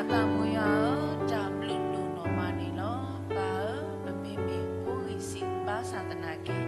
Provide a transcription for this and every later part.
ပၢ်မုၢ်ယွၤဧၢ, တၢ်ဘျုးဒိၣ်နီၢ်မးန့ၣ်လီၤ. ပၢ်ဧၢ, ပမ့မ့ၢ်ဖိဂံၢ်စၢ်ဘါစၢ်သနာ်က့,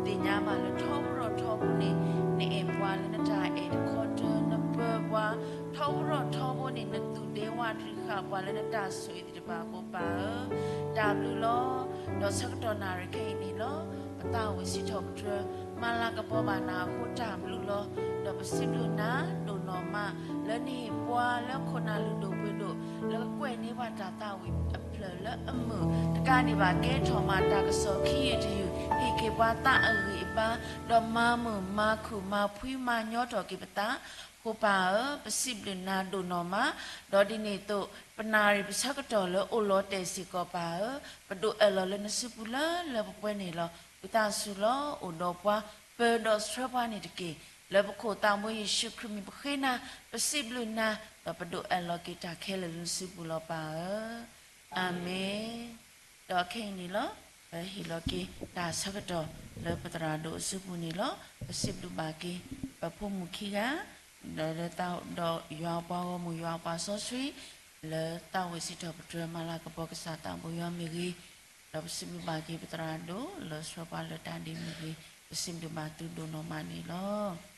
သ့ၣ်ညါဘၣ်လၢထီဘိထီဘိန့ၣ် နအဲၣ်ပှၤလၢနတၢ်အဲၣ်တခီတၢၢ်, နပၢၤပှၤ, ထီဘိထီဘိန့ၣ် နသူၣ်ဒ့ဝးတရံးဃာ်ပှၤလၢနတၢ်ဆိၣ်ဂ့ၤသ့ၣ်တဖၣ်အဃိ ပၢ်ဧၢ, တၢ်ဘျုးလီၤ. ဒီးဆၢကတီၢ်နၣ်ရံၣ်ခဲအံၤန့ၣ်လီၤ, ပသးအိၣ်ဝဲစံးထီၣ်ပတြၢၤ မၤလၤကပီၤဘၣ်နၤအဃိတၢ်ဘျုးလီၤ. ဒီးပစံးဘျုးနၤဒိၣ်နီၢ်မး လၢနဟ့ၣ်ပှၤလၢခိၣ်နၢ်လုၢ်ဒိၣ်ပှ့ၤဒိၣ် လၢကကွဲၢ်န့ၢ်ပှၤတၢ်သးဝံၣ်အဖျၢၣ်လၢအမုာ်တကးဒံးဘၣ် ကဲထီၣ်မးတၢ်ကစီၣ်ခံယုၢ်တယုၢ်, ဟ့ၣ်က့ၤပှၤသးအဂံၢ်အဘါ, ဒီးမၤမုာ်မၤခုၣ်မၤဖှံမၤညီထီၣ်က့ၤပသးအဃိ ပၢ်ဧၢ, ပစံးဘျုးနၤဒိၣ်နီၢ်မး. ဒီးဒ်န့ၣ်အသိး ပနၣ်ရံၣ်ပဆၢကတီၢ်လၢအိၣ်လီၤတဲာ်စ့ၢ်ကီး ပၢ်ဧၢ, ပဒိးအဲၣ်လီၤလၢနစုပူၤလၢလၢပှဲၤပှဲၤန့ၣ်လီၤ. ဝံသးစူၤလီၤအိၣ်ဒီးပှၤ, ပၢၤဒီးဆှၢပှၤန့ၣ်တက့ၢ်. လၢပခိၣ်သးဘိယ့ၣ်ၡူးခရံာ်မံၤပဃ့နၤ, ပစံးဘျုးနၤ, ဒီးပဒိးအဲၣ်လီၤက့ၤတၢ်ခဲလၢာ်လၢနစုပူၤလီၤ ပၢ်ဧၢ. အၤမ့ၣ်. ဒီးခဲအံၤန့ၣ်လီၤ, ပဟ့ၣ်လီၤက့ၤတၢ်ဆၢကတီၢ်လၢပသရၣ်ဒိၣ်အစုပူၤန့ၣ်လီၤ. ပစံးဘျုးဘၣ်က့ၤ ပဖိမုၣ်ခံဂၤ, ဒီးလၢတၢ်ဒီးယွၤပှၤဂီၢ်မုၢ် ယွၤပှၤစီဆှံ, လၢသးအိၣ်ဝဲစံးထီၣ်ပတြၢၤ မၤလၤကပီၤကစၢ်သးဘိယွၤမ့ၢ်ဂ့ၤ, ဒီးပစံးဘျုးဘၣ်က့ၤပသရၣ်ဒိၣ် လၢဆှၢပှၤလၢတၢ်ဒ့မ့ၢ်ဂ့ၤ, ပစံးဘျုးဘၣ်သုဒိၣ်နီၢ်မးန့ၣ်လီၤ.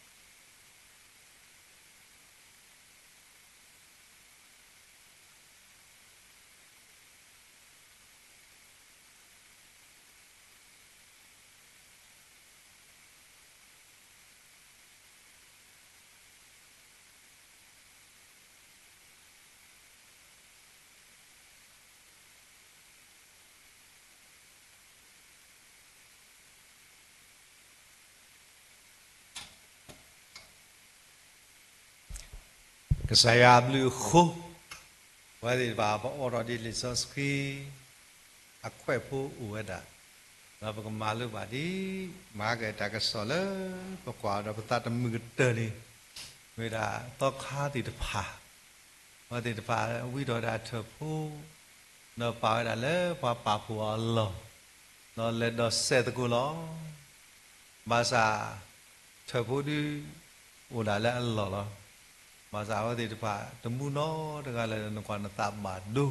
ကစၢ်ယွၤအဘျုးအဃိ, ပဝဲသ့ၣ်တဖၣ် ပအိးထီၣ်ဒ်လံာ်စီဆှံ အခွဲးဖိအိၣ်ဝဲဒၣ်, ဒီးပကမၤလိဘၣ်ဒ် မၤက့ၤတၢ်ကစီၣ်လၢ ပကွၢ်ဒီးပသးတမုာ်ကတၢၢ်န့ၣ်, မ့ၢ်ဝဲဒၣ်သီခါသ့ၣ်တဖၣ်, အဝဲသ့ၣ်တဖၣ်ဝံထီၣ်ဝဲဒၣ်ထၢၣ်ဖိ, ဒီးပာ်ဝဲဒၣ်လၢပှၤပာ်ဖှိၣ်အီၤအလီၢ်, ဒီးလဲၤဒီးစဲးသကိးလီၤ. ဘၣ်ဆၣ် ထၢၣ်ဖိဒု အိၣ်ဒၣ်လၢအလီၢ်လီၤ. ဘၣ်ဆၣ်အဝဲသ့ၣ်တဖၣ် တမူနီတဂၤလၢၤဒီး နကွၢ်နသးဘၣ်ဒိ.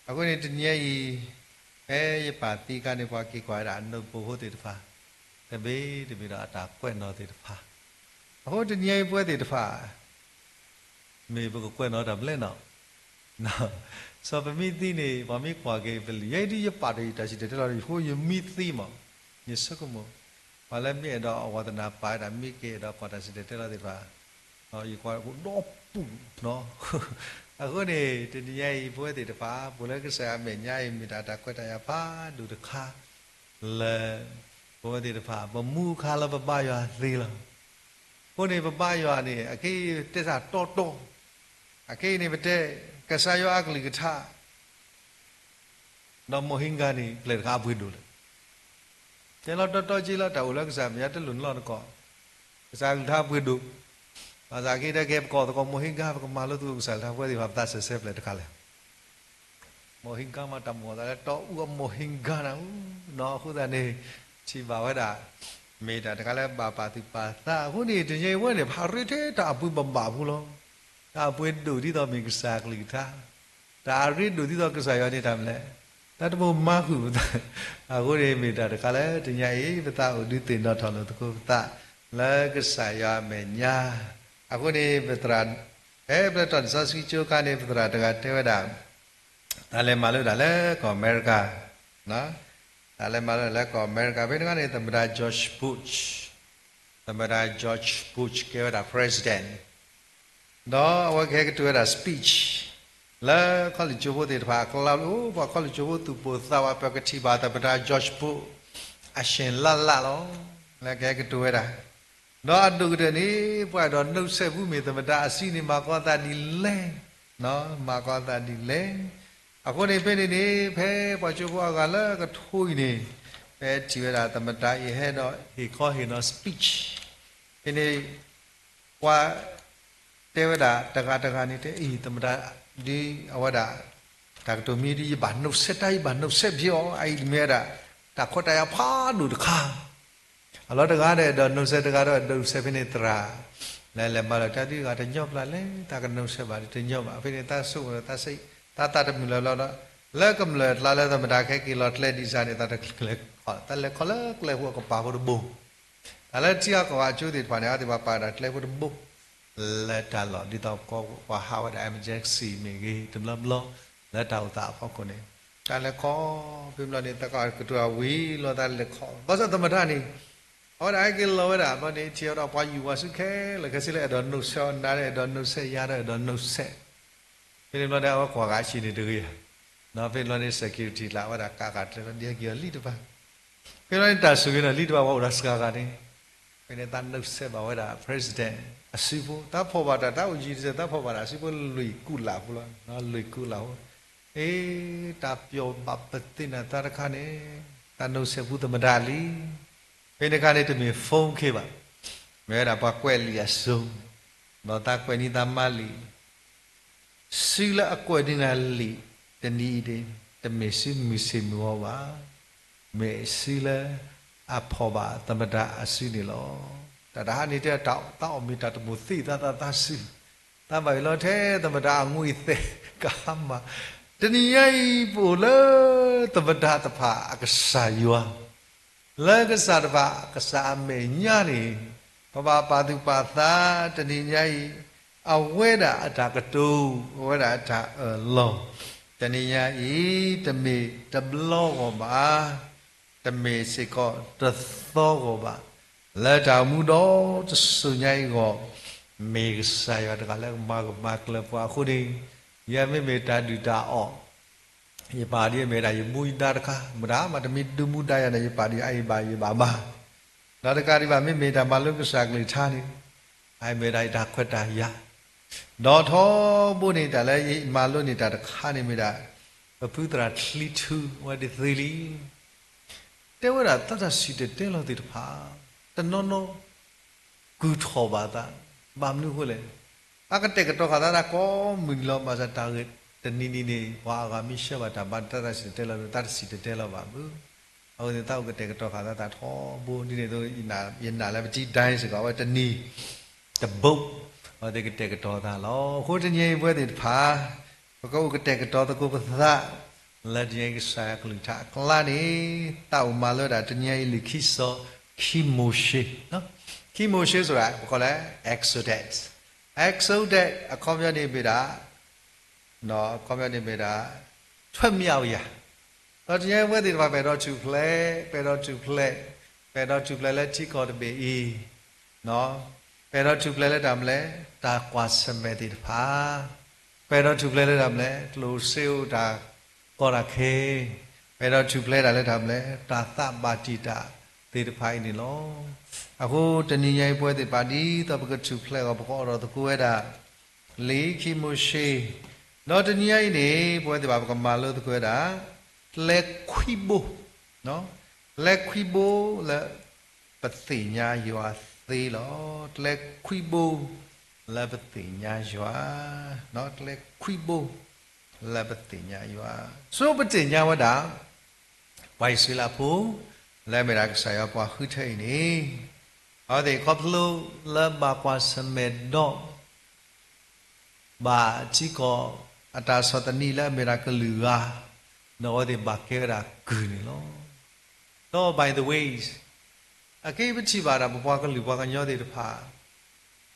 အဃိန့ၣ်တနံၤအံၤ, ဖဲယပၢ်သံအခါန့ၣ် ပှၤက့ၤကွၢ်ဝဲဒၣ်အနိၣ်ပိာ်ဖိသ့ၣ်တဖၣ်, တဘ့ၣ်တဘ့ၣ်ဒီးအတၢ်ကွဲးနီၣ်သ့ၣ်တဖၣ်, အဃိတနံၤအံၤပဝဲသ့ၣ်တဖၣ် မ့ၢ်ပကကွဲးနီၣ်တၢ်ဘျဲၣ်နီၤ, စီၤပမံသံန့ၣ် ပှၤမ့ၢ်ကွၢ်က့ၤပလံာ် ယဲဒ်ယပာ်ဒီးယတၢ်စံၣ်တဲၤတဲလီၤ ယဖိယမံသံမး, ယဆိကမိၣ်, ပှၤလၢမ့ၢ်အဲၣ်ဒိးအဝါသနၢ်ပာ်ဝဲဒၣ် မ့ၢ်က့ၤအဲၣ်ဒိးကွၢ်တၢ်စံၣ်တဲၤတဲလီၤသ့ၣ်တဖၣ်, ယကွၢ်အိၣ်ဒီးပူၤနီၤ. အဃိန့ၣ် တနံၤညါအံၤ ပဝဲသ့ၣ်တဖၣ် ပှၤလၢကစၢ်ယွၤအမဲာ်ညါအံၤ မ့ၢ်တၢ်တၢ်ကွဲးတၢ်ယာ်ဖးဒိၣ်တခါ လၢ ပဝဲသ့ၣ်တဖၣ် ပမူအခါလၢပဘါယွၤသ့လီၤ. အဃိန့ၣ် ပဘါယွၤန့ၣ် အခဲအံၤတဲတၢ်တီတီ, အခဲအံၤန့ၣ် ပတဲ ကစၢ်ယွၤအကလုၢ်ကထါ ဒီးမိၢ်ဟ့ကါန့ၣ် ပျဲၢ်တခါအပှ့ၤဒိၣ်လဲၣ်. တဲလီၤတီတီက့လီၤ တၢ်အိၣ်လၢကစၢ်မဲာ်ညါတလိၣ်န့ၣ်လီၤနကီၢ်, ကစၢ်ကလုၢ်ကထါအပှ့ၤဒိၣ်, ဘၣ်ဆၣ်က့ၤတဲကဲပကီၢ်သကိးမိၢ်ဟ့ကါ ပကမၤလိသကိးကစၢ်ကလုၢ်ကထါ ပဝဲသ့ၣ်တဖၣ်ပသးစဲးစဲးပျဲၢ်တခါလဲၣ်. မိၢ်ဟ့ကါမး တၢ်မုၢ်သးလၢတီအူအမိၢ်ဟ့ကါနၤအူနီၤ အဃိသတးန့ၣ် ထံၣ်ဘၣ်ဝဲဒၣ် မ့ၢ်တၢ်တခါလၢဘၣ်ပာ်သူၣ်ပာ်သး အဃိန့ၣ် တနံၤအံၤဝဲန့ၣ် ဖးရ့ထဲတၢ်အပှ့ၤဘၣ်ဘၣ်ဖိလီၤ. တၢ်အပှ့ၤဒိၣ်ဒ်သိးမ့ၢ်ကစၢ်ကလုၢ်ကထါ, တၢ်အရ့ဒိၣ်ဒ်သိးကစၢ်ယွၤန့ၣ်တၢ်မနုၤလဲၣ်, တၢ်တဘိမၤဃုာ်ပသး, အဃိန့ၣ်မ့ၢ်တၢ်တခါလၢတနံၤအံၤ ပသးအိၣ်ဒုးသ့ၣ်နီၣ်ထီၣ်လိာ်သကိးပသး လၢကစၢ်ယွၤအမဲာ်ညါ, အဃိန့ၣ် ပသရၣ် ဖဲပျဲၢ်တီၢ်လံာ်စီဆှံကၠိခါန့ၣ် ပသရၣ်တဂၤတဲဝဲဒၣ် တၢ်လဲၤမၤလိဒၣ်လၢကီၢ်အမဲရကၤ, တၢ်လဲၤမၤလိလၢကီၢ်အမဲရကၤ ဖဲန့ၣ်အခါန့ၣ် သမ္မတ George Bush, သမ္မတ George Bush ကဲဝဲဒၣ် president, ဒီးအဝဲကဟဲကတိၤဝဲဒၣ် speech လၢခီၣ်လံၣ်ကၠိဖိသ့ၣ်တဖၣ်အကျါ အိၣ်ပှၤခီၣ်လံၣ်ကၠိဖိသူၣ်ပိၢ်သးဝး ပကထံၣ်ဘၣ်သမ္မတ George Bush အဆ့ၣ်လၢ်လၢ်လီၤ, လၢကဟဲကတိၤဝဲဒၣ် ဒီးအဒိၣ်ကတၢၢ်န့ၣ် ပှၤအဲၣ်ဒိးနုတ်ဆက် ဘူးမ့ၢ်သမ္မတအစုန့ၣ် မၤကီသးဒ်လဲၣ်, မၤကီသးဒ်လဲၣ်. အဃိန့ၣ်ဖဲန့ၣ်န့ၣ် ဖဲပှၤကၠိဖိအဂၤလၢကထိအံၤန့ၣ် ဖဲထံၣ်ဝဲဒၣ်သမ္မတအံၤဟဲဒီးဟ့ၣ်ခီဟ့ၣ်နီၤ speech ဖဲန့ၣ် ပှၤတဲဝဲဒၣ်တဂၤတဂၤန့ၣ် တဲအံၤ သမ္မတ ဒ်အဝဲဒၣ် တၢ်ကတိၤမံၤဒ် ယဘၣ်နုတ်ဆက်တၢ် ယဘၣ်နုတ်ဆက် ဖြစ်အီၤ အအံၤမ့ၢ်ဝဲဒၣ် တၢ်ခွဲးတၢ်ယာ်ဖးဒိၣ်တခါ အလီၤတဂၤဒီး နုတ်ဆက် တဂၤဒီး နုတ်ဆက် ဖဲန့ၣ်သရၣ် လဲၤလဲၤမၤလၢတၢ်ဒုးဂၤတညီဘျီလဲၣ်, တၢ်ကနီၣ်စဲးဘၣ်တညီဘၣ်. ဖဲန့ၣ်တၢ်ဆိကမိၣ်လၢတၢ်စ့, တၢ်သးတမုာ်လၢၤဘျီဒီး, လၢကမျၢၢ်အကျါလၢသမ္မတခဲက့ၤလီၤကျဲဒ်စၢ်န့ၣ် တၢ်လဲၤခီ, တၢ်လဲၤခီလၢကျဲဖိအကပၤဖိတဘိ. တၢ်လၢထံဂၤကီၢ်ဂၤအကၠိသ့ၣ်တဖၣ်န့ၣ် အဝဲသ့ၣ်ပှၤပာ်ဝဲဒၣ်ကျဲဖိတဘိ လၢတၢ်လီၢ် ဒ်သိးကီးပှၤဟးဝဲဒၣ် emergency မ့ၢ်ဂ့ၤ တဘျီဘျီ လၢတၢ်အိၣ်သးအဖီခိၣ်န့ၣ် တၢ်လဲၤခီ, ဖဲဘျီန့ၣ် သးကီၢ်ကတိၤအဝံၤလီၤ တၢ်လဲၤခီ, ဘၣ်ဆၣ်သမ္မတန့ၣ် အဝဲဒၣ်ဟဲက့ၤလီၤဝဲဒၣ်ဘျီန့ၣ် ထံၣ်ဝဲဒၣ်ပှၤယူၤဝဲဆူခဲလၢာ်ခဲဆ့လၢအဲၣ်ဒိးနီၣ်စဲးအီၤ နၤလၢအဲၣ်ဒိးနီၣ်စဲး ယၤဒီးအဲၣ်ဒိးနီၣ်စဲး ဖဲန့ၣ်ဘျီန့ၣ် အဝဲကွၢ်ဂၤအဆံးန့ၣ်တဂ့ၤဧါ. ဒီးဖဲန့ၣ်ဘျီန့ၣ် security လၢအဝဲဒၣ်ကးဂၤကျဲလီၤ ဒ်ဟဲက့ၤအီၤလံတဖၣ်. ဖဲန့ၣ်ဘျီန့ၣ် တၢ်ဆိၣ်ဂ့ၤဒီးလံတဖၣ် ပှၤအိၣ်ဒီးစှၤဂၤန့ၣ်, ဖဲန့ၣ်တၢ်နီၣ်စဲးဘၣ်ဝဲဒၣ် president အစုဖိ, တၢ်ဖီၣ်ဘၣ်တၢ် တၢ်အိၣ်ယံၤတစဲး တၢ်ဖီၣ်ဘၣ်တၢ်အစုဖိလွံၢ်ကူာ်လၢ်ဖိလီၤ, လွံၢ်ကူာ်လၢ်ဖိ. အ့ တၢ်ပျီၤဘၣ်ပသ့ၣ်နၤတၢ်တခါန့ၣ် တၢ်နီၣ်စဲးဖုသမ္မတလံ. ဖဲန့ၣ်အခါန့ၣ် တမ့ၢ် phone ခ့ဘၣ်, မ့ၢ်ဝဲဒၣ်ပှၤကွဲးလံာ်အစိၤ, ဒီးတၢ်ကွဲးန့ၢ်တၢ်မၤလံာ် စုလၢအကွဲးန့ၢ်နၤလံာ်တနံၤအံၤန့ၣ် တမ့ၢ်စုမုၢ်ဆ့ၣ်မုၢ်ဂီၤဘၣ်, မ့ၢ်စုလၢအဖီၣ်ဘၣ်သမ္မတအစုန့ၣ်လီၤ. တၢ်တဟါန့ၣ်တဲ တၢ်အီၣ်မ့ၢ်တၢ်တမိၣ်သ့ၣ်သးသးသးစု, တၢ်ဘၣ်အံၤလီၤထဲသမ္မတအငွေ့သဲး ကဟါမၢ်, တနံၤညါအံၤ ပအိၣ်လၢသမ္မတတဖၣ်အကစၢ်ယွၤ လၢကစၢ်တဖၣ် ကစၢ်အမဲာ်ညါန့ၣ် ပဘၣ်ပာ်သူၣ်ပာ်သးတနံၤညါအံၤ, အဝဲဒၣ်အတၢ်ကတိၤ, အဝဲဒၣ်အတၢ်အၢၣ်လီၤ, တနံၤညါအံၤ တမ့ၢ်တဘျီဂီၢ်ဘၣ်, တမ့ၢ်စ့ၢ်ကီးတသီဂီၢ်ဘၣ်, လၢတၢ်အိၣ်မူဒီတစိၤညါအံၤအဂီၢ်, မ့ၢ်ကစၢ်ယွၤတဂၤလၢကမၤကမၤကျၢၤပှၤအဃိန့ၣ်, ယမ့မ့ၢ်တၢ်ဒုၣ်တၢ်အီၣ် ယပာ်ဒ်အမ့ၢ်ဒၣ်ယမူယဒါတခါ, မတၤမးတမ့ၢ်ဒုးမူဒါယၤန့ၣ် ယပာ်ဒ်အအံၤဘၣ်ယဘၣ်မၤ, ဒီးတကးဒံးဘၣ် မ့မ့ၢ်တၢ်မၤလိကစၢ်ကလုၢ်ကထါန့ၣ်, အအံၤမ့ၢ်ဒၣ်ယတၢ်ခွဲးတၢ်ယာ်, ဒီးထီဘိန့ၣ် တၢ်လၢယမၤလိန့ၢ်တၢ်တခါန့ၣ်မ့ၢ်ဒၣ် ပဖုသရၣ်ချံထူဝဲဒၣ်သ့လံ တဲဝဲဒၣ်တၢ်တၢ်စံၣ်တဲၤတဲလီၤသ့ၣ်တဖၣ် တနီၤနီၤ ကုၢ်ထီၣ်ဘၣ်သး, ဘၣ်မနုၤအဃိလဲၣ်, အကတဲာ်ကတီၤဃာ်သးတၢ်ကိးမုၢ်နံၤလီၤ. ဘၣ်ဆၣ်တၢ်ဂ့ၢ်တနံၤနံၤန့ၣ် ပှၤအဂၤမ့ၢ်ဆှၢဘၣ်တၢ်ဘါန့ၣ် တၢ်တၢ်စံၣ်တဲၤတဲလီၤ တၢ်တစံၣ်တဲၤတဲလီၤဘၣ်ဘၣ်. အဃိန့ၣ် သးအိၣ်ကတဲာ်ကတီၤဃာ်သးတၢ်ထီဘိဒ်န့ၣ်အသိး ယနာ်လၢပထံၣ်ဒၣ်စ့ၢ်ကီး အဝဲတနံၤ တဘိ အဝဲသ့ၣ်ကတဲာ်ကတီၤသးလီၤ. အဃိတနံၤအံၤပဝဲသ့ၣ်တဖၣ် ပကအိၣ်ကတဲာ်ကတီၤသကိးပသး လၢတနံၤအံၤကစၢ်ယွၤကလုၢ်ကထါအကျါန့ၣ် သးအိၣ်မၤလိဒၣ်တနံၤအံၤလံာ်ခံစီၤ ခံမိၤၡ့, ခံမိၤၡ့ ဆိုတာ ပကိးလၢ Exodus, Exodus အခီပညီန့ၣ်မ့ၢ်ဒၣ် အခီပညီန့ၣ်မ့ၢ်ဒၣ် ထွဲမၠးဝယၤ, ဒီးတနံၤအံၤပဝဲသ့ၣ်တဖၣ် ပအဲၣ်ဒိးထူၣ်ဖျဲး, ပအဲၣ်ဒိးထူၣ်ဖျဲး, ပအဲၣ်ဒိးထူၣ်ဖျဲးလၢထံကီၢ်တဘ့ၣ်အံၤ, ပအဲၣ်ဒိးထူၣ်ဖျဲးလၢတၢ်မနုၤလဲၣ်, တၢ်ကွၢ်ဆၢၣ်မဲာ်သ့ၣ်တဖၣ်, ပအဲၣ်ဒိးထူၣ်ဖျဲးလၢတၢ်မနုၤလဲၣ်, ကျိၣ်စ့အိၣ်တၢ်ကီတၢ်ခဲ, ပအဲၣ်ဒိးထူၣ်ဖျဲးတၢ်လၢတၢ်မနုၤလဲၣ်, တၢ်သးဘၣ်တံာ်တာ်သ့ၣ်တဖၣ်အံၤန့ၣ်လီၤ. အဃိတနံၤညါအံၤပဝဲသ့ၣ်တဖၣ် ဒ်သိးပကထူၣ်ဖျဲးအဂီၢ် ပကအိးထီၣ်သကိးဝဲဒၣ် လံာ်ခံမိၤၡ့, ဒီးတနံၤညါအံၤန့ၣ် ပဝဲသ့ၣ်တဖၣ် ပကမၤလိသကိးဝဲဒၣ် ကျဲခွံဘိ, ကျဲခွံဘိလၢပသ့ၣ်ညါယွၤသ့လီၤ. ကျဲခွံဘိလၢပသ့ၣ်ညါယွၤ, ကျဲခွံဘိလၢပသ့ၣ်ညါယွၤ, ဆိပသ့ၣ်ညါဝဲဒၣ် ပှၤအံၣ်စရ့လးဖိ လၢအမ့ၢ်ဒၣ်ကစၢ်ယွၤပှၤဃုထၢအံၤန့ၣ်, အဝဲသ့ၣ်ခီဖျိလၢဘၣ်ကွၢ်ဆၢၣ်မဲာ်ဒီး ဘၣ်ထံကီၢ်အတၢ်ဆီၣ်သနံးလၢအမ့ၢ်ဒၣ်ကလုာ်ဂၤ, ဒီးအဝဲသ့ၣ်ဘၣ်ကဲဝဲဒၣ်ကုၢ်န့ၣ်လီၤ. ဒီး by the ways, အခဲအံၤပထံၣ်ဘၣ်ဒၣ် ပပှၤကလုာ်ပှၤကညီသ့ၣ်တဖၣ်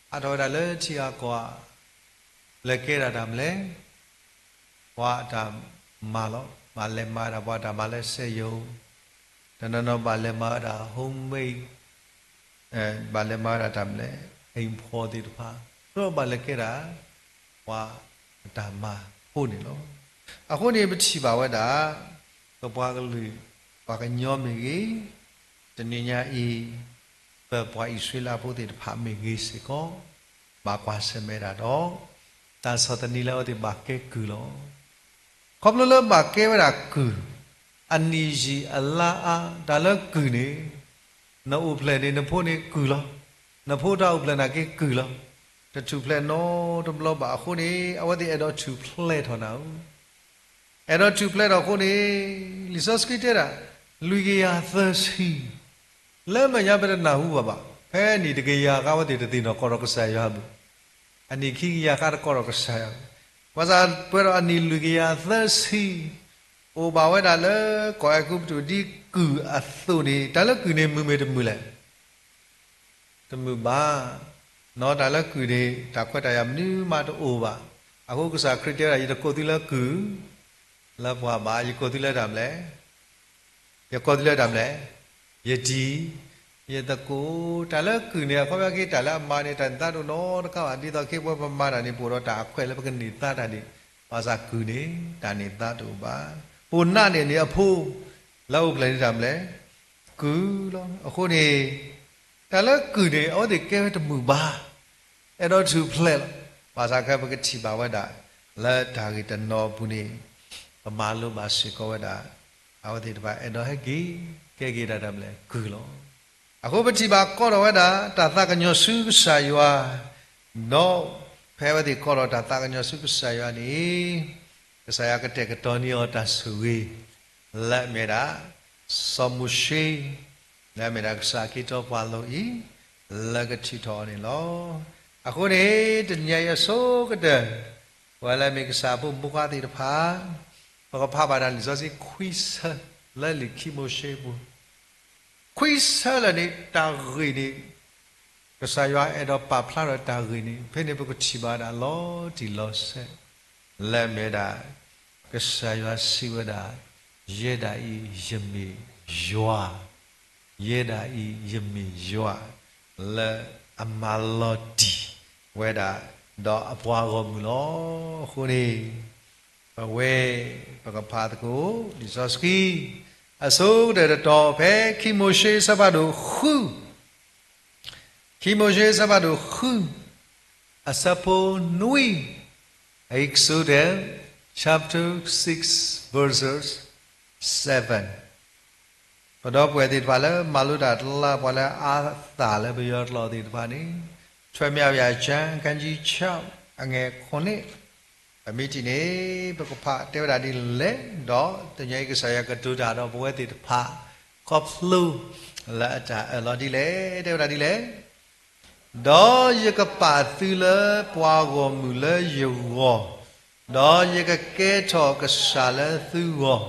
ဟးထီၣ်ဝဲဒၣ်လၢထံဂၤကီၢ်ဂၤ, လဲၤကဲဒၣ်တၢ်မနုၤလဲၣ်, ပှၤအတၢ်မၤလီၤ. ဘၣ်လဲၤမၤဒၣ်ပှၤတၢ်မၤလၢစက်ရုံ, တနီၤနီၤဘၣ်လဲၤမၤဝဲဒၣ် homemade, ဘၣ်လဲၤမၤဝဲဒၣ်တၢ်မနုၤလဲၣ်, အိမ်ဖော်သ့ၣ်တဖၣ်, ဒီးဘၣ်လဲၤကဲဒၣ် ပှၤအတၢ်မၤဖိန့ၣ်လီၤ. အဃိန့ၣ် ပထံၣ်ဘၣ်ဝဲဒၣ် ပပှၤကလုာ် ပှၤကညီမ့ၢ်ဂ့ၤ, တနံၤညါအံၤ ပပှၤအံၣ်စရ့လးဖိသ့ၣ်တဖၣ်မ့ၢ်ဂ့ၤစ့ၢ်ကီး, ဘၣ်ကွၢ်ဆၢၣ်မဲာ်ဒၣ်ဒီး တၢ်ဆီၣ်သနံးလၢအဝဲသ့ၣ်ဘၣ်ကဲကုၢ်လီၤ. ခီဖျိလၢဘၣ်ကဲဝဲဒၣ်ကုၢ်, အနံၣ်ယံာ်အလါအါ, တၢ်လၢကုၢ်န့ၣ် နအိၣ်ဖျဲၣ်န့ၣ် နဖိန့ၣ်ကုၢ်လီၤ. နဖိတၢ်အိၣ်ဖျဲၣ်နာ်က့ကုၢ်လီၤ. တထူၣ်ဖျဲးနီတဘျီဘၣ်အဃိန့ၣ် အဝဲသ့ၣ်အဲၣ်ဒိးထူၣ်ဖျဲးထီၣ်နၤဧၢ, အဲၣ်ဒိးထူၣ်ဖျဲးထီၣ်အဃိန့ၣ် လံာ်စီဆှံတဲဒၣ် လွံၢ်ကယၤသၢဆံ လၢမဲာ်ညါပတနၢ်ဟူဘၣ်ဘၣ် ဖဲအနံၣ်တကယၤဃါဝဲသ့ၣ်တသ့ၣ်နီၣ်ကီးဒီးကစၢ်ယွၤဘၣ်. အနံၣ်ခံကယၤဃါတကီးဒီးကစၢ်ယွၤဘၣ်. ဘၣ်ဆၣ်ပှဲၤဒီးအနံၣ်လွံၢ်ကယၤသၢဆံ အိၣ်ဘၣ်ဝဲဒၣ်လၢကီၢ်အဲၤကူပတူးဒ်ကုၢ်အသိးန့ၣ် တၢ်လၢကုၢ်န့ၣ်မုာ်မ့ၢ်တမုာ်လဲၣ်. တမုာ်ဘၣ်. နီၢ်တၢ်လၢကုၢ်န့ၣ် တၢ်ခွဲးတၢ်ယာ်မနုၤမးတအိၣ်ဘၣ်. အဃိကစၢ်ခရံာ်တဲဝဲဒၣ် ယတကိးသုလၢကုၢ် လၢပှၤဘၣ်, ယကိးသုလၢတၢ်မလဲၣ်. ယကိးသုလၢတၢ်မလဲၣ်. ယတံၤ, ယသကိး, တၢ်လၢကုၢ်န့ၣ် အခီပညီက့ တၢ်လၢအမၤန့ၣ် တၢ်န့ၢ်သါတအိၣ်နီတခါဘၣ်. ဒ်သိးခဲအံၤပဝဲပမၤတၢ်န့ၣ် ပအိၣ်ဒီးတၢ်အခွဲးလၢပကန့ၢ်သါတၢ်န့ၣ်, ဘၣ်ဆၣ်ကုၢ်န့ၣ် တၢ်န့ၢ်သါတအိၣ်ဘၣ်. ပိာ်နးန့ၣ်န့ၣ်အဖိ လၢအအိၣ်ဖျဲၣ်န့ၢ်တၢ်မလဲၣ်. ကုၢ်လီၤ. အဃိန့ၣ် တၢ်လၢကုၢ်န့ၣ် အဝဲသ့ၣ်ကဲဝဲတမုာ်ဘၣ်. အဲၣ်ဒိးထူၣ်ဖျဲးလီၤ. ဘၣ်ဆၣ်ခဲအံၤပကထံၣ်ဘၣ်ဝဲဒၣ် လၢတၢ်ဂ့ၢ်တနီၤအပူၤန့ၣ် ပမၤလိဘၣ်စ့ၢ်ကီးဝဲဒၣ် အဝဲသ့ၣ်တဖၣ်အဲၣ်ဒိးဟဲက့ၤ ကဲက့ၤဒၣ်တၢ်မလဲၣ် ကုၢ်လီၤ. အဃိပထံၣ်ဘၣ်ကီးထီၣ်ဝဲဒၣ် တၢ်သးကညီၤဆူကစၢ်ယွၤ, ဒီးဖဲအဝဲသ့ၣ်ကီးထီၣ်တၢ်သးကညီၤဆူကစၢ်ယွၤန့ၣ် ကစၢ်ယွၤကတဲာ်ကတီၤန့ၢ်အီၤတၢ်ဆိၣ်ဂ့ၤ လၢအမ့ၢ်ဒၣ် စီၤမိၤၡ့ လၢအမ့ၢ်ဒၣ်ကစၢ်အက့ၤထီၣ်ပှၤလီၢ်အံၤ လၢကထုးထီၣ်အီၤန့ၣ်လီၤ. အဃိန့ၣ် တနံၤညါအံၤအဆိကတၢၢ် ပဝဲလၢအမ့ၢ်ကစၢ်အဖိမုၣ်ဖိခွါသ့ၣ်တဖၣ် ပကဖးဘၣ်တၢ်လံာ်စီဆှံခွံဆၢ လၢလံာ်ခံမိၤၡ့အပူၤ ခွံဆၢလၢာ်န့ၣ် တၢ်ဂ့ၢ်န့ၣ် ကစၢ်ယွၤအဲၣ်ဒိးပာ်ဖျါထီၣ်တၢ်ဂ့ၢ်န့ၣ် ဖဲန့ၣ်ပကထံၣ်ဘၣ်ဒၣ်လီၤတံၢ်လီၤဆဲး လၢအမ့ၢ်ဒၣ် ကစၢ်ယွၤစံးဝဲဒၣ်, ယဲဒၣ်အံၤယမ့ၢ်ယွၤ, ယဲဒၣ်အံၤယမ့ၢ်ယွၤ လၢအမၤလီၤတံၢ်ဝဲဒၣ် ဒီးအပှၤဂီၢ်မုၢ်လီၤ. အဃိန့ၣ် ပဝဲ ပကဖးသကိး လံာ်စီဆှံ အဆိကတၢၢ်တတီၤ ဖဲခံမိၤၡ့အဆၢဖးဒိၣ်ဃု ခံမိၤၡ့အဆၢဖးဒိၣ်ဃု အဆၢဖိနွံ Exodus chapter six, verses seven. ပဒီပုၢ်ဝဲၢ်သ့ၣ်တဖၣ်လၢမၤလိတၢ်တလါ ပှၤလၢအအါသၣ်လၢပယီၤကျိာ်သ့ၣ်တဖၣ်န့ၣ် ထွဲမၠၣ်ဝယၤကၠၣ် ခန်းကြီးခြောက် အငယ်ခုနစ် ပမ့ၢ်ထံၣ်န့ၣ် ပကဖးတဲဝဲဒၣ်ဒ်လဲၣ်, ဒီးတနံၤအံၤကစၢ်ယွၤကတိၤတၢ်ဒီးပဝဲသ့ၣ်တဖၣ် ခီဖျိလၢအတၢ်အၢၣ်လီၤဒ်လဲၣ်, တဲဝဲဒၣ်ဒ်လဲၣ်. ဒီးယကပာ်သုလၢပှၤဂီၢ်မုၢ်လၢယဂီၢ်, ဒီးယကကဲထီၣ်ကစၢ်လၢသုဂီၢ်,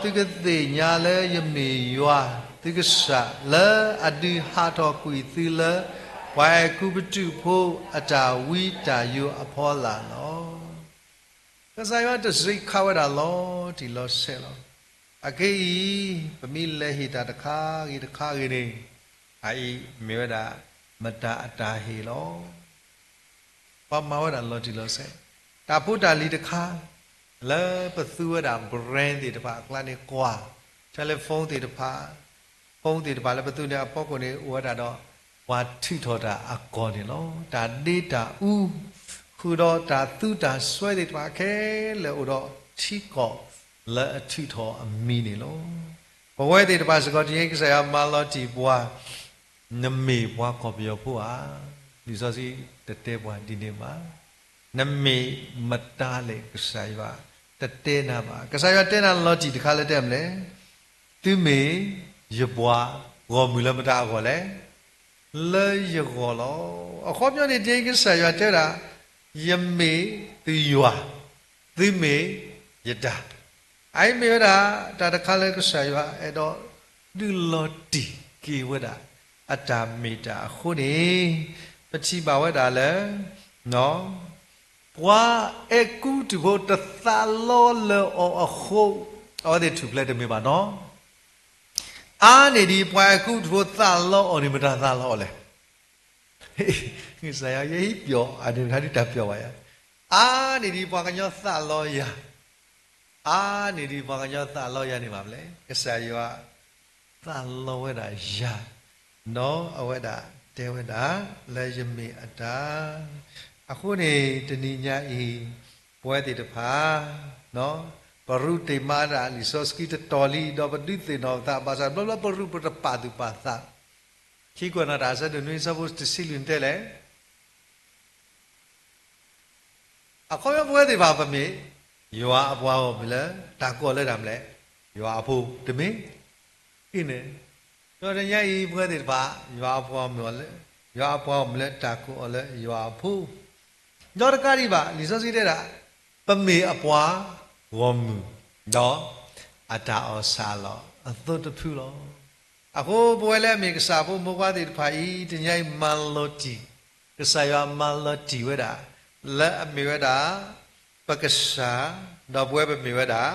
ဒီးသုကသ့ၣ်ညါလၢယမ့ၢ်ယွၤသုကစၢ် လၢအဒုးဟးထီၣ်ကွံာ်သုလၢပှၤအဲၤကူပတူးဖိအတၢ်ဝံတၢ်ယိးအဖီလာ်လီၤ. ကစၢ်ယွၤတစံးခါဝဲဒၣ်လီၤတံၢ်လီၤဆဲးလီၤ. အခဲအံၤ ပမ့ၢ်လဲၤဟ့ၣ်တၢ်တခါဂ့ၤတခါဂ့ၤန့ၣ် အအံၤမ့ၢ်ဝဲဒၣ် မတၤအတၢ်ဟ့ၣ်လီၤ. ပှၤမၤဝဲဒၣ်လီၤတံၢ်လီၤဆဲး, တၢ်ဖိတၢ်လံၤတခါ လၢပသူဝဲဒၣ် brand သ့ၣ်တဖၣ်အကျါန့ၣ် ကွၢ် telephone သ့ၣ်တဖၣ်, phone သ့ၣ်တဖၣ်လၢပသူန့ၣ်အဖီခိၣ်န့ၣ် အိၣ်ဝဲဒၣ်ဒီး ပှၤထုးထီၣ်တၢ်အကီၢ်န့ၣ်လီၤ. တၢ်ဒ့တၢ်အူ ဃုာ်ဒီးတၢ်သူတၢ်စွဲသ့ၣ်တဖၣ်ခဲလၢာ်အိၣ်ဒီးထံကီၢ်လၢအထုးထီၣ်အမံၤန့ၣ်လီၤ. ပဝဲသ့ၣ်တဖၣ်စ့ၢ်ကီး တနံၤအံၤကစၢ်ယွၤမၤလီၤတံၢ်ပှၤ နမ့ၢ်ပှၤကီၢ်ပယီၤဖိဧါ. လံာ်စီဆှံတတဲပှၤဒ်န့ၣ်ဘၣ်. နမ့ၢ်မတၤလဲၣ် ကစၢ်ယွၤတတဲနၤဘၣ်. ကစၢ်ယွၤတဲနၤလီၤတံၢ်တခါလၢတဲမလဲၣ်, သုမ့ၢ်ယပှၤဂီၢ်မုၢ်လၢမတၤအဂီၢ်လဲၣ်. လၢယဂီၢ်လီၤ. အခီပညီန့ၣ် ဒ်ကစၢ်ယွၤတဲဝဲဒၣ်, ယမ့ၢ်သုယွၤ, သုမ့ၢ်ယတၢ် အအံၤမ့ၢ်ဝဲဒၣ် တၢ်တခါလၢကစၢ်ယွၤအဲၣ်ဒိးဒုးလီၤတံၢ်က့ၤဝဲဒၣ် အတၢ်မ့ၢ်တၢ်အဃိန့ၣ်, ပထံၣ်ဘၣ်ဝဲဒၣ်လၢ ပှၤအဲၤကူပတူးဖိတသးလီလၢအီၤအဃိ, အဝဲသ့ၣ်ထူၣ်ဖျဲးတမ့ၢ်ဘၣ်နီၤ. အါန့ၢ်ဒံးပှၤအဲၤကူပတူးဖိသးလီအီၤန့ၣ် မတၤသးလီအီၤလဲၣ်. ကစၢ်ယွၤ ယဟံးပျီၢ် အန့ၣ်တခါဒ်တၢ်ပျီၢ်ဘၣ်ယၤ, အါန့ၢ်ဒံးပှၤကညီသးလီယၤ, အါန့ၢ်ဒံးပှၤကညီသးလီယၤန့ၣ်ဘၣ်မလဲၣ်. ကစၢ်ယွၤသးလီဝဲဒၣ်ယၤ, ဒီးအဝဲဒၣ်တဲဝဲဒၣ်လၢယမ့ၢ်အတၢ်, အဃိန့ၣ် တနံၤညါအံၤ ပဝဲသ့ၣ်တဖၣ် ပရူးတ့ၢ်မါဒၣ်လံာ်စီဆှံတတီၤလံ ဒီးပဒုးသ့ၣ်နီၣ်ပသး ဘၣ်ဆၣ်တဘျီဘျီပရူးပတပာ်သူၣ်ပာ်သး, ခံကွဲးနီၣ်တၢ်အဆၢဒိၣ်နွံ အဆၢဖိတဆံလွံၢ်တဲလဲၣ် အခီပညီပဝဲသ့ၣ်တဖၣ် ပမ့ၢ်ယွၤအပှၤဂီၢ်မုၢ်လၢ တၢ်ကိးလၢတၢ်မလဲၣ်, ယွၤအဖိတမ့ၢ်, အံၤန့ၣ်, ဒီးတနံၤညါအံၤ ပဝဲသ့ၣ်တဖၣ် ယွၤအပှၤဂီၢ်မုၢ်အီၤလၢ ယွၤအပှၤဂီၢ်မုၢ်လၢတၢ်ကိးအီၤလၢယွၤအဖိ, ဒီးတကးဒံးဘၣ် လံာ်စီဆှံတဲဒၣ် ပမ့ၢ်အပှၤဂီၢ်မုၢ် ဒီးအတၢ်အီၣ်ဆၣ်အလီၢ်အသိတဖုလီၤ. အဃိပဝဲလၢအမ့ၢ်ကစၢ်အဖိမုၣ်ဖိခွါသ့ၣ်တဖၣ်အံၤ တနံၤညါအံၤမၤလီၤတံၢ်, ကစၢ်ယွၤမၤလီၤတံၢ်ဝဲဒၣ် လၢအမ့ၢ်ဝဲဒၣ် ပကစၢ်, ဒီးပဝဲပမ့ၢ်ဝဲဒၣ်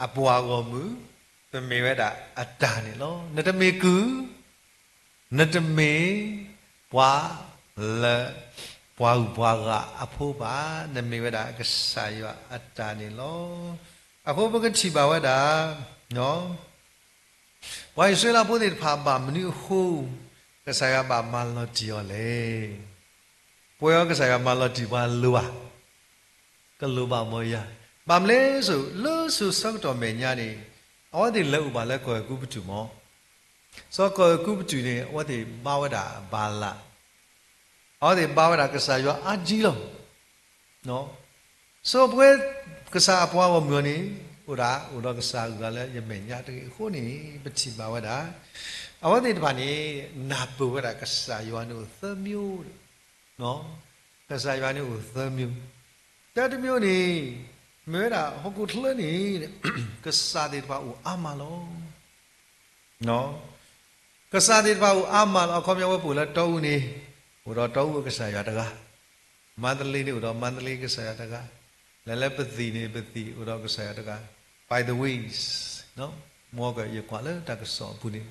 အပှၤဂီၢ်မုၢ်, ပမ့ၢ်ဝဲဒၣ်အတၢ်န့ၣ်လီၤ. နတမ့ၢ်ကုၢ်, နတမ့ၢ်ပှၤလၢ ပှၤဂုၤပှၤဂၤအဖိဘၣ်, နမ့ၢ်ဝဲဒၣ်ကစၢ်ယွၤအတၢ်န့ၣ်လီၤ. အဃိပကထံၣ်ဘၣ်ဝဲဒၣ် ပှၤအံၣ်စရ့လးဖိသ့ၣ်တဖၣ်ဘၣ်မနုၤအဃိ ကစၢ်ယွၤဘၣ်မၤလီၤတံၢ်အီၤလဲၣ်. ပဝဲအံၤကစၢ်ယွၤမၤလီၤတံၢ်ပှၤလိၤဧါ, ကလိၤဘၣ်မ့ၢ်ယၤ, ဘၣ်မနုၤလဲၣ်, လၢစိၤဆၢကတီၢ်မဲာ်ညါန့ၣ် အဝဲသ့ၣ်လဲၤအိၣ်ဘၣ်လၢကီၢ်အဲၤကူပတူးမး, စီၤကီၢ်အဲၤကူပတူးန့ၣ် အဝဲသ့ၣ်ဘါဝဲဒၣ်ဘၤလး, အဝဲသ့ၣ်ဘါဝဲဒၣ်ကစၢ်ယွၤအါကံလီၤ. စီၤပဝဲ ကစၢ်အပှၤဂီၢ်မုၢ်အီၤန့ၣ် အိၣ်ဒၣ် အိၣ်ဒီးကစၢ်အဂုၤအဂၤလၢယမဲာ်ညါတဂ့ၤအဃိန့ၣ် ပထံၣ်ဘၣ်ဝဲဒၣ် အဝဲသ့ၣ်တဖၣ်န့ၣ် နၢ်ပၢၢ်ဝဲဒၣ်ကစၢ်ယွၤန့ၣ်အိၣ်သၢမျိုး, ကစၢ်ယွၤန့ၣ်အိၣ်သၢမျိုး, တၢ်တမျိုးန့ၣ် မ့ၢ်ဝဲဒၣ်ဟီၣ်ခိၣ်ချၢန့ၣ် ကစၢ်သ့ၣ်တဖၣ်အိၣ်အါမးလီၤ. ကစၢ်သ့ၣ်တဖၣ်အိၣ်အါမးလီၤ. အခီပညီဝဲပအိၣ်လၢတီအူန့ၣ် အိၣ်ဒီးတီအူအကစၢ်ယွၤတဂၤ, မါတလ့န့ၣ်အိၣ်ဒီးမါတလ့ကစၢ်ယွၤတဂၤ, လဲၤလၢပသံၣ်န့ၣ် ပသံၣ်အိၣ်ဒီးကစၢ်ယွၤတဂၤ, by the ways, မ်ကယကွၢ်လၢတၢ်ကစီၣ်အပူၤန့ၣ်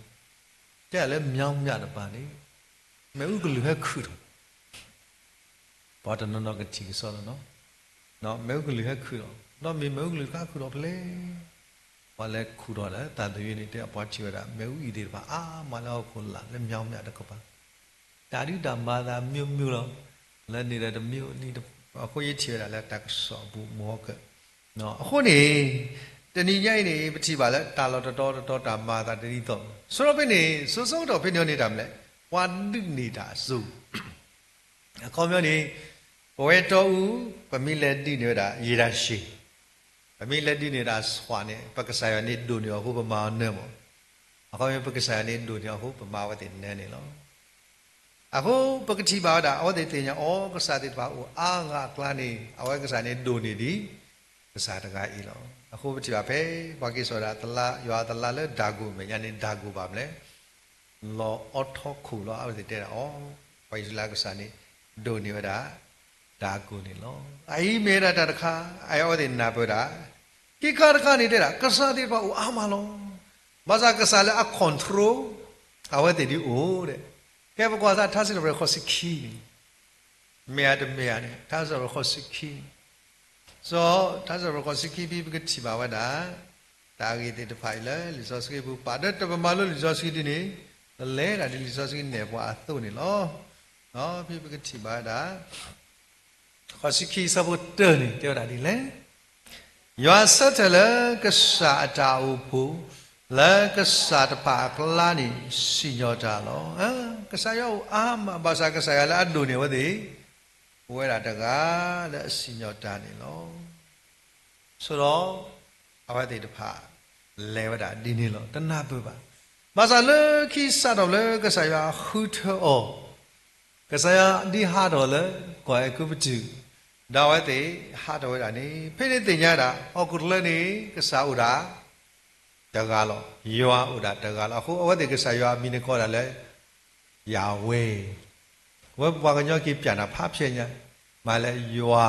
တဲလၢ မြောင်းမြ တပၤန့ၣ် မ့ၣ်အူကလုၢ်ဟဲခုၣ်ထီၣ် ပှၤတနီၤနီၤကထံၣ်ကစီဒီလီၤ, မ့ၣ်အူကလုၢ်ဟဲခုၣ်ထီၣ်, ဒီးမ့ၢ်မ့ၣ်အူကလုၢ်တခါခုၣ်ထီၣ်ဖဲလဲၣ်, ပှၤလဲၤခူၣ်ထီၣ်ဒီးတၢ်သယုၢ်န့ၣ် တဲပှၤထံၣ်ဝဲဒၣ် မ့ၣ်အူအံၤသ့ၣ်တဖၣ်အါမးလၢဟီၣ်ခိၣ်လာ်လၢ မြောင်းမြ တကပၤ, တၢ်ဒုးတၢ်မၤသး မျိုးမျိုး လီၤ, လၢန့ၣ်ဒီးတမံၤနံၤ, အဃိယထံၣ်ဝဲဒၣ်လၢတၢ်ကစီၣ်အပူၤ မ်က အဃိန့ၣ် တနံၤညါအံၤန့ၣ် ပထံၣ်ဘၣ်လၢတၢ်လီၢ်တတီၤတတီၤ တၢ်မၤအသးတဒ်သိး, ဆိဒီးဖဲန့ၣ် စိၤဆၢကတီၢ်ဖဲန့ၣ်န့ၣ် တၢ်မနုၤလဲၣ်, ပှၤဒုးန့ၢ်တၢ်အစိၤ, အခီပညီန့ၣ် ပဝဲတီအူ ပမ့ၢ်လဲၤဒုးန့ၢ်ဝဲဒၣ် ရေတာရှည်, ပမ့ၢ်လဲၤဒုးန့ၢ်တၢ်ဆှးန့ၣ် ပကစၢ်ယွၤန့ၣ်ဒိၣ်န့ၢ်အီၤအဃိ ပမၤအီၤနၢမး, အခီပညီပကစၢ်ယွၤန့ၣ်ဒိၣ်န့ၢ်အီၤအဃိ ပမၤအဝဲသ့ၣ်နၢန့ၣ်လီၤ. အဃိပကထံၣ်ဘၣ်ဝဲဒၣ် အဝဲသ့ၣ်သ့ၣ်ညါအီၤ ကစၢ်သ့ၣ်တဖၣ်အိၣ်အါဂၤအကျါန့ၣ် အဝဲကစၢ်န့ၣ်ဒိၣ်န့ၢ်ဒံး ကစၢ်တဂၤအံၤလီၤ. အဃိပထံၣ်ဘၣ်ဖဲ ပှၤက့ၤစိာ်ဒၣ်သလါ ယွၤအသလါလၢဒၤကိာ်မဲာ်ညါန့ၣ် ဒၤကိာ်ဘၣ်မနုၤလဲၣ်, လီၤအီထီခိၣ်လီၤ. အဝဲသ့ၣ်တဲဒၣ်အီၤ ပှၤအံၣ်စရ့လးကစၢ်န့ၣ် ဒိၣ်န့ၢ်ဝဲဒၣ် ဒၤကိာ်န့ၣ်လီၤ. အအံၤမ့ၢ်ဝဲဒၣ်တၢ်တခါ အအံၤအဝဲသ့ၣ်နၢ်ပၢၢ်ဒၣ်, ခံခါတခါန့ၣ်တဲဒၣ် ကစၢ်သ့ၣ်တဖၣ်အိၣ်အါမးလီၤ. ဘၣ်ဆၣ်ကစၢ်လၢအ control အဝဲသ့ၣ်ဒ်အိၣ်ဒီး, ကဲပကွၢ်သးထါစံးထီၣ်ပတြၢၤဃိးဆံခံန့ၣ် မ့ၢ်ဧါတမ့ၢ်ဧါန့ၣ် ထါစံးထီၣ်ပတြၢၤဃိးဆံခံန့ၣ်, စီၤထါစံးထီၣ်ပတြၢၤဃိးဆံခံ ဖဲပကထံၣ်ဘၣ်ဝဲဒၣ် တၢ်ဂ့ၢ်သ့ၣ်တဖၣ်အံၤလၢလံာ်စီဆှံပူၤ ပာ်ဒီးတပမၤလိလံာ်စီဆှံဒ်န့ၣ် ပလဲၤဒၣ်ဒ်လံာ်စီဆှံနဲၣ်ပှၤအသိးန့ၣ်လီၤ. ဖဲပကထံၣ်ဘၣ်ဝဲဒၣ် ဃိးဆံခံဆၢဖိတၢန့ၣ် တဲဝဲဒၣ်ဒ်လဲၣ်, ယွၤဆၢထၢၣ်လၢကစၢ်အတၢ်အိၣ်ဖှိၣ် လၢကစၢ်တဖၣ်အကျါန့ၣ် စံၣ်ညီၣ်တၢ်လီၤ. ကစၢ်ယွၤအိၣ်အါမး ဘၣ်ဆၣ်ကစၢ်ယွၤလၢအဒိၣ်န့ၢ်အဝဲသ့ၣ် အိၣ်ဝဲဒၣ်တဂၤလၢအစံၣ်ညီၣ်တၢ်န့ၣ်လီၤ. ဆိဒီး အဝဲသ့ၣ်တဖၣ် လဲၤဝဲဒၣ်ဒ်န့ၣ်လီၤ. တနၢ်ပၢၢ်ဘၣ်. ဘၣ်ဆၣ်လၢခံစးထီၣ်လၢကစၢ်ယွၤဃုထၢအီၤ, ကစၢ်ယွၤဒ်ဟးထီၣ်လၢကီၢ်အဲၤကူပတူး, ဒီးအဝဲသ့ၣ်ဟးထီၣ်ဝဲဒၣ်န့ၣ် ဖဲန့ၣ်သ့ၣ်ညါဒၣ် ဟီၣ်ခိၣ်ချၢန့ၣ် ကစၢ်အိၣ်ဒၣ်တဂၤလီၤ. ယွၤအိၣ်ဒၣ်တဂၤလီၤ. အဃိအဝဲသ့ၣ်ကစၢ်ယွၤအမံၤန့ၣ်ကိးဒၣ်လၢ ယၤဝဲ, အဝဲပပှၤကညီက့ၤပျၢ်နၤဖးဖျဲးညါ, မ့ၢ်လၢယွၤ,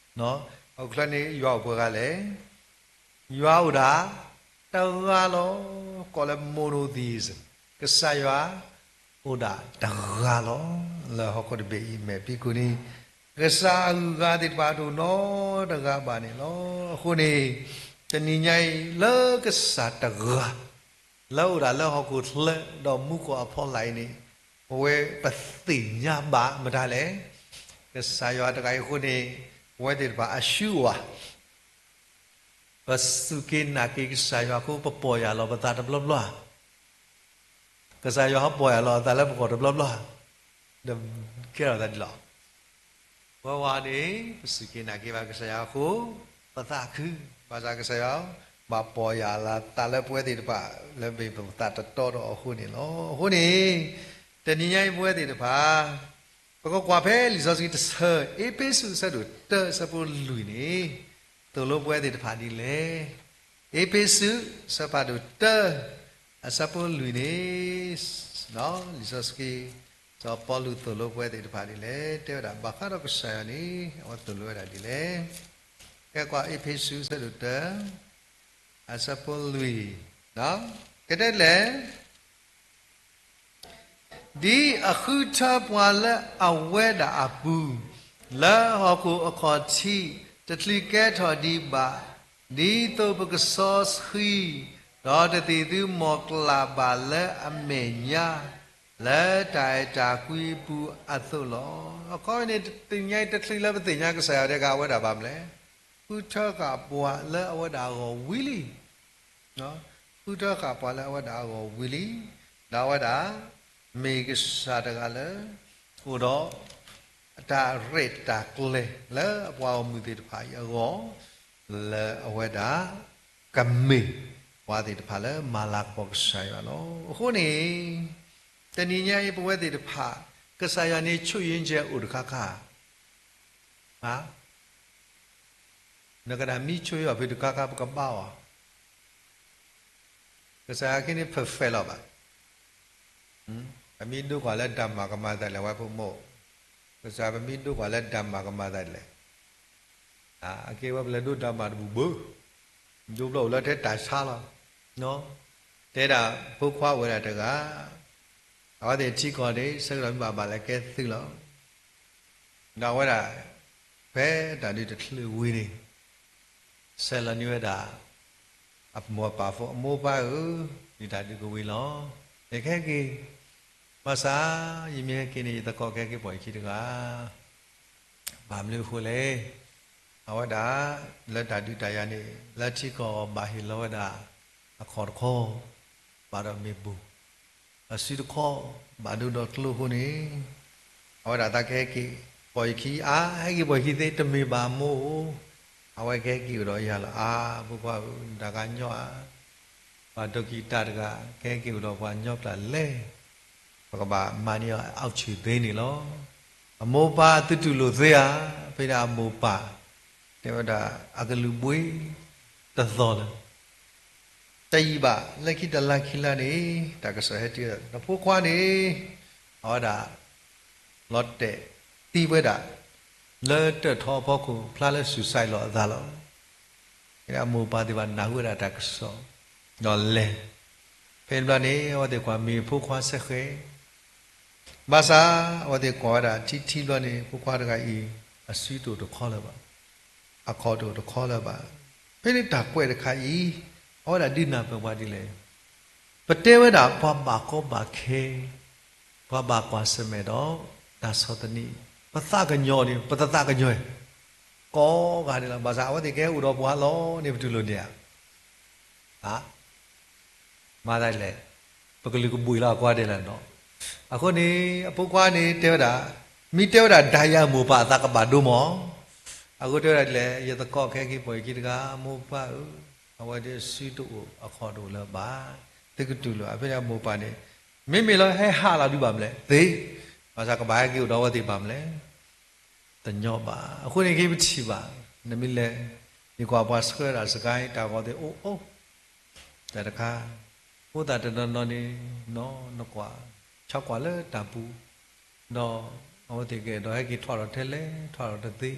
ဟီၣ်ခိၣ်ချၢန့ၣ်ယွၤအိၣ်ပှဲၤဂၤလဲၣ်. ယွၤအိၣ်ဒၣ်တဂၤလီၤ. ကိးလၢ monotheism, ကစၢ်ယွၤအိၣ်ဒၣ်တဂၤလီၤ. လၢဟီၣ်ခိၣ်တဘ့ၣ်အံၤ မဲာ်ဖံးခိၣ်န့ၣ် ကစၢ်အဂုၤအဂၤသ့ၣ်တဖၣ်တအိၣ်နီတဂၤဘၣ်န့ၣ်လီၤ. အဃိန့ၣ် တနံၤညါအံၤ လၢကစၢ်တဂၤ လၢအိၣ်ဒၣ်လၢဟီၣ်ခိၣ်ချၢ ဒီးမူခိၣ်အဖီလာ်အံၤန့ၣ် ပဝဲပသ့ၣ်ညါဘၣ်မတၤလဲၣ်. ကစၢ်ယွၤတဂၤအံၤအဃိန့ၣ် ပဝဲသ့ၣ်တဖၣ်အရှုံးဧါ. ပစူၢ်က့ၤနာ်က့ၤကစၢ်ယွၤအဃိ ပပီၢ်ယၢ်လီၤပသးတဘျီဘျီ, ကစၢ်ယွၤဟဲပီၢ်ယၢ်လီၤအသးလၢပဂီၢ်တဘျီဘျီ, ဒီးကဲထီၣ်သးဒ်လဲၣ်. ပဝဲန့ၣ် ပစူၢ်က့ၤနာ်က့ၤဘၣ်ကစၢ်ယွၤအဃိ ပသးခု, ဘၣ်ဆၣ်ကစၢ်ယွၤ ဘၣ်ပီၢ်ယၢ်လီၤသးလၢပဝဲသ့ၣ်တဖၣ် လၢမ့ၢ်ပသးတတီဒီးအဃိန့ၣ်လီၤ. အဃိန့ၣ် တနံၤညါအံၤပဝဲသ့ၣ်တဖၣ် ပကကွၢ်ဖဲလံာ်စီဆှံတဆၢ အ့းဖ့းစူးအဆၢဒိၣ်တၢ အဆၢဖိလွံၢ်န့ၣ် သိၣ်လိပဝဲသ့ၣ်တဖၣ်ဒ်လဲၣ်. အ့းဖ့းစူး အဆၢဖးဒိၣ်တၢ အဆၢဖိလွံၢ်န့ၣ် လံာ်စီဆှံ စီၤပီလူးသိၣ်လိပဝဲသ့ၣ်တဖၣ်ဒ်လဲၣ်. တဲဝဲဒၣ် ဘၣ်ဃးဒီးကစၢ်ယွၤန့ၣ် အဝဲသိၣ်လိဝဲဒၣ်ဒ်လဲၣ်. ကဲကွၢ်အ့းဖ့းစူး အဆၢဒိၣ်တၢ အဆၢဖိလွံၢ်, ကတဲလဲၣ် ဒ်အဃုထၢပှၤလၢအဝဲဒၣ်အပူၤ, လၢဟီၣ်ခိၣ်အခီၣ်ထံး တချုးကဲထီၣ်ဒံးဘၣ်, ဒ်သိးပကစီဆှံ, ဒီးတသံၣ်သုမီၢ်ကျၢ်ဘၣ်လၢအမဲာ်ညါ, လၢတၢ်အဲၣ်တၢ်ကွံအပူၤအသိးလီၤ. အခီပညီန့ၣ် တနံၤညါအံၤတချုးလၢပသ့ၣ်ညါကစၢ်ယွၤတဂၤအဝဲဒၣ်ဘၣ်မနုၤလဲၣ်, ဃုထၢဃာ်ပှၤလၢအဝဲဒၣ်အဂီၢ်ဝံၤလံ ဃုထၢဃာ်ပှၤလၢအဝဲဒၣ်အဂီၢ်ဝံၤလံ, ဒီးအဝဲဒၣ် မ့ၢ်ကစၢ်တဂၤလၢ အိၣ်ဒီး အတၢ်ရဲၣ်တၢ်ကျဲၤလၢအပှၤဂီၢ်မုၢ်သ့ၣ်တဖၣ်အံၤအဂီၢ်, လၢအဝဲဒၣ် ကမ့ၢ်ပှၤသ့ၣ်တဖၣ်လၢမၤလၤကပီၤကစၢ်ယွၤလီၤ. အဃိန့ၣ် တနံၤညါအံၤပဝဲသ့ၣ်တဖၣ် ကစၢ်ယွၤန့ၣ်ဆိၣ်ယံၤကဲအိၣ်တခါခါ နကဒၣ်မံဆိၣ်ယံၤအီၤဖဲတခါခါ ပကဘါအီၤ, ကစၢ်ယွၤက့န့ၣ် perfect လီၤဘၣ်. ပမ့ၢ်ဒိကွၢ်လၢတၢ်မၤကမၤသးလဲၣ် ဝဲဖိမုၣ်, ကစၢ် ပမ့ၢ်ဒိကွၢ်လၢတၢ်မၤကမၤသးလဲၣ်, အကဲဝဲပလဲၤဒိတၢ်မၤတဘူၣ်ဘၣ်, ဒိဖျိအိၣ်လၢထဲတၢ်ဆါလီၤ. တဲဒၣ်ဖိခွါဝဲဒၣ်တဂၤ အဝဲသ့ၣ်ထံကီၢ်န့ၣ် ဆၢကတီၢ်မ့ၢ်ဘၣ်ဘၣ်လဲၤကဲသုးလီၤ. ဒီးအဝဲဒၣ် ဖဲတၢ်ဒုးတချုးဝံၤန့ၣ် ဆဲးလီၤန့ၢ်ဝဲဒၣ် အမိၢ်အပၢ်ဖိ, အမိၢ်ပၢ်ဧၢ, ယတၢ်ဒုးကဝံၤလီၤ. ယကဟဲက့ၤ, ဘၣ်ဆၣ် ယမ့ၢ်ဟဲက့ၤန့ၣ် ယသကိးကဟဲက့ၤပိာ်ယခံတဂၤ ဘၣ်မနုၤအဃိလဲၣ်. အဝဲဒၣ် လၢတၢ်ဒုးတၢ်ယၤန့ၣ် လၢထံကီၢ်ဘၣ်ဟ့ၣ်လီၤဝဲဒၣ် အခီၣ်တခီ ဘၣ်ဒီးမ့ၣ်ပိၢ်, အစုတခီ ဘၣ်ဒိဒီးကျိအဃိန့ၣ် အဝဲဒၣ်သးကဟဲက့ၤပိာ်ယခံအါ, ဟဲက့ၤပိာ်ယခံသ့တမ့ၢ်ဘၣ်အမိၢ်ဧိၤ, အဝဲကဟဲက့ၤအိၣ်ဒီးယၤလီၤ. အါ ဖိခွါဧၢ, နတၢ်ကညီဧါ, ပှၤဒိကံတၢ်တဂၤ ကဟဲက့ၤအိၣ်ဒီးပှၤကညီကျါလဲၣ်, ပကဘၣ်မၤန့ၢ်အီၤ အီၣ်ဆူၣ်သ့န့ၣ်လီၤ. အမိၢ်ပၢ်သုတူၢ်လိာ်သ့ဧါ, ဖဲဒၣ်အမိၢ်ပၢ် တဲဝဲဒၣ်အကလုၢ်ဘှံးတသီၣ်လၢ တယံာ်ဘၣ် လၢခံတလါခံလါန့ၣ် တၢ်ကစီၣ်ဟဲတုၤ နဖိခွါန့ၣ် အဝဲဒၣ် လီၤတဲာ်သံဝဲဒၣ် လၢတၢၣ်ထီအဖီခိၣ် ဖျါလၢ suicide လီၤအသးလီၤ. အမိၢ်ပၢ်သ့ၣ်တဖၣ်နၢ်ဟူဝဲဒၣ်တၢ်ကစီၣ် ဒီးလဲၤ, ဖဲန့ၣ်ဘျီန့ၣ် အဝဲသ့ၣ်ကွၢ်မ့ၢ်ဖိခွါစ့ၢ်ကီး ဘၣ်ဆၣ် အဝဲသ့ၣ်ကွၢ်ဝဲဒၣ်ထံထံဘျီန့ၣ် ဖိခွါတဂၤအံၤ အစုတအိၣ်တခီလၢၤဘၣ်, အခီၣ်တအိၣ်တခီလၢၤဘၣ်. ဖဲန့ၣ်တၢ်ကွဲးတခါအံၤ အဝဲဒၣ်ဒုးနၢ်ပၢၢ်ပှၤဒ်လဲၣ်. ပတဲဝဲဒၣ်ပှၤဘၣ်ကီဘၣ်ခဲ, ပှၤဘၣ်ကွၢ်ဆၢၣ်မဲာ်ဒီး တၢ်ဆီၣ်သနံး, ပသးကညီၤန့ၣ် ပတသးကညီၤ, ကိးဂၤဒဲးလီၤ. ဘၣ်ဆၣ်အဝဲသ့ၣ်ကဟဲအိၣ်ဒီးပှၤလီၤန့ၣ် ပတူၢ်လိာ်န့ၣ်ဧါ. မၤသးလဲၣ်, ပကလုာ်ကဘှံးလီၤအကွၢ်ဒဲးလီၤနီၤ. အဃိန့ၣ် အဖိခွါန့ၣ်တဲဝဲဒၣ်, မ့ၢ်တဲဝဲဒၣ် ဒၣ်ယၤအမိၢ်ပၢ်အသးကဘၣ်ဒိမး. အဃိတဲဝဲဒၣ်ဒ်လဲၣ်, ယသကိးကဟဲက့ၤပိာ်ယခံတဂၤ မိၢ်ပၢ်ဧၢ, အဝဲဒၣ်စုတအိၣ်အခီၣ်တအိၣ်လၢၤဘၣ်. သုကတူၢ်လိာ် အဖဲန့ၣ်အမိၢ်ပၢ်န့ၣ် မ့မ့ၢ်လၢဟဲဟးလီၤဒုးဘၣ်မလဲၣ်, သ့, ဘၣ်ဆၣ်ကဘၣ်ဟဲက့ၤအိၣ်ဒီးအဝဲသ့ၣ်ဘၣ်မလဲၣ် တညီဘၣ်. အဃိန့ၣ်က့ၤပထံၣ်ဘၣ်, နမ့ၢ်လဲၤ, ယကွၢ်ပှၤဆှၢဒၣ်စကဲ တၢ်ဂီၤသ့ၣ်အိၣ်အိၣ်, တၢ်တခါ, ဖိသၣ်တနီၤနီၤန့ၣ်, နီၢ်နကွၢ်, ဆီကွၢ်လၢတၢ်ပူၤ, ဒီးအဝဲသ့ၣ်ကအဲၣ်ဒိးဟဲက့ၤထွဲဒီးထဲလဲၣ် ထွဲဒီးတသ့,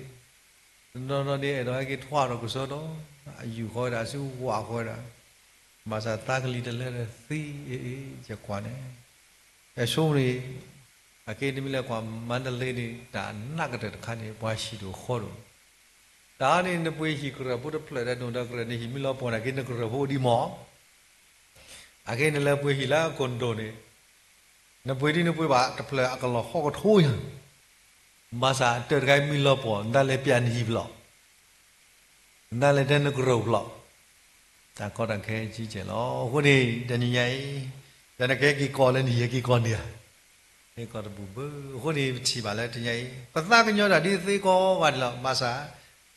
တနီၤနီၤန့ၣ် အဲၣ်ဒိးဟဲက့ၤထွဲဒီးကစီဒီ, အယူၢ်ဃီဝဲဒၣ် အစုဝးဃီဝဲဒၣ်, ဘၣ်ဆၣ်သးကလံၤတလၢဒီးသ့အ့ၣ်အ့ၣ် ယကွၢ်န့ၣ် အဆိန့ၣ်, အက့နမ့ၢ်လဲၤကွၢ်မါတလ့န့ၣ် တၢ်နးကတၢၢ်တခါန့ၣ် ပှၤဟံၣ်တအိၣ်ဃီတအိၣ်, တၢ်န့ၣ် နပှ့ၤဟံၣ်ကရၢၢ်ဖိတဖျၢၣ်ဒီး နအိၣ်ဒီးကရၢၢ်န့ၣ် ဟံၣ်မံလီၤပှီၢ်န့ၣ် က့နကရၢၢ်ဖိဒံးမး, အက့နလဲၤပှ့ၤဟံၣ်လၢအကိၣ်ဒိၣ်န့ၣ်, နပှ့ၤဒ်နပှ့ၤဘၣ်တဖျၢၣ်အကလီၢ်ဃီကထိညါ, ဘၣ်ဆၣ်အတၢၢ်တခါမံလီၤပှီၢ် နတၢ်လဲၤပျၢ်နဟံၣ်ဖျိး နလဲၤတဲနကရၢၢ်ဖျိး, တၢ်ကီတၢ်ခဲကဲကဲလီၤ. အဃိန့ၣ် တနံၤညါအံၤ, ယနကဟဲက့ၤကိးလၢနဟံၣ်ဟဲက့ၤကိးန့ၣ်ဧါ, ဟဲက့ၤကိးတဘူၣ်ဘၣ်. အဃိန့ၣ် ပထံၣ်ဘၣ်လၢတနံၤညါအံၤ ပသးကညီၤတၢ်ဒ်သ့ကိးဂၤဒဲးလီၤ. ဘၣ်ဆၣ်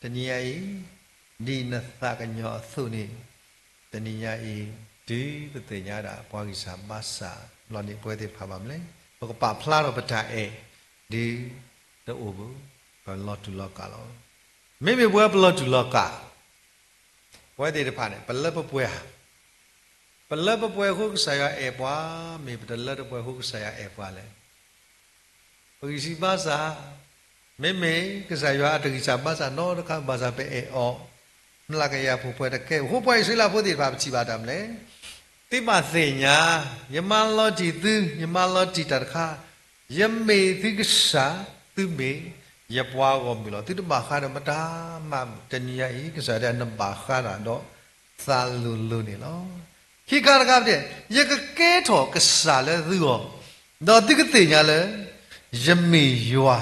တနံၤညါအံၤ ဒ်နသးကညီၤအသိးန့ၣ် တနံၤညါအံၤ တုၤပသ့ၣ်ညါဒၣ်ပှၤဂံၢ်စၢ်ဘါစၢ်ဘျီန့ၣ် ပဝဲသ့ၣ်တဖၣ်ဘၣ်မနုၤလဲၣ်, ပကပာ်ဖျါထီၣ်ပတၢ်အဲၣ် ဒုးတအိၣ်ဘၣ်, ပလီၤတူာ်လီၤကာ်လီၤ. မ့မ့ၢ်ပဝဲပလီၤတူာ်လီၤကာ် ပဝဲသ့ၣ်တဖၣ်န့ၣ် ပလၢပပှဲၤဧါ. ပလၢပပှဲၤအဃိကစၢ်ယွၤအဲၣ်ပှၤ, မ့ၢ်ပတလၢတပှဲၤအဃိကစၢ်ယွၤအဲၣ်ပှၤလဲၣ်. ပဂံၢ်စၢ်ဘါစၢ်, မ့မ့ၢ်ကစၢ်ယွၤအတဂံၢ်စၢ်ဘါစၢ်နီတခါ ဘၣ်ဆၣ်ပအဲၣ်အီၤ မျးကယၤဖိ ပှဲၤတကဲအဃိ ပှၤအံၣ်စရ့လးဖိသ့ၣ်တဖၣ် ပထံၣ်ဘၣ်တၢ်မနုၤလဲၣ်. သုဘၣ်သ့ၣ်ညါ, ယမၤလီၤတံၢ်သု, ယမၤလီၤတံၢ်တၢ်တခါ, ယမ့ၢ်သုကစၢ်, သုမ့ၢ်ယပှၤဂီၢ်မုၢ်လီၤ. သုတဘၣ်ဃးဒီးမတၤမး, တနံၤညါအံၤ ကစၢ်ယွၤတဲနဘၣ်ဃးတၢ်ဒီးသးလိၤလိၤန့ၣ်လီၤ. ခံခါတခါပတဲ, ယကကဲထီၣ်ကစၢ်လၢသုဂီၢ်, ဒီးသုကသ့ၣ်ညါလၢ ယမ့ၢ်ယွၤ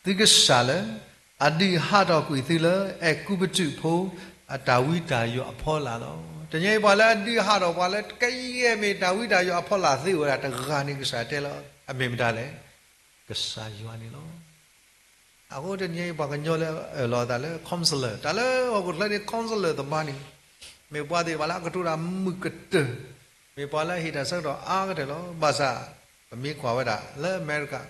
သုကစၢ်လၢ အဒုးဟးထီၣ်ကွံာ်သုလၢ အဲၤကူပတူးဖိ အတၢ်ဝံတၢ်ယိးအဖီလာ်လီၤ. တနံၤအံၤပှၤလၢအဒုးဟးထီၣ်ပှၤလၢ ကယဲၢ်မ့ၢ်တၢ်ဝံတၢ်ယိးအဖီလာ်သ့အိၣ်ဝဲဒၣ်တဂၤန့ၣ် ကစၢ်တဲလၢအမ့ၢ်မတၤလဲၣ်, ကစၢ်ယွၤန့ၣ်လီၤ. အဃိတနံၤအံၤပှၤကညီလၢအအၢၣ်လီၤအသးလၢ counselor, တၢ်လၢဟီၣ်ခိၣ်ချၢန့ၣ် counselor သ့ၣ်တဖၣ်န့ၣ် မ့ၢ်ပှၤသ့ၣ်တဖၣ်လၢအကတိၤတၢ်မုာ်ကတၢၢ်, မ့ၢ်ပှၤလၢအဟ့ၣ်တၢ်ဆၢကတီၢ်အါကတၢၢ်လီၤ. ဘၣ်ဆၣ် ပမ့ၢ်ကွၢ်ဝဲဒၣ်လၢအမဲရကၤ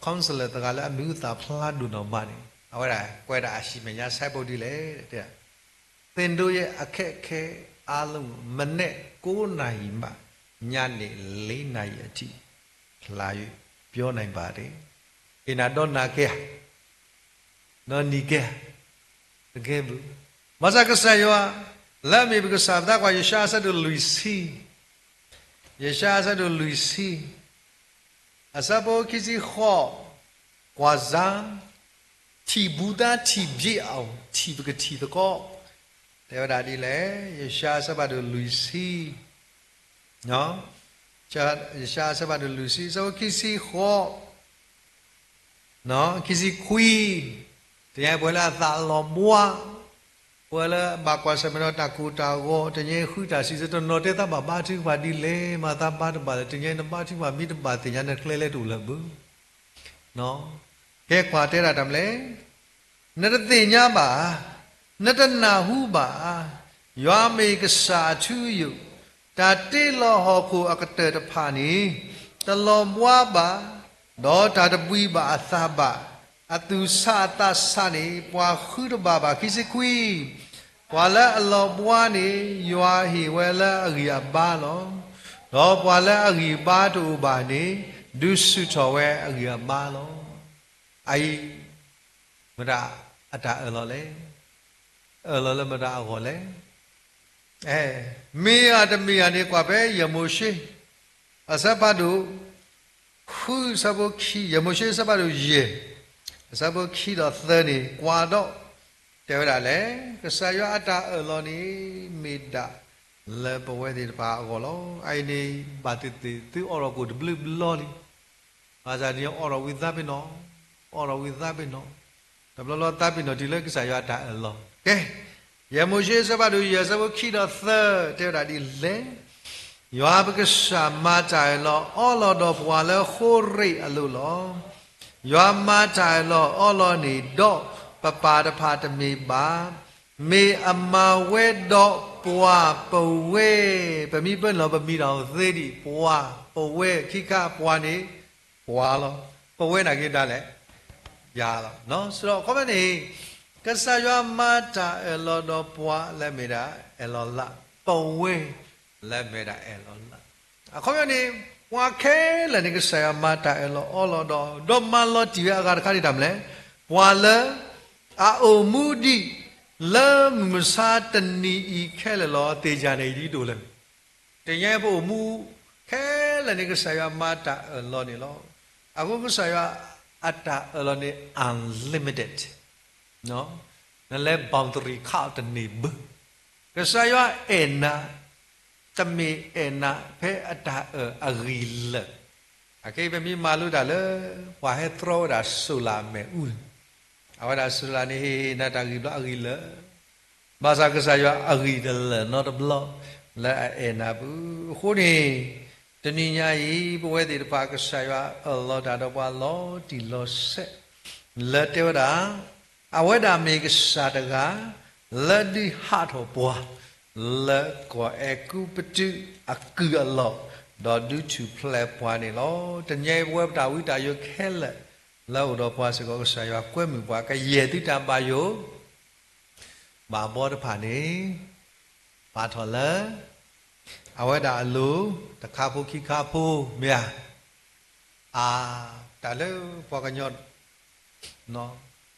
counselor တဂၤလၢအမံၤဟူသၣ်ဖျါဒိၣ်နီၢ်မးန့ၣ် အဝဲဒၣ်ကွဲးဒၣ်အဟံၣ်မဲာ်ညါ ဆိုင်းဘုတ် ဒ်လဲၣ်, သင်တို့ရဲ့အခက်အခဲအားလုံးကို မနက်ကိုးနာရီမှ ညနေလေးနာရီအထိ လာ၍ ပြောနိုင်ပါတယ်. အိမ်သာတော့ နားခဲ့ရ နီၢ်နံၤကဲ တကဲဘုး, ဘၣ်ဆၣ်ကစၢ်ယွၤ လၢအမ့ၢ်ပကစၢ် ပသးကွၢ် ယၡါယၤ အဆၢဒိၣ်လွံၢ်ဆံ, ယၡါယၤ အဆၢဒိၣ်လွံၢ်ဆံ, အဆၢဖိခံဆံဃိး, ကွၢ်စၢ်, ထံၣ်ဘူးသား ထံၣ်ပြည့်အောင်, ထံၣ်ပကထံၣ်သကိး, တဲဝဲဒၣ်ဒ်လဲၣ်, ယၡါယၤ အဆၢဖးဒိၣ်လွံၢ်ဆံ, ယၡါယၤ အဆၢဖးဒိၣ်လွံၢ်ဆံ အဆၢဖိခံဆံဃိး ခံဆံခွံ, တနံၤအံၤပဝဲလၢအသးလီၤဘှါ, ပဝဲလၢဘၣ်ကွၢ်ဆၢၣ်မဲာ်ဒီးတၢ်ကိၢ်တၢ်ဂီၤ, တနံၤအံၤဃုတၢ်စံးဆၢ တနီၤတဲသးဘၣ်ဘါထုကဖၣ်ဒ်လဲၣ်, မၤသးဘါတဘၣ်လၢၤ, တနံၤအံၤနဘါထုကဖၣ် မ့ၢ်တဘၣ်သ့ၣ်ညါ နကျဲလဲၤတအိၣ်လၢၤဘၣ်. ကဲကွၢ်တဲဒၣ်တၢ်မနုၤလဲၣ်, နတသ့ၣ်ညါဘၣ်ဧါ, နတနၢ်ဟူဘၣ်ဧါ, ယွၤမ့ၢ်ကစၢ်အထူအယိာ်, တၢ်တ့လီၤဟီၣ်ခိၣ်အကတၢၢ်တဖၣ်န့ၣ် တလီၤဘှါဘၣ်, ဒီးတၢ်တဘှံးဘၣ်အသးဘၣ်, အသူၣ်ဆးအသးဆးန့ၣ် ပှၤဃုတဘၣ်ဘၣ်. ခံဆံခွံ, ပှၤလၢအလီၤဘှါန့ၣ် ယွၤဟ့ၣ်ဝဲလၢအဂံၢ်အဘါလီၤ. ဒီးပှၤလၢအဂံၢ်ဘါတအိၣ်ဘၣ်န့ၣ် ဒုးဆူၣ်ထီၣ်ဝဲအဂံၢ်အဘါလီၤ. အအံၤ မတၤအတၢ်အၢၣ်လီၤလဲၣ်. အၢၣ်လီၤလၢမတၤအဂီၢ်လဲၣ်. အဲ, မ့ၢ်ဧါတမ့ၢ်ဧါန့ၣ် ကွၢ်ဖဲယဲၢ်မိၤၡ့ အဆၢဖးဒိၣ် ဃု အဆၢဖိခံ, ယဲၢ်မိၤၡ့ အဆၢဖးဒိၣ်ယဲၢ် အဆၢဖိခံဒီးသၢန့ၣ် ကွၢ်ဒီး တဲဝဲဒၣ်လဲၣ်, ကစၢ်ယွၤအတၢ်အၢၣ်လီၤန့ၣ် မ့ၢ်ဒၣ်လၢပဝဲသ့ၣ်တဖၣ်အဂီၢ်လီၤ. အအံၤန့ၣ် ဘၣ်သ့ၣ်သ့ၣ် သုအိးထီၣ်ကိၣ်တဘျုးဘျီလံ. ဘၣ်ဆၣ်န့ၣ် အိးထီၣ်ဝံသးပ့ၤနီၣ်, အိးထီၣ်ဝံသးပ့ၤနီၣ်, တဘျီဘျီသးပ့ၤနီၣ်တုၤလၢကစၢ်ယွၤအတၢ်အၢၣ်လီၤ. ကဲ, ယဲၢ်မိၤၡ့ အဆၢဖးဒိၣ်ယဲၢ် အဆၢဖိခံဒီးသၢ တဲဝဲဒၣ်ဒ်လဲၣ်, ယွၤပကစၢ်မၤတၢ်အၢၣ်လီၤအီလီၤဒီးပှၤလၢဃိရ့းအလိၤလီၤ. ယွၤမၤတၢ်အၢၣ်လီၤအီလီၤန့ၣ် ဒီးပပၢ်တဖၣ်တမ့ၢ်ဘၣ်, မ့ၢ်အမၤဝဲဒီးပှၤပဝဲ, ပမ့ၢ်ပၢနုာ်လီၤ ပမ့ၢ်တၢ်သ့ဒံး ပှၤပဝဲ, ခံခါပှၤန့ၣ် ပှၤလီၤ. ပဝဲနာ်က့ဒၣ်လဲာ် ယၤလီၤ. ဆိုတော့ အခီပညီန့ၣ် ကစၢ်ယွၤမၤတၢ်အၢၣ်လီၤဒီးပှၤလၢအမ့ၢ်ဒၣ်အဲၣ်လီၤလၢ်, ပဝဲလၢအမ့ၢ်ဒၣ်အဲၣ်လီၤလၢ်. အခီပညီန့ၣ် ပှၤခဲလၢာ်န့ၣ် ကစၢ်ယွၤမၤတၢ်အၢၣ်လီၤအီလီၤဒီး ဒီးမၤလီၤတံၢ်ဝဲအဂၤတခါန့ၣ် တၢ်မနုၤလဲၣ်, ပှၤလၢအအိၣ်မူဒံး လၢမုၢ်မဆါတနံၤအံၤခဲလၢာ်လီၤ. သ့ၣ်ညါန့ၣ် ယဒ်ဒိၣ်လဲၣ် တနံၤအံၤပအိၣ်မူခဲလၢာ်န့ၣ် ကစၢ်ယွၤမၤတၢ်အၢၣ်လီၤန့ၣ်လီၤ. အဃိကစၢ်ယွၤအတၢ်အၢၣ်လီၤန့ၣ် unlimited, နလဲၤ boundary ခးအီၤတန့ၢ်ဘၣ်. ကစၢ်ယွၤအဲၣ်နၤ တမ့ၢ်အဲၣ်နၤဖဲအတၢ်အၢၣ်အဂံၢ်လၢာ်. အခဲအံၤပမ့ၢ်မၤလိတၢ်လၢ ပှၤဟဲတြီဝဲဒၣ် solar အမဲာ်အူန့ၣ်, အဝဲဒၣ် solar န့ၣ် ဟ့ၣ်နၤတၢ်ဂံၢ်ဘျီအဂံၢ်လၢာ် ဘၣ်ဆၣ်ကစၢ်ယွၤအဂံၢ်တလၢာ်နီတဘျီ လၢအအဲၣ်နၤဘၣ်. အဃိန့ၣ် တနံၤညါအံၤ ပဝဲသ့ၣ်တဖၣ် ကစၢ်ယွၤအၢၣ်လီၤတၢ်ဒီးပှၤလီၤတံၢ်လီၤဆဲး လၢတဲဝဲဒၣ် အဝဲဒၣ်မ့ၢ်ကစၢ်တဂၤ လၢဒုးဟးထီၣ်ပှၤ လၢကီၢ်အဲၤကူပတူးအကုၢ်အလီၢ်, ဒီးဒုးထူၣ်ဖျဲးပှၤန့ၣ်လီၤ. တနံၤအံၤပဝဲပတၢ်ဝံတၢ်ယိးခဲလၢာ် လၢအိၣ်ဒီးပှၤစ့ၢ်ကီးကစၢ်ယွၤကွဲမုာ်ပှၤ ကယဲၢ်သုတၢ်ဘၣ်ယိၣ် ဘၣ်ဘီတဖၣ်န့ၣ် ပာ်ထီၣ်လၢ အဝဲဒၣ်အလိၤ တခါဖိခံခါဖိ မ့ၢ်ဧါ. အါ, တၢ်လၢပှၤကညီ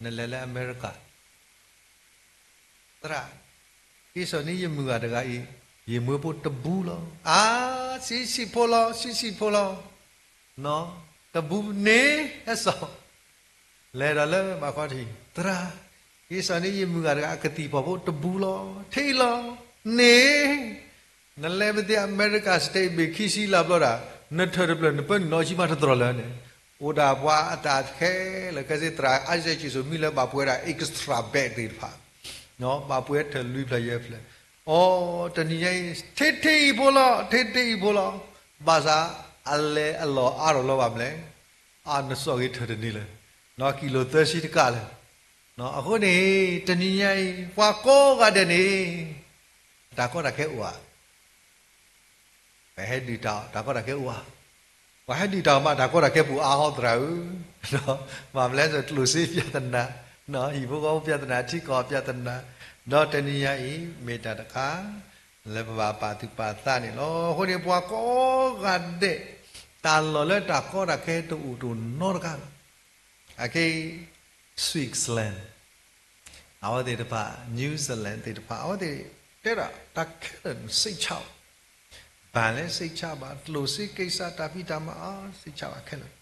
နလဲၤလၢအမဲရကၤ သရၣ်, က့ၤစိာ်န့ၢ်ယမုၢ်ဂၤတဂၤအံၤ ယမွေးဖိတဘူးလီၤ. အါ, ဆံးဆံးဖိလီၤ, ဆံးဆံးဖိလီၤ. တဘူးန့ၣ် ဟဲစိာ် လဲၤဒီးလၢမၤခီထံး သရၣ်, က့ၤစိာ်န့ၢ်ယမုၢ်ဂၤတဂၤအကသံၣ်ဖီဖိတဘူးလီၤ. ထံၣ်လီၤန့ၣ် နလဲၤမ့ၢ်သ့ America State ဘ့ၣ်ခံဆံလၢဘျီဒၣ် နထၢၣ်တဖျၢၣ် နပၢနုာ်နီၢ်ဆံမးတတြီၢ်လၢန့ၣ်, အိၣ်ဒၣ်ပှၤအတၢ်ခဲလၢာ်ခဲဆ့ သရၣ်အါစဲးကံၣ်စိၤမံလၢဘၣ်ပှဲၤဒၣ် extra bed သ့ၣ်တဖၣ်, ဘၣ်ပှဲၤထၢၣ်လွံၢ်ဖျၢၣ်ယဲၢ်ဖျၢၣ်, အိ, တနံၤညါအံၤ ထံထံအံၤဖိလီၤ, ထံထံအံၤဖိလီၤ. ဘၣ်ဆၣ် အလဲၤအလီၢ်အါထီၣ်လီၤဘၣ်မလဲၣ်. အါ နစိာ်ဂ့ၤထၢၣ်တန့ၢ်လၢၤ, ကံၣ်လိာ်သၢဆံတကးလၢၤ. အဃိန့ၣ် တနံၤညါအံၤ ပှၤကိးဂၤဒဲးန့ၣ် တၢ်ကီတၢ်ခဲအိၣ်ဧါ. ပဟဲဒုၣ်တၢ်အီၣ် တၢ်ကီတၢ်ခဲအိၣ်ဧါ. ပှၤဟဲဒုၣ်တၢ်အီၣ်မး တၢ်ကီတၢ်ခဲပူၤအါဟီသရၣ်ဧၢ, ဘၣ်မလဲၣ် ကျိၣ်စ့ပြဿနာ, ဟံၣ်ဖိဃီဖိပြဿနာ, ထံကီၢ်ပြဿနာ, ဒီးတနံၤညါအံၤ မ့ၢ်တၢ်တခါ လၢပဘၣ်ပာ်သူၣ်ပာ်သးန့ၣ်လီၤ. အဃိန့ၣ် ပှၤကိးဂၤဒဲး တၢ်လီၢ်လၢတၢ်ကီတၢ်ခဲတအိၣ်တအိၣ်နီတခါဘၣ်. အခဲအံၤ Switzerland အဝဲသ့ၣ်တဖၣ် New Zealand သ့ၣ်တဖၣ် အဝဲသ့ၣ်တဲဒၣ် တၢ်ခဲလၢာ်န့ၣ် စိတ်ချပါ, ဘဏ်လည်း စိတ်ချပါ, ကျိၣ်စ့ကိစ္စ တၢ်ဖံးတၢ်မၤအါ စိတ်ချပါ ခဲလၢာ်,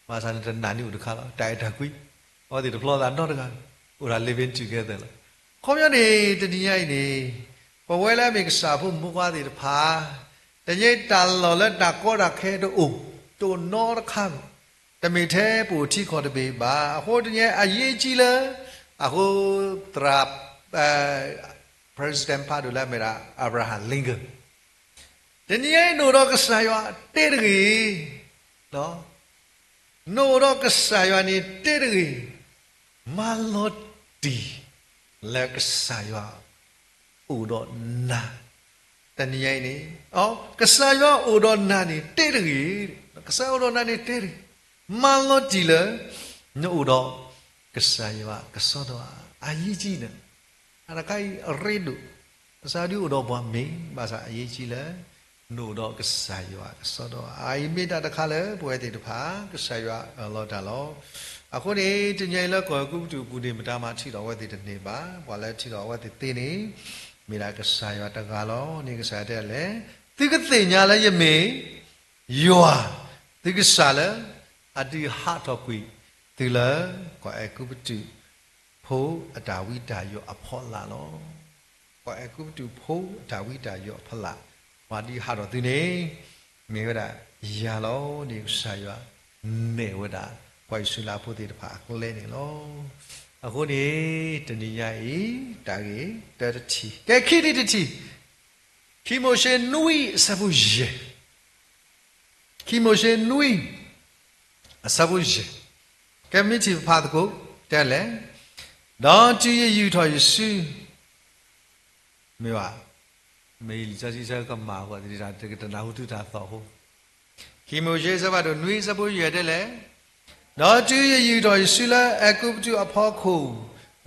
ဘၣ်ဆၣ်န့ၣ် တနာ်န့ၣ်အိၣ်တခါလီၤ. တၢ်အဲၣ်တၢ်ကွံ အဝဲသ့ၣ်တဖျီသးနီတဂၤ, အိၣ်ဒၣ် living together လီၤ. ခီပညီန့ၣ် တနံၤညါအံၤန့ၣ် ပဝဲလၢအမ့ၢ်ကစၢ်ဖိမုၣ်ဖိခွါသ့ၣ်တဖၣ် တနံၤညါအံၤ တၢ်လီၢ်လၢတၢ်ကီတၢ်ခဲတအိၣ် တအိၣ်နီတခါဘၣ်. တမ့ၢ်ထဲပအိၣ်ထံကီၢ်တဘ့ၣ်ဘၣ်. အဃိတနံၤညါအံၤ အရေးကြီးလၢ အဃိ သရၣ် President ဖးဒိၣ်လၢအမ့ၢ်ဒၣ် Abraham Lincoln တနံၤညါအံၤ နအိၣ်ဒီးကစၢ်ယွၤတဲတဂ့ၤ, နအိၣ်ဒီးကစၢ်ယွၤန့ၣ်တဲတဂ့ၤ, မၤလီၤတံၢ် လၢကစၢ်ယွၤအိၣ်ဒီးနၤ တနံၤညါအံၤန့ၣ်, ကစၢ်ယွၤအိၣ်ဒီးနၤန့ၣ်တဲတဂ့ၤ, ကစၢ်ယွၤအိၣ်ဒီးနၤန့ၣ်တဲတဂ့ၤ, မၤလီၤတံၢ်လၢ နအိၣ်ဒီးကစၢ်ယွၤကစီဒီဧါ, အရေးကြီးန့ၣ်, အတခါအံၤအရ့ဒိၣ်, ကစၢ်ဒုအိၣ်ဒီးပှၤမ့ၢ်ဘၣ်ဆၣ် အရေးကြီးလၢ နအိၣ်ဒီးကစၢ်ယွၤကစီဒီဧါ. အအံၤမ့ၢ်တၢ်တခါလၢပဝဲသ့ၣ်တဖၣ် ကစၢ်ယွၤအၢၣ်လီၤတၢ်လီၤ. အဃိန့ၣ် တနံၤညါအံၤလၢကီၢ်အဲၤကူပတူးအပူၤန့ၣ် မတၤမၤထံၣ်ထီၣ်အဝဲသ့ၣ်တန့ၢ်ဘၣ်. ပှၤလၢထံၣ်ထီၣ်အဝဲသ့ၣ်သ့န့ၣ် မ့ၢ်ဒၣ်ကစၢ်ယွၤတဂၤလီၤန့ၣ် ကစၢ်ယွၤတဲဒ်လဲၣ်, သုကသ့ၣ်ညါလၢယမ့ၢ် ယွၤ သုကစၢ်လၢ အဒုးဟးထီၣ်ကွံာ်သုလၢကီၢ်အဲၤကူပတူးဖိအတၢ်ဝံတၢ်ယိးအဖီလာ်လီၤ. ကီၢ်အဲၤကူပတူးဖိအတၢ်ဝံတၢ်ယိးအဖီလာ် ပှၤဒုးဟးထီၣ်သုန့ၣ် မ့ၢ်ဝဲဒၣ်ယၤလီၤန့ၣ် ကစၢ်ယွၤနဲၣ်ဝဲဒၣ် ပှၤအံၣ်စရ့လးဖိသ့ၣ်တဖၣ်အကျဲန့ၣ်လီၤ. အဃိန့ၣ် တနံၤညါအံၤ တၢ်ဂ့ၢ်တၢတထံၣ် ကဲခံထံၣ်တထံၣ် ခံမိၤၡ့နွံအဆၢဖိယဲၢ်, ခံမိၤၡ့နွံ အဆၢဖိယဲၢ်, ကဲမ့ၢ်ထံၣ်ဖးသကိး တဲလဲၣ်, ဒီးတုၤယယူာ်ထီၣ်ယစု, မ့ၢ်ဘၣ်, မ့ၢ်လံာ်စီဆှံဆၢကမၣ်အဃိ တနၢ်ဟူသုတၢ်သီၣ်အဃိ, ခံမိၤၡ့အဆၢဖးဒိၣ်နွံအဆၢဖိယဲၢ်တဲလဲၣ်, ဒီးတုၤယယူာ်ထီၣ်ယစုလၢအဲၤကူပတူးအဖီခိၣ်,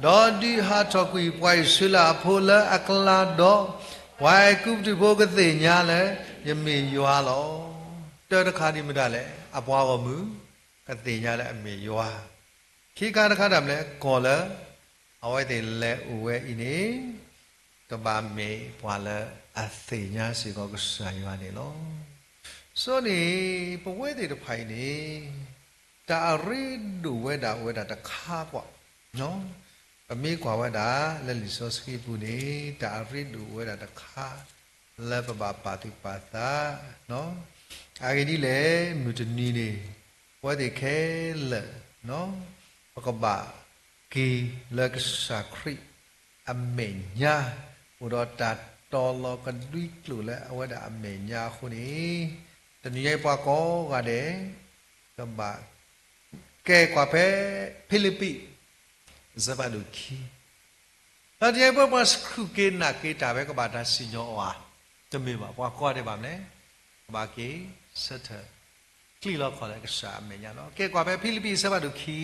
ဒီးဒုးဟးထီၣ်ကွံာ်ပှၤအံၣ်စရ့လးအဖိလၢအကျါဒီး, ပှၤအဲၤကူပတူးဖိကသ့ၣ်ညါလၢယမ့ၢ်ယွၤလီၤ. တၢတခါဒ်မတၤလဲၣ်, အပှၤဂီၢ်မုၢ် ကသ့ၣ်ညါလၢအမ့ၢ်ယွၤ, ခံခါတခါတၢ်မနုၤလဲၣ်, ကီၢ်လၢအဝဲသ့ၣ်လဲၤအိၣ်ဝဲအံၤန့ၣ် ကဘၣ်မ့ၢ်ပှၤလၢအသ့ၣ်ညါစ့ၢ်ကီးကစၢ်ယွၤန့ၣ်လီၤ. ဆိန့ၣ် ပဝဲသ့ၣ်တဖၣ်အံၤန့ၣ် တၢ်အရ့ဒိၣ်ဝဲဒၣ်အိၣ်ဝဲဒၣ်တခါကွၢ်, ပမ့ၢ်ကွၢ်ဝဲဒၣ်လၢလံာ်စီဆှံပူၤန့ၣ် တၢ်အရ့ဒိၣ်အိၣ်ဝဲဒၣ်တခါ လၢပဘၣ်ပာ်သူၣ်ပာ်သး, အဂ့ၢ်ဒ်လဲၣ်, မုၢ်တနံၤန့ၣ် ပဝဲသ့ၣ်ခဲလၢာ် ပကဘၣ်က့ၤလၢကစၢ်ခရံာ်အမဲာ်ညါ, အိၣ်ဒီးတၢ်တီၤလီၤကဒွံကျိာ်လၢအဝဲဒၣ်အမဲာ်ညါအဃိန့ၣ်, တနံၤညါအံၤပှၤကိးဂၤဒဲး ကဘၣ်ကဲကွၢ်ဖဲ ဖံလံးပံး အဆၢဖးဒိၣ်ခံ ဒီးတနံၤအံၤပဝဲပှၤဆှုၣ်က့ၤနာ်က့ၤတၢ်ဖဲကဘၣ်တၢ်စံၣ်ညီၣ်အီၤဧါ, တမ့ၢ်ဘၣ်, ပှၤကိးဂၤဒဲးဘၣ်မနုၤလဲၣ်, ကဘၣ်က့ၤဆၢထၢၣ် ချံးလီၤခီၣ်လၢကစၢ်အမဲာ်ညါလီၤ. ကဲကွၢ်ဖဲဖံလံးပံးအဆၢဖးဒိၣ်ခံ,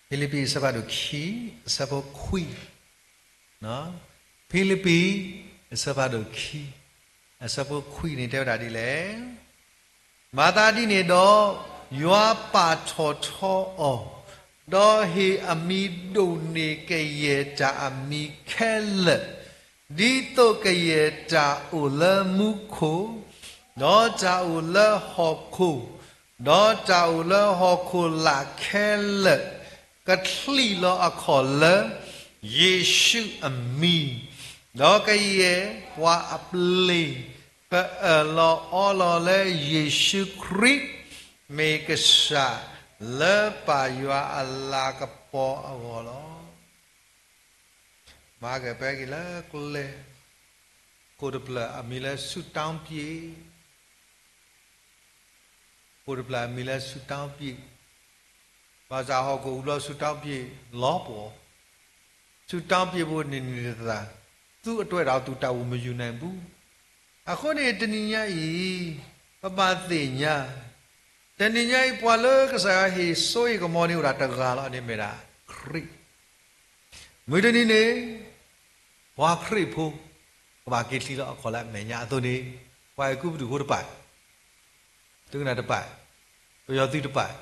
ဖံလံးပံးအဆၢဖးဒိၣ်ခံ, အဆၢဖိခွံ, ဖံလံးပံး အဆၢဖးဒိၣ်ခံ, အဆၢဖိခွံန့ၣ်တဲဝဲဒၣ်ဒ်လဲၣ်. မၤသးဒ်န့ၣ်ဒီး, ယွၤပာ်ထီၣ်ထီအီၤ, ဒီးဟ့ၣ်အမံၤဒိၣ်န့ၢ်ကယဲၢ်တၢ်အမံၤခဲလၢာ်, ဒ်သိးကယဲၢ်တၢ်အိၣ်လၢမူခိၣ်, ဒီးတၢ်အိၣ်လၢဟီၣ်ခိၣ်, ဒီးတၢ်အိၣ်လၢဟီၣ်ခိၣ်လာ်ခဲလၢာ်, ကချံးလီၤအခီၣ်လၢ ယ့ၣ်ၡူးအမံၤ, ဒီးကယဲၢ်ပှၤအပျ့ၤ ကအၢၣ်လီၤအီလီၤလၢယ့ၣ်ၡူးခရံာ် မ့ၢ်ကစၢ် လၢပၢ်ယွၤအလၤကပီၤအဂီၢ်လီၤ. မၤက့ၤဖဲက့ၤလၢကျဲ, ခိၣ်တဖျၢၣ်အမံၤလၢ ဆုတောင်းပြည့်, ခိၣ်တဖျၢၣ်အမံၤလၢ ဆုတောင်းပြည့်, ဘၣ်ဆၣ်ဟီၣ်ခိၣ်အူဘျီ ဆုတောင်းပြည့် လီၤပှီၢ်, ဆုတောင်းပြည့်ဖိန့ၣ်န့ၣ်တသး, သူအတြဲၤဒီးသူတၢ်အိၣ်မယုၢ်နၢ်ပူၤ, အဃိန့ၣ်တနံၤညါအံၤ ပဘၣ်သ့ၣ်ညါ, တနံၤညါအံၤ ပှၤလၢကစၢ်ယွၤဟ့ၣ်စိဟ့ၣ်ကမီၤန့ၣ်အိၣ်ဒၣ်တဂၤလီၤ, န့ၣ်မ့ၢ်ဒၣ်ခရံာ်. မုၢ်တနံၤန့ၣ် ပှၤခရံာ်ဖိ ကဘၣ်က့ၤချံးလီၤအခီၣ်လၢအမဲာ်ညါအသိးန့ၣ်, ပှၤအဲၤကူပတူးဖိတပာ်, သုကနၣ်တပာ်, ပယီၤသုးတပာ်,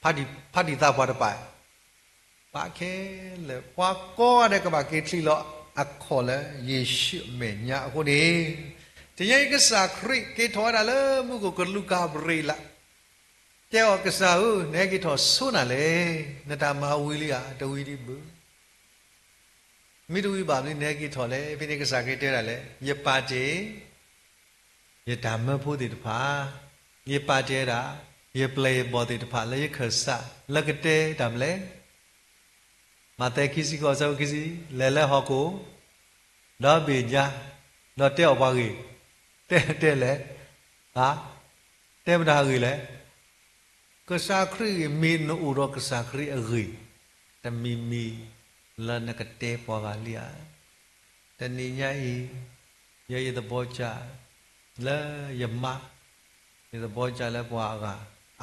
ဖါတံၢ်သးပှၢ်တပာ်, ပာ်ခဲလၢာ် ပှၤကိးဂၤဒဲးကဘၣ်က့ၤချံးလီၤအခီၣ်လၢယ့ၣ်ၡူးအမဲာ်ညါအဃိန့ၣ်, တနံၤညါအံၤကစၢ်ခရံာ်က့ၤထီၣ်ဝဲဒၣ်လၢမူခိၣ်ကလူးကၤဘြ့းလး, တဲအီၤကစၢ်ဧၢ, နဟဲက့ၤထီၣ်ဆိနၤလဲၣ်, နတၢ်မၤဝံၤလံဧါ, တဝံၤဒံးဘၣ် မ့ၢ်တဝံၤဘၣ်မနုၤနဟဲက့ၤထီၣ်လဲၣ်, ဖဲန့ၣ်ကစၢ်ခရံာ်တဲဒၣ်လဲၣ်, ယပာ်တ့ၢ် ယတၢ်မၢဖိသ့ၣ်တဖၣ်, ယပာ်တ့ၢ်ဝဲဒၣ် ယပျဲၢ်ယဘီၣ်သ့ၣ်တဖၣ်လၢယခၢၣ်စး လၢကတဲတၢ်မနုၤလဲၣ်. မးသဲခံဆံဃိး အဆၢဖိခံဆံ, လဲၤလၢဟီၣ်ခိၣ် ဒီးဘ့ၣ်ညါ, ဒီးတဲအီၤပှၤဂ့ၢ်, တဲတဲလဲၣ်, တဲမတၤအဂ့ၢ်လဲၣ်. ကစၢ်ခရံာ်အဂ့ၢ် မ့ၢ်နအိၣ်ဒီးကစၢ်ခရံာ်အဂ့ၢ် တမံၤမံၤလၢနကတဲပှၤဂၤလံဧါ. တနံၤညါအံၤ ယဲယသဘောကျ လၢယမါ, ယသဘောကျ လၢပှၤအဂၤ,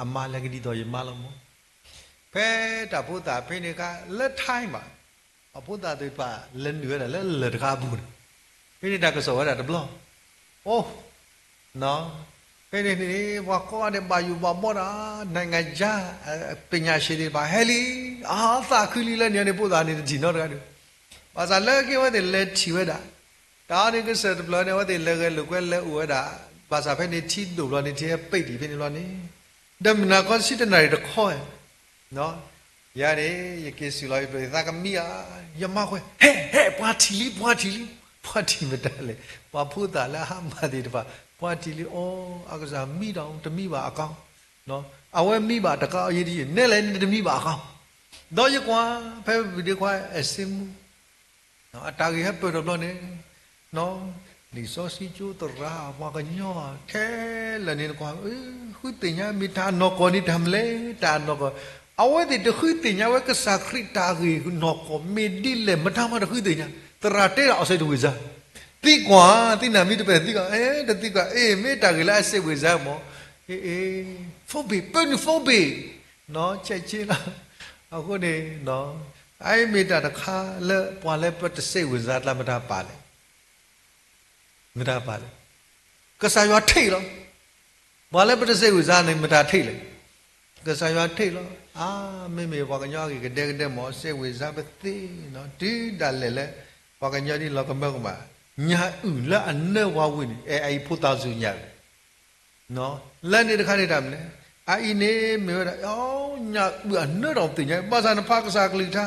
အမါလၢကဒ်သိးယမါလီၤမး. ဖဲတၢ်ဖိသၣ်ဖဲန့ၣ်အခါ လၢ time ဘၣ်, အဖိသၣ်သ့ၣ်တဖၣ်လဲၤနုာ်ဝဲဒၣ်လၢလၢၢ်တခါအပူၤန့ၣ်, ဖဲန့ၣ်တၢ်ကစီၣ်ဝဲဒၣ်တဘျီ, အိၣ် ဖဲန့ၣ်န့ၣ် ပှၤကိးဂၤဒဲးဘၣ်ယိၣ်ဘၣ်ဘီဒၣ်, နိုင်ငံခြား ပညာရှင်သ့ၣ်တဖၣ်ဟဲလံ, အသးခုလံလၢန့ၣ်န့ၣ် ဖိသၣ်န့ၣ်တထံၣ်နီတဂၤဒီး, ဘၣ်ဆၣ်လၢက့ၤအဝဲသ့ၣ်လဲၤထံၣ်ဝဲဒၣ်, တၢ်အီၤန့ၣ်ကစၢၢ်တဖျၢၣ်န့ၣ် အဝဲသ့ၣ်လဲၤဂဲၤလိာ်ကွဲလဲၤအိၣ်ဝဲဒၣ်, ဘၣ်ဆၣ်ဖဲန့ၣ်ထံဒိၣ်ဘျီန့ၣ် ထံဟဲပ့းဒံးဖဲန့ၣ်ဘျီန့ၣ်, ဒီးမုၢ်နၤခီဆံတနၣ်ရံၣ်တခီ ယၤန့ၣ် ယက့ၤစူၢ်လီၤယသးကမံဧါ, ယမါဃဲ ဟဲ ဟဲ ပှၤထံၣ်လံ ပှၤထံၣ်လံ, ပှၤထံၣ်မတၤလဲၣ်, ပှၤဖိသၣ်လၢအဟါမၢ်သ့ၣ်တဖၣ် ပှၤထံၣ်လံ, အိ အကစၢ်မံဒီးတမံဘၣ်အကီ, အဝဲမံဘၣ်တကးအယံၤတယံၤ နဲလဲၣ်န့ၣ်တမံဘၣ်အကီ, ဒီးယကွၢ် ဖဲဝံၤဒ့ခွါအဲၣ်စ့မူ အတၢ်ဂ့ၢ်ဟဲပၢၢ်ထီၣ်ဘျီန့ၣ်, လံာ်စီဆှံကၠိသရၣ် ပှၤကညီ ထဲလၢာ်န့ၣ်နကွၢ်, ဃုသ့ၣ်ညါ မ့ၢ်တၢ်နီၢ်ကီၢ်န့ၣ်တၢ်မနုၤလဲၣ်, တၢ်နီၢ်ကီၢ်, အဝဲသ့ၣ်တဃုသ့ၣ်ညါဝဲကစၢ်ခရံာ်တၢ်ဂ့ၢ်နီၢ်ကီၢ် မ့ၢ်ဒ်လဲၣ် မတၤမးတဃုသ့ၣ်ညါ, သရၣ်တဲဒၣ်အီၤစဲးတဝ့ၢ်စါ, သံကွၢ် သံနၢ်မံတပဲာ်သံကွၢ်, အဲ တသံကွၢ်, အ့ မ့ၢ်တၢ်ဂ့ၢ်လၢအစဲးဝ့ၢ်စါမး, အ့ အ့ ဖိဘ့ၣ် ပၢနုာ်ဖိဘ့ၣ်, နီၢ် ဆဲးဆ့လီၤ, အဃိန့ၣ် အအံၤမ့ၢ်တၢ်တခါလၢပှၤလၢပတစဲးဝ့ၢ်စါတၢ်မတၤပာ်လဲၣ်, မတၤပာ်လဲၣ်, ကစၢ်ယွၤထံၣ်လီၤ, ပှၤလၢပတစဲးဝ့ၢ်စါန့ၣ် မတၤထံၣ်လဲၣ်, ကစၢ်ယွၤထံၣ်လီၤ, အါ မ့မ့ၢ်ပှၤကညီအဂ့ၢ်ကဒဲကဒဲမး စဲးဝ့ၢ်စါပသ့, တုၤဒၣ်လဲာ်လၢ ပှၤကညီဒ်လီၤကမၢကမၣ်, ညၣ်အုၣ်လၢအနၢပှၤဝံၤန့ၣ် အဲ အအံၤဖိသၣ်စူၢ်ညၣ်အုၣ် လၢန့ၣ်တခါန့ၣ်တၢ်မနုၤလဲၣ်, အအံၤန့ၣ်မ့ၢ်ဝဲဒၣ် ညၣ်အုၣ်အနၢတၢ်သ့ၣ်ညါ, ဘၣ်ဆၣ်နဖးကစၢ်ကလုၢ်ကထါ,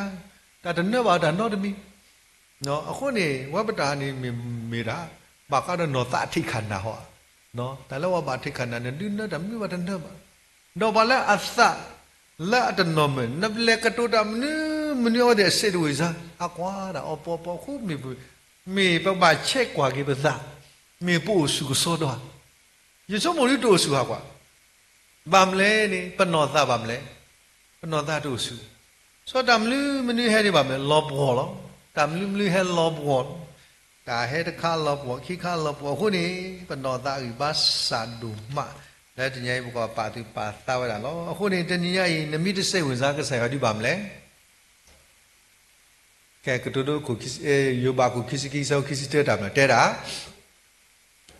တၢ်တနၢဘၣ်တၢ်နီတမံၤ, အဃိန့ၣ် ဝဲပတၢ်န့ၣ်မ့ၢ်မ့ၢ်ဒၣ် ဘၣ်ဃးဒီးနီၢ်သးအထံၣ်ခၣ်နၢ်ဟီ, တၢ်လၢပှၤဘၣ်ထံၣ်ခၣ်နၢ်န့ၣ် ဒုးနၢတၢ်မနုၤဘၣ်တနၢဘၣ်, ဒီးပှၤလၢအသး လၢအတနီၢ်မုၢ် နပလဲၤကတိၤတၢ်မနုၤမနုၤအဝဲသ့ၣ်အစဲးတဝ့ၢ်စါ, အကွၢ်ဒၣ်အီၤပီပီဃိမ့ၢ်ပ မ့ၢ်ပဘၣ်ဆဲးကွၢ်က့ၤပသး, မ့ၢ်ပအိၣ်ဆူၣ်ကစီဒီဧါ, ယဆိကမိၣ်ဒ်တအိၣ်ဆူၣ်ဟးကွၢ်, ဘၣ်မနုၤလဲၣ်န့ၣ် ပနီၢ်သးဘၣ်မနုၤလဲၣ်, ပနီၢ်သးတအိၣ်ဆူၣ် စီၤတၢ်မနုၤမနုၤဟဲန့ၣ်ဘၣ်မလဲၣ် လီၤပှီၢ်လီၤ. တၢ်မနုၤမနုၤဟဲလီၤပှီၢ်လီၤ. တၢ်ဟဲတခါလီၤပှီၢ် ခံခါလီၤပှီၢ်အဃိန့ၣ် ပနီၢ်သးအုၣ်ဘါစၢ်ဒိၣ်မး လၢတနံၤအံၤ ပကပာ်သူၣ်ပာ်သးဝဲဒၣ်လီၤ. အဃိန့ၣ် တနံၤညါအံၤ နမ့ၢ်တစဲးဝံၣ်စါကစၢ်ယွၤဒ်ဘၣ်မလဲၣ်. ကဲ ကတိၤဒိခိၣ် ယိၤဘးခိၣ်ခံဆံခံ ဆၢဖိခံဆံတၢ တၢ်မနုၤတဲဒၣ်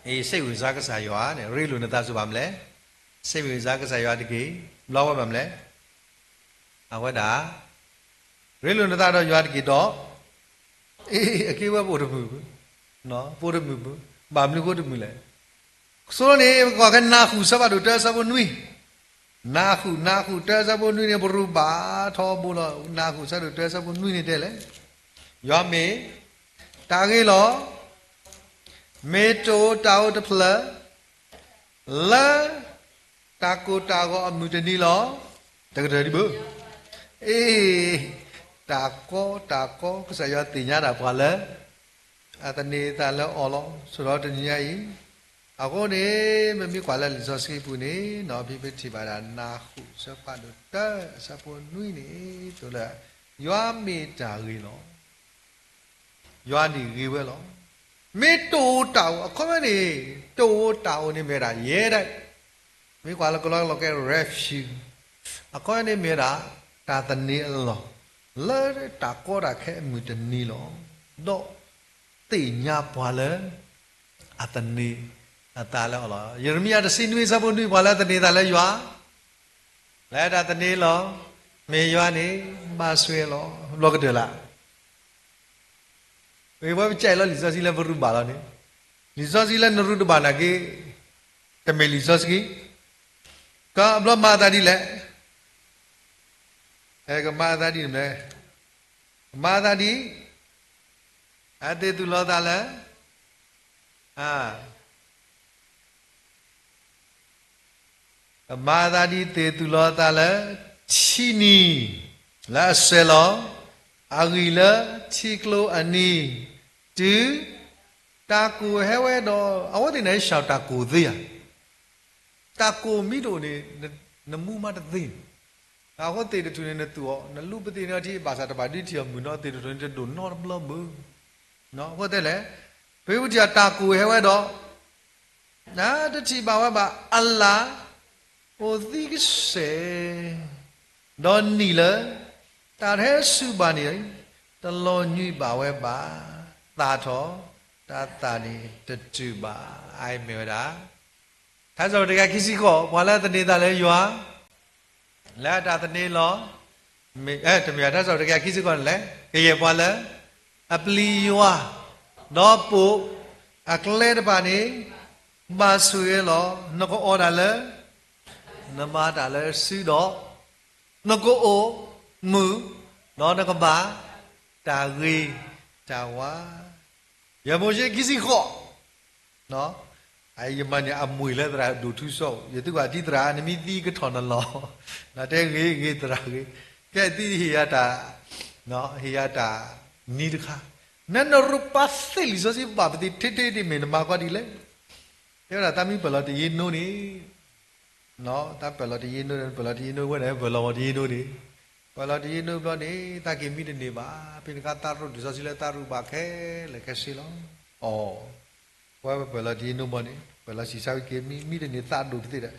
အံၤ စဲးဝံၣ်စါကစၢ်ယွၤန့ၣ် ရ့လိာ်နသးစူၤဘၣ်မလဲၣ်. စဲးဝံၣ်စါကစၢ်ယွၤတက့ၢ်. ဘျီဝဲဘၣ်မလဲၣ်. အဝဲဒၣ် ရ့လိာ်နသးဒီးယွၤတက့ၢ်ဒီး အ့ အက့ဝဲပအိၣ်တမုာ်ဘၣ်, ပအိၣ်တမုာ်ဘၣ်. ဘၣ်မနုၤဃိတမုာ်လဲၣ်. ဆိန့ၣ် ပကွၢ်က့ၤနၢ်ဃုာ် ဆၢဖးဒိၣ်တၢ ဆၢဖိနွံ, နၢ်ဃုာ် နၢ်ဃုာ်တၢ ဆၢဖိနွံန့ၣ် ပရူးဘၣ်ထီဘိလီၤ. နၢ်ဃုာ် ဆၢဒိၣ်တၢ ဆၢဖိနွံန့ၣ်တဲလဲၣ်, ယွၤမ့ၢ်တၢ်ဂ့ၤလီၤ. မ့ၢ်တအိၣ်တၢ်အိၣ်တဖျၢၣ် လၢတၢ်ကိၢ်တၢ်ဂီၤအမုၢ်တနံၤလီၤ. တကတၢၢ်ဒံးဘၣ်. အ့ တၢ်ကီတၢ်ကီ ကစၢ်ယွၤသ့ၣ်ညါဒၣ်ပှၤလၢ အသန့ၤအသးလၢအီၤလီၤ. ဆိဒီးတနံၤညါအံၤ အဃိန့ၣ် မ့မ့ၢ်ကွၢ်လၢလံာ်စီဆှံပူၤန့ၣ် နီၢ်ဖံပထံၣ်ဘၣ်ဒၣ် နၢ်ဃုာ် ဆၢဖးဒိၣ်တၢ ဆၢဖိနွံန့ၣ် သိးလၢ ယွၤမ့ၢ်တၢ်ဂ့ၤလီၤ. ယွၤန့ၣ်ဂ့ၤဝဲလီၤ. မ့ၢ်တအိၣ်တၢ်အိၣ် အခီပညီန့ၣ် တအိၣ်တၢ်အိၣ်န့ၣ်မ့ၢ်ဒၣ် ယဲဒၣ် မ့ၢ်ကွၢ်လၢကလီကလီကဲ refuge အခီပညီန့ၣ်မ့ၢ်ဒၣ် တၢ်သန့ၤအလီၢ် လၢတၢ်ကီတၢ်ခဲအမုၢ်တနံၤလီၤ. ဒီးသ့ၣ်ညါပှၤလၢ အသန့ၤအသးလၢအီၤလီၤ. ယရမံယၤတဆံနွံ ဆၢဖိနွံ ပှၤလၢအသန့ၤသးလၢယွၤ လၢတၢ်သန့ၤလီၤ. မ့ၢ်ယွၤန့ၣ် ဘၣ်ဆိၣ်ဂ့ၤလီၤ. ဘျီကတၢၢ်လၢ ပဝဲပကဲလီၤလံာ်စီဆှံလၢပရူးဘၣ်လီၤန့ၣ်, လံာ်စီဆှံလၢနရူးတဘၣ်နာ်က့ တမ့ၢ်လံာ်စီဆှံ, ကဘျီမၤအသးဒ်လဲၣ်, ကမၤအသးဒ်န့ၣ်မ့ၢ်, ကမၤအသးဒ် အသ့ၣ်သူၣ်လီၤသးလၢ ကမၤအသးဒ်သ့ၣ်သူၣ်လီၤသးလၢ ထံနံၤ လၢအဆဲးလီၤ, အဂံၢ်လၢထံကျိအနံၤ, တုၤ တၢ်ကိၢ်ဟဲဝဲဒီး အဝဲသ့ၣ်န့ၣ် ရှောင် တၢ်ကိၢ်သ့ဧါ, တၢ်ကိၢ်မ့ၢ်တအိၣ်န့ၣ် နမူမၤတသ့န့ၣ်, အဃိသ့ၣ်တထူၣ်န့ၣ် နသူၣ်အီၤ နလူၤပသ့ၣ်န့ၣ်ထံ ဘၣ်ဆၣ်တဘၣ်ဒုးထံၣ်အီၤမုာ်နီၤ သ့ၣ်တထူၣ်န့ၣ် တဒိၣ်နီတဘျီဘၣ်. အဃိတဲလဲၣ်, ဖဲပထံၣ်အီၤတၢ်ကိၢ်ဟဲဝဲဒီး နတထံၣ်ဘၣ်ဝဲဘၣ် အလၣ် အိၣ်သံကစဲာ်, ဒီးနံၣ်လၢ တၢ်တဟဲစူၤဘၣ်န့ၣ် တလီၤညွံးဘၣ်ဝဲဘၣ်, သၣ်ထီၣ် တၢ်သၣ်န့ၣ်တတုာ်ဘၣ်. အအံၤမ့ၢ်ဝဲဒၣ် ထါစံးပတြၢၤတကယၤခံဆံဃိး, ပှၤလၢအသန့ၤသးလၢယွၤ လၢအတၢ်သန့ၤလီၤ, မ့ၢ် တမ့ၢ်ထါစံးပတြၢၤတကယၤခံဆံဃိးန့ၣ်လဲၣ်, ကယဲၢ်ပှၤလၢ အပျံၤယွၤ ဒီးပိာ်အကျဲတဖၣ်န့ၣ် ဘၣ်ဆိၣ်ဂ့ၤလီၤ. နကအီၣ်တၢ်လၢ နမၤတၢ်လၢစုဒီး နကအိၣ်မုာ် ဒီးနကဘၣ်တၢ်ဂ့ၤတၢ်ဝါ. ယဲၢ်မိၤၡ့ခံဆံဃိး, ယမၤန့ၣ်အမှံၤလၢသရၣ်ဒိၣ်ထူစီၤ, ယသုကဘၣ်သံသရၣ် နမ့ၢ်သံကထီၣ်နလီၢ်, နတဲဂ့ၤဂ့ၤသရၣ်ဂ့ၤ, ကဲသံဟ့ၣ်ယၤတၢ်, ဟ့ၣ်ယၤတၢ်နံၤတခါ, နနရူးပာ်သ့ၣ်လံာ်စီဆှံဘၣ်ပသ့ၣ်ထဲထဲဒ်မ့ၢ်နမၤကွၢ်ဒ်လဲၣ်. တဲဝဲဒၣ်သးမံပၢၢ်လီၤတယ့နိန့ၣ် သးပၢၢ်လီၤတယ့နိန့ၣ် ပၢၢ်လီၤတယ့နိဝဲန့ၣ် ပၢၢ်လီၤဝဲတယ့နိန့ၣ်, ပၢၢ်လီၤတယ့နိဘျီန့ၣ် သးက့ၤမံတန့ၢ်ဘၣ်. ဖဲန့ၣ်အခါသးရူးလံာ်စီဆှံလၢသးရူးဘၣ်ခဲလၢာ်ခဲဆ့လီၤ. အီၤ, ပဝဲပပၢၢ်လီၤတယ့နိဘျီန့ၣ် ပၢၢ်လီၤဆံးဆါဝဲက့ၤ မံမံတန့ၢ်သးဒိၣ်ပသ့ၣ်ဒီး,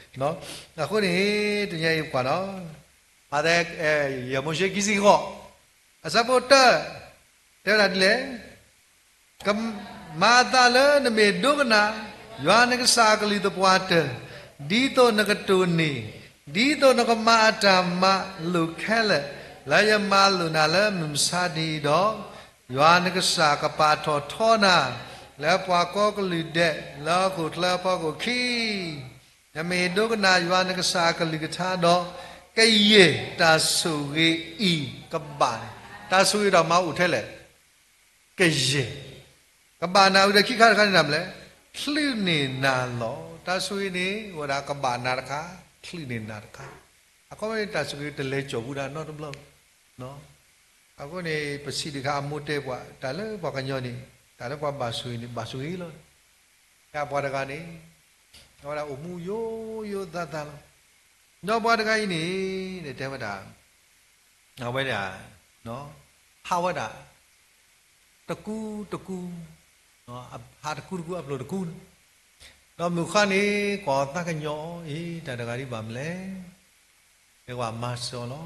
အဃိန့ၣ် တနံၤအံၤပကွၢ်နီၤ, မးသဲ ယဲၢ်မိၤၡ့ခံဆံဃိး, အဆၢဖိတၢ တဲဝဲဒၣ်ဒ်လဲၣ်, ကမၤအသးလၢနမ့ၢ်ဒိကနၣ် ယွၤနကစၢ်အကလုၢ်သပှၢ်တၢၢ်, ဒ်သိးနကတိၢ်န့ၢ်, ဒ်သိးနကမၤအတၢ်မၤလိာ်ခဲလၢာ် လၢယမၤလိာ်နၤလၢမုၢ်မဆါတနံၤအံၤဒီး, ယွၤနကစၢ်ကပာ်ထီၣ်ထီနၤ လၢပှၤကိးကလုာ်ဒဲး လၢဟီၣ်ခိၣ်ချၢအဖီခိၣ်ခံ နမ့ၢ်ဒိကနၣ်ယွၤနကစၢ်အကလုၢ်ကထါဒီး, ကယဲၢ်တၢ်ဆိၣ်ဂ့ၤအံၤကဘၣ်နၤ, တၢ်ဆိၣ်ဂ့ၤဒီးမၤအိၣ်ထဲလဲၣ်, ကယဲၢ်, ကဘၣ်နၤဝံၤဒီးခံခါတခါန့ၣ်မနုၤလဲၣ်, ချုးန့ၢ်နၤလီၤ. တၢ်ဆိၣ်ဂ့ၤန့ၣ် အိၣ်ဝဲဒၣ်ကဘၣ်နၤတခါ, ချုးန့ၢ်နၤတခါ, အခီပညီန့ၣ် တၢ်ဆိၣ်ဂ့ၤတလဲၤကၠီၣ်ဘူးဒၣ်နီတဘျီ အဃိန့ၣ် ပစံးတခါအမိၢ်တဲပှၤ တၢ်လၢပှၤကညီန့ၣ် တၢ်လၢပှၤဘၣ်ဆိၣ်ဂ့ၤန့ၣ် ဘၣ်ဆိၣ်ဂ့ၤလီၤ. တၢ်ပှၤတဂၤန့ၣ် အဝဲဒၣ်အိၣ်မူယိယိသးသးလီၤ. ဒီးပှၤတဂၤအံၤန့ၣ် တဲဝဲဒၣ် အဝဲဒၣ် ဟးဝဲဒၣ် တကူတကူ, ဟးတကူတကူအပျိၢ်တကူ, ဒီးမုၢ်ဃါန့ၣ် ကွၢ်သးကညီၤအီၤ, အ့ တၢ်တဂၤဒ်ဘၣ်မနုၤလဲၣ်, တဲဝဲမၤစၢၤအီၤလီၤ.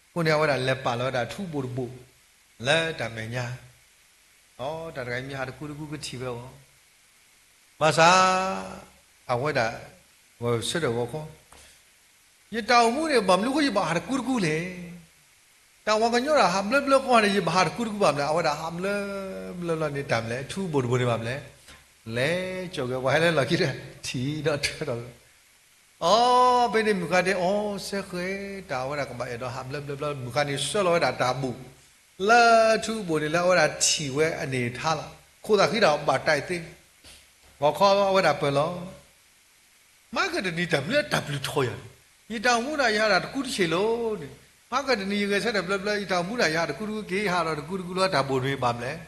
အဃိန့ၣ် အဝဲဒၣ်လဲၤပာ်လီၤဝဲဒၣ်ထူဘိၣ်တဘိၣ် လၢတၢ်မဲာ်ညါ, ဒီးတၢ်တဂၤမ့ၢ်ဟးတကူတကူကထံၣ်ဝဲအီၤ, ဘၣ်ဆၣ် အဝဲဒၣ် ဂီၤဆၢထၢၣ်ဂီၤခီ ယတၢ်အိၣ်မူန့ၣ် ဘၣ်မနုၤအဃိယဘၣ်ဟးတကူတကူလဲၣ်. တၢ်ဝၤကညီတၢ်ဟးဘျၢဘျၢဃီန့ၣ် ယဘၣ်ဟးတကူတကူဘၣ်မလဲၣ်. အဝဲဒၣ်ဟးဘျၢဘျၢလီၤန့ၣ် တၢ်မလဲၣ်, ထူဘိၣ်တဘိၣ်န့ၣ်ဘၣ်မလဲၣ်, လဲၤကၠီၣ်က့ၤ ပှၤဟဲလၢလီၢ်ခံဒီး ထံၣ်ဒီးထွဲဒီး အီ ဖဲန့ၣ်မုၢ်ဃါတဲ အီ စဲဃဲၤ တၢ်အဝဲဒၣ်ကဘၣ်အဲၣ်ဒိးဟးဘျၢဘျၢဘျၢ မုၢ်ဃါန့ၣ်ဆှၢလီၤဝဲဒၣ်တၢ်ဘိၣ် လၢထူဘိၣ်န့ၣ် လၢအဝဲဒၣ်ထံၣ်ဝဲအန့ၣ်ထါလီၤ. ခိၣ်သးဃံတၢ်ဘၣ်တၢ်သ့, ဂီၤခီအဝဲဒၣ်ပၢၢ်လီၤ မၤကတနံၤတၢ်မနုၤတၢ်ပျုၤထီၣ်ယၤန့ၣ်, ယတၢ်အိၣ်မူဒၣ်ယၤဒၣ်တကူတဆံးလီၤန့ၣ်, မၤကတနံၤယဂဲၤဆၢထၢၣ်ဘျၢဘျၢ ယတၢ်အိၣ်မူဒၣ်ယၤတကူတကူက့ၤ ဟးဒီးတကူတကူလီၤ တၢ်ဘိၣ်တမ့ၢ်ဘၣ်မလဲၣ်,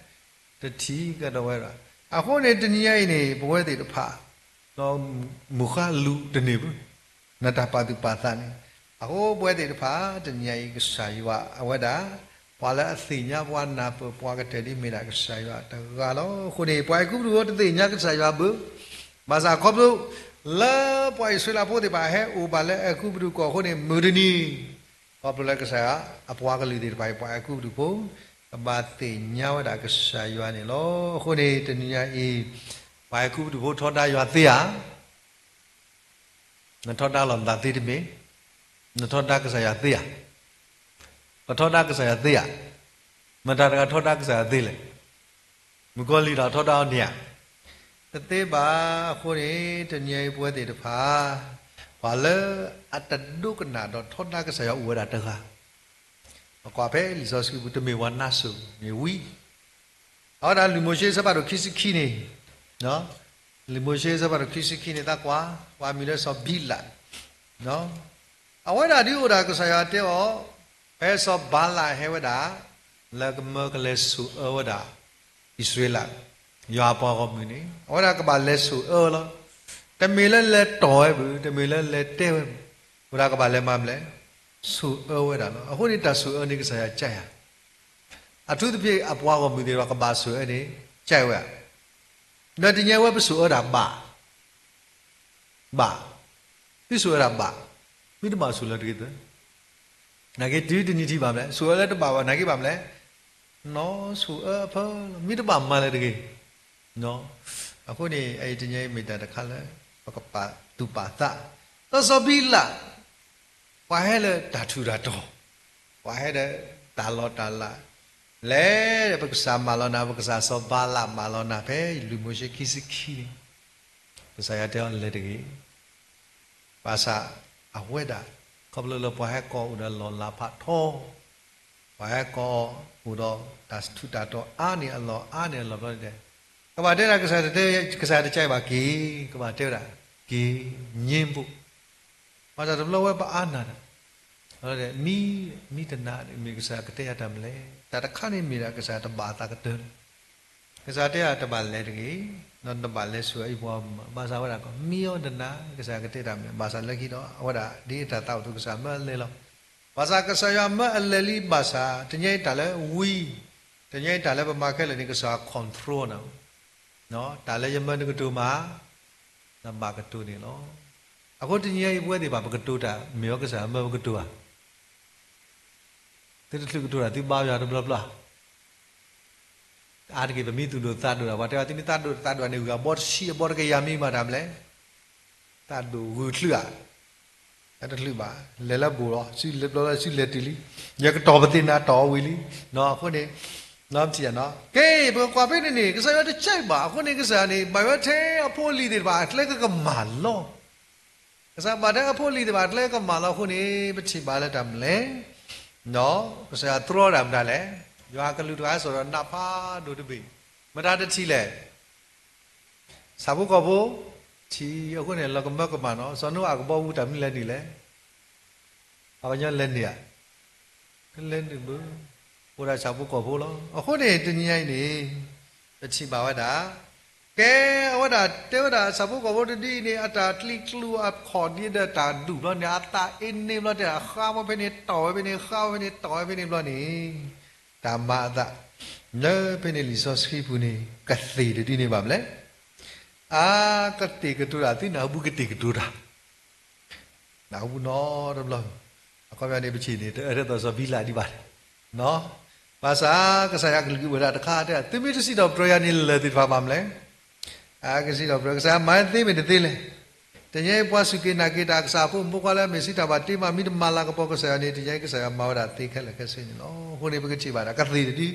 တထံၣ်ကဒီးဝဲဒၣ်. အဃိန့ၣ် တနံၤညါအံၤန့ၣ် ပဝဲသ့ၣ်တဖၣ် ဒီးမုၢ်ဃါလူၤတန့ၢ်ဘၣ် နတၢ်ပာ်သူၣ်ပာ်သးန့ၣ်, အဃိပဝဲသ့ၣ်တဖၣ် တနံၤညါအံၤ ကစၢ်ယွၤအဝဲဒၣ် ပှၤလၢအသ့ၣ်ညါပှၤနၢ်ပၢၢ်ပှၤကတၢၢ်ဒ်မ့ၢ်ဒၣ် ကစၢ်ယွၤတဂၤလီၤ. အဃိန့ၣ် ပှၤအဲၤကူပတူးဖိတသ့ၣ်ညါကစၢ်ယွၤဘၣ်, ဘၣ်ဆၣ်ခီဖျိ လၢပှၤအံၣ်စရ့လးဖိသ့ၣ်တဖၣ်ဟဲအိၣ်ဘၣ်လၢအဲၤကူပတူးကီၢ်အဃိန့ၣ် မုၢ်တနံၤ ခီဖျိလၢကစၢ်ယွၤ အပှၤကလုာ်သ့ၣ်တဖၣ်အံၤ ပှၤအဲၤကူပတူးဖိ ကဘၣ်သ့ၣ်ညါဝဲဒၣ်ကစၢ်ယွၤန့ၣ်လီၤ. အဃိန့ၣ် တနံၤညါအံၤ ပှၤအဲၤကူပတူးဖိထီဒါယွၤသ့ဧါ နထီဒါလီၤနသးသ့တမ့ၢ်, နထီဒါကစၢ်ယွၤသ့ဧါ, ပထီဒါကစၢ်ယွၤသ့ဧါ, မတၤတဂၤထီဒါကစၢ်ယွၤသ့လဲၣ်, မုၣ်ကီၤလံၢ်ဒီးထီဒါအီၤန့ၣ်ဧါ, တသ့ဘၣ်. အဃိန့ၣ် တနံၤအံၤပဝဲသ့ၣ်တဖၣ် ပှၤလၢအတဒိကနၣ်ဒီးထီဒါကစၢ်ယွၤအိၣ်ဝဲဒၣ်တဂၤ ပကွၢ်ဖဲလံာ်စီဆှံပူၤ တမ့ၢ်ပှၤနါစိၤန့ၣ်ဝံၤ အဝဲဒၣ်လံာ်မိၤၡ့အဆၢဖးဒိၣ်ခံဆံခံန့ၣ်, လံာ်မိၤၡ့အဆၢဖးဒိၣ်ခံဆံခံန့ၣ် သးကွၢ်, ပှၤမံၤလၢစီၤဘံလး, အဝဲဒၣ်ဒ်အိၣ်ဒၣ်ကစၢ်ယွၤတဲအီၤ, ဖဲစီၤဘၤလးဟဲဝဲဒၣ် လၢကမၢကလဲၤဆိၣ်အၢဝဲဒၣ် အံၣ်စရ့လး ယွၤအပှၤဂီၢ်မုၢ်န့ၣ် အဝဲဒၣ်ကဘၣ်လဲၤဆိၣ်အၢလီၤ. တမ့ၢ်လၢလဲၤတီၢ်ဝဲဘၣ်, တမ့ၢ်လၢလဲၤတဲဝဲဘၣ်, အဝဲဒၣ်ကဘၣ်လဲၤမၤမလဲၣ်, ဆိၣ်အၢဝဲဒၣ်လီၤ. အဃိန့ၣ်တၢ်ဆိၣ်အၢန့ၣ်ကစၢ်ယွၤကၢ်ယၤ, အထူးသဖြင့်အပှၤဂီၢ်မုၢ်သ့ၣ်တဖၣ်ကဘၣ်ဆိၣ်အၢန့ၣ် ကၢ်ဝဲဧါ. ဒီးတနံၤညါအံၤဝဲပဆိၣ်အၢဒၣ်ဘၣ် ဘၣ်, သုဆိၣ်အၢဒၣ်ဘၣ်, မ့ၢ်တဘၣ်ဆိၣ်လၢၤတဂ့ၤသၢ, နာ်က့တုၤတနံၤထံၣ်ဘၣ်မလဲၣ်, ဆိၣ်အၢလၢတဘၣ်ဘၣ် နာ်က့ဘၣ်မလဲၣ်, နီၢ်ဆိၣ်အၢအဖၢလီၤ မ့ၢ်တဘၣ်မၤလၢၤတဂ့ၤ. အဃိန့ၣ် အအံၤတနံၤအံၤမ့ၢ်တၢ်တခါလၢ ပကပာ်သူၣ်ပာ်သး, စီၤစီၤဘံလး ပှၤဟဲလၢတၢ်ထူးတၢ်တီၤ, ပှၤဟဲဒီးတၢ်လီၤတၢ်လး, လဲၤဒီးပကစၢ်မၢလီၤနၤ, ပကစၢ်စီၤဘၤလးမၢလီၤနၤ ဖဲလံာ်မိၤၡ့ခံဆံခံန့ၣ်, ကစၢ်ယွၤတဲအီၤလဲၤတဂ့ၤ. ဘၣ်ဆၣ်အဝဲဒၣ် ခီဖျိလၢပှၤဟဲကိးအိၣ်ဒီးလီၢ်လၤဖးထီ, ပှၤဟဲကိးအိၣ်ဒီးတၢ်ထူးတၢ်တီၤအါန့ၢ်အလီၢ်အါန့ၢ်အလီၢ်ဘျီန့ၣ်, ကဘၣ်တဲဒၣ်ကစၢ်တတဲ ကစၢ်တကဲဘၣ်က့ၤ, ကဘၣ်တဲဝဲဒၣ် က့ၤ ငြိမ်းဖို့, ဘၣ်ဆၣ်တဘျီဝဲပအါနၢ်ဒီး မံ, မံတနၤ မ့ၢ်ကစၢ်ကတဲယၤတၢ်မနုၤလဲၣ်, တၢ်တခါန့ၣ်မ့ၢ်ဒၣ်ကစၢ်တဘၣ်အသးကတၢၢ်လီၤ. ကစၢ်တဲယၤတဘၣ်လဲၤတဂ့ၤ, ဒီးတဘၣ်လဲၤဆိၣ်အၢအံၤပှၤမး, ဘၣ်ဆၣ်ဝဲဒၣ်ကီး မံအီၤတနၤ ကစၢ်ကတဲတၢ်မနုၤလဲၣ်, ဘၣ်ဆၣ်လၢခံဒီး အဝဲဒၣ်ဒ်အတၢ်သးအိၣ်အသိး ကစၢ်မၢအလဲၤလီၤ. ဘၣ်ဆၣ်ကစၢ်ယွၤမၢအလဲၤလံ ဘၣ်ဆၣ် တနံၤအံၤတၢ်လၢဝံၤ, တနံၤအံၤတၢ်လၢပမၤခဲလၢာ်န့ၣ် ကစၢ် control နၤ, တၢ်လၢယမၢနကတိၤမး နဘၣ်ကတိၤန့ၣ်လီၤ. အဃိတနံၤအံၤပဝဲသ့ၣ်တဖၣ် ပကတိၤတၢ် မ့ၢ်အီၤကစၢ်မၢပကတိၤဧါ. သုတချုးကတိၤတၢ် သုဘါယွၤတဘျီဘျီ, အါတက့ၢ် ပမ့ၢ်သူၣ်ဒိၣ်သးဒိၣ်တၢ် ပှၤတဲဝဲ သုမ့ၢ်သးဒိၣ်သးဒိၣ်န့ၣ် ဂုၢ်အဘီတဆံအဘီတကယၤမံဘၣ်တၢ်မနုၤလဲၣ်, သးဒိၣ်ဂုၢ်ချုးဧါ. တချုးဘၣ်, လဲၤလၢဘိၣ်လီၤ, စုလဲၤဘျီလၢစုလဲၤတုၤလံ, ယကတီၢ်ပသ့ၣ်နၤတီၢ်ဝံၤလံ, အဃိန့ၣ်, က့ၤ ပကကွၢ်ဖဲန့ၣ်န့ၣ် ကစၢ်ယွၤတကဲဘၣ်, အဃိန့ၣ် ကစၢ်န့ၣ် ဘၣ်ဝဲထဲအဖိအလံၤသ့ၣ်တဖၣ် အကျဲကကမၣ်လီၤ. ကစၢ်ဘၣ်ထဲအဖိအလံၤသ့ၣ်တဖၣ် အကျဲကမၣ်လီၤအဃိန့ၣ် ပထံၣ်ဘၣ်လၢတၢ်မနုၤလဲၣ်, ကစၢ်ယွၤတြီတၢ်မတၤလဲၣ်, ယွၤကလူးတဂၤစ့ၢ်ဒီးနးဖးဒိၣ်တဘ့ၣ်, မတၤတထံၣ်လဲၣ် ဆၣ်ဖိကီၢ်ဖိ, ထံၣ်အဃိန့ၣ် လီၤကမၢကမၣ်နီၤ, စီၤနိအၤကဘီမုၢ်တၢ်မနုၤလဲၤနုာ်လဲၣ်, ပှၤကညီလဲၤနုာ်ဧါ, ကလဲၤနုာ်ဘၣ်, အိၣ်ဒၣ်ဆၣ်ဖိကီၢ်ဖိလီၤ. အဃိန့ၣ် တနံၤညါအံၤန့ၣ်, ပထံၣ်ဘၣ်ဝဲဒၣ်, ပ ကဲ, အဝဲဒၣ်တဲဝဲဒၣ် ဆၣ်ဖိကီၢ်ဖိတဒုအံၤန့ၣ် အတၢ်ကျံးကျူအခီၣ်ဒ်ဒီးတၢ်ဒူၣ်ဘျီန့ၣ် အသးအ့န့ဘျီတဲ ဃါဝဲဖဲန့ၣ် တီၢ်ဝဲဖဲန့ၣ် ဃါဝဲဖဲန့ၣ် တီၢ်ဝဲဖဲန့ၣ်ဘျီန့ၣ်, တၢ်မၤအသး, လၢဖဲန့ၣ်လံာ်စီဆှံပူၤန့ၣ် ကသ့ၣ်တဒုန့ၣ်ဘၣ်မလဲၣ်. အါ, ကသ့ၣ်ကတိၤတၢ် သုနၢ်ဟူကသ့ၣ်ကတိၤတၢ် နၢ်ဟူပူၤနီတဘျီ, အခီပညီန့ၣ် ပဆ့ၣ်န့ၣ် တအၢထဲသိးစီၤဘံလးဒံးဘၣ်, ဘၣ်ဆၣ် ကစၢ်ယွၤကလုၢ်ကအိၣ်ဝဲဒၣ်တခါတဲ သုမ့ၢ်တစံးထီၣ်ပတြၢၤယၤန့ၣ် လၢၢ်သ့ၣ်တဖၣ်ဘၣ်မလဲၣ်. အကစံးထီၣ်ပတြၢၤ ကစၢ်ယွၤမၤသ့မ့ၢ်တသ့လဲၣ်. တနံၤအံၤပှၤစူၢ်က့ၤနာ်က့ၤတၢ် ကစၢ်ဖိမုၣ်ဖိခွါလၢအမ့ၢ်စံးတၢ်ဘၣ်တ့မး မ့ၢ်တမၤလၤကပီၤကစၢ်ယွၤန့ၣ် တနံၤအံၤကစၢ်ယွၤမၤဝဲဒၣ်သ့ခဲလၢာ်ခဲဆ့န့ၣ်လီၤ. အဃိန့ၣ် ပကထံၣ်ဘၣ်ဒၣ် ကသ့ၣ်တဒု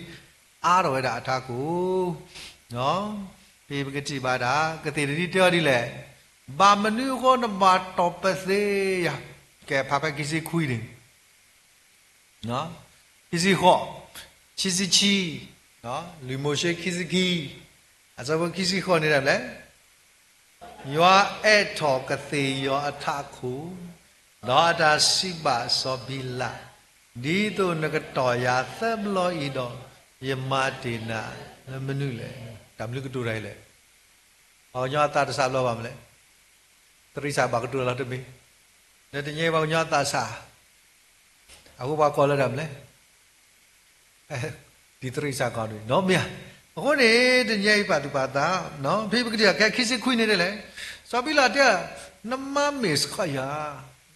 အါထီၣ်ဝဲဒၣ်အထးခိၣ် ဖဲပကထံၣ်ဘၣ်ဒၣ် ကသ့ၣ်တဒုတဲအီၤဒ်လဲၣ်, ဘၣ်မနုၤအဃိနဘၣ်တီၢ်ပသ့ယၤ, ကဲဖးဖဲခံဆံခွံန့ၣ်, ခံဆံဃိး, ခံဆံခံ, လွံၢ်မိၤၡ့ခံဆံခံ, အဆၢဖိခံဆံဃိးန့ၣ်ဒၣ်လဲၣ် ယွၤအဲၣ်ထီၣ်ကသ့ၣ်ယီၤအထးခိၣ်, ဒီးအတၢ်စံးဘၣ်စီၤဘံလး, ဒ်သိးနကတီၢ်ယၤသၢဘျီအံၤဒီး, ယမၤတ့ၢ်နၤလၢမနုၤလဲၣ်. တၢ်မနုၤကတိၤတၢ်အံၤလဲၣ်. ပှၤကညီအသးတစးဘျီဘၣ်မလဲၣ်. တရံးစၢ်ဘၣ်ကတိၤလီၤတမ့ၢ်, လၢတနံၤအံၤပှၤကညီအသးစး အဃိပှၤကိးလၢတၢ်မလဲၣ် ဒ်တရံးစၢ်ကီးန့ၣ် ဒီးမ့ၢ်ဧါ. အဃိန့ၣ် တနံၤအံၤပာ်သူၣ်ပာ်သး ဖဲပကထံၣ်ကဲခံဆံခွံန့ၣ်ဒ်လဲၣ်, စီၤဘံလးတဲ, နမၤမ့ၢ်စှၤယ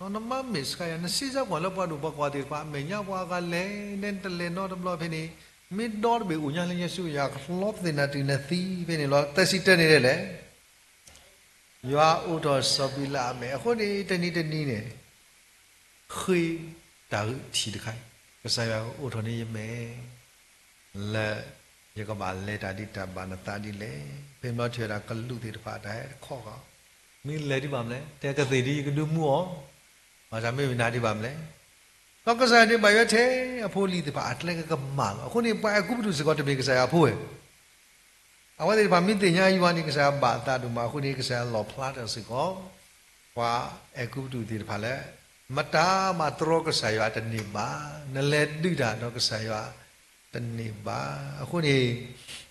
ၤ, နမၤမ့ၢ်စှၤယၤ, နစံးစၢ်ပှၤလၢပှၤဒိၣ်ပှၤကဝီၤသ့ၣ်တဖၣ် အမဲာ်ညါပှၤအဂၤလဲၣ်, နတလဲၤနီတဘျီဖဲန့ၣ်, မ့ၢ်ဒီတဘ့ၣ်အိၣ်ညါလၢယစုယၤ ကလီသ့ၣ်နၤတုၤနသံဖဲန့ၣ်လီၤ. သၢဆံတၢန့ၣ်ဒ်လဲၣ် ယွၤအိးထီၣ်စီၤဘံလးအမဲာ်, အဃိန့ၣ် တနံၤတနံၤန့ၣ် ဃ့တၢ်ဂ့ၢ်ထံၣ်တခါအံၤ, ကစၢ်ယွၤကအိးထီၣ်န့ၢ်ယမဲာ် လၢယကဘၣ်လဲၤတၢ်ဒ်တၢ်ဘၣ်နသးဒ်လဲၣ်. ဖဲမ့ၢ်ထံၣ်ဝဲဒၣ်ကလူးသ့ၣ်တဖၣ်တၢ်ဟဲတခီဃီ, မ့ၢ်လဲၤဒံးဘၣ်မလဲၣ်, တဲကသ့ၣ်ဒ်ယကဒုးမူအီၤ, ဘၣ်ဆၣ်မ့ၢ်ဝဲနၤဒံးဘၣ်မလဲၣ်. ဒီးကစၢ်ယွၤန့ၣ်ဘၣ်ယွဲထဲအဖိလံၤသ့ၣ်တဖၣ်အကျဲကကမၣ်လီၤ. အဃိန့ၣ် ပှၤအဲၤကူပတူးစ့ၢ်ကီးတမ့ၢ်ကစၢ်ယွၤအဖိဝဲ အဝဲသ့ၣ်တဖၣ်မ့ၢ်သ့ၣ်ညါယွၤန့ၣ် ကစၢ်ယွၤဘၣ်အသးဒိၣ်မးအဃိန့ၣ် ကစၢ်ယွၤလီၣ်ဖျါထီၣ်စ့ၢ်ကီး ပှၤအဲၤကူပတူးသ့ၣ်တဖၣ်လၢ မတၤမၤတြီကစၢ်ယွၤတန့ၢ်ဘၣ်, နလဲၤဒုးတၢ်ဒီးကစၢ်ယွၤတန့ၢ်ဘၣ်. အဃိန့ၣ်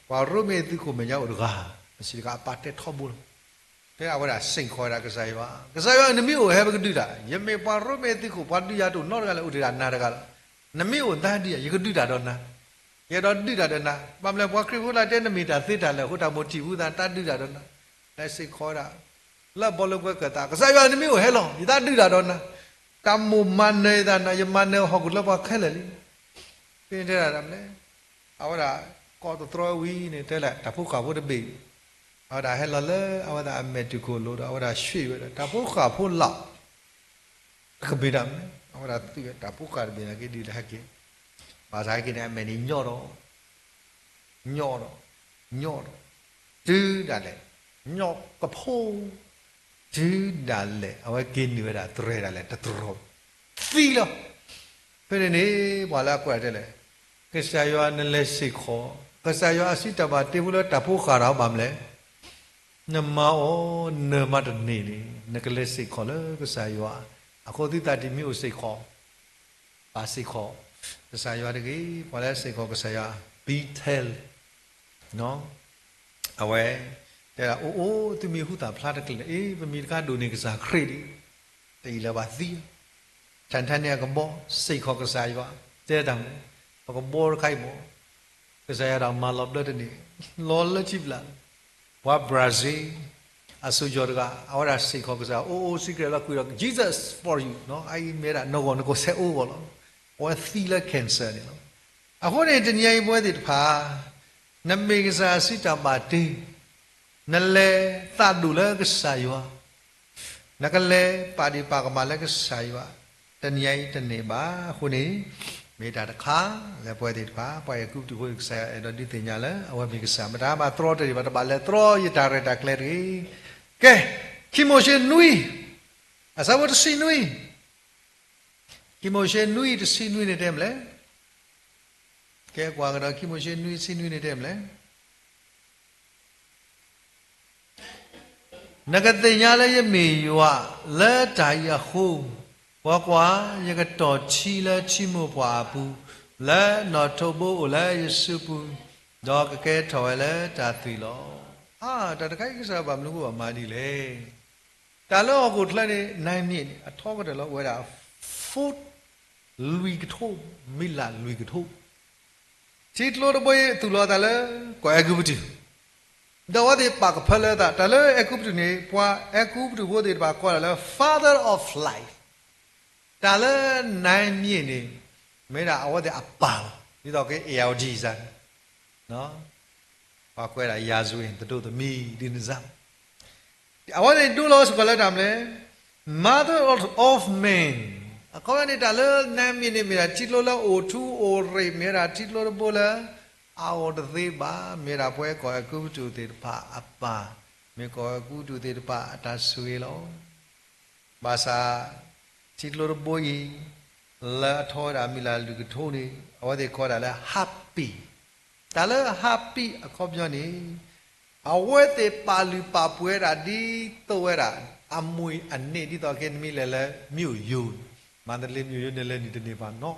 ပှၤရိမ့ၤသုးခိၣ်မဲာ်ညါအိၣ်တဂၤ, ပစံးတခါအပၢ်တဲထီဘိလီၤ. တဲအဝဲဒၣ်စ့ၢ်ကီးဝဲဒၣ်ကစၢ်ယွၤ, ကစၢ်ယွၤ နမ့ၢ်အိၣ်ဟဲပကဒုးတၢ်, ယမ့ၢ်ပှၤရိမ့ၤသုးခိၣ် ပှၤဒုးယၤတအိၣ်နီတဂၤလၢၤ အိၣ်တ့ၢ်ဒၣ်နၤတဂၤလီၤ. နမ့ၢ်အိၣ်နၤဒုးယၤ ယကဒုးတၢ်ဒီးနၤ ယအဲၣ်ဒိးဒုးတၢ်ဒီးနၤ, ဘၣ်မနုၤလဲၣ် ပှၤခရံာ်ဖိလၢတဲနမ့ၢ်တၢ်သ့တၢ်လၢာ်အဃိ တၢ်မိၣ်ထံၣ်ဝံသး တၢ်ဒုးတၢ်ဒီးနၤ, လဲၤစ့ၢ်ကီးဝဲဒၣ် လၢအဘီလၢကွဲကၢၤသး, ကစၢ်ယွၤနမ့ၢ်အိၣ်ဟဲလီၤ ယသးဒုးတၢ်ဒီးနၤ, တၢ်မိၣ်မၤနၢၤယသးနၤ ယမၤနၢၤဟီၣ်ခိၣ်လၢပှၤခဲလၢာ်လံ. ဖဲန့ၣ်တဲဒၣ်မလဲၣ်, အဝဲဒၣ် ကိးသတြီဝံၤန့ၣ် တဲလဲၣ် တၢ်ဖိဃၢ်ဖိတဘ့ၣ်, အဝဲဒၣ်ဟဲလီၤလၢအဝဲဒၣ်အမဲာ်တုၤခိၣ်လိၤဒီး အဝဲဒၣ်ဆှံဝဲဒၣ် တၢ်ဖိဃၢ်ဖိလီၤ ကမ့ၢ်တၢ်မနုၤလဲၣ်, အဝဲဒၣ်သူၣ်ဝဲတၢ်ဖိဃၢ်တဘ့ၣ်နာ်က့ဒ်လဲၣ်ဟဲက့ၤ, ဘၣ်ဆၣ်ဟဲက့ၤန့ၣ် အမဲာ်န့ၣ်ညီဒီး, ညီဒီး, ညီဒီး, တုၤဒၣ်လဲာ်, ညီကဖိ, တုၤဒၣ်လဲာ် အဝဲက့ၤနုာ်ဝဲဒၣ်တြဲၤဒၣ်လဲာ် တတြီၤ, သံလီၤ. ဖဲန့ၣ်န့ၣ် ပှၤလၢအကွၢ်တဲလဲၣ်, ကစၢ်ယွၤနလဲၤစ့ၢ်ကီး, ကစၢ်ယွၤအစုတၢ်ဘၣ်တ့ဖိလၢတၢ်ဖိဃၢ်ဒီးဘၣ်မနုၤလဲၣ် နမၤအီၤနၢၤမးတန့ၢ်န့ၣ် နကလဲၤစ့ၢ်ကီးလၢကစၢ်ယွၤ, အဃိသုသးတမံၤအိၣ်စ့ၢ်ကီး, ပာ်စ့ၢ်ကီး, ကစၢ်ယွၤတဂ့ၤ, ပှၤလၢစ့ၢ်ကီးကစၢ်ယွၤ, ဘံထဲလ်, အဝဲ, တဲဒၣ်အိၣ်အိၣ် သုမ့ၢ်ဟူသၣ်ဖျါတကလုာ်လၢ အ့ ပမံၤတခါဒိၣ်န့ၢ်ကစၢ်ခရံာ်ဒံး, တအံၤလၢၤဘၣ်သံ ထၢၣ်ထၢၣ်န့ၣ်အကဘီ, စ့ၢ်ကီးကစၢ်ယွၤ, တဲတၢ်မနုၤလဲၣ်, ပကဘီတခါအံၤမ့ၢ်, ကစၢ်ယွၤဒၣ်မၤလီၤဘျၢတန့ၢ်, လီၤလၢထံပျၢ်, ပှၤ Brazil အစိၤယီၤတဂၤ အဝဲဒၣ်စ့ၢ်ကီးကစၢ်ယွၤ အိၣ်အိၣ် secret လီၤကွံာ်ဒီး Jesus for you အအံၤမ့ၢ်ဒၣ်နဂီၢ်နကိးဆဲးအိၣ်ဂီၢ်လီၤ, အဝဲသံလၢ cancer န့ၣ်လီၤ. အဃိန့ၣ် တနံၤအံၤပဝဲသ့ၣ်တဖၣ် နမ့ၢ်ကစၢ်ယွၤစုတၢ်ဘၣ်တ့, နလဲၤသးဒိၣ်လၢကစၢ်ယွၤ, နကလဲၤပာ်ဒ့ၣ်ပာ်ကမၣ်လၢကစၢ်ယွၤ, တနံၤအံၤတန့ၢ်ဘၣ်. အဃိန့ၣ် မ့ၢ်တၢ်တခါလၢပဝဲသ့ၣ်တဖၣ် ပှၤအဲၤကူပတူးဖိ ကစၢ်ယွၤအဲၣ်ဒိးဒုးသ့ၣ်ညါလၢ အဝဲမ့ၢ်ကစၢ်, မတၤမၤတြီတန့ၢ်ဘၣ်, တဘၣ်လဲၤတြီယတၢ်ရဲၣ်တၢ်ကျဲၤတဂ့ၤ. ကဲ, ခံမိၤၡ့နွံ, အဆၢဖိတဆံနွံ, ခံမိၤၡ့နွံတဆံနွံန့ၣ်တဲမနုၤလဲၣ်. ကဲကွၢ်ကဒီး ခံမိၤၡ့နွံတဆံနွံန့ၣ်တဲမနုၤလဲၣ်. နကသ့ၣ်ညါလၢယမ့ၢ်ယွၤလၢတၢ်အံၤအဃိ, ကွၢ်ကွၢ်, ယကတီၢ်ထံလၢထံမိၢ်ပှၢ်အပူၤ, လၢနီၣ်ထိးဘိအိၣ်လၢယစုပူၤ, ဒီးကကဲထီၣ်ဝဲလၢတၢ်သွံၣ်လီၤ. အါ, တၢ်တခါအံၤကစၢ်ယွၤဘၣ်မနုၤဃိဘၣ်မၤဒ်လဲၣ်. တၢ်လၢဟီၣ်ခိၣ်ချၢန့ၣ် နၤမ့ၢ်န့ၣ် အထီကတၢၢ်လီၤ အိၣ်ဝဲဒၣ် foot လွံၢ်ကထိ, မံလၢ်လွံၢ်ကထိ. ထံကျိတဘိအံၤ သူၣ်လီၤအသးလၢကီၢ်အဲၤကူပတူး, ဒီးအဝဲသ့ၣ်ပာ်ကဖၢလၢအသး တၢ်လၢအဲၤကူပတူးန့ၣ် ပှၤအဲၤကူပတူးဖိသ့ၣ်တဖၣ်ကိးဒၣ်လၢ father of life. တၢ်လၢနၤမ့ၢ်န့ၣ် မ့ၢ်ဒၣ်အဝဲသ့ၣ်အပၢ်လီၤ. ဒ်သိးက့ A L D စ့ၢ်န့ၣ် ပှၤကွဲးဒၣ် ရာဇဝင် သတို့သမီး ဒ်န့ၣ်စ့ၢ်. အဝဲသ့ၣ်ဒိလီၤစ့ၢ်ကီးလၢတၢ်မနုၤလဲၣ်, mother of, of men. အခီပညီန့ၣ် တၢ်လၢနၤမ့ၢ်န့ၣ် မ့ၢ်ဒၣ်ထံကျိလၢအိၣ်ထူအိၣ်ရ့ၣ်, မ့ၢ်ဒၣ်ထံကျိတဘိလၢအအိၣ်တသ့ဘၣ်, မ့ၢ်ဒၣ်ပှၤကီၢ်အဲၤကူပတူးသ့ၣ်တဖၣ်အပၢ်, မ့ၢ်ကီၢ်အဲၤကူပတူးသ့ၣ်တဖၣ်အတၢ်ဆိၣ်ဂ့ၤလီၤ. ဘၣ်ဆၣ် ထံကျိတဘိအံၤ လၢအထီဝဲဒၣ်မံလၢ်လွံၢ်ကထိန့ၣ် အဝဲသ့ၣ်ကိးဒၣ်လၢ harpy. တၢ်လၢ harpy အခီပညီန့ၣ် အဝဲသ့ၣ်ပာ်လုၢ်ပာ်ပှ့ၤဝဲဒၣ် ဒ်သိးဝဲဒၣ် အမုၢ်အနံၤ ဒ်သိးက့နမ့ၢ်လဲၤလၢ မြို့ရိုးန့ၣ်, မန္တလေးမြို့ရိုးန့ၣ် လဲၤနုာ်တန့ၢ်ဘၣ်နီၤ,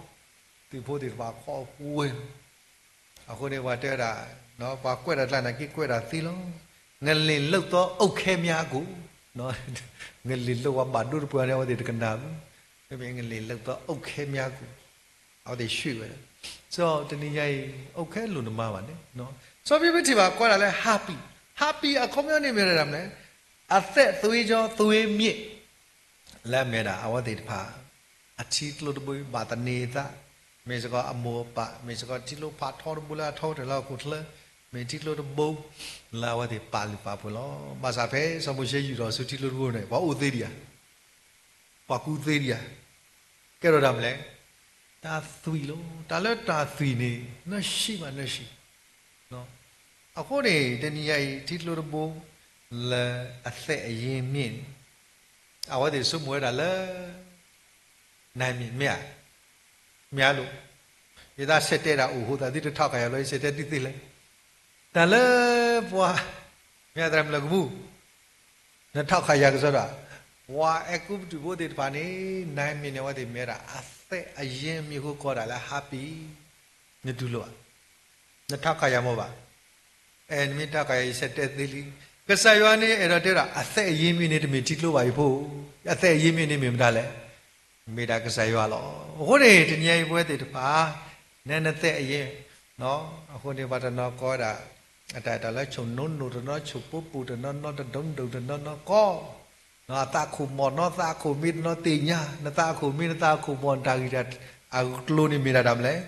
သုးဖိသ့ၣ်တဖၣ်ခီပှဲၤလီၤ. အဃိန့ၣ် ပှၤတဲဝဲဒၣ်, ပှၤကွဲးတၢ်ကျါန့ၣ် က့ၤကွဲးတၢ်သ့လီၤ. ငလ့ၢ်လိၣ်သီအိၣ်ခဲမၠါကိၣ်, ငလ့ၢ်လိၣ်ဝဲဘၣ်ဒိတပှၤန့ၣ် အဝဲသ့ၣ်တကနၣ်ဘၣ်, မ့မ့ၢ်ငလ့ၢ်လိၣ်သီအိၣ်ခဲမၠါကိၣ်, အဝဲသ့ၣ်ဆှံဝဲဒၣ်, စီၤတနံၤညါအံၤ အိၣ်ခဲလိာ်နမါဘၣ်န့ၣ်, စီၤပ့းပထံၣ်ဘၣ်ကိးဒၣ်လၢ harpy, harpy အခီပညီန့ၣ်မ့ၢ်ဒၣ်တၢ်မနုၤလဲၣ်, အသက်သွေးကြောသွေးမြစ် လၢအမ့ၢ်ဒၣ်အဝဲသ့ၣ်တဖၣ် အထံကျိတဘိဘၣ်သန့ၤအသး, မ့ၢ်စ့ၢ်ကီးအမိၢ်အပၢ်, မ့ၢ်စ့ၢ်ကီးထံကျိဖးထီတဘိလၢအထီကတၢၢ်လၢဟီၣ်ခိၣ်ချၢ, မ့ၢ်ထံကျိတဘိ လၢအဝဲသ့ၣ်ပာ်လုၢ်ပာ်ပှ့ၤလီၤ. ဘၣ်ဆၣ်ဖဲစီၤမိၤၡ့ယူာ်ထီၣ်ဆူထံကျိတဘိန့ၣ် ပှၤအိၣ်သ့ဒံးဧါ, ပှၤကူသ့ဒံးဧါ, ကဲထီၣ်တၢ်မနုၤလဲၣ်, တၢ်သွံၣ်လီၤ. တၢ်လၢတၢ်သွံၣ်န့ၣ် နၢၤဆံးဘၣ်နၢၤဆံး အဃိန့ၣ် တနံၤညါအံၤ ထံကျိတဘိ လၢအသက်အရင်းမြစ်န့ၣ် အဝဲသ့ၣ်ဆိကမိၣ်ဝဲဒၣ်လၢ နၤမ့ၢ်မ့ၢ်ဧါ, မ့ၢ်ဧါလိၤ, ယသးဆဲးတဲဒၣ်အိၣ်အဃိသတး သုတထးခးယၤဘျီ ယဆဲးတဲဒ်သိးလဲၣ်. တၢ်လၢပှၤ မ့ၢ်အသရၣ်မုၣ်လၢကမူၣ် နထးခးယၤကစီဒီး ပှၤအဲၤကူပတူးဖိသ့ၣ်တဖၣ်န့ၣ် နၤမ့ၢ်န့ၣ် အဝဲသ့ၣ်မ့ၢ်ဝဲဒၣ် အသက်အရင်းမြစ်အဃိကိးဒၣ်လၢ harpy, နတူၢ်လိာ်ဧါ, နထးခးယၤမ့ၢ်ဘၣ်, အဲ နမ့ၢ်ထးခးယၤ ယဆဲးတဲသ့လံ. ကစၢ်ယွၤန့ၣ် အဲၣ်ဒိးတဲဒၣ် အသက်အရင်းမြစ်န့ၣ် တမ့ၢ်ထံကျိဘၣ်အံၤဖိ, အသက်အရင်းမြစ်န့ၣ်မ့ၢ်မတၤလဲၣ်, မ့ၢ်ဒၣ်ကစၢ်ယွၤလီၤ. အဃိန့ၣ် တနံၤညါအံၤပဝဲသ့ၣ်တဖၣ် နနသက်အရင်း, အဃိန့ၣ် ပှၤတနီၤကိးဝဲဒၣ် အတၢ်အဲၣ်တၢ်လၢ ဆိၣ်နိနိၣ်တနီၤ, ဆိၣ်ပိပိၣ်တနီၤနီၤ, တဒိဒိၣ်တနီၤနီၤကီ, အသးခိၣ်မီၢ်နီၤ, သးခိၣ်မ့ၢ်တနီၤသ့ၣ်ညါ, နသးခိၣ်မ့ၢ်နသးခိၣ်မီၢ် နတၢ်ဂံၢ်တၢ်အကျိၤန့ၣ်မ့ၢ်ဒၣ်တၢ်မနုၤလဲၣ်,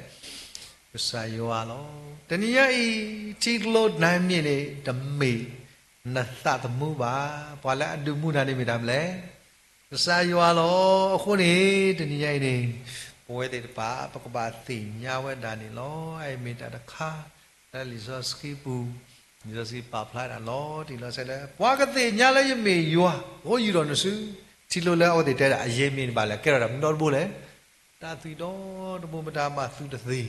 ကစၢ်ယွၤလီၤ. တနံၤညါအံၤ ထံကျိနၤမ့ၢ်န့ၣ် တမ့ၢ်နသးသမူဘၣ်. ပှၤလၢအဒုးမူနၤန့ၣ်မ့ၢ်တၢ်မနုၤလဲၣ်, ကစၢ်ယွၤလီၤ. အဃိန့ၣ် တနံၤညါအံၤန့ၣ် ပဝဲသ့ၣ်တဖၣ် ပကဘၣ်သ့ၣ်ညါဝဲဒၣ်န့ၣ်လီၤ. အအံၤမ့ၢ်တၢ်တခါ လၢလံာ်စီဆှံပူၤ, လံာ်စီဆှံပာ်ဖျါဒၣ်လီၤတံၢ်လီၤဆဲးလၢ ပှၤကသ့ၣ်ညါလၢယမ့ၢ်ယွၤအဃိ ယူာ်ထီၣ်နစု ထံကျိလၢအဝဲသ့ၣ်တဲဒၣ်အရင်းမြစ်န့ၣ်ဘၣ်လဲၣ်, ကဲထီၣ်တၢ်မနုၤဒီတဘိလဲၣ်, တၢ်သွံၣ်ဒီတဘိ, မတၤမၤသူတသ့,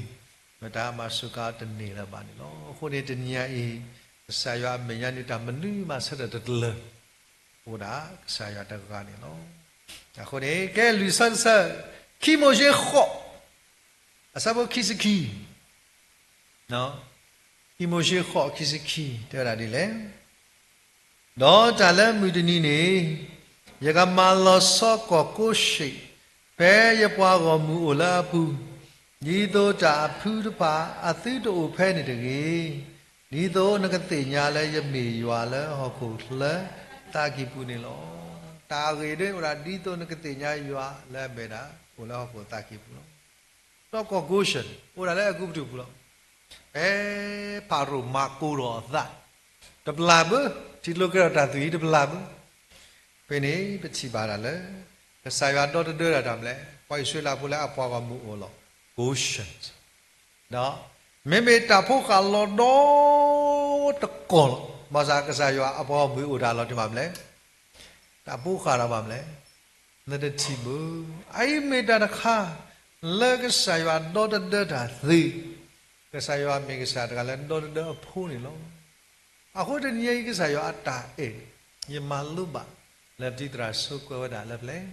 မတၤမၤစူးကါတန့ၢ်လၢၤဘၣ်န့ၣ်လီၤ. အဃိန့ၣ် တနံၤညါအံၤ ကစၢ်ယွၤအမဲာ်ညါန့ၣ် တၢ်မနုၤမၤဆၢထၢၣ်တတလၢၤ အိၣ်ဒၣ်ကစၢ်ယွၤတဂၤန့ၣ်လီၤ. အဃိန့ၣ် ကဲလွံၢ်ဆၢတဆၢ, ခံမိၤၡ့ဃိး, အဆၢဖိခံဆံခံ, ခံမိၤၡ့ဃိး ခံဆံခံ တဲဝဲဒၣ်ဒ်လဲၣ်, ဒီးတၢ်လၢမုၢ်တနံၤန့ၣ် ယကမၤလီၤဆီကီၢ်ကိးၡ့ၣ် ဖဲယပှၤဂီၢ်မုၢ်အိၣ်လၢအပူၤ, ဒ်သိးတၢ်အဖုတဖၣ်အသုတအိၣ်ဖဲန့ၣ်တဂ့ၤ, ဒ်သိးနကသ့ၣ်ညါလၢယမ့ၢ်ယွၤလၢဟီၣ်ခိၣ်ချၢသးကံၢ်ပူၤန့ၣ်လီၤ. တၢ်အဂ့ၢ်ဒ်အိၣ်ဒၣ် ဒ်သိးနကသ့ၣ်ညါယွၤလၢအမ့ၢ်ဒၣ် အိၣ်လၢဟီၣ်ခိၣ်သးကံၢ်ပူၤလီၤ. တီကီၢ်ကိးၡ့ၣ် အိၣ်ဒၣ်လၢအဲၤကူပတူးပူၤလီၤ. ဖဲဖၤရိၤမၤကိၤထီၣ်အသး တပျၢ်ဘၣ်, ထံကျိကဲထီၣ်တၢ်သွံၣ်တပျၢ်ဘၣ်. ဖဲန့ၣ်ပထံၣ်ဘၣ်ဒၣ်လၢ ကစၢ်ယွၤဒီတဒၢဒၣ်တၢ်မနုၤလဲၣ်, ပှၤအံၣ်စရ့လးဖိလၢအပှၤဂီၢ်မုၢ်အိၣ်လီၤ ကိးၡ့ၣ်, ဒီးမ့မ့ၢ်တၢ်ဖိဃာ်လီၤဒီတကီၢ်လီၤ. ဘၣ်ဆၣ်ကစၢ်ယွၤအပှၤဂီၢ်မုၢ်အိၣ်တၢ်လီၤတံၢ်ဘၣ်မနုၤလဲၣ်, တၢ်ဖိဃာ်ဒီးဘၣ်မနုၤလဲၣ် နတထံၣ်ဘၣ်. အအံၤမ့ၢ်တၢ်တခါ လၢကစၢ်ယွၤဒီတဒၢတၢ်သ့, ကစၢ်ယွၤမ့ၢ်ကစၢ်တဂၤလၢဒီတဒၢအဖိန့ၣ်လီၤ. အဃိတနံၤအံၤကစၢ်ယွၤအတၢ်အဲၣ် ယမၤလိဘၣ်လၢပတံၤသရၣ်ဆိကွဲးဝဲဒၣ်လၢပျဲၢ်,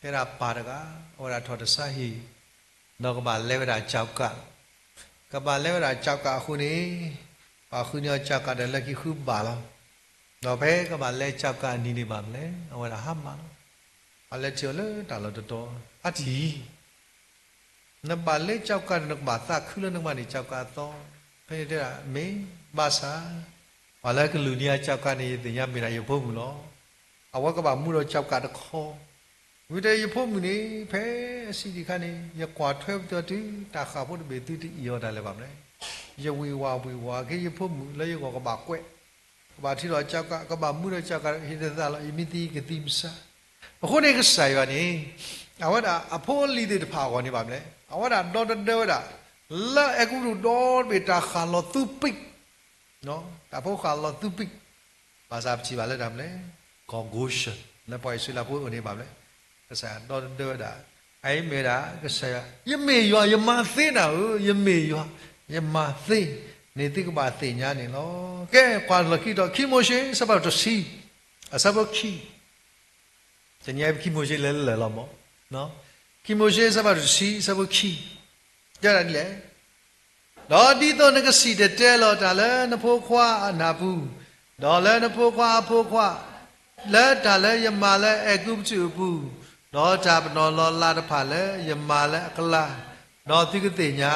ဖဲဒၣ်ပၢ်တဂၤ အဝဲဒၣ်ထီၣ်တၢ်ဆါဟံၣ် ဒီးကဘၣ်လဲၤဝဲဒၣ်ကၠီကး, ကဘၣ်လဲၤဝဲဒၣ်ကၠီကးအဃိန့ၣ် ပှၤဃုန့ၢ်အီၤကၠီကးဒီးလၢခံဃုဘးလီၤ. ဒီးဖဲကဘၣ်လဲကၠီကးအနံၤန့ၣ်ဘၣ်မနုၤလဲၣ်, အဝဲဒၣ်ဟါမၢ်လီၤ. ပှၤလဲထံၣ်အီၤလၢတၢ်လီၢ်တတီၤ, အါထံၣ် နဘၣ်လဲကၠီကးန့ၣ် နကဘၣ်သးခုလၢနကဘၣ်န့ၢ်ကၠီကးအသီ. ဖဲန့ၣ်တဲဒၣ် မ့ၢ်ဘၣ်ဆၣ် ပှၤလၢကလူၤန့ၢ်အကၠီကးန့ၣ် ယသ့ၣ်ညါမ့ၢ်ဒၣ်ယဖိမုၣ်လီၤ. အဝဲကဘၣ်မူဒီးကၠီကးတခီ, ဝံၤဒီးယဖိမုၣ်န့ၣ် ဖဲအဆံးတခါန့ၣ် ယကွၢ်ထွဲပသ့အီၤတုၤ တၢ်ဃၣ်ဖိတဘ့ၣ်သုတအံၣ်အီၤဒၣ်လဲာ်ဘၣ်မနုၤလဲၣ်. ယဝ့ၤဝးဝ့ၤဝးက့ၤယဖိမုၣ်လၢယဂီၢ်ကဘၣ်ကွဲး, ကဘၣ်ထံၣ်ဒီးကၠီကး, ကဘၣ်မူဒီးကၠီကး ဟ့ၣ်တသးလီၤ, ယမ့ၢ်သံကသံမဆါ. အဃိန့ၣ်ကစၢ်ယွၤန့ၣ် အဝဲဒၣ်အဖိအလံၤသ့ၣ်တဖၣ်အဂီၢ်န့ၣ်ဘၣ်မနုၤလဲၣ်, အဝဲဒၣ်ဒီတဒၢဝဲဒၣ် လၢအဲၤကူပတူးဒီတဘ့ၣ်တၢ်ဃၣ်လီၤသူပံၣ် တၢ်ဖိဃၣ်လီၤသူပံၣ်, ဘၣ်ဆၣ်ပထံၣ်ဘၣ်လၢတၢ်မနုၤလဲၣ်, ကီၢ် Goshen လၢပှၤအံၣ်စရ့လးဖိအအိၣ်န့ၣ်ဘၣ်မနုၤလဲၣ်, ကစၢ်ယွၤဒီတဒၢဝဲဒၣ်, အအံၤမ့ၢ်ဝဲဒၣ် ကစၢ်ယွၤ, ယမ့ၢ်ယွၤ, ယမၤသ့နၤဧၢ, ယမ့ၢ်ယွၤ, ယမၤသ့, န့ၣ်သုကဘၣ်သ့ၣ်ညါန့ၣ်လီၤ. ကဲ, ကွၢ်လီၢ်ခံဒီး ခံမိၤၡ့ အဆၢဖးဒိၣ်တဆံ, အဆၢဖိခံ တနံၤအံၤပခံမိၤၡ့လဲၤလၢလၢာ်လီၤမး, ခံမိၤၡ့ အဆၢဖးဒိၣ်တဆံ အဆၢဖိခံ, တဲဒၣ်ဒ်လဲၣ်, ဒီးဒ်သိးနကစံၣ်တဲၤတဲလီၤတၢ်လၢနဖိခွါအနၢ်ပူၤ, ဒီးလၢနဖိခွါအဖိခွါ, လၢတၢ်လၢယမၤလၢအဲၤကူပတူးအပူၤ, ဒီးတၢ်ပနီၣ်လီၤလးတဖၣ်လၢယမၤလၢအကျါ, ဒီးသုကသ့ၣ်ညါ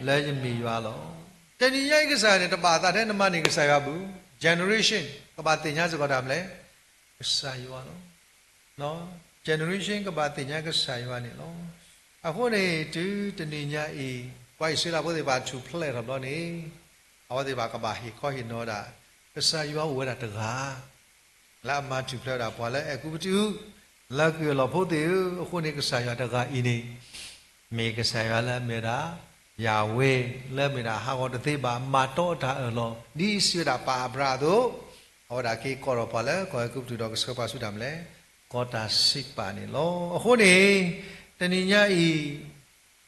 လၢယမ့ၢ်ယွၤလီၤ. တနံၤညါအံၤကစၢ်ယွၤန့ၣ် တဘၣ်သးထဲနမၤန့ၢ်ကစၢ်ယွၤဘၣ်, generation ကဘၣ်သ့ၣ်ညါစ့ၢ်ကီးတၢ်မနုၤလဲၣ်, ကစၢ်ယွၤလီၤ. generation ကဘၣ်သ့ၣ်ညါကစၢ်ယွၤန့ၣ်လီၤ. အဃိန့ၣ် တုၤတနံၤညါအံၤ ပှၤအံၣ်စရ့လးဖိသ့ၣ်တဖၣ်ထူၣ်ဖျဲးထီၣ်ဘျီန့ၣ်, အဝဲသ့ၣ်တဖၣ်ကဘၣ်ဟ့ၣ်ခီဟ့ၣ်နီၤဝဲဒၣ် ကစၢ်ယွၤအိၣ်ဝဲဒၣ်တဂၤ လၢအမၤထူၣ်ဖျဲးဝဲဒၣ်ပှၤလၢအဲၤကူပတူး, လၢကုၢ်အလီၢ်ဖိသ့ၣ်ဧၢ, အဃိန့ၣ်ကစၢ်ယွၤတဂၤအံၤန့ၣ် မ့ၢ်ကစၢ်ယွၤလၢအမ့ၢ်ဝဲဒၣ် ယၤဝ့ၤ လၢအမ့ၢ်ဒၣ်ဟးဂီၤတသ့ဘၣ် မၤတီတၢ်အၢၣ်လီၤ ဒ်စံးဝဲဒၣ်ပၢ်အၤဘြၤဟၣ်အသိး, အဝဲဒၣ်က့ၤကိးထီၣ်ပှၤလၢကီၢ်အဲၤကူပတူးဒီးကဆှၢပှၤဆူတၢ်မနုၤလဲၣ်, ကီၢ်တၢ်စံးပာ်န့ၣ်လီၤ. အဃိန့ၣ် တနံၤညါအံၤ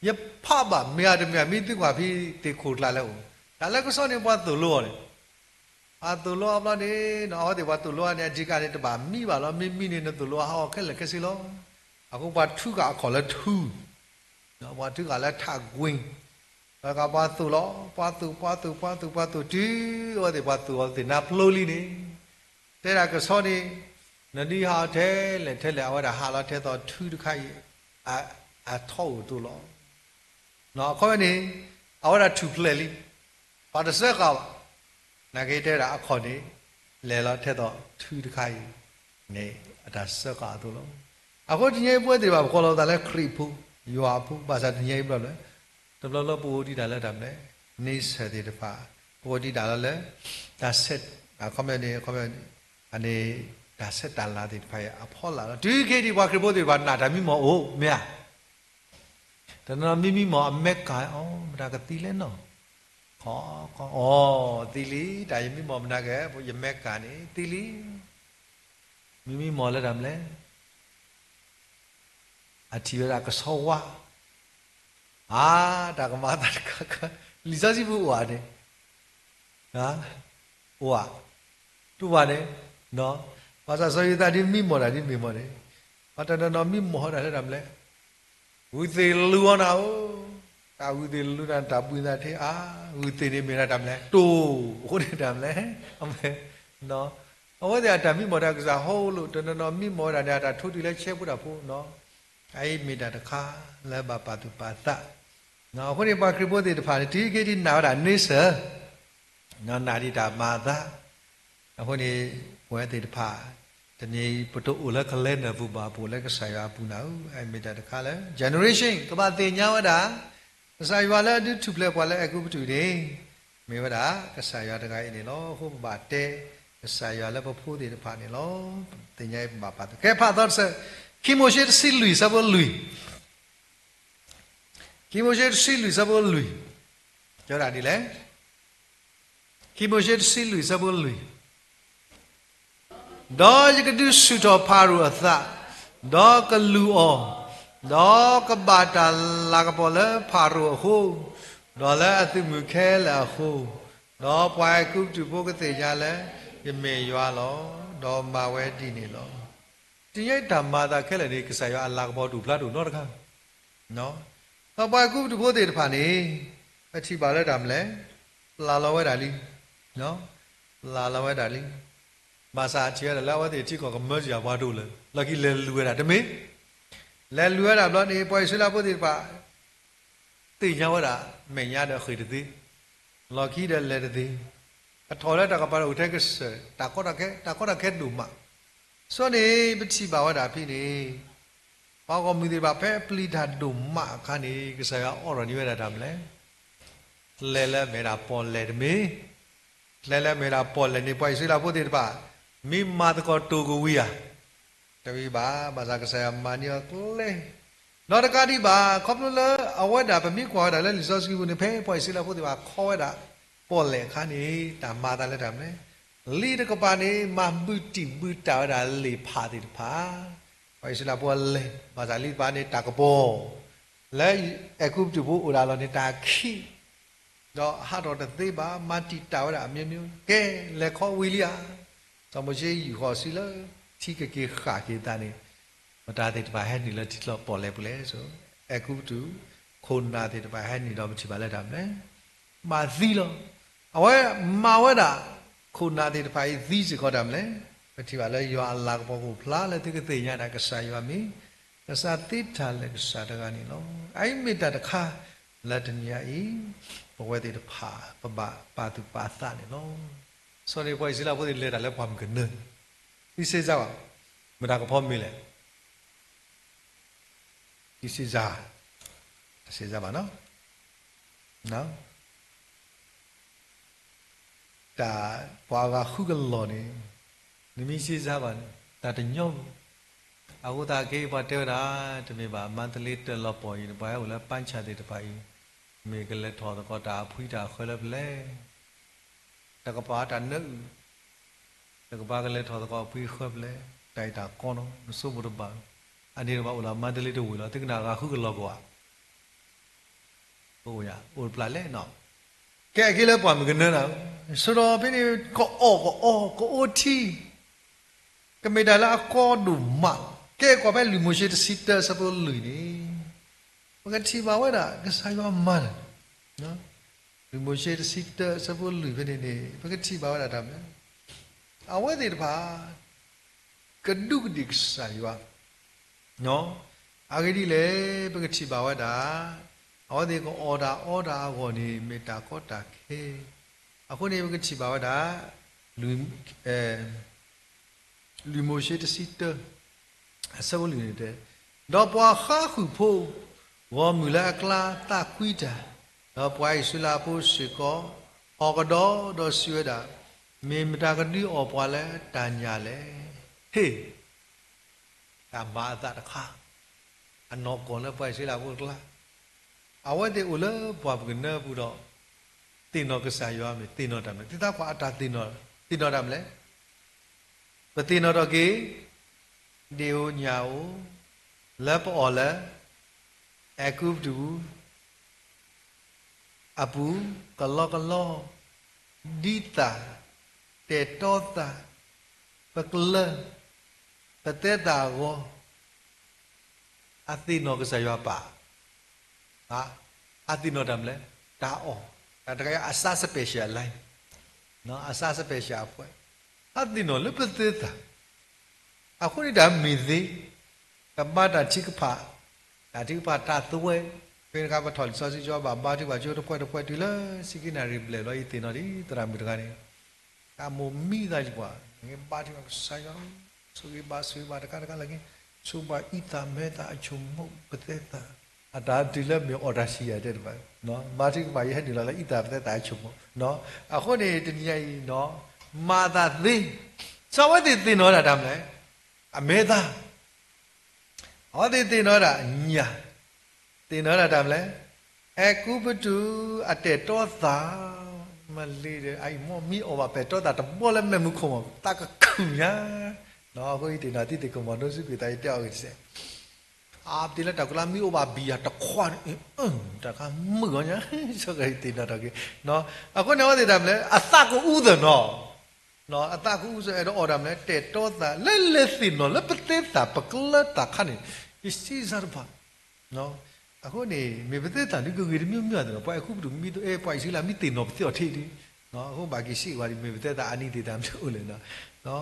ယဖးဘၣ်မ့ၢ်ဧါတမ့ၢ်ဧါ မ့ၢ်သုကွၢ်ဖဲသ့ၣ်ခိၣ်ကျါလၢအအိၣ်, တၢ်လၢကစီၣ်န့ၣ်ပှၤသိၣ်လိအီၤန့ၣ် ပှၤသိၣ်လိအီၤဘျီန့ၣ် အဝဲသ့ၣ်ပှၤသိၣ်လိအီၤန့ၣ် အဓိကန့ၣ် တဘၣ်မံဘၣ်လီၤ, မ့ၢ်မံန့ၣ် နသိၣ်လိအီၤဟးဂီၤခဲလၢာ်ခဲဆ့လီၤ. အဃိပှၤထုကၣ်အခီၣ်လၢထူ, ပှၤထုကၣ်လၢထးကွ့, ဒီးပှၤသိၣ်လီၤ, ပှၤသိၣ် ပှၤသိၣ် ပှၤသိၣ် ပှၤသိၣ်တုၤအဝဲသ့ၣ်ပှၤသိၣ်အီၤသ့ၣ်နါဖျိလံန့ၣ်, တဲဒၣ်ကစီၣ်န့ၣ် နဒုးဟးအီၤထဲလဲၣ်ထဲလဲၣ် အဝဲဒၣ်ဟးလီၤထဲသိးထူတခါအံၤ အထီအိၣ်အသိးလီၤ. အခီပညီန့ၣ် အဝဲဒၣ်ထူၣ်ဖျဲးလံ, ပှၤတစၢဃာ်ဘၣ်, နာ်က့တဲဒၣ်အခီၣ်န့ၣ် လဲၤလီၤထဲသိးထူတခါအံၤန့ၣ် အတၢ်စၢဃာ်အသိးလီၤ. အဃိတနံၤအံၤပဝဲသ့ၣ်တဖၣ် ပကိးလီၤပသးလၢခရံာ်ဖိ ယွၤအဖိ ဘၣ်ဆၣ်တနံၤအံၤဘျီလၢ တဘျီဘျီပအိၣ်ဒံးတၢ်လၢတၢ်မနုၤလဲၣ်, န့ဆၢၣ်သ့ၣ်တဖၣ် ပအိၣ်ဒံးတၢ်လၢလၢ တၢ်ဆဲး အခီပညီန့ၣ် အခီပညီန့ၣ် အန့ၣ် တၢ်ဆဲးတၢ်လၤသ့ၣ်တဖၣ်အံၤအဖီလာ်လီၤ. တုၤခဲအံၤဒံးပှၤခရံာ်ဖိသ့ၣ်တဖၣ်နာ်တၢ်မံမီၢ်အိၣ် မ့ၢ်ဧါ တနီၤနီၤမံမံမီၢ်အမဲကၤအီၤ မတၤကသံလဲၣ်နီၤ, ခီခီ အီၤ သံလံ တၢ်ယမံမီၢ်မနၤကဲ ယမဲကၤန့ၣ် သံလံ, မံမံမီၢ်လၢတၢ်မနုၤလဲၣ်, အထံၣ်ဝဲဒၣ်ကဆီဝါ, အါ တၢ်ကမၤသးတခါခါ, လံာ်စီဆှံပူၤအိၣ်ဧါန့ၣ် အိၣ်ဧါ, တူၢ်ဘၣ်န့ၣ်, ဘၣ်ဆၣ်စီၤယိၤသးဒ်မံမီၢ်တၢ်ဒ်မ့ၢ်မီၢ်န့ၣ်, ပှၤတနီၤနီၤမံမီၢ်ဝဲဒၣ်လၢတၢ်မနုၤလဲၣ်, ဂုၢ်သ့ၣ်လူၤအီၤနၤဧၢ, တၢ်ဂုၢ်သ့ၣ်လူၤနၤ တၢ်ဘှံးနၤထဲအါ, ဂုၢ်သ့ၣ်န့ၣ်မ့ၢ်ဒၣ်တၢ်မနုၤလဲၣ် တိၢ်, အဃိန့ၣ်တၢ်မနုၤလဲၣ်, အဝဲသ့ၣ်အတၢ်မံမီၢ်တၢ်ကစၢ်ဟီလိာ် တနီၤနီၤမံမီၢ်ဝဲဒၣ်န့ၣ် အတၢ်ထိးတုၤလၢဆဲဖိတၢ်ဖိနီၤ, အအံၤမ့ၢ်တၢ်တခါလၢဘၣ်ပာ်သူၣ်ပာ်သး အဃိန့ၣ် ပှၤခရံာ်ဖိသ့ၣ်တဖၣ်န့ၣ် တုၤခဲအံၤဒံးနာ်ဝဲဒၣ်န့ဆၢၣ်, နာ်ဒံးတၢ်မၤအသး, အဃိန့ၣ် ပဝဲသ့ၣ်တဖၣ် တနံၤအံၤပတအိၣ်လၢ calendar ပူၤဘၣ် ပအိၣ်လၢကစၢ်ယွၤအပူၤနၤဧၢ, အမ့ၢ်တၢ်တခါလၢ generation ကဘၣ်သ့ၣ်ညါဝဲဒၣ် ကစၢ်ယွၤလၢအဒုးထူၣ်ဖျဲးပှၤလၢအဲၤကူပတူးန့ၣ် မ့ၢ်ဝဲဒၣ် ကစၢ်ယွၤတဂၤအံၤန့ၣ်လီၤ. အဃိပဘၣ်တဲ ကစၢ်ယွၤလၢပဖိသ့ၣ်တဖၣ်န့ၣ်လီၤ. သ့ၣ်ညါအံၤပဘၣ်ပာ်သူၣ်, ကဲဖးသီတဆၢ, ခံမိၤၡ့တဆံလွံၢ်ဆၢဖိလွံၢ်, ခံမိၤၡ့တဆံလွံၢ်ဆၢဖိလွံၢ်, တဲဒၣ်ဒ်လဲၣ်, ခံမိၤၡ့တဆံလွံၢ်ဆၢဖိလွံၢ်, ဒီးယကဒုးဆူၣ်ထီၣ်ဖၤရိၤအသး, ဒီးကလူၤအီၤ, ဒီးကဘၣ်တၢ်လၤကပီၤလၢဖၤရိၤအဃိ, ဒီးလၢအသုးမုၢ်ခဲလၢာ်အဃိ, ဒီးပှၤအဲၤကူပတူးဖိကသ့ၣ်ညါလၢယမ့ၢ်ယွၤလီၤ. ဒီးမၤဝဲဒ်န့ၣ်လီၤ. တနံၤအံၤတၢ်မၤအသးခဲလၢာ်န့ၣ် ကစၢ်ယွၤအလၤကပီၤတူၢ်ဖျါတအိၣ်နီတခါ, ဒီးပှၤအဲၤကူပတူးဖိသ့ၣ်တဖၣ်န့ၣ် ပထံၣ်ဘၣ်လၢတၢ်မနုၤလဲၣ်, ပျၢ်လီၤဝဲဒၣ်လံ လၢ်လီၤဝဲဒၣ်လံ. ဘၣ်ဆၣ်ထံၣ်ဝဲဒၣ်လၢအဝဲသ့ၣ်ထံကီၢ်ကမၢစၢၤပှၤတအိၣ်လၢၤ လီၢ်ခံလဲၤလူၤဝဲဒၣ်တမ့ၢ်, လဲၤလူၤဝဲဒၣ်ဘျီန့ၣ် ပှၤအံၣ်စရ့လးဖိသ့ၣ်တဖၣ် သ့ၣ်ညါဝဲဒၣ် မဲာ်ညါဒီးဃ့ၢ်တသ့, လီၢ်ခံဒီးလဲၤတသ့, အထီၣ်လၢတၢ်ကပၤဒီးအိၣ်ထဲကစၢၢ် တၢ်ကီတၢ်ခဲ တၢ်ကီတၢ်ခဲဒိၣ်မး. ဆိန့ၣ် ပထံၣ်ဘၣ်ဝဲဒၣ်ဖဲန့ၣ် ပှၤဂီၢ်မုၢ်သ့ၣ်တဖၣ် ဖဲအပျံၤတၢ်ဒိၣ်မးအခါန့ၣ် ကစၢ်ယွၤအိးထီၣ်န့ၢ်ဝဲဒၣ်တၢ်မနုၤလဲၣ်. ကျဲလၢမဲာ်ဒၣ်ပီၣ်လဲၣ်တမ့ၢ်, ကျဲလၢမဲာ်ဒၣ်ပီၣ်လဲၣ်န့ၣ် ပှၤအံၣ်စရ့လးဖိသ့ၣ်တဖၣ် မ့ၢ်မၤသကိးတိၤကဝံၤဧါ, တဝံၤဘၣ်, ဘၣ်ဆၣ်ကစၢ်ယွၤမၤန့ၢ်အီၤကျဲ ဒီးတကးဒံးဘၣ် ခီဖျိလၢအဝဲဒၣ် ပမ့ၢ်ကွၢ်ဝဲဒၣ်လၢလံာ်စီဆှံပူၤန့ၣ် ဖဲပှၤအံၣ်စရ့လးဖိသ့ၣ်တဖၣ်ခီဝဲဒၣ် ပီၣ်လဲၣ်အခါန့ၣ် တၢ်မၤအသးလၢတၢ်မနုၤလဲၣ်. လံာ်တကပၤန့ၣ် မၤဘူၣ်တံၢ်ဘူၣ်တၢ်ဝဲဒၣ်လံာ်ဖးသ့ၣ်တဖၣ်, ပှၤအံၣ်စရ့လးဖိလဲၤ, ဘၣ်ဆၣ်လံာ်တကပၤန့ၣ် တၢ်ကပီၤ လၢအဲၤကူပတူးဖိအိၣ်ဒၣ်အလီၢ်န့ၣ် တၢ်ခံး ဒီးဟးထီၣ်တသ့ဘၣ်, မၤတံာ်တာ်ဝဲဒၣ်အမျိုးမျိုး, ကဲလဲၤခီဝံၤလံဧါ. စီၤမိၤၡ့ယုၢ်ဃီၤစုလၢထံကက့ၤဃၣ်က့ၤအသးန့ၣ်, မတၤသ့ၣ်တဖၣ်ဟဲနုာ်လၢထံချၢပီၣ်လဲၣ်ပူၤလဲၣ်, အဲၤကူပတူး ခိၣ်နၢ်သ့ၣ်တဖၣ်ဟဲနုာ်ဒီးပထံၣ်ဘၣ်လၢတၢ်မနုၤလဲၣ်, မၤသံလီၤ. အဝဲမၤဝဲဒၣ် ခိၣ်နၢ်သ့ၣ်တဖၣ်အံၤသံစ့ၢ်ကီးတၢ်မနုၤလဲၣ်, ပထံၣ်ဘၣ်လၢယွၤအလၤကပီၤကအိၣ်ဖျါလၢသုကသ့ၣ်ညါဒၣ်ကစၢ်ယွၤမ့ၢ် ကစၢ်သ့တၢ်လၢကစၢ်တဂၤန့ၣ်လီၤ. အအံၤမ့ၢ်တၢ်တခါလၢတနံၤအံၤ ပဝဲသ့ၣ်တဖၣ် ပဘၣ်ပာ်သူၣ်ပာ်သးန့ၣ်လီၤ. ဆိန့ၣ်ပှၤအံၣ်စရ့လးဖိသ့ၣ်လဲၤတၢ်လၢပှၢ်မုၢ်ကနၢ, သုစ့စါဘၣ်, မတၤကဖီမ့ၤလဲၣ်, သုစ့စါ, တစ့စါဘၣ်နီၤ တၢ်ပှၤအဂၤဃုကလီၢ်န့ၣ် နမ့ၢ်စ့စါဘၣ်န့ၣ် တၢ်တညီဘၣ်. အဃိသတးက့ ပှၤတဲဝဲဒၣ် တမ့ၢ်ဘၣ် မါတလ့တၢၢ်လီၤပီၢ်အံၤ ပှၤဟဲအိၣ်လၢပၢ်ဆၣ်သ့ၣ်တဖၣ်အံၤ မ့ၢ်ကလဲၤထီၣ်သကိးတၢ်အဖှံတၢ်အဃၢလၢပလဲၣ်. တကပၤတၢ်နၢအုၣ်, တကပၤကလဲၤထီၣ်သကိးအဖှံအဃၢပလဲၣ်, တၢ်အံၤတၢ်ကီနီၤ နဆိကမိၣ်တဘၣ်. အန့ၣ်တဘၣ်အိၣ်လၢမါတလ့တဝ့ၢ်လီၤ သုကနၣ်အဂၤဃုကလီၢ်ကဝး အိၣ်တပျၢ်လဲၣ်နီၤ. ကဲအက့လၢပှၢ်မုၢ်ကနၢနၤ, ဆိဒီးဖဲန့ၣ် ကအီၣ်ကအီ ကအိၣ်ထံ ကမ့ၢ်တၢ်လၢအကီဒိၣ်မးလီၤ. ကဲကွၢ်ဖဲလွံၢ်မိၤၡ့တဆံတၢအဆၢဖိလွံၢ်န့ၣ် ပကထံၣ်ဘၣ်ဝဲဒၣ် ကစၢ်ယွၤမၤလၢ လွံၢ်မိၤၡ့တဆံတၢအဆၢဖိလွံၢ်ဖဲန့ၣ်န့ၣ် ပကထံၣ်ဘၣ်ဝဲဒၣ်တၢ်မနုၤလဲၣ်, အဝဲသ့ၣ်တဖၣ် ကဒူးကဒ့ၣ်ကစၢ်ယွၤ အဂ့ၢ်ဒ်လဲၣ် ပကထံၣ်ဘၣ်ဝဲဒၣ် အဝဲသ့ၣ်ကအီၣ်တၢ်အီတၢ်အဂီၢ်န့ၣ် မ့ၢ်တၢ်ကီတၢ်ခဲ. အဃိန့ၣ် ပကထံၣ်ဘၣ်ဝဲဒၣ် လွံၢ် လွံၢ်မိၤၡ့တဆံတၢ အဆၢဖိလွံၢ်န့ၣ်တဲ, ဒီးပှၤဃါဃုာ်ဖိ ဂီၢ်မုၢ်လၢအကျါသးကွံတၢ်, ဒီးပှၤအံၣ်စရ့လးဖိစ့ၢ်ကီး အီၣ်ကဒီးဒီးစံးဝဲဒၣ်, မ့ၢ်မတၤကဒုးအီၣ်ပှၤလၢတၢ်ညၣ်လဲၣ်. ဟ့ၣ် တၢ်မၤအသးတခါ အနီၢ်ကီၢ်လၢပှၤအံၣ်စရ့လးဖိအကျါ, အဝဲသ့ၣ်အိၣ်လၢပှၢ်မုၢ်ကနၢအပူၤဒီး သ့ၣ်နီၣ်ကစၢ်ယွၤမ့ၢ်သ့ၣ်နီၣ်တၢ်မနုၤလဲၣ်, သုသးကွၢ်အတၢ်သ့ၣ်နီၣ်, သ့ၣ်နီၣ်တၢ်မနုၤလဲၣ်, ပသ့ၣ်နီၣ်ထီၣ်က့ၤ ဒ့ၣ်ဧိၤညၣ်ဧိၤ လၢပအီၣ်လၢ အဲၤကူပတူး အပူၤ ကလီကလီ ဒ်သၣ် တဲာ်တီသး ပကျၢ ပသဲသးအဂီၢ် အသ့ၣ်နီၣ်ကစၢ်ယွၤပၢ်, အသ့ၣ်နီၣ်တၢ်မနုၤလဲၣ်, တၢ်အီၣ်, တၢ်တခါအံၤ အစါ special line, အစါ special အဖှဲး, အသ့ၣ်နီၣ်လၢပသဲသး အဃိန့ၣ်တၢ်မ့ၢ်သ့, ကဘါတၢ်ထုကဖၣ်, တၢ်ထုကဖၣ်တၢ်သွဲ, ဖဲန့ၣ်အခါပထီၣ်လံာ်စီဆှံကၠိဘၣ်ဘါထုကဖၣ်ကၠိတဖှဲတဖှဲတုၤလၢ ဆံခံနၣ်ရံၣ်ဘျဲၣ်ဘျီ ယသ့ၣ်နီၣ်ဒ် သရၣ်မုၣ်တဂၤန့ၣ် တၢ်မိၣ်မံသးလံပှၤ, ဘါထုကဖၣ်ကစၢ်ယွၤ, ဆိၣ်ဂ့ၤဘၣ်ဆိၣ်ဂ့ၤဘၣ်တခါတခါလၢက့, ဆိၣ်ဘၣ်အံသၣ်မဲသၣ်အဆိကမိၣ်ပသဲသး, အတၢ်တုၤလၢမ့ၢ်အီၣ်တၢ်ဆံးယၤတဲတဘၣ်, ဘါထုကဖၣ်ယဟဲနုာ်လီၤလၢအံသၣ်ပသဲသးအဆိကမိၣ်, အဃိန့ၣ် တနံၤညါအံၤ မၤသးသ့, စီၤဝဲသ့ၣ်သ့ၣ်နီၣ်ဝဲဒၣ်တၢ်မနုၤလဲၣ်, အမဲာ်သၣ် အဝဲသ့ၣ်သ့ၣ်နီၣ်ဝဲဒၣ်ညၣ်, သ့ၣ်နီၣ်ဝဲဒၣ်တၢ်မနုၤလဲၣ်, အဲၤကူပတူးအတဲာ်တီသး, မ့ၢ်လံဒီး အအံၤမ့ၢ်မ့ၢ်အီၣ်ဘၣ်ပဲာ်တီသးတဘီလၢမဲာ်မုာ်ခိၣ်မး သးကခုၣ်ညါ, အဃိယသ့ၣ်နီၣ်သုသ့ၣ်ကမီၤဒိစုကွံာ်သးယတဲအီၤဂ့ၤတစဲး, အပတ့ၢ်လၢတၢ်ကူလါမ့ၢ်အိၣ်ဘၣ်ဘံယၤတခွးန့ၣ်, တၢ်ခါမုာ်အီၤညါ, ဆိကသ့ၣ်နီၣ်ထီၣ်က့ၤ, အဃိန့ၣ်အဝဲသ့ၣ်တၢ်မနုၤလဲၣ် အသးကအူသးနီၤ အသးကအူစၢၤ အဲၣ်ဒိးအီၣ်တၢ်မနုၤလဲၣ် တဲာ်တီသး လၢလဲၤသ့ၣ်နီၣ်လၢပသဲသးပကျၢတၢ်ခါန့ၣ် ယစံးစၢ်တဖၣ်, အဃိန့ၣ် မ့ၢ်ပသဲသးဒုးကဂ့ၤတမံၤမံၤအသးနီၤ ပှၤအဲၤကူပတူးမံအပှၤအံၣ်စရ့လးမံသ့ၣ်နီၣ်ပသ့အီၤထံးဒုး, အဃိဘၣ်က့ၤစံးဝဲဒ်မ့ၢ်ပသဲသးအနံၤသ့ၣ်တၢ်မနုၤအိၣ်လဲၣ်နီၤ.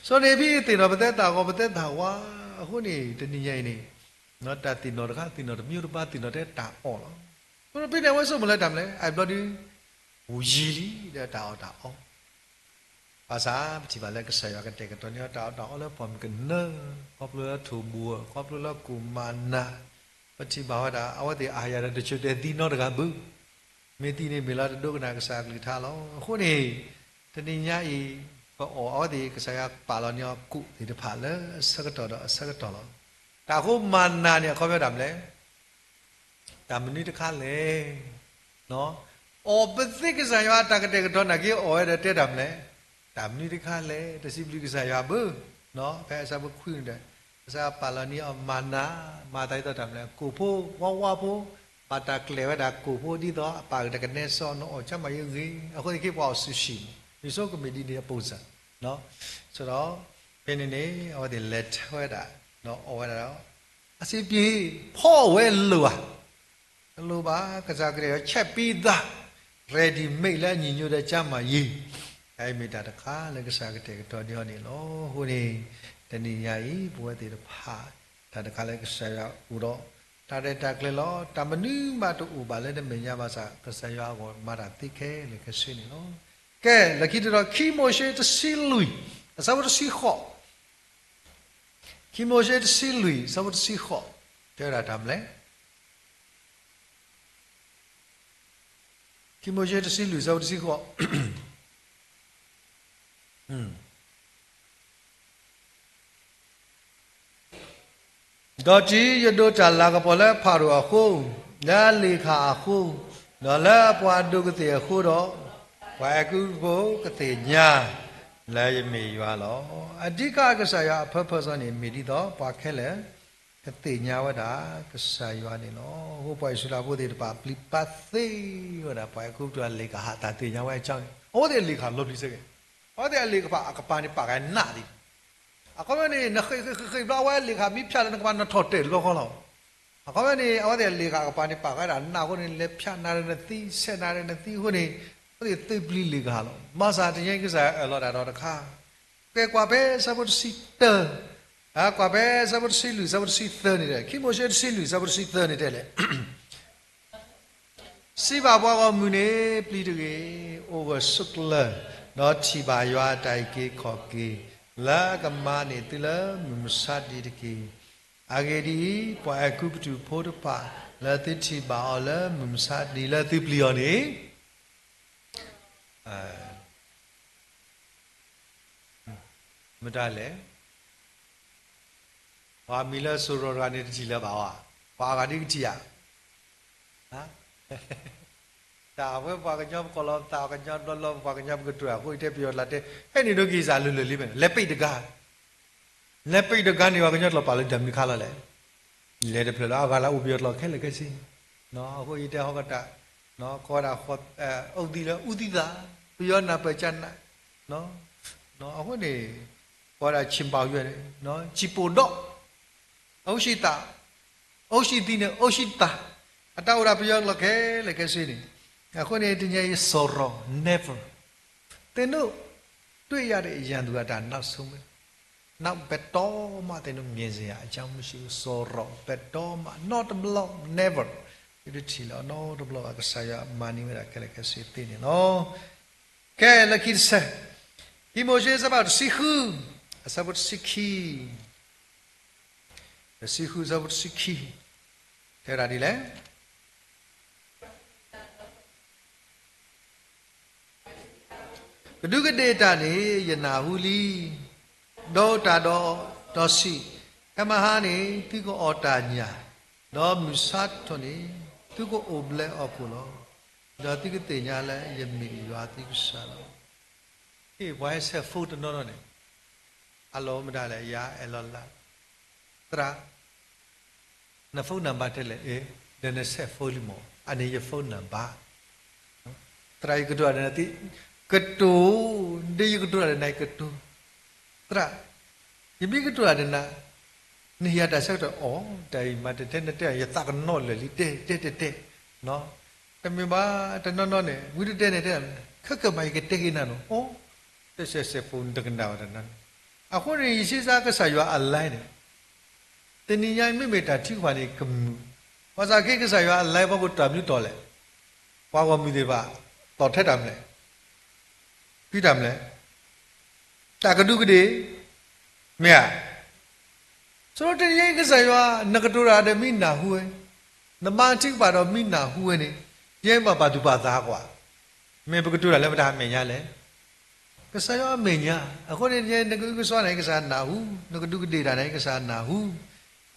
စီၤနံၤဟ့းဖံသ့ၣ်နီၣ်ပသဲသးဂီၤပသဲသးဝါ, အဃိန့ၣ် တနံၤညါအံၤန့ၣ် တၢ်သ့ၣ်နီၣ်တခါ သ့ၣ်နီၣ်တမံၤတဘၣ် သ့ၣ်နီၣ်ထဲတၢ်အီၣ်လီၤ. စီၤနံၤဖံန့ၣ် အဝဲဆိကမိၣ်လၢတၢ်မနုၤလဲၣ် အဘျီဒုး ယံာ်လံဒီးတၢ်အီၣ်တၢ်အီ ဘၣ်ဆၣ် ပထံၣ်ဘၣ်လၢကစၢ်ယွၤကတဲာ်ကတီၤန့ၢ်အီၤ တၢ်အီၣ်တၢ်အီလၢပှၢ်မုၢ်ကနၢ, ခီဖျိလၢထိၣ်ဘိ, ခီဖျိလၢကိၣ်မၤနၤ, ပထံၣ်ဘၣ်ဝဲဒၣ် အဝဲသ့ၣ်အဟးယၤဒီးတဆၢတဲာ်သံနီတဂၤဘၣ်. မ့ၢ်သံန့ၣ်မ့ၢ်လၢတဒိကနၣ်ကစၢ်အကလုၢ်ကထါလီၤ. အဃိန့ၣ် တနံၤညါအံၤ ပအီၣ်အဝဲသ့ၣ် ကစၢ်ယွၤပာ်လီၤန့ၢ်အီၤကိၣ်သ့ၣ်တဖၣ်လၢအဆၢကတီၢ်ဒီးအဆၢကတီၢ်လီၤ. တၢ်အဃိမၤနၤန့ၣ် အခီပညီတၢ်မနုၤလဲၣ် တၢ်မနုၤတခါလဲၣ်. အီၣ်ပသ့ကစၢ်ယွၤအတၢ်ကတဲာ်ကတီၤနာ်က့ အီၣ်ဝဲဒီးတဲတၢ်မနုၤလဲၣ်, တၢ်မနုၤတခါလဲၣ်, တစံးဘျုးကစၢ်ယွၤဘၣ်. ဖဲအဆၢဖိခွံန့ၣ်ဒီး ကစၢ်ယွၤပာ်လီၤန့ၢ်အီၤမၤနၤ, မၤသးဒ်သိးတၢ်မနုၤလဲၣ် ကိၣ်ဖိဝါဝါဖိ, ဘၣ်တၢ်ကျဲၤဝဲဒၣ်ကိၣ်ဖိဒ်သိးအပၢ်တကနဲစီ နအီၣ်ကၠၢ်မၤယံၤဂ့ၤ, အဃိသ့ၣ်က့ၤပှၤအီၣ်ဆူၣ်ဆံၣ်န့ၣ် မ့ၢ်ဆိကမိၣ်ဒ်န့ၣ်အပူၤစၢ်. ဆိုတော့ ဖဲန့ၣ်န့ၣ် အဝဲသ့ၣ်လဲၤထၢဝဲဒၣ် ဒီးအီၣ်ဝဲဒၣ်ဒီး အဆင်ပြေ ဖီၣ်ဝဲလိာ်ဧါ, တလိၣ်ဘၣ် ကစၢ်ကတဲာ်ကတီၤ ချက်ပြီးသား ready made လၢအညီညွတ်ဒီးကျန်းမာရေး, တၢ်အံၤမ့ၢ်တၢ်တခါလၢကစၢ်ကတဲာ်ကတီၤန့ၢ်အီၤန့ၣ်လီၤ. အဃိန့ၣ် တနံၤညါအံၤ ပဝဲသ့ၣ်တဖၣ် တၢ်တခါလၢကစၢ်ယွၤအိၣ်ဒီး တၢ်ရဲၣ်တၢ်ကျဲၤလီၤ. တၢ်မနုၤမးတအိၣ်ဘၣ်လၢနမဲာ်ညါဘၣ်ဆၣ် ကစၢ်ယွၤအဂီၢ်မၤတၢ်သ့ခဲလၢာ်ခဲဆ့န့ၣ်လီၤ. ကဲ လၢခံတတီၤ ခံမိၤၡ့တဆံလွံၢ် အဆၢဖိတဆံဃိး, ခံမိၤၡ့တဆံလွံၢ် အဆၢဖိတဆံဃိး တဲဝဲဒၣ်တၢ်မနုၤလဲၣ်. ခံမိၤၡ့တဆံလွံၢ် အဆၢဖိတဆံဃိး, ဒီးတုၤယဒိးတၢ်လၤကပီၤလၢဖၤရိၤအဃိ, လၢအလ့ၣ်ခၣ်အဃိ, ဒီးလၢအပှၤဒိၣ်ကသ့ၣ်အဃိဒီး, ပှၤအဲၤကူပတူၤဖိကသ့ၣ်ညါ လၢယမ့ၢ်ယွၤလီၤ. အဓိကကစၢ်ယွၤအ purpose န့ၣ် မ့ၢ်ဒ်သိး ပှၤခဲလၢာ် ကသ့ၣ်ညါဝဲဒၣ်ကစၢ်ယွၤန့ၣ်လီၤ. အဃိပှၤအံၣ်စရ့လးဖိသ့ၣ်တဖၣ် ပျံၤပာ်သ့ဝဲဒၣ် ပှၤအဲၤကူပတူၤအလ့ၣ်ခၣ် ဟးတၢ်သ့ၣ်ညါဝဲအကြောင်းန့ၣ် အဝဲသ့ၣ်အလ့ၣ်ခၣ်လီၤပျံၤစ့ၢ်ကီး, အဝဲသ့ၣ်အလ့ၣ်ခၣ်အကပၤန့ၣ် ပာ်ကနးဒံး အခီပညီန့ၣ် နဃ့ၢ်ဃ့ၢ်ဃ့ၢ်ဃ့ၢ်ဘျီ အဝဲလ့ၣ်ခၣ်မ့ၢ်ဖၠးလၢနကပၤ နထီၣ်တဲာ်လီၤဃီလီၤ. အခီပညီန့ၣ် အဝဲသ့ၣ်လ့ၣ်ခၣ်အကပၤန့ၣ် ပာ်ဃာ်ဒၣ်နးအဃိန့ၣ် လဲၤဖၠးနၤဒီးနသံ ဆဲးနၤဒီးနသံအဃိန့ၣ် အဝဲသ့ၣ်သုးပျံၤလ့ၣ်ခၣ်လီၤ. ဘၣ်ဆၣ်တနံၤအံၤကစၢ်ယွၤအၢၣ်လီၤတၢ်ဒီးတခါ ကဲကွၢ်ဖဲဆၢဖိတဆံတၢ, ကွၢ်ဖဲဆၢဖိတဆံလွံၢ် ဆၢဖိတဆံသၢန့ၣ်တဲ, ခံမိၤၡ့တဆံလွံၢ် ဆၢဖိတဆံသၢန့ၣ်တဲလဲၣ် စံးဘၣ်ပှၤဂီၢ်မုၢ်န့ၣ် ပျံၤတဂ့ၤ, အိၣ်ဂၢၢ်ဆိးကျၢၤ, ဒီးထံၣ်ဘၣ်ယွၤအတၢ်အုၣ်က့ၤခီၣ်က့ၤ လၢအကမၤန့ၢ်သုလၢမုၢ်မဆါတနံၤတက့ၢ်. အဂ့ၢ်ဒ်အံၤ, ပှၤအဲၤကူပတူၤဖိတဖၣ် လၢသုထံၣ်ဘၣ်အီၤလၢမုၢ်မဆါတနံၤလၢသုပျံၤအီၤန့ၣ် မတၤလဲၣ်, ပှၤမံၤလၢစိရိၤတဂၤန့ၣ် တထံၣ်လၢၤဘၣ်ဝဲ, ပှၤအဂၤဒ်ကထံၣ်ဧါ, တၢ်ဝဲပှၤကညီပကိးလီၤပသး ပှၤကညီဘျီလီၤ ပှၤကညီပကတိၤအဃိ ယတဲပယီၤကျိာ်တဲ ဟဲနုာ်ဒိက့ၤစၢ်လၢာ်လၢာ်လံမ့ၢ် လဲၤပံးတဂၤ, လဲၤပံးတဂၤန့ၣ် ပှၤကညီကျိာ်ပာ်လၢတၢ်မနုၤခါလီၤလဲၣ်. လဲၤတဖျၢၣ်လၢအဂၤလၢအိၣ်ပယီၤကျိာ်ခဲလၢာ်ခဲဆ့, အဃိယတဲဟီကတၢၢ်, ကိးဝဲဒၣ် အူသံသး, ပယီၤနၢ်ပၢၢ်ကနၣ်, အဃိန့ၣ် ကိးဝဲဒၣ် ဆံပီၣ်ယွဲၢ်န့ၣ် ဆံပီၣ်ဒီး အိၣ်ဆံသး, အိၣ်ဆံသံန့ၣ် အိၣ်ဆံသး, အတၢ်အိၣ်ဒၣ်ပယီၤကျိာ်ခဲလၢာ်ခဲဆ့န့ၣ်, အဃိန့ၣ် တနံၤအံၤ စိရိၤ never, သ့ၣ်နူၣ် တွေ့ရတဲ့ရန်သူအတၢ်နောက်ဆုံးပဲ, နောက်ဘယ်တော့မှ သ့ၣ်နူၣ် မြင်စရာအကြောင်းမရှိဘူး, စိရိၤ ဘယ်တော့မှ နီတဘျီ never, ယတထံၣ်လၢၤနီတဘျီဘၣ် ကစၢ်ယွၤမၤန့ၢ်ဝဲဒၣ်ခဲလၢာ်ခဲဆ့သ့န့ၣ်လီၤ. ကဲ လၢခံတဆၢ, ခံမိၤၡ့ အဆၢဖးတဆံဃု, အဆၢဖိတဆံခံ, တဆံဃု အဆၢဖိတဆံခံ, တဲဝဲဒၣ်ဒ်လဲၣ်. ကဒူးကဒ့ၣ်တၢ်န့ၣ် ယနၢ်ဟူလံ, ဒီးတၢ်ဒီး ဒီးစံး, ဟဲမဟါန့ၣ် သုကအီၣ်တၢ်ညၣ်, ဒီးမုၢ်ဆါထီၣ်န့ၣ် သုကအိၣ်ဘျဲးအီၣ်ကိၣ်လီၤ. ဒီးသုကသ့ၣ်ညါလၢယမ့ၢ်ယွၤသုကစၢ်လီၤ. ဟ့ၣ် ပှၤဟဲဆဲး phone တနီၤနီၤန့ၣ်, အလီၢ်မတၤလဲၣ် ယၤအဲၣ်လီၤလၢ သရၣ် န phone number တဲလဲၣ်, အ့ ဒီးနဆဲး phone လံမး, အန့ၣ်ယ phone number. သရၣ် ယကတိၤတၢ်ဒီးနၤသ့, ကတိၤ, ဒီးယကတိၤတၢ်ဒီးနၤ ယကတိၤ, သရၣ်, ယမ့ၢ်ကတိၤတၢ်ဒီးနၤ, နဟ့ၣ်ယၤတၢ်ဆၢကတီၢ်အီၤ, တၢ်အံၤမးတတဲနတဲ ယသးကနီၤလၢာ်လံ တဲတဲတဲတဲ, တမ့ၢ်ဘၣ်, တနီၤနီၤန့ၣ် ဝံတတဲန့ၣ်တဲ, ခဲကမး ယကတဲက့ၤနၤနီၤ, အိ, တစဲးစဲးဖိနတကနၣ်ဝဲတနီၤန့ၣ်, အဃိန့ၣ် ယစံးစၢ်ကစၢ်ယွၤအလဲန့ၣ်, တနံၤညါမ့မ့ၢ်တၢ်ထုကဖၣ်န့ၣ်ကမုာ်, ဘၣ်ဆၣ်က့ကစၢ်ယွၤအလဲပှၤကိးတၢ်မနုၤတီၢ်လဲၣ်, ပှၤဂီၢ်မုၢ်သ့ၣ်တဖၣ်, တီၢ်ထဲတၢ်မနုၤလဲၣ်, ဖံးတၢ်မနုၤလဲၣ်, တၢ်ကဒူးကဒ့ၣ်, မ့ၢ်ဧါ. ဆိတနံၤညါအံၤကစၢ်ယွၤ နကတိၤတၢ်ဒီးမ့ၢ်နၢ်ဟူဝဲ, နမါထုကဖၣ်ဒီးမ့ၢ်နၢ်ဟူဝဲန့ၣ်, ယဲမၤပာ်သူၣ်ပာ်သးကွၢ်, မ့ၢ်ပကတိၤတၢ်လၢမတၤအမဲာ်ညါလဲၣ်. ကစၢ်ယွၤအမဲာ်ညါ, အဃိန့ၣ် နကအုကစွါန့ၣ် ကစၢ်နၢ်ဟူ, နကဒူးကဒ့ၣ်တၢ်န့ၣ် ကစၢ်နၢ်ဟူ,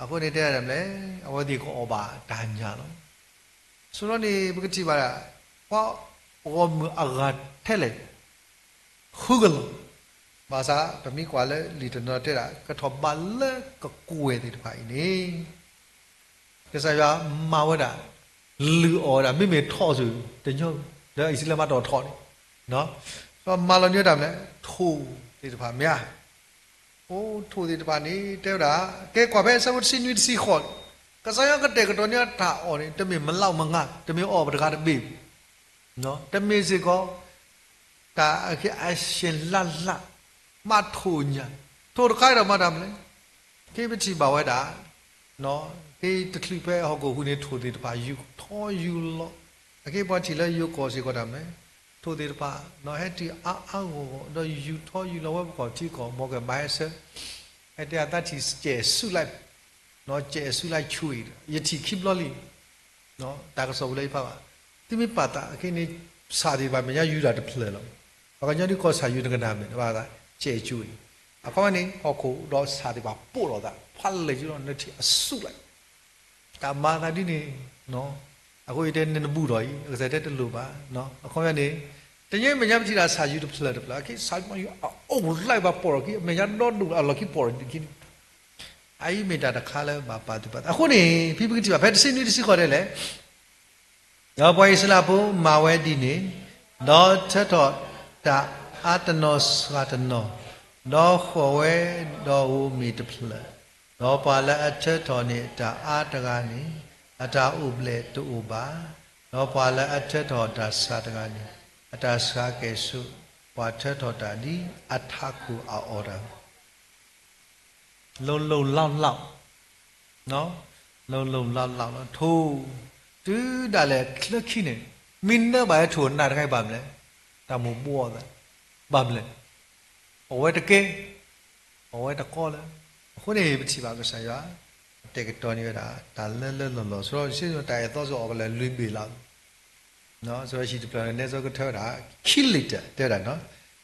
အဃိန့ၣ်တဲဒၣ်မနုၤလဲၣ်, အဝဲသ့ၣ်ကအီၣ်ဘၣ်တၢ်ညၣ်လီၤ. ဆိဒီးန့ၣ် ပကထံၣ်ဘၣ်ဒၣ်, ပှၤဂီၢ်မုၢ်အဂၤထဲလဲၣ် ဃုကလီၤ, ဘၣ်ဆၣ်ပမ့ၢ်ကွၢ်လၢလံာ်တနီၤတဲဒၣ် ကထီၣ်ဘးလၢကကွဲၢ်သ့ၣ်တဖၣ်အံၤန့ၣ်, ကစၢ်ယွၤမၤဝဲဒၣ်, လုၢ်အီၣ်ဝဲဒၣ် မ့မ့ၢ်ထိးစ့ၢ် တညီ, လၢအံၣ်စရ့လးမၤတ့ၢ်ထိးန့ၣ်, ဒီးမၤလီၤန့ၢ်ဝဲဒၣ်မနုၤလဲၣ်, ထိၣ်သ့ၣ်တဖၣ်မ့ၢ်ဧါ. အိၣ်ထိၣ်သ့ၣ်တဖၣ်န့ၣ် တဲဝဲဒၣ်, ကဲကွၢ်ဖဲအဆၢဖိတဆံနွံတဆံဃိးန့ၣ်, ကစၢ်ယွၤကတဲာ်ကတီၤန့ၢ်တၢ်အီၣ်န့ၣ် တမ့ၢ်မလးမငါ, တမ့ၢ်အီၣ်ပတဂၤတဘ့ၣ် တမ့ၢ်စ့ၢ်ကီး တၢ်အက့အဆဲးလးလး, မ့ၢ်ထိၣ်ညၣ်, ထိၣ်တခါဒီးမၤတၢ်မနုၤလဲၣ်, က့ပထံၣ်ဘၣ်ဝဲဒၣ်, က့တချုးဖဲဟီၣ်ခိၣ်ဟူးန့ၣ် ထိၣ်သ့ၣ်တဖၣ် ယူၤထီယူၤလီၤ, အက့ပှၤထံၣ်လၢယိၤကီၢ်စ့ၢ်ကီးတၢ်မနုၤလဲၣ်, ထိၣ်သ့ၣ်တဖၣ် ဟဲတုၤအါအါဂီၢ်ဂီၢ် ဒီးယူၤထီယူၤလီၤဝဲပကီၢ်ထံကီၢ် မ်ကဘၣ်ဟဲဆၢ, ဟဲတဲအသးထံၣ်စဲးဆူးလၢ စဲးဆူးလၢဆူအံၤ ယထံၣ်ခံဘျီလံ, တၢ်ကစီၣ်ပူၤလၢယဖးဘၣ်, သုမ့ၢ်ပာ်သးအခဲအံၤန့ၣ် ဆၣ်သ့ၣ်တဖၣ်မဲာ်ညါယူၤတၢ်တဖျၢၣ်လီၤ. ပှၤကညီဒ်ကီၢ်ဆၣ်ယူၤတကနၣ်မ့ၢ် ဘၣ်သး စဲးဆူအံၤ, အခီပညီန့ၣ် ဟီၣ်ခိၣ်ဒီးဆၣ်သ့ၣ်တဖၣ်ပိာ်လိာ်သး ဖးလဲၣ်ကဒီး နထံၣ်အဆူးလၢ တၢ်မၤသးဒ်န့ၣ်, အဃိယတဲနနဘူၣ်ထီၣ်အံၤ အကစၢ်တဲတလိၣ်ဘၣ်, အခီပညီန့ၣ်, တနံၤမဲာ်ညါပထံၣ်ဒၣ်ဆၣ်ယူၤတဖျၢၣ်တဖျၢၣ် အခဲဆၣ်ယူၤအအိၣ်လၢဘၣ်ပိာ်ထီၣ်ခံ အမဲာ်ညါဒီဒိၣ်အလီၢ်ခံပိာ်ထီၣ်ဒ်ခံန့ၣ်, အအံၤမ့ၢ်တၢ်တခါလၢဘၣ်ပာ်သူၣ်ပာ်သး အဃိန့ၣ် ဖဲပကထံၣ်ဘၣ်ဖဲတဆံနွံတဆံဃိးဒ်လဲၣ် ဒီးပှၤအံၣ်စရ့လးဖိမၤဝဲဒ်န့ၣ်, ဒီးထၢထီၣ်တၢ်အါတနီၤစှၤတနီၤ, ဒီးဃီၣ်ဝဲဒီးဧိၤမ့ၤတဖျၢၣ်, ဒီးပှၤလၢအထၢထီၣ်န့ၢ်တၢ်အါတဂၤန့ၣ် အတၢ်အိၣ်ဘျဲၣ်တအိၣ်ဘၣ်, ဒီးပှၤလၢအထၢထီၣ်တၢ်စှၤတဂၤန့ၣ် အတၢ်စှၤကဲၣ်ဆိး, ပှၤထၢထီၣ်တၢ်ဒ်အထးခိၣ်အအီၣ်တၢ် လိၤလိၤလီၤလီၤ, လိၤလိၤလီၤလီၤလီၤ ထိၣ်, တုၤဒၣ်လဲာ်လၢခံန့ၣ် မ့ၢ်နၢဘၣ်ဟဲထိၣ်နးတခါအံၤဘၣ်မနုၤလဲၣ်, တၢ်မိၣ်ဘှီသး, ဘၣ်မနုၤလဲၣ်, အဝဲတကဲ, အဝဲတကီလၢ, အဃိန့ၣ် ပထံၣ်ဘၣ်ကစၢ်ယွၤ တဲာ်ကတီၤန့ၢ်ဝဲဒၣ် တၢ်လၢလၢလီၢ်လီၢ် ဆိဒီး တၢ်အဲၣ်သီစ့ၢ်ကီး အီၣ်ကလဲာ်လွံၢ်ဘ့ၣ်လီၤ ဆိဟံၣ်တဖျၢၣ်န့ၣ် နဲဆိကထၢဝဲဒၣ် ခံလံာ်တၢၢ် တဲဝဲဒၣ်နီၤ,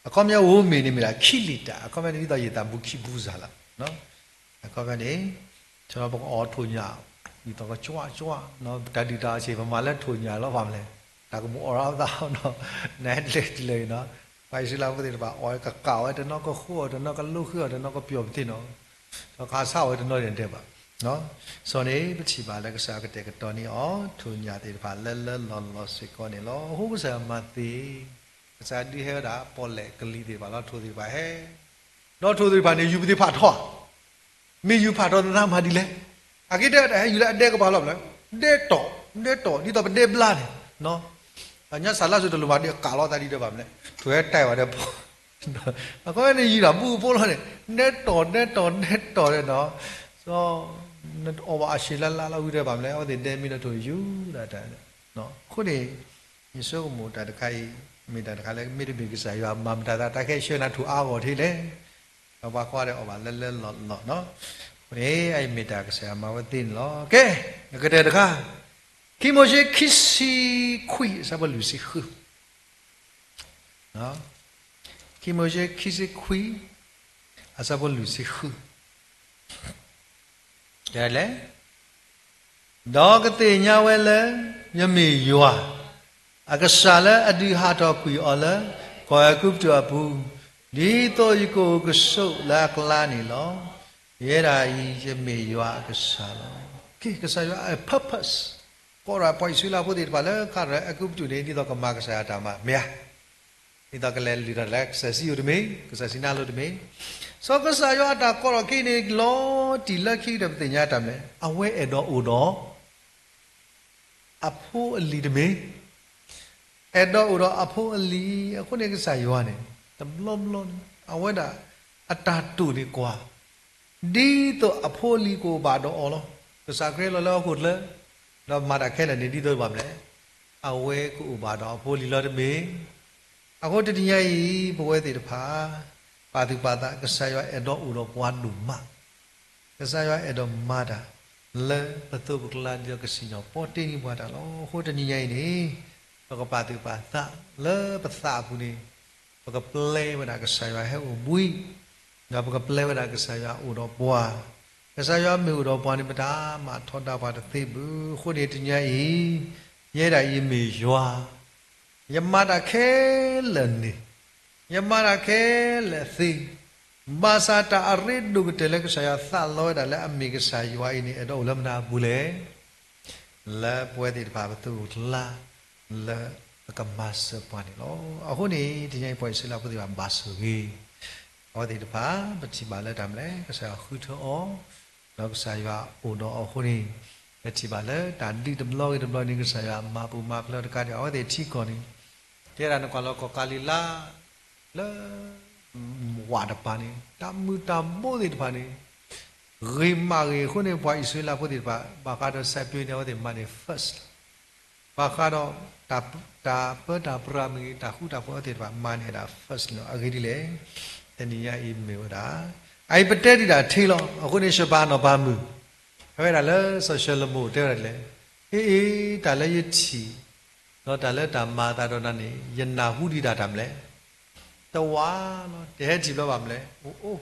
အခီပညီဧိၤမ့ၤန့ၣ်မ့ၢ်ဒၣ် ခံလံာ်တၢၢ် အခီပညီန့ၣ် ဒ်သိးယသးဘူးခံဘူးစ့ၢ်လီၤ, အခီပညီန့ၣ် ဆိပကအီၣ်ထိၣ်ညၣ် ဒ်သိးကကွၢ်ကွၢ် တၢ်ဒုၣ်တၢ်အီၣ်ဆ့ၣ် ပမၤလၢထိၣ်ညၣ်လီၤ ဘၣ်မနုၤလဲၣ် တၢ်ကမူးအီၣ်ရၣ်သးနီၤ, နဟဲတလဲၤတလဲၤနီၤ, ပှၤအံၣ်စရ့လးဖိသ့ၣ်တဖၣ် အီၣ်ကကးဝဲတနီၤ ကဃုအီၣ်တနီၤ ကလိဃုအီၣ်တနီၤ ကပျီၣ်ပသ့ၣ်နီၤ ဒီးကဟးဆါအီၣ်ဝဲတနီၤန့ၣ်တဲဘၣ်, စီၤန့ၣ် ပထံၣ်ဘၣ်လၢကစၢ်ကတဲာ်ကတီၤန့ၢ်အီၤ ထိၣ်ညၣ်သ့ၣ်တဖၣ်လၢလၢလီၢ်လီၢ်စ့ၢ်ကီးန့ၣ်လီၤ. အဃိကစၢ်ယွၤမၤသ့, ကစၢ်ဒုးဟဲဝဲဒၣ်ပီၣ်လဲၣ်ကလံၤသ့ၣ်တဖၣ်လီၤ ထိၣ်သ့ၣ်တဖၣ်ဟဲ, ဒီးထိၣ်သ့ၣ်တဖၣ်န့ၣ် ယူၤပသ့ၣ်ဖးထီဧါ, မ့ၢ်ယူၤဖးထီသနါမၤဒ်လဲၣ်, အက့တဲဝဲဒၣ်ဟဲယူၤလၢအဒဲကပၤလီၤမနုၤလဲၣ်, ဒဲတီၢ်, ဒဲတီၢ် ဒ်သိးပဒဲဘျါန့ၣ် ညါစၢ်လါစိၤတလိၣ်ဘၣ်ဒီးကးလီၤသးဒ်တဲဘၣ်မနုၤလဲၣ်, ထိၣ်ဟဲတဲဝဲဒၣ်ပီၣ် အခီပညီန့ၣ် ယူၤဒၣ်ဘူၣ်ဖိလီၤန့ၣ် ဒဲတီၢ် ဒဲတီၢ် ဒဲတီၢ်ဒီးနီၤ, အီၣ်ဘၣ်အဆ့ၣ်လါလါလီၤဝံၤတဲဘၣ်မနုၤလဲၣ် အဝဲသ့ၣ်ဒဲမ့ၢ်ဒီးထိၣ်ယူၤဒၣ်တၢ်, အဃိန့ၣ် ယဆိကမိၣ်တၢ်တခါအံၤ မ့ၢ်တၢ်တခါလၢ မ့တမ့ၢ်ကစၢ်ယွၤမၤမတၤသး တၢ်ခဲဆှၢနၤထိၣ်အါဂီၢ်ထဲလဲၣ်, ဒီးပှၤကွၢ်ဒီးအီၣ်ဘၣ်လၢလၢလီၢ်လီၢ်နီၤ, အဃိန့ၣ် အအံၤမ့ၢ်တၢ်ကစၢ်ယွၤမၤဝဲသ့န့ၣ်လီၤ. ကဲ, နကတဲတခါ, ခံမိၤၡ့ခံဆံခွံ အဆၢဖိလွံၢ်ဆံဃု ခံမိၤၡ့ခံဆံခွံ အဆၢဖိလွံၢ်ဆံဃု, လဲၣ်, ဒီးကသ့ၣ်ညါဝဲလၢ ယမ့ၢ်ယွၤ အကစၢ်လၢအဒုးဟးထီၣ်ကွံာ်အီၤလၢ ကီၢ်အဲၤကူပတူးအပူၤ, ဒ်သိးယကအိၣ်ကဆိးလၢအကျါန့ၣ်လီၤ. ယဲဒၣ်အံၤ ယမ့ၢ်ယွၤအကစၢ်လီၤ. ကစၢ်ယွၤအ purpose ကိးဒီးပှၤအံၣ်စရ့လးဖိသ့ၣ်တဖၣ်လၢခးဒီးအဲၤကူပတူးန့ၣ် ဒ်သိးကမၤကစၢ်ယွၤတၢ်မၤ မ့ၢ်ဧါ. ဒ်သိးကလဲၤလုၢ်ထီၣ်လၢကစၢ်စံယိၣ်တမ့ၢ်, ကစၢ်စံးနါလိၤတမ့ၢ်, စီၤကစၢ်ယွၤအတၢ်ကိးထီၣ်က့ၤန့ၣ် လီၤတံၢ်လၢခံကတၢၢ် ပသ့ၣ်ညါတၢ်မနုၤလဲၣ်, အဝဲအဲၣ်ဒိးအိၣ်ဒီး အဖိအလံၤတမ့ၢ် အဲၣ်ဒိးအိၣ်ဒီးအဖိအလံၤ, အဃိန့ၣ်ကစၢ်ယွၤန့ၣ် တဘျီဘျီန့ၣ် အဝဲဒၣ်အတၢ်တိာ်န့ၣ်ကွၢ် ဒ်သိးအဖိအလံၤကအိၣ်ဘၣ်ဒီးအီၤလီၤ. ကစၢ်ခရံာ်လီၤလၢဟီၣ်ခိၣ်ချၢ, ဒီးမၤတၢ်ခဲလၢာ်န့ၣ် ဒ်သိးဘၣ်မနုၤလဲၣ်, အဝဲကအိၣ်ဘၣ်ဒီးအဖိအလံၤလီၤတမ့ၢ်. အဃိတနံၤညါအံၤ ပဝဲသ့ၣ်တဖၣ် ပာ်သူၣ်ပာ်သး ကစၢ်ယွၤအဲၣ်ဒိးအိၣ်ဒီးပှၤဒိၣ်မး ကစၢ်ယွၤအဲၣ်ဒိးမၤတၢ်လၢပသိးပကျါ ဒ်သိးကစံၣ်ညီၣ်ပီတ့န့ၢ်ပှၤတၢ်လီၤ. အဃိတနံၤညါအံၤန့ၣ် ပကပာ်သူၣ်ပာ်သးလၢပသးအပူၤန့ၣ် ပကပျဲဝဲဒၣ်ကစၢ်ယွၤဟဲအိၣ်ဘှံး, ဒီးပကပျဲဝဲဒၣ်ကစၢ်ယွၤအိၣ်ဒီးပှၤ, ကစၢ်ယွၤမ့ၢ်အိၣ်ဒီးပှၤန့ၣ် ပတၢ်မၤထီဒါပှၤတသ့ဘၣ်. အဃိန့ၣ်တနံၤညါအံၤ ယဲဒၣ်ယမ့ၢ်ယွၤ ယမၤတၢ်ခဲလၢာ်န့ၣ်, ယမၤတၢ်ခဲလၢာ်သ့, ဘၣ်ဆၣ်တၢ်အရ့ဒိၣ်ကတၢၢ်လၢကစၢ်ယွၤသးလီဝဲဒၣ်လၢအမ့ၢ်ကစၢ်ယွၤအံၤန့ၣ် အဲၣ်ဒိးအိၣ်လၢမနုၤအပူၤလဲၣ်, လၢပဝဲသ့ၣ်တဖၣ်ပသိးပကျါ လၢပကမၤစၢၤပှၤန့ၣ်လီၤ. အဃိန့ၣ် တနံၤညါအံၤပှၤအံၣ်စရ့လးဖိသ့ၣ်တဖၣ်ဘၣ်ဆိၣ်ဂ့ၤ အဝဲသ့ၣ်တဖၣ် ပထံၣ်ဘၣ်လၢတၢ်မနုၤလဲၣ်, ကစၢ်ယွၤဃုထၢအီၤ, ဒီးကစၢ်ယွၤအိၣ်ဒီးအီၤအဃိန့ၣ်, ပထံၣ်ဘၣ်လၢတၢ်ဒုးတဘျီဂ့ၤတဘျီန့ၣ် ကစၢ်ယွၤမၤပူၤမၤဖျဲးတကးဒံး အဝဲသ့ၣ်ထံကီၢ်န့ၣ်, တဲဒၣ်နကွၢ်လီၤကီၢ်ကၤလံၤလါ လၢ ဝးတပၤန့ၣ် တၢ်မုၢ်တၢ်ဘိသ့ၣ်တဖၣ်န့ၣ် ဂ့ၤမးဂ့ၤအဃိန့ၣ် ပှၤအံၣ်စရ့လးဖိသ့ၣ်တဖၣ် ဘၣ်ဃးဒီးစဲးပ့ၤန့ၣ် အဝဲသ့ၣ်မၤန့ၢ် first လီၤ. ဘၣ်ဃးဒီး တၢ်ပၢတၢ်ပြးမ့ၢ်ဂ့ၤ တၢ်ဃူတၢ်ဖိးအဝဲသ့ၣ်တဖၣ် မၤန့ၢ်ဒၣ် first လီၤ. အဂ့ၢ်ဒ်လဲၣ်, တနံၤညါအံၤမ့ၢ်ဝဲဒၣ် အအံၤပတဲဒံးဒၣ်ထဲလီၤ. အဃိန့ၣ် ရှပၤနီၢ်ပၤမုၣ် အဝဲဒၣ်လၢစီၤၡလိၤမိၣ်တဲဝဲဒၣ်ဒ်လဲၣ်, အ့အ့ တၢ်လၢယထံၣ် ဒီးတၢ်လၢတၢ်မၤအသးဒီးနၤန့ၣ် ယနၢ်ဟူဒံးဒၣ်တၢ်မနုၤလဲၣ်, တဝးလီၤ. တဟဲထံၣ်ဘျီဘၣ်မနုၤလဲၣ်, အိၣ်အိၣ်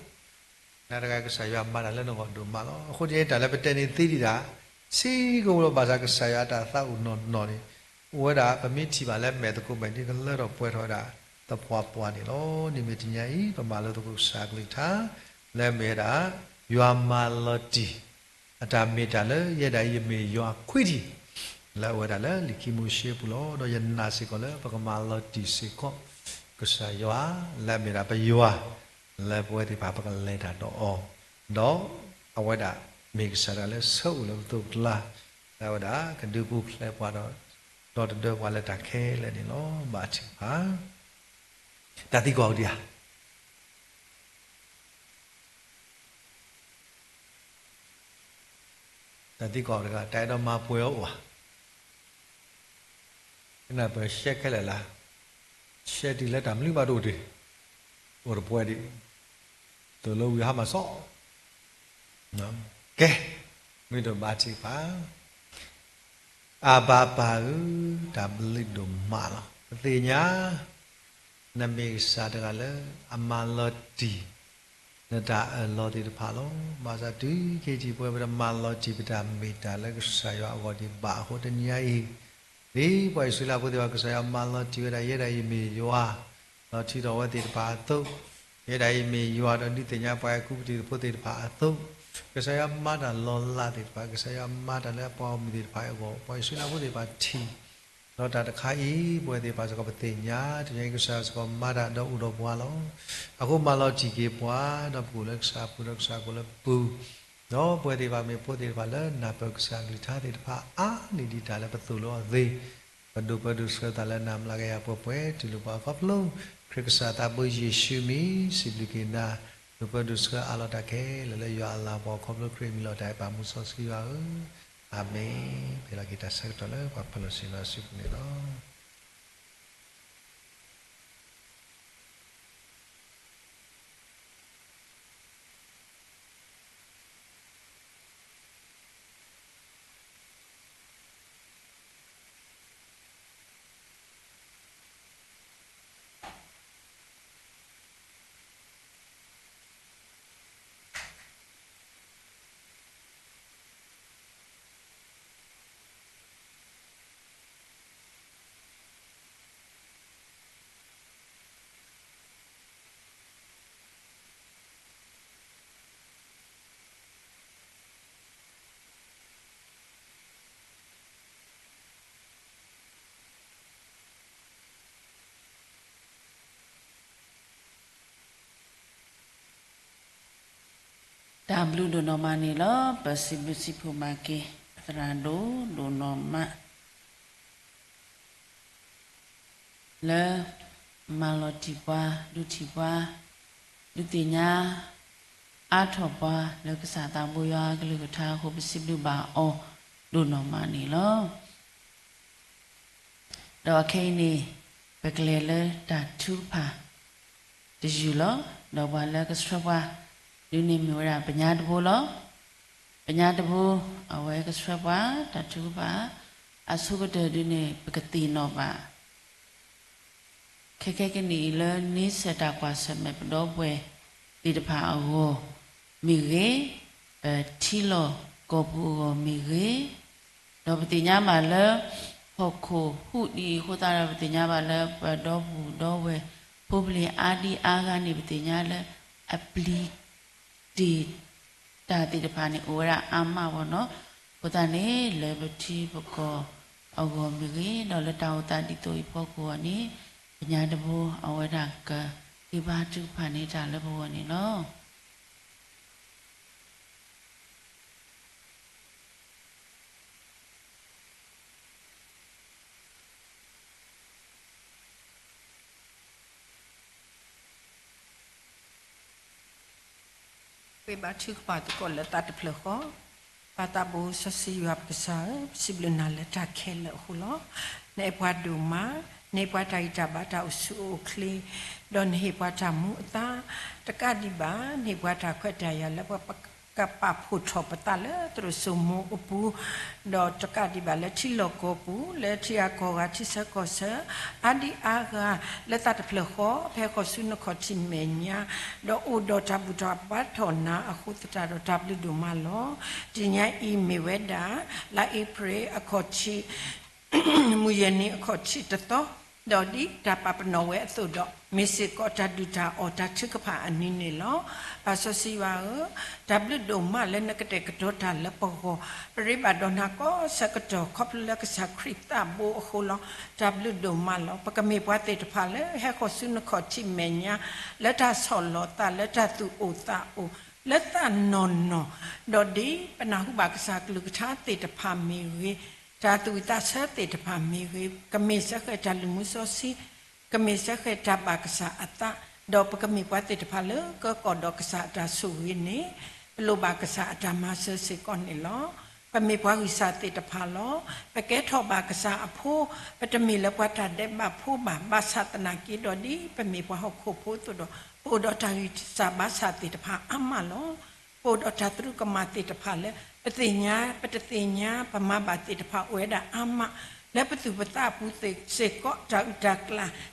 နၤတဂၤကစၢ်ယွၤမၤတၢ်လၢနဂီၢ်ဒိၣ်မးလီၤ. အဃိန့ၣ် တၢ်လၢပတဲန့ၣ်သ့ဒံးဒၣ် ဆံးကဝီၤလီၤ. ဘၣ်ဆၣ်ကစၢ်ယွၤအတၢ်သးအိၣ်နီၢ်နီၢ်န့ၣ် အိၣ်ဝဲဒၣ် ပမ့ၢ်ထံၣ်ဘၣ်လၢမဲာ်သကိးမဲာ်န့ၣ် ကလၢထီၣ်ပှဲၤထီၣ်ဝဲဒၣ်သပှၢ်ပှၢ်န့ၣ်လီၤ. န့ၣ်မ့ၢ်တနံၤညါအံၤ ပမၤလိသကိးကစၢ်ကလုၢ်ကထါ လၢအမ့ၢ်ဝဲဒၣ် ယွၤမၤလီၤတံၢ် အတၢ်မ့ၢ်တၢ်လၢယဲဒၣ်အံၤယမ့ၢ်ယွၤခွံထံၣ် လၢအဝဲဒၣ်လၢလံာ်ခံမိၤၡ့ပူၤလီၤ. ဒီးယနာ်စ့ၢ်ကီးလၢပကမၤလီၤတံၢ်စ့ၢ်ကီး ကစၢ်ယွၤ လၢအမ့ၢ်ဒၣ်ပယွၤ လၢပဝဲသ့ၣ်တဖၣ်ပကလဲၤတၢ်ဒီးအီၤ, ဒီးအဝဲဒၣ်မ့ၢ်ကစၢ်ဒၣ်လၢဆၢအိၣ်လၢပသိးပကျါ လၢအဝဲဒၣ်ကဒုးပူၤဖျဲးပှၤဒီး ဒီတဒၢပှၤလၢတၢ်ခဲလၢာ်န့ၣ်လီၤ. ဘၣ်ထံၣ်ဘၣ် တၢ်သံကွၢ်အိၣ်ဒံးဧါ တၢ်သံကွၢ်အိၣ်တဂၤ တၢ်အဲၣ်ဒိးမၤပှဲၤအီၤအိၣ်ဧါ, ကနၢ်ပၢၢ်ရှဲခဲလၢာ်လၢ်, ရှဲတုၤလၢတၢ်မနုၤဘၣ်တအိၣ်တ့ၢ်, အိၣ်တပှဲၤဒံး, သိၣ်လိဝံၤဟါမၢ်စီၣ်, ကဲ, မ့ၢ်တဘၣ်ထံၣ်ဘၣ် အဘၣ်ပၢ်ဧၢ, တၢ်ဘျုးဒိၣ်မးလီၤ. ပသ့ၣ်ညါ နမ့ၢ်ကစၢ်တဂၤလၢအမၤလီၤတံၢ် နတၢ်အၢၣ်လီၤသ့ၣ်တဖၣ်လီၤ. ဘၣ်ဆၣ်တုၤခဲအံၤ ပဝဲပတမၤလီၤတံၢ်ပတၢ်မ့ၢ်တၢ်လၢကစၢ်ယွၤအဂီၢ်ဒံးဘၣ်အဃိ တနံၤညါအံၤ ဒ်ပှၤအံၣ်စရ့လးဖိသ့ၣ်တဖၣ် ကစၢ်ယွၤမၤလီၤတံၢ်ဝဲဒၣ် ယဲဒၣ်အံၤမ့ၢ်ယွၤ လီၤထံထီၣ်ဝဲသ့ၣ်တဖၣ်အသိး, ယဲဒၣ်အံၤမ့ၢ်ယွၤဒီးဒုးသ့ၣ်ညါပှၤကူပတံၤဖိသ့ၣ်တဖၣ်အသိး, ကစၢ်ယွၤမၤတၢ်လီၤလးသ့ၣ်တဖၣ်, ကစၢ်ယွၤမၤတၢ်လၢပှၤဂီၢ်မုၢ်သ့ၣ်တဖၣ်အဂီၢ်, ပှၤအံၣ်စရ့လးဖိသ့ၣ်တဖၣ်ထံၣ် ဒီးတၢ်တခါအံၤ ပဝဲသ့ၣ်တဖၣ်စ့ၢ်ကီးပသ့ၣ်ညါ, တနံၤညါအံၤကစၢ်စ့ၢ်ကီးမၤတၢ်ဒီးအိၣ်ဒီးပှၤလီၤ. အဃိမၤလီၤတံၢ်က့ၤပှၤ, ဒီးပကအိၣ်လၢကစၢ်အပူၤ ဒီးကစၢ်ကအိၣ်လၢပပူၤ, ဒီးပဝဲသ့ၣ်တဖၣ်မ့ၢ်ဖိသ့ၣ်တဖၣ်လၢနၢ်ပၢၢ်ကစၢ်ကလုၢ်ကထါသ့ၣ်တဖၣ် အါန့ၢ်ဒံးတၢ်လၢပသိၣ်လိအီၤသ့, ပဒိးပၢဒိးဆှၢသးလၢနၤ မျးကယၤပှဲၤပှဲၤ တူၢ်လိာ်ပှၤခီဖျိ ခရံာ်ကစၢ်သးဘိယ့ၣ်ၡူးအမံၤ စံးဘျုးက့ၤနၤ, ဒိးပၢဒိးဆှၢအးလီၤတၢ်ခဲလၢာ်လၢယွၤအလၤကပီၤခီဖျိခရံာ်အမံၤလီၤ. တၢ်အဲၣ်ပာ်မူစီဆှံယွၤဧၢ, အၤမ့ၣ်. ပဟ့ၣ်လီၤက့ၤတၢ်ဆၢကတီၢ်လၢပှၤပၢၤလီၢ်ဆ့ၣ်နီၤစုပူၤန့ၣ်လီၤ.တၢ်ဘျုးဒိၣ်နီၢ်မးန့ၣ်လီၤ. ပစံးဘျုးစံးဖှိၣ်ဘၣ်က့ၤ သရၣ်ဒိၣ်ဒိၣ်နီၢ်မး လၢမၤလီၤတံၢ်ပှၤ ဒုးထံၣ်ပှၤ ဒုးသ့ၣ်ညါအါထီၣ်ပှၤ လၢကစၢ်သးဘိယွၤအကလုၢ်ကထါအဃိ ပစံးဘျုးဘၣ်အီၤဒိၣ်နီၢ်မးန့ၣ်လီၤ. ဒီးခဲအံၤန့ၣ် ပကလဲၤလၢတၢ်ထုကဖၣ်တယုၢ်လီၤ. ဒီးပှၤလၢကဆှၢပှၤဒုးန့ၣ်မ့ၢ်ဝဲဒၣ်ပညါတဘိလီၤ. ပညါတဘိ အဝဲကဆှၢပှၤတၢ်ထုကဖၣ် အဆိကတၢၢ်ဒုးန့ၣ် ပကသ့ၣ်နီၣ်ဘၣ် ခဲခဲကနံၣ်အံၤလၢန့ဆၢၣ်တၢ်ကွၢ်ဆၢၣ်မဲာ်ပဒီပုၢ်ဝဲၢ်သ့ၣ်တဖၣ်အဂီၢ်မ့ၢ်ဂ့ၤ, ပထံလီၢ်ကီၢ်ပူၤအဂီၢ်မ့ၢ်ဂ့ၤ, ဒီးပသ့ၣ်ညါဘၣ်လၢ ဟီၣ်ခိၣ်ဟူးဒံးအဃိသတးဒီး ပသ့ၣ်ညါဘၣ်လၢပဒီပုၢ်ဒီဝဲၢ်ဖိပလံၤအါဒံအါဂၤန့ၣ် ပသ့ၣ်ညါလၢအပျံၤ တ့ၢ်တၢ်သ့ၣ်တဖၣ်န့ၣ် အိၣ်ဝဲဒၣ်အါမးဘၣ်နီၤ. အဃိသတးန့ၣ် လၢပထံပကီၢ်အဂီၢ်မ့ၢ်ဂ့ၤ, ဒီးလၢတၢ်အိၣ်သးဒ်သိးအံၤဖီခိၣ်အဂီၢ်န့ၣ် ပညါတဘိ အဝဲဒၣ်ကဟ့ၣ်ဘါထုကဖၣ်န့ၢ်တၢ်လၢပဂီၢ်န့ၣ်လီၤ. ဃ့ဘါထုကဖၣ်သကိးလၢသးတဖျၢၣ်ဃီ, ပၢ်သးဘိစီဆှံယွၤပကစၢ်ဧၢ, ပစံးဘျုးနၤလၢတၢ်ခဲလၢာ်အဃိလီၤ. နအဲၣ်ပှၤဒိၣ်မး, နဟ့ၣ်ပှၤတၢ်ဂံၢ်တၢ်ဘါတၢ်အိၣ်ဆူၣ်အိၣ်ချ့, ဒီးနဟ့ၣ်ပှၤတၢ်မူအသါ, တကးဒံးဘၣ် နဟ့ၣ်ပှၤတၢ်ခွဲးတၢ်ယာ်လၢပကပာ်ဖှိၣ်ထီၣ်ပသးလၢသရိာ်စိမိၤအပူၤ ဒီးတကးဒံးဘၣ်လၢထံလီၢ်ကီၢ်ပူၤ လၢထံဂၤကီၢ်ဂၤထံဆၢကီၢ်ဆၢ အါဒံအါဂၤ လၢသးတဖျၢၣ်ဃီ ဖဲဃီၤဆူနခီၣ်ထံးမဲာ်ညါ ဒီးအိၣ်ဒီးတၢ်ဘူၣ်ထီၣ်ဘါထီၣ်နၤအဃိသတးဒီး တၢ်ဘျုးဒိၣ်မးလီၤ. တနံၤညါအံၤမ့ၢ်ဝဲဒၣ် လါအ့ဖြ့ၣ်အခီၣ်ထံး မုၢ်ယဲၢ်နံၤအခီၣ်ထံးတသီ, ဒီးဒ်တၢ်ပာ်ပနီၣ်ဝဲအသိးဒီး မ့ၢ်စ့ၢ်ကီးတၢ်ဒုၣ်တၢ်အီၣ်တၢ်ထုကဖၣ်အနံၤန့ၣ်လီၤ. ပၢ်စီဆှံယွၤဧၢ, တၢ်ဘျုးဒိၣ်မးလၢနကတဲာ်ကတီၤတၢ်လၢပဂီၢ်, ပရ့ဘၣ်ဒိးနၤကိးဆၢကတီၢ် ခီဖျိလၢကစၢ်ခရံာ်သးဘိအဃိလီၤ. တၢ်ဘျုးဒိၣ်မးလီၤ. ပကမ့ၢ်ပှၤသ့ၣ်တဖၣ်လၢဟဲဃီၤဆူနခီၣ်ထံးမဲာ်ညါ လၢတၢ်ဆီၣ်လီၤသး လၢတၢ်သူၣ်အိၣ်သးအိၣ် လၢသးနီၢ်နီၢ်, ဒီးဒ်ပနၢ်ဟူဘၣ်ကစၢ်ကလုၢ်ကထါသ့ၣ်တဖၣ်မ့ၢ်ဂ့ၤ, တၢ်သူၣ်ဝံၣ်သးဆၢသ့ၣ်တဖၣ်မ့ၢ်ဂ့ၤ, ကမ့ၢ်စ့ၢ်ကီးတၢ်လုၢ်မူစီဆှံ, ကမ့ၢ်စ့ၢ်ကီးတၢ်ဘၣ်ကစၢ်အသး, ဒီးပကမ့ၢ်ပှၤသ့ၣ်တဖၣ်လၢကကီၣ်ဒီးကစၢ်အတၢ်ဆိၣ်ဂ့ၤန့ၣ်, ပလိၣ်ဘၣ်ကစၢ်အတၢ်မၤစၢၤစ့ၢ်ကီးန့ၣ်လီၤ. ပမ့ၢ်ပှၤဂံၢ်စၢ်သ့ၣ်တဖၣ်လီၤ. ပကဲထီၣ်ဘၣ်ကစၢ်အဖိ, ပတမ့ၢ်လၢပှၤတၢ်ဒဲးဘးဖိဘၣ်. ဘၣ်ဆၣ်သနာ်က့ဒီးဒ်ပမ့ၢ်ပှၤဟီၣ်ခိၣ်ဖိအသိးဒီး ပအိၣ်ဒီးတၢ်ဂံၢ်စၢ်ဘါစၢ်သ့ၣ်တဖၣ်အါမးလီၤ. ပအိၣ်ဒီးတၢ်သရူးကမၣ်သ့ၣ်တဖၣ်လၢ ပသ့ၣ်ညါ ပတသ့ၣ်ညါ ပမၤဘၣ်သ့ၣ်တဖၣ်အိၣ်ဝဲဒၣ်အါမး, လၢပသူၣ်ပသးအပူၤသ့ၣ်စ့ၢ်ကီး တၢ်အုၣ်တၢ်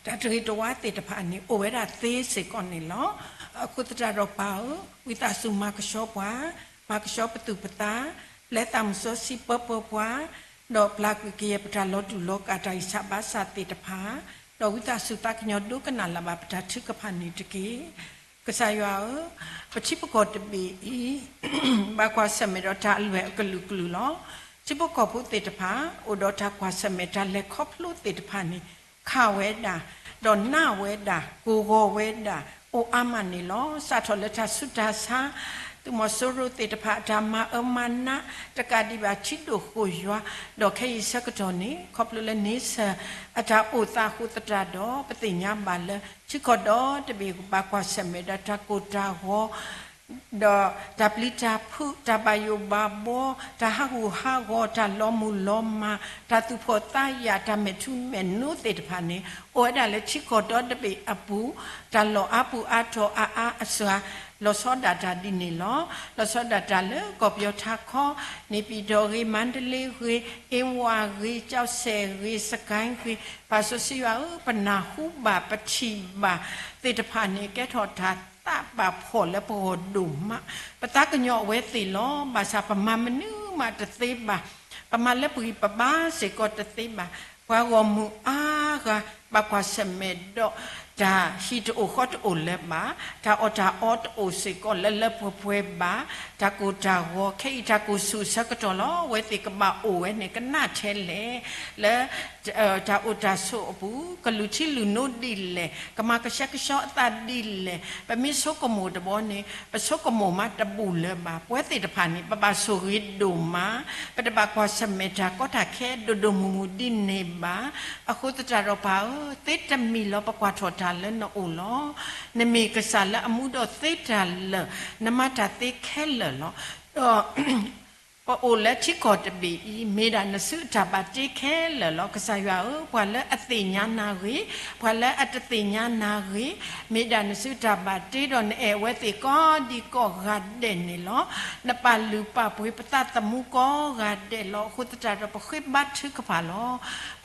ကျၢ် တၢ်တဂ့ၤတဝါသ့ၣ်တဖၣ်န့ၣ် အိၣ်ဝဲဒၣ်သ့စ့ၢ်ကီးန့ၣ်လီၤ. အဃိသတးဒီးပၢ်ဧၢ, ဝံသးစူၤမၤကဆှီပှၤ, မၤကဆှီပသူၣ်ပသး, ပျဲသးမုၢ်စီဆှံပၢပၢပှၤ, ဒီးပျၢ်ကွံာ်ကယဲၢ်ပတၢ်လီၤတူာ်လီၤကာ်တၢ်ဂံၢ်စၢ်ဘါစၢ်သ့ၣ်တဖၣ်, ဒီးဝံသးစူၤသးကညီၤဒိကနၣ်လၢ်ဘၣ်ပတၢ်ထုကဖၣ်န့ၣ်တက့ၢ်. ကစၢ်ယွၤဧၢ, ပထံပကီၢ်တဘ့ၣ်အံၤ ဘၣ်ကွၢ်ဆၢၣ်မဲာ်ဒီးတၢ်အလွဲၢ်အကလုာ်ကလုာ်လီၤ. ထံဖိကီၢ်ဖိသ့ၣ်တဖၣ် အိၣ်ဒီးတၢ်ကွၢ်ဆၢၣ်မဲာ်တၢ်လဲၤခီဖျိသ့ၣ်တဖၣ်န့ၣ် ခးဝဲဒၣ်, ဒီးနးဝဲဒၣ်, ကိၢ်ဂီၤဝဲဒၣ်, အိၣ်အါမးန့ၣ်လီၤ. စးထီၣ်လၢတၢ်ဆူးတၢ်ဆါ, သုးမီၤစိရိၤသ့ၣ်တဖၣ်အတၢ်မၤအၢမၤနး, တကးဒံးဘၣ်ထံဒိၣ်ဃိၣ်ယွၤ, ဒီးခဲအံၤဆၢကတီၢ်န့ၣ် ခီဖျိလၢန့ဆၢၣ်အတၢ်အိၣ်သးအဃိသတးဒီး ပသ့ၣ်ညါဘၣ်လၢ ထံကီၢ်ဒီတဘ့ၣ်ဘၣ်ကွၢ်ဆၢၣ်မဲာ်ဒီးတၢ်ကိၢ်တၢ်ဂီၤ ဒီးတၢ်ပျံၤတၢ်ဖုး, တၢ်ဘၣ်ယိၣ်ဘၣ်ဘှီ, တၢ်ဟးဂူာ်ဟးဂီၤ, တၢ်လီၤမုၢ်လီၤမၢ်, တၢ်သူၣ်ဖှီၣ်သးယာ်, တၢ်မဲာ်ထူမဲာ်နိသ့ၣ်တဖၣ်န့ၣ် အိၣ်ဝဲဒၣ်လၢထံကီၢ်ဒီတဘ့ၣ်အပူၤ, တၢ်လီၢ်အါပူၤအါတီၤအါအါအစှၤ, လီၤဆီဒၣ်တၢ်ဒ်န့ၣ်လီၤ. လီၤဆီဒၣ်တၢ်လၢကီၢ်ပယီၤထးခီ, န့ၣ်ပံၤဒီဂ့ၤ, မါဒလ့ဂ့ၤ, အ့ဝါဂ့ၤ, ကၠီစဲၣ်ဂ့ၤ, စကဲဂ့ၤ, ပၢ်စီဆှံယွၤဧၢ, ပနၢ်ဟူဘၣ်ပထံၣ်ဘၣ်သ့ၣ်တဖၣ်န့ၣ် ကဲထီၣ်တၢ်သးဘၣ်ဖှီၣ်လၢပဂီၢ်ဒိၣ်မး, ပသးကညီၤအဝဲသ့ၣ်လီၤ. ဘၣ်ဆၣ်ပမၤမနုၤမးတသ့ဘၣ်, ပမၤလၢပဂံၢ်ပဘါစ့ၢ်ကီးတသ့ဘၣ်. ပှၤဂီၢ်မုၢ်အါဂၤ ဘၣ်ကွၢ်ဆၢၣ်မဲာ်ဒီး တၢ်ဟံၣ်တအိၣ်ဃီတအိၣ်လၢၤဘၣ်, တၢ်အီၣ်တၢ်အီတအိၣ်စ့ၢ်ကီးလၢလၢပှဲၤပှဲၤဘၣ်, တၢ်ကိၢ်တၢ်ဂီၤ, ခဲအံၤတၢ်ကိၢ်ဆူၣ်အဆၢကတီၢ်လီၤ. အဝဲသ့ၣ်ကဘၣ်အိၣ်ဝဲန့ၣ် ကနၣ်ထဲလဲၣ်, လၢ တၢ်အိၣ်တၢ်ဆိးအပူၤ ကလုၢ်ထံလုၢ်နိဒ်လဲၣ်, ကမၤကဆှဲကဆှီအသးဒ်လဲၣ်, ပမ့ၢ်ဆိကမိၣ်တဘျီန့ၣ် ပဆိကမိၣ်မးတဘူၣ်လၢၤဘၣ်. ပဝဲသ့ၣ်တဖၣ်န့ၣ် ပဘၣ်ဆိၣ်ဂ့ၤဒိၣ်မး, ပတဘၣ်ကွၢ်ဆၢၣ်မဲာ်တၢ်ကီတၢ်ခဲဒိၣ်ဒိၣ်မုၢ်မုၢ်ဒ်န့ၣ်ဘၣ်. အဃိသတး ဒီးပၢ်ဧၢ, သ့တမံၤလီၤ ပကွၢ်ထီၣ်တၢ်လၢနအိၣ်လီၤ. နမ့ၢ်ကစၢ်လၢအမူဒီးသ့တၢ်လၢာ်, နမၤတၢ်သ့ခဲလၢာ်လီၤ. ဒီး ပအိၣ်လၢထံကီၢ်တဘ့ၣ်အံၤ မ့ၢ်ဒၣ်နစုအတၢ်ဘၣ်တ့ခဲလၢာ်လီၤ. ကစၢ်ယွၤဧၢ, ပှၤလၢအသ့ၣ်ညါနၤဂ့ၤ, ပှၤလၢအတသ့ၣ်ညါနၤဂ့ၤ, မ့ၢ်ဒၣ်နစုတၢ်ဘၣ်တ့ဒီး နအဲၣ်အဝဲသ့ၣ်ကိးဒံကိးဂၤဒဲးန့ၣ်လီၤ. နပာ်လုၢ်ပာ်ပှ့ၤပသးသမူကိးဂၤဒဲးလီၤ. အဃိသတးဒီး ပဃ့ဘါထုကဖၣ်လီၤ.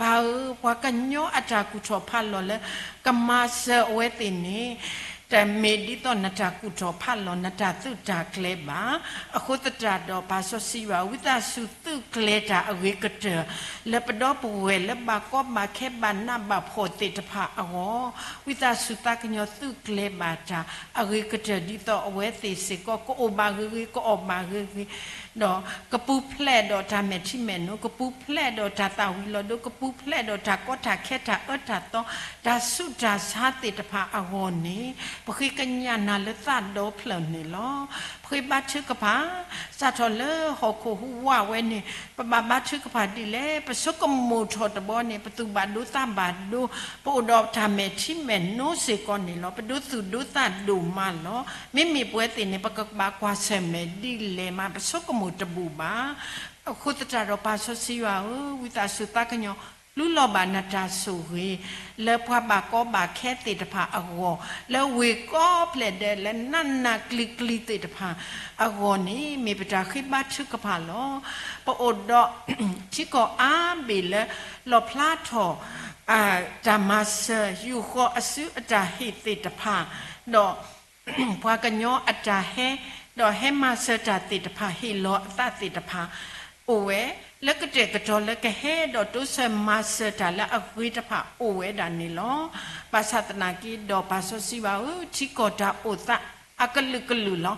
ပၢ်ဧၢ, ပှၤကညီအတၢ်ကူၣ်ထီၣ်ဖးလီၤလၢ ကမၤစၢၤအဝဲသ့ၣ်န့ၣ် တမ့ၢ်ဒ်သိးနတၢ်ကူၣ်ထီၣ်ဖးလီၤ နတၢ်သုးတၢ်ကျဲၤဘၣ်. အဃိသတးဒီး ပၢ်စီဆှံယွၤဧၢ, ဝံသးစူၤသုးကျဲၤတၢ်အဂ့ၤကတၢၢ် လၢပဒီပုၢ်ဝဲၢ်လၢဘၣ်ကီဘၣ်ခဲဘၣ်နးဘၣ်ဖှီၣ်သ့ၣ်တဖၣ်အဂီၢ်, ဝံသးစူၤသးကညီၤသုးကျဲၤဘၣ်တၢ်အဂ့ၤကတၢၢ် ဒ်သိးအဝဲသ့ၣ်စ့ၢ်ကီး ကအိၣ်ဘၣ်ဂ့ၤဂ့ၤ ကအီၣ်ဘၣ်ဂ့ၤဂ့ၤ ဒီးကပူၤဖျဲးဒီးတၢ်မဲာ်ထံမဲာ်နိ, ကပူၤဖျဲးဒီးတၢ်သၣ်ဝံၤလီၤဒိ, ကပူၤဖျဲးဒီးတၢ်ကီတၢ်ခဲတၢ်အၢတၢ်သီ တၢ်ဆူးတၢ်ဆါသ့ၣ်တဖၣ်အဂီၢ်န့ၣ်, ပဃ့ကညးနၤလၢသးဒီဖျၢၣ်န့ၣ်လီၤ. ပဃ့ဘါထုကဖၣ်, စးထီၣ်လၢဟီၣ်ခိၣ်ဟူးဝးဝဲန့ၣ်, ပဘၣ်ဘါထုကဖၣ်ဒ်လဲၣ်, ပဆိကမိၣ်ထီၣ်တဘျီန့ၣ် ပသူၣ်ဘၣ်ဒိသးဘၣ်ဒိ, ပအိၣ်ဒီးတၢ်မဲာ်ထံမဲာ်နိစ့ၢ်ကီးန့ၣ်လီၤ. ပဒိသူၣ်ဒိသးဒိၣ်မးလီၤ. မ့မ့ၢ်ပဝဲသ့ၣ်န့ၣ် ပကဘၣ်ကွၢ်ဆၢၣ်မဲာ်ဒ်လဲၣ်မး ပဆိကမိၣ်တဘူၣ်ဘၣ်. အဃိသတးဒီး ပၢ်စီဆှံယွၤဧၢ, ဝံသးစူၤသးကညီၤ လူလီၤဘၣ်နတၢ်ဆိၣ်ဂ့ၤ လၢပှၤဘၣ်ကီဘၣ်ခဲသ့ၣ်တဖၣ်အဂီၢ်, လၢဝ့ၢ်ကိးဖျဲၣ်ဒဲး လၢနးနးကျံၤကျံၤသ့ၣ်တဖၣ်အဂီၢ်န့ၣ် မ့ၢ်ပတၢ်ဃ့ဘါထုကဖၣ်လီၤ. ပအိၣ်ဒီး ထံကီၢ်အါဘ့ၣ်လၢ လီၣ်ဖျါထီၣ် တၢ်မၤစၢၤ ယူာ်ဃီၤအစုအတၢ်ဟ့ၣ်သ့ၣ်တဖၣ်, ဒီး ပှၤကညီအတၢ်ဟဲ, ဒီးဟဲမၤစၢၤတၢ်သ့ၣ်တဖၣ် ဟ့ၣ်လီၤအသးသ့ၣ်တဖၣ် အိၣ်ဝဲ, လၢကတဲာ်ကတီၤလၢကဟဲဒီးတိစၢၤမၤစၢၤတၢ်လၢအဂ့ၤတဖၣ်အိၣ်ဝဲဒၣ်န့ၣ်လီၤ. ဘၣ်ဆၣ်သနာ်က့ဒီး ပၢ်စီဆှံယွၤဧၢ, ထံကီၢ်တၢ်အိၣ်သးအကလုာ်ကလုာ်လီၤ.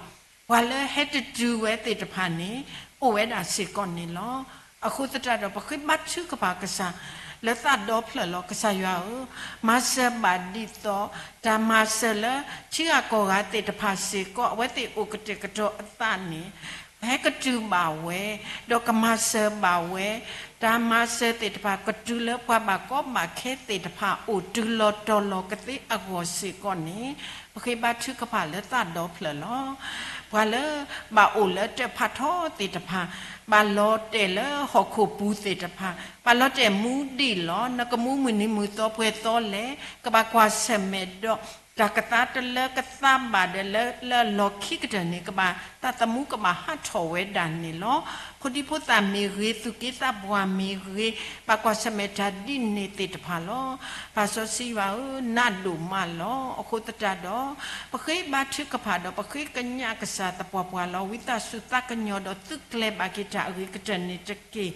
ပှၤလၢဟဲတတုၤဝဲသ့ၣ်တဖၣ်န့ၣ် အိၣ်ဝဲဒၣ်စ့ၢ်ကီးန့ၣ်လီၤ. အဃိသတးဒီး ပဃ့ဘါထုကဖၣ်ကစၢ် လၢသးဒီဖျၢၣ်လီၤ. ကစၢ်ယွၤဧၢ, မၤစၢၤဘၣ်ဒ်သိး တၢ်မၤစၢၤလၢ ထံဂၤကီၢ်ဂၤသ့ၣ်တဖၣ်စ့ၢ်ကီး အဝဲသ့ၣ်အိၣ်ကတဲာ်ကတီၤအသးန့ၣ် ဟဲကတုၤဘၣ်ဝဲ, ဒီးကမၤစၢၤဘၣ်ဝဲ, တၢ်မၤစၢၤသ့ၣ်တဖၣ် ကတုၤလၢပှၤဘၣ်ကီဘၣ်ခဲသ့ၣ်တဖၣ်အိၣ်တုၤလီၤတီၤလီၤကသ့အဂီၢ်စ့ၢ်ကီးန့ၣ်, ပဃ့ဘါထုကဖၣ်လၢသးဒီဖျၢၣ်လီၤ. ပှၤလၢဘၣ်အိၣ်လၢတၢ်ဖးထီသ့ၣ်တဖၣ်, ဘၣ်လီၤတဲာ်လၢဟီၣ်ခိၣ်ပူၤသ့ၣ်တဖၣ်, ဘၣ်လီၤတဲာ်မူဒံးလီၤ. နကမူမုၢ်နံၤမုၢ်သီပှဲၤသီလဲၣ်, ကဘၣ်ကွၢ်ဆၢၣ်မဲာ်ဒီး တၢ်ကသါတလၢကသါဘၣ်ဒီး လၢလၢလီၢ်ခံကတၢၢ်န့ၣ် ကဘၣ်သးသမူကဘၣ်ဟးထီၣ်ဝဲဒၣ်န့ၣ်လီၤ. ဖိဒံဖိသၣ်မ့ၢ်ဂ့ၤ, သူၣ်က့သးပှၢ်မ့ၢ်ဂ့ၤ, ဘၣ်ကွၢ်ဆၢၣ်မဲာ်တၢ်ဒ်န့ၣ်သ့ၣ်တဖၣ်လီၤ. ပၢ်စီဆှံယွၤဧၢ, နးဒိၣ်မးလီၤ. အဃိသတးဒီး ပဃ့ဘါထုကဖၣ်ဒီး ပဃ့ကညးကစၢ်သပှၢ်ပှၢ်လီၤ. ဝံသးစူၤသးကညီၤဒီးသုးကျဲၤဘၣ်က့ၤတၢ်အဂ့ၤကတၢၢ်န့ၣ်တက့ၢ်.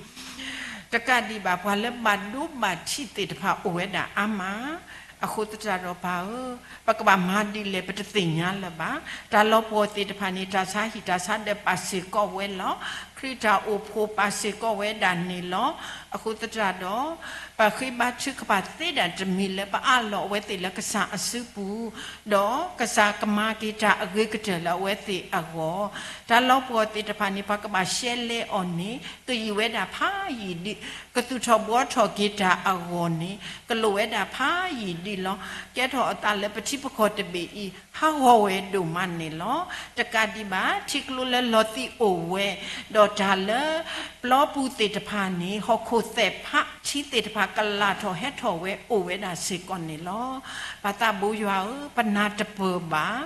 တကးဒံးဘၣ် ပှၤလၢဘၣ်ဒိဘၣ်ထံးသ့ၣ်တဖၣ်အိၣ်ဝဲဒၣ်အါမး. အဃိသတးဒီးပၢ်ဧၢ, ပကဘၣ်မၤဒ်လဲၣ် ပတသ့ၣ်ညါလၢၤဘၣ်. တၢ်လီၤပှီၢ်သ့ၣ်တဖၣ်န့ၣ် တၢ်ဆါဟံၣ်တၢ်ဆါဒၢးပာ်စ့ၢ်ကီးဝဲလီၤ. ခရံာ်တၢ်အိၣ်ဖှိၣ်ပာ်စ့ၢ်ကီးဝဲဒၣ်န့ၣ်လီၤ. အဃိသတးဒီး ပဃ့ဘါထုကဖၣ်သ့ဒၣ်တမံၤလၢပအးလီၤအဝဲသ့ၣ်လၢကစၢ်အစုပူၤ, ဒီးကစၢ်ကမၤက့ၤတၢ်အဂ့ၤကတၢၢ်လၢအဝဲသ့ၣ်အဂီၢ်, တၢ်လီၤပှီၢ်သ့ၣ်တဖၣ်န့ၣ် ပှၤကဘၣ်ရှဲလဲအီၤန့ၣ် ကယံာ်ဝဲဒၣ်ဖးယံာ်ဒံး, ကသူၣ်ထီၣ်ဘှီထီၣ်က့ၤတၢ်အဂီၢ်န့ၣ် ကလိၣ်ဝဲဒၣ်ဖးယံာ်ဒံးလီၤ. ကဲထီၣ်အသးလၢပထံပကီၢ်တဘ့ၣ်အံၤ ဟးဂီၤဝဲဒိၣ်မးန့ၣ်လီၤ. တကးဒံးဘၣ် ထံကျိလၢလီၤသံးအိၣ်ဝဲ, ဒီးတၢ်လၢပျီပူၤသ့ၣ်တဖၣ်န့ၣ် ဟီၣ်ခိၣ်သဲးဖး ထံသ့ၣ်တဖၣ်ကလၢ်ထီၣ်ဟဲထီၣ်ဝဲအိၣ်ဝဲဒၣ်စ့ၢ်ကီးန့ၣ်လီၤ. ပၢ်သးဘိယွၤဧၢ, ပနၢ်တပၢၢ်ဘၣ်.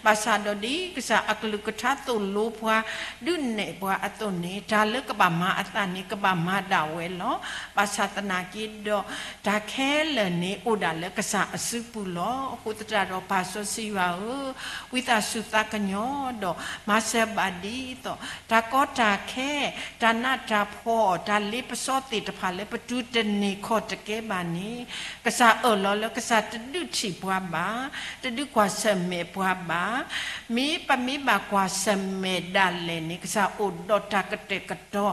ဘၣ်ဆၣ်ဒီးဒ်ကစၢ်အကလုၢ်ကထါသိၣ်လိပှၤ ဒုးနဲၣ်ပှၤအသိးန့ၣ် တၢ်လၢကဘၣ်မၤအသးန့ၣ် ကဘၣ်မၤဒၣ်ဝဲလီၤ. ဘၣ်ဆၣ်သနာ်က့ဒီး တၢ်ခဲလၢာ်န့ၣ်အိၣ်ဒၣ်လၢကစၢ်အစုပူၤလီၤ. အဃိသတးဒီးပၢ်စီဆှံယွၤဧၢ, ဝံသးစူၤသးကညီၤဒီး မၤစၢၤဘၣ်ဒ်သိး တၢ်ကီတၢ်ခဲ, တၢ်နးတၢ်ဖှီၣ်, တၢ်လ့ပစီသ့ၣ်တဖၣ်လၢပတုၤတန့ၢ်ခီၣ်တကဲဘၣ်န့ၣ် ကစၢ်အၢၣ်လီၤလၢကစၢ်တဒုးထံၣ်ပှၤဘၣ်, တဒုးကွၢ်ဆၢၣ်မဲာ်ပှၤဘၣ်. မ့ၢ်ပမ့ၢ်ဘၣ်ကွၢ်ဆၢၣ်မဲာ်ဒၣ်လဲာ်န့ၣ် ကစၢ်အိၣ်ဒီးတၢ်ကတဲာ်ကတီၤ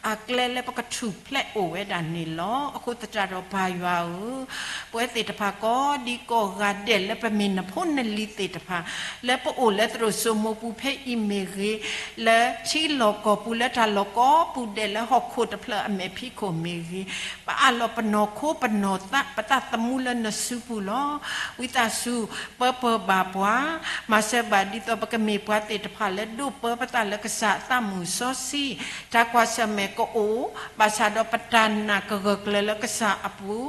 အကျဲလၢပကထူၣ်ဖျဲးအိၣ်ဝဲဒၣ်န့ၣ်လီၤ. အဃိသတးဒီးပၢ်ယွၤဧၢ, ပဝဲသ့ၣ်တဖၣ်ကိးဒံကိးဂၤဒဲးလၢပမ့ၢ်နဖိနလံၤသ့ၣ်တဖၣ် လၢပအိၣ်လၢသရိာ်စိမိၤပူၤဖဲအံၤမ့ၢ်ဂ့ၤ, လၢထံလီၢ်ကီၢ်ပူၤလၢ တၢ်လီၢ်ကိးပူၤဒဲးလၢဟီၣ်ခိၣ်တဖျၢၣ်အမဲာ်ဖံးခိၣ်မ့ၢ်ဂ့ၤ, ပအးလီၤပနီၢ်ခိပနီၢ်သး ပသးသမူလၢနစုပူၤလီၤ. ဝံသးစူၤပၢပၢဘၣ်ပှၤ, မၤစၢၤဘၣ်ဒ်သိးပကမ့ၢ်ပှၤသ့ၣ်တဖၣ်လၢဒိးပၢပသးလၢကစၢ်အသးမုၢ်စီဆှံ, တၢ်ကွၢ်ဆၢၣ်မဲာ်ကအိၣ်, ဘၣ်ဆၣ်ဒီးပတၢ်နာ်ကဂၢၢ်ကျၢၤလၢကစၢ်အပူၤ,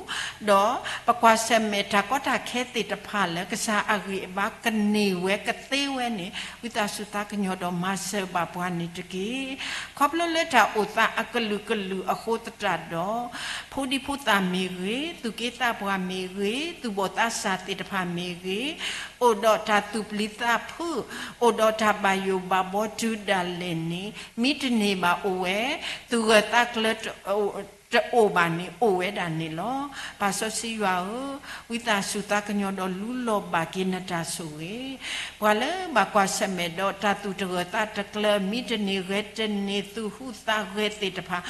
ဒီးပကွၢ်ဆၢၣ်မဲာ်တၢ်ကီတၢ်ခဲသ့ၣ်တဖၣ်လၢကစၢ်အဂံၢ်အဘါကန့ၢ်ဝဲကသ့ဝဲန့ၣ် ဝံသးစူၤသးကညီၤဒီးမၤစၢၤဘၣ်ပှၤန့ၣ်တက့ၢ်. ခီဖျိလၢတၢ်အိၣ်သးအကလုာ်ကလုာ်အဃိသတးဒီး, ဖိဒံဖိသၣ်မ့ၢ်ဂ့ၤ, သူၣ်က့သးပှၢ်မ့ၢ်ဂ့ၤ, သူၣ်ဘီၣ်သးစၢ်သ့ၣ်တဖၣ်မ့ၢ်ဂ့ၤ, အိၣ်ဒီးတၢ်သူၣ်ပျံၤသးဖုး, အိၣ်ဒီးတၢ်ဘၣ်ယိၣ်ဘၣ်ဘီတုၤဒၣ်လဲာ်န့ၣ် မံတန့ၢ်ဘၣ်အိၣ်ဝဲ, သူၣ်ဂၢၢ်သးကျၢၤ တအိၣ်ဘၣ်န့ၣ် အိၣ်ဝဲဒၣ်န့ၣ်လီၤ. ပၢ်စီဆှံယွၤဧၢ, ဝံသးစူၤသးကညီၤဒီးလူလီၤဘၣ်က့ၤနတၢ်ဆိၣ်ဂ့ၤ, ပှၤလၢဘၣ်ကွၢ်ဆၢၣ်မဲာ်ဒီးတၢ်သူၣ်တဂၢၢ်သးတကျၢၤ မံတန့ၢ်ဂဲၤတန့ၢ် သူၣ်ဟူးသးဂဲၤသ့ၣ်တဖၣ်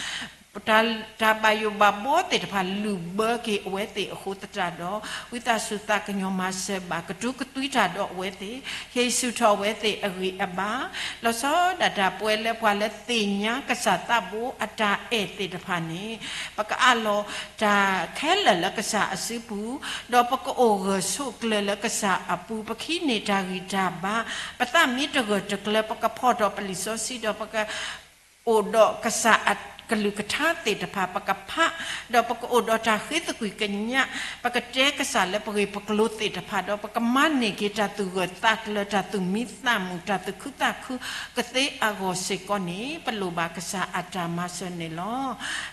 တၢ်ဘၣ်ယိၣ်ဘၣ်ဘီသ့ၣ်တဖၣ်လုၢ်ဘၢက့ၤအဝဲသ့ၣ်အဃိသတးဒီး, ဝံသးစူၤသးကညီၤမၤစၢၤဘၣ် ကတိၤကသွံတၢ်ဒီးအဝဲသ့ၣ်, ဟ့ၣ်ဆူၣ်ထီၣ်အဝဲသ့ၣ်အဂံၢ်အဘါ, လီၤဆီဒၣ်တၢ်ပဝဲလၢပှၤလၢသ့ၣ်ညါကစၢ်သးဘိအတၢ်အဲၣ်သ့ၣ်တဖၣ်န့ၣ်, ပကအးလီၤတၢ်ခဲလၢာ်လၢကစၢ်အစုပူၤ, ဒီးပကအိၣ်ဂၢၢ်ဆိးကျၢၤလၢကစၢ်အပူၤ, ပကဟံးန့ၢ်တၢ်ဂံၢ်တၢ်ဘါ, ပသးမ့ၢ်တဂၢၢ်တကျၢၤ ပကဖီၣ်ထီၣ်ပလံာ်စီဆှံဒီးပက အိၣ်ဒီးကစၢ်အကလုၢ်ကထါသ့ၣ်တဖၣ် ပကဖး, ဒီးပကအိၣ်ဒီးတၢ်ဃ့သကွံၢ်ကညး, ပကတဲကစၢ်လၢပဂ့ၢ်ပကျိၤသ့ၣ်တဖၣ်ဒီး ပကမၤန့ၢ်က့ၤတၢ်သူၣ်ဂၢၢ်သးကျၢၤ တၢ်သူၣ်မံသးမုာ် တၢ်သူၣ်ခုသးခုကသ့အဂီၢ်စ့ၢ်ကီးန့ၣ် ပလိၣ်ဘၣ်ကစၢ်အတၢ်မၤစၢၤန့ၣ်လီၤ.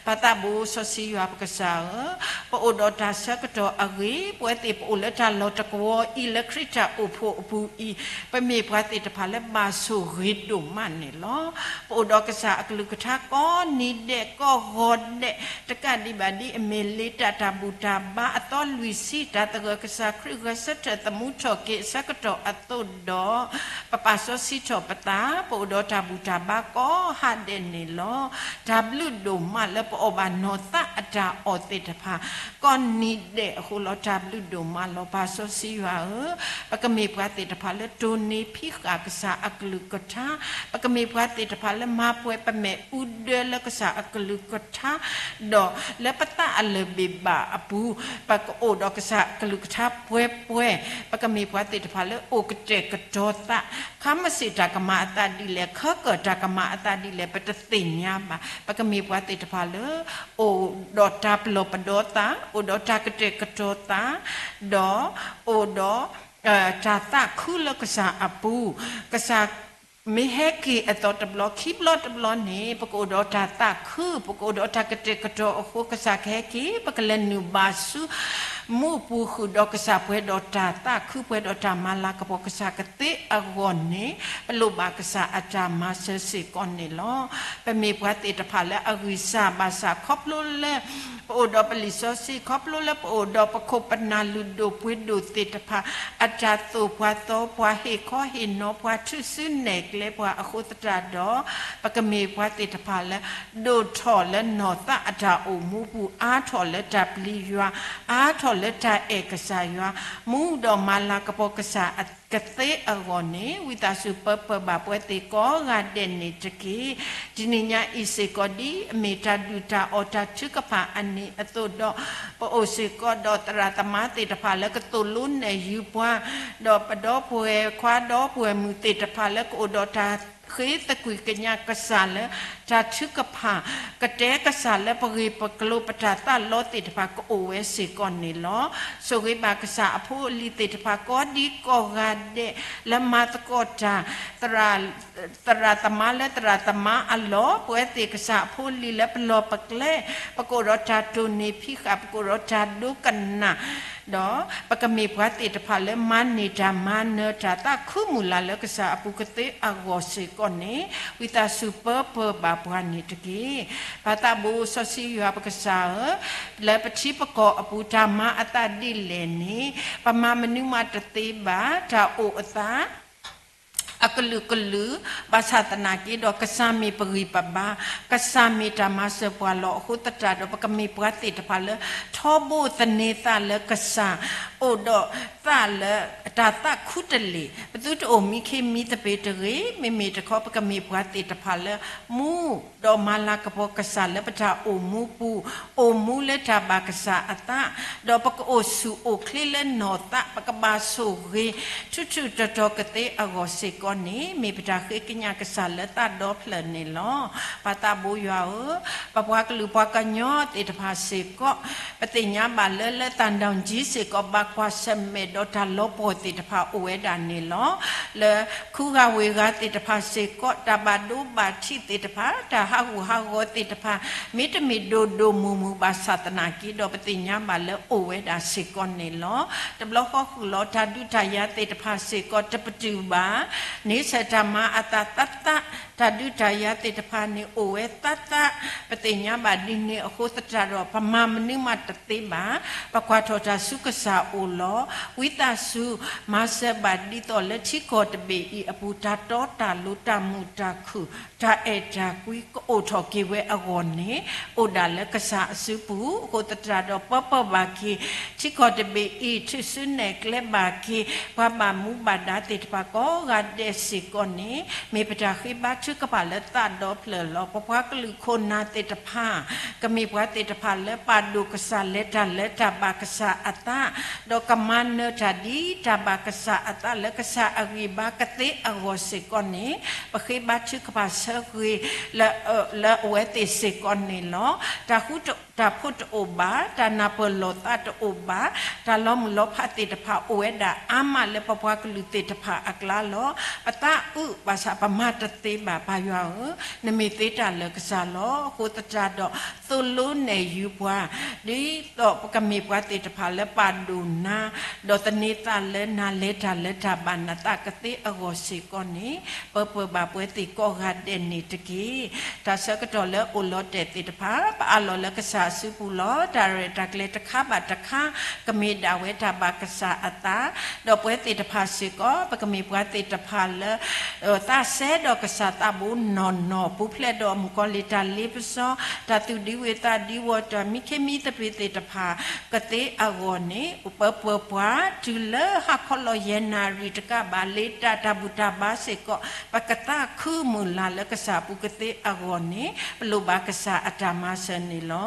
ပၢ်သးဘိစီဆှံယွၤပကစၢ်ဧၢ, ပအိၣ်ဒီးတၢ်ဆၢကတီၢ်အဂ့ၤ, ပဝဲသ့ၣ်ပအိၣ်လၢတၢ်လီၢ်တကဝီၤအံၤ လၢခရံာ်တၢ်အိၣ်ဖှိၣ်အပူၤအံၤ, ပမ့ၢ်ပှၤသ့ၣ်တဖၣ်လၢဘၣ်ဆိၣ်ဂ့ၤဒိၣ်မးန့ၣ်လီၤ. ပအိၣ်ဒီးကစၢ်အကလုၢ်ကထါကိးနံၤဒဲးကိးဂီၤဒဲး, တကးဒံးဘၣ်ဒ်အမ့ၢ်လ့တၢ်တၢ်ဘူၣ်တၢ်ဘါအသီလွံၢ်ဆံ တၢ်သဂၢၢ်ကစၢ်ခရံာ်ဂဲၤဆၢထၢၣ်သမူထီၣ်က့ၤအဆၢကတီၢ်အသိးဒီး, ပပာ်စီဆှံထီၣ်ပသး, ပအိၣ်ဒီးတၢ်ဘူၣ်တၢ်ဘါကိးဟါဒဲးန့ၣ်လီၤ. တၢ်ဘျုးဒိၣ်မးလၢပအီၣ်ဘၣ်နီၢ်သးအတၢ်အီၣ်သ့ၣ်တဖၣ် ကိးနံၤဒဲးအဃိလီၤ. တၢ်ဘျုးဒိၣ်မးလီၤ. ပၢ်စီဆှံယွၤဧၢ, ပကမ့ၢ်ပှၤသ့ၣ်တဖၣ်လၢတိၢ်န့ၢ်ဖံးဃာ်ကစၢ်အကလုၢ်ကထါ, ပကမ့ၢ်ပှၤသ့ၣ်တဖၣ်လၢမၤပှဲၤပမဲာ်အူဒၢလၢကစၢ်အကလုၢ်ကထါ, ဒီးလၢပသးအလၢၢ်ဘ့ၣ်ဘၣ်အပူၤ, ပကအိၣ်ဒီးကစၢ်အကလုၢ်ကထါပှဲၤပှဲၤ, ပကမ့ၢ်ပှၤသ့ၣ်တဖၣ်လၢအိၣ်ကတဲာ်ကတီၤသး, ခါမ့ၢ်စ့ၢ်တၢ်ကမၤအသးဒ်လဲၣ်, ခဲကၢၣ်တၢ်ကမၤအသးဒ်လဲၣ် ပတသ့ၣ်ညါဘၣ်. ပကမ့ၢ်ပှၤသ့ၣ်တဖၣ်လၢ အိၣ်ဒီးတၢ်ပလီၢ်ပဒီသး, အိၣ်ဒီးတၢ်ကတဲာ်ကတီၤသး, ဒီးအိၣ်ဒီး တၢ်သးခုလၢကစၢ်အပူၤ, ကစၢ်မ့ၢ်ဟဲက့ၤအသီတဘျီ ခံဘျီတဘျီန့ၣ် ပကအိၣ်ဒီးတၢ်သးခု, ပကအိၣ်ဒီးတၢ်ကတဲာ်ကတီၤအဃိ ကစၢ်ကဟဲက့ၤ, ပကလဲၤနုာ်ဘၣ်ဆူ မူးပူၤဃုာ်ဒီးကစၢ် ပှဲၤဒီးတၢ်မၤလၤကပီၤကစၢ်ကသ့အဂီၢ်န့ၣ်, ပလိၣ်ဘၣ်ကစၢ်အတၢ်မၤစၢၤစ့ၢ်ကီးန့ၣ်လီၤ. ပမ့ၢ်ပှၤသ့ၣ်တဖၣ်လၢအဂံၢ်စၢ်ဘါစၢ် ခီဖျိလၢ ပအိၣ်ဒီးပလံာ်စီဆှံ, ခီဖျိလၢပအိၣ်ဒီးပခိၣ်ပနၢ်လုၢ်ဒိၣ်ပှ့ၤဒိၣ်သ့ၣ်တဖၣ် အတၢ်သိၣ်ပှၤသီပှၤ ဟ့ၣ်ခီဟ့ၣ်နီၤပှၤ ထုးစုနဲၣ်ကျဲပှၤအဃိသတးဒီး, ပကမ့ၢ်ပှၤသ့ၣ်တဖၣ်လၢ ဒိၣ်ထီၣ်လၢနီၢ်သးအတၢ်အိၣ်မူပူၤ, အါထီၣ်လၢတၢ်ပျံၤယွၤ, အါထီၣ်လၢတၢ်အဲၣ်ကစၢ်ယွၤ, မူဒီးမၤလၤကပီၤကစၢ်အကသ့အဂီၢ်န့ၣ်, ဝံသးစူၤပၢပၢဘၣ်ပှၤသ့ၣ်ကိးဂၤဒဲးန့ၣ်တက့ၢ်. တနံၤညါအံၤစ့ၢ်ကီး ဒ်အမ့ၢ်တၢ်ဒုၣ်တၢ်အီၣ်တၢ်ထုကဖၣ်အနံၤအသိးဒီး, ပအိၣ်စ့ၢ်ကီးဒီးသရၣ်သမါသ့ၣ်တဖၣ်လၢကသိၣ်လိနဲၣ်ယုၤပှၤ, ဒီးပဒီပုၢ်ဝဲၢ်ခွါဒီပုၢ်ဝဲၢ်မုၣ်သ့ၣ်တဖၣ်လၢကအိၣ်ဒီးတၢ် ဃ့သကွံၢ်ကညးကစၢ်လၢ တၢ်ထုကဖၣ်, ကတဲကစၢ်လၢပဂ့ၢ်ပကျိၤပတၢ်သးလီသ့ၣ်တဖၣ်ကအိၣ်ဝဲစ့ၢ်ကီးန့ၣ်လီၤ. ဆိၣ်ဂ့ၤဘၣ်ကစၢ်အဖိအလံၤသ့ၣ်တဖၣ်ကိးဒံကိးဂၤဒဲး လၢမၤသကိးတၢ် သရၣ်သမါလၢသရၣ်သမါအလီၢ်, ပဝဲသ့ၣ်ကစၢ်အဖိအလံၤလၢပလီၢ်ပကျဲ, ပကအိၣ်ဒီးတၢ်တိၢ်န့ၢ်ဖံးဃာ်, ပကအိၣ်ဒီးတၢ်ဒိကနၣ် ဒီးပကမ့ၢ်ပှၤသ့ၣ်တဖၣ်လၢမၤန့ၢ်တၢ်မၤနၢၤတၢ် သးခုမုၢ်လၢ်လၢကစၢ်အပူၤကသ့အဂီၢ်စ့ၢ်ကီးန့ၣ်, ဝံသးစူၤပၢပၢဘၣ်ပှၤန့ၣ်တက့ၢ်. ပၢ်သးဘိစီဆှံယွၤပကစၢ်ဧၢ, လၢပထံပကီၢ်အပူၤတၢ်မၤအသးဒ်လဲၣ်န့ၣ်, ပမၤမနုၤမးတသ့ဘၣ်, တၢ်အိၣ်အသး အကလုာ်ကလုာ်, ဘၣ်ဆၣ်သနာ်က့ဒီး ကစၢ်မ့ၢ်ပဂံၢ်ပဘါ, ကစၢ်မ့ၢ်တၢ်မၤစၢၤပှၤလီၤ. အဃိသတးဒီး ပကမ့ၢ်ပှၤသ့ၣ်တဖၣ်လၢ ထီဘိသန့ၤသးလၢကစၢ်, အိၣ်ဒီးသးလၢတၢ်သးခူတလ့ၢ်, သုတအိၣ်မံခ့မံသပ့ၤတဂ့ၤ, မ့မ့ၢ်တခီ ပကမ့ၢ်ပှၤသ့ၣ်တဖၣ်လၢမူ, ဒီးမၤလၤကပီၤကစၢ်လၢပတၢ်အိၣ်မူပူၤ, အိၣ်မူလၢတၢ်ဘၣ်ကစၢ်အသး, ဒီးပကအိၣ်ဆူၣ်အိၣ်ချ့လၢနီၢ်သး, ပကဘၣ်ဆိၣ်ဂ့ၤ ထူထူတီတီကသ့အဂီၢ်စ့ၢ်ကီးန့ၣ် မ့ၢ်ပတၢ်ဃ့ကညးကစၢ်လၢသးဒီဖျၢၣ်န့ၣ်လီၤ. ပၢ်သးဘိယွၤဧၢ, ပပှၤကလုာ်ပှၤကညီသ့ၣ်တဖၣ်စ့ၢ်ကီး ပသ့ၣ်ညါဘၣ်လၢ လၢသၣ်ဒၢၣ်ကၠံစ့ၢ်ကီး ဘၣ်ကွၢ်ဆၢၣ်မဲာ်ဒီးတၢ်လီၤပှီၢ်သ့ၣ်တဖၣ်အိၣ်ဝဲဒၣ်န့ၣ်လီၤ. လၢခူဂၤဝ့ၢ်ဂၤသ့ၣ်တဖၣ်စ့ၢ်ကီး တၢ်ဘၣ်ဒိဘၣ်ထံးသ့ၣ်တဖၣ် တၢ်ဟးဂူာ်ဟးဂီၤသ့ၣ်တဖၣ် မ့တမ့ၢ်ဒိၣ်ဒိၣ်မုၢ်မုၢ်ဘၣ်ဆၣ်သနာ်က့ဒီး ပသ့ၣ်ညါဘၣ်လၢအိၣ်ဝဲဒၣ်စ့ၢ်ကီးန့ၣ်လီၤ. တဘျီဃီဃုာ်လီၤ တၢ်ဒုးတၢ်ယၤသ့ၣ်တဖၣ်စ့ၢ်ကီး တပတုာ်ဘၣ် န့ဆၢၣ်တၢ်မၤအသးသးသး, တၢ်ဒုးတၢ်ယၤသ့ၣ်တဖၣ်န့ၣ်အိၣ်ဝဲသးသး, ပသ့ၣ်ညါဘၣ်ဒ်န့ၣ်အဃိသတးဒီး ပမၤမနုၤမးတသ့ဘၣ်, ပကွၢ်ထီၣ်တၢ်ဆူကစၢ်အအိၣ်လီၤ. ဝံသးစူၤ မၤစၢၤဘၣ်ဒ်သိးလၢထံကီၢ်တဘ့ၣ်အံၤအပူၤ တၢ်တီတၢ်လိၤ တၢ်မုာ်တၢ်ခုၣ် တၢ်အဲၣ်တၢ်ကွံ ကအိၣ်ထီၣ်က့ၤဝဲအဂီၢ်န့ၣ် အိၣ်ဒၣ်လၢကစၢ်အစုပူၤအဃိသတးဒီး ပၢပၢၢ်ဘၣ်က့ၤ ထံကီၢ်တဘ့ၣ်အံၤ ထုးစုနဲၣ်ကျဲဘၣ်က့ၤ ပှၤဘၣ်မူဘၣ်ဒါသ့ၣ်တဖၣ်ကိးဂၤဒဲးစ့ၢ်ကီးန့ၣ် မ့ၢ်ပတၢ်ဃ့ဘါထုကဖၣ်လၢသးဒီဖျၢၣ်လီၤ. ပပှၤကလုာ်ခိၣ်နၢ်သ့ၣ်တဖၣ် ကမ့ၢ်ပှၤသ့ၣ်တဖၣ်လၢပာ်ဒိၣ်ကစၢ် လဲၤတၢ်လၢတၢ်ဘၣ်ကစၢ်အသး ဒီးကမၤနၢၤတၢ်ဒ်တၢ်ဘၣ်ကစၢ်အသးလၢကစၢ်အဂံၢ်ဘါကသ့အဂီၢ်စ့ၢ်ကီးန့ၣ် ပဃ့ဘါထုကဖၣ်ဆၢဂ့ၤ လၢအဝဲသ့ၣ်စ့ၢ်ကီးန့ၣ်လီၤ. တၢ်ဃူတၢ်ဖိးတအိၣ်ဘၣ်, တၢ်နၢ်ပၢၢ်လီၤသးတအိၣ်ဘၣ်, တၢ်လီၤမုၢ်လီၤဖးသ့ၣ်တဖၣ်အိၣ်ဝဲဒၣ်အါမးလၢပပှၤကလုာ်သ့ၣ်တဖၣ်အကျါလီၤ. ပသးအုးဘၣ်ဆၣ်ပမၤတသ့ဘၣ် ပၢ်ယွၤဧၢ, နမ့ၢ်သ့တၢ်လၢာ်ကစၢ်လီၤ. အဃိသတးဒီး သိၣ်လိနဲၣ်ယုၤပှၤ ဒ်သိးပကမ့ၢ်ပှၤသ့ၣ်တဖၣ်လၢပာ်ဒိၣ်နၤ, ဒီးသန့ၤသးလၢနၤလဲၤတၢ်လၢတၢ်ဘၣ်နသးကသ့အဂီၢ်စ့ၢ်ကီးန့ၣ် ပၢပၢၢ်ဘၣ်ပှၤသ့ၣ်ကိးဂၤဒဲးန့ၣ်တက့ၢ်. တၢ်ဆၢကတီၢ်လၢအိၣ်လီၤတဲာ်သ့ၣ်တဖၣ် ပအးလီၤလၢကစၢ်အစုပူၤလီၤ. တၢ်ရဲၣ်တၢ်ကျဲၤတခါဘၣ်တခါ ကမ့ၢ်ဒၣ်ဝဲတၢ်ဘၣ်ကစၢ်အသး, ဒီးပှၤသ့ၣ်တဖၣ်စ့ၢ်ကီး ပကမ့ၢ်ပှၤသ့ၣ်တဖၣ်လၢ သးစဲဒီးကစၢ်သးဘိနီၢ်နီၢ် ပူၤဖျဲးဒီးမုၣ်ကီၤလံၢ်တၢ်လ့ပစီ တၢ်သူၣ်ဒံဝုၤသးဒံဝီၤ တၢ်မံခ့မံသပ့ၤသ့ၣ်တဖၣ် ကသ့အဂီၢ်န့ၣ် ပၢပၢၢ်ပှၤ တုၤလၢဟါခီလီၤယဲၢ်နၣ်ရံၣ်တကးဘၣ် လ့တၢ်တၢ်ဘူၣ်တၢ်ဘါစ့ၢ်ကီး ပကသးခုမုၢ်လၢ်လၢကစၢ်အပူၤကသ့အဂီၢ်န့ၣ် ပလိၣ်ဘၣ်ကစၢ်အတၢ်မၤစၢၤန့ၣ်လီၤ.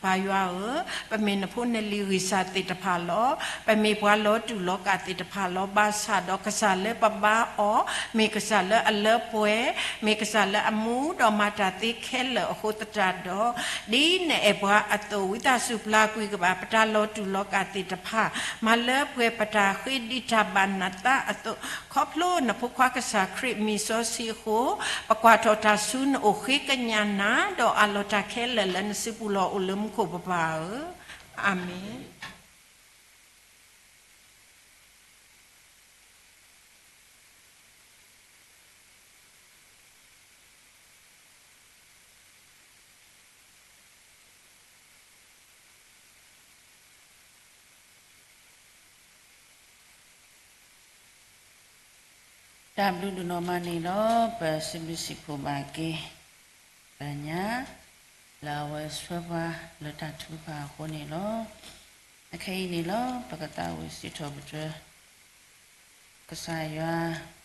ပၢ်ယွၤဧၢ, ပမ့ၢ်နဖိနလံၤဂံၢ်စၢ်သ့ၣ်တဖၣ်လီၤ. ပမ့ၢ်ပှၤလီၤတူာ်လီၤကာ်သ့ၣ်တဖၣ်လီၤ. ဘၣ်ဆၣ်ဒီးကစၢ်လၢပဘါအီၤ မ့ၢ်ကစၢ်လၢအလၢပှဲၤ, မ့ၢ်ကစၢ်လၢအမူဒီးမၤတၢ်သ့ခဲလၢာ်အဃိသတးဒီး ဒ်နအဲၣ်ပှၤအသိး ဝံသးစူၤပျၢ်ကွံာ်ကဘၣ် ပတၢ်လီၤတူာ်လီၤကာ်သ့ၣ်တဖၣ် မၤလၢပှဲၤပတၢ်ဃ့ဒံးတၢ်ဘၣ်နသးအသိး ခီဖျိနဖိခွါကစၢ်ခရံာ်မံၤစီဆှံအဃိ ပကွၢ်ထီၣ်တၢ်ဆူနအိၣ် ဃ့ကညးနၤ ဒီးအးလီၤတၢ်ခဲလၢာ်လၢနစုပူၤလီၤ အိၣ်လၢမူခိၣ်ပပၢ်ဧၢ, အၤမ့ၣ်. တၢ်ဘျုးဒိၣ်နီၢ်မးန့ၣ်လီၤ. ပစံးဘျုးစံးဖှိၣ်ဘၣ်က့ၤ ပၢ်ညါ လၢအဝဲဆှၢပှၤလၢတၢ်ထုကဖၣ်အဃိန့ၣ်လီၤ. အခဲအံၤန့ၣ်လီၤ ပကသးဝံၣ်စံးထီၣ်ပတြၢၤ ကစၢ်ယွၤ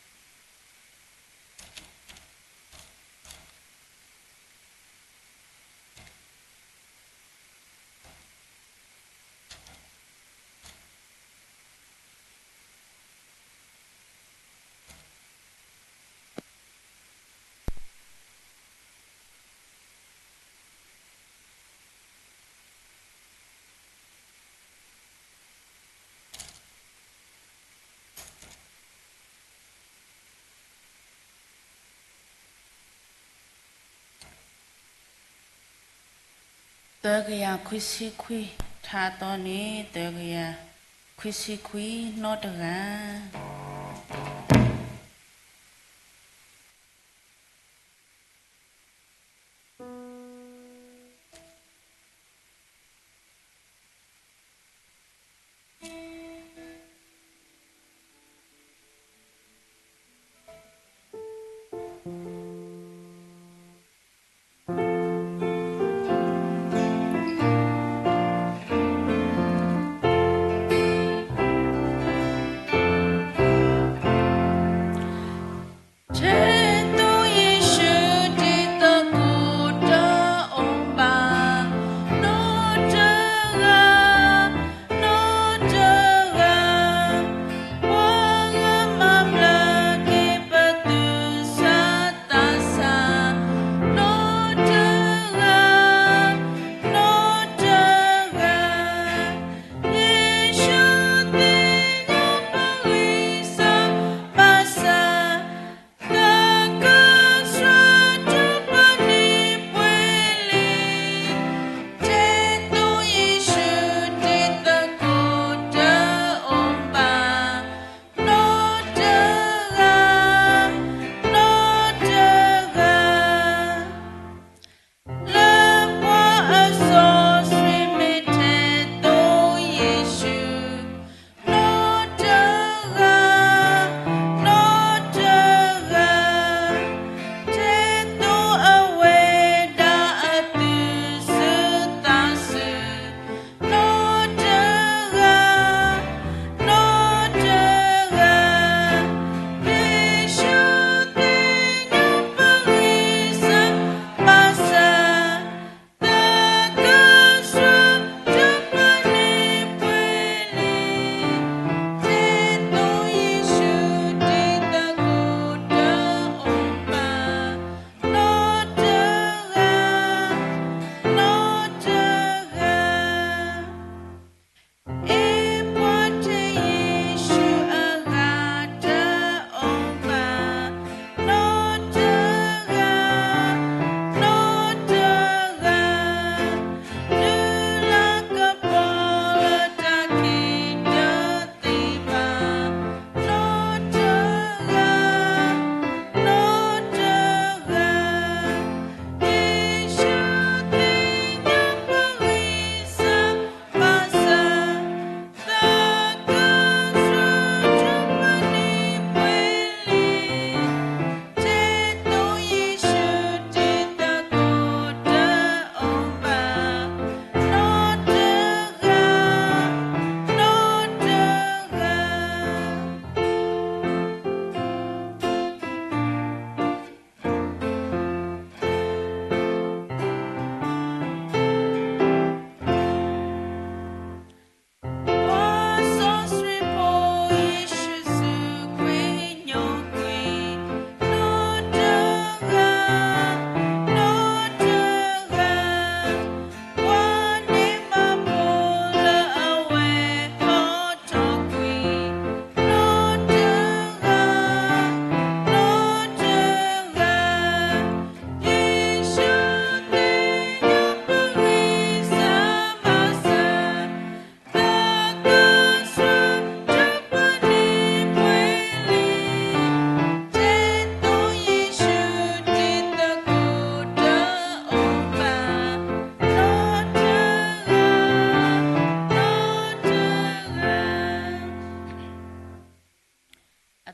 သၢကယၤခွံဆံခွံ, ထါအသီန့ၣ် သၢကယၤခွံဆံခွံ, နီတဂၤ.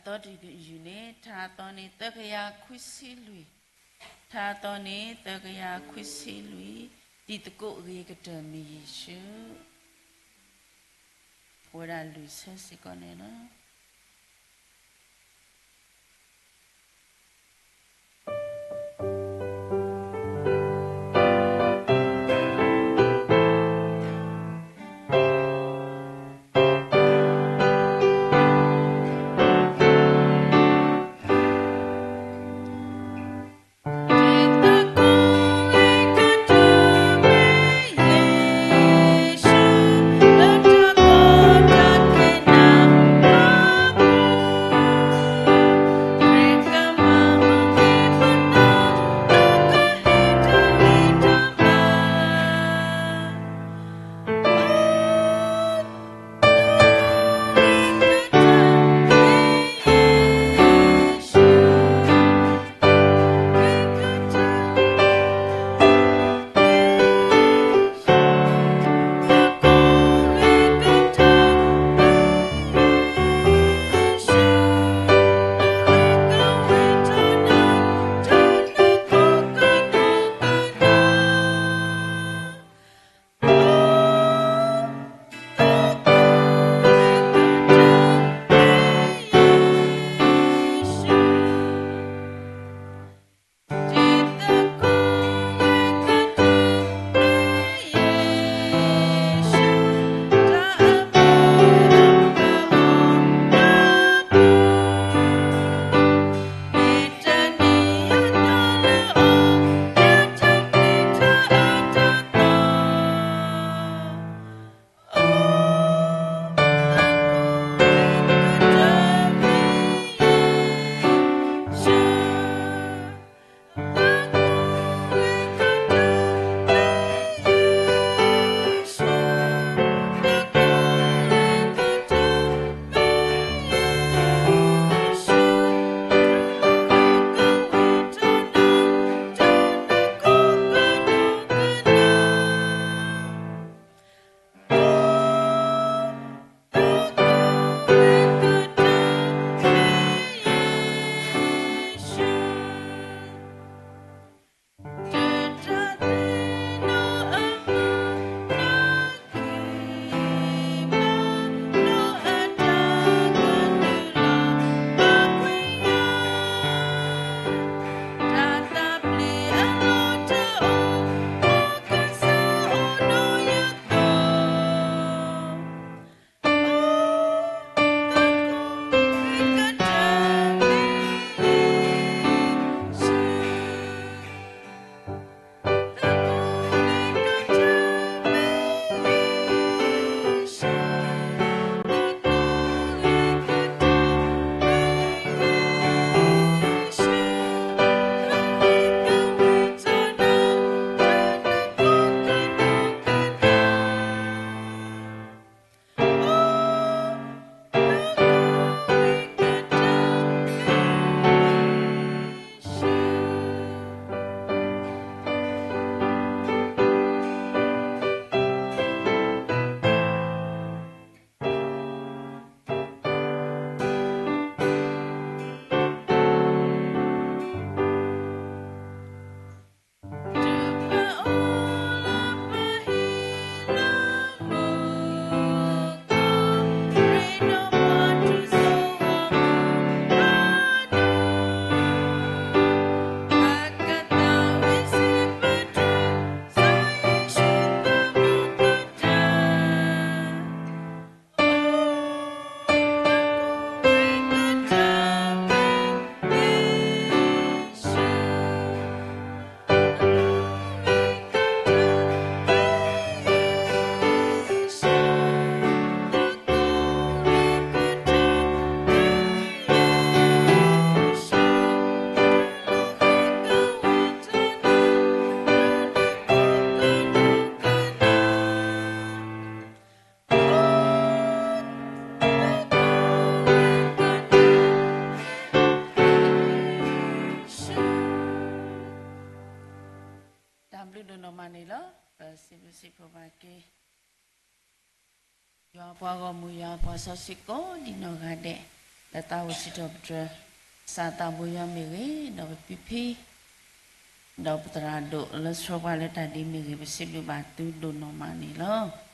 အသီတယုၢ်န့ၣ် ထါအသီန့ၣ်သၢကယၤခွံဆံလွံၢ်, ထါအသီန့ၣ်သၢကယၤခွံဆံလွံၢ်, တံၤသကိးအဂ့ၤကတၢၢ်မ့ၢ်ယ့ၣ်ၡူး, ပဝဲဒၣ်လွံၢ်ဆၢစ့ၢ်ကီးန့ၣ်လီၤ. တၢ်ဘျုးဒိၣ်နီၢ်မးန့ၣ်လီၤ. ပစံးဘျုးစံးဖှိၣ်ဘၣ်က့ၤ ယွၤပှၤဂီၢ်မုၢ် ယွၤပှၤစီဆှံကိးဒံနီၢ်ဂၤဒဲး, လၢသးအိၣ်စံးထီၣ်ပတြၢၤ ကစၢ်သးဘိယွၤမ့ၢ်ဂ့ၤ, ဒီးပဖံဖံ ဒီးပသရၣ်ဒိၣ်လၢဆှၢပှၤလၢတၢ်ဒ်မ့ၢ်ဂ့ၤ, ပစံးဘျုးဘၣ်သုဒိၣ်နီၢ်မးန့ၣ်လီၤ.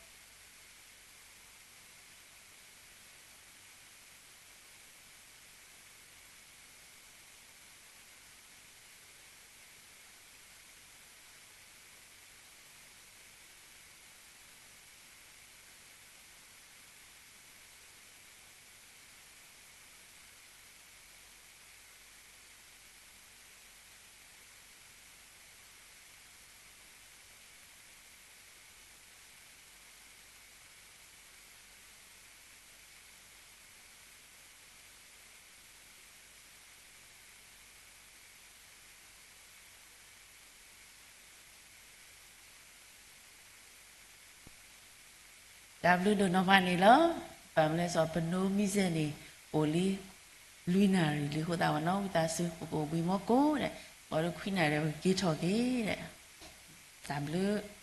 တၢ်ဘျုးဒိၣ်နီၢ်မးန့ၣ်လီၤ. ဘၣ်မနုၤလဲၣ်စီၤ ပနိမံစဲန့ၣ် အိၣ်လံ လွံၢ်နၣ်ရံၣ်လံအဃိသတးနီၤ, ဝံသးစူၤ ပကအိၣ်ဘှံးမီကိးဂၤဒဲး, ဘၣ်ဒီးခွံနၣ်ရံၣ်ဒီး ပကက့ၤထီၣ်က့ၤဒဲး. တၢ်ဘျုး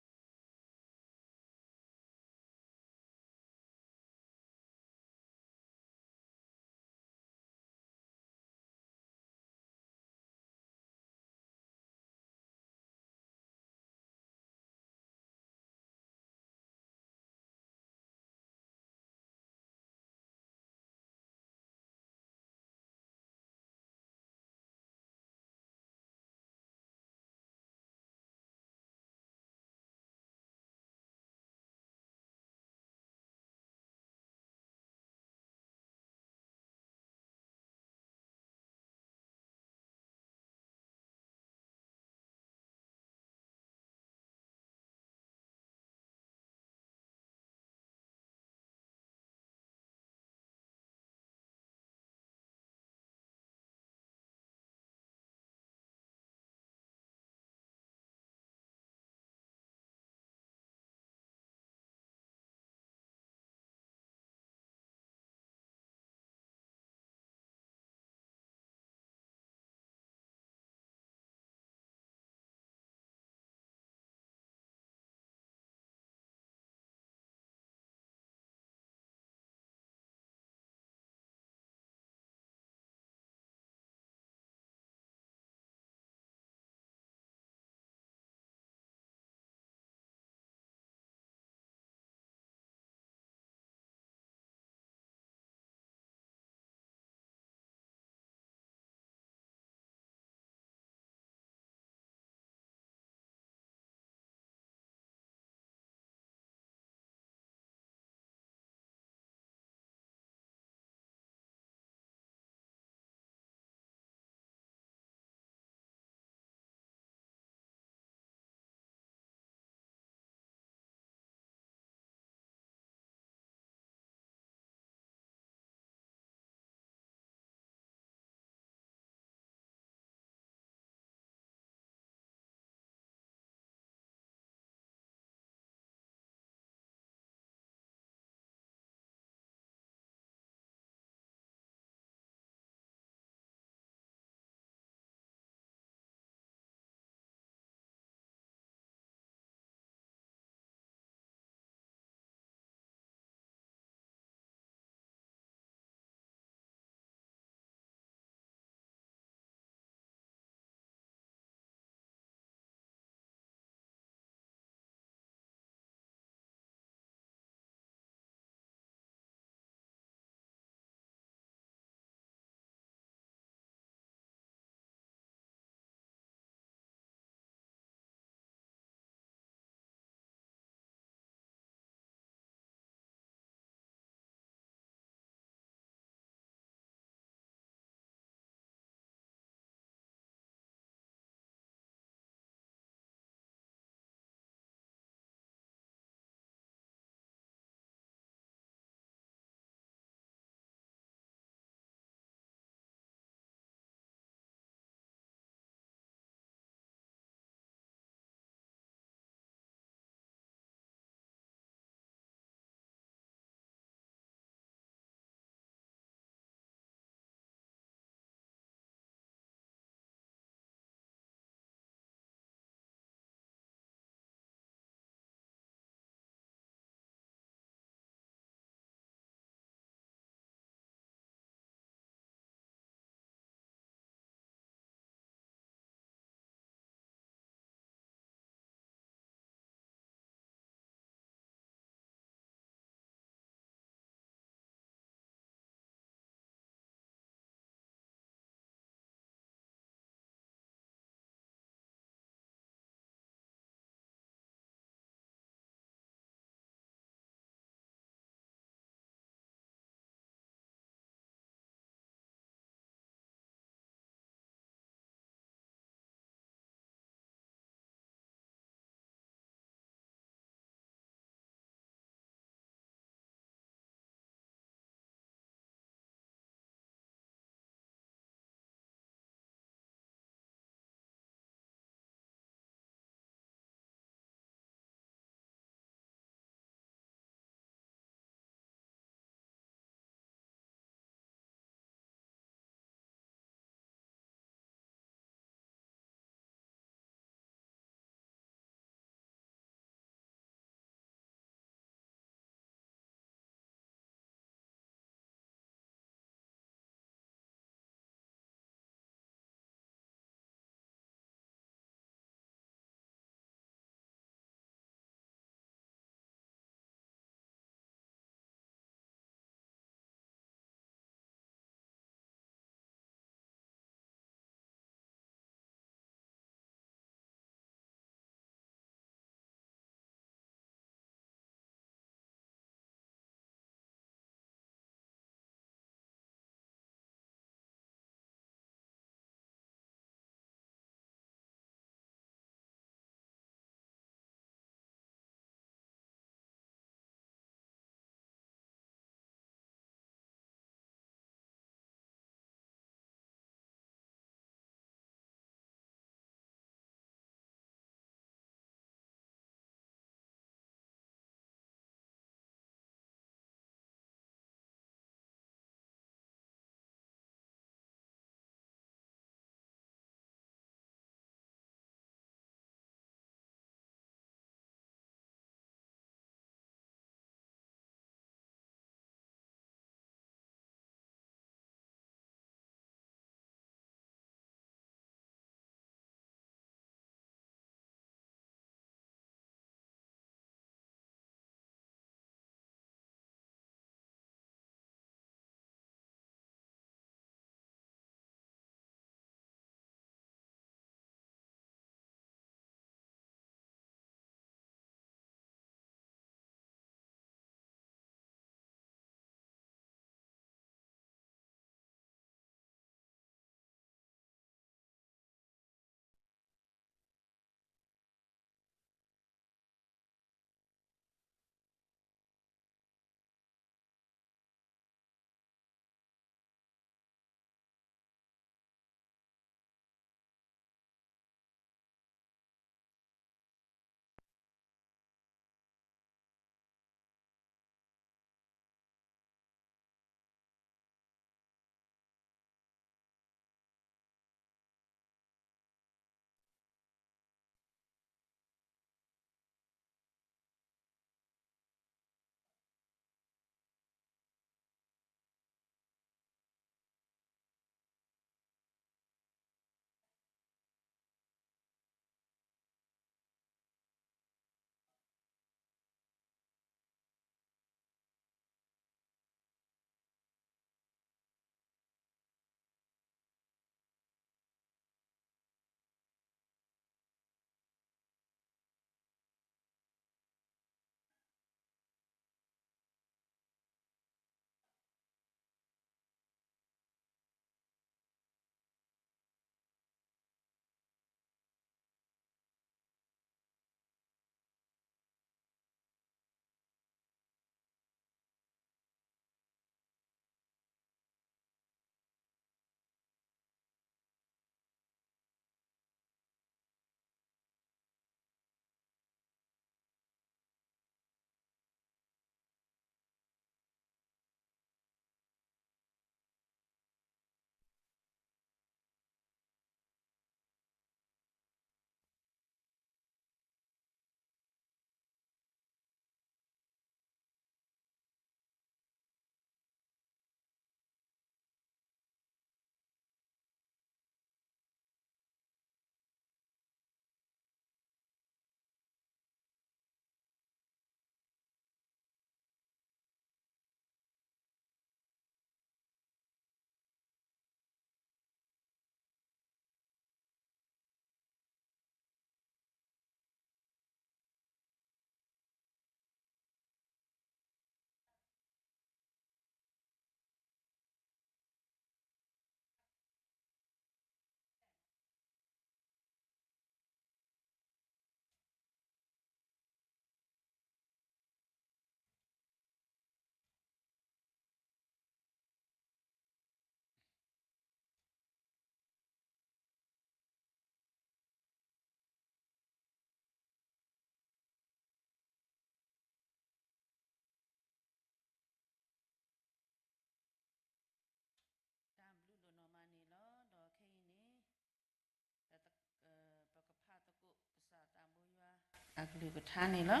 တၢ်ကလုၢ်ကထါန့ၣ်လီၤ.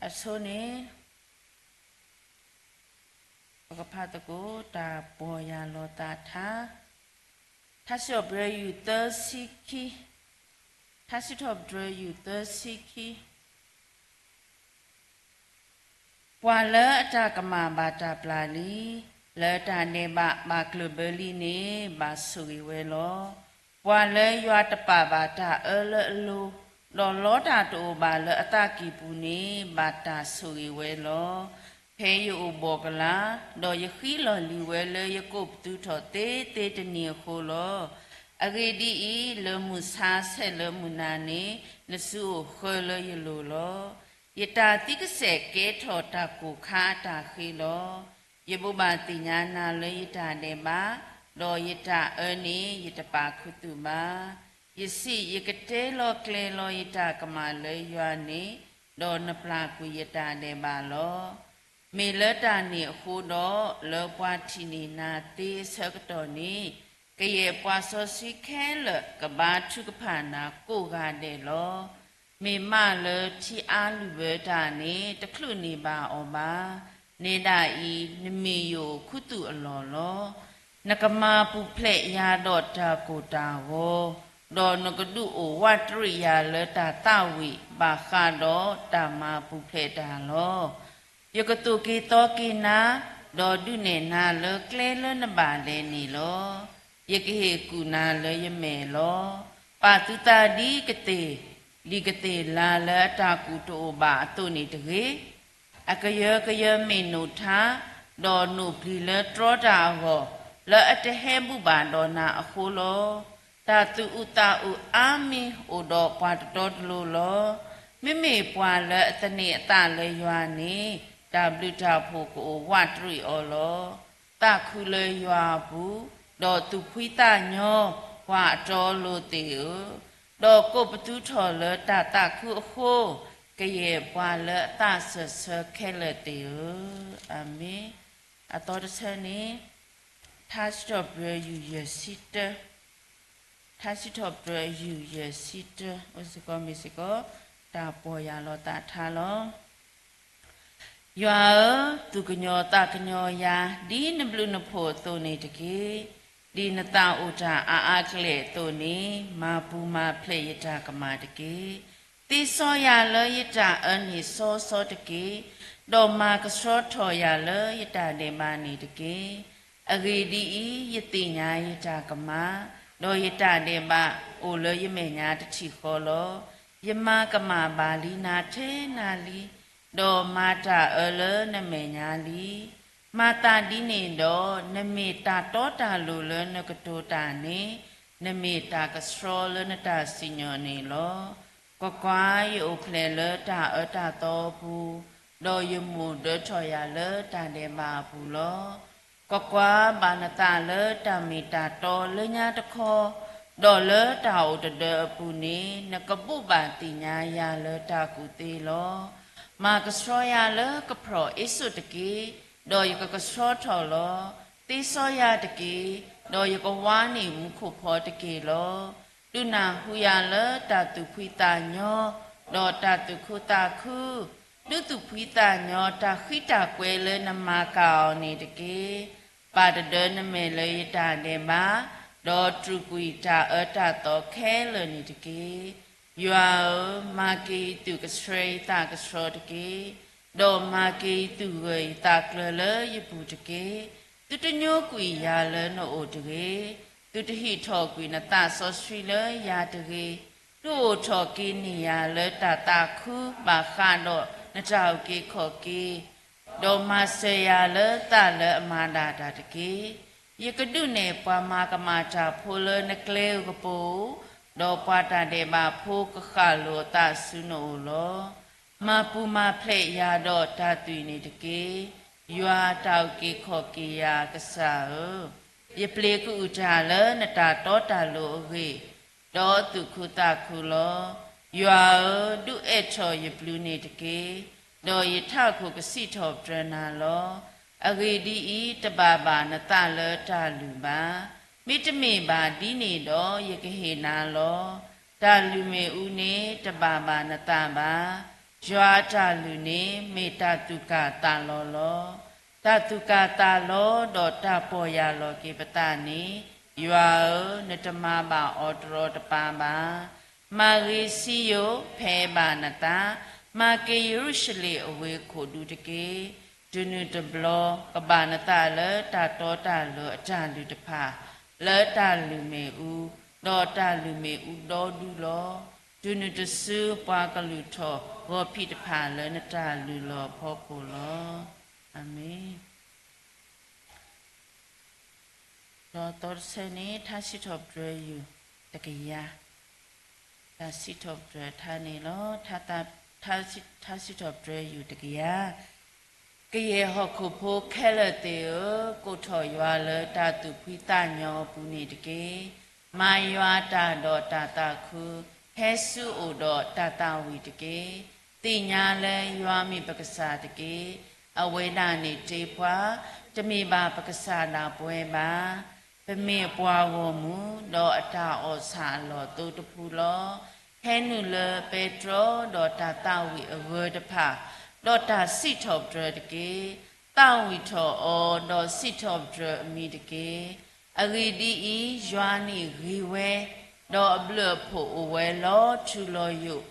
အဆိန့ၣ် ပကဖးသကိး တၢ်ပီၢ်ယၢ်လီၤသးထါ, ထါစံးထီၣ်ပတြၢၤ ယူၢ်သၢဆံခံ, ထါစံးထီၣ်ပတြၢၤယူၢ်သၢဆံခံ ပှၤလၢအတၢ်ကမၣ်ဘၣ်တၢ်ပျၢ်လံ, လၢတၢ်ဒဲးဘးဘၣ်ကျၢၢ်ဘၢလံန့ၣ် ဘၣ်ဆိၣ်ဂ့ၤဝဲလီၤ. ပှၤလၢယွၤတပာ်ဘၣ်တၢ်အၢလၢအလိၤ, ဒီးလီတၢ်တအိၣ်ဘၣ်လၢအသးကံၢ်ပူၤန့ၣ် ဘၣ်တၢ်ဆိၣ်ဂ့ၤဝဲလီၤ. ဖဲယအိၣ်ဘှီၣ်ကလာ်, ဒီးယဃံလီၢ်လံၤဝဲလၢယကိးပသူထီၣ်သ့သ့တနံၤအဃိလီၤ. အဂ့ၢ်ဒ်အံၤ, လၢမုၢ်ဆါဆဲးလၢမုၢ်နၤန့ၣ် နစုအိၣ်ဃၢလၢယလိၤလီၤ. ယတၢ်သံကစဲာ်ကဲထီၣ်တၢ်ကိၢ်ခါအတၢ်ဃ့လီၤ. ယဘိးဘၣ်သ့ၣ်ညါနၤလၢယတၢ်ဒဲးဘး, ဒီးယတၢ်အၢန့ၣ် ယတပာ်ခူသူၣ်ဘၣ်. ယစံး, ယကတဲလီၤကျဲၤလီၤယတၢ်ကမၣ်လၢယွၤန့ၣ်, ဒီးနပျၢ်ကွံာ်ယတၢ်ဒဲးဘးလီၤ. မ့ၢ်လၢတၢ်န့ၣ်အဃိဒီး, လၢပှၤထံၣ်န့ၢ်နၤသ့အဆၢကတီၢ်န့ၣ်, ကယဲၢ်ပှၤစီဆှံခဲလၢာ်ကဘါထုကဖၣ်နၤကိးဂၤဒဲးလီၤ. မ့ၢ်မးလၢထံအါလုၢ်ဘၢတၢ်န့ၣ် တချုးန့ၢ်ဘၣ်အီၤဘၣ်. နဲဒၣ်အံၤ, နမ့ၢ်ယအိၣ်ခူသူၣ်အလီၢ်လီၤ. နကမၤပူၤဖျဲးယၤဒီးတၢ်ကိၢ်တၢ်ဂီၤ, ဒီးနကဒုးအိၣ်ဝးတရံးယၤလၢတၢ်သးဝံၣ်ဘၣ်ဃးဒီးတၢ်မၤပူၤဖျဲးတၢ်လီၤ. ယကသိၣ်က့ၤသီက့ၤနၤ, ဒီးဒုးနဲၣ်နၤလၢကျဲလၢနဘၣ်လဲၤန့ၣ်လီၤ. ယကဟ့ၣ်ကူၣ်နၤလၢယမဲာ်လီၤ. ပာ်သုသးဒ်ကသ့ၣ်, ဒ်ကသ့ၣ်လၤလၢအတၢ်ကူၣ်တအိၣ်ဘၣ်အသိးန့ၣ်တဂ့ၤ. အကယၢကယၢမ့ၢ်နိၣ်ထါ, ဒီးနိၣ်ပျံၤလၢတြီတၢ်အဂီၢ်, လၢအတဟဲဘူၣ်ဘၣ်ဒီးနၤအဃိလီၤ. တၢ်သူၣ်အုးသးအုးအါမံၤအိၣ်ဒီးပှၤတတီတလိၤလီၤ. မ့မ့ၢ်ပှၤလၢအသန့ၤအသးလၢယွၤန့ၣ်, တၢ်ဘျုးတၢ်ဖှိၣ်ကအိၣ်ဝးတရံးအီၤလီၤ. သးခုလၢယွၤအပူၤ, ဒီးသူၣ်ဖှံသးညီ, ပှၤအတီအလိၤသ့ၣ်ဧၢ, ဒီးကိးပသူထီၣ်လၢတၢ်သးခုအဃိ, ကယဲၢ်ပှၤလၢအသးစၢၢ်ဆၢခဲလၢာ်သ့ၣ်ဧၢ, အၤမ့ၣ်. အသီတဆၢန့ၣ်, ထါစံးထီၣ်ပတြၢၤယူၢ်ယဲၢ်ဆံတၢ, ထါစံးထီၣ်ပတြၢၤယူၢ်ယဲၢ်ဆံတၢ အိၣ်စ့ၢ်ကီးမ့ၢ်စ့ၢ်ကီး တၢ်ပီၢ်ယၢ်လီၤသးထါလီၤ. ယွၤဧၢ, သူၣ်ကညီၤသးကညီၤယၤ ဒ်နဘျုးနဖှိၣ်အသိးန့ၣ်တက့ၢ်. ဒ်နသးအိၣ်တၢ်အါအါကလဲာ်အသိးန့ၣ်, မၤပူၤမၤဖျဲးယတၢ်ကမၣ်တက့ၢ်. သ့စီယၤလၢယတၢ်အၢန့ၣ်စီစီတက့ၢ်, ဒီးမၤကဆှီထီၣ်ယၤလၢယတၢ်ဒဲးဘးန့ၣ်တက့ၢ်. အဂ့ၢ်ဒ်အံၤ, ယသ့ၣ်ညါယတၢ်ကမၣ်, ဒီးယတၢ်ဒဲးဘးအိၣ်လၢယမဲာ်ညါတထံၣ်ဃီလီၤ. ယမၤကမၣ်ဘၣ်လံနၤထဲနၤလံ, ဒီးမၤတၢ်အၢလၢနမဲာ်ညါလံ. မၤသးဒ်န့ၣ်ဒီး, နမ့ၢ်တၢ်တီတၢ်လိၤလၢနကတိၤတၢ်န့ၣ်, နမ့ၢ်တၢ်ကဆှီလၢနတၢ်စံၣ်ညီၣ်န့ၣ်လီၤ. ကွၢ်ကွၢ်, ယအိၣ်ဖျဲၣ်လၢတၢ်အၢတၢ်သီအပူၤ, ဒီးယမိၢ်ဒၢထီၣ်ယၤလၢတၢ်ဒဲးဘးအပူၤလီၤ. ကွၢ်ကွၢ်, ဘၣ်နသးလၢတၢ်မ့ၢ်တၢ်တီလၢညါတခီ, ဒီးလၢတၢ်အိၣ်တဒၢအပူၤန့ၣ်, နကဘိးဘၣ်သ့ၣ်ညါယၤလၢတၢ်ကူၣ်သ့လီၤ. မၤကဆှီယၤလၢကဖျီၣ်အ့စိာ်တက့ၢ်, ဒီးယကကဆှီထီၣ်လီၤ. သ့စီယၤတက့ၢ်, ဒီးယကဝါန့ၢ်မူခိၣ်ဖီတက့ၢ်လီၤ. ဒုးနၢ်ဟူယၤလၢတၢ်သူၣ်ဖှံသးညီ, ဒီးတၢ်သူၣ်ခုသးခု, ဒုးသူၣ်ဖှံသးညီတၢ်ဃံတၢ်ကွဲလၢနမၤကၤအီၤန့ၣ်တက့ၢ်. ပာ်တဒၢနမဲာ်လၢယတၢ်ဒဲးဘး, ဒီးတြူာ်ကွံာ်တၢ်အၢတၢ်သီခဲလၢာ်န့ၣ်တက့ၢ်. ယွၤဧၢ, မၤက့ၤယသူၣ်ကဆှဲယသးကဆှီတက့ၢ်, ဒီးမၤက့ၤယသူၣ်ဂၢၢ်ယသးကျၢၤလၢယပူၤတက့ၢ်. သုတညိကွံာ်ယၤလၢနအိၣ်တဂ့ၤ, သုတဟံးထီၣ်ကွံာ်နသးစီဆှံလၢယၤတဂ့ၤ. ဒုးအိၣ်ထီၣ်က့ၤန့ၢ်ယၤလၢတၢ်သးခုဘၣ်ဃးဒီးနတၢ်အုၣ်က့ၤခီၣ်က့ၤ, ဒီးမၤစၢၤယၤလၢသးလၢအမၤဒၣ်တၢ်တက့ၢ်. ယကဒုးနဲၣ်ပှၤမၤကမၣ်တၢ်ဖိလၢနကျဲအကပူၤဧိၤ, ဒီးပှၤတၢ်ဒဲးဘးဖိကဃၣ်လိာ်အသးဆူနအိၣ်လီၤ. မၤပူၤမၤဖျဲးယၤဒီးတၢ်သွံၣ်န့ၣ်တက့ၢ်. ယွၤတၢ်အုၣ်က့ၤခီၣ်က့ၤယၤအကစၢ်ဧၢ, ယပျ့ၤကအုၣ်တၢ်လၢနတၢ်တီတၢ်လိၤအဂ့ၢ်, ဒီးသူၣ်ခုသးခုလီၤ. ယွၤဧၢ, ဒုးအဲၣ်ထီၣ်ယပျုၤန့ၣ်တက့ၢ်, ဒီးယထးခိၣ်ကစံးထီၣ်ပတြၢၤနၤလီၤ. အဂ့ၢ်ဒ်အံၤ, တဘၣ်ဘၣ်နသးလၢတၢ်လုၢ်ဘၣ်. မ့တမ့ၢ်ဘၣ်ဒ်န့ၣ်ဒီး ယကဟ့ၣ်နၤလီၤ. တၢ်လုၢ်မ့ၣ်အူန့ၣ် တဘၣ်ဘၣ်နသးဘၣ်. ယွၤအတၢ်လုၢ်န့ၣ် မ့ၢ်တၢ်သူၣ်ကၢ်သးလီၤလီၤ. တၢ်သူၣ်ကၢ်သးလီၤဒီးတၢ်ပီၢ်ယၢ်လီၤက့ၤပသးန့ၣ်, ယွၤဧၢ, နတမၤဘၣ်အီၤတရီတပါဘၣ်. မၤဂ့ၤစံယိၣ်, ဖဲးဘၣ်နသး, မၤက့ၤယရူၤၡလ့ၣ်အဝ့ၢ်ခိၣ်ဒူတက့ၢ်. တုၤနုၤတဘျီ ကဘၣ်နသးလၢတၢ်တီတၢ်လိၤအတၢ်လုၢ်တဖၣ်, လၢတၢ်လုၢ်မ့ၣ်အူ, ဒီးတၢ်လုၢ်မ့ၣ်အူဒီဒူလီၤ. တုၤနုၤတစု ပှၤကလုၢ်ထီၣ်ဂီၤဖံးတဖၣ်လၢနတၢ်လုၢ်လီၤအဖီခိၣ်လီၤ. အၤမ့ၣ်. ဒီးသီတဆၢန့ၣ် ထါစံးထီၣ်ပတြၢၤယုၢ်တကယၤ, တၢ်စံးထီၣ်ပတြၢၤထါန့ၣ်လီၤ. ထါစံးထီၣ်ပတြၢၤယုၢ်တကယၤ, ကယဲၢ်ဟီၣ်ခိၣ်ဖိခဲလၢာ်သ့ၣ်ဧၢ, ကိးထီၣ်ယွၤလၢတၢ်သူၣ်ဖှံသးညီအပူၤန့ၣ်တက့ၢ်. မၤယွၤတၢ်ဒီးတၢ်သးခု, ဟဲဆူအအိၣ်ဒီးတၢ်သးဝံၣ်တက့ၢ်. သ့ၣ်ညါလၢယွၤမ့ၢ်ပကစၢ်တက့ၢ်. အဝဲဒၣ်န့ၣ်တ့ပှၤ, တမ့ၢ်ဘၣ်ပကစၢ်ဒၣ်ပဝဲဘၣ်. ပမ့ၢ်ပှၤဂီၢ်မုၢ်, ဒီးအတၢ်အီၣ်ဆၣ်အလီၢ်အသိတဖုလီၤ. ဟဲနုာ်လၢပဲတြီဒီးတၢ်သးဝံၣ်အဂၢၢ်တဖၣ်, ဒီးတၢ်စံးထီၣ်ပတြၢၤတက့ၢ်. သးဝံၣ်ထီၣ်အီၤ, ဒီးစံးထီၣ်ပတြၢၤအမံၤတက့ၢ်. အဂ့ၢ်ဒ်အံၤ, ယွၤန့ၣ်ဂ့ၤဝဲ, ဒီးအဘျုးအဖှိၣ်အိၣ်ဝဲလီၤထူလီၤယိာ်,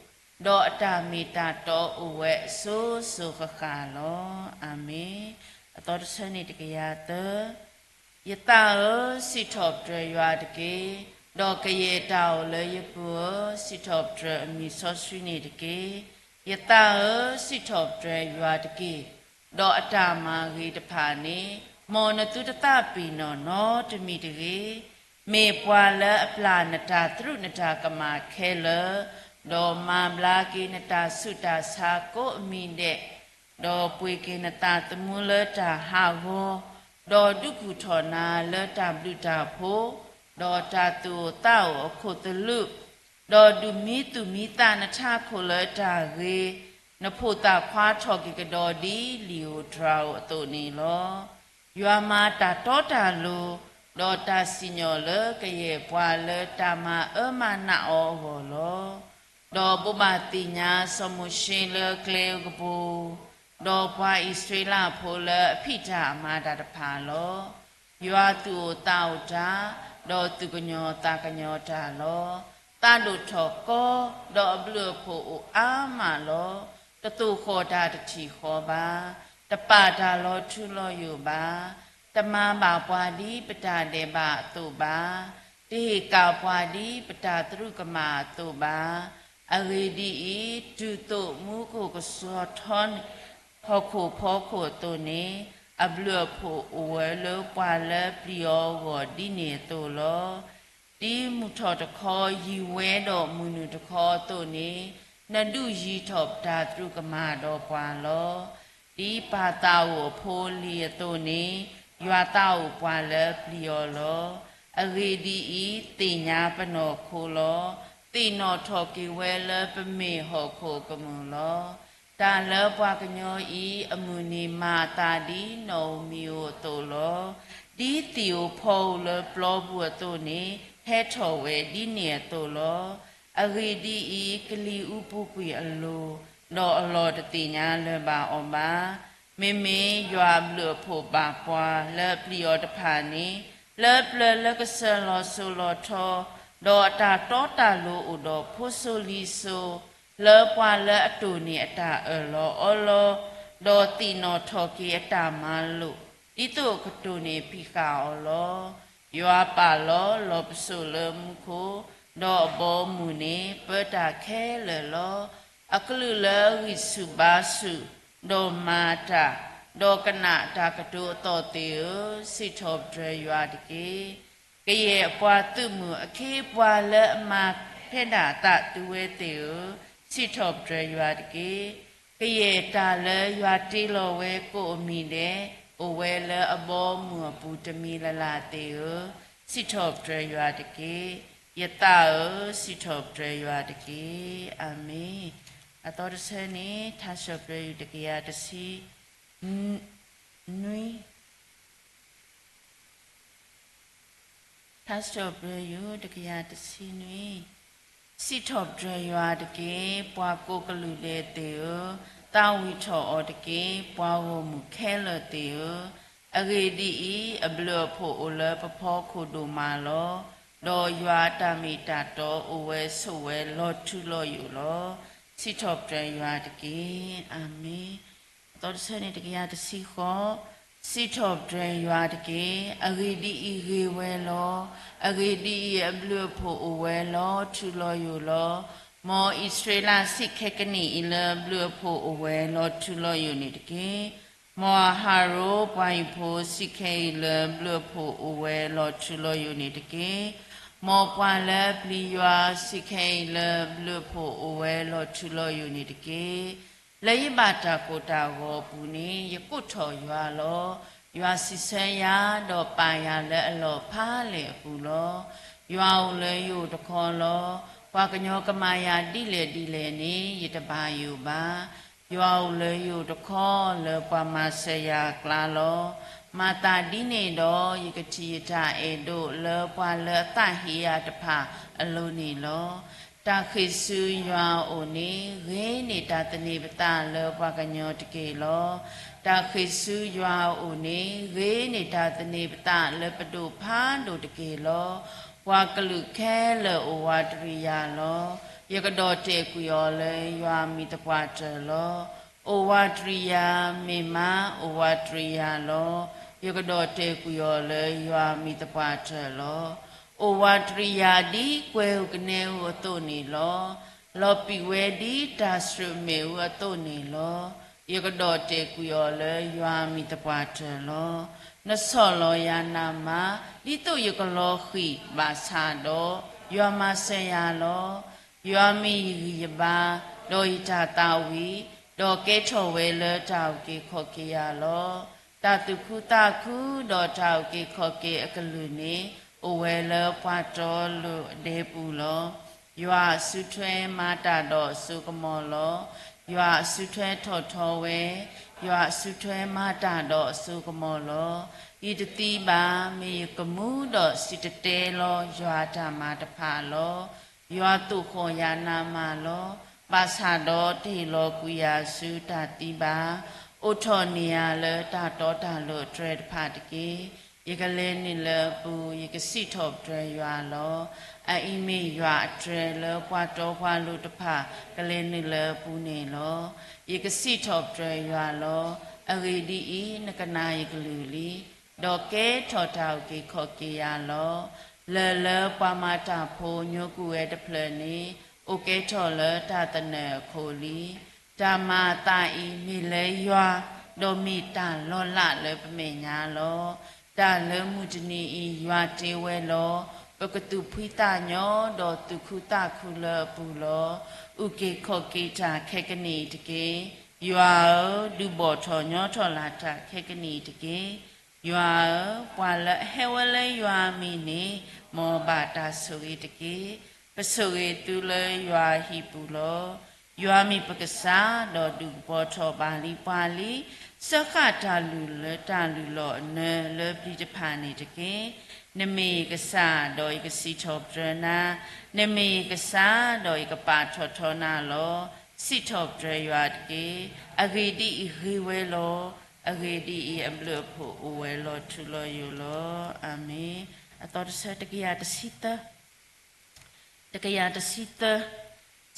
ဒီးအတၢ်မ့ၢ်တၢ်တီအိၣ်ဝဲအစိၤစိၤဃၣ်ဃၣ်လီၤ. အၤမ့ၣ်. အသီတဆၢန့ၣ်တကယၤသၢ. ယသးဧၢ, စံးထီၣ်ပတြၢၤယွၤတက့ၢ်. ဒီးကယဲၢ်တၢ်အိၣ်လၢယပူၤဧၢ, စံးထီၣ်ပတြၢၤအမံၤစီဆှံန့ၣ်တက့ၢ်. ယသးဧၢ, စံးထီၣ်ပတြၢၤယွၤတက့ၢ်. ဒီးအတၢ်မၤဂ့ၤတဖၣ်န့ၣ်, မ်နသုတသးပ့ၤနီၣ်နီတမံၤတဂ့ၤ. မ့ၢ်ပှၤလၢအပျၢ်နတၢ်သရူးနတၢ်ကမၣ်ခဲလၢာ်, ဒီးမၤဘျါက့ၤနတၢ်ဆူးတၢ်ဆါကိးအမံၤဒဲး, ဒီးပှ့ၤက့ၤနသးသမူလၢတၢ်ဟးဂီၤ, ဒီးဒုးကူၣ်ထီၣ်နၤလၢတၢ်ဘျုးတၢ်ဖှိၣ်, ဒီးတၢ်သူၣ်အိၣ်သးအိၣ်အခိၣ်သလုး, ဒီးဒုးမံသူၣ်မံသးနထးခိၣ်လၢတၢ်ဂ့ၤ, နဖိသၣ်ခွါထီၣ်က့ၤကဒီးဒ်လံာ်ဧိၤတြၤဧိၤအသိးန့ၣ်လီၤ. ယွၤမၤတၢ်တီတၢ်လိၤ, ဒီးတၢ်စံၣ်ညီၣ်လၢကယဲၢ်ပှၤလၢတၢ်မၤအၢမၤနးအီၤအဂီၢ်လီၤ. ဒီးဘိးဘၣ်သ့ၣ်ညါစီၤမိၤၡ့လၢကျဲအကပူၤ, ဒီးပှၤအံၣ်စရ့လးဖိလၢအဖံးတၢ်မၤတၢ်တဖၣ်လီၤ. ယွၤသူၣ်အိၣ်သးအိၣ်တၢ်, ဒီးသူၣ်ကညီၤသးကညီၤတၢ်လီၤ. သးဒိၣ်ထီၣ်ကီ, ဒီးအဘျုးအဖှိၣ်အိၣ်အါမးလီၤ. တသိၣ်ဃီၣ်တၢ်တထံၣ်ဃီဘၣ်, တပာ်တၢ်လီၤထူလီၤယိာ်ဘၣ်, တမၤဘၣ်ပှၤဒ်ပတၢ်ဒဲးဘးအသိးဘၣ်, တဟ့ၣ်ကၣ်ပှၤဒ်ပတၢ်သရူးကမၣ်အသိးဘၣ်. အဂ့ၢ်ဒ်အံၤ, တုၤသိးမူခိၣ်ကစီၤထီန့ၣ် ဟီၣ်ခိၣ်ဖီခိၣ်အသိးန့ၣ်, အဘျုးအဖှိၣ်အိၣ်ဝဲလၢပှၤလၢပျံၤအီၤအဂီၢ်ဒ်န့ၣ်အသိးလီၤ. ဒ်မုၢ်ထီၣ်တခီယံာ်ဝဲဒီးမုၢ်နုာ်တခီအသိးန့ၣ်, နဒုးယံၤထီၣ်ပတၢ်သရူးကမၣ်ဒီးပှၤလီၤ. ဒ်ပၢ်သးအိၣ်အဖိအလံၤအသိးန့ၣ်, ယွၤသးအိၣ်ပှၤလၢပျံၤအီၤလီၤ. အဂ့ၢ်ဒ်အံၤ, သ့ၣ်ညါပနီၢ်ခိလီၤ. သ့ၣ်နီၣ်ထီၣ်က့ၤဝဲလၢပမ့ၢ်ဟီၣ်ခိၣ်အကမူၣ်လီၤ. တၢ်လၢပှၤကညီအံၤအမုၢ်နံၤမၤအသးဒ်နီၣ်ဧိၤမံၤဧိၤအသိးလီၤ. ဒ်သ့ၣ်ဧိၤဖီဧိၤလၢပျီပူၤအသိးန့ၣ်, ဟဲထီၣ်ဝဲဒ်န့ၣ်အသိးလီၤ. အဂ့ၢ်ဒ်အံၤ, ကလံၤအူပူၤကွံာ်အလိၤ, ဒီးအလီၢ်တသ့ၣ်ညါလၢၤဘၣ်အီၤဘၣ်. မ့မ့ၢ်ယွၤအဘျုးအဖှိၣ်ဘၣ်ပှၤလၢအပျံၤအီၤတဖၣ်န့ၣ်, လၢပျၢၤလၢကစၢၢ်လီၤစိၤလီၤထီ, ဒီးအတၢ်တီတၢ်လိၤအိၣ်ဒီးဖိစိၤလံၤစိၤ, လၢပှၤလၢအတိၢ်န့ၢ်အတၢ်အၢၣ်လီၤအီလီၤ, ဒီးသ့ၣ်နီၣ်ထီၣ်က့ၤအတၢ်မၤလိာ်, ဒ်သိးအကတိၢ်န့ၢ်ဖံးဃာ်အီၤလီၤ. ယွၤပာ်လီၤလီၤပစိာ်လၢမူခိၣ်, ဒီးအဘီအမုၢ်န့ၣ် ပၢတၢ်ခဲလၢာ်လီၤ. အကလုာ်လၢအဂံၢ်ဆူၣ်ဘါဆူၣ်, ဒီးမၤတၢ်, ဒီးကနၣ်တၢ်ကတိၤအသီၣ်သ့ၣ်ဧၢ, စံးထီၣ်ပတြၢၤယွၤတက့ၢ်. ကယဲၢ်အပှၤသုးမုၢ်အခ့အပှၤလၢအမၤဖဲဒၣ်အသးသုဝဲသ့ၣ်ဧၢ, စံးထီၣ်ပတြၢၤယွၤတက့ၢ်. ကယဲၢ်တၢ်လၢယွၤတ့လီၤဝဲကိးအမံၤဒဲး, အိၣ်ဝဲလၢအဘီအမုၢ်အပူၤတမံၤလၢ်လၢ်သ့ၣ်ဧၢ, စံးထီၣ်ပတြၢၤယွၤတက့ၢ်. ယသးဧၢ, စံးထီၣ်ပတြၢၤယွၤတက့ၢ်. အၤမ့ၣ်. အသီတဆၢန့ၣ် ထါစံးထီၣ်ပတြၢၤယုၢ်တကယၤတဆံနွံ. ထါစံးထီၣ်ပတြၢၤယိၤ တကယၤတဆံနွံ, စံးထီၣ်ပတြၢၤယွၤတက့ၢ်, ပှၤကိးကလုာ်ဒဲးသ့ၣ်ဧၢ, သးဝံၣ်ထီၣ်အီၤတက့ၢ်, ပှၤဂီၢ်မုၢ်ခဲလၢာ်သ့ၣ်ဧၢ, အဂ့ၢ်ဒ်အံၤ, အဘျုးအဖှိၣ်အိၣ်လၢပဖီခိၣ်ဒိၣ်မးလီၤ. ဒီးယွၤအတၢ်မ့ၢ်တၢ်တီအိၣ်ဝဲဆိးဝဲလီၤထူလီၤယိာ်လီၤ. စံးထီၣ်ပတြၢၤယွၤတက့ၢ်. အၤမ့ၣ်. အသီတဆၢန့ၣ် တကယၤတဆံဃိး, စံးထီၣ်ပတြၢၤယွၤတက့ၢ်, အဂ့ၢ်ဒ်အံၤဂ့ၤဝဲလီၤ. အဂ့ၢ်ဒ်အံၤ, အဘျုးအဖှိၣ်အိၣ်ဝဲလီၤထူလီၤယိာ်လီၤ. မ်အံၣ်စရ့လးစံးခဲကနံၣ်အံၤလၢအဘျုးအဖှိၣ်အိၣ်ဝဲလီၤထူလီၤယိာ်န့ၣ်တက့ၢ်. မ်အဟရိၣ်ပှၤဟံၣ်ဖိစံးခဲအံၤလၢအဘျုးအဖှိၣ်အိၣ်ဝဲလီၤထူလီၤယိာ်န့ၣ်တက့ၢ်. မ်ပှၤလၢအပျံၤယွၤစံးခဲအံၤလၢအဘျုးအဖှိၣ်အိၣ်ဝဲလီၤထူလီၤယိာ်န့ၣ်တက့ၢ်. လၢယဘၣ်တၢ်ကိၢ်တၢ်ဂီၤအပူၤန့ၣ် ယကိးထီၣ်ယွၤလီၤ. ယွၤစံးဆၢယၤ, ဒီးပာ်ယၤလၢအလီၢ်ဖးလဲၢ်အပူၤလီၤ. ယွၤအိၣ်လၢယအိၣ်တခီလီၤ. ပှၤကညီကမၤယၤဒ်လဲၣ်ဒ်လဲၣ်န့ၣ် ယတဘၣ်ယိၣ်ဘၣ်. ယွၤအိၣ်လၢယအိၣ်တခီ လၢပှၤမၤစၢၤယၤအကျါလီၤ. မၤသးဒ်န့ၣ်ဒီး ယကထံၣ်ယတၢ်အဲၣ်ဒိးလၢပှၤလၢအသးဟ့ယၤတဖၣ်အလိၤန့ၣ်လီၤ. တၢ်ဃ့ၢ်ဆူယွၤအအိၣ်န့ၣ် ဂ့ၤန့ၢ်တၢ်သန့ၤပသးလၢပှၤကညီတက့ၢ်လီၤ. တၢ်ဃ့ၢ်ဆူယွၤအအိၣ်န့ၣ် ဂ့ၤန့ၢ်တၢ်သန့ၤပသးလၢပဒိၣ်ဖးဒိၣ်တက့ၢ်လီၤ. ပှၤကလုာ်ခဲလၢာ်အိၣ်ဝးတရံးယၤလီၤ. ယကဒီၣ်တဲာ်ကွံာ်အီၤလၢယွၤအမံၤသပှၢ်တၢၢ်လီၤ. အိၣ်ဝးတရံးယၤ, မ့ၢ်မးအိၣ်ဝးတရံးယၤလီၤ. ယကဒီၣ်တဲာ်ကွံာ်အီၤလၢယွၤအမံၤသပှၢ်တၢၢ်လီၤ. အိၣ်ဝးတရံးယၤဒ်ကွဲၤဧူၤကနဲဧူၤအသိးန့ၣ်လီၤ. လီၤပံာ်ဝဲဒ်တၢ်ဆှၢမ့ၣ်အူအသိးန့ၣ်လီၤ. ယကဒီၣ်တဲာ်ကွံာ်အီၤလၢယွၤအမံၤသပှၢ်တၢၢ်လီၤ. နဆီၣ်လီၤယၤနးမး, ဒ်သိးယကလီၤဃံၣ်ဘၣ်ဆၣ်ဒီး, ယွၤမၤစၢၤယၤလီၤ. ယွၤမ့ၢ်ယဂံၢ်ယဘါ, ဒီးယတၢ်သးဝံၣ်, ဒီးကဲထီၣ်ဝဲလၢတၢ်အုၣ်က့ၤခီၣ်က့ၤယၤလီၤ. တၢ်သူၣ်ခုသးခုဒီးတၢ်အုၣ်က့ၤခီၣ်က့ၤအကလုၢ်န့ၣ် အိၣ်ဝဲလၢပှၤတီလိၤအဒဲပူၤလီၤ. ယွၤအစုထွဲမၤတၢ်ဒီးအစိကမီၤလီၤ. ယွၤအစုထွဲထီၣ်ထီဝဲ, ယွၤအစုထွဲမၤတၢ်ဒီးအစိကမီၤလီၤ. ယတသံဘၣ်, မ့ၢ်ယကမူဒီးစံၣ်တဲၤတဲလီၤယွၤအတၢ်မၤတဖၣ်လီၤ. ယွၤသိၣ်ဃီၣ်ယၤနးမးလီၤ. ဘၣ်ဆၣ်ဒီးတဟ့ၣ်လီၤကွံာ်ယၤဆူတၢ်သံဘၣ်. အိးထီၣ်န့ၢ်ယၤလၢတၢ်တီတၢ်လိၤအတြဲၤတဖၣ်တက့ၢ်. ယကလဲၤနုာ်လၢအပူၤ, ယကစံးထီၣ်ပတြၢၤယွၤလီၤ. အအံၤမ့ၢ်ယွၤအတြဲၤလၢပှၤတီပှၤလိၤတဖၣ်ကလဲၤနုာ်လၢအပူၤန့ၣ်လီၤ. ယကစံးထီၣ်ပတြၢၤယွၤလီၤ. အဂ့ၢ်ဒ်အံၤ, နကနၣ်ယကလုၢ်လံ, ဒီးကဲထီၣ်တၢ်အုၣ်က့ၤခီၣ်က့ၤယၤလီၤ. လၢၢ်လၢပှၤမၤတၢ်ဖိညိကွံာ်ဝဲတဖျၢၣ်န့ၣ် အိၣ်ကဲထီၣ်လၢတၢ်သနၢၣ်အခိၣ်လံ. တၢ်မၤအသးအံၤမ့ၢ်လၢယွၤ, ဒီးမ့ၢ်တၢ်လီၤလးလၢပမဲာ်ညါလီၤ. တၢ်လၢမုၢ်တနံၤအံၤယွၤတ့ဝဲလီၤ. ပကသူၣ်ဖှံသးညီဒီးသူၣ်ခုသးခုလၢအပူၤလီၤ. အုၣ်က့ၤခီၣ်က့ၤတၢ်ခဲကနံၣ်အံၤတက့ၢ်. ယွၤဧၢ, ဒုးဘီၣ်ထီၣ်ညီထီၣ်လၢ်တၢ်ခဲကနံၣ်အံၤတက့ၢ်. ယွၤဧၢ, ပှၤလၢအဟဲဝဲလၢယွၤအမံၤန့ၣ် မ်အဘၣ်တၢ်ဆိၣ်ဂ့ၤတက့ၢ်. ပဆိၣ်ဂ့ၤသုလၢယွၤအဟံၣ်ပူၤလီၤ. ယွၤမ့ၢ်ပကစၢ်, ဒီးဒုးကပီၤထီၣ်ဘၣ်လံပှၤလံ. စၢဃာ်တၢ်လုၢ်လၢတၢ်လုၢ်လီၢ်အနၢၤလၢပျံၤတဖၣ်န့ၣ်တက့ၢ်. နမ့ၢ်ယကစၢ်, ဒီးယကစံးထီၣ်ပတြၢၤနၤ, နမ့ၢ်ယကစၢ်, ဒီးယကပာ်ထီၣ်ထီနၤလီၤ. စံးထီၣ်ပတြၢၤယွၤတက့ၢ်. အဂ့ၢ်ဒ်အံၤဂ့ၤဝဲလီၤ. အဂ့ၢ်ဒ်အံၤ, အဘျုးအဖှိၣ်အိၣ်ဝဲလီၤထူလီၤယိာ်လီၤ. အၤမ့ၣ်. အသီတဆၢ တကယၤတဆံသၢ, တကယၤတဆံသၢ,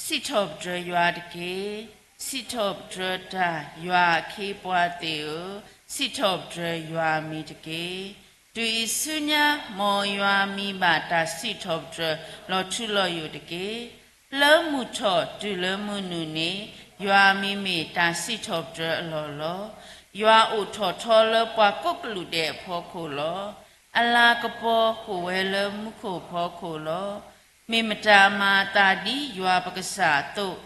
စံးထီၣ်ပတြၢၤယွၤတက့ၢ်. စံးထီၣ်ပတြၢၤတၢ်, ယွၤအခ့အပှၤသ့ၣ်ဧၢ, စံးထီၣ်ပတြၢၤယွၤအမံၤတက့ၢ်. တုၤအံၤဆူညါ, မ်ယွၤအမံၤဘၣ်တၢ်စံးထီၣ်ပတြၢၤလီၤထူလီၤယိာ်တက့ၢ်. လၢမုၢ်ထီၣ်တုၤလၢမုၢ်နုာ်န့ၣ်, ယွၤအမံၤမ့ၢ်တၢ်စံးထီၣ်ပတြၢၤအလီၢ်လီၤ. ယွၤအိၣ်ထီၣ်ထီလၢပှၤကိးကလုာ်ဒဲးအဖီခိၣ်လီၤ. အလၤကပီၤဃိာ်ဝဲလၢမူခိၣ်အဖီခိၣ်လီၤ. မ့ၢ်မတၤမၤအသးဒ်ယွၤပကစၢ်အသိး,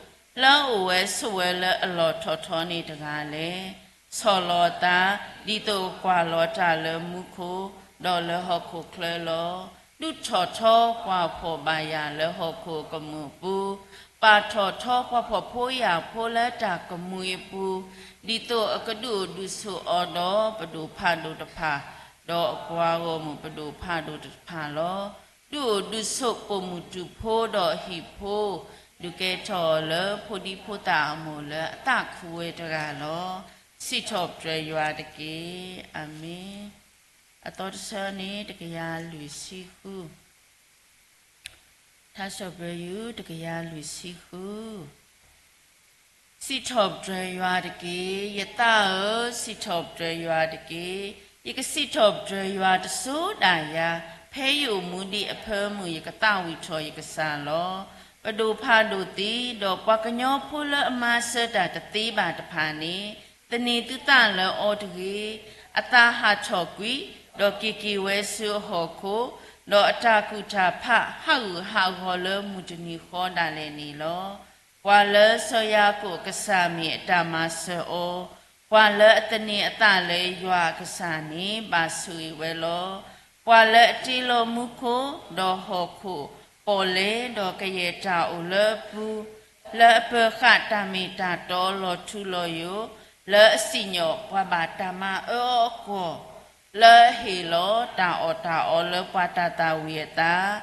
လၢအအိၣ်ဝဲဆိးဝဲလၢအလီၢ်ထီၣ်ထီန့ၣ်တဂၤလဲၣ်. ဆီၣ်လီၤအသး, ဒ်သိးအကွၢ်လီၤတၢ်လၢမူခိၣ်, ဒီးလၢဟီၣ်ခိၣ်ချၢလီၤ. ဒုးထီၣ်ထီပှၤဖှီၣ်ဘၣ်ယာ်လၢဟီၣ်ခိၣ်အကမူၣ်အပူၤ, ပာ်ထီၣ်ထီပှၤဖှီၣ်ဖိယာ်ဖိလၢတၢ်ကမှံအပူၤ, ဒ်သိးအကဒုးအိၣ်ဒုးဆိးအီၤဒီးပဒိၣ်ဖးဒိၣ်တဖၣ် ဒီးအပှၤဂီၢ်မုၢ်ပဒိၣ်ဖးဒိၣ်တဖၣ်လီၤ. ဒုးအိၣ်ဒုးဆိးပိာ်မုၣ်တူာ်ဖိဒီးအဟံၣ်ဖိ, ဒုးကဲထီၣ်အီၤလၢဖိဒံဖိသၣ်အမိၢ်လၢအသးခုဝဲတဂၤလီၤ. စံးထီၣ်ပတြၢၤယွၤတက့ၢ်. အၤမ့ၣ်. အသီတဆၢန့ၣ် တကယၤလွံၢ်ဆံဃု ထါစံးထီၣ်ပတြၢၤယွၤ တကယၤလွံၢ်ဆံဃု. စံးထီၣ်ပတြၢၤယွၤတက့ၢ်. ယသးဧၢ, စံးထီၣ်ပတြၢၤယွၤတက့ၢ်. ယကစံးထီၣ်ပတြၢၤယွၤတစိၤဒၣ်ယၤ, ဖဲယအိၣ်မူဒံးအဖၢမုၢ် ယကသးဝံၣ်ထီၣ်ယကစၢ်လီၤ. ပဒိၣ်ဖးဒိၣ်သံ, ဒီးပှၤကညီဖိလၢအမၤစၢၤတၢ်တသ့ဘၣ်တဖၣ်န့ၣ် သန့ၤသုသးလၢအီၤတဂ့ၤ. အသးဟးထီၣ်ကွံာ်, ဒီးက့ၤက့ၤဝဲဆူအဟီၣ်ခိၣ်, ဒီးအတၢ်ကူၣ်တၢ်ဖးဟးဂူာ်ဟးဂီၤလၢမုၢ်တနံၤဃီဒၣ်လဲာ်န့ၣ်လီၤ. ပှၤလၢစီၤယၤကိာ်အကစၢ်မ့ၢ်အတၢ်မၤစၢၤအီၤ, ပှၤလၢအသန့ၤအသးလၢယွၤအကစၢ်န့ၣ် ဘၣ်ဆိၣ်ဂ့ၤဝဲလီၤ. ပှၤလၢအတ့လီၤမူခိၣ်, ဒီးဟီၣ်ခိၣ်, ပီၣ်လဲၣ်, ဒီးကယဲၢ်တၢ်အိၣ်လၢအပူၤ, လၢအပၢၤဃာ်တၢ်မ့ၢ်တၢ်တီလီၤထူလီၤယိာ်, လၢအစံၣ်ညီၣ်ပှၤဘၣ်တၢ်မၤအၢအီၤအကွီၢ်, လၢအဟ့ၣ်လီၤတၢ်အီၣ်တၢ်အီလၢပှၤတၢ်သၣ်ဝံၤအသး,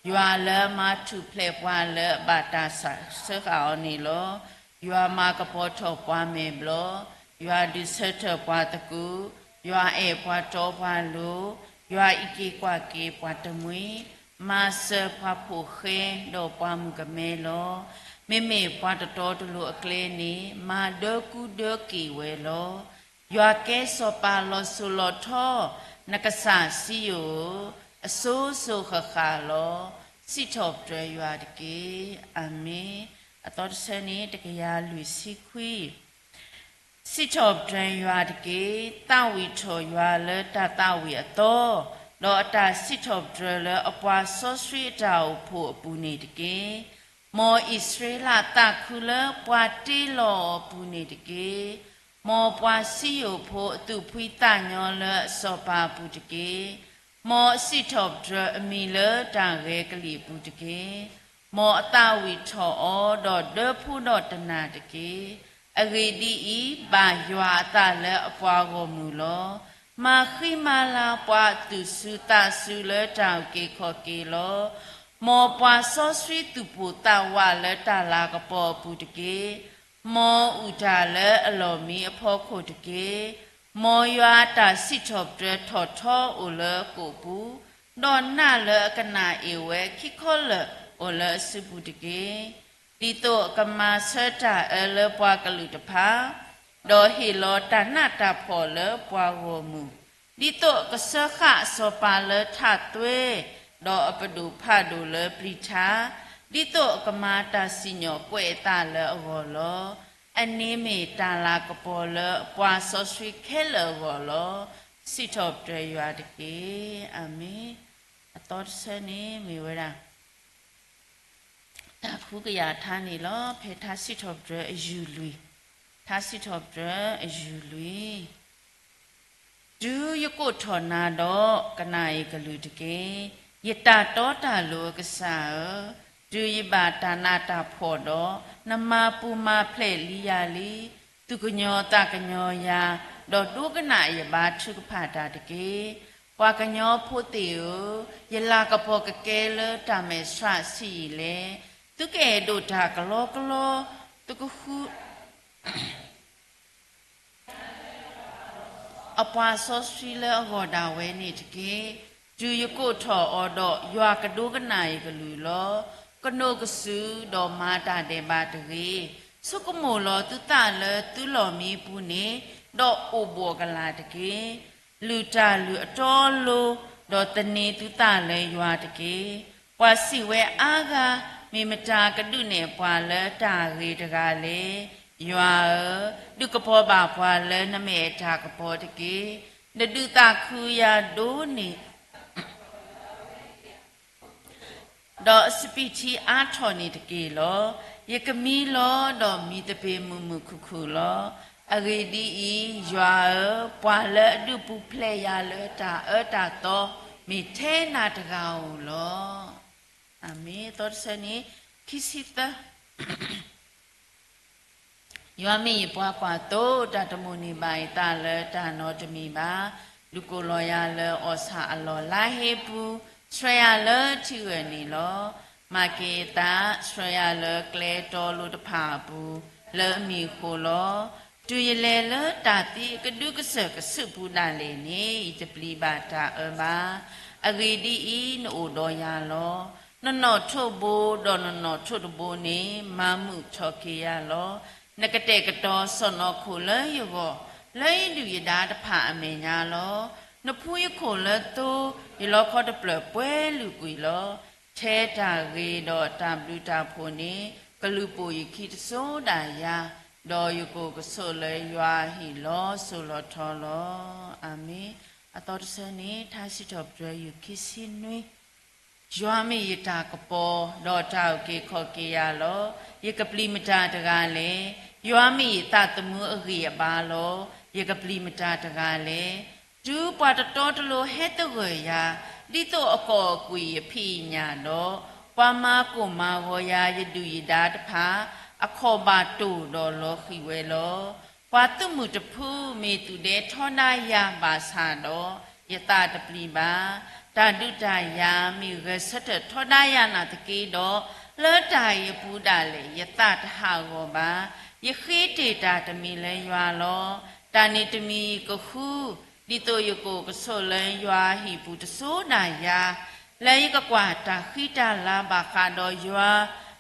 ယွၤလၢအမၤထူၣ်ဖျဲးပှၤလၢအဘၣ်တၢ်စၢဃာ်အီၤန့ၣ်လီၤ. ယွၤမၤကပီၤထီၣ်ပှၤမဲာ်ဘျီၣ်, ယွၤဒုးဆၢထၢၣ်ပှၤသကိး, ယွၤအဲၣ်ပှၤတီပှၤလိၤ, ယွၤအံးက့ၤကွၢ်က့ၤပှၤတမှံၤ, မၤစၢၤပှၤဖိၣ်ဃဲဒီးပှၤမုၣ်ကမဲလီၤ. မ့မ့ၢ်ပှၤတတီတလိၤအကျဲန့ၣ် မၤဒၢကူဒၢက့ၤဝဲလီၤ. ယွၤကဲစီၤပၤလီၤစိၤလီၤထီ, နကစၢ်စံယိၣ်ဧၢ, အစိၤစိၤဃၣ်ဃၣ်လီၤ. စံးထီၣ်ပတြၢၤယွၤတက့ၢ်. အၤမ့ၣ်. အသီတဆၢန့ၣ် တကယၤလွံၢ်ဆံခွံ. စံးထီၣ်ပတြၢၤယွၤတက့ၢ်. သးဝံၣ်ထီၣ်ယွၤလၢတၢ်သးဝံၣ်အသီ, ဒီးအတၢ်စံးထီၣ်ပတြၢၤလၢအပှၤစီဆှံအတၢ်အိၣ်ဖှိၣ်အပူၤန့ၣ်တက့ၢ်. မ်အံၣ်စရ့လးသးခုလၢပှၤတ့လီၤအီၤအပူၤန့ၣ်တက့ၢ်. မ်ပှၤစံယိၣ်ဖိအသူၣ်ဖှံသးညီလၢအစီၤပၤအပူၤတက့ၢ်. မ်အစံးထီၣ်ပတြၢၤအမံၤလၢတၢ်ဂဲၤကလံၣ်အပူၤတက့ၢ်. မ်အသးဝံၣ်ထီၣ်အီၤဒီးဒၢဖိဒီးတနၢ်တက့ၢ်. အဂ့ၢ်ဒ်အံၤ, ဘၣ်ယွၤအသးလၢအပှၤဂီၢ်မုၢ်လီၤ. မၤဃံမၤလၤပှၤအသူၣ်စူၤသးစူၤလၢတၢ်အုၣ်က့ၤခီၣ်က့ၤလီၤ. မ်ပှၤစီဆှံသူၣ်ပိၢ်သးဝးလၢတၢ်လၤကပီၤအပူၤတက့ၢ်. မ်အုၣ်တၢ်လၢအလီၢ်မံအဖီခိၣ်တက့ၢ်. မ်ယွၤအတၢ်စံးထီၣ်ပတြၢၤထီၣ်ထီအိၣ်လၢအကိာ်ပူၤ, ဒီးနးလၢအကနၣ်အ့ၣ်ဝဲခံခီလၢာ်အိၣ်လၢအစုပူၤတက့ၢ်. ဒ်သိးအကမၤဆၢတၢ်အၢလၢပှၤကလုာ်တဖၣ်, ဒီးဟ့ၣ်လီၤတၢ်နးတၢ်ဖှီၣ်လၢပှၤဂီၢ်မုၢ်, ဒ်သိးအကစၢဃာ်အစီၤပၤလၢထးသွဲ, ဒီးအပဒိၣ်ဖးဒိၣ်လၢပျံၤထါ, ဒ်သိးအကမၤတၢ်စံၣ်ညီၣ်ကွဲးအသးလၢအဂီၢ်လီၤ. အန့ၣ်မ့ၢ်တၢ်လၤကပီၤလၢအပှၤစီဆှံခဲလၢာ်အဂီၢ်လီၤ. စံးထီၣ်ပတြၢၤယွၤတက့ၢ်. အၤမ့ၣ်. အသီတဆၢန့ၣ်မ့ၢ်ဝဲဒၣ် တၢ်ဃုကယၤထါန့ၣ်လီၤ. ဖဲထါစံးထီၣ်ပတြၢၤအယူၢ်လွံၢ်, ထါစံးထီၣ်ပတြၢၤအယူၢ်လွံၢ်. တုၤယကိးထီၣ်နၤဒီး ကနၣ်ယကလုၢ်တက့ၢ်. ယတၢ်တီတၢ်လိၤအကစၢ်ဧၢ, တုၤယဘၣ်တၢ်နးတၢ်ဖှီၣ်ဒီး, နမၤပူၤမၤဖျဲးလံယၤလံ, သူၣ်ကညီၤသးကညီၤယၤ, ဒီးဒိကနၣ်ယဘါထုကဖၣ်တၢ်တက့ၢ်. ပှၤကညီဖိသ့ၣ်ဧၢ, ယလၤကပီၤကကဲလၢတၢ်မဲာ်ဆှးဆံးယံာ်လဲၣ်. သုကအဲၣ်ဒိးတၢ်ကလီကလီ, သုကဃု အပှၤစီဆှံလၢအဂီၢ်ဒၣ်ဝဲန့ၣ်တက့ၢ်. တုၤယကိးထီၣ်အီၤဒီး, ယွၤကဒိကနၣ်ယကလုၢ်လီၤ. ကနိးကစုာ်ဒီးမၤတၢ်ဒဲးဘးတဂ့ၤ. ဆိကမိၣ်လီၤသုသးလၢသုလီၢ်မံအပူၤန့ၣ်, ဒီးအိၣ်ဘှီၣ်ကလာ်တက့ၢ်. လုၢ်တၢ်လုၢ်အတီအလိၤ, ဒီးသန့ၤသုသးလၢယွၤတက့ၢ်. ပှၤစံးဝဲအါဂၤ, မ့ၢ်မတၤကဒုးနဲၣ်ပှၤလၢတၢ်ဂ့ၤတဂၤလဲၣ်. ယွၤဧၢ, ဒုးကပီၤဘၣ်ပှၤလၢနမဲာ်အတၢ်ကပီၤတက့ၢ်. နဒုးသးခုယၤဒိၣ်န့ၢ် ဒီးအစပံးထံအါထီၣ်န့ၣ်တက့ၢ်လီၤ. ယကမံလီၤဒီးမံသပ့ၤမုာ်မုာ်ခုၣ်ခုၣ်လီၤ. အဂ့ၢ်ဒ်အံၤ, ယွၤဧၢ, ပှၤလၢအဒုးပူၤဖျဲးယၤလၢတၢ်အၢတၢ်သီ, မ့ၢ်ထဲနၤတဂၤဧိၤလီၤ. အၤမ့ၣ်. အသီတဆၢန့ၣ် ခံဆံသၢ. ယွၤမ့ၢ်ယပှၤကွၢ်သိ, တၢ်တမိၣ်န့ၢ်ဘၣ်ယသးလၢတၢ်နီတမံၤဘၣ်. ဒုးကိးလီၤယၤလၢအီၣ်ဆၣ်အလီၢ်လါဟ့ပူၤ, ဆှၢယၤလၢထံဂၢၢ်န့ၣ်လီၤ. မၤက့ၤအသး, ဆှၢယၤလၢကျဲတီလိၤတဖၣ်အပူၤ, လၢအမံၤအဃိလီၤ. တုၤယလဲၤလၢတၢ်သံအကဒုကစၢၢ်ကဆူးပူၤဒၣ်လဲာ်န့ၣ်, ယတပျံၤဘၣ်တၢ်အၢဘၣ်. အဂ့ၢ်ဒ်အံၤ, နအိၣ်ဒီးယၤလီၤ. နနီၣ်ထိးဘိဒီးနနီၣ်ထိးတဘိန့ၣ်, မၤမုာ်ထီၣ်က့ၤယၤလီၤ. နကတဲာ်ကတီၤစီၢ်နီၤခိၣ်လၢယဂီၢ်, လၢယဒုၣ်ယဒါတဖၣ်အမဲာ်ညါလီၤ. နဖှူယခိၣ်လၢသိ, ယလီခီတဖျၢၣ်ပှဲၤလုာ်ကွံာ်လီၤ. ထဲတၢ်ဂ့ၤဒီးတၢ်ဘျုးတၢ်ဖှိၣ်န့ၣ်, ကလူၤပိာ်ယခံတစိၤဒၣ်ယၤ, ဒီးယကအိၣ်ကဆိးလၢယွၤအဟံၣ်လီၤစိၤလီၤထီလီၤ. အၤမ့ၣ်. အသီတဆၢန့ၣ် ထါစံးထီၣ်ပတြၢၤ ယူၢ်ခံဆံနွံ ယွၤမ့ၢ်ယတၢ်ကပီၤ, ဒီးတၢ်အုၣ်က့ၤခီၣ်က့ၤယၤလီၤ. ယကပျံၤမတၤတဂၤလဲၣ်. ယွၤမ့ၢ်ယသးသမူအဂံၢ်အဘါလီၤ. ယကပျံၤမတၤတဂၤလဲၣ်. တုၤပှၤတတီတလိၤဟဲသဂၢၢ်ယၤ, ဒ်သိးအကိာ်အကွံာ်ယဖံးယညၣ်ဒီး, ပှၤမၤကိၢ်မၤဂီၤယၤယဒုၣ်ယဒါတဖၣ်, အခီၣ်ဘၣ်တိၢ်ဒီးလီၤဃံၤဝဲလီၤ. ပှၤသုးမုၢ်တဖုမ့ၢ်သူၣ်ဒဲထီဒါယၤဘၣ်ဆၣ်ဒီး, ယသးတပျံၤဘၣ်. တၢ်ဒုးတၢ်ယၤမ့ၢ်ဂဲၤဆၢထၢၣ်ထီဒါယၤနာ်သက့ဒီး, လၢတၢ်အံၤအပူၤဒၣ်လဲာ် ယသးတဟးဂီၤဘၣ်. ယဃ့တ့ၢ်တၢ်တမံၤလၢယွၤလီၤ. တၢ်န့ၣ်တမံၤယကဃု, ဒ်သိးယကအိၣ်ကဆိးလၢယွၤအဟံၣ်ပူၤတစိၤဒၣ်ယၤ, လၢယကကွၢ်တၢ်ဃံတၢ်လၤဘၣ်ဃးဒီးယွၤ,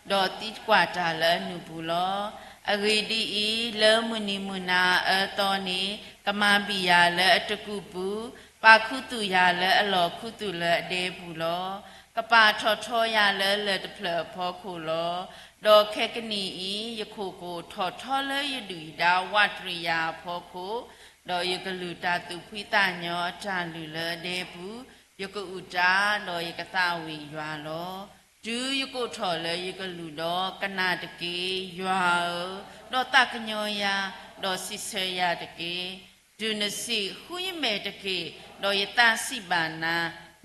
ဒီးသံကွၢ်တၢ်လၢအနုာ်ပူၤလီၤ. အဂ့ၢ်ဒ်အံၤ, လၢမုၢ်နံၤမုၢ်နၤအအၢအသီန့ၣ်, ကမၤဘံၣ်ယၤလၢအတကူၣ်ပူၤ, ပာ်ခူသူၣ်ယၤလၢအလီၢ်ခူသူၣ်လၢအဒဲပူၤလီၤ. ကပာ်ထီၣ်ထီယၤလၢလၢၢ်တဖျၢၣ်အဖီခိၣ်လီၤ. ဒီးခဲကနံၣ်အံၤ, ယခိၣ်ကအိၣ်ထီၣ်ထီလၢယဒုၣ်ယဒါဝးတရံးယၤအဖီခိၣ်, ဒီးယကလုၢ်တၢ်သူၣ်ဖှံသးညီအတၢ်လုၢ်လၢအဒဲပူၤ, ယကအုၣ်တၢ်, ဒီးယကသးဝံၣ်ယွၤလီၤ. တုၤယကိးထီၣ်လၢယကလုၢ်ဒီး, ကနၣ်တက့ၢ်, ယွၤဧၢ, ဒီးသးကညီၤယၤ, ဒီးစံးဆၢယၤတက့ၢ်. တုၤနစံး, ဃုယမဲာ်တက့ၢ်, ဒီးယသးစံးဘၣ်နၤ,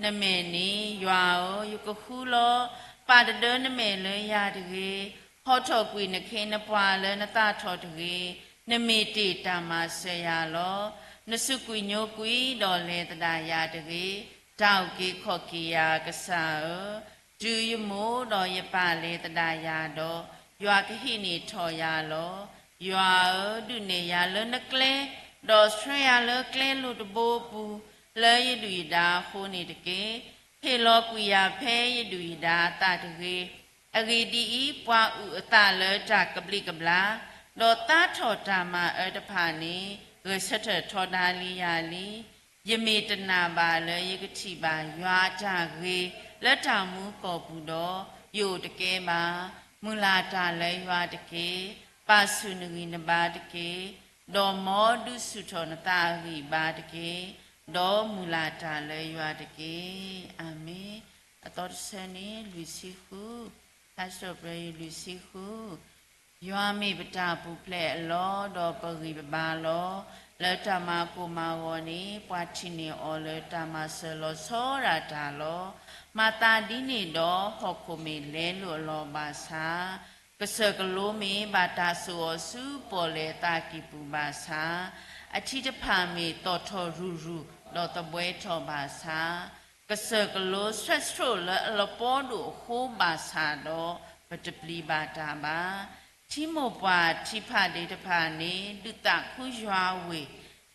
နမဲာ်န့ၣ်, ယွၤဧၢ, ယကဃုလီၤ. ပာ်တဒၢနမဲာ်လၢယၤတဂ့ၤ. ဟီထီၣ်ကွံာ်နခ့နပှၤလၢနသးထီၣ်တဂ့ၤ. နမ့ၢ်တ့ၢ်တၢ်မၤစၢၤယၤလီၤ. နစူးကွံာ်ညိကွံာ်ဒီးလဲၤသဒၣ်ယၤတဂ့ၤ. တၢ်အုၣ်က့ၤခီၣ်က့ၤယၤအကစၢ်ဧၢ, တုၤယမိၢ်ဒီးယပၢ်လဲၤသဒၣ်ယၤဒီး, ယွၤကဟံးန့ၢ်ထီၣ်ယၤလီၤ. ယွၤဧၢ, ဒုးနဲၣ်ယၤလၢနကျဲ, ဒီးဆှၢယၤလၢကျဲလိၤတဘိအပူၤ, လၢယဒုၣ်ယဒါအဃိန့ၣ်တက့ၢ်. ဟ့ၣ်လီၤကွံာ်ယၤဖဲယဒုၣ်ယဒါအသးတဂ့ၤ. အဂ့ၢ်ဒ်အံၤ, ပှၤအုၣ်အသးလၢတၢ်ကဘျံးကဘျၣ်, ဒီးသါထီၣ်တၢ်မၤအၢတဖၣ်န့ၣ်, ဂဲၤဆၢထၢၣ်ထီဒါလံယၤလံ. ယမ့ၢ်တနာ်ဘၣ်လၢယကထံၣ်ဘၣ်ယွၤအတၢ်ဂ့ၤလၢတၢ်မူကီၢ်ပူၤဒီး, ယအိၣ်တကဲဘၣ်. မုၢ်လၢ်တၢ်လၢယွၤတက့ၢ်. ပာ်ဆူၣ်နဂံၢ်နဘါတက့ၢ်. ဒီးမ်ဒုးဆူၣ်ထီၣ်နသးအဂံၢ်အဘါတက့ၢ်. ဒီးမုၢ်လၢ်တၢ်လၢယွၤတက့ၢ်. အၤမ့ၣ်. အသီတဆၢန့ၣ် လွံၢ်ဆံဃု, ထါစံးထီၣ်ပတြၢၤ ယူၢ်လွံၢ်ဆံဃု ယွၤမ့ၢ်ပတၢ်ပူၤဖျဲးအလီၢ်, ဒီးပဂံၢ်ပဘါလီၤ. လၢတၢ်မၤကိၢ်မၤဂီၤန့ၣ်, ပှၤထံၣ်န့ၢ်အီၤလၢတၢ်မၤစၢၤလီၤဆီဒၣ်တၢ်လီၤ. မၤသးဒ်န့ၣ်ဒီး, ဟီၣ်ခိၣ်မ့ၢ်လဲလိာ်အလီၢ်ဘၣ်ဆၣ်, ကစၢၢ်ကလိမ့ၢ်ဘၣ်တၢ်စိာ်အီၤဆူပီၣ်လဲၣ်အသးကံၢ်ပူၤဘၣ်ဆၣ်, အထံတဖၣ်မ့ၢ်သီၣ်ထီၣ်ရူၤရူၤ, ဒီးသဘှဲထီၣ်ဘၣ်ဆၣ်, ကစၢၢ်ကလိဆှဲးဆှိၣ်လၢအလပီဒိၣ်အဃိဘၣ်ဆၣ်ဒီး, ပတပျံၤဘၣ်တၢ်ဘၣ်. ထံမိၢ်ပှၢ်ထံဖးဒ့တဖၣ်န့ၣ်, ဒုးသးခုယွၤဝ့ၢ်,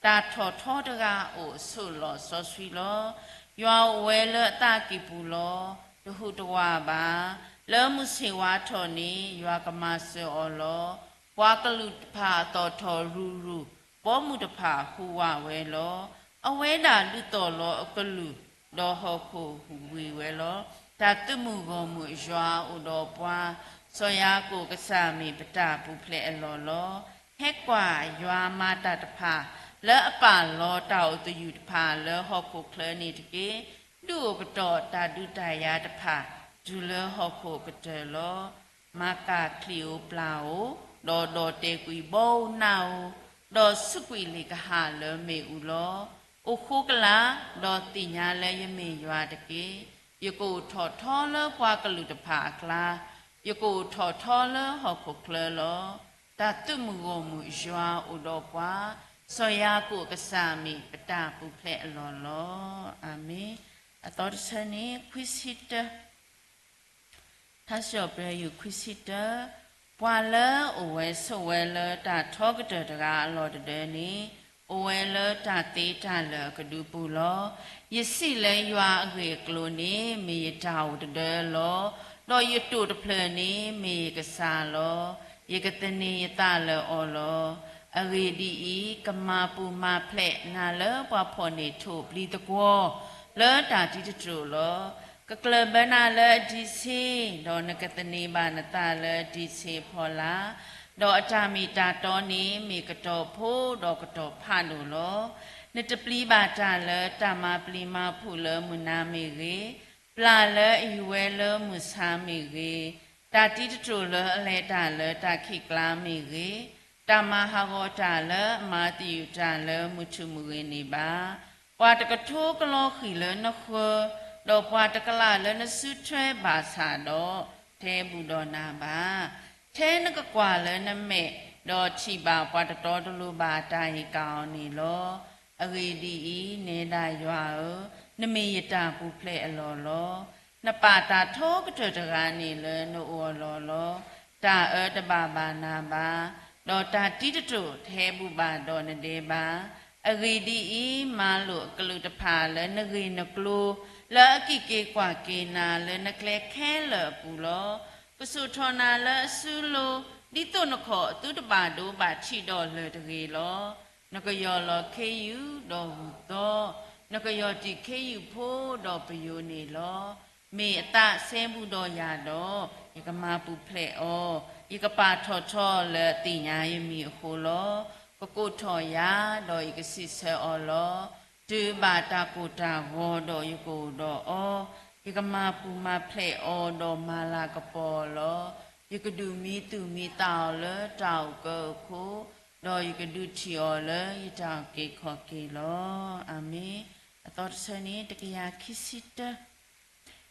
တၢ်ထီၣ်ထီတဂၤအိၣ်အဆိးလီၢ်စီဆှံလီၤ. ယွၤအိၣ်ဝဲလၢအသးကံၢ်ပူၤလီၤ. တဟူးတဝးဘၣ်. လၢမုၢ်ဆ့ၣ်ဝါထီၣ်န့ၣ်, ယွၤကမၤစၢၤအီၤလီၤ. ပှၤကလုာ်တဖၣ်အသီၣ်ထီၣ်ရူၤရူၤ, ဘီမုၢ်တဖၣ်ဟူးဝးဝဲလီၤ. အဝဲဒၣ်ဒုးသီၣ်လီၤအကလုၢ်, ဒီးဟီၣ်ခိၣ်ဟူးဝ့ၤဝဲလီၤ. တၢ်သုးမုၢ်ဂီၢ်မုၢ်ယွၤအိၣ်ဒီးပှၤ, စီၤယၤကိာ်ကစၢ်မ့ၢ်ပတၢ်ပူၤဖျဲးအလီၢ်လီၤ. ဟဲကွၢ်, ယွၤမၤတၢ်တဖၣ်, လၢအပာ်လီၤတၢ်အိၣ်သယုၢ်တဖၣ်လၢဟီၣ်ခိၣ်ချၢန့ၣ်တက့ၢ်. ဒုးအိၣ်ကတီၢ်တၢ်ဒုးတၢ်ယၤတဖၣ်, တုၤလၢဟီၣ်ခိၣ်ကတၢၢ်လီၤ. မၤကၢ်ချံၣ်ဧိၤပျၢ်ဧိၤ, ဒီးဒီၣ်တဲာ်ကွံာ်ဘီဧိၤနၢ်ဧိၤ, ဒီးစူးကွံာ်လ့ၣ်ကဟၣ်လၢမ့ၣ်အူလီၤ. အိၣ်ဃိကလာ်, ဒီးသ့ၣ်ညါလၢယမ့ၢ်ယွၤတက့ၢ်. ယကအိၣ်ထီၣ်ထီလၢပှၤကလုာ်တဖၣ်အကျါ, ယကအိၣ်ထီၣ်ထီလၢဟီၣ်ခိၣ်ချၢလီၤ. တၢ်သုးမုၢ်ဂီၢ်မုၢ်ယွၤအိၣ်ဒီးပှၤ, စီၤယၤကိာ်အကစၢ်မ့ၢ်ပတၢ်ပူၤဖျဲးအလီၢ်လီၤ. အၤမ့ၣ်. အသီတဆၢန့ၣ် ခွံဆံတၢ ထါစံးထီၣ်ပတြၢၤယုၢ်ခွံဆံတၢ, ပှၤလၢအအိၣ်ဝဲဆိးဝဲလၢတၢ်ထီကတၢၢ်တဂၤအလီၢ်တဒၢန့ၣ်, အိၣ်ဝဲလၢတၢ်သ့တၢ်လၢာ်အကဒုပူၤလီၤ. ယစံးလၢယွၤအဂ့ၢ်အကျိၤန့ၣ် မ့ၢ်ယတၢ်အိၣ်တဒၢလီၤ. ဒီးယတိာ်တဖျၢၣ်န့ၣ် မ့ၢ်ယကစၢ်လီၤ. ယကသန့ၤယသးလၢအီၤလီၤ. အဂ့ၢ်ဒ်အံၤ, ကမၤပူၤမၤဖျဲးနၤလၢပှၤဖီၣ်န့ၢ်ထိၣ်ပျံၤသကွီၤ လၢတၢ်တံတတြိာ်လီၤ. ကကျၢၢ်ဘၢနၤလၢအဒံးဆ့, ဒီးနကသန့ၤဘၣ်နသးလၢဒံးဆ့အဖီလာ်, ဒီးအတၢ်မ့ၢ်တၢ်တီန့ၣ် မ့ၢ်ကတီၤဖိဒီးကတီၤဖးဒိၣ်လီၤ. နတပျံၤဘၣ်တၢ်လၢတၢ်မၤပျံၤမၤဖုးလၢမုၢ်နၤမ့ၢ်ဂ့ၤ, ပျၢ်လၢအယူၤဝဲလၢမုၢ်ဆါမ့ၢ်ဂ့ၤ, တၢ်တံတတြိာ်လၢအလဲၤတၢ်လၢတၢ်ခံးကျါမ့ၢ်ဂ့ၤ, တၢ်မၤဟးဂီၤတၢ်လၢအမၤသယုၢ်တၢ်လၢမုၢ်ထူၣ်မုၢ်ဂ့ၤန့ၣ်ဘၣ်. ပှၤတကထိကလီဃံၣ်လၢနဃၢၤ, ဒီးပှၤတကလးလၢနစုထွဲဘၣ်ဆၣ်ဒီး, ထဲဘူးဒီးနၤဘၣ်. ထဲနကကွၢ်လၢနမဲာ်, ဒီးထံၣ်ဘၣ်ပှၤတတီတလိၤဘၣ်အတၢ်ဟ့ၣ်ကၣ်အီၤန့ၣ်လီၤ. အဂ့ၢ်ဒ်အံၤ, နဲဒၣ်ယွၤဧၢ, နမ့ၢ်ယတၢ်ပူၤဖျဲးအလီၢ်လီၤ. နပာ်တၢ်ထီကတၢၢ်တဂၤန့ၣ်လၢနအိၣ်အလီၢ်လီၤ. တၢ်အၢတဘၣ်ဘၣ်နၤဘၣ်, ဒီးတၢ်တံတတြိာ်ထဲဘူးဘၣ်ဒီးနဒဲဘၣ်. အဂ့ၢ်ဒ်အံၤ, မၤလိာ်အကလုၢ်တဖၣ်လၢနဂ့ၢ်နကျိၤ, လၢအကံၣ်က့ၤကွၢ်က့ၤနၤလၢနကျဲခဲလၢာ်အပူၤလီၤ. ကစိာ်ထီၣ်နၤလၢအစုလိၤ, ဒ်သိးနခီၣ်အသုတဘၣ်ဒိဘၣ်ထံးဒီးလၢၢ်တဂ့ၤလီၤ. နကယီၢ်လီၤခ့ယုၢ်ဒီးဂုၢ်သီ, နကယီၢ်တံာ်ခ့ယုၢ်ဖိဒီးပယိၤန့ၣ်လီၤ. မ့ၢ်အသးစဲဘူးဒီးယၤဒီး, ယကမၤပူၤဖျဲးအီၤ, ယကပာ်ထီၣ်ထီလၢအသ့ၣ်ညါယမံၤအဃိလီၤ. ကကိးထီၣ်ယၤ, ဒီးယကစံးဆၢအီၤလီၤ. တုၤအဘၣ်တၢ်ကိၢ်တၢ်ဂီၤဒီးယကအိၣ်ဒီးအီၤ, ယကမၤပူၤမၤဖျဲးအီၤဒီးမၤလၤကပီၤအီၤလီၤ. ယကဒုးမံသူၣ်မံသးအီၤလၢတၢ်အိၣ်ကၢအိၣ်ခိၣ်, ဒီးယကဒုးထံၣ်အီၤလၢယတၢ်အုၣ်က့ၤခီၣ်က့ၤလီၤ. အၤမ့ၣ်. အသီတဆၢန့ၣ် တကယၤခံဆံတၢ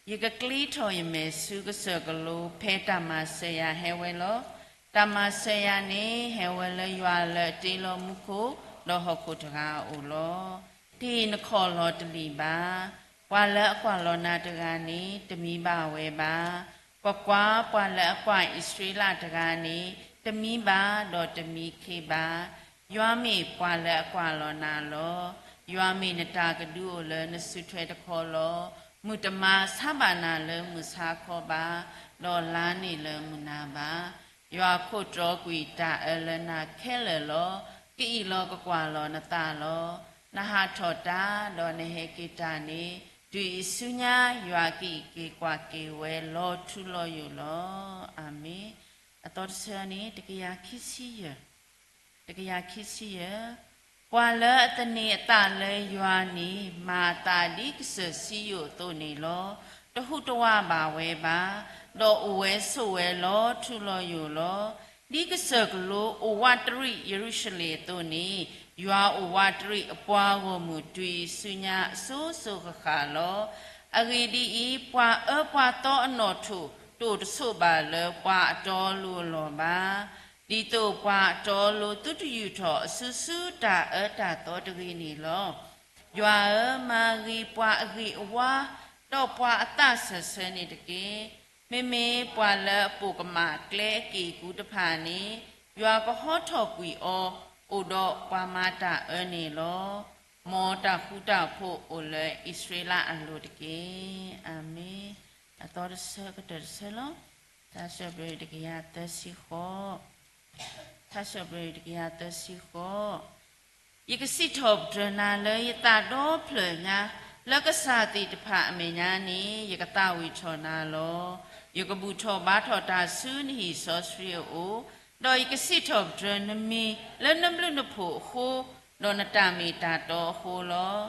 ယကကျ့ထီၣ်ယမဲာ်ဆူကစၢၢ်ကလိ ဖဲတၢ်မၤစၢၤယၤဟဲဝဲလီၤ. တၢ်မၤစၢၤယၤန့ၣ် ဟဲဝဲလၢယွၤလၢအတ့လီၤမူခိၣ်ဒီးဟီၣ်ခိၣ်တဂၤအအိၣ်လီၤ. တၢ်အံၤနခီၣ်လီၤတလံာ်ဘၣ်. ပှၤလၢအကွၢ်လီၤနၤတဂၤန့ၣ် တမံဘၣ်ဝဲဘၣ်. ကွၢ်ကွၢ်, ပှၤလၢအကွၢ်အံၣ်စရ့လးတဂၤန့ၣ် တမံဘၣ်ဒီးတမံခ့ဘၣ်. ယွၤမ့ၢ်ပှၤလၢအကွၢ်လီၤနၤလီၤ. ယွၤမ့ၢ်နတၢ်ကဒုအိၣ်လၢနစုထွဲတခီလီၤ. မုၢ်တမၤဆါဘၣ်နၤလၢမုၢ်ဆါခီဘၣ်, ဒီးလါန့ၣ်လၢမုၢ်နၤဘၣ်. ယွၤခိးတြီကွံာ်တၢ်အၢလၢနၤခဲလၢာ်လီၤ. ကအံးလီၤကကွၢ်လီၤနသးလီၤ. နဟးထီၣ်တၢ်ဒီးနဟဲက့ၤတၢ်န့ၣ်, တုၤအံၤဆူညါ ယွၤကအံးက့ၤကွၢ်က့ၤဝဲလီၤထူလီၤယိာ်လီၤ. အၤမ့ၣ်. အသီတဆၢန့ၣ် တကယၤခံဆံယဲၢ် တကယၤခံဆံယဲၢ်, ပှၤလၢအသန့ၤအသးလၢယွၤန့ၣ် မၤအသးဒ်ကစၢၢ်စံယိၣ်အသိးန့ၣ်လီၤ. တဟူးတဝးဘၣ်ဝဲဘၣ်, ဒီးအိၣ်ဝဲဆိးဝဲလီၤထူလီၤယိာ်လီၤ. ဒ်ကစၢၢ်ကလိအိၣ်ဝးတရံးယရူၤၡလ့ၣ်အသိးန့ၣ်, ယွၤအိၣ်ဝးတရံးအပှၤဂီၢ်မုၢ်တုၤအံၤဆူညါအစိၤစိၤဃၣ်ဃၣ်လီၤ. အဂ့ၢ်ဒ်အံၤ, ပှၤအၢပှၤသီအနီၣ်ထိၣ် တအိၣ်တဆိးဘၣ်လၢပှၤအတီအလိၤအလီၢ်ဘၣ်. ဒ်သိးပှၤအတီအလိၤသုတယူာ်ထီၣ်အစုဆူတၢ်အၢတၢ်သီတဂ့ၤန့ၣ်လီၤ. ယွၤဧၢ, မၤဂ့ၤပှၤအဂံၢ်အဝါ, ဒီးပှၤအသးစၢၢ်ဆၢန့ၣ်တက့ၢ်. မ့မ့ၢ်ပှၤလၢအပိာ်ကမၣ်ကျဲအက့ၢ်အကူတဖၣ်န့ၣ်, ယွၤကဟီထီၣ်ကွံာ်အီၤ, အိၣ်ဒီးပှၤမၤတၢ်အၢန့ၣ်လီၤ. မ်တၢ်ဃူတၢ်ဖိးအိၣ်လၢအံၣ်စရ့လးအလိၤတက့ၢ်. အၤမ့ၣ်. အသီတဆၢကတၢၢ်တဆၢလီၤ. ထါစံးထီၣ်ပတြၢၤတကယၤသၢဆံဃိး ထါစံးထီၣ်ပတြၢၤတကယၤသၢဆံဃိး, ယကစံးထီၣ်ပတြၢၤနၤလၢယသးဒီဖျၢၣ်ညါ, လၢကစၢ်သ့ၣ်တဖၣ်အမဲာ်ညါန့ၣ် ယကသးဝံၣ်ထီၣ်နၤလီၤ. ယကဘူၣ်ထီၣ်ဘါထီၣ်တၢ်ဆူနဟံၣ်စီဆှံအအိၣ်, ဒီးယကစံးထီၣ်ပတြၢၤနမံၤလၢနဘျုးနဖှိၣ်အဃိ, ဒီးနတၢ်မ့ၢ်တၢ်တီအဃိလီၤ.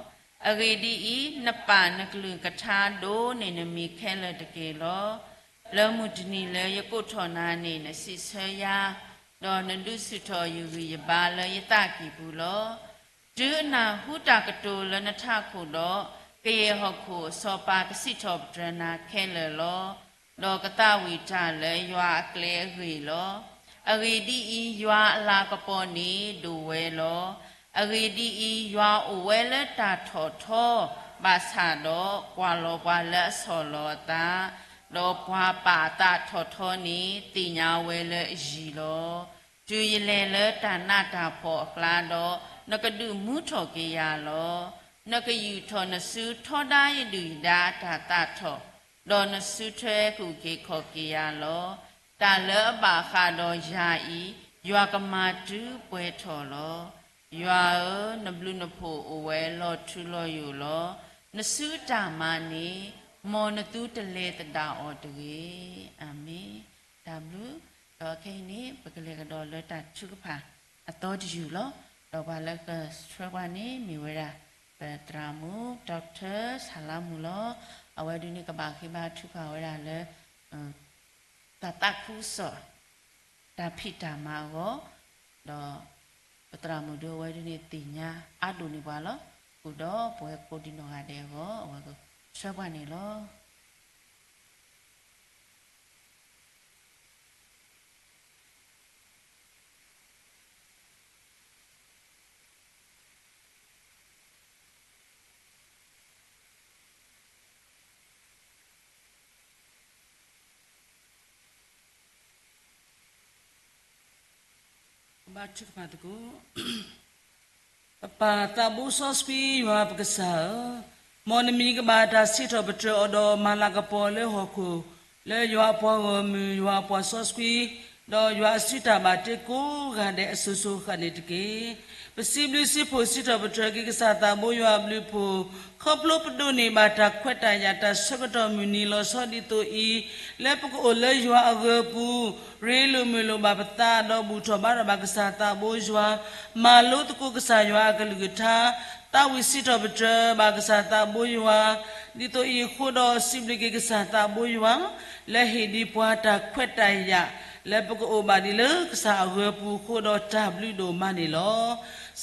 အဂ့ၢ်ဒ်အံၤ, နပာ်နကလုၢ်ကထါဒိၣ်န့ၢ်နမံၤခဲလၢာ်တက့ၢ်လီၤ. လၢမုၢ်တနံၤလၢယကိးထီၣ်နၤန့ၣ် နစံးဆၢယၤ, ဒီးနဒုးဆူၣ်ထီၣ်ယဂံၢ်ယဘါလၢယသးကံၢ်ပူၤလီၤ. တုၤအနၢ်ဟူတၢ်ကတိၤလၢနထးခိၣ်ဒီး, ကယဲၢ်ဟီၣ်ခိၣ်အစီၤပၤကစံးထီၣ်ပတြၢၤနၤခဲလၢာ်လီၤ. ဒီးကသးဝံၣ်တၢ်လၢယွၤအကျဲအဂ့ၢ်လီၤ. အဂ့ၢ်ဒ်အံၤ, ယွၤအလၤကပီၤန့ၣ်ဒိၣ်ဝဲလီၤ. အဂ့ၢ်ဒ်အံၤ, ယွၤအိၣ်ဝဲလၢတၢ်ထီၣ်ထီ, ဘၣ်ဆၣ်ဒီးကွၢ်လီၤပှၤလၢအဆီၣ်လီၤအသး, ဒီးပှၤပာ်အသးထီၣ်ထီန့ၣ် သ့ၣ်ညါဝဲလၢအယံၤလီၤ. တုၤယလဲၤလၢတၢ်နးတၢ်ဖှီၣ်အကျါဒီး, နကဒုးမူထီၣ်က့ၤယၤလီၤ. နကယူာ်ထီၣ်နစုထီဒါယဒုၣ်ဒါအတၢ်သးထီၣ်, ဒီးနစုထွဲကအိၣ်က့ၤခီၣ်က့ၤယၤလီၤ. တၢ်လၢအဘၣ်ဃးဒီးယၤအံၤ, ယွၤကမၤတုၤပှဲၤထီၣ်လီၤ. ယွၤဧၢ, နဘျုးနဖှိၣ်အိၣ်ဝဲလီၤထူလီၤယိာ်လီၤ. နစုအတၢ်မၤန့ၣ်, မ်နသုတလဲၤသဒၣ်အီၤတဂ့ၤ. အၤမ့ၣ်. တၢ်ဘျုး, ဒီးခဲအံၤန့ၣ် ပကလဲၤကဒီးလၢတၢ်ထုကဖၣ်အသီတယုၢ်လီၤ. ဒီးပှၤလၢကဆှၢပှၤန့ၣ်မ့ၢ်ဝဲဒၣ် ပသရၣ်မုၣ် ဒီကထၢၣ်ဆၣ်လါမုၣ်လီၤ. အဝဲဒၣ်န့ၣ်ကဘၣ်ဃ့ဘါထုကဖၣ်ဝဲဒၣ်လၢ တၢ်သးခုကစီၣ် တၢ်ဖံးတၢ်မၤအဂီၢ်, ဒီးပသရၣ်မုၣ်ဒုအဝဲဒၣ်န့ၣ်သ့ၣ်ညါအါဒိၣ်န့ၢ်ပှၤလီၤ. ဃုာ်ဒီးပဝဲကိးဒံနီၢ်ဂၤဒဲးအဂီၢ် အဝဲကဆှၢပှၤန့ၣ်လီၤ. ဘါထုကဖၣ်သကိး. ပပၢ်သးဘိစီဆှံယွၤပကစၢ်ဧၢ, မ်နမံၤကဘၣ်တၢ်စံးထီၣ်ပတြၢၤအီၤဒီးမၤလၤကပီၤလၢဟီၣ်ခိၣ်, လၢယွၤအပှၤဂီၢ်မုၢ် ယွၤအပှၤစီဆှံ, ဒီးယွၤအစုတၢ်ဘၣ်တ့ကိးဂၤဒဲးအစိၤစိၤဃၣ်ဃၣ်န့ၣ်တက့ၢ်. ပစံးဘျုးစံးဖှိၣ်စံးထီၣ်ပတြၢၤက့ၤကစၢ်သးဘိယွၤအဘျုးအဖှိၣ်, ခီဖျိပဒိးန့ၢ်ဘၣ်တၢ်ခွဲးတၢ်ယာ်တၢ်ဆၢကတီၢ်မုၢ်နံၤလီၤဆီဒ်သိးအံၤ, လၢပကအိၣ်လၢယွၤအဂၢၤပူၤ, ရ့လိာ်မုာ်လိာ်ဘၣ်ပသးဒီးဘူၣ်ထီၣ်ဘါထီၣ်ဘၣ်ကစၢ်သးဘိယွၤ, မၤလိသကိးကစၢ်ယွၤအကလုၢ်ကထါ, သးဝံၣ်စံးထီၣ်ပတြၢၤဘၣ်ကစၢ်သးဘိယွၤ, ဒ်သိးအံၤအဃိဒီးစံးဘျုးက့ၤကစၢ်သးဘိယွၤ, လၢဟ့ၣ်ဒံးပှၤတၢ်ခွဲးတၢ်ယာ်, လၢပကအိၣ်ဘၣ်ဒံးလၢကစၢ်အဂၢၤပူၤအဃိဒီးတၢ်ဘျုးဒိၣ်မးန့ၣ်လီၤ.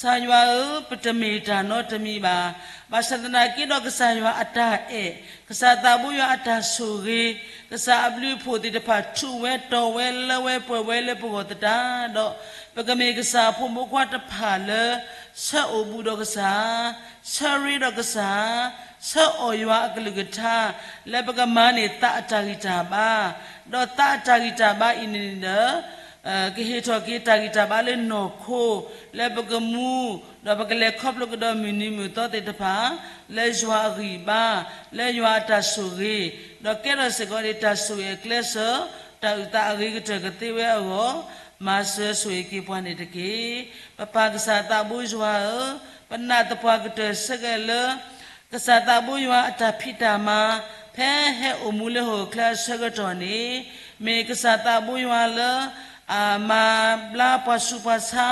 ကစၢ်ယွၤဧၢ, ပတမ့ၢ်တၢ်နီတမံၤဘၣ်. ဘၣ်ဆၣ်သနာ်က့ဒီးကစၢ်ယွၤအတၢ်အဲၣ်, ကစၢ်သးဘိယွၤအတၢ်ဆိၣ်ဂ့ၤ, ကစၢ်အဘျုးအဖှိၣ်သ့ၣ်တဖၣ်ထူးဝဲတီၤဝဲလၢဝဲပှဲၤဝဲလၢပဂီၢ်သတးဒီး, ပကမ့ၢ်ကစၢ်အဖိမုၣ်ဖိခွါတဖၣ်လၢ ဆၢအိၣ်ဘူးဒီးကစၢ်, ဆၢရ့ဒီးကစၢ်, ဆၢအီၣ်ယွၤအကလုၢ်ကထါ, လၢပကမၤန့ၢ်သးအတၢ်ဂံၢ်တၢ်ဘါ, ဒီးသးအတၢ်ဂံၢ်တၢ်ဘါအံၤန့ၣ်ဒီး ကဟ့ၣ်ထီၣ်က့ၤတၢ်ဂံၢ်တၢ်ဘါလၢနီၢ်ခိ, လၢပကမူ, ဒီးပကလဲၤခီဖျိကဒီးမုၢ်နံၤမုၢ်သီသ့ၣ်တဖၣ်, လၢယွၤအဂံၢ်ဘါ, လၢယွၤအတၢ်ဆိၣ်ဂ့ၤ, ဒီးကဲထီၣ်စ့ၢ်ကီးန့ၣ်တၢ်ဆိၣ်ဂ့ၤအကျဲစၢၤ, တၢ်အုၣ်သးအဂ့ၤကတၢၢ်ကသ့ဝဲအဂီၢ်, မၤစၢၤဆိၣ်ဂ့ၤက့ၤပှၤန့ၣ်တက့ၢ်. ပပၢ်ကစၢ်သးဘိယွၤဧၢ, ပနာ်သပှၢ်ကတၢၢ်ဆၢကဲးလၢ ကစၢ်သးဘိယွၤအတၢ်ဖံးတၢ်မၤ, ဖဲဟဲအိၣ်မူလၢဟီၣ်ခိၣ်ချၢအဆၢကတီၢ်န့ၣ်, မ့ၢ်ကစၢ်သးဘိယွၤလၢ အမၤဘျါပှၤဆူးပှၤဆါ,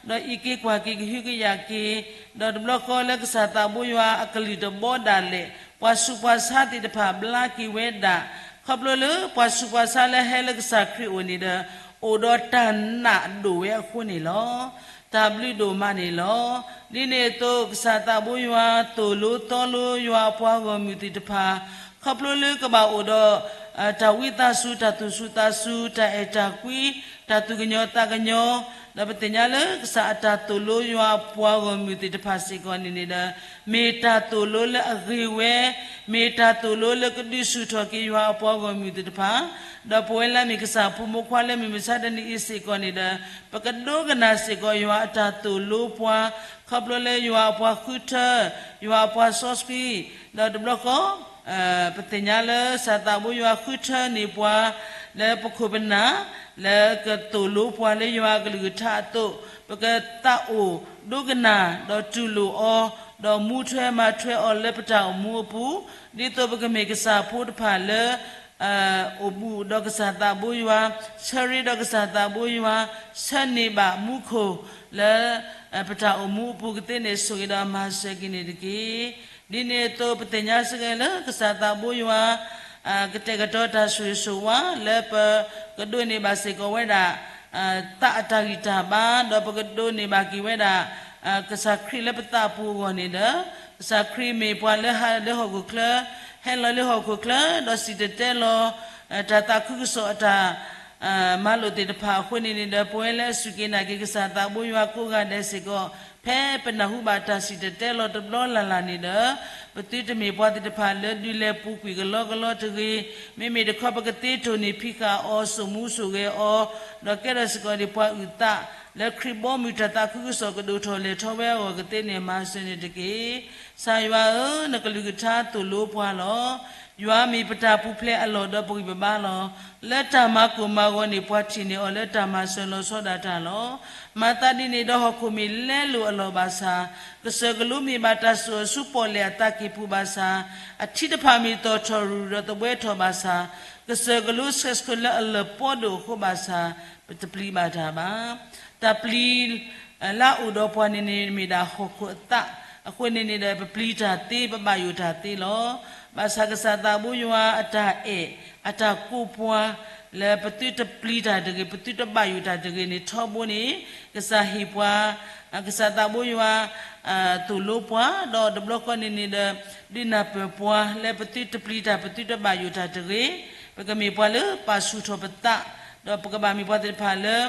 ဒီးအံးက့ၤကွၢ်က့ၤကဟုကယာ်က့ၤ, ဒီးတဘျီဃီလၢကစၢ်သးဘိယွၤအကလုၢ်တဘီဒၣ်လဲာ်, ပှၤဆူးပှၤဆါသ့ၣ်တဖၣ်ဘျါက့ၤဝဲဒၣ်, ခီဖျိလၢပှၤဆူးပှၤဆါလၢဟဲလၢကစၢ်ခရံာ်အအိၣ်န့ၣ်ဒီး, အိၣ်ဒီးတၢ်နာ်ဒိၣ်ဝဲအဃိန့ၣ်လီၤ. တၢ်ဘျုးဒိၣ်မးန့ၣ်လီၤ. ဒ်န့ၣ်အသိး ကစၢ်သးဘိယွၤသိၣ်လိသီလိယွၤအပှၤဂီၢ်မုၢ်သ့ၣ်တဖၣ်, ခီဖျိလၢကဘၣ်အိၣ်ဒီး တၢ်ဝံသးစူၤ, တၢ်သူၣ်စူၤသးစူၤ, တၢ်အဲၣ်တၢ်ကွံ, တၢ်သူၣ်ကညီၤသးကညီၤ, ဒီးပသ့ၣ်ညါလၢကစၢ်အတၢ်သိၣ်လိယွၤအပှၤဂီၢ်မုၢ်သ့ၣ်တဖၣ်စ့ၢ်ကီးန့ၣ်န့ၣ်ဒီး, မ့ၢ်တၢ်သိၣ်လိလၢအဂ့ၤဝဲ, မ့ၢ်တၢ်သိၣ်လိလၢကဒုးဆူၣ်ထီၣ်က့ၤယွၤအပှၤဂီၢ်မုၢ်သ့ၣ်တဖၣ်, ဒီးပဝဲလၢအမ့ၢ်ကစၢ်ဖိမုၣ်ဖိခွါလၢမုၢ်မဆါတနံၤအံၤစ့ၢ်ကီးန့ၣ်ဒီး, ပကဒိကနၣ်စ့ၢ်ကီးယွၤအတၢ်သိၣ်လိပှၤ, ခီဖျိလၢယွၤအပှၤဃုထၢ, ယွၤအပှၤစီဆှံ, ဒီးတဘျီဃီ ပသ့ၣ်ညါလၢကစၢ်သးဘိယွၤဃုထၢန့ၢ်ပှၤ လၢပခိၣ်ပနၢ်, လၢကသိၣ်လိပှၤလၢယွၤအကလုၢ်ကထါအသိး, ပကသးအိၣ်ဒိကနၣ်, ဒီးတူၢ်လိာ်အီၤ, ဒီးမူထွဲမၤထွဲအီၤလၢပတၢ်အိၣ်မူအပူၤ, ဒ်သိးပကမ့ၢ်ကစၢ်ဖိတဖၣ်လၢ အိၣ်ဘူးဒီးကစၢ်သးဘိယွၤ, ဆၢရ့ဒီးကစၢ်သးဘိယွၤ, ဆၢန့ၢ်ဘၣ်မူခိၣ်လၢ ပတၢ်အိၣ်မူအပူၤကသ့န့ၣ် ဆိၣ်ဂ့ၤဒီးမၤစၢၤက့ၤန့ၣ်တက့ၢ်. ဒ်န့ၣ်အသိး ပသ့ၣ်ညါစ့ၢ်ကီးလၢကစၢ်သးဘိယွၤ ကတဲာ်ကတီၤတၢ်ဆိၣ်ဂ့ၤဆိၣ်ဝါ လၢပကဒိးန့ၢ်ဘၣ်စ့ၢ်ကီးဝဲဒၣ် သးအတၢ်ဂံၢ်တၢ်ဘါ, ဒီးပကဒိးန့ၢ်ဘၣ်က့ၤဝဲဒၣ် ကစၢ်ခရံာ်လၢပသးပူၤအဂီၢ်န့ၣ်ဒီး, ကစၢ်ခရံာ်မ့ၢ်ပှၤလၢဟးလၢဟီၣ်ခိၣ်ချၢ, ဟဲလီၤလၢဟီၣ်ခိၣ်ချၢ, ဒီးစံၣ်တဲၤတဲလီၤ တၢ်သးခုကစီၣ်အတၢ် မၤလိာ်သ့ၣ်တဖၣ်အဃိန့ၣ်န့ၣ်ဒီး ပဝဲလၢအစူၢ်က့ၤနာ်က့ၤကစၢ်သးဘိယွၤကိးဂၤဒဲးစ့ၢ်ကီး ဖဲပနၢ်ဟူဘၣ်တၢ်စံၣ်တဲၤတဲလီၤတဘျီလၢ်လၢ်န့ၣ်ဒီး ပသုတမ့ၢ်ပှၤသ့ၣ်တဖၣ်လၢဒုးလဲၤပူၤကွံာ်ကလီကလီတဂ့ၤ, မ့မ့ၢ်တခီပကသ့တိၢ်နီၣ်ဖံးဃာ်အီၤ စိာ်မူစိာ်ဂဲၤအီၤ, ဒီးကဲထီၣ်စ့ၢ်ကီးန့ၣ်ပှၤအုၣ်သး လၢခရံာ်ဘီမုၢ်တၢ်သးခုကစီၣ်ကဒိၣ်ထီၣ်လဲၢ်ထီၣ်ဝဲအဂီၢ်ကသ့န့ၣ် မၤစၢၤန့ၣ်တက့ၢ်. ကစၢ်ယွၤဧၢ, နကလုၢ်ကထါသိၣ်လိပှၤလီၤ. ယွၤမ့ၢ်ပတၢ်ပူၤဖျဲးအလီၢ်ဒီးပဂံၢ်ပဘါလီၤ. လၢတၢ်မၤကိၢ်မၤဂီၤန့ၣ် ပှၤထံၣ်န့ၢ်အီၤလၢတၢ်မၤစၢၤလီၤဆီဒၣ်တၢ်လီၤ. မၤသးဒ်န့ၣ်ဒီးဟီၣ်ခိၣ်မ့ၢ်လဲလိာ်အလီၢ်ဘၣ်ဆၣ်, ကစၢၢ်ကလိမ့ၢ်ဘၣ်တၢ်စိာ်အစုပီၣ်လဲၣ်အသးကံၢ်ပူၤဘၣ်ဆၣ်, အထံတဖၣ်မ့ၢ်သီၣ်ထီၣ်ရုၢ်ဒီးသဘှဲထီၣ်ဘၣ်ဆၣ်, ကစၢၢ်ကလိဆှဲးဆှၢလၢအလၢၢ်ပီဒိၣ်အဃိဘၣ်ဆၣ်, ပတပျံၤဘၣ်တၢ်ဘၣ်. တၢ်ပျံၤ လၢအအိၣ်ဒီးပှၤန့ၣ်န့ၣ် မ့ၢ်ဒၣ်ဟီၣ်ခိၣ်အသး, အဃိန့ၣ်န့ၣ်ဒီး ပပျံၤတၢ်သ့ ပဘၣ်ယိၣ်တၢ်သ့လီၤ. ဘၣ်ဆၣ်ကစၢ်သးဘိယွၤအတၢ်အဲၣ် အတၢ်ကိးပှၤ လၢပသုတပျံၤတၢ်တဂ့ၤ ပသုတဘၣ်ယိၣ်တၢ်တဂ့ၤန့ၣ် ထီဘိန့ၣ် ကစၢ်ဟ့ၣ်ပှၤ ကစၢ်သးဘိယွၤ သိၣ်လိပှၤ ဒီးတဘျီဃီန့ၣ်န့ၣ်ဒီး ဒုးနၢ်ပၢၢ်ပှၤလၢပသုတပျံၤတၢ် ပသုတဘၣ်ယိၣ်တၢ်တဂ့ၤ, ပကမ့ၢ်ပှၤလၢပာ်ဆူၣ်ထီၣ်ပသး, ဒီးပကဘၣ်မ့ၢ်ပှၤသ့ၣ်တဖၣ်လၢ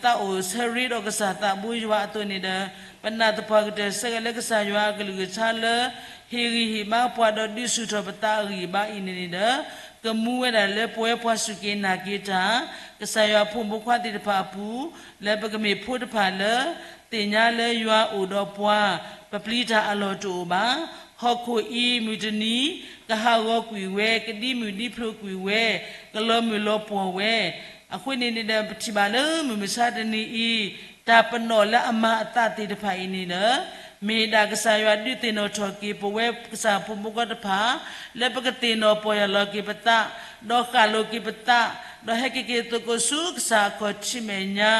သးအိၣ်ဆၢရ့ဒီးကစၢ်သးဘိယွၤအသိးန့ၣ်ဒီး ပနာ်သပှၢ်ကတၢၢ်ဆၢက့ၤလၢကစၢ်ယွၤအကလုၢ်ကထါလၢ ဟ့ၣ်ဂံၢ်ဟ့ၣ်ဘါပှၤဒီးဒုးဆူၣ်ထီၣ်ပသးအဂံၢ်အဘါအံၤန့ၣ်န့ၣ်ဒီး ကမူဝဲဒၣ်လၢပဝဲပှၤစူၢ်က့ၤနာ်က့ၤတၢ် ကစၢ်ယွၤဖိမုၣ်ဖိခွါသ့ၣ်တဖၣ်အပူၤ လၢပကမ့ၢ်ဖိတဖၣ်လၢ သ့ၣ်ညါလၢယွၤအိၣ်ဒီးပှၤ ပပျံၤတၢ်အလီၢ်တအိၣ်ဘၣ်. ဟီၣ်ခိၣ်အံၤမုၢ်တနံၤ ကဟးဂီၤကွံာ်ဝဲ ကဒံမုၢ်ဒံဖျိးကွံာ်ဝဲ ကလီၤမုၢ်လီၤပှီၢ်ဝဲ အဃိန့ၣ်န့ၣ်ဒီး ပထံၣ်ဘၣ်လၢမုၢ်မဆါတနံၤအံၤ တၢ်ပနီၣ်လၢအမၤအသးသ့ၣ်တဖၣ်အံၤန့ၣ်ဒီး မ့ၢ်ဒၣ်ကစၢ်ယွၤဒုးသ့ၣ်နီၣ်ထီၣ်က့ၤ ပဝဲကစၢ်ဖိမုၣ်ဖိခွါတဖၣ် လၢပကသ့ၣ်နီၣ်ပီၢ်ယၢ်လီၤက့ၤပသး ဒီးဃၣ်လိၤက့ၤပသး ဒီးဟဲက့ၤက့ၤသကိးဆူကစၢ်အခီၣ်ထံးမဲာ်ညါ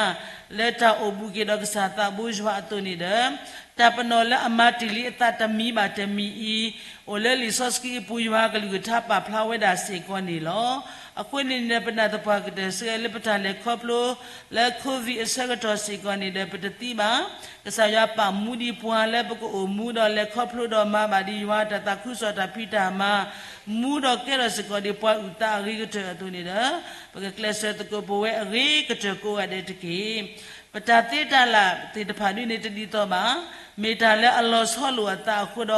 လၢတၢ်အိၣ်ဘူးက့ၤဒီးကစၢ်သးဘိယွၤအသိးန့ၣ်ဒီး တၢ်ပနီၣ်လၢအမၤတ့ၢ်လံအသးတမံၤဘၣ်တမံၤအံၤ အိၣ်လၢလံာ်စီဆှံအပူၤ ယွၤအကလုၢ်ကထါပာ်ဖျါဝဲဒၣ်စ့ၢ်ကီးန့ၣ်လီၤ. အဃိန့ၣ်န့ၣ်ဒီး ပနာ်သပှၢ်ကတၢၢ်ဆၢက့ၤလၢပတၢ်လဲၤခီဖျိ လၢ COVID အဆၢကတီၢ်စ့ၢ်ကီးန့ၣ်ဒီး ပတသံဘၣ်. ကစၢ်ယွၤပာ်မူဒံးပှၤလၢပကအိၣ်မူဒီးလဲၤခီဖျိဒီးမၤဘၣ်ဒံးယွၤတၢ်သးခုကစီၣ်တၢ်ဖံးတၢ်မၤ မူဒီးကဲထီၣ်စ့ၢ်ကီးဒံးပှၤအုၣ်သးအဂ့ၤကတၢၢ်အသိးန့ၣ်ဒီး ပကကျဲးစၢးသကိးပဝဲအဂ့ၤကတၢၢ်ကိးဂၤဒဲးတက့ၢ်. ပတၢ်သ့တၢ်လၢ်သ့ၣ်တဖၣ်ဒ်န့ၣ်တဒ်သိးဘၣ်. မ့ၢ်တၢ်လၢအလီၤဆီလိာ်အသးအဃိဒီး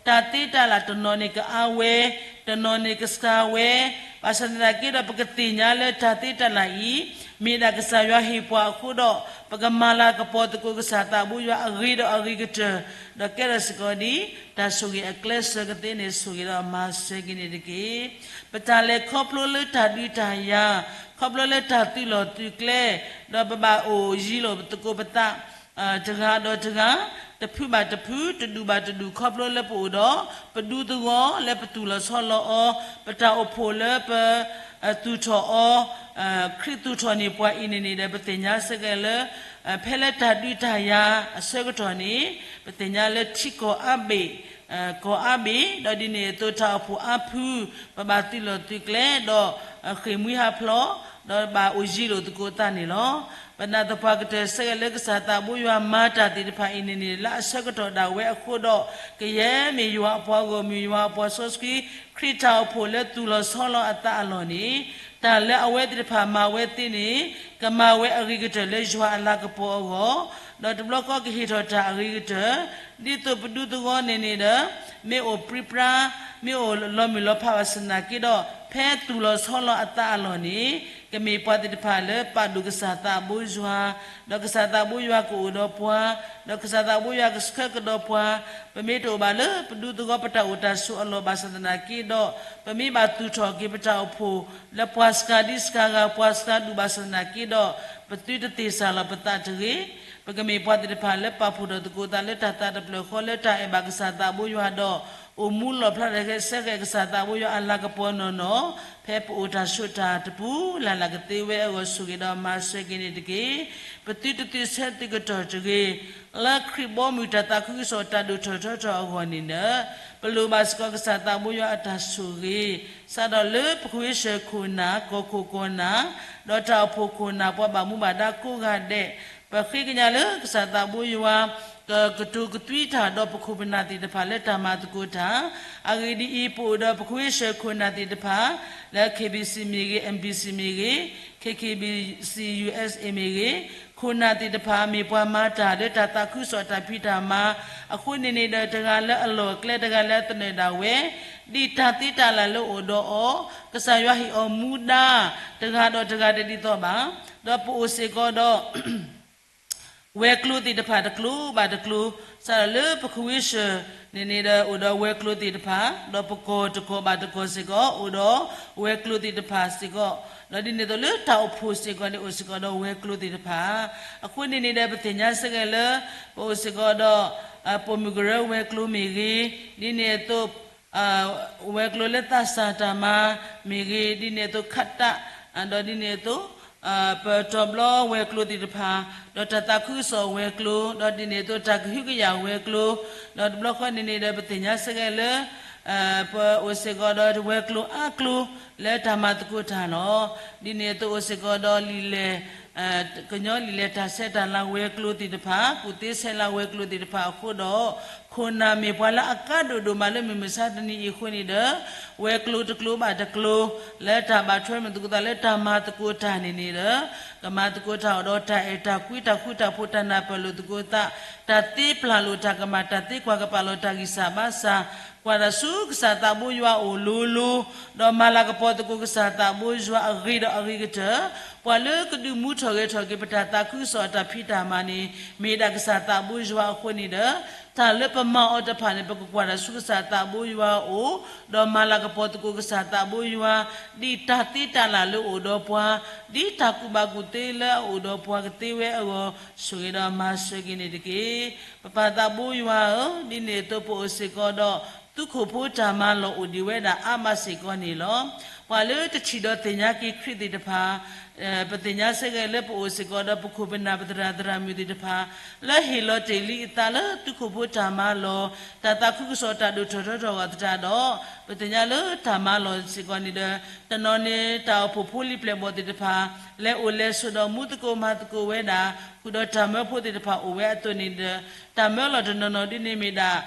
တၢ်သ့တၢ်လၢ်တနီၤန့ၣ်ကအါဝဲ, တနီၤန့ၣ်ကစှၤဝဲ, ဘၣ်ဆၣ်သနာ်က့ဒီး ပကသ့ၣ်ညါလၢတၢ်သ့တၢ်လၢ်အံၤ မ့ၢ်ဒၣ်ကစၢ်ယွၤဟ့ၣ်ပှၤအဃိဒီး ပကမၤလၤကပီၤသကိးကစၢ်သးဘိယွၤအဂ့ၤဒီးအဂ့ၤကတၢၢ်, ဒီးကဲထီၣ်စ့ၢ်ကီးဒ် တၢ်ဆိၣ်ဂ့ၤအကျဲးစၢးကသ့န့ၣ် ဆိၣ်ဂ့ၤဒီးမၤစၢၤက့ၤန့ၣ်တက့ၢ်. ပတၢ်လဲၤခီဖျိလၢတၢ်ဒုးတၢ်ယၤ, ခီဖျိလၢတၢ်သုးလီၢ်သုးကျဲ, ဒီးပဘၣ်အိၣ်ယံၤလိာ်သကိးပသး တဂၤဒီးတဂၤ, တဖုဘၣ်တဖု, တဒူၣ်ဘၣ်တဒူၣ် ခီဖျိလၢပအိၣ်ဒီး ပဒူသဝီလၢပသူၣ်လီၤဆီလီၤအီၤ, ပတၢ်အိၣ်ဖှိၣ်လၢပ သူၣ်ထီၣ်အီၤ, ခရံာ်သူၣ်ထီၣ်န့ၢ်ပှၤအံၤန့ၣ်န့ၣ်ဒီး ပသ့ၣ်ညါစ့ၢ်ကီးလၢ ဖဲလၢတၢ်ဒုးတၢ်ယၤအဆၢကတီၢ်န့ၣ် ပသ့ၣ်ညါလၢထံကီၢ်အါဘ့ၣ် ကီၢ်အါဘ့ၣ်, ဒီးဒ်န့ၣ်အသိးတၢ်အိၣ်ဖှိၣ်အါဖု, ပဘၣ်သုးလီၢ်သုးကျဲ, ဒီးဃ့ၢ်မှံဟးဖျိး, ဒီးဘၣ်အိၣ်ယံၤလိာ်သကိးသးန့ၣ်လီၤ. ပနာ်သပှၢ်ကတၢၢ်ဆၢက့ၤလၢကစၢ်သးဘိယွၤမၤတၢ်သ့ၣ်တဖၣ်အံၤန့ၣ်န့ၣ် လၢအဆၢကတီၢ်ဒၣ်ဝဲအဃိဒီး ကယဲၢ်မ့ၢ်ယွၤအပှၤဂီၢ်မုၢ် ယွၤအပှၤစီဆှံ ခရံာ်တၢ်အိၣ်ဖှိၣ်လၢသူၣ်လီၤဆီလီၤအသးအလီၢ်န့ၣ် တၢ်လၢအဝဲသ့ၣ်တဖၣ်မၤဝဲသ့န့ၣ် ကမၤဝဲအဂ့ၤကတၢၢ်လၢယွၤအလၤကပီၤအဂီၢ်, ဒီးတဘျီဃီကဟ့ၣ်ထီၣ်တၢ်အဂ့ၤကတၢၢ်, ဒ်သိးပဒူသဝီန့ၣ်န့ၣ်ဒီး မ့ၢ်အိၣ်ပြံပြါ, မ့ၢ်အိၣ်လီၤမုၢ်လီၤဖးဘၣ်ဆၣ်သနာ်က့ဒီး ဖဲသူၣ်လီၤဆီလီၤအသးအလီၢ်န့ၣ် ကမ့ၢ်ပှၤသ့ၣ်တဖၣ်လၢပာ်ဒိၣ်ကစၢ်သးဘိယွၤ, ဒီးကစၢ်သးဘိယွၤကအိၣ်ဒီးပှၤ, ဒီးကစၢ်သးဘိယွၤကဆှၢကဒီးပှၤ, ပမ့ၢ်တအိၣ်ဘၣ်လၢပဒူသဝီပတၢ်အိၣ်တၢ်ဆိးအလီၢ်ဘၣ်ဆၣ်သနာ်က့ဒီး ပမ့ၢ်ဘၣ်သူၣ်ထီၣ်က့ၤပတၢ်အိၣ်ဖှိၣ် လၢပှၤစှၤဒံစှၤဂၤ ပှၤစှၤဒူၣ်ဘၣ်ဆၣ်သနာ်က့ဒီး ပသုတသ့ၣ်စၢ်လီၤပသးတဂ့ၤ. ပကမ့ၢ်ပှၤသ့ၣ်တဖၣ်လၢပာ်ဖှိၣ်ထီၣ်သကိးသးလၢတၢ်သးတဖျၢၣ်ဃီလၢတၢ်အဲၣ်ဘၣ်ကစၢ်သးဘိယွၤဒီး အိၣ်မူလီၣ်ဖျါထီၣ်က့ၤစ့ၢ်ကီးကစၢ်သးဘိယွၤအလၤကပီၤနီၢ်နီၢ် ဖဲပအိၣ်တၢ်ဆိးတၢ်တပူၤလၢ်လၢ်ကသ့ဝဲအဂီၢ် ဆိၣ်ဂ့ၤဒီးမၤစၢၤက့ၤန့ၣ်တက့ၢ်. ပသုတသုဆၢသုကတီၢ်တဂ့ၤ. လၢခရံာ်ဘီမုၢ်တၢ်သးခုကစီၣ်တၢ်ဒိၣ်ထီၣ်ထီထီၣ်အဂီၢ်န့ၣ်ဒီး ပလိၣ်ဘၣ်စ့ၢ်ကီးကစၢ်သးဘိယွၤအတၢ်ဆိၣ်ဂ့ၤ စးထီၣ်လၢပဃ့ဆၢၣ်ခိၣ်နၢ် ကီၢ်ခိၣ်ကီၢ်နၢ် ဒီးတၢ်အိၣ်ဖှိၣ်ခိၣ်နၢ် ပှၤဘၣ်မူဘၣ်ဒါကိးဂၤဒဲး, ပဃ့ကညးလၢကစၢ်သးဘိယွၤ ကကတိၤကသွံတၢ်ဒီးပခိၣ်ပနၢ်သ့ၣ်တဖၣ်လၢတၢ်မၤသကိးတၢ်. အဂ့ၢ်ဒ်အံၤ, ပအိၣ်ဒီးပခွ့ၡၢၣ်ခိၣ်နၢ်သ့ၣ်တဖၣ် လၢ K B C မ့ၢ်ဂ့ၤ, M B C မ့ၢ်ဂ့ၤ, K K B C U S A မ့ၢ်ဂ့ၤ, ခိၣ်နၢ်သ့ၣ်တဖၣ် မ့ၢ်ပှၤမၤတၢ်လၢတၢ်သးခုကစီၣ်တၢ်ဖံးတၢ်မၤအဃိန့ၣ်န့ၣ်ဒီး တဂၤလၢအလီၢ်အကျဲ တဂၤလၢအသနၢၣ်ဒၣ်ဝဲ, ဒ်တၢ်သ့တၢ်လၢ်လၢအိၣ်ဒီးအီၤ, ကစၢ်ယွၤဟ့ၣ်အီၤမူဒါ တဂၤဒီးတဂၤတဒ်သိးဘၣ်. ဒီးပအိၣ်စ့ၢ်ကီးဒီး ဝဲၤကျိၤသ့ၣ်တဖၣ်တကျိၤဘၣ်တကျိၤ, စးထီၣ်လၢပခွ့ၡၢၣ်န့ၣ်န့ၣ်ဒီး အိၣ်ဒီးဝဲၤကျိၤသ့ၣ်တဖၣ်, ဒီးပကီၢ်တကီၢ်ဘၣ်တကီၢ်စ့ၢ်ကီး အိၣ်ဒီးဝဲၤကျိၤသ့ၣ်တဖၣ်စ့ၢ်ကီး, ဒီးဒ်န့ၣ်အသိးလၢတၢ်အိၣ်ဖှိၣ်စ့ၢ်ကီးန့ၣ် အိၣ်စ့ၢ်ကီးဒီးဝဲၤကျိၤသ့ၣ်တဖၣ်. အဃိန့ၣ်န့ၣ်ဒီး ပသ့ၣ်ညါစ့ၢ်ကီးလၢ ပအိၣ်စ့ၢ်ကီးဒီး ပိာ်မုၣ်ကရၢဝဲၤကျိၤမ့ၢ်ဂ့ၤ, ဒ်န့ၣ်အသိး ဝဲၤကျိၤလၢသးစၢ်တၢ်မၤမ့ၢ်ဂ့ၤ, ဒ်န့ၣ်အသိး ခးတး, ဒီးဒ်န့ၣ်အသိး ပတီၤဘျီဝဲၤကျိၤသ့ၣ်တဖၣ်, ဒီးတၢ်သးခုကစီၣ်ဝဲၤကျိၤ, ဒီးဒ်န့ၣ်အသိး တၢ်ကဟုကယာ်ဝဲၤကျိၤ, ဒီးတဘျီဃီန့ၣ်န့ၣ်ဒီး ပသ့ၣ်ညါစ့ၢ်ကီးလၢ ပအိၣ်စ့ၢ်ကီးဒီးဝဲၤကျိၤအါကျိၤ လၢတၢ်မၤသကိးတၢ်လီၤ. ဒ်န့ၣ်အသိးအိၣ်စ့ၢ်ကီးဒီးလံာ်လဲၢ် ကညီလံာ်လဲၢ်တၢ်ဆဲးတၢ်လၤဝဲၤကျိၤသ့ၣ်တဖၣ်, ကူၣ်သ့ဆဲးလၤဝဲၤကျိၤသ့ၣ်တဖၣ်အဃိဒီး, ခိၣ်နၢ်မ့ၢ်ပှၤလၢအကါဒိၣ်ဒိၣ်မးလၢမုၢ်မဆါတနံၤအံၤအဃိန့ၣ်ဒီး, ဝဲၤကျိၤတကျိၤဘၣ်တကျိၤ လၢတၢ်ဘၣ်ထွဲမုာ်သကိးသးလၢတၢ်မၤသကိးတၢ်န့ၣ်န့ၣ်ဒီး, ကမၤသကိးတၢ်အိၣ်ဒီးတၢ်အဲၣ်တၢ်ကွံ တၢ်ဃူတၢ်ဖိး တၢ်နၢ်ပၢၢ်လိာ်သကိးသး, တၢ်သ့ပျၢ်လိာ်တၢ်ကမၣ် တၢ်သ့ကွၢ်ကပာ်လီၤတၢ်ဂံၢ်စၢ်ဘါစၢ်, ကွၢ်တၢ်ဆူကစၢ်သးဘိယွၤအအိၣ်လိၤလိၤ, ဒီးမၤလၤကပီၤသကိးကစၢ်သးဘိယွၤအဂ့ၤဒီးအဂ့ၤကတၢၢ်, ပှၤလၢကဒုးမူထီၣ်ဂဲၤထီၣ်က့ၤ ပတၢ်သးခုကစီၣ်အတၢ်ဖံးတၢ်မၤန့ၣ် မ့ၢ်ဒၣ်ကစၢ်သးဘိယွၤအဃိန့ၣ်ဒီး, တၢ်လၢပမၤအီၤတဖၣ်န့ၣ် ပကကွၢ်တၢ်ဆူကစၢ်သးဘိယွၤအအိၣ်, ဒီးမၤလၤကပီၤသကိးကစၢ်သးဘိယွၤ, ဒ်တၢ်သ့တၢ်လၢ်လၢအိၣ်ဒီးပှၤ, ဒ်တၢ်ကူၣ်ဘၣ်ကူၣ်သ့လၢအအိၣ်ဒီးပှၤကသ့ဝဲအဂီၢ်, ဆိၣ်ဂ့ၤဒီးမၤစၢၤက့ၤန့ၣ်တက့ၢ်. ပပၢ်သးဘိယွၤဧၢ, ဒ်န့ၣ်အသိးပအိၣ်စ့ၢ်ကီးဒီး သုးခိၣ်ဖိတၢ်မၤလီၢ်အိၣ်ဒံးဝဲဒၣ်အါမးစ့ၢ်ကီးန့ၣ်လီၤ. ပှၤလၢတထံၣ်ဒီးသ့ၣ်ညါက့ၤခရံာ်သ့ၣ်တဖၣ်, ပသ့ၣ်ညါစ့ၢ်ကီးလၢပအိၣ်စ့ၢ်ကီးဒီးပခိၣ်ပနၢ်ပသရၣ်သရၣ်မုၣ်သ့ၣ်တဖၣ်, လၢဟ့ၣ်လီၤတ့ၢ်လံအသးလၢသုးခိၣ်ဖိတၢ်မၤလီၢ်, တၢ်သးခုကစီၣ်တၢ်ဒိၣ်ထီၣ်ထီထီၣ်အဂီၢ်သတးဒီး, ပသ့ၣ်ညါလၢတၢ်မၤလီၢ်စ့ၢ်ကီးန့ၣ်ဒီး, တနီၤန့ၣ်တၢ်အိၣ်ဖှိၣ်ဖိလံၤပျဲၢ်ဘီၣ်သ့ၣ်တဖၣ်, လဲၤအိၣ်လဲၤဆိးဒီးမူသကိးမၤသကိးဝဲဒၣ်, ဃုာ်ဒီးတၢ်မၢဖိသ့ၣ်တဖၣ်အိၣ်ဝဲအသိးန့ၣ်ဒီး, တၢ်မၢလီၢ်တနီၤနီၤဒ်န့ၣ်မ့ၢ်ဒၣ်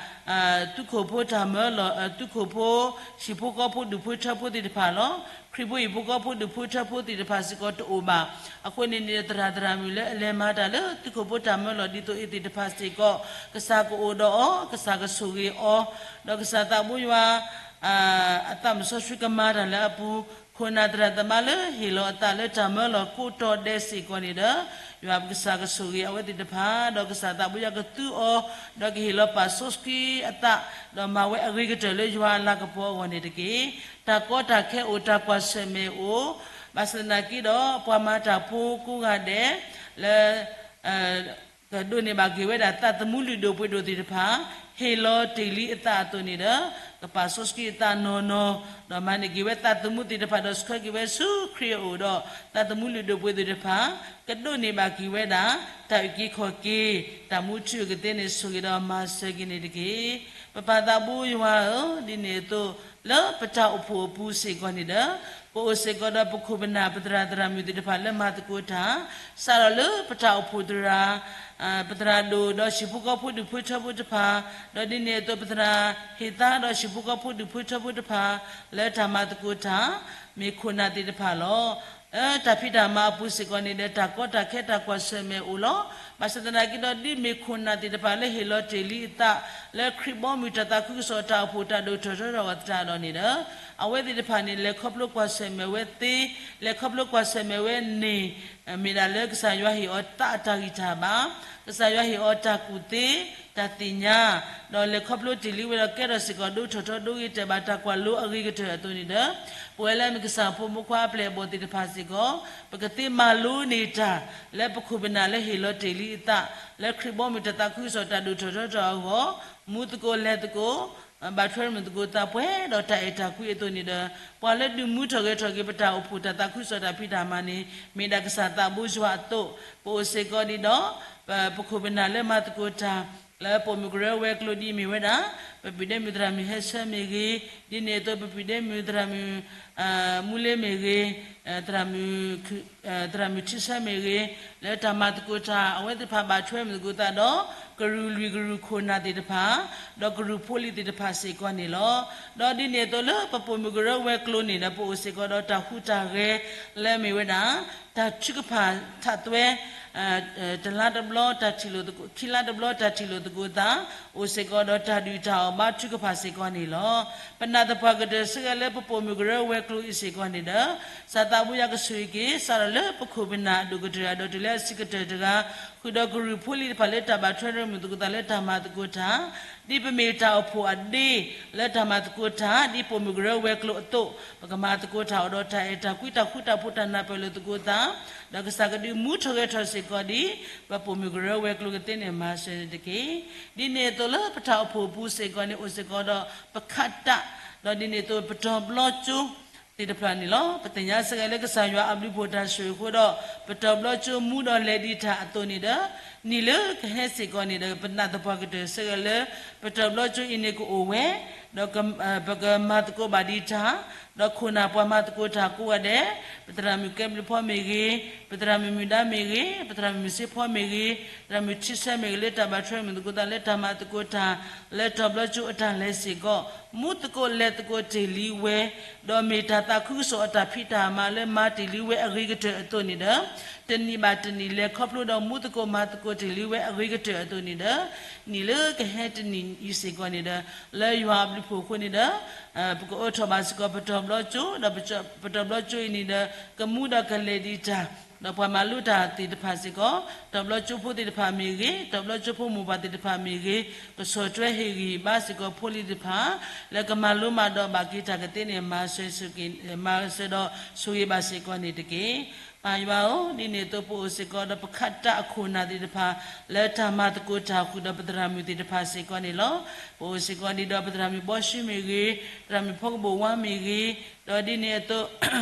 သုးခိၣ်ဖိတၢ်မၢလီၢ်, သုးခိၣ်ဖိ, ဟံၣ်ဖိဃီဖိဒူၣ်ဖိထၢဖိသ့ၣ်တဖၣ်လီၤ. ခရံာ်ဖိဟံၣ်ဖိဃီဖိဒူၣ်ဖိထၢဖိသ့ၣ်တဖၣ်စ့ၢ်ကီးတအိၣ်ဘၣ်. အဃိန့ၣ်န့ၣ် သရၣ်သရၣ်မုၣ်လၢအလဲၤမၤတၢ်လၢသုးခိၣ်ဖိတၢ်မၢလီၢ်ဒ်သိးအံၤသ့ၣ်တဖၣ်စ့ၢ်ကီး, ကစၢ်ကအိၣ်ဒီးအီၤ, ကစၢ်ကဆိၣ်ဂ့ၤအီၤ, ဒီးကစၢ်သးဘိယွၤ အသးစီဆှံကမၤတၢ်လၢအပူၤ, ခိၣ်နၢ်သရၣ်သမါလၢဟ့ၣ်လီၤအသးလၢတၢ်မၢလီၢ်ကိးတီၤဒဲးစ့ၢ်ကီးန့ၣ်ဒီး, ယွၤပကစၢ်ကဆိၣ်ဂ့ၤအဝဲသ့ၣ်တဖၣ်, ဒီးကစၢ်သးဘိယွၤကသူအီၤ, ဒီးကဟ့ၣ်လီၤပာ်စီဆှံအသး, ဒီးမၤဝဲအဂ့ၤကတၢၢ်လၢယွၤအလၤကပီၤအဂီၢ်န့ၣ်တက့ၢ်. တၢ်ကီတၢ်ခဲအိၣ် တၢ်ကွၢ်ဆၢၣ်မဲာ်အိၣ်, ဘၣ်ဆၣ်သနာ်က့ဒီး ပှၤမၤတၢ်ဖိကိးဂၤဒဲး လၢ ကဒိးန့ၢ်ဘၣ်က့ၤဝဲဒၣ်သးသမူလုၢ်ဒိၣ်ပှ့ၤဒိၣ်သ့ၣ်တဖၣ်, ဟ့ၣ်လီၤတ့ၢ်လံအသးအသိးန့ၣ်ဒီး, ကပာ်စီဆှံအသးနီၢ်နီၢ်, ဒီးမၤန့ၢ်က့ၤဝဲသးသမူသ့ၣ်တဖၣ် ဒီးဆှၢက့ၤဝဲဆူခရံာ်အအိၣ်ဒီး, သးသမူလုၢ်ဒိၣ်ပှ့ၤဒိၣ်သ့ၣ်တဖၣ်, ကဒိးန့ၢ်ဘၣ်က့ၤဝဲဒၣ် တၢ်အုၣ်က့ၤခီၣ်က့ၤ, တၢ်မူထူအကသ့န့ၣ် ဆိၣ်ဂ့ၤဒီးမၤစၢၤက့ၤန့ၣ်တက့ၢ်. ပပၢ်သးဘိယွၤဧၢ, ဒ်န့ၣ်အသိး လၢပတၢ်အိၣ်ဖှိၣ်အပူၤစ့ၢ်ကီးန့ၣ်ဒီး, ပအိၣ်စ့ၢ်ကီးဒီးပခိၣ်ပနၢ်ပသရၣ်သရၣ်မုၣ်သ့ၣ်တဖၣ်လၢမၤသကိးတၢ်, စးထီၣ်လၢပတၢ်အိၣ်ဖှိၣ်သရၣ်, ပသရၣ်ဒိၣ်ဒီးဟံၣ်ဖိဃီဖိဒူၣ်ဖိထၢဖိတဖၣ်, ဒီးဒ်န့ၣ်အသိးပသရၣ်ဟ့ၣ်သါဒီးဟံၣ်ဖိဃီဖိဒူၣ်ဖိထၢဖိတဖၣ်, လၢတၢ်မၤသကိးတၢ်, မ့ၢ်ခိၣ်နၢ်သ့ၣ်တဖၣ်လီၤ. တၢ်ဖံးတၢ်မၤအပူၤစ့ၢ်ကီးန့ၣ်ဒီး တၢ်ကီတၢ်ခဲတၢ်ကွၢ်ဆၢၣ်မဲာ်အိၣ်လီၤ. ဘၣ်ဆၣ်သနာ်က့ဒီး ဒ်မ့ၢ်ခိၣ်နၢ်သ့ၣ်တဖၣ်လၢဟ့ၣ်လီၤတ့ၢ်လံအသး, လၢခရံာ်ဘီမုၢ်တၢ်သးခုကစီၣ်တၢ်အိၣ်ဖှိၣ်တၢ်ဒိၣ်ထီၣ်ထီထီၣ်အဂီၢ်သတးဒီးန့ၣ်ဒီး, အဝဲသ့ၣ်တဖၣ်န့ၣ် လဲၤခီဖျိကွၢ်ဆၢၣ်မဲာ်ဝဲသ့, လဲၤခီဖျိကွၢ်ဆၢၣ်မဲာ်ဝဲန့ၣ်, မ့ၢ်ဒၣ်လၢကစၢ်ယွၤဟ့ၣ်အီၤသးအတၢ်ဂံၢ်တၢ်ဘါ, ကစၢ်ယွၤဟ့ၣ်အီၤတၢ်ကူၣ်သ့, တၢ်သ့ၣ်ညါ, ဒီးလဲၤခီဖျိတ့ၢ်လံဝဲဒီးကဲထီၣ်စ့ၢ်ကီး ဒိၣ်ထီၣ်ထီဒိၣ်ဂ့ၤတဲာ်ဘၣ်တၢ်ကွၢ်လိအဂ့ၤကတၢၢ်အသိးန့ၣ်ဒီး, ပဝဲလၢမ့ၢ်ကစၢ်ဖိမုၣ်ဖိခွါအပျဲၢ်အဘီၣ်သ့ၣ်တဖၣ်စ့ၢ်ကီး, ပကသ့မၤလိန့ၢ်တၢ်, လၢပခိၣ်ပနၢ်လၢဟ့ၣ်လီၤတ့ၢ်လံအသး, လၢခရံာ်ဘီမုၢ်တၢ်သးခုကစီၣ်တၢ်ဒိၣ်ထီၣ်ထီထီၣ်အဂီၢ်, မူသကိးလဲၤသကိး, ဘၣ်ထွဲမုာ်သကိးသးပှဲၤဒီးတၢ်အဲၣ်တၢ်ကွံအသိးန့ၣ်ဒီး, ပှၤလၢဒုးမူထီၣ်ဂဲၤထီၣ်က့ၤပတၢ်အိၣ်ဖှိၣ်တၢ်သးခုကစီၣ်တၢ်ဖံးတၢ်မၤန့ၣ်, မ့ၢ်ဒၣ်ကစၢ်သးဘိယွၤအသိး, ပအိၣ်စ့ၢ်ကီးဒံးဒီး ပခိၣ်ပနၢ်လၢမၤသကိးတၢ်, လၢပိာ်မုၣ်ကရၢဝဲၤကျိၤဒ်အံၤမ့ၢ်ဝဲဒၣ် ပပုၢ်ဒ့မုၣ်သရၣ်မုၣ်ဟဲဆၢမ့ၢ်ဂ့ၤ, ဒ်န့ၣ်အသိး ပပုၢ်ဒ့မုၣ်သရၣ်မုၣ် မူလ့မ့ၢ်ဂ့ၤ, သရၣ်မုၣ် သရၣ်မုၣ်ထံဆၢမ့ၢ်ဂ့ၤ, လၢတၢ်မၤသကိးတၢ် အဝဲသ့ၣ်တဖၣ်ဘၣ်ထွဲမုာ်သကိးသးဒီး ကရူၢ်လွံၢ်ကရူၢ်ခိၣ်နၢ်သ့ၣ်တဖၣ်, ဒီးကရူၢ်ဖိလံၤသ့ၣ်တဖၣ်စ့ၢ်ကီးန့ၣ်လီၤ. ဒီးဒ်န့ၣ်အသိးလၢပပိာ်မုၣ်ကရၢဝဲၤကျိၤန့ၣ်ဒီး ပအိၣ်စ့ၢ်ကီးဒီးတၢ်ဟူးတၢ်ဂဲၤလၢအမ့ၢ်ဝဲဒၣ် တၢ်ထုကဖၣ်ထးသွဲ တလါတဘျီတၢ်ထံၣ်လိာ်သကိး, ခံလါတဘျီတၢ်ထံၣ်လိာ်သကိးသး, အိၣ်စ့ၢ်ကီးဒီးတၢ်ဒုၣ်တၢ်အီၣ်ဘါထုကဖၣ်စ့ၢ်ကီးန့ၣ်လီၤ. ပနာ်သပှၢ်ကတၢၢ် ဆၢဂ့ၤလၢပပိာ်မုၣ်ကရၢဝဲၤကျိၤအံၤစ့ၢ်ကီးန့ၣ်ဒီး စၢ်သးဘိယွၤကဆိၣ်ဂ့ၤက့ၤ စးထီၣ်လၢပခိၣ်ပနၢ်အဒိၣ်ကတၢၢ် ဒီးတုၤလၢအဆံးကတၢၢ်တဂၤ ဃုာ်ဒီးကရူၢ်ဖိလံၤတဖၣ်လၢတၢ်ဘၣ်ထွဲမုာ်သကိးသးလၢတၢ်မၤသကိးတၢ်, ဒ်ပမ့ၢ်တၢ်အိၣ်ဖှိၣ်အဒ့ လၢတၢ်မၤသကိးတၢ် ဒ်ပိာ်မုၣ်ကရၢဝဲၤကျိၤအသိး ပကမၤသကိးတၢ်အိၣ်ဒီးတၢ်အဲၣ်တၢ်ကွံ တၢ်ဃူတၢ်ဖိး တၢ်နၢ်ပၢၢ်လိာ်သကိးသး, ဒီးကစၢ်ကဒုးမူထီၣ်ဂဲၤထီၣ်စ့ၢ်ကီးဒ် ပပိာ်မုၣ်ကရၢဝဲၤကျိၤကသ့န့ၣ်မၤစၢၤန့ၣ်တက့ၢ်. ဒ်န့ၣ်အသိးလၢပတၢ်အိၣ်ဖှိၣ်အပူၤစ့ၢ်ကီးန့ၣ် အိၣ်စ့ၢ်ကီးဒီးပခးတၢ်, ဒီးဒ်န့ၣ်အသိးပတီၤဘျီကၠိ သ့ၣ်တဖၣ်န့ၣ်လီၤ. ပသ့ၣ်ညါဆၢဂ့ၤလၢကစၢ်ယွၤအဘျုးအဖှိၣ်တၢ်ဆိၣ်ဂ့ၤအဃိဒီး ပတီၤဘျီကၠိမူဒီးလဲၤဒံးတၢ်အသိးန့ၣ်ဒီး နံၣ်လၢကဟဲစ့ၢ်ကီးန့ၣ်ဒီး ပနာ်သပှၢ်ကတၢၢ်ဆၢဂ့ၤလၢ ပတီၤဘျီကၠိအံၤန့ၣ်ကအိၣ်ဝဲ, ဒီးပကမၤသကိးဘၣ်ဒံးတၢ်, ဒီးခိၣ်နၢ်ပှၤမၤသကိးတၢ်ကိးဂၤဒဲး, ပသရၣ်မုၣ်ကဲဘျုးဖီမ့ၢ်ဂ့ၤ, ပသရၣ်မုၣ်မုၢ်ဒါမ့ၢ်ဂ့ၤ, ပသရၣ်မုၣ်မုၢ်စ့ဖီမ့ၢ်ဂ့ၤ, သရၣ်မုၣ်ထံဆၢမ့ၢ်ဂ့ၤ လၢတၢ်ဘၣ်ထွဲမုာ်သကိးသးလၢတၢ်မၤသကိးတၢ် လၢတီၤဘျီကၠိအတၢ်လဲၤစ့ၢ်ကီး မူသကိးလဲၤသကိးတ့ၢ်လံဝဲ, ဒီးမ့ၢ်တၢ်သးခုကစီၣ်အတၢ်ဖံးတၢ်မၤလၢမၤတ့ၢ်လံဝဲအဂ့ၤကတၢၢ်အသိးန့ၣ်ဒီး တနံၣ်ဘၣ်တနံၣ်လဲၤခီဖျိဒီးမူသကိးမၤသကိးတ့ၢ်လံဝဲအဂ့ၤကတၢၢ်အသိးန့ၣ်ဒီး နံၣ်လၢကဟဲတနံၣ်အံၤစ့ၢ်ကီးန့ၣ်ဒီး လၢယွၤအဘျုးအဖှိၣ်အဃိန့ၣ်ဒီး ပကအိးထီၣ်ဘၣ်စ့ၢ်ကီးပတီၤဘျီကၠိ ဒီးပတီၤဘျီကၠိအံၤန့ၣ်ဒီး ကမူဒီးကလဲၤဒံးတၢ်, ဒီးပှၤမၤလိတၢ်သ့ၣ်တဖၣ်စ့ၢ်ကီး တီၤဘျီကၠိဖိသ့ၣ်တဖၣ်မ့ၢ်ဂ့ၤ, တီၤဘျီကၠိဖိမိၢ်ပၢ်သ့ၣ်တဖၣ်မ့ၢ်ဂ့ၤ, ကဆီၣ်ထွဲဟ့ၣ်ဂံၢ်ဘါစ့ၢ်ကီးဖိလံၤတဖၣ် လၢကမၤလိမၤဒိးဘၣ်က့ၤတၢ်ကသ့န့ၣ် မၤစၢၤဒီးဆိၣ်ဂ့ၤဘၣ်စ့ၢ်ကီးန့ၣ်တက့ၢ်. ပၢ်ယွၤဧၢ, ဒ်န့ၣ်အသိးပအိၣ်စ့ၢ်ကီးဒီးပခးတၢ်အခိၣ်နၢ်သ့ၣ်တဖၣ် လၢတၢ်မၤသကိးတၢ်ဃုာ်ဒီးပသရၣ်မုၣ်သ့ၣ်တဖၣ်စ့ၢ်ကီးန့ၣ်လီၤ. ပအိၣ်စ့ၢ်ကီးဒံးဒီးပသရၣ်မုၣ်ဘီရှုံမ့ၢ်ဂ့ၤ, သရၣ်မုၣ်ဖီကဘိၣ်ဝါမ့ၢ်ဂ့ၤ, ဒီးဒ်န့ၣ်အသိး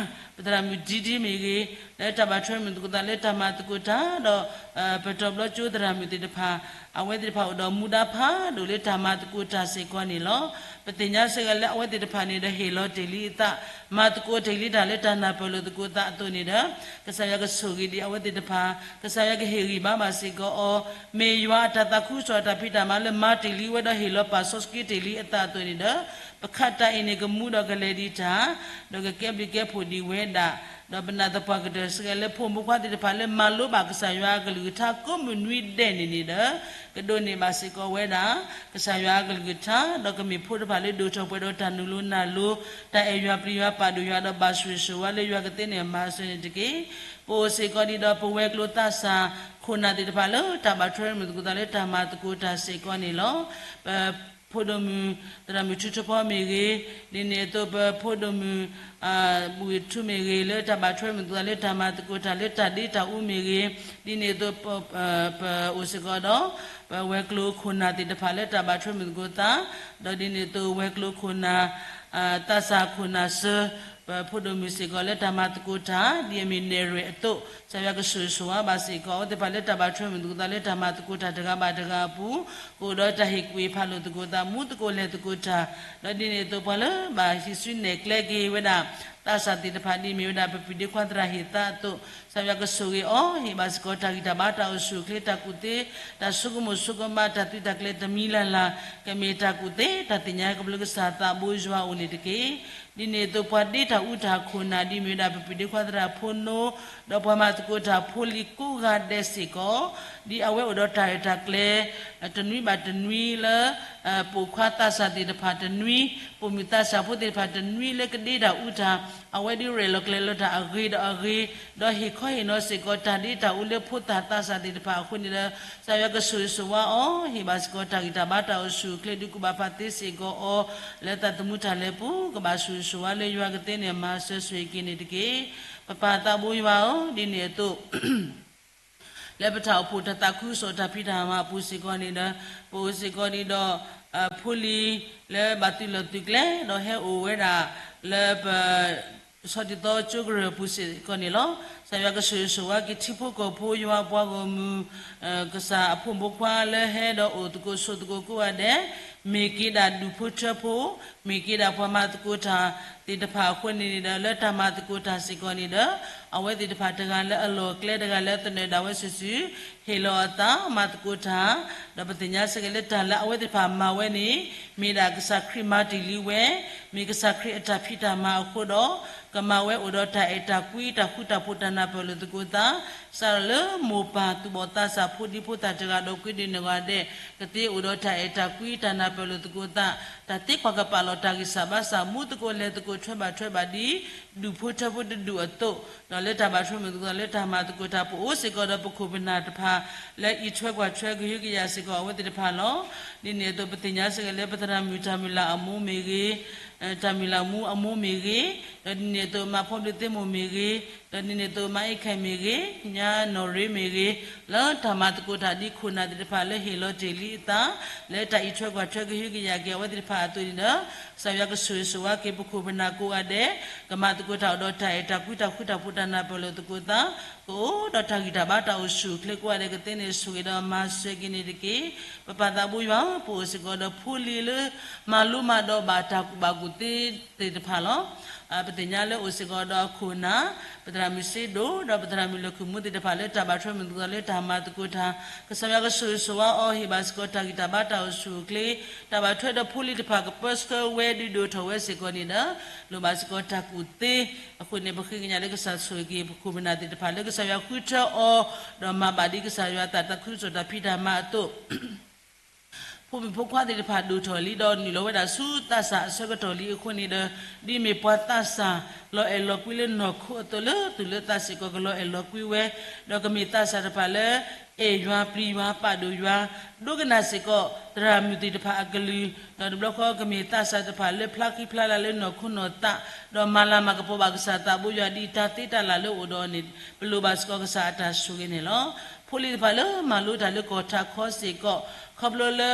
ပသရၣ်မုၣ်ဒံဒံမ့ၢ်ဂ့ၤ, လၢတၢ်ဘၣ်ထွဲမုာ်သကိးသးလၢတၢ်မၤသကိးတၢ် ဒီး ပတီၤဘျီကၠိသရၣ်မုၣ်သ့ၣ်တဖၣ် အဝဲသ့ၣ်တဖၣ်အိၣ်ဒီးမူဒါဖးဒိၣ်လၢတၢ်မၤသကိးတၢ်စ့ၢ်ကီးန့ၣ်လီၤ. ပသ့ၣ်ညါဆၢဂ့ၤလၢအဝဲသ့ၣ်တဖၣ်န့ၣ်ဒီးဟ့ၣ်လီၤတ့ၢ်လံအသး, မၤသကိးတ့ၢ်လံတၢ်လၢတၢ်နၢ်ပၢၢ်လိာ်သကိးသးအသိးန့ၣ်ဒီး ကစၢ်ယွၤကဆိၣ်ဂ့ၤဒံးအဝဲသ့ၣ်တဖၣ်, ကစၢ်ယွၤကဟ့ၣ်ဂံၢ်ဘါဘၣ်စ့ၢ်ကီးအီၤ, မ့ၢ်ယွၤအတၢ်သးခုကစီၣ်အတၢ်ဖံးတၢ်မၤလၢမၤတ့ၢ်လံဝဲဒီးဟ့ၣ်လီၤပာ်စီဆှံတ့ၢ်လံအသးအသိးန့ၣ်ဒီး ပခးတၢ်အံၤန့ၣ်ကမူဒီးကလဲၤဒံးတၢ်, ဒီးကကဲဘျုးကဲဖှိၣ်ဒံးဝဲဒၣ်, ဒီးပနာ်သပှၢ်ကတၢၢ်ဆၢဂ့ၤလၢဖိမုၣ်ဖိခွါသ့ၣ်တဖၣ်လၢမၤလိဘၣ်ကစၢ်ယွၤအကလုၢ်ကထါကိးမုၢ်နွံဒဲးန့ၣ်န့ၣ်ဒီး ကဒိးန့ၢ်ဘၣ်စ့ၢ်ကီးဝဲဒၣ် ကစၢ်ယွၤအကလုၢ်ကထါ, ဒီးကမ့ၢ်ဖိတဖၣ်လၢဒိၣ်ထီၣ်ပှဲၤဒီးတၢ်နုာ်လီၤနၢ်လီၤ, တၢ်အဲၣ်ယွၤပျံၤယွၤပာ်ဒိၣ်ယွၤဒီးဘၣ်ဆိၣ်ဂ့ၤဆိၣ်ဝါလၢယွၤကသ့န့ၣ်မၤစၢၤန့ၣ်တက့ၢ်. ပအိၣ်စ့ၢ်ကီးဒံးဒီးပဝဲၤကျိၤသးစၢ်ခိၣ်နၢ်သ့ၣ်တဖၣ်လၢတၢ်ဘၣ်ထွဲမုာ်သကိးသးလၢတၢ်မၤသကိးတၢ်စ့ၢ်ကီးန့ၣ်လီၤ. ပဖိဒိၣ်မုၣ် သရၣ်မုၣ်ထူထီဖီမ့ၢ်ဂ့ၤ, ဒ်န့ၣ်အသိးပဖိဒိၣ်မုၣ် ဘူၣ်ဂ့ၤထူမ့ၢ်ဂ့ၤ လၢတၢ်ဘၣ်ထွဲမုာ်သကိးသးလၢတၢ်မၤသကိးတၢ်လၢတၢ်ဒ့တၢ်အူမ့ၢ်ဂ့ၤ, ဒ်န့ၣ်အသိး ပအိၣ်စ့ၢ်ကီးဒီး ပဝဲၤကျိၤခိၣ်နၢ်သ့ၣ်တဖၣ်လၢတၢ်ဘၣ်ထွဲမုာ်သကိးသး, ဒီးဒ်န့ၣ်အသိးဝဲၤကျိၤခိၣ်နၢ် သးစၢ်ခိၣ်နၢ်စၢၤ ပဖိဒိၣ်မုၣ်စ့ၢ်ကီးလၢတၢ်မၤသကိးတၢ် ဒ်အမ့ၢ်နဲၣ်ရွဲၣ်အသိး, ကစၢ်ယွၤကဆိၣ်ဂ့ၤဆိၣ်ဝါဘၣ်စ့ၢ်ကီး အဝဲသ့ၣ်တဖၣ်လၢတၢ်ဘၣ်ထွဲမုာ်သကိးသးလၢတၢ်မၤသကိးတၢ်တဂၤဘၣ်တဂၤအပူၤ, ကအိၣ်ဒီးတၢ်ဟ့ၣ်ကူၣ်ဟ့ၣ်ဖးလိာ်သကိးသး မူသကိးလဲၤသကိးတၢ်, ဒီးဒ်န့ၣ်အသိးပှၤလၢဘၣ်ဟံးစုနဲၣ်ကျဲက့ၤဝဲဒၣ် သးစၢ်သ့ၣ်တဖၣ်ဒ်အမ့ၢ်ဝဲဒၣ် ပပုၢ်ဒ့ခွါသရၣ်ဟ့ၣ်သးအသိး, ကစၢ်ယွၤကဆိၣ်ဂ့ၤအီၤ ဟ့ၣ်ဘၣ်စ့ၢ်ကီးတၢ်ဂံၢ်တၢ်ဘါတၢ်အိၣ်ဆူၣ်အိၣ်ချ့တၢ်ကူၣ်သ့, တၢ်ဆိကမိၣ်ဆိကမးတၢ်သုးတၢ်ကျဲၤတမံၤလၢ်လၢ်, ကမ့ၢ်တၢ်ကူၣ်သ့တၢ်သ့ၣ်ညါကဘျုးကစၢ်သးဘိယွၤအအိၣ်န့ၣ်တက့ၢ်. ဒ်န့ၣ်အသိးပှၤဒ့တၢ်အူတၢ်ခိၣ်နၢ် ဒ်အမ့ၢ်ဝဲဒၣ်ပပုၢ်ဒ့ခွါသရၣ်ဖိနိ, ဒီးပှၤမၤသကိးတၢ်ဖိလံၤကိးဂၤဒဲးစ့ၢ်ကီး, ဒ်အဝဲအိၣ်ဒီးတၢ်ရဲၣ်တၢ်ကျဲၤ တနွံဘၣ်တနွံလၢ ပိာ်ခွါသးစၢ်သ့ၣ်တဖၣ်တနွံ, ပိာ်မုၣ်သးစၢ်ဖိသ့ၣ်တဖၣ်တနွံလၢကဒ့တၢ်အူတၢ်, အဝဲဒၣ်ရဲၣ်လီၤကျဲၤလီၤတၢ်အဂ့ၤဒီးအဂ့ၤ, ဒီးဟ့ၣ်ခီဟ့ၣ်နီၤစ့ၢ်ကီးတၢ်ဒ့တၢ်အူလၢဖိသၣ်သးစၢ်သ့ၣ်တဖၣ်အဃိန့ၣ်ဒီး ကစၢ်ယွၤကဆိၣ်ဂ့ၤဆိၣ်ဝါအီၤ, ဟ့ၣ်ဘၣ်စ့ၢ်ကီးတၢ်ဂံၢ်တၢ်ဘါတၢ်အိၣ်ဆူၣ်အိၣ်ချ့ ဒုးကူၣ်ဘၣ်ဖးသ့စ့ၢ်ကီးအီၤ, လၢသးသမူတၢ်လဲၤပူၤ ကဘၣ်ဆိၣ်ဂ့ၤဆိၣ်ဝါလၢယွၤကသ့န့ၣ် မၤစၢၤဆိၣ်ဂ့ၤက့ၤန့ၣ်တက့ၢ်. ပပၢ်သးဘိယွၤဧၢ, ဒ်န့ၣ်အသိး လၢပတၢ်အိၣ်ဖှိၣ်တၢ်သးခုကစီၣ်တၢ်ဖံးတၢ်မၤအပူၤစ့ၢ်ကီးန့ၣ်ဒီး ပအိၣ်စ့ၢ်ကီးဒံးဒီး ဖိလံၤလၢဘၣ်သုးလီၢ်သုးကျဲ ဒီးဟဲအိၣ်ဝဲဒၣ်လၢပ ဆီတံသီကၠိကရၢၢ်ပူၤစ့ၢ်ကီးန့ၣ်လီၤ. ကစၢ်ယွၤကဆိၣ်ဂ့ၤဆိၣ်ဝါက့ၤထံဖိကီၢ်ဖိ ယွၤအပှၤဂီၢ်မုၢ် ကစၢ်အဖိမုၣ်ဖိခွါလၢဟဲဒီးအိၣ်သကိးဆိးသကိးကိးဂၤဒဲး, မ့ၢ်က့ၤဒၣ်ဒူၣ်ဖိထၢဖိ, မ့ၢ်က့ၤဒၣ်ပှၤမၤသကိးတၢ်သ့ၣ်တဖၣ်အဃိန့ၣ်န့ၣ်ဒီး လၢတၢ်မၤသကိးတၢ်စ့ၢ်ကီးန့ၣ်ဒီး အဝဲသ့ၣ်တဖၣ်တဂၤလၢအလီၢ်ကျဲ တဂၤလၢသနၢၣ်ဒၣ်ဝဲစုာ်စုာ် ဟ့ၣ်လီၤအသးမၤသကိးတၢ်, ဒီးပသ့ၣ်ညါစ့ၢ်ကီးလၢတၢ်လၢအဝဲသ့ၣ်တဖၣ်မၤဝဲန့ၣ် မ့ၢ်ဒၣ်ကစၢ်ခရံာ်မၤတ့ၢ်လံဝဲ, မ့ၢ်ကစၢ်ခရံာ်အတၢ်ဖံးတၢ်မၤအဃိဒီး ကမၤဝဲအိၣ်ဒီးတၢ်အဲၣ်တၢ်ကွံ တၢ်ဃူတၢ်ဖိး တၢ်နၢ်ပၢၢ်လိာ်သကိးသး, စးထီၣ်လၢမိၢ်ပၢ်သူၣ်ဘီၣ်သးစၢ် ဖိဒံဖိသၣ်တဂၤဒီး ကွ့ဒံနဂၤဒဲး ကသ့အိၣ်ဒီးတၢ်အဲၣ်တၢ်ကွံ တၢ်နၢ်ပၢၢ်လိာ်သကိးသး, တၢ်သ့ကွၢ်ကပာ်လီၤတၢ်ဂံၢ်စၢ်ဘါစၢ် မူသကိးလဲၤသကိးထွဲဘၣ်ထွဲဘၣ်ဒ် ဒူၣ်ဖိထၢဖိတဒူၣ်အသိး, ဒီးလၢတၢ်ဘၣ်ထွဲမုာ်သကိးသးလၢတၢ်မၤသကိးတၢ် ပအိၣ်စ့ၢ်ကီးဒီးပခိၣ်ပနၢ်တဖၣ် လၢအံးထွဲကွၢ်ထွဲကဟုကယာ်စ့ၢ်ကီးအဝဲသ့ၣ်တဖၣ်လီၤ. ဒ်န့ၣ်အသိးပသ့ၣ်ညါစ့ၢ်ကီးလၢပသရၣ်မုၣ်တၢ်မုၢ်လၢ်အမိၢ်မ့ၢ်ဂ့ၤ, တၢ်မုၢ်လၢ်မူအမိၢ်မ့ၢ်ဂ့ၤ, ဒီးဒ်န့ၣ်အသိးမါဖီဘျ့သ့မိၢ်မ့ၢ်ဂ့ၤ, ဒီးဒ်န့ၣ်အသိးမါအ့ၣ်ခဲၣ်မ့ၢ်ဂ့ၤ, ညါနီၢ်ရ့မ့ၢ်ဂ့ၤ, လၢတၢ်မၤသကိးတၢ်ဒ်ခိၣ်နၢ်သ့ၣ်တဖၣ်လၢဟ့ၣ်လီၤတ့ၢ်လံအသး လၢတၢ်အံးထွဲကွၢ်ထွဲကဟုကယာ်က့ၤအဝဲသ့ၣ်တဖၣ်အသိးန့ၣ်ဒီး ကစၢ်ယွၤကဆိၣ်ဂ့ၤဆိၣ်ဝါက့ၤပခိၣ်ပနၢ်ကိးဂၤဒဲး, ကမၤသကိးတၢ်အိၣ်ဒီးတၢ်အဲၣ်တၢ်ကွံ တၢ်ဃူတၢ်ဖိး တၢ်နၢ်ပၢၢ်လိာ်သကိးသး, ကအိၣ်ဒီးတၢ်ဂံၢ်တၢ်ဘါတၢ်အိၣ်ဆူၣ်အိၣ်ချ့ကိးဂၤဒဲး ကသ့န့ၢ်ဆိၣ်ဂ့ၤဒီးမၤစၢၤက့ၤန့ၣ်တက့ၢ်. ပပၢ်သးဘိယွၤဧၢ, ပအိၣ်စ့ၢ်ကီးဒီးဖိလံၤလၢ မၤလိမၤဒိးဘၣ်တၢ်ကူၣ်ဘၣ်ကူၣ်သ့သ့ၣ်တဖၣ်လီၤ. ပသ့ၣ်ညါလၢအိၣ်စ့ၢ်ကီးဒီးအခိၣ်နၢ်, ပသရၣ်မုၣ်စ့ဒိၣ် ဒီးပသရၣ်မုၣ်လၢၢ်ခုၣ်မူသ့ၣ်တဖၣ်လၢတၢ်ဘၣ်ထွဲမုာ်သကိးသးလၢတၢ်မၤသကိးတၢ်, ကစၢ်ယွၤကဆိၣ်ဂ့ၤဆိၣ်ဝါအီၤ ဟ့ၣ်ဘၣ်စ့ၢ်ကီးတၢ်ဂံၢ်တၢ်ဘါတၢ်အိၣ်ဆူၣ်အိၣ်ချ့, တၢ်ဘၣ်ထွဲဒီးဖိလံၤတဖၣ်ကပၢဆှၢဝဲဒုးဒိၣ်ထီၣ်ဝဲစ့ၢ်ကီးန့ၣ်ဒီး လိၣ်ဘၣ်စ့ၢ်ကီးတၢ်ကူၣ်သ့, အဃိန့ၣ် ပဃ့ကညးလၢကစၢ်ဆိၣ်ဂ့ၤက့ၤပခိၣ်ပနၢ်သ့ၣ်တဖၣ်လၢကစၢ်ယွၤဃုထၢအီၤ, ဒီးမၤဘၣ်ဒ်ကစၢ်ယွၤအသး တၢ်သးခုကစီၣ်တၢ်ဖံးတၢ်မၤအသိး ဖိမုၣ်ဖိခွါသ့ၣ်တဖၣ်ဒိၣ်ထီၣ်လံ ဒီးနုာ်လီၤဝဲဒၣ်ဆူသးစၢ်အဆၢကတီၢ်လံအဃိန့ၣ်ဒီး ဒ်မ့ၢ်ပှၤသးစၢ်လီၤအဲၣ်လီၤကွံလၢနီၢ်ခိအသိးလၢသူၣ်လၢသးစ့ၢ်ကီးကလီၤအဲၣ်လီၤကွံဝဲ, ဒီးကမ့ၢ်သးစၢ်တဖၣ်လၢ အဲၣ်ယွၤပျံၤယွၤပာ်ဒိၣ်ယွၤ, ဒိကနၣ်စ့ၢ်ကီးသရၣ်မုၣ်သ့ၣ်တဖၣ်အကလုၢ်, ဒီးတဘျီဃီကမ့ၢ်သးစၢ်တဖၣ်လၢဖျါဃံဖျါလၤလၢနီၢ်ခိနီၢ်သး, ဒီးမၤလၤမၤကပီၤဘၣ်ကစၢ်သးဘိယွၤဒ်တၢ်သ့တၢ်လၢ်လၢအိၣ်ဒီးအီၤန့ၣ် ပလိၣ်ဘၣ်စ့ၢ်ကီးကစၢ်အတၢ်ဆိၣ်ဂ့ၤန့ၣ်လီၤ. ဖိလံၤတဖၣ်လၢမၤလိတၢ်လၢကီၢ်ထးခီစ့ၢ်ကီး ခီဖျိလၢ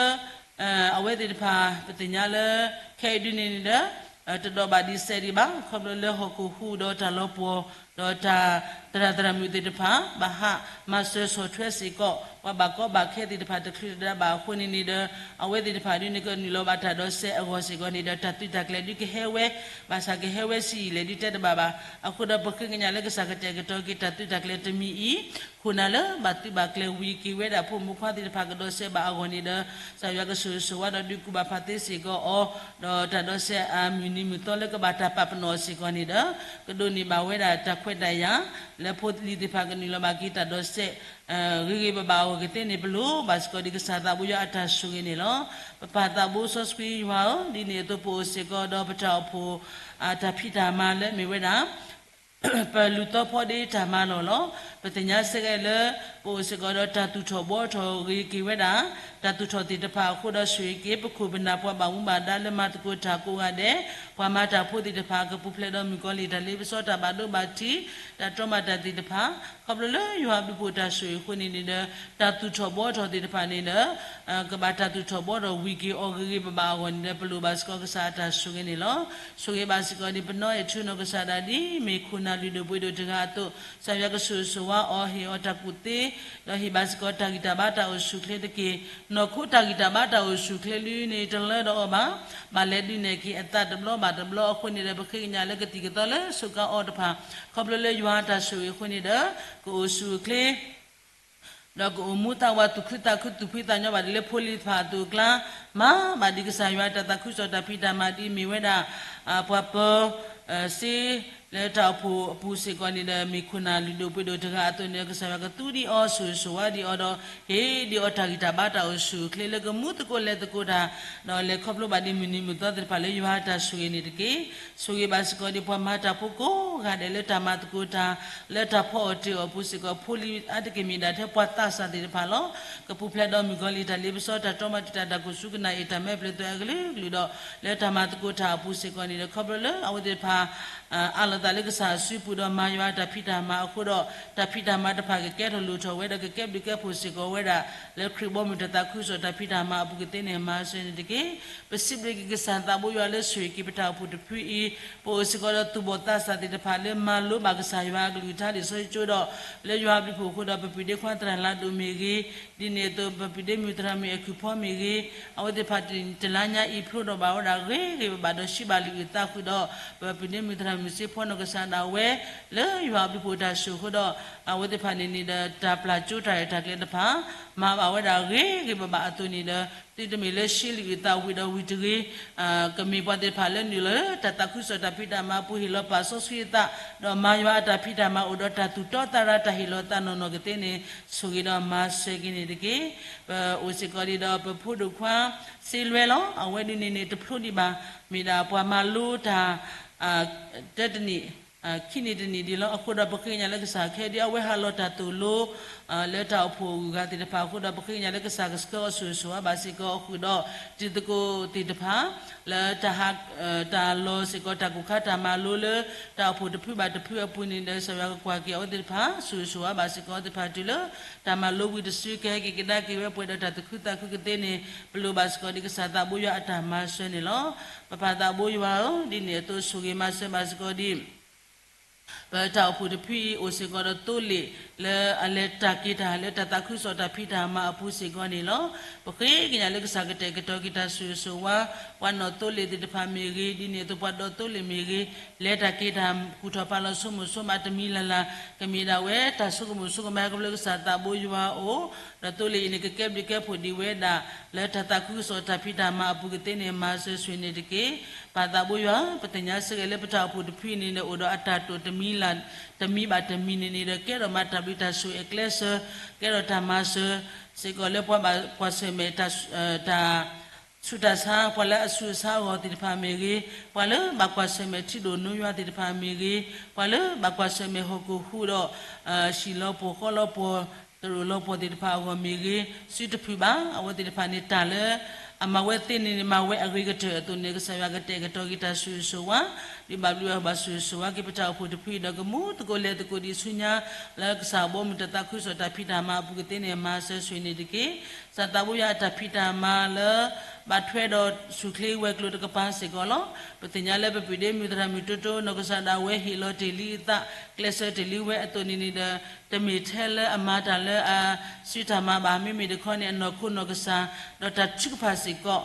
အဝဲသ့ၣ်တဖၣ် ပသ့ၣ်ညါလၢ ခဲအံၤဒုးန့ၣ်န့ၣ်ဒီး တဒိးဘၣ်ဒံးစဲးဒံးဘၣ် ခီဖျိလၢဟီၣ်ခိၣ်ဟူးဒီးတၢ်လီၤပှီၢ် ဒီးတၢ်သရၣ်သရၣ်မုၣ်သ့ၣ်တဖၣ် ဘၣ်ဟးမၤစၢၤဆီၣ်ထွဲစ့ၢ်ကီး ပှၤဘၣ်ကီဘၣ်ခဲသ့ၣ်တဖၣ်တချုးတဒါဘၣ်အဃိန့ၣ်န့ၣ်ဒီး အဝဲသ့ၣ်တဖၣ်ဒုးန့ၣ်ကနုာ်လီၤဘၣ်တၢ်ဒိးစဲးအဂီၢ်စ့ၢ်ကီးန့ၣ်ဒီး တၢ်သုးတၢ်ကျဲၤဒုးကဟဲဝဲ ဘၣ်ဆၣ်ကဟဲဝဲဆံးအံၤလဲၣ်ဒုးတဲတဘၣ်ဘၣ်. အဃိဒီးပဃ့ကညးလၢကစၢ်ကတဲာ်ကတီၤက့ၤတၢ်သုးတၢ်ကျဲၤတမံၤအံၤ ခိၣ်နၢ်လၢဘၣ်သုးဘၣ်ကျဲၤဝံၤက့ၤဝဲဒၣ်ဖိမုၣ်ဖိခွါသ့ၣ်တဖၣ်ကဒိးစဲးဘၣ်အဂီၢ်န့ၣ်ဒီး ကစၢ်ယွၤကဆိၣ်ဂ့ၤဆိၣ်ဝါဒီးဒုးကူၣ်ဘၣ်ဖးသ့စ့ၢ်ကီးအီၤ ဒီးတၢ်ဒိးစဲးအမုၢ်နံၤမုၢ်သီလၢကဘၣ်တၢ်ပာ်ပနီၣ်စ့ၢ်ကီးန့ၣ်ဒီး ကဒိးန့ၢ်ဘၣ်ဝဲဒၣ်တၢ်ခွဲးတၢ်ယာ် လၢဖိလံၤသ့ၣ်တဖၣ်ကနုာ်လီၤဘၣ်က့ၤတၢ်ဒိးစဲး ဂ့ၤဂ့ၤဘၣ်ဘၣ်အဂီၢ်ကသ့န့ၣ် ပလိၣ်ဘၣ်စ့ၢ်ကီးဒ်ကစၢ်သးဘိယွၤအတၢ်ဆိၣ်ဂ့ၤန့ၣ်လီၤ. ပပၢ်သးဘိစီဆှံယွၤဧၢ, ဒ်န့ၣ်အသိးပအိၣ်စ့ၢ်ကီးဒီးပတၢ်အိၣ်ဖှိၣ် တၢ်ဖံးတၢ်မၤလၢမ့ၢ်ဝဲဒၣ် ပလူၤသီဖီဒ့တၢ်မၤလီၢ်လီၤ. ပသ့ၣ်ညါစ့ၢ်ကီးလၢ ပအိၣ်စ့ၢ်ကီးဒီးတၢ်သူၣ်ထီၣ်ဘှီထီၣ်ဂ့ၤက့ၤဝဲဒၣ် တၢ်သူၣ်ထီၣ်သ့ၣ်တဖၣ်အဃိဒီးဆိၣ်ဂ့ၤက့ၤ ပခိၣ်ပနၢ်ပှၤဘၣ်မူဘၣ်ဒါလၢမၤသကိးတၢ်ကိးဂၤဒဲး ပှၤမၤတၢ်ဖိသ့ၣ်တဖၣ် ကပူၤဖျဲးဒီးမုၣ်ကီၤလံၢ်တၢ်လ့ပစီတၢ်ဘၣ်ဒိဘၣ်ထံး တၢ်တြီမၤတၢ်သ့ၣ်တဖၣ် ခီဖျိလၢယွၤအဘျုးဖှိၣ်တၢ်ဆိၣ်ဂ့ၤအဃိန့ၣ်န့ၣ်ဒီး တၢ်သူၣ်ထီၣ်ဘှီထီၣ်သ့ၣ်တဖၣ်န့ၣ်ဒီး ကဘၣ်တၢ်သူၣ်ထီၣ်ဘှီထီၣ်ဝံၤက့ၤအီၤဂ့ၤဂ့ၤဘၣ်ဘၣ်အဂီၢ်န့ၣ်ဒီး ပလိၣ်ဘၣ်စ့ၢ်ကီးကစၢ်အတၢ်ဆိၣ်ဂ့ၤန့ၣ်လီၤ. ဆိၣ်ဂ့ၤဘၣ်စ့ၢ်ကီးဒ်ပနီၢ်အဲၣ်ထူနီၢ်ကစၢ်ဒၣ်ဒ် မ့ၢ်ခိၣ်နၢ်လုၢ်ဒိၣ်ပှ့ၤဒိၣ်တဂၤအသိး ကစၢ်ယွၤကဆိၣ်ဂ့ၤဆိၣ်ဝါအီၤ ဟ့ၣ်အီၤတၢ်ကူၣ်သ့ ဒီးဟ့ၣ်ဘၣ်စ့ၢ်ကီးတၢ်ဂံၢ်တၢ်ဘါတၢ်အိၣ်ဆူၣ်ချ့တက့ၢ်. နီၢ်ခိတၢ်ဂံၢ်တၢ်ဘါတၢ်အိၣ်ဆူၣ်ချ့လၢန့ၣ်တလၢဒီးအီၤဘၣ်, ဘၣ်လဲၤဒုးနဲၣ်က့ၤအသးတဘျီဘၣ်တဘျီအဃိန့ၣ်ဒီး ပဃ့ကညးလၢကသံၣ်ကသီလၢစူးကါအီၤတဖၣ် ခီဖျိလၢယွၤအတၢ်ဆိၣ်ဂ့ၤအဃိန့ၣ်ဒီး ကအိၣ်ဆူၣ်အိၣ်ချ့ ဒီးကအိၣ်မူသးဝးသူၣ်ခုသးခုသူၣ်ဖှံသးညီဘၣ်ဒ်လၢဖိလံၤတဖၣ်အသိးအကျါ, မၤဘၣ်ဒ်ကစၢ်ယွၤတၢ်သးခုကစီၣ်တၢ်ဖံးတၢ်မၤဒ်မ့ၢ်ဝဲဒၣ် ပှၤပၢၤ စ့ လၢတၢ်အိၣ်ဖှိၣ်အပူၤစ့ၢ်ကီးန့ၣ်ဒီး မ့ၢ်ခိၣ်နၢ်လုၢ်ဒိၣ်ပှ့ၤဒိၣ်တဂၤအသိးန့ၣ်ဒီး ကစၢ်ယွၤကသူဒံးအီၤ ဆိၣ်ဂ့ၤဆိၣ်ဝါဒံးအီၤဒီး ဟ့ၣ်ဒံးအီၤတၢ်ဂံၢ်တၢ်ဘါတၢ်အိၣ်ဆူၣ်အိၣ်ချ့လၢကမူသကိးလဲၤသကိးတၢ် ဒီးလဲၤခီဖျိဘၣ်ဒ်မုၢ်နံၤမုၢ်သီသ့ၣ်တဖၣ်လၢယွၤအတၢ်ဆိၣ်ဂ့ၤန့ၣ်တက့ၢ်. ဆိၣ်ဂ့ၤဘၣ်စ့ၢ်ကီးဒ်ပှၤမၤတၢ်ဖိကိးဂၤဒဲးလၢတၢ်မၤသကိးတၢ် လၢတၢ်ဖီအီၣ်တ့ၢ်အီၣ်အပူၤစ့ၢ်ကီး ဖိလံၤအါတက့ၢ်မ့ၢ်ဒၣ်ထဲပှၤသးစၢ်သ့ၣ်တဖၣ်လီၤ. ကပူၤဖျဲးဒီးမုၣ်ကီၤလံၢ်တၢ်လ့ပစီ တၢ်တြီမၤတံာ်တာ် တၢ်ကစူၢ်ကနာ်အ့ၣ်တၢ်မဲပျဲၢ်သွဲၣ်အကလုာ်ကလုာ်ဒီး လၢတၢ်မၤသကိးတၢ်အပူၤစ့ၢ်ကီးန့ၣ်ဒီး ခီဖျိလၢအဝဲသ့ၣ်တဖၣ် အးလီၤသးလၢကစၢ်အစုပူၤဒီးမၤယွၤအတၢ်ဖံးတၢ်မၤအဃိဒီး တၢ်ဖံးတၢ်မၤတဖၣ်ကကဲထီၣ်လိၣ်ထီၣ်ဝဲဒီးကကဲဘျုးကဲဖှိၣ်စ့ၢ်ကီးဝဲဒၣ် လၢခရံာ်ဘီမုၢ်တၢ်သးခုကစီၣ်တၢ်ဖံးတၢ်မၤအပူၤကသ့န့ၣ် မၤစၢၤန့ၣ်တက့ၢ်. ပစံးဘျုးက့ၤကစၢ်သးဘိယွၤလၢဆိၣ်ဂ့ၤက့ၤပတၢ်အိၣ်ဖှိၣ်တဖုအံၤ ပအိၣ်စ့ၢ်ကီးဒီးသူၣ်ဘီၣ်သးစၢ်သ့ၣ်တဖၣ်လၢမၤလိဘၣ်ကစၢ်ယွၤအကလုၢ်ကထါလံာ်စီဆှံကၠိဒီး လၢယွၤအဘျုးဖှိၣ်အဃိဒီး ပပုၢ်ဒ့ခွါသရၣ်လါဒိၣ်မ့ၢ်ဂ့ၤ, ဒ်န့ၣ်အသိး ပပုၢ်ဒ့မုၣ်သရၣ်မုၣ်အဲၣ်ခုၣ်ဖီမ့ၢ်ဂ့ၤ, အဝဲသ့ၣ်တဖၣ်တနံၤတလါညါအံၤ ဖျိထီၣ်ဘၣ်ဝဲဒၣ်ဂ့ၤဂ့ၤဘၣ်ဘၣ်ဒီး စံးဘၣ်လံာ်အုၣ်သးဃုာ်ဒီး ပပုၢ်ဒ့မုၣ်သရၣ်မုၣ်စ့ဖီနီၢ်ကစၢ်ဒၣ်ဝဲ လၢယွၤအဘျုးဖှိၣ်တၢ်ဆိၣ်အဃိဒီး အဝဲသ့ၣ်တဖၣ်န့ၣ်န့ၣ်ဒီး တၢ်ပျၢ်ကၠိတၢ်ရဲၣ်တၢ်ကျဲၤတဖၣ် မၤဘၣ်ဝဲဒၣ်ဂ့ၤဂ့ၤဘၣ်ဘၣ်အသိးန့ၣ်ဒီး သုတမ့ၢ်လၢစံးလံာ်အုၣ်သးဝံၤဒီးဝံၤတဂ့ၤ ကမ့ၢ်ပှၤသ့ၣ်တဖၣ်လၢနုာ်လီၤလၢတၢ်သးခုကစီၣ်တၢ်ဖံးတၢ်မၤအပူၤ ဟ့ၣ်လီၤပာ်စီဆှံအသး ဒီးမၤယွၤအတၢ်ဖံးတၢ်မၤ အိၣ်ဒီးတၢ်သူၣ်တီသးရၤတၢ်ဟ့ၣ်လီၤသးနီၢ်နီၢ်ကသ့န့ၣ် ဆိၣ်ဂ့ၤဒီးမၤစၢၤက့ၤန့ၣ်တက့ၢ်. ပအိၣ်စ့ၢ်ကီးဒံးဒီးပဖိဒိၣ်ခွါစ့လွဲလီၤ. အဝဲဒ်န့ၣ်န့ၣ် တဖျိဒံးဘၣ် မ့ၢ်ဒၣ်ပှၤမၤလိတၢ် တၢတနံၣ် ခံနံၣ်တနံၣ်ဒံးလီၤ. အဃိဒီးပဃ့ကညးလၢကစၢ်ခဲဒံး အဝဲဟးလီၤတၢ်သိၣ်လိ လၢတၢ်အိၣ်ဖှိၣ်အဂုၤအဂၤသ့ၣ်တဖၣ်အဃိဒီး ပဃ့ကညးလၢကစၢ်ကဆှၢအီၤဆိၣ်ဂ့ၤဆိၣ်ဝါဘၣ်စ့ၢ်ကီး အဃုာ်ဒီးတံၤသကိးသ့ၣ်တဖၣ် လၢတၢ်ဟး တၢ်လီၤစ့ၢ်ကီးတၢ်ကိၢ်ခါတၢ်မၤလိလၢ တၢ်အိၣ်ဖှိၣ်တဖုဘၣ်တဖုအပူၤန့ၣ်ဒီး ကစၢ်ယွၤကကွၢ်က့ၤအဝဲသ့ၣ်တဖၣ် ဆိၣ်ဂ့ၤဆိၣ်ဝါဘၣ်စ့ၢ်ကီးအဝဲသ့ၣ်တဖၣ်တုၤလၢ တၢ်မၤလိဝံၤတစု ကဟဲက့ၤကဒါက့ၤဝဲပှဲၤဒီးတၢ်သူၣ်ခုသးခုကသ့န့ၣ် ပလိၣ်ဘၣ်စ့ၢ်ကီးဒံးကစၢ်သးဘိယွၤအတၢ်မၤစၢၤန့ၣ်လီၤ. ပပၢ်သးဘိယွၤဧၢ, ဒ်န့ၣ်အသိးဆိၣ်ဂ့ၤမၤစၢၤဘၣ်စ့ၢ်ကီးဒံး ပတၢ်အိၣ်ဖှိၣ်တဖုအံၤ အိၣ်စ့ၢ်ကီးဒီးသိလ့ၣ် လၢအလဲၤတၢ်က့ၤတၢ် လၢတၢ်သးခုကစီၣ်တၢ်ဖံးတၢ်မၤအပူၤစ့ၢ်ကီးန့ၣ်လီၤ. ပဃ့ကညးလၢကစၢ်ကတဲာ်ကတီၤက့ၤတၢ်ဆိၣ်ဂ့ၤဆိၣ်ဝါ ပှၤနီၣ်သိလ့ၣ်သ့ၣ်တဖၣ်မ့ၢ်ဂ့ၤ, ဒ်န့ၣ်အသိးပှၤဒီးသိလ့ၣ်မ့ၢ်ဂ့ၤ, လဲၤတၢ်က့ၤတၢ် ကူၣ်ထီၣ်ဖးလီၤဆိကမိၣ်ဆိကမးတမံၤလၢ်လၢ် ကမ့ၢ်ဒၣ်ဝဲတၢ်ဆိကမိၣ်ဆိကမးကဘျၢကစၢ်သးဘိယွၤအအိၣ်, ဒီးသိလ့ၣ်အံၤန့ၣ် ကကဲဘျုးကဲဖှိၣ်ဒံးဝဲဒၣ် လၢတၢ်သးခုကစီၣ်တၢ်ဖံးတၢ်မၤအပူၤကသ့န့ၣ် မၤစၢၤဆိၣ်ဂ့ၤန့ၣ်တက့ၢ်. ပၢ်သးဘိယွၤဧၢ, ပသ့ၣ်ညါစ့ၢ်ကီးလၢပတၢ်အိၣ်ဖှိၣ်တဖုအံၤန့ၣ်ဒီး အိၣ်ဒီးအတၢ်တိာ်တမံၤလၢ် တမံၤဘၣ်တမံၤန့ၣ်န့ၣ်ဒီး ကဲထီၣ်မးတၢ်ဘျုးတၢ်ဆိၣ်ဂ့ၤအကျဲးစၢး, ကဲထီၣ်တၢ်မၤစၢၤ စ့ၢ်ကီးလၢပှၤဘၣ်ကွၢ်ဆၢၣ်မဲာ် တၢ် ဆူးတၢ်ဆါ ပှၤလၢအဆူးအဆါအဂီၢ်သ့ၣ်တဖၣ်မ့ၢ်ဂ့ၤ, ပှၤလၢဘၣ်ကွၢ်ဆၢၣ်မဲာ်ထံဒိၣ်နိယွၤသ့ၣ်တဖၣ်မ့ၢ်ဂ့ၤ, ပှၤလၢဘၣ်ကွၢ်ဆၢၣ်မဲာ်ဟီၣ်ခိၣ်ဟူးဒီး ဟံၣ်လီၤပှီၢ်ဃီလီၤပှီၢ် တရူးလီၤပှီၢ်သ့ၣ်တဖၣ်အဂီၢ်မ့ၢ်ဂ့ၤ, စုတဖုၣ်ဘၣ် အဝဲသ့ၣ်တဖၣ်န့ၣ် တၢ်လၢအမၤဝဲသ့န့ၣ်န့ၣ် မၤဝဲအဂ့ၤကတၢၢ်အသိးန့ၣ် ကစၢ်ယွၤကတဲာ်ကတီၤက့ၤတၢ်ဆိၣ်ဂ့ၤဆိၣ်ဝါ ဒုးဘၣ်ဘျုးဘၣ်ဆိၣ်ဂ့ၤဆိၣ်ဝါက့ၤပတၢ်အိၣ်ဖှိၣ်တဖုအံၤဒီး ကမူသကိးလဲၤသကိးဒံးဆူညါ လၢကစၢ်ဘီမုၢ်တၢ်သးခုကစီၣ်တၢ်ဖံးတၢ်မၤအပူၤကသ့န့ၣ် မၤစၢၤဆိၣ်ဂ့ၤန့ၣ်တက့ၢ်. ကစၢ်သးဘိယွၤအတၢ်ဖံးတၢ်မၤလၢ ဘၣ်ထွဲဒီးဆူၣ်ချ့ဝဲၤကျိၤတကပၤစ့ၢ်ကီးလီၤ. ပသ့ၣ်ညါလၢပပုၢ်ဒ့မုၣ်သရၣ်မုၣ်တိတိ နီၢ်ကစၢ်ဒၣ်ဝဲဟ့ၣ်လီၤတ့ၢ်လံအသး ကျဲးစၢးတ့ၢ်လံဝဲအသိးန့ၣ်န့ၣ်ဒီး တမ့ၢ်ထဲလၢအမၤတၢ်လၢအစုတၢ်မၤဘၣ် မ့မ့ၢ်တခီန့ၣ် အနီၢ်ခိနီၢ်ကစၢ် ဒီးတၢ်ထုကဖၣ်စ့ၢ်ကီး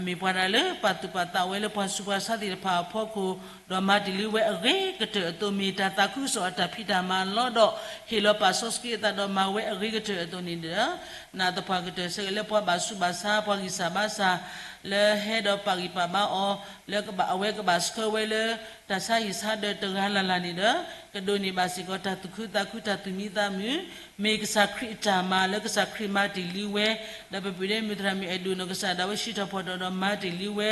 မ့ၢ်ပှၤဒၣ်လၢပာ်သူၣ်ပာ်သးဝဲလၢပှၤဆူးပှၤဆါသ့ၣ်တဖၣ်အဖီခိၣ် ဒီးမၤတ့ၢ်လံဝဲအဂ့ၤကတၢၢ်အသိး မ့ၢ်တၢ်သးခုကစီၣ်အတၢ်ဖံးတၢ်မၤလီၤဒီး ဟ့ၣ်လီၤပာ်စီဆှံအသးဒီးမၤဝဲအဂ့ၤကတၢၢ်အသိးန့ၣ်ဒီး နာ်သပှၢ်ကတၢၢ်ဆၢက့ၤလၢပှၤဘၣ်ဆူးဘၣ်ဆါ ပှၤဂံၢ်စၢ်ဘါစၢ် လၢဟဲဒီးပာ်ဂံၢ်ပာ်ဘါအီၤ လၢကဘၣ်အဝဲကဘၣ်ဆှၢဝဲလၢ တၢ်ဆါဟံၣ်ဆါဒၢးတဂၤလၢ်လၢ်န့ၣ်ဒီး ကဒိးန့ၢ်ဘၣ်စ့ၢ်ကီးတၢ်သူၣ်ခုသးခုတၢ်သူၣ်မံသးမုာ် မ့ၢ်ကစၢ်ခရံာ်အတၢ်မၤလၢကစၢ်ခရံာ်မၤတ့ၢ်လံဝဲ ဒီးပပုၢ်ဒ့မုၣ်သရၣ်မုၣ်အဲၣ်ဒိၣ်နီၢ်ကစၢ်ဒၣ်ဝဲစံးထီၣ်ဖီၣ်ထီၣ်ဒီးမၤတ့ၢ်လံဝဲ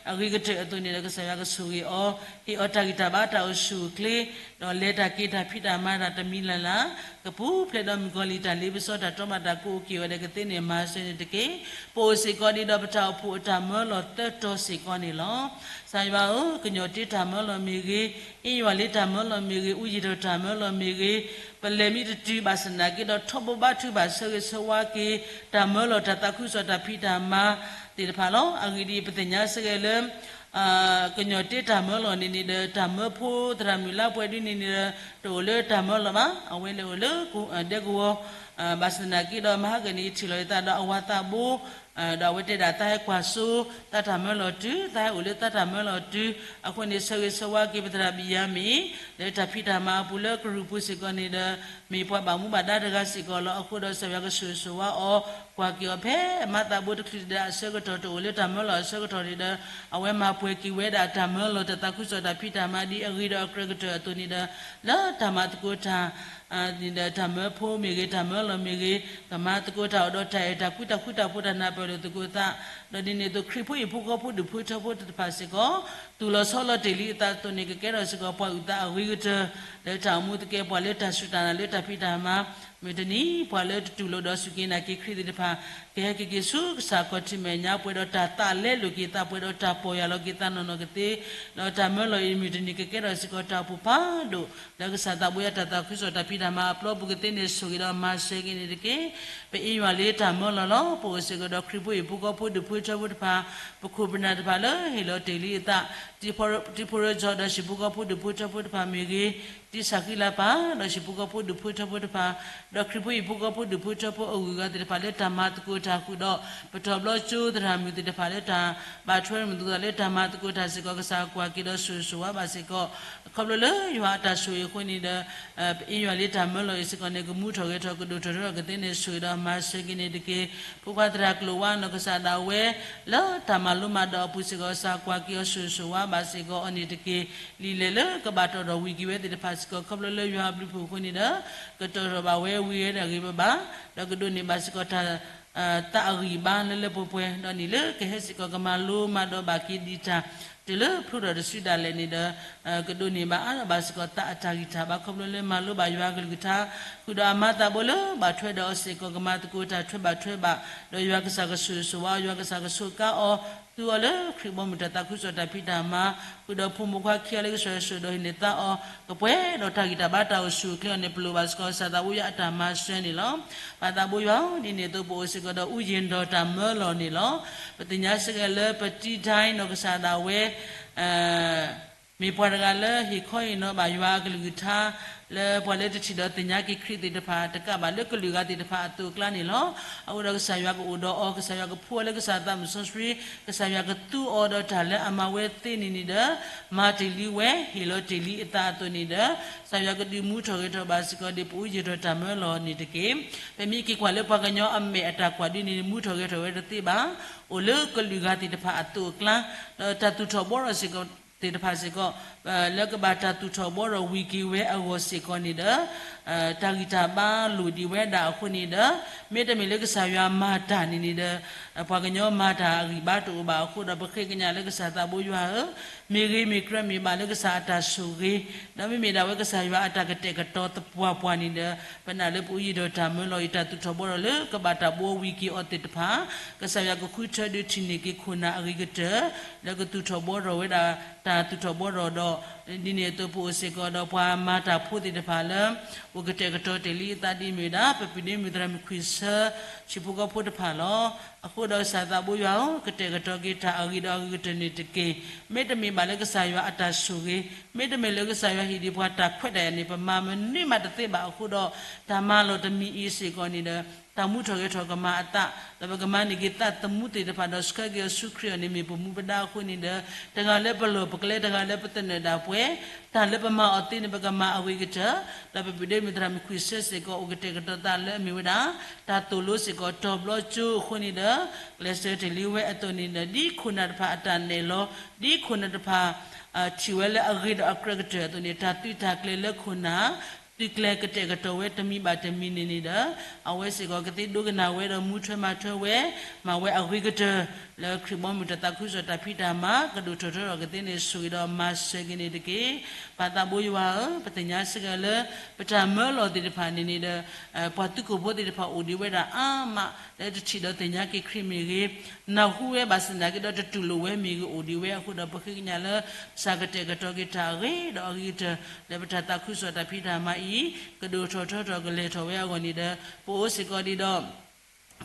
အဂ့ၤကတၢၢ်အသိးန့ၣ်ဒီး ကစၢ်ယွၤကဆိၣ်ဂ့ၤအီၤ ဟ့ၣ်အီၤတၢ်ဂံၢ်တၢ်ဘါတၢ်အိၣ်ဆူၣ်အိၣ်ချ့ ဒီးလဲၤတၢ်က့ၤတၢ်ဖံးတၢ်မၤတၢ်တမံၤလၢ်လၢ် ကပူၤဖျဲးဒီးမုၣ်ကီၤလံၢ်တၢ်လ့ပစီတၢ်တီဘၣ်တၢ်ကိးအိၣ်က့ၤဝဲဒီးကသ့န့ၣ်မၤစၢၤန့ၣ်တက့ၢ်. ပအိၣ်စ့ၢ်ကီးဒံးဒီးပတၢ်အိၣ်ဖှိၣ်အတၢ်မၢလီၤသၢတီၤစ့ၢ်ကီးန့ၣ်လီၤ. ကစၢ်ယွၤဧၢ, ကညီၣ်တ့တၢ်မၢလီၤမ့ၢ်ဂ့ၤ, အ့ယွၤလ့တၢ်မၢလီၤမ့ၢ်ဂ့ၤ, အူယံၣ်ထီၣ်တၢ်မၢလီၤမ့ၢ်ဂ့ၤ, ပလဲၤမံတတုၤဘၣ်ဆၣ်သနာ်က့ဒီး ထီဘိဘါထုဘၣ်ဆၢဂ့ၤဆၢဝါက့ၤ တၢ်မၢလီၤတၢ်သးခုကစီၣ်တၢ်ဖံးတၢ်မၤသ့ၣ်တဖၣ်လီၤ. အဂ့ၢ်ဒ်အံၤ, ပသ့ၣ်ညါစ့ၢ်ကီးလၢ ကညီၣ်တ့တၢ်မၢလီၤန့ၣ်န့ၣ်ဒီး တၢ်မၢဖိသရၣ်မုၣ်လါပှဲၤဒ်န့ၣ်န့ၣ်ဒီး တအိၣ်လၢတၢ်မၢလီၤဘၣ်. အဝဲလဲၤအိၣ်လၢဒဲကဝီၤ ဘၣ်ဆၣ်သနာ်က့ဒီး မဟါကန့ၣ် ယထံၣ်လီၤယသးဒီးအဝၤသးဘိ ဒီးအဝဲတဲဒၣ် သးဟဲကွၢ်စိ သးတၢ်မၢလီၤတုၤ, သးဟဲအိၣ်လၢသးတၢ်မၢလီၤတုၤ, အဃိန့ၣ် ဆၢဂ့ၤဆၢဝါက့ၤပသရၣ်ဘံၣ်ယၤမံၣ် လၢတၢ်ဖံးတၢ်မၤအပူၤလၢကရူၢ်ပူၤစ့ၢ်ကီးန့ၣ်ဒီး မ့ၢ်ပှၤဘၣ်မူဘၣ်ဒါတဂၤစ့ၢ်ကီးလီၤ. အဃိဒီး ကစၢ်ယွၤကဆိၣ်ဂ့ၤဆိၣ်ဝါအီၤ, ကွၢ်က့ၤအီၤဖဲအမါသးဘိတချုးတဒါအဆၢကတီၢ် တအိၣ်လၢတၢ်မၢလီၤအဆၢကတီၢ်န့ၣ်ဒီး အဝဲမၤပှဲၤက့ၤဝဲဒၣ်တၢ်မၢလီၤတၢ်သးခုကစီၣ်တၢ်ဖံးတၢ်မၤ ဒ်အဂ့ၤဒီးအကြၢးကတၢၢ်အသိးန့ၣ်ဒီး လၢတၢ်မၤသကိးတၢ် န့ၣ်ဒီး တၢ်မၢဖိမ့ၢ်ဂ့ၤ တၢ်မၢလီၤမ့ၢ်ဂ့ၤ ကမၤသကိးတၢ်အိၣ်ဒီးတၢ်အဲၣ်တၢ်ကွံ တၢ်ဃူတၢ်ဖိး တၢ်နၢ်ပၢၢ်လိာ်သကိးသး, ဒီးဒ်န့ၣ်အသိး ခရံာ်ဖိဟံၣ်ဖိဃီဖိဒူၣ်ဖိထၢဖိသ့ၣ်တဖၣ်စ့ၢ်ကီး သူၣ်လီၤဆီလီၤတ့ၢ်လံအသးအသိးန့ၣ် ကကဲထီၣ်စ့ၢ်ကီးပှၤအုၣ်သးအဂ့ၤကတၢၢ် လၢတၢ်အိၣ်မူသကဲပှၤလၢတၢ်စူၢ်တၢ်နာ်လၢတၢ်ဖံးတၢ်မၤ မုၢ်တနံၤ ပှၤလၢတတူၢ်လိာ်ဒီးစူၢ်က့ၤနာ်က့ၤခရံာ်သ့ၣ်တဖၣ် ကဟဲက့ၤက့ၤဆူကစၢ်ခီၣ်ထံးမဲာ်ညါ ပှဲၤဒီးတၢ်သးလဲလိာ်က့ၤသး ပှဲၤဒီးတၢ်ပီၢ်ယၢ်လီၤက့ၤသးနီၢ်နီၢ်ကသ့, ဒီးတၢ်မၢလီၤအံၤမုၢ်တနံၤ ကကဲထီၣ်စ့ၢ်ကီးတၢ်အိၣ်ဖှိၣ်ဖးဒိၣ် လၢကစၢ်သးဘိယွၤတၢ်သးခုကစီၣ်တၢ်ဖံးတၢ်မၤအပျီပူၤကသ့န့ၣ်ဆိၣ်ဂ့ၤဒီးမၤစၢၤက့ၤန့ၣ်တက့ၢ်. ပအ့ယွၤလံတၢ်မၢလီၤလီၤ. ပအိၣ်စ့ၢ်ကီးဒီးခရံာ်ဖိဟံၣ်ဖိဃီဖိဒူၣ်ဖိထၢဖိတဖၣ်, ပခိၣ်ပနၢ်တဖၣ်လၢဟ့ၣ်လီၤတ့ၢ်လံအသး, တံၤဖိရၢစီဒီးဟံၣ်ဖိဃီဖိဒူၣ်ဖိထၢဖိတဖၣ်မ့ၢ်ဂ့ၤ, တံၤဆၣ်ဃံလၤပၤ ဒီးဟံၣ်ဖိဃီဖိဒူၣ်ဖိထၢဖိတဖၣ်, ဒီးခရံာ်ဖိဟံၣ်ဖိဃီဖိဒူၣ်ဖိထၢဖိအဂုၤအဂၤသ့ၣ်တဖၣ်လၢတၢ်မၤသကိးတၢ်ဃုာ်ဒီး ပတီၢ်ဘျီကၠိသရၣ်မုၣ်သ့ၣ်တဖၣ်လၢတၢ်ဘၣ်ထွဲမုာ်သကိးသးလၢတၢ်မၤသကိးတၢ်စ့ၢ်ကီး ကစၢ်ကွၢ်က့ၤဒီးဆိၣ်ဂ့ၤဆိၣ်ဝါဘၣ်စ့ၢ်ကီး ခီဖျိလၢယွၤအတၢ်ဆိၣ်ဂ့ၤအဃိန့ၣ်ဒီး ပအ့ယွၤလံတၢ်မၢလီၤအံၤစ့ၢ်ကီးန့ၣ် ကမူထီၣ်ဂဲၤထီၣ်ကဒိၣ်ထီၣ်ထီထီၣ်ကသ့န့ၣ်ဆိၣ်ဂ့ၤဒီးမၤစၢၤက့ၤန့ၣ်တက့ၢ်. ဖိခွါသရၣ်ကျိၤဝါနီၢ်ကစၢ်ဒၣ်ဝဲ လၢတၢ်မၤလိမၤဒိးအပူၤစ့ၢ်ကီး ကစၢ်ကွၢ်က့ၤအီၤဆိၣ်ဂ့ၤဆိၣ်ဝါဘၣ်စ့ၢ်ကီးအီၤန့ၣ်တက့ၢ်. လံာ်လဲၢ်လၢကဘၣ်တီၣ်ထီၣ်ဝံၤက့ၤဝဲသ့ၣ်တဖၣ်စ့ၢ်ကီး ခီဖျိလၢယွၤအဘျုးအဖှိၣ်အဃိန့ၣ်ဒီး ကတီၣ်ထီၣ်ဘၣ်ဝဲဝံၤဝဲဒၣ်ဂ့ၤဘၣ်ဘၣ်, ဒီးကဒိးန့ၢ်ဘၣ်စ့ၢ်ကီးတၢ် သးအဂံၢ်အဘါလၢလၢပှဲၤပှဲၤ, ဒီးန့ၣ်လၢကဟဲစ့ၢ်ကီးကမၤလိမၤဒိးဘၣ်က့ၤဒံးတၢ် တုၤလၢဖျိထီၣ်တစုဒၣ်လဲာ်န့ၣ်ဒီး ကဒိးန့ၢ်ဘၣ်အါထီၣ်ဘၣ်စ့ၢ်ကီးသးအတၢ်ဂံၢ်တၢ်ဘါ ခီဖျိလၢမၤလိဘၣ်ယွၤအကလုၢ်ကထါ ဃုာ်ဒီးအမါသးဘိလၢဘၣ်ထွဲဒီးအီၤစ့ၢ်ကီး ကမၤသကိးတၢ်ထွဲဘၣ်ထွဲဘၣ်, ဒီးယွၤကစၢ်ကဆိၣ်ဂ့ၤဆိၣ်ဝါအီၤ ယွၤကစၢ်ကဆိးကါအီၤ သူအီၤလၢခရံာ်ဘီမုၢ်တၢ်သးခုကစီၣ်တၢ်ဖံးတၢ်မၤ, ဃုာ်ဒီးဖိမုၣ်ခွါခံဂၤလၢကစၢ်ယွၤဆိၣ်ဒီးဟံးန့ၢ်သါအီၤ ကပှဲၤဒီးတၢ်ဂံၢ်တၢ်ဘါတၢ်အိၣ်ဆူၣ်အိၣ်ချ့အီၤန့ၣ် ပလိၣ်ဘၣ်စ့ၢ်ကီးကစၢ်သးဘိယွၤအတၢ်မၤစၢၤန့ၣ်လီၤ. ပၢ်သးဘိယွၤဧၢ, ဒ်န့ၣ်အသိးပအိၣ်စ့ၢ်ကီးဒီးအူယံၤဒီးတၢ်မၢလီၤန့ၣ်လီၤ. ပသ့ၣ်ညါစ့ၢ်ကီးလၢပတံၤဒဲနီၢ်ကစၢ်ဒၣ်ဝဲ မ့ၢ်ပှၤတဂၤလၢဟ့ၣ်ခီဟ့ၣ်နီၤဘၣ်ယွၤအကလုၢ်ကထါ လၢပှၤလၢတထံၣ်ဒီးသ့ၣ်ညါက့ၤခရံာ်သ့ၣ်တဖၣ် တကးဘၣ်လၢကလုာ်ဂၤသ့ၣ်တဖၣ်အသိးအကျါန့ၣ်လီၤ. အဃိဒီးကစၢ်ယွၤကအိၣ်ဒီးအီၤ, ကစၢ်ယွၤကဖှူအီၤလၢကစၢ်သးစီဆှံ, ကစၢ်ယွၤကသူအီၤဒီးတၢ်လၢအမၤဝဲသ့န့ၣ်န့ၣ်ဒီး မၤတ့ၢ်လံဝဲ ဟ့ၣ်လီၤတ့ၢ်လံအသးအသိးန့ၣ်ဒီး ကစၢ်ယွၤကဒုးမူထီၣ်ဂဲၤထီၣ်ဘၣ်စ့ၢ်ကီးဒ်ပအူယံၤဒီးတၢ်မၢလီၤန့ၣ်တက့ၢ်. ပမ့ၢ်က့ၤကွၢ်လၢပှၤကညီအမဲာ်အတၢ်ကွၢ်ဒ်န့ၣ် မူထီၣ်ဂဲၤထီၣ်ဝဲတသ့ဘၣ်. အိၣ်လၢကလုာ်ဂၤသ့ၣ်တဖၣ်အသိးအကျါ, ဒီးတၢ်သူၣ်ထီၣ်ဘှီထီၣ်စ့ၢ်ကီး သ့ၣ်တဖၣ်စ့ၢ်ကီး လၢကဘၣ်တၢ်သူၣ်ထီၣ်ဘှီထီၣ်ဝံၤက့ၤဝဲအဂီၢ်စ့ၢ်ကီးန့ၣ်ဒီး တၢ်ဂံၢ်တၢ်ဘါလိၣ်ဒံးဝဲဒၣ်အဃိန့ၣ်ဒီး မ့တမ့ၢ်လၢကစၢ်ယွၤမၤတၢ်န့ၣ်န့ၣ်ဒီး ပှၤကညီမၤတၢ်အဂံၢ်ဘါတအိၣ်ဘၣ်အဃိဒီး ပဃ့ကညးလၢကစၢ်သးဘိယွၤဧၢ, မ့ၢ်ဂ့ၤမ့ၢ်ကြၢးမ့ၢ်ဘၣ်လၢကစၢ်အတၢ်ဆိၣ်ဂ့ၤ, ဒီးမ့မ့ၢ်ဒၣ်ဝဲကစၢ်ယွၤအတၢ်ကတဲာ်ကတီၤသပှၢ်ပှၢ်န့ၣ်ဒီး ပနာ်လၢပအူယံၤဒီးတၢ်မၢလီၤအံၤ တၢ်သူၣ်ထီၣ်ဘှီထီၣ်လၢကဘၣ်တၢ်ဘှီဝံၤက့ၤအီၤသ့ၣ်တဖၣ် ကစၢ်ယွၤကဃုထၢဒုးထံၣ်န့ၢ်က့ၤခိၣ်နၢ်အဂ့ၤကတၢၢ် လၢကသူၣ်ထီၣ်ဘှီထီၣ်ဝဲဒၣ် တၢ်သူၣ်ထီၣ်ဘှီထီၣ်ဒီး ဒ်န့ၣ်အသိးပအိၣ်စ့ၢ်ကီးဒီးပှၤမၤတၢ်ဖိသ့ၣ်တဖၣ်လၢ အိၣ်ကတဲာ်ကတီၤတ့ၢ်လံအသးဒ်မ့ၢ်ဝဲဒၣ် ပပုၢ်ဒ့မုၣ်သရၣ်မုၣ်ခွံၣ်ဆၢ ဟံၣ်ဖိဃီဖိတဖၣ်လီၤ. အဃိဒီးကစၢ်သးဘိယွၤဧၢ, ကတဲာ်ကတီၤက့ၤတၢ်အဂ့ၤဒီးအဂ့ၤကတၢၢ်န့ၣ်တက့ၢ်. မ့တမ့ၢ်ဘၣ်လၢကစၢ်ယွၤအတၢ်ဆိၣ်ဂ့ၤ, မ့တမ့ၢ်လၢကစၢ်ယွၤဟ့ၣ်ဒံးပှၤတၢ်ခွဲးတၢ်ယာ်န့ၣ် ပမၤမနုၤမးတသ့ဘၣ်အဃိဒီး တၢ်မၤလီၤတမံၤအံၤစ့ၢ်ကီးန့ၣ်ဒီး တၢ်မူထီၣ်ဂဲၤထီၣ်ကမၤအသး, ဒီးပကမၤန့ၢ်က့ၤသးသမူသ့ၣ်တဖၣ်ဒီးဆှၢက့ၤအီၤဆူခရံာ်အီၤန့ၣ်မ့ၢ်ပမူပဒါအဃိန့ၣ်ဒီး တဂၤလၢပလီၢ်ပကျဲ တဂၤလၢပသနၢၣ်ဒၣ်ပှဲၤ, တၢ်လၢပမၤအီၤသ့န့ၣ် ပကမၤအဂ့ၤကတၢၢ်, ဒီးပပုၢ်ဒ့မုၣ်သရၣ်မုၣ်ခွံၣ်ဆၢစ့ၢ်ကီး အိၣ်ကတဲာ်ကတီၤသးလၢအမ့ၢ်ဝဲဒၣ် တၢ်သိၣ်လိစ့ၢ်ကီးတီၤဘျီကၠိအဃိန့ၣ်ဒီး ကျဲးစၢးတ့ၢ်လံဝဲအသိးန့ၣ်ဒီး ဒ်ခိၣ်နၢ်တဖၣ်အတၢ်နဲၣ်လီၤ, ဒ်ခိၣ်နၢ်တဖၣ် ထံၣ်ဝဲလၢအဂ့ၤဒီးအကြၢးကတၢၢ်အသိးန့ၣ် တၢ်သုးတၢ်ကျဲၤလၢခိၣ်နၢ် သုးကျဲၤကတဲာ်ကတီၤဝဲတမံၤဘၣ်တမံၤန့ၣ်န့ၣ်ဒီး အဝဲစ့ၢ်ကီးကသ့ဒိကနၣ်ဝဲဒီးမူထွဲမၤထွဲဝဲ မၤဝဲအဂ့ၤကတၢၢ် လၢခရံာ်ဘီမုၢ်တၢ်သးခုကစီၣ်တၢ်ဖံးတၢ်မၤ ကဒိၣ်ထီၣ်ထီထီၣ်ကသ့န့ၣ်ဆိၣ်ဂ့ၤဒီးမၤစၢၤက့ၤန့ၣ်တက့ၢ်. ပၢ်သးဘိယွၤဧၢ, ပသ့ၣ်ညါစ့ၢ်ကီးလၢ ပတၢ်မၢလီၤသ့ၣ်တဖၣ်န့ၣ်န့ၣ်ဒီး ပှၤသုးခိၣ်ဖိသ့ၣ်တဖၣ်အိၣ်ဒံးဝဲဒၣ်အါမး လၢတထံၣ်ဒီးသ့ၣ်ညါက့ၤခရံာ်မ့ၢ်ဂ့ၤ, နၢ်ဟူဝဲဘၣ်ဆၣ်သနာ်က့ဒီးတတူၢ်လိာ်ဝဲမ့ၢ်ဂ့ၤအိၣ်ဒံးဝဲအဃိဒီး ပဃ့ကညးလၢ ကစၢ်ကတဲာ်ကတီၤက့ၤတၢ်အဂ့ၤဒီးအဂ့ၤကတၢၢ် လၢပတၢ်သးခုကစီၣ်တၢ်ဖံးတၢ်မၤအံၤ ကဒိၣ်ထီၣ်ထီထီၣ်ကလဲၤထီၣ်ဝဲအဂီၢ်န့ၣ်ဒီး ပအိၣ်စ့ၢ်ကီးဒံးဒီး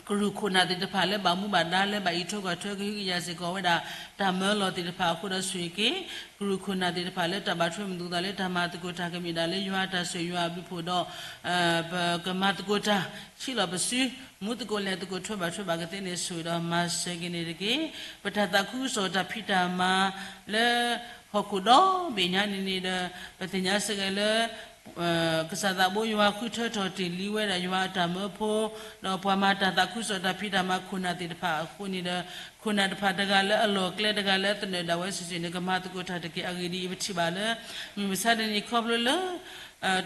ကရူၢ်ခိၣ်နၢ်သ့ၣ်တဖၣ်လၢဘၣ်မူဘၣ်ဒါလၢဘၣ်အံးထွဲကွၢ်ထွဲကဟုကယာ်စ့ၢ်ကီးဝဲဒၣ် တၢ်မၢလီၤသ့ၣ်တဖၣ်အဃိဒီးဆိၣ်ဂ့ၤက့ၤ ကရူၢ်ခိၣ်နၢ်သ့ၣ်တဖၣ်လၢတၢ်ဘၣ်ထွဲမုာ်သကိးသးလၢတၢ်မၤသကိးတၢ်ကမ့ၢ်ဒၣ်လၢယွၤအတၢ်ဆိၣ်ဂ့ၤယွၤအဘျုးအဖှိၣ်ဒီး ပကမၤသကိးတၢ် ဆံးလီၤပစု မူသကိးလဲၤသကိးထွဲဘၣ်ထွဲဘၣ်ကသ့န့ၣ် ဆိၣ်ဂ့ၤဒီးမၤစၢၤက့ၤန့ၣ်တက့ၢ်. ပတၢ်သးခုကစီၣ်တၢ်ဖံးတၢ်မၤလၢ ဟီၣ်ခိၣ်ဒီဘ့ၣ်ညါန့ၣ်န့ၣ်ဒီး ပသ့ၣ်ညါစ့ၢ်ကီးလၢ ကစၢ်သးဘိယွၤဃုထၢထီၣ်တ့ၢ်လံဝဲဒၣ်ယွၤအတၢ်မၢဖိ ဒီးပှၤမၤတၢ်သးခုကစီၣ်တၢ်ဖံးတၢ်မၤခိၣ်နၢ်သ့ၣ်တဖၣ်အဃိန့ၣ်ဒီး ခိၣ်နၢ်တဖၣ်တဂၤလၢအလီၢ်ကျဲတဂၤလၢသနၢၣ်ဒၣ်ဝဲစုာ်စုာ်န့ၣ် ကမၤသကိးတၢ်တက့ၢ်. အဂ့ၢ်ဒ်အံၤ ပထံၣ်ဘၣ်လၢ မုၢ်မဆါတနံၤခီဖျိလၢ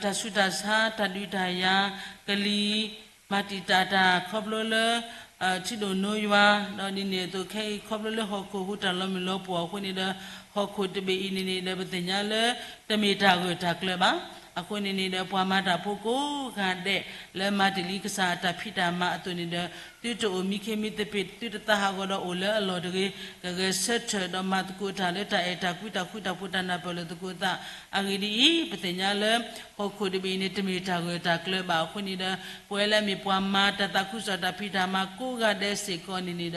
တၢ်ဆူးတၢ်ဆါ တၢ်ဒုးတၢ်ယၤ ကလံၤ မၤတံာ်တာ်တၢ်ခီဖျိလၢ ထံဒိၣ်နိယွၤ ဒီးဒ်န့ၣ်အသိးခဲအံၤခီဖျိလၢဟီၣ်ခိၣ်ဟူးတၢ်လီၤမုၢ်လီၤပှီၢ်အဃိန့ၣ်ဒီး ဟီၣ်ခိၣ်တဘ့ၣ်အံၤန့ၣ်န့ၣ်ဒီး ပသ့ၣ်ညါလၢ တမ့ၢ်တၢ်ဂၢၢ်တၢ်ကျၢၤဘၣ်. အဃိန့ၣ်န့ၣ်ဒီး ပှၤမၤတၢ်ဖိကိးဂၤဒဲး လၢမၤတ့ၢ်လံကစၢ်အတၢ်ဖံးတၢ်မၤအသိးန့ၣ်ဒီး သုတအိၣ်မံခ့မံသပ့ၤ သုတသးဟးဂီၤဒီးအိၣ်လၢအလီၢ်တဂ့ၤ, ကဂဲၤဆၢထၢၣ်ဒီးမၤသကိးတၢ်လၢတၢ်အဲၣ်တၢ်ကွံ တၢ်ဃူတၢ်ဖိး တၢ်နၢ်ပၢၢ်လိာ်သကိးသး. အဂ့ၢ်ဒ်အံၤ, ပသ့ၣ်ညါလၢ ဟီၣ်ခိၣ်တဘ့ၣ်အံၤန့ၣ် တမ့ၢ်တၢ်ဂၢၢ်တၢ်ကျၢၤဘၣ်. အဃိန့ၣ်ဒီး ပဝဲလၢအမ့ၢ်ပှၤမၤတၢ်သးခုကစီၣ်တၢ်ဖံးတၢ်မၤကိးဂၤဒဲးစ့ၢ်ကီးန့ၣ်န့ၣ်ဒီး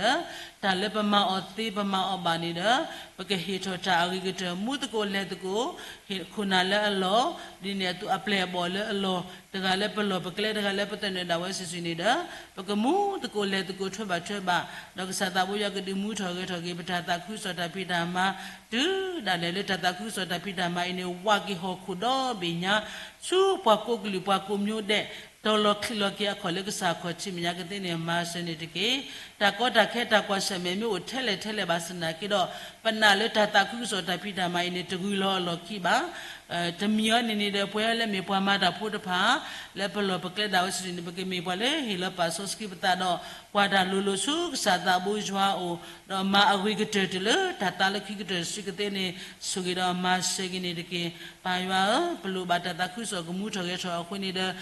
တၢ်လၢပမၤအီၤသ့ ပမၤအီၤဘၣ်န့ၣ်ဒီး ပကဟ့ၣ်ထီၣ်တၢ်အဂ့ၤကတၢၢ် မူသကိးလဲၤသကိး ဟ့ၣ်ခိၣ်နၢ်လၢအလီၢ်, ဒ်န့ၣ်အသိးအပျဲၢ်အဘီၣ်လၢအလီၢ်, တဂၤလၢပလီၢ်ပကျဲ တဂၤလၢပသနၢၣ်ဒၣ်ဝဲစုာ်စုာ်န့ၣ်ဒီး ပကမူသကိးလဲၤသကိး ထွဲဘၣ်ထွဲဘၣ်, ဒီးကစၢ်သးဘိယွၤကဒုးမူထီၣ်ဂဲၤထီၣ်က့ၤ ပတၢ်သးခုကစီၣ်တၢ်ဖံးတၢ်မၤ တုၤဒၣ်လဲာ်လၢတၢ်သးခုကစီၣ်တၢ်ဖံးတၢ်မၤအံၤန့ၣ် ဝးက့ၤဟီၣ်ခိၣ်ဒီဘ့ၣ်ညါ ဆူပှၤကိးကလုာ်ပှၤကိးမၠိဒဲး တီၤလီၢ်ခံလီၤက့ၤအခီၣ်လၢကစၢ်အခီၣ်ထံးမဲာ်ညါကသ့န့ၣ် မၤစၢၤန့ၣ်တက့ၢ်. တၢ်ကီတၢ်ခဲတၢ်ကွၢ်ဆၢၣ်မဲာ်မ့ၢ်အိၣ်ထဲလဲၣ်ထဲလဲၣ်ဘၣ်ဆၣ်သနာ်က့ဒီး ပနာ်လၢတၢ်သးခုကစီၣ်တၢ်ဖံးတၢ်မၤအံၤန့ၣ် တဂုၤလီၤအလီၢ်ခံဘၣ်. တမံၤအံၤန့ၣ်န့ၣ်ဒီး ပဝဲလၢမ့ၢ်ပှၤမၤတၢ်ဖိတဖၣ် လၢပလီၢ်ပကျဲဒၣ်ဝဲစုာ်စုာ်န့ၣ် ပကမ့ၢ်ပှၤလၢဟ့ၣ်လီၤပာ်စီဆှံပသးဒီး ကွၢ်တၢ်လိၤလိၤဆူကစၢ်သးဘိယွၤအအိၣ်, ဒီးမၤအဂ့ၤကတၢၢ်တုၤလၢတၢ်သးလၢခံကတၢၢ်တစုကသ့န့ၣ် ဆိၣ်ဂ့ၤဒီးမၤစၢၤက့ၤန့ၣ်တက့ၢ်. ပၢ်ယွၤဧၢ, ပလိၣ်ဘၣ်တၢ်သးခုကစီၣ်ကမူထီၣ်ဂဲၤထီၣ်အဃိန့ၣ်ဒီး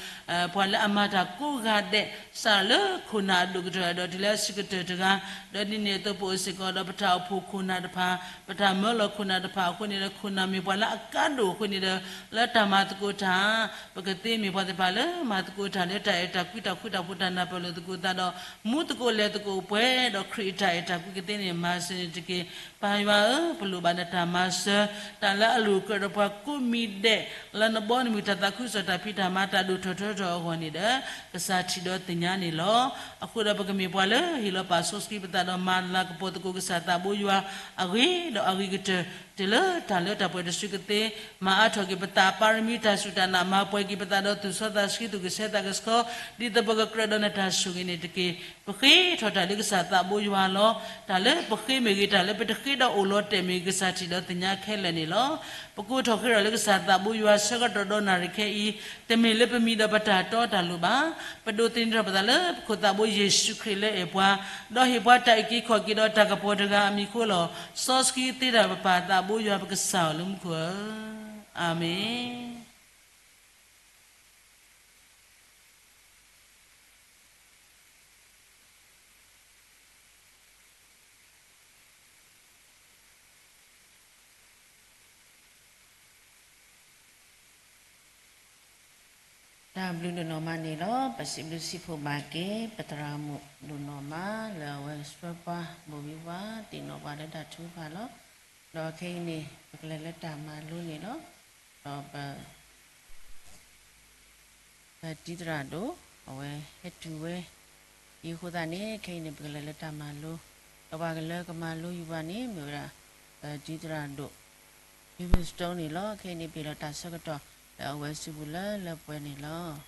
ပှၤလၢအမၤတၢ်ကိးဂၤဒဲး စးလၢခိၣ်နၢ်အဒိၣ်ကတၢၢ်ဒီးတုၤလၢအဆံးကတၢၢ်တဂၤ, ဒီးဒ်န့ၣ်အသိးပအိၣ်စ့ၢ်ကီးဒီးပတၢ်အိၣ်ဖှိၣ်ခိၣ်နၢ်တဖၣ်, ပတၢ်မၢလီၤခိၣ်နၢ်တဖၣ်အဃိန့ၣ်ဒီး ခိၣ်နၢ်မ့ၢ်ပှၤလၢအကါဒိၣ်အဃိန့ၣ်ဒီး လၢတၢ်မၤသကိးတၢ် ပကသ့မ့ၢ်ပှၤသ့ၣ်တဖၣ်လၢမၤသကိးတၢ်လၢတၢ်အဲၣ်တၢ်ကွံ တၢ်ဃူတၢ်ဖိး တၢ်နၢ်ပၢၢ်လိာ်သကိးသးဒီး မူသကိးလဲၤသကိးပှဲၤဒီးခရံာ်အတၢ်အဲၣ်တၢ်ကွံကသ့န့ၣ် မၤစၢၤန့ၣ်တက့ၢ်. ပၢ်ယွၤဧၢ, ပလိၣ်ဘၣ်နတၢ်မၤစၢၤ တၢ်လၢအလိၣ်ကြၢးဒီးပှၤကိးမံၤဒဲး လၢနဘီနမုၢ်တၢ်သးခုကစီၣ်တၢ်ဖံးတၢ်မၤတၢ်ဒိၣ်ထီၣ်ထီထီၣ်အဂီၢ်န့ၣ်ဒီး ကစၢ်ထံၣ်ဒီးသ့ၣ်ညါန့ၣ်လီၤ. အဃိဒီးပကမ့ၢ်ပှၤလၢဟ့ၣ်လီၤပာ်စီဆှံပသးဒီးမၤလၤကပီၤသကိးကစၢ်သးဘိယွၤအဂ့ၤဒီးအဂ့ၤကတၢၢ် တုၤလၢတၢ်လၢတၢ်ပှဲၤတစုကသ့, မၤအါထီၣ်က့ၤပသးပၢ်ရမံတၢ်စူၢ်တၢ်နာ် မၤပှဲၤက့ၤပသးဒီးသူၣ်စီသးဆှံသူၣ်ကဆှဲသးကဆှီ ဒ်သိးပကကြၢးဒီးနတၢ်ဆိၣ်ဂ့ၤန့ၣ်တက့ၢ်. ပဃ့ထီၣ်တၢ်လၢကစၢ်သးဘိယွၤလီၤ. တၢ်လၢပဃ့မ့ၢ်ဂ့ၤ တၢ်လၢပတဃ့ဒီးအိၣ်လီၤတဲာ်မ့ၢ်ဂ့ၤ ကစၢ်ထံၣ်ဒီးသ့ၣ်ညါခဲလၢာ်န့ၣ်လီၤ. ပကိးထီၣ်ဃ့ထီၣ်လၢကစၢ်သးဘိယွၤဆၢကတီၢ်ဒီးနၣ်ရံၣ်ခဲအံၤ တမ့ၢ်လၢပမံၤဒီးပတၢ်တီတၢ်လိၤဘၣ်. ပဒိးသန့ၤထီၣ်ပသးလၢပခိၣ်သးဘိယ့ၣ်ၡူးခရံာ်လၢအဲၣ်ပှၤ, ဒီးဟ့ၣ်ပှၤတၢ်အုၣ်က့ၤခီၣ်က့ၤဒီးတၢ်ကပီၤတဂၤအမံၤအဃိလီၤ. စီဆှံသ့တၢ်ပပၢ်သးဘိယွၤပကစၢ်ဧၢ လၢမူခိၣ်ဧၢ, အၤမ့ၣ်. တၢ်ဘျုးဒိၣ်နီၢ်မးန့ၣ်လီၤ. ပစံးဘျုးစံးဖှိၣ်ဘၣ်က့ၤ ပသရၣ်မုၣ်ဒိၣ်နီၢ်မး လၢအဝဲဆှၢပှၤဘိၣ်ဘံပှၤ သ့ၣ်နီၣ်ပှၤလၢတၢ်ထုကဖၣ်လီၤ. ဒီးခဲအံၤန့ၣ် ပကလဲၤလၢတၢ်မၤလိန့ၣ်လီၤ. ဒီးပ ပဒံသရၣ်ဒိၣ် အဝဲဟဲတုၤဝဲအံၤအဃိသတးန့ၣ် ခဲအံၤန့ၣ် ပကလဲၤလၢတၢ်မၤလိ, ဒီးပှၤကလၢကမၤလိယုာ်ပှၤန့ၣ် မ့ၢ်ဝဲဒၣ် ပဒံသရၣ်ဒိၣ် Livingstone န့ၣ်လီၤ. ခဲအံၤန့ၣ် ပဟ့ၣ်လီၤတၢ်ဆၢကတီၢ် လၢအဝဲစုပူၤလၢလၢပှဲၤန့ၣ်လီၤ.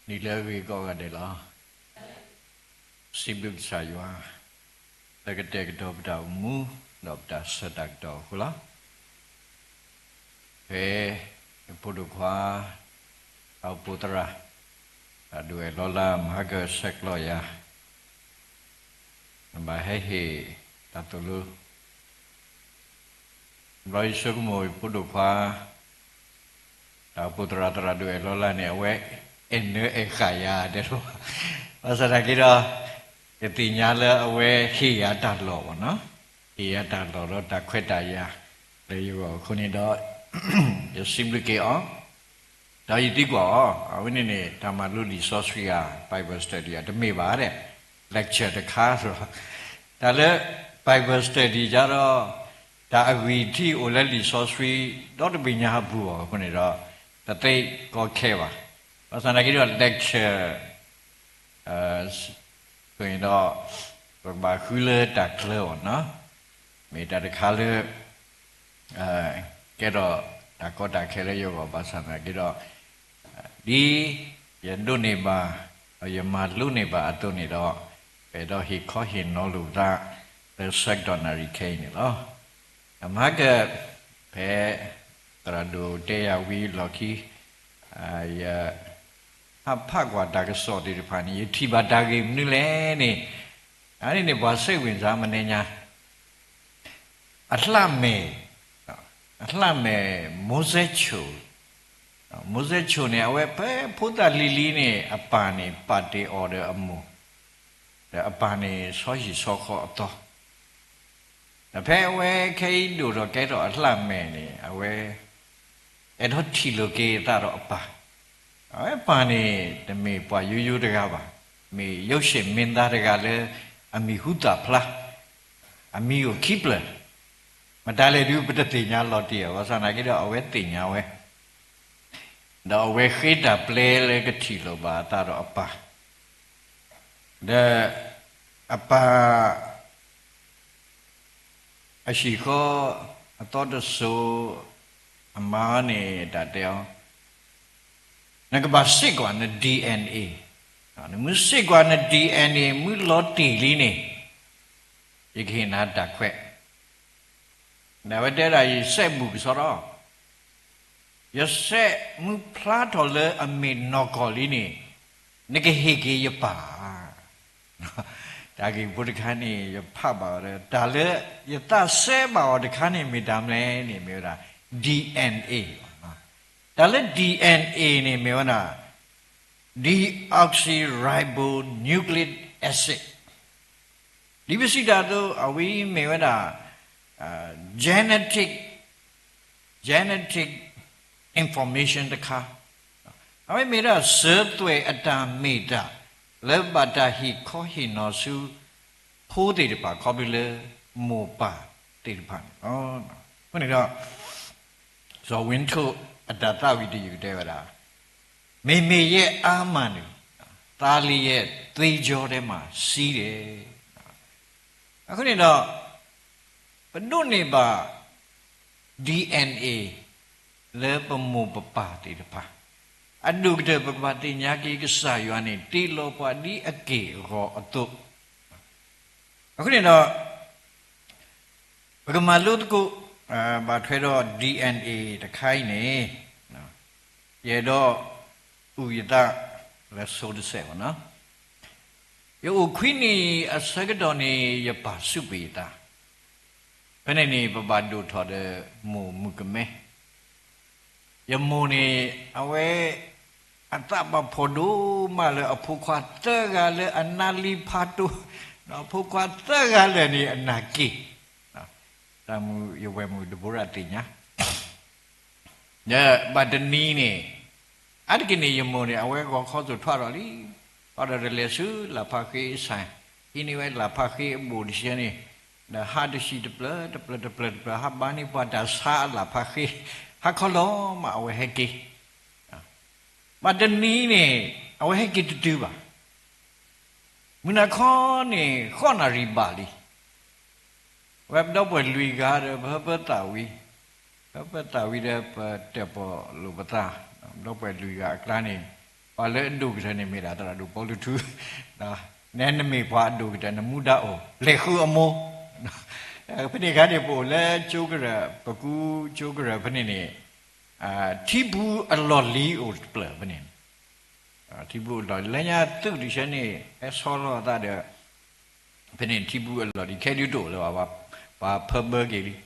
နံၤလၢအဂ့ၤကိးဂၤဒဲးလီၤ. စံးဘျုးကစၢ်ယွၤ လၢကတဲာ်ကတီၤပတၢ်အိၣ်မူ ဒီးပတၢ်ဆၢတၢ်ကတီၢ်အဃိလီၤ. ဖဲ ယဖိဒိၣ်ခွါ တၢ်အိၣ်ဖှိၣ်သရၣ် တၢ်ဒုးအဲၣ်လီၤလၢ မဟါကဆဲးကျိးယၤ နဘၣ်ဟဲဟ့ၣ်တၢ်သိၣ်လိ ဘျီယဆိကမိၣ်ယဖိဒိၣ်ခွါ တၢ်အိၣ်ဖှိၣ်သရၣ်သရၣ်ဒိၣ်အဲၣ်လီၤလၢန့ၣ် အဝဲအဲၣ်နၢအဲၣ်ဃာ်ယၤဒဲးလီၤ. ဘၣ်ဆၣ်သနာ်က့ဒီး ယသ့ၣ်ညါလၢအဝဲဟ့ၣ်ယၤတၢ်လီၢ်ဘၣ်နီၤ, ဟ့ၣ်ယၤတၢ်လီၢ်ဒီးတၢ်ခွဲးတၢ်ယာ်လၢယဂီၢ်အဃိန့ၣ်ဒီး ယစံးဘျုးက့ၤအီၤ ဒီးယသံကွၢ်အီၤ အဝဲန့ၣ်န့ၣ် တၢ်မၤလိလံာ်စီဆှံဧါ Bible study ဧါ တမ့ၢ်ဘၣ်ဒဲး lecture တခါလီၤ. တၢ်လၢ Bible study ကဒီး တၢ်အဂံၢ်ထံးအိၣ်လၢလံာ်စီဆှံ ဒီတဘ့ၣ်ညါအပူၤအီၤအဃိန့ၣ်ဒီး တသ့ကီခဲဘၣ်. ဘၣ်ဆၣ်သနာ်က့ဒီး lecture အဃိန့ၣ်ဒီး ပကဘၣ်ဃုလၢတၢ်ချၢအီၤနီၤ, မ့ၢ်တၢ်တခါလၢ ကဲထီၣ်တၢ်ကီတၢ်ခဲလၢယဂီၢ်ဘၣ်ဆၣ်သနာ်က့ဒီး ဒ်ယဒိးန့ၢ်ဘၣ် ဒီးယမၤလိန့ၢ်ဘၣ်အသိးန့ၣ်ဒီး ပအဲၣ်ဒိးဟ့ၣ်ခီဟ့ၣ်နီၤလိာ်ပသး လၢဆၢကတီၢ်နၣ်ရံၣ်ခဲအံၤန့ၣ်လီၤ. အမၤက ဖဲ သရၣ်ဒိၣ်တဲယၤဝံၤလီၢ်ခံ, ယဟးဖးကွၢ်တၢ်ကစီၣ်သ့ၣ်တဖၣ်န့ၣ် ယထံၣ်ဘၣ်တၢ်ဂ့ၢ်မနုၤလဲၣ်န့ၣ်, အန့ၣ်န့ၣ် ပှၤစ့ၢ်ဝ့ၢ်စၢ်မနုၤညါ အလှၢၣ်မဲာ်, အလှၢၣ်မဲာ် မိုးစဲချို, မိုးစဲချိုန့ၣ် အဝဲဖဲဖိသၣ်လံၤလံၤန့ၣ် အပၢ်န့ၣ်ပာ်တ့ၢ်အီၤဒီးအမိၢ်, ဒီးအပၢ်န့ၣ်ဆီဟံၣ်ဆီဃီအသီ, ဒီးဖဲအဝဲခဲအံၤဒိၣ်ထီၣ်ကဲထီၣ်အလှၢၣ်မဲာ်န့ၣ် အဝဲအဲၣ်ဒိးထံၣ်လိာ်က့ၤအသးဒီးအပၢ်, အဝဲပၢ်န့ၣ် တမ့ၢ်ပှၤယိယိတဂၤဘၣ်, မ့ၢ်ရုပ်ရှင်မင်းသားတဂၤလၢအမံၤဟူသၣ်ဖျါ, အမံၤအိၣ်ခံဖျၢၣ်, မတၤလဲၣ်ဒုးပတသ့ၣ်ညါလီၤတံၢ်အီၤ ဘၣ်ဆၣ်သနာ်က့ဒီးအဝဲသ့ၣ်ညါဝဲ, ဒီးအဝဲဃ့တၢ်ပျဲလၢကထံၣ်လိာ်ဘၣ်အသးဒီးအပၢ်, ဒီးအပၢ် အဟံၣ်ဃီ အသီတစိၤ အမါန့ၣ်တၢ်တဲအီၤ, နကဘၣ်စ့ၢ်ကွၢ်န DNA, နမ့ၢ်စ့ၢ်ကွၢ်န DNA မ့ၢ်လီၤတံၢ်လံန့ၣ် ယကဟ့ၣ်နၤတၢ်ခွဲး, ဒီးအဝဲတဲဒၣ် ယစဲးဘူၣ်ကစီဒီ, ယစဲးမ့ၢ်ဖျါထီၣ်လၢအမ့ၢ်နီၢ်ကီၢ်လံန့ၣ် နကဟ့ၣ်က့ၤယပၢ် တၢ်ဂ့ၢ်ဖိတခါန့ၣ် ယဖးဘၣ်အီၤဒီး တၢ်လၢယသးစဲဘၣ်အီၤတခါန့ၣ် မ့ၢ်တၢ်မနုၤလဲၣ်န့ၣ် မ့ၢ်ဝဲဒၣ် DNA တၢ်လၢ DNA န့ၣ် မ့ၢ်ဝဲဒၣ် deoxyribonucleic acid, ဒ်ပစံးတၢ်အသိး အဝဲမ့ၢ်ဝဲဒၣ် genetic genetic information တခါ, အဝဲမ့ၢ်ဒၣ်စၢၤသွဲၣ်အတၢ်မ့ၢ်တၢ် လၢဘၣ်တၢ်ဟ့ၣ်ခီဟ့ၣ်နီၤဆူ ဖိသ့ၣ်တဖၣ် ခီဖျိလၢမိၢ်ပၢ်သ့ၣ်တဖၣ်န့ၣ်လီၤ. အဃိန့ၣ်ဒီး စီၤဝ့ထိၣ်အတၢ်သးဝံၣ်တယုၢ်တဲဝဲဒၣ်, မေ့မေ့ရဲ့အါမှန်တွေ သားလေးရဲ့သွေးကြောထဲမှာရှိတယ်. အဃိန့ၣ်ဒီး ပဒိးန့ၢ်ဘၣ် DNA လၢပမိၢ်ပပၢ်သ့ၣ်တဖၣ် အဒိၣ်ကတၢၢ် ပကဘၣ်သ့ၣ်ညါက့ၤကစၢ်ယွၤန့ၣ် တ့လီၤပှၤဒ်အက့ၢ်အဂီၤအသိး, အဃိန့ၣ်ဒီး ပကမၤလိသကိး ဘၣ်ထွဲဒီး DNA တခါအံၤန့ၣ် ယအဲၣ်ဒိးအုၣ်ယသးလၢစိၤတစဲးဘၣ်နီၤ. ယအိၣ်ခွံနံၣ်အဆၢကတီၢ်န့ၣ် ယပၢ်စူးကွံာ်ယသး, ဖဲန့ၣ်န့ၣ် ပဘၣ်ဒိၣ်ထီၣ်ဒီးမိၢ်မုၣ်ကမဲ, ယမိၢ်န့ၣ် အဝဲ အသးဘၣ်ဖှီၣ်ဒိၣ်မးလၢအဖိခွါသၢဂၤလၢအနါလံဖးဒိၣ်, ဒီးအဖိခွါသၢဂၤလၢာ်န့ၣ်အနၢ်က့ၤ, တၢ်မုၢ်ယဝဲၢ်မုၣ်ဒဘိရၣ်သ့ၣ်ညါ ဒီးဘၣ်တနံၤန့ၣ် အါတက့ၢ်န့ၣ် ယမိၢ်န့ၣ် အဝဲဂီၤခီသိၣ်ထွးထီၣ်လံ, ထွးထီၣ်ဒီးလဲၤဆူလၢ်ဖးဃ့အဆၣ်, ဟံးန့ၢ်ဝဲလၢ်ဖးဃ့အဘူးတဆှဲန့ၣ်, ဒီးဟးတဆံးတဖျၢၣ်တဖျၢၣ်တဖျၢၣ်တဖျၢၣ် ဟးဘါန့ၢ်ပှၤတၢ်ဆါအလၢ်ဖးဃ့, ဟးခီလီၤမးအဝဲဟဲက့ၤ, ဘၣ်တနံၤန့ၣ် အဝဲဟဲက့ၤတတုၤဘၣ် မုၢ်နၤခီန့ၣ် ဃိးနၣ်ရံၣ်ဘၣ်လံ. ဝဲပဒီပုၢ်ဝဲၢ်လွံၢ်ဂၤဒီး ပဟၢဖၢသးဝံၤ, ဟၢဖၢသးဝံၤဒီး ပတၢၣ်ပီၣ်လိာ်ပသး, ပဒီပုၢ်ဝဲၢ်လွံၢ်ဂၤအကျါန့ၣ် ပှၤလၢအဒိၣ်ကတၢၢ်န့ၣ်မ့ၢ်ဒၣ်သရၣ်ဒိၣ်ပီလူးထူ, နဲနမ့ၢ်ပှၤအဒိၣ်ကတၢၢ် နမူဒါအိၣ် လဲၤဃုအမိၢ်, ဖဲန့ၣ်အခါန့ၣ် ပအိၣ်လၢကၠိကရၢၢ် ပကူကၠိကရၢၢ်ဖဲန့ၣ်န့ၣ် ထံပူၤအလီၢ်လံၤအိၣ်တဖျၢၣ်ဖဲန့ၣ် ထံပူၤအလီၢ်လံၤ လၢညါသုးတဆၢန့ၣ် ဟဲဆီလီၤအသးဒီး ဖဲန့ၣ်ထံပူၤအလီၢ်လံၤ ခဲဒုးတအိၣ်လၢၤဘၣ်, ပှၤဖၢဘၢက့ၤလံ. ဒီး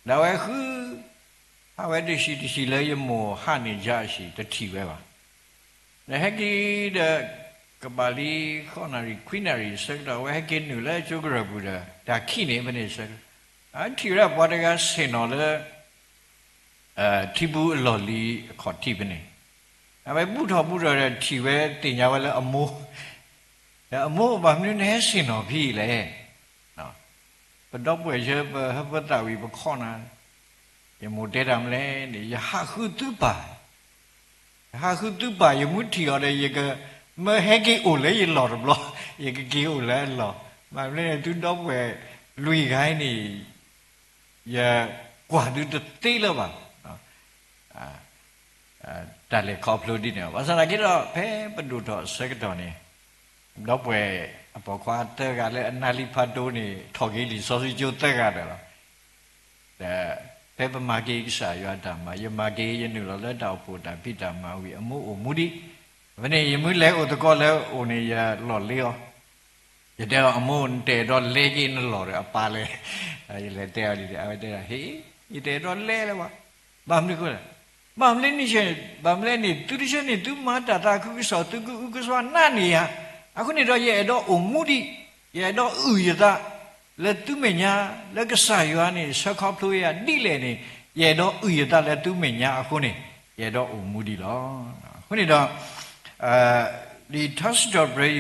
အဝဲဃု ဟးဝဲတဆံးတဆံးလၢယမိၢ်ဟးန့ၢ်ယၤအဆံး တထံၣ်ဝဲဘၣ်. ဒီးဟဲက့ၤဒီး ကဘၣ်လံဃိးနၣ်ရံၣ်ခွံနၣ်ရံၣ်အဆၢကတီၢ် အဝဲဟဲက့ၤနုာ်လၢကၠိကရၢၢ်ပူၤဒီး တၢ်ခံးန့ၣ်ဖဲန့ၣ်အဆၢကတီၢ် ထံၣ်ဝဲဒၣ်ပှၤတဂၤဆ့ၣ်နီၤလၢ ထံပူၤအလီၢ်လံၤအခီၣ်ထံးဖဲန့ၣ်, အဝဲဘူၣ်ထီၣ်ဘူၣ်ထီၣ်ဒီးထံၣ်ဝဲသ့ၣ်ညါဝဲလၢအမိၢ်, ဒီးအမိၢ် ဘၣ်မနုၤနဟဲဆ့ၣ်နီၤဖဲအံၤလဲၣ်. ပဒီပုၢ်ဝဲၢ်ယဲ ပဟၢဖၢသးဝံၤပခီၣ်နၤ, ယမိၢ်တဲတၢ်မနုၤလဲၣ်န့ၣ် ယဟးဃုသုပၢ်, ယဟးဃုသုပၢ် ယမ့ၢ်ထံၣ်အီၤဒီး ယကမၢဟဲက့ၤအိၣ်လၢယလီၢ်တဘျီ, ယကက့ၤအိၣ်လၢအလီၢ်, ဘၣ်မနုၤလဲၣ် သုဒီပုၢ်ဝဲၢ်လွံၢ်ဂၤအံၤန့ၣ် ယကွၢ်သုတသ့လၢၤဘၣ်. တၢ်လဲၤခီဖျိဒ်န့ၣ် ဘၣ်ဆၣ်သနာ်က့ဒီး ဖဲပဒိၣ်ထီၣ်အဆၢကတီၢ်န့ၣ် ဒီပုၢ်ဝဲၢ်အပိာ်ခွါသၢဂၤလၢအနါလံဖးဒိၣ်န့ၣ် ထီၣ်က့ၤလံာ်စီဆှံကၠိသၢဂၤဒီးလီၤ. ဒီး ဖဲပမၤက့ၤကစၢ်ယွၤအတၢ်မၤ, ယမၤက့ၤယနုာ်လီၤလၢတၢ်အိၣ်ဖှိၣ်တၢ်ဖံးတၢ်မၤဝံၤ အမိၢ်အိၣ်မူဒံး, ဖဲန့ၣ် ယမ့ၢ်လဲၤအိၣ်သကိးလၢအအိၣ်န့ၣ် ယလီၢ်လ့အီၤ, ယတဲအီၤ အမိၢ် နတအဲၣ်ဒိးလဲၤက့ၤနလီၢ်ဒီးအပၢ်လဲၣ်, ယလဲၤတဲအီၤဒ်န့ၣ် အဝဲတဲဒၣ် ဟ့ၣ်, ယတအဲၣ်ဒိးလဲၤလၢၤဘၣ်, ဘၣ်မနုၤအဃိလဲၣ်, ဘၣ်မနုၤန့ၣ်, ဘၣ်မနုၤလဲၣ်န့ၣ် သုတဆၢန့ၣ် သုမၤတၢ်သးခုကစီၣ် သုကအုကစွါနးန့ၢ်ယၤ, အဃိန့ၣ်ဒီး ယအဲၣ်ဒိးအိၣ်မူဒံး, ယအဲၣ်ဒိးအုၣ်ယသး လၢသုမဲာ်ညါ, လၢကစၢ်ယွၤန့ၣ် ဆှၢခီဖျိယၤဒ်လဲၣ်န့ၣ်, ယအဲၣ်ဒိးအုၣ်ယသးလၢသုမဲာ်ညါအဃိန့ၣ်, ယအဲၣ်ဒိးအိၣ်မူဒံးလီၤ. အဃိန့ၣ်ဒီး လံာ်ထါစံးထီၣ်ပတြၢၤ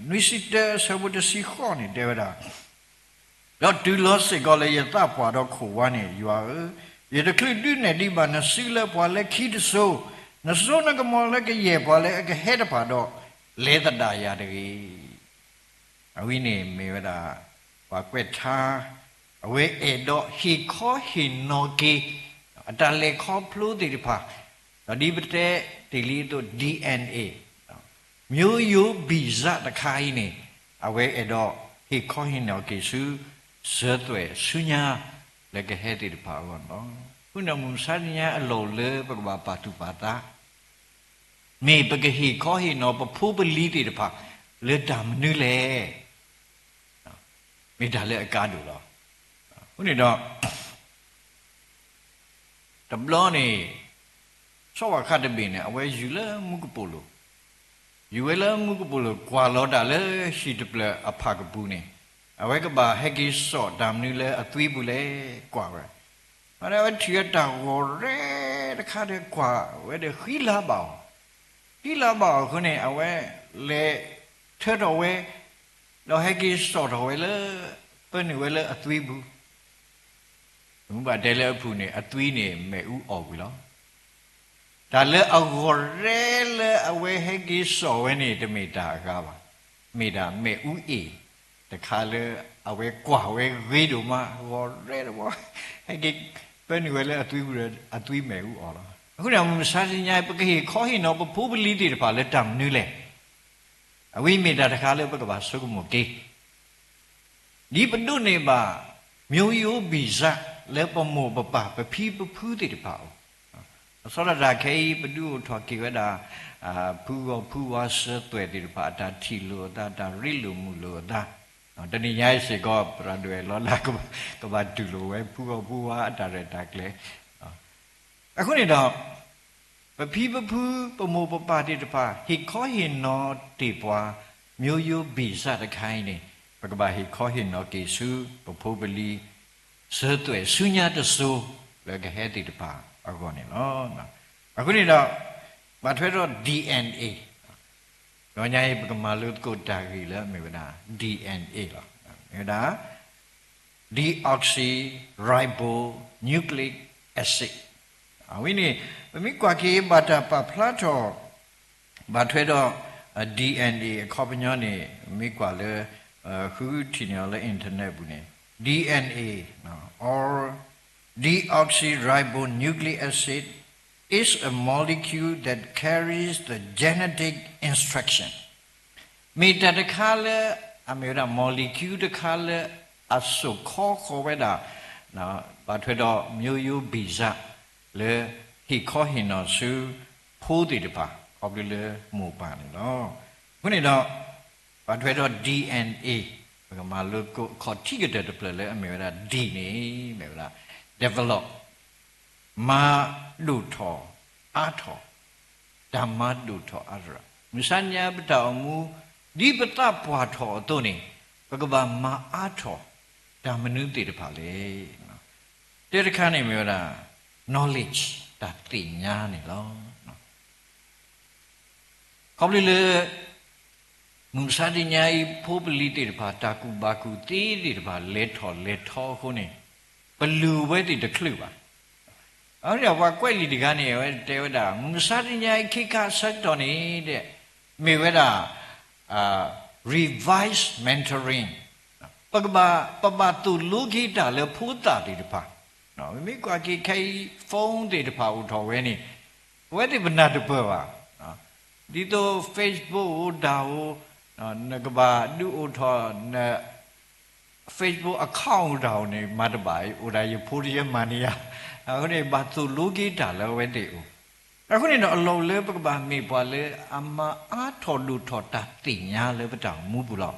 နွံဆံတၢ အဆၢဖိတဆံဃိးန့ၣ် တဲဝဲဒၣ်, ဒီးတုၤလီၤစ့ၢ်ကီးလၢယသးပှၢ်ဒီးခိၣ်ဝါန့ၣ်, ယွၤဧၢ, ယတချုးဒုးနဲၣ်ဒံးဘၣ်နစုလၢပှၤလၢခံတစိၤ, နစိနကမီၤလၢကယဲၢ်ပှၤလၢအကဟဲတဖၣ်ဒီး, လဲၤသဒၣ်ယၤတဂ့ၤ. အဝဲန့ၣ်မ့ၢ်ဝဲဒၣ် ပှၤကွဲးထါ, အဝဲအဲၣ်ဒိးဟ့ၣ်ခီဟ့ၣ်နီၤက့ၤ အတၢ်လဲၤခီဖျိသ့ၣ်တဖၣ်, ဒီးဒ်ပတဲတ့ၢ်လံအသိး DNA, မျိုးရိုးဗီဇ တခါအံၤန့ၣ်, အဝဲအဲၣ်ဒိးဟ့ၣ်ခီဟ့ၣ်နီၤက့ၤဆူ စၢၤသွဲၣ်ဆူညါ လၢကဟဲသ့ၣ်တဖၣ်အဂီၢ်န့ၣ်လီၤ. အဃိန့ၣ် မုၢ်မဆါတနံၤညါအလီၢ်အိၣ်လၢပကဘၣ်ပာ်သူၣ်ပာ်သး မ့ၢ်ပကဟ့ၣ်ခီဟ့ၣ်နီၤပဖိပလံၤသ့ၣ်တဖၣ် လၢတၢ်မနုၤလဲၣ်. မ့ၢ်တၢ်လၢအကါဒိၣ်လီၤ. အဃိန့ၣ်ဒီး တဘျီန့ၣ် စီၤပၤခါတဘ့ၣ်န့ၣ် အဝဲယူၤလၢမူကပိာ်လိၤ, ယူၤဝဲလၢမူကပိာ်လိၤ ကွၢ်လီၤတၢ်လၢဟံၣ်တဖျၢၣ်အဖၣ်ကပူၤန့ၣ်, အဝဲကဘၣ်ဟဲက့ၤစိာ်တၢ်မနုၤလၢအသွံပူၤလဲၣ် ကွၢ်ဝဲ, အဝဲထံၣ်ဝဲတၢ်ဂီၤရဲတခါဒီးကွၢ်ဝဲဒီးဃံလၤဘၣ်အီၤ, ဃံလၤဘၣ်အီၤအဃိန့ၣ် အဝဲလဲၤထၢထီၣ်ဝဲ, ဒီးဟဲက့ၤစိာ်ထီၣ်ဝဲလၢ ပၢနုာ်ဝဲလၢအသွံပူၤ မ့ၢ်ဘၣ်တဲလၢအပူၤန့ၣ် အသွံန့ၣ်မ့ၣ်အူအီၣ်ဝံၤလီၤ. တၢ်လၢအဂီၤရဲလၢအဝဲဟဲက့ၤစိာ်ဝဲန့ၣ် တမ့ၢ်တၢ်အဂၤဘၣ်, မ့ၢ်ဒၣ်မ့ၣ်အူအ့ၣ်တခါလၢ အဝဲကွၢ်ဝဲဂ့ၤဒိၣ်မး ဂီၤရဲတဝီ, ဟဲက့ၤပၢနုာ်ဝဲလၢအသွံပူၤဒီး အသွံမ့ၣ်အူအီၣ်လီၤ. အဃိန့ၣ် မုၢ်မဆါတနံၤညါ ပကဟ့ၣ်ခီဟ့ၣ်နီၤပဖိပလံၤသ့ၣ်တဖၣ်လၢတၢ်မနုၤလဲၣ်. အဝဲမ့ၢ်တၢ်တခါလၢပကဘၣ်ဆိကမိၣ်က့ၤ ဒ်ပဒိးန့ၢ်ဘၣ် မျိုးရိုးဗီဇ လၢပမိၢ်ပပၢ်ပဖံပဖုသ့ၣ်တဖၣ်အအိၣ်, အဆီတၢ်ခဲအံၤ ပဒုးအိၣ်ထီၣ်က့ၤဝဲဒၣ် ဖုဂီၤဖုဝါစၢၤသွဲၣ်သ့ၣ်တဖၣ် အတၢ်ထံၣ်လိာ်အသး တၢ်ရ့လိာ်မုာ်လိာ်အသး, တနံၤညါအံၤစ့ၢ်ကီး သရၣ်ဒိၣ်အဲၣ်လီၤလၢ ကဘၣ်တူၢ်လိာ်ဝဲ ဖုဂီၤဖုဝါအတၢ်ရဲၣ်တၢ်ကျဲၤ အဃိန့ၣ်ဒီး ပဖံပဖု ပမိၢ်ပပၢ်သ့ၣ်တဖၣ် ဟ့ၣ်ခီဟ့ၣ်နီၤတ့ၢ်ပှၤ မျိုးရိုးဗီဇ တခါအံၤန့ၣ် ပကဘၣ်ဟ့ၣ်ခီဟ့ၣ်နီၤက့ၤဆူ ပဖိပလံၤ စၢၤသွဲၣ်ဆူညါတစိၤ လၢကဟဲသ့ၣ်တဖၣ်အဂီၢ်န့ၣ်လီၤ. အဃိန့ၣ်ဒီး ဘၣ်ထွဲဒီး DNA တနံၤညါအံၤ ပကမၤလိသကိးတၢ်ဂ့ၢ်လၢအမ့ၢ်ဝဲဒၣ် DNA လီၤ. မ့ၢ်ဝဲဒၣ် deoxyribonucleic acid အဝဲန့ၣ် ပမ့ၢ်ကွၢ်က့ၤဘၣ်တၢ်ပာ်ဖျါထီၣ် ဘၣ်ထွဲဒီး DNA အခီပညီန့ၣ် မ့ၢ်ကွၢ်လၢ ဃုထံၣ်န့ၢ်အီၤလၢ internet ပူၤန့ၣ် DNA or deoxyribonucleic acid is a molecule that carries the genetic instruction မ့ၢ်တၢ်တခါလၢ အမ့ၢ်ဝဲဒၣ် molecule တခါလၢ အစိာ်ခီဃီၤဝဲဒၣ် ဘၣ်ထွဲဒီး မျိုးရိုးဗီဇ လၢဟ့ၣ်ခီဟ့ၣ်နီၤဆူ ဖိသ့ၣ်တဖၣ် ခီဖျိလၢမိၢ်ပၢ်န့ၣ်လီၤ. အဃိန့ၣ်ဒီး ဘၣ်ထွဲဒီး DNA ပကမၤလိသကိး အခီၣ်ထံးကတၢၢ်တဖျၢၣ်လၢအမ့ၢ်ဝဲဒၣ် D န့ၣ် မ့ၢ်ဝဲဒၣ် develop မၤဒိၣ်ထီၣ်အါထီၣ်, တၢ်မၤဒိၣ်ထီၣ်အါထီၣ်, မုၢ်မဆါတနံၤညါပတၢ်အိၣ်မူ ဒ်ပသးပှၢ်ထီၣ်အသိးန့ၣ် ပကဘၣ်မၤအါထီၣ် တၢ်မနုၤသ့ၣ်တဖၣ်လဲၣ်. တၢ်တခါန့ၣ်မ့ၢ်ဝဲဒၣ် knowledge တၢ်သ့ၣ်ညါန့ၣ်လီၤ. ခီဖျိလၢ မုၢ်မဆါတနံၤညါအံၤ ဖိပလံၤသ့ၣ်တဖၣ် တၢ်ကူၣ်ဘၣ်ကူၣ်သ့သ့ၣ်တဖၣ် လဲၤထီၣ်လဲၤထီအဃိန့ၣ် ပလုၢ်ဝဲသ့ၣ်တချုးဘၣ်. အဝဲဒၣ်ပှၤကွဲးလံာ်တဂၤန့ၣ် အဝဲတဲဝဲဒၣ် မုၢ်မဆါတနံၤညါအံၤ ခ့ခါအဆၢကတီၢ်န့ၣ် မ့ၢ်ဝဲဒၣ် reverse mentoring ပကဘၣ် ပဘၣ်သိၣ်လိက့ၤတၢ်လၢဖိသၣ်သ့ၣ်တဖၣ်, မ့မ့ၢ်ကွၢ်က့ၤခဲအံၤ phone သ့ၣ်တဖၣ်အိၣ်ထီၣ်ဝဲန့ၣ် ပဝဲသ့ၣ်ပနၢ်တပၢၢ်ဘၣ်, ဒ်သိး Facebook အိၣ်တၢ်အိၣ်, နကဘၣ်ဒုးအိၣ်ထီၣ်န Facebook account အိၣ်တၢ်အိၣ်န့ၣ် မၤတဘၣ်အံၤ အိၣ်ဒၣ်ယဖိတယဲမၤန့ၢ်ယၤ, အဃိန့ၣ် ဘၣ်သိၣ်လိက့ၤတၢ်လၢအဝဲသ့ၣ်အအိၣ်. အဃိန့ၣ်ဒီး အလီၢ်အိၣ်လၢပကဘၣ်မ့ၢ်ပှၤလၢအမၤအါထီၣ်ဒိၣ်ထီၣ်တၢ်သ့ၣ်ညါလၢပတၢ်အိၣ်မူပူၤလီၤ.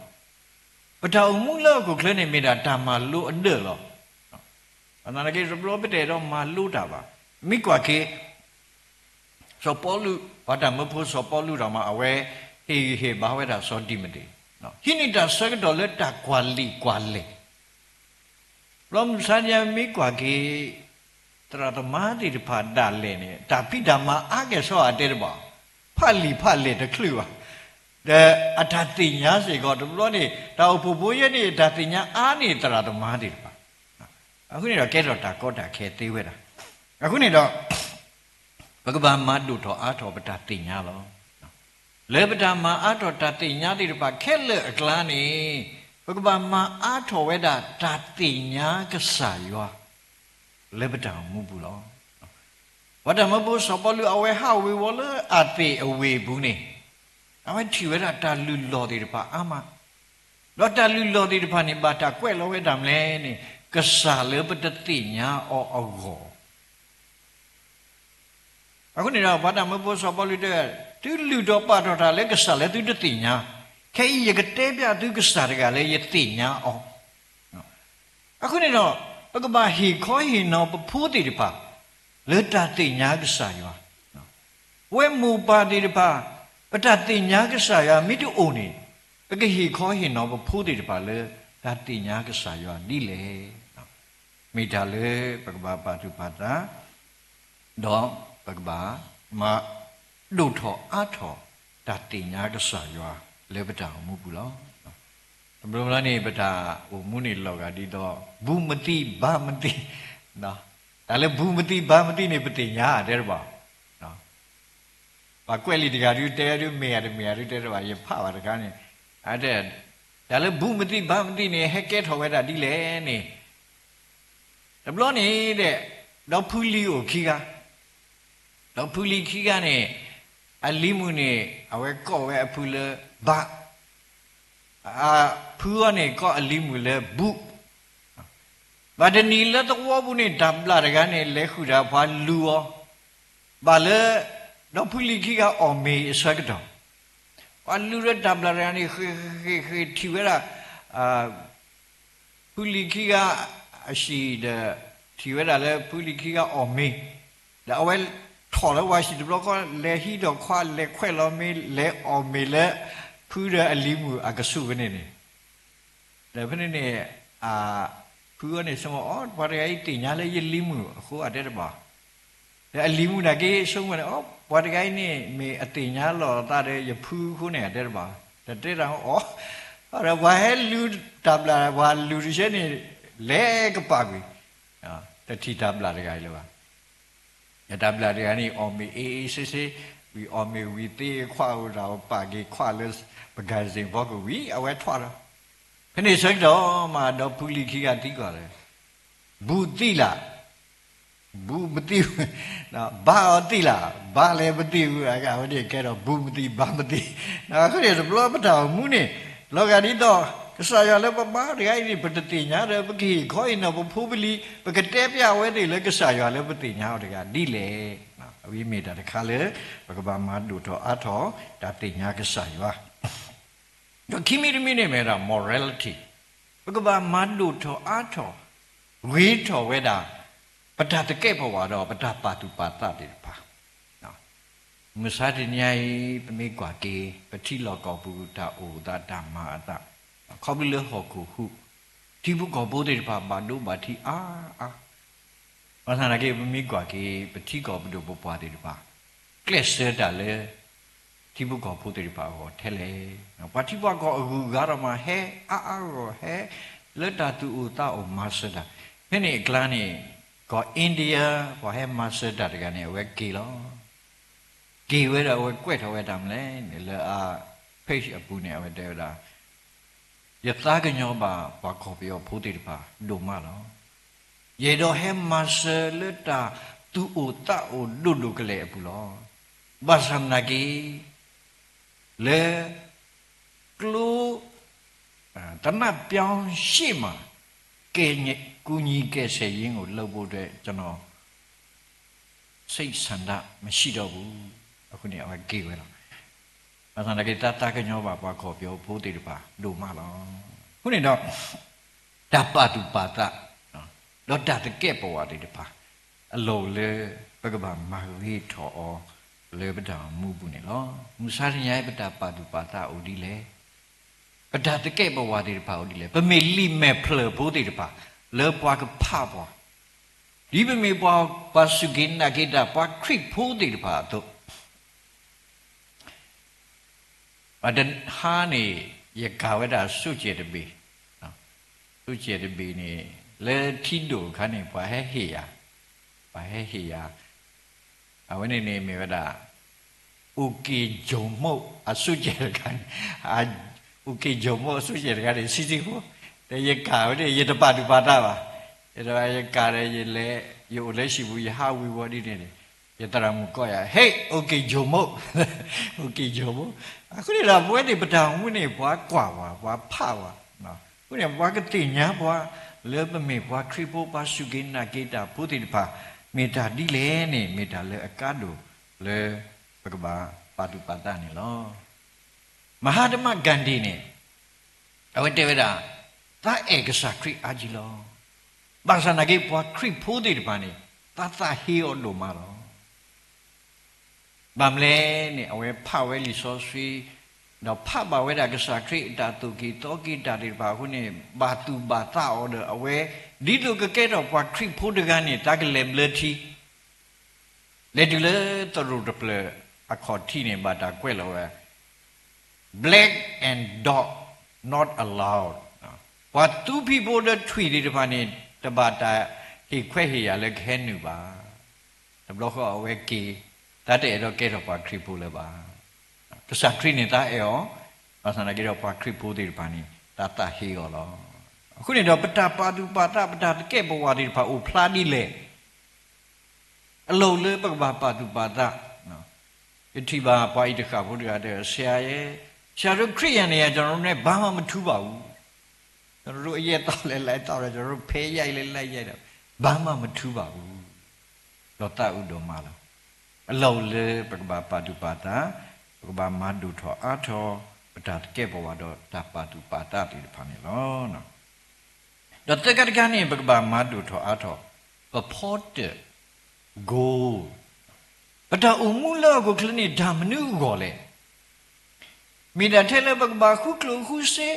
ပတၢ်အိၣ်မူလၢဟီၣ်ခိၣ်ချၢန့ၣ် မ့ၢ်ဒၣ်တၢ်မၤလိအဒၢးလီၤ. ဘၣ်ဆၣ်သနာ်က့ တဘျီပတအဲၣ်ဒိးမၤလိတၢ်ဘၣ်. မ့ၢ်ကွၢ်က့ၤ စီၤပီလူး, ပှၤတၢ်မၢဖိစီၤပီလူးဒီးမး အဝဲဟ့ၣ်ဂံၢ်ဟ့ၣ်ဘါဝဲဒၣ်စီၤတံၤမသ့း, ဟံးန့ၢ်တၢ်ဆၢကတီၢ်လၢတၢ်ကွၢ်လံာ်ကွၢ်လဲၢ် ဘျီမုၢ်ဆါတနံၤမ့ၢ်ကွၢ်က့ၤ သရၣ်သမါသ့ၣ်တဖၣ်ဒၣ်လဲာ်န့ၣ် တၢ်ဖံးတၢ်မၤအါကဲၣ်ဆိးအါတဲတဘၣ်, ဖးလံာ်ဖးလဲၢ်တချုးဘၣ်, ဒီးအတၢ်သ့ၣ်ညါစ့ၢ်ကီး တဘျီန့ၣ် တၢ်အိၣ်ဖှိၣ်ဖိယဲန့ၣ် တၢ်သ့ၣ်ညါအါန့ၢ်သရၣ်သမါသ့ၣ်တဖၣ်, အဃိန့ၣ်ဒီးကဲထီၣ်တၢ်ကီတၢ်ခဲသ့ဝဲဒၣ်. အဃိန့ၣ်ဒီး ပကဘၣ်မၤဒိၣ်ထီၣ်အါထီၣ်ပတၢ်သ့ၣ်ညါလီၤ. လၢပတၢ်မၤအါထီၣ်တၢ်သ့ၣ်ညါသ့ၣ်တဖၣ်ခဲလၢာ်အကျါန့ၣ် ပကဘၣ်မၤအါထီၣ်ဝဲဒၣ်တၢ်သ့ၣ်ညါကစၢ်ယွၤ လၢပတၢ်အိၣ်မူပူၤလီၤ. ပှၤတၢ်မၢဖိစီၤပီလူး အဝဲဟးဝ့ၤဝီၤလၢအသ့ၣ်အဝ့ၢ်အပူၤန့ၣ် အဝဲထံၣ်ဝဲဒၣ်တၢ်လုၢ်လီၢ်သ့ၣ်တဖၣ်အါမး, ဒီးတၢ်လုၢ်လီၢ်သ့ၣ်တဖၣ်န့ၣ် ဘၣ်တၢ်ကွဲးလီၤဝဲဒၣ်မနုၤလဲၣ်န့ၣ် ကစၢ်လၢပတသ့ၣ်ညါအီၤအဂီၢ် အဃိန့ၣ်ဒီး ပှၤတၢ်မၢဖိစီၤပီလူးတဲ, သုလုၢ်ထီၣ်ပာ်ထီၣ်တၢ်လၢကစၢ်လၢသုတသ့ၣ်ညါ, ခဲအံၤယကတဲပျးသုကစၢ်တဂၤလၢယသ့ၣ်ညါအီၤ. အဃိန့ၣ်ဒီး ပကဘၣ်ဟ့ၣ်ခီဟ့ၣ်နီၤပဖိသ့ၣ်တဖၣ် လၢတၢ်သ့ၣ်ညါကစၢ်ယွၤ, ပဝဲမိၢ်ပၢ်သ့ၣ်တဖၣ် ပတၢ်သ့ၣ်ညါကစၢ်ယွၤမ့ၢ်တအိၣ်န့ၣ် ပကဟ့ၣ်ခီဟ့ၣ်နီၤပဖိသ့ၣ်တဖၣ်လၢ တၢ်သ့ၣ်ညါကစၢ်ယွၤဒ်လဲၣ်. မ့ၢ်တၢ်လၢပကဘၣ်ပာ်သူၣ်ပာ်သး ဒီးပကဘၣ်မၤဒိၣ်ထီၣ်အါထီၣ် တၢ်သ့ၣ်ညါကစၢ်ယွၤလၢပတၢ်အိၣ်မူပူၤလီၤ. တဘျီဘျီန့ၣ် ပတၢ်အိၣ်မူန့ၣ်လီၤဂာ်ဒ်သိး ဘူးမသံဘါမသံ, တၢ်လၢဘူးမသံဘါမသံန့ၣ် ပသ့ၣ်ညါတဲတဘၣ် ပှၤကွဲးလံာ်တဂၤဒုးတဲဒုး မ့ၢ်ဧါတမ့ၢ်ဧါဒုးတဲတဘၣ် ယဖးဘၣ်တခါန့ၣ်, အတဲ, တၢ်လၢဘူးမသံဘါမသံန့ၣ် ဟဲကဲထီၣ်ဝဲဒၣ်ဒ်လဲၣ်န့ၣ်, တဘျီန့ၣ်ဒီး ဒီဖုလံၤအိၣ်ခံဂၤ, ဒီဖုလံၤခံဂၤန့ၣ် အလံၤမုၣ်န့ၣ် အဝဲကိးဝဲအဖုလၢဘါ, အဖုအံၤန့ၣ် ကိးအလံၤမုၣ်လၢဘူး, ဘၣ်တနံၤလၢသဝီပူၤန့ၣ် တၢ်ဘျၣ်တဂၤန့ၣ် လဲၤဃုာ်ဒီးပှၤလူၤအီၤ, ဘၣ်လၢ ဒီဖုလံၤခံဂၤအီၣ်မ့ၤအဆၢကတီၢ်, ပှၤလူၤဒီးတၢ်ဘျၣ်တဂၤန့ၣ် ဃ့ၢ်ဃ့ၢ်ဃ့ၢ်ထံၣ်ဝဲဒၣ် ဖုလံၤခံဂၤအဟံၣ်ဒီး ထံၣ်ဝဲဒၣ်လၢဖုလံၤခံဂၤအီၣ်မ့ၤ, ဒီးအဝဲထီၣ်လၢပှၤဟံၣ်တဘျီဃီ လဲၤဟံးထီၣ်ခွါ လဲၤခွဲးလီၤမ့ၤ လဲၤအီၣ်မ့ၤလၢ ဖုဒီးအလံၤမုၣ်အကဆူၣ်ဖဲန့ၣ်န့ၣ်, ဒီးဖဲန့ၣ်န့ၣ် ဖုအံၤန့ၣ်ဆိကမိၣ် အိ ပှၤတဂၤအံၤသ့ၣ်ညါလၢယလံၤမုၣ်အဃိအတဲတဘၣ်, ဒီးအလံၤမုၣ်နာ်က့ဆိကမိၣ်န့ၣ် အိ ပှၤတဂၤအံၤန့ၣ် မ့ၢ်အသ့ၣ်ညါလီၤအသးဒီးယဖုအဃိန့ၣ် အတဲတဘၣ်, ဒီးတဲတၢ်အီၤ ဒီးပှၤဟဲလူၤတၢ်ဘျၣ် ပှၤလူၤတဆဲန့ၣ် လဲၤကပာ်ကွံာ်, တထံၣ်တၢ်ဘျၣ်တဂၤအံၤလၢၤဘၣ်. တၢ်ဘျၣ်တဂၤန့ၣ် အီၣ်မ့ၤအ့ၣ်အ့ၣ်ဆ့ဆ့, ဝံၤအီၣ်မ့ၤဝံၤသ့ခွါအိၣ်တၢ်အိၣ်ပာ်က့ၤခွါလၢ ပကစ့ၣ်ဖီကဝံၤ အဝဲထွးဒီး, ဖဲန့ၣ်ဆၢကတီၢ်မး ဒီဖုလံၤခံဂၤသံကွၢ်လၢ ဘူးသံလၢ်, ဘူးမသံ, ဘါအီၤသံလၢ်, ဘါလဲၤမသံဝဲ အဝဲန့ၣ်ကဲဒီးဘူးမသံဘါမသံ, အဃိန့ၣ် တဘျီပတၢ်အိၣ်မူန့ၣ် လီၤဂာ်ဒ်သိး ကစၢ်ယွၤလၢပမၤတဂၤအံၤန့ၣ် ပတသ့ၣ်ညါဒီး ပကဟ့ၣ်ခီအံၤနီၤပဖိပလံၤ ပကတဲပျးအဝဲသ့ၣ်လၢကစၢ်ယွၤလၢပသ့ၣ်ညါအီၤတဂၤဒ်လဲၣ်. အဝဲမ့ၢ်တၢ်တခါလၢ ပကဘၣ်မၤဒိၣ်ထီၣ်အါထီၣ် တၢ်သ့ၣ်ညါကစၢ်ယွၤ ဒီးခံမံၤတမံၤန့ၣ်မ့ၢ်ဝဲဒၣ် morality, ပကဘၣ်မၤဒိၣ်ထီၣ်အါထီၣ် ဂ့ၤထီၣ်ဝဲဒၣ် ပတၢ်သကဲးပဝးဒီးပတၢ်ပာ်သူၣ်ပာ်သးသ့ၣ်တဖၣ်, မုၢ်ဆါတနံၤအံၤ ပမ့ၢ်ကွၢ်က့ၤ ပထံလီၢ်ကီၢ်ပူၤတၢ်အိၣ်သးတၢ်မၤအသး, ခီဖျိလၢဟီၣ်ခိၣ်ဟူး ထံဖိကီၢ်ဖိသ့ၣ်တဖၣ်ဘၣ်ဒိဘၣ်ထံးအါအါ ဘၣ်ဆၣ်သနာ်က့ ပမ့ၢ်ကွၢ်က့ၤ ပထံကီၢ်ပဒိၣ်ပပှၢ်သ့ၣ်တဖၣ် ကျဲးစၢးတၢ်လၢ ထံဖိကီၢ်ဖိသ့ၣ်တဖၣ်အဂီၢ်ထဲလဲၣ်. ပှၤထံပှၤကီၢ်အဂုၤအဂၤဒီးမး ဟဲအါအါဂီၢ်ဂီၢ် ဟဲလၢတၢ်သူၣ်အိၣ်သးအိၣ်မၤစၢၤတၢ်, ဖဲန့ၣ်အကျါန့ၣ် ကီၢ် India ပှၤဟဲမၤစၢၤတၢ်တဂၤန့ၣ် အဝဲက့ၤလီၤ. က့ၤဝဲဒီးအဝဲကွဲးထီၣ်ဝဲတၢ်မနုၤလဲၣ်န့ၣ် လၢအ page အပူၤန့ၣ် အဝဲတဲဝဲဒၣ် ယသးကညီၤဘၣ်ပှၤကီၢ်ပယီၤဖိသ့ၣ်တဖၣ်ဒိၣ်မးလီၤ. ယအဲၣ်ဒိးဟဲမၤစၢၤလၢတၢ်သူၣ်အိၣ်သးအိၣ်ဒိၣ်ဒိၣ်ကလဲာ်အပူၤလီၤ. ဘၣ်ဆၣ်သနာ်က့ လၢ ကျိ သနပ်ပြောင်းရှေ့မှာ ကယ် ကူညီကယ်ဆယ်ရေးကိုလုပ်ဖို့အတွက် ကျွန်တော် စိတ်ဆန္ဒမရှိတော့ဘူး. အဃိန့ၣ် အဝဲက့ၤဝဲလီၤ. ဘၣ်ဆၣ်သနာ်က့ တၢ်သးကညီၤဘၣ်ပှၤကီၢ်ပယီၤဖိသ့ၣ်တဖၣ်ဒိၣ်မးလီၤ. အဃိန့ၣ်ဒီး တၢ်ပာ်သူၣ်ပာ်သး ဒီးတၢ်သကဲးပဝးသ့ၣ်တဖၣ် အလီၢ်လၢပကဘၣ်မၤဂ့ၤထီၣ်အီၤ လၢပတၢ်အိၣ်မူပူၤန့ၣ်လီၤ. မုၢ်ဆါတနံၤအံၤ ပတၢ်ပာ်သူၣ်ပာ်သးအိၣ်ဒ်လဲၣ်. ပတၢ်သကဲးပဝးသ့ၣ်တဖၣ်အိၣ်ဒ်လဲၣ်. ပမ့ၢ်လံာ်မဲာ်ဖျၢၣ်ဖိသ့ၣ်တဖၣ် လၢပှၤကဖးပှၤ, ဒ်ပမ့ၢ်ပှၤ ပှၤစူၢ်က့ၤနာ်က့ၤတၢ် ပှၤခရံာ်ဖိသ့ၣ်တဖၣ်အသိး ဘၣ်တဟါန့ၣ် ယကၤဝဲဒၣ်အဆိကဲးတဘ့ၣ်, ဆိကဲးတဘ့ၣ်န့ၣ် လၢထံဒိၣ်အခါန့ၣ် ပှၤဟဲဟ့ၣ်ယၤ, ပှၤဟဲဟ့ၣ်ယၤ, အဝဲန့ၣ်န့ၣ်မ့ၢ်ဝဲဒၣ် OK Jomo အဆိကဲးတခါန့ၣ်, OK Jomo အဆိကဲးတခါန့ၣ် ဆံးဆံးဖိ, ဒီးယကၤဝဲန့ၣ် ယတပာ်သူၣ်ပာ်သးဘၣ်, ယတဘၣ်ယကၤဒီး ယလဲၤ ယအိၣ်လၢဟံၣ်ပူၤ ယဟးဝံၤဝီၤဒ်န့ၣ်န့ၣ် ယသရၣ်မုၣ်ကိးယၤ ဟ့ၣ် OK Jomo, OK Jomo. အဃိန့ၣ်ဒီး ပဝဲသ့ၣ်ပတၢ်အိၣ်မူန့ၣ် ပှၤကွၢ်ပှၤ, ပှၤဖးပှၤ, အဃိန့ၣ် ပှၤကသ့ၣ်ညါပှၤ လၢပမ့ၢ်ပှၤခရံာ်ဖိ ပှၤစူၢ်က့ၤနာ်က့ၤတၢ်ဖိသ့ၣ်တဖၣ် မ့ၢ်တၢ်ဒ်လဲၣ်န့ၣ် မ့ၢ်တၢ်လၢအကါဒိၣ်လၢပကဘၣ်ပာ်သူၣ်ပာ်သးန့ၣ်လီၤ. Mahatma Gandhi န့ၣ် အဝဲတဲဝဲဒၣ် သးအဲၣ်ကစၢ်ခရံာ်အါကံလီၤ. ဘၣ်ဆၣ်သနာ်က့ ပှၤခရံာ်ဖိသ့ၣ်တဖၣ်န့ၣ် သးသးဟ့အီၤဒိၣ်မးလီၤ. ဘၣ်မနုၤလဲၣ်န့ၣ် အဝဲဖးဝဲလံာ်စီဆှံ, ဒီးဖးဘၣ်ဝဲဒၣ်ကစၢ်ခရံာ်အတၢ်သိၣ်က့ၤသီက့ၤတၢ်သ့ၣ်တဖၣ်အဃိန့ၣ် ဘၣ်သူၣ်ဘၣ်သးအီၤဒီး အဝဲ ဒ်သိးကကဲထီၣ်ပှၤခရံာ်ဖိတဂၤန့ၣ် သးကလဲၤဘျၢထံ လဲၤတုၤလၢသရိာ်တဖျၢၣ်အခီၣ်ထံးန့ၣ် ဘၣ်တၢ်ကွဲးလီၤဝဲ Black and dog not allowed. ပှၤသူဖံးဖိဒီးထွံၣ်သ့ၣ်တဖၣ်န့ၣ် တဘၣ်တၢ်ဟ့ၣ်ခွဲးဟ့ၣ်ယာ်လၢကဟဲနုာ်ဘၣ်. တဘျီဃီအဝဲက့ၤ တၢ်တအဲၣ်ဒိးကဲထီၣ်ပှၤခရံာ်ဖိလၢၤဘၣ်. ကစၢ်ခရံာ်န့ၣ်သးအဲၣ်အီၤ, ဘၣ်ဆၣ်သနာ်က့ဒီးပှၤခရံာ်ဖိသ့ၣ်တဖၣ်န့ၣ် တၢ်သးဟ့အီၤလီၤ. အဃိန့ၣ်ဒီး ပတၢ်ပာ်သူၣ်ပာ်သး ပတၢ်သကဲးပဝးသ့ၣ်တဖၣ်အိၣ်ဖျါဒ်လဲၣ် အလီၢ်လၢပကဘၣ်ပာ်သူၣ်ပာ်သး, ယထံၣ်ဘၣ်ပှၤအံၤတဃၣ်ဖိတဂၤတဲ ဆရာရဲ့, ဆရာတို့ခရစ်ယာန်တွေက ကျွန်တော်တို့နဲ့ ဘာမှမထူးပါဘူး. ကျွန်တော်တို့အရက်သောက်လည်း လိုက်သောက်တယ်, ကျွန်တော်တို့ဖဲရိုက်လည်း လိုက်ရိုက်တယ်, ဘာမှမထူးပါဘူး. ဒီးသးအုးဒိၣ်မးလီၤ. အလီၢ်လၢပကဘၣ်ပာ်သူၣ်ပာ်သး, ပကဘၣ်မၤဒိၣ်ထီၣ်အါထီၣ် ပတၢ်သကဲးပဝးဒီးတၢ်ပာ်သူၣ်ပာ်သးသ့ၣ်တဖၣ်န့ၣ်လီၤ. ဒီးသၢခါတခါန့ၣ် ပကဘၣ်မၤဒိၣ်ထီၣ်အါထီၣ် ပဖီတၢၣ် goal, ပတၢ်အိၣ်မူလၢဟီၣ်ခိၣ်ချၢန့ၣ် တၢ်မနုၤအဂီၢ်လဲၣ်. မ့ၢ်ဒၣ်ထဲလၢပကဘၣ်ဃူကျိၣ်ဃူစ့,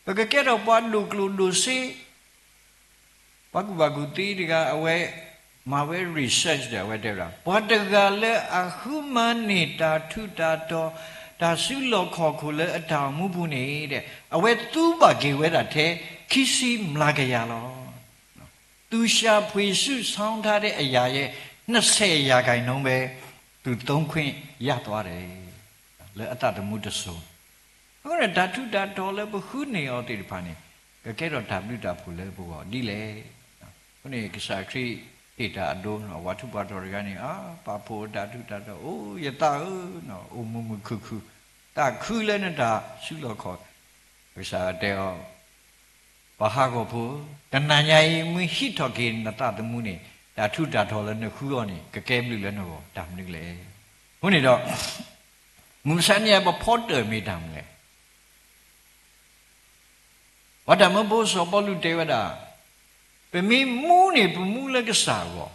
ပကကဲထီၣ်ပှၤဒိၣ်ကျိၣ်ဒိၣ်စ့, ပှၤကူၣ်ဘၣ်ကူၣ်သ့တဂၤ အဝဲမၤဝဲ research ဒီး အဝဲတဲဝဲဒၣ် ပှၤတဂၤလၢအဃုမၤန့ၢ်တၢ်ထူးတၢ်တီၤ တၢ်စုလီၢ်ခီၣ်ခိၣ်လၢအတၢ်အိၣ်မူပူၤန့ၣ် အဝဲသူဘၣ်က့ၤဝဲဒၣ်ထဲ ခံဆံမျးကယၤလီၤ. သူရှာဖွေစုဆောင်းထားတဲ့အရာရဲ့ နှစ်ဆယ်ရာခိုင်နှုန်းပဲ သူသုံးခွင့်ရသွားတယ် လၢအသးသမူတစိၤ အဃိန့ၣ် တၢ်ထူးတၢ်တီၤလၢပဃုန့ၢ်အီၤသ့ၣ်တဖၣ်န့ၣ် ကကဲထီၣ်တၢ်ဘျုးတၢ်ဖှိၣ်လၢပဂီၢ်ဒ်လဲၣ်. အဃိန့ၣ် ကစၢ်ခရံာ်ဟ့ၣ်တၢ်အဒိ ပှၤထူးပှၤတီၤတဂၤန့ၣ် အါ ပာ်ဖှိၣ်တၢ်ထူးတၢ်တီၤ အိၣ်ယသးဧၢ, အိၣ်မုာ်မုာ်ခုၣ်ခုၣ်, သးခုလၢနတၢ်စုလီၢ်ခီၣ်, ကစၢ်တဲအီၤ ပှၤဟးဂီၤဖိဧၢ, တနၤညါအံၤ မ့ၢ်ဟံးထီၣ်က့ၤနသးသမူန့ၣ် တၢ်ထူးတၢ်တီၤလၢနဃုအီၤန့ၣ် ကကဲဘျုးလၢနဂီၢ်တၢ်မနုၤလဲၣ်. အဃိန့ၣ်ဒီး မုၢ်မဆါန့ၣ် ပဖီတၢၣ်မ့ၢ်တၢ်မနုၤလဲၣ်. ပှၤတၢ်မၢဖိစီၤပီလူးတဲဝဲဒၣ်, ပမ့ၢ်မူန့ၣ် ပမူလၢကစၢ်အဂီၢ်,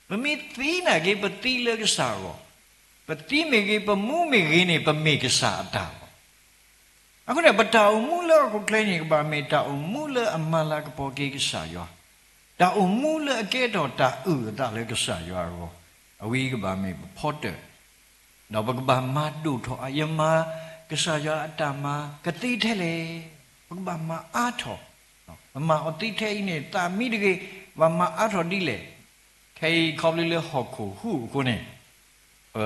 ပမ့ၢ်သံနာ်က့ ပသံလၢကစၢ်အဂီၢ်, ပသံမ့ၢ်ဂ့ၤ ပမူမ့ၢ်ဂ့ၤန့ၣ် ပမ့ၢ်ကစၢ်အတၢ်လီၤ. အဃိန့ၣ် ပတၢ်အိၣ်မူလၢဟီၣ်ခိၣ်ချၢန့ၣ် ကဘၣ်မ့ၢ်တၢ်အိၣ်မူလၢအမၤလၤကပီၤက့ၤကစၢ်ယွၤ, တၢ်အိၣ်မူလၢအကဲထီၣ်တၢ်အုၣ်အသးလၢကစၢ်ယွၤအဂီၢ်, အဝဲကဘၣ်မ့ၢ်ပဖီတၢၣ် ဒီးပကဘၣ်မၤဒိၣ်ထီၣ်အါ, ယမၤကစၢ်ယွၤအတၢ်မၤကသ့ထဲလဲၣ်, ပကဘၣ်မၤအါထီၣ်, ပမၤအီၤသ့ထဲအံၤန့ၣ် သးမံတဂ့ၤ, ဘၣ်မၤအါထီၣ်ဒ်လဲၣ်. ခဲအံၤခီဖျိလၢဟီၣ်ခိၣ်ဟူးအဃိန့ၣ် ပ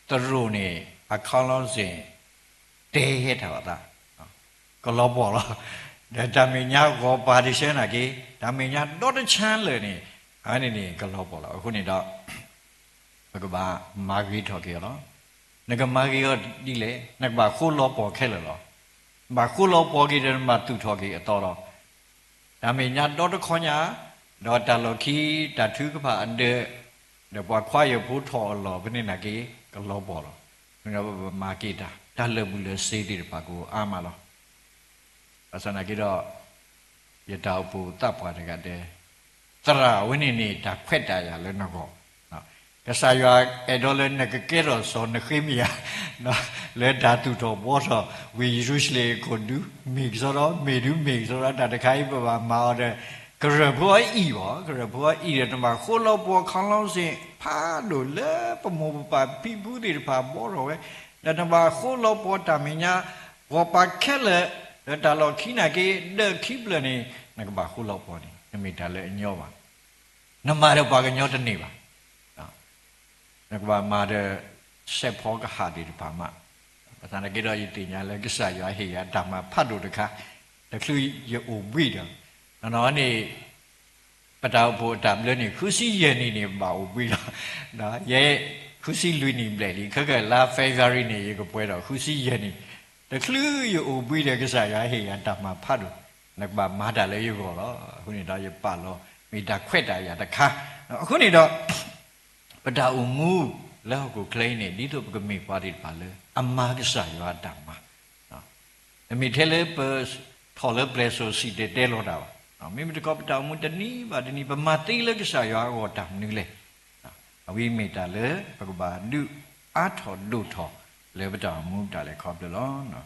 သရိာ်န့ၣ် အခီလီစ့ၣ် တဲဟဲထီၣ်အသး, ကလီၤပှီၢ်လီၤ. ဒီးတၢ်မဲာ်ညါဂီၤပၤတဆၢနာ်က့, တၢ်မဲာ်ညါဒီတဆၢလၢာ်န့ၣ် အဝဲန့ၣ်န့ၣ် ကလီၤပှီၢ်လီၤ. အဃိန့ၣ်ဒီး ပကဘၣ်မၤဂ့ၤထီၣ်က့ၤအီၤလီၤ. နကမၤဂ့ၤအီၤဒ်လဲၣ်, နကဘၣ်ဃိလီၤပှီၢ်ခဲလၢာ်လီၤ. ဘၣ်ဃိလီၤပှီၢ်က့ၤဒီးနဘၣ်သူၣ်ထီၣ်က့ၤအသီလီၤ. တၢ်မဲာ်ညါဒီတခီညါ, ဒီးတၢ်လီၢ်ခံ တၢ်ထုကဖၣ်အဒၢး ဒီးပှၤခွါယဖိထီၣ်အလီၢ်ဖဲန့ၣ်နာ်က့ ကလီၤပှီၢ်လီၤ. ဒီးပမၤက့ၤတၢ် တၢ်လၢာ်ဘူၣ်လၢာ်စ့သ့ၣ်တဖၣ်ကအိၣ်အါမးလီၤ. ဘၣ်ဆၣ်နာ်က့ဒီး ယတၢ်အိၣ်ဖှိၣ်သးပှၢ်တဂၤတဲ, သရၣ်အဝဲန့ၣ်န့ၣ် တၢ်ခွဲးတၢ်ယာ်လၢနဂီၢ်, ကစၢ်ယွၤအဲၣ်ဒိးလၢနကကဲထီၣ်စီၤနဃ့မယၤ လၢတၢ်သူၣ်ထီၣ်ဘှီထီၣ်ဝ့ၢ်ယရူၤၡလ့ၣ်အခိၣ်ဒူ, မ့ၢ်ကစီဒီ, မ့ၢ်ဒုးမ့ၢ်ကစီဒီ တၢ်တခါအံၤပဘၣ်မၤအီၤဒီး ကရၢၢ်ဖိအအံၤဘၣ်, ကရၢၢ်ဖိအအံၤဒီး နဘၣ်ဃိလီၤပှီၢ် ခီလီစ့ၣ် ဖးဒိၣ်လၢပမိၢ်ပပၢ်ဖံဖုသ့ၣ်တဖၣ်ဘှီထီၣ်ဝဲ, ဒီးနဘၣ်ဃိလီၤပှီၢ်တၢ်မဲာ်ညါ ဂီၤပၤခဲလၢာ်, ဒီးတၢ်လီၢ်ခံနာ်က့ ဒၢးခံဖျၢၣ်န့ၣ် နကဘၣ်ဃိလီၤပှီၢ်န့ၣ် တမ့ၢ်တၢ်လၢအညီဘၣ်. နမၤဒီးပှၤကညီတန့ၢ်ဘၣ်. နကဘၣ်မၤဒီး စဲးဖီကဟၣ်သ့ၣ်တဖၣ်မး, ဘၣ်ဆၣ်သနာ်က့ဒီး ယသ့ၣ်ညါလၢကစၢ်ယွၤဟ့ၣ်ယၤတၢ်မၤဖးဒိၣ်တခါ, တချုးယအိၣ်ဘှံးဒီး, နီၢ်နီၢ်န့ၣ် ပတၢ်အိၣ်ဖှိၣ်အတၢ်ဘျၢန့ၣ် ဃုဆံယဲၢ်နံၣ်န့ၣ် ပဘၣ်အိၣ်ဘှံးလီၤ. ယဲ ဃုဆံလွံၢ်နံၣ်ဘျဲၣ်လံ, ခဲကလါ February န့ၣ် ယကပှဲၤဒီး ဃုဆံယဲၢ်နံၣ်, တချုးယအိၣ်ဘှံးဒီး ကစၢ်ယွၤဟ့ၣ်ယၤတၢ်မၤဖးဒိၣ်, နကဘၣ်မၤတၢ်လၢယဂီၢ်လီၤ. အဃိန့ၣ်ဒီးယပာ်လီၤ မ့ၢ်တၢ်ခွဲးတၢ်ယာ်တခါ, အဃိန့ၣ်ဒီး ပတၢ်အိၣ်မူလၢဟီၣ်ခိၣ်ချၢအံၤန့ၣ် ဒ်သိးပကမ့ၢ်ပှၤသ့ၣ်တဖၣ်လၢ အမၤကစၢ်ယွၤအတၢ်မၤ, တမ့ၢ်ထဲလၢပထီၣ်လၢပျဲၢ်စိၤစံၣ်တဲၤတဲလီၤတၢ်ဘၣ်. မ့မ့ၢ်တခီ ပတၢ်အိၣ်မူတနံၤဘၣ်တနံၤ ပမၤသ့လၢကစၢ်ယွၤအဂီၢ်တၢ်မနုၤလဲၣ်. အဝဲမ့ၢ်တၢ်လၢပကဘၣ်ဒုးအါထီၣ်ဒိၣ်ထီၣ်လၢပတၢ်အိၣ်မူတၢ်လဲၤခီဖျိလီၤ.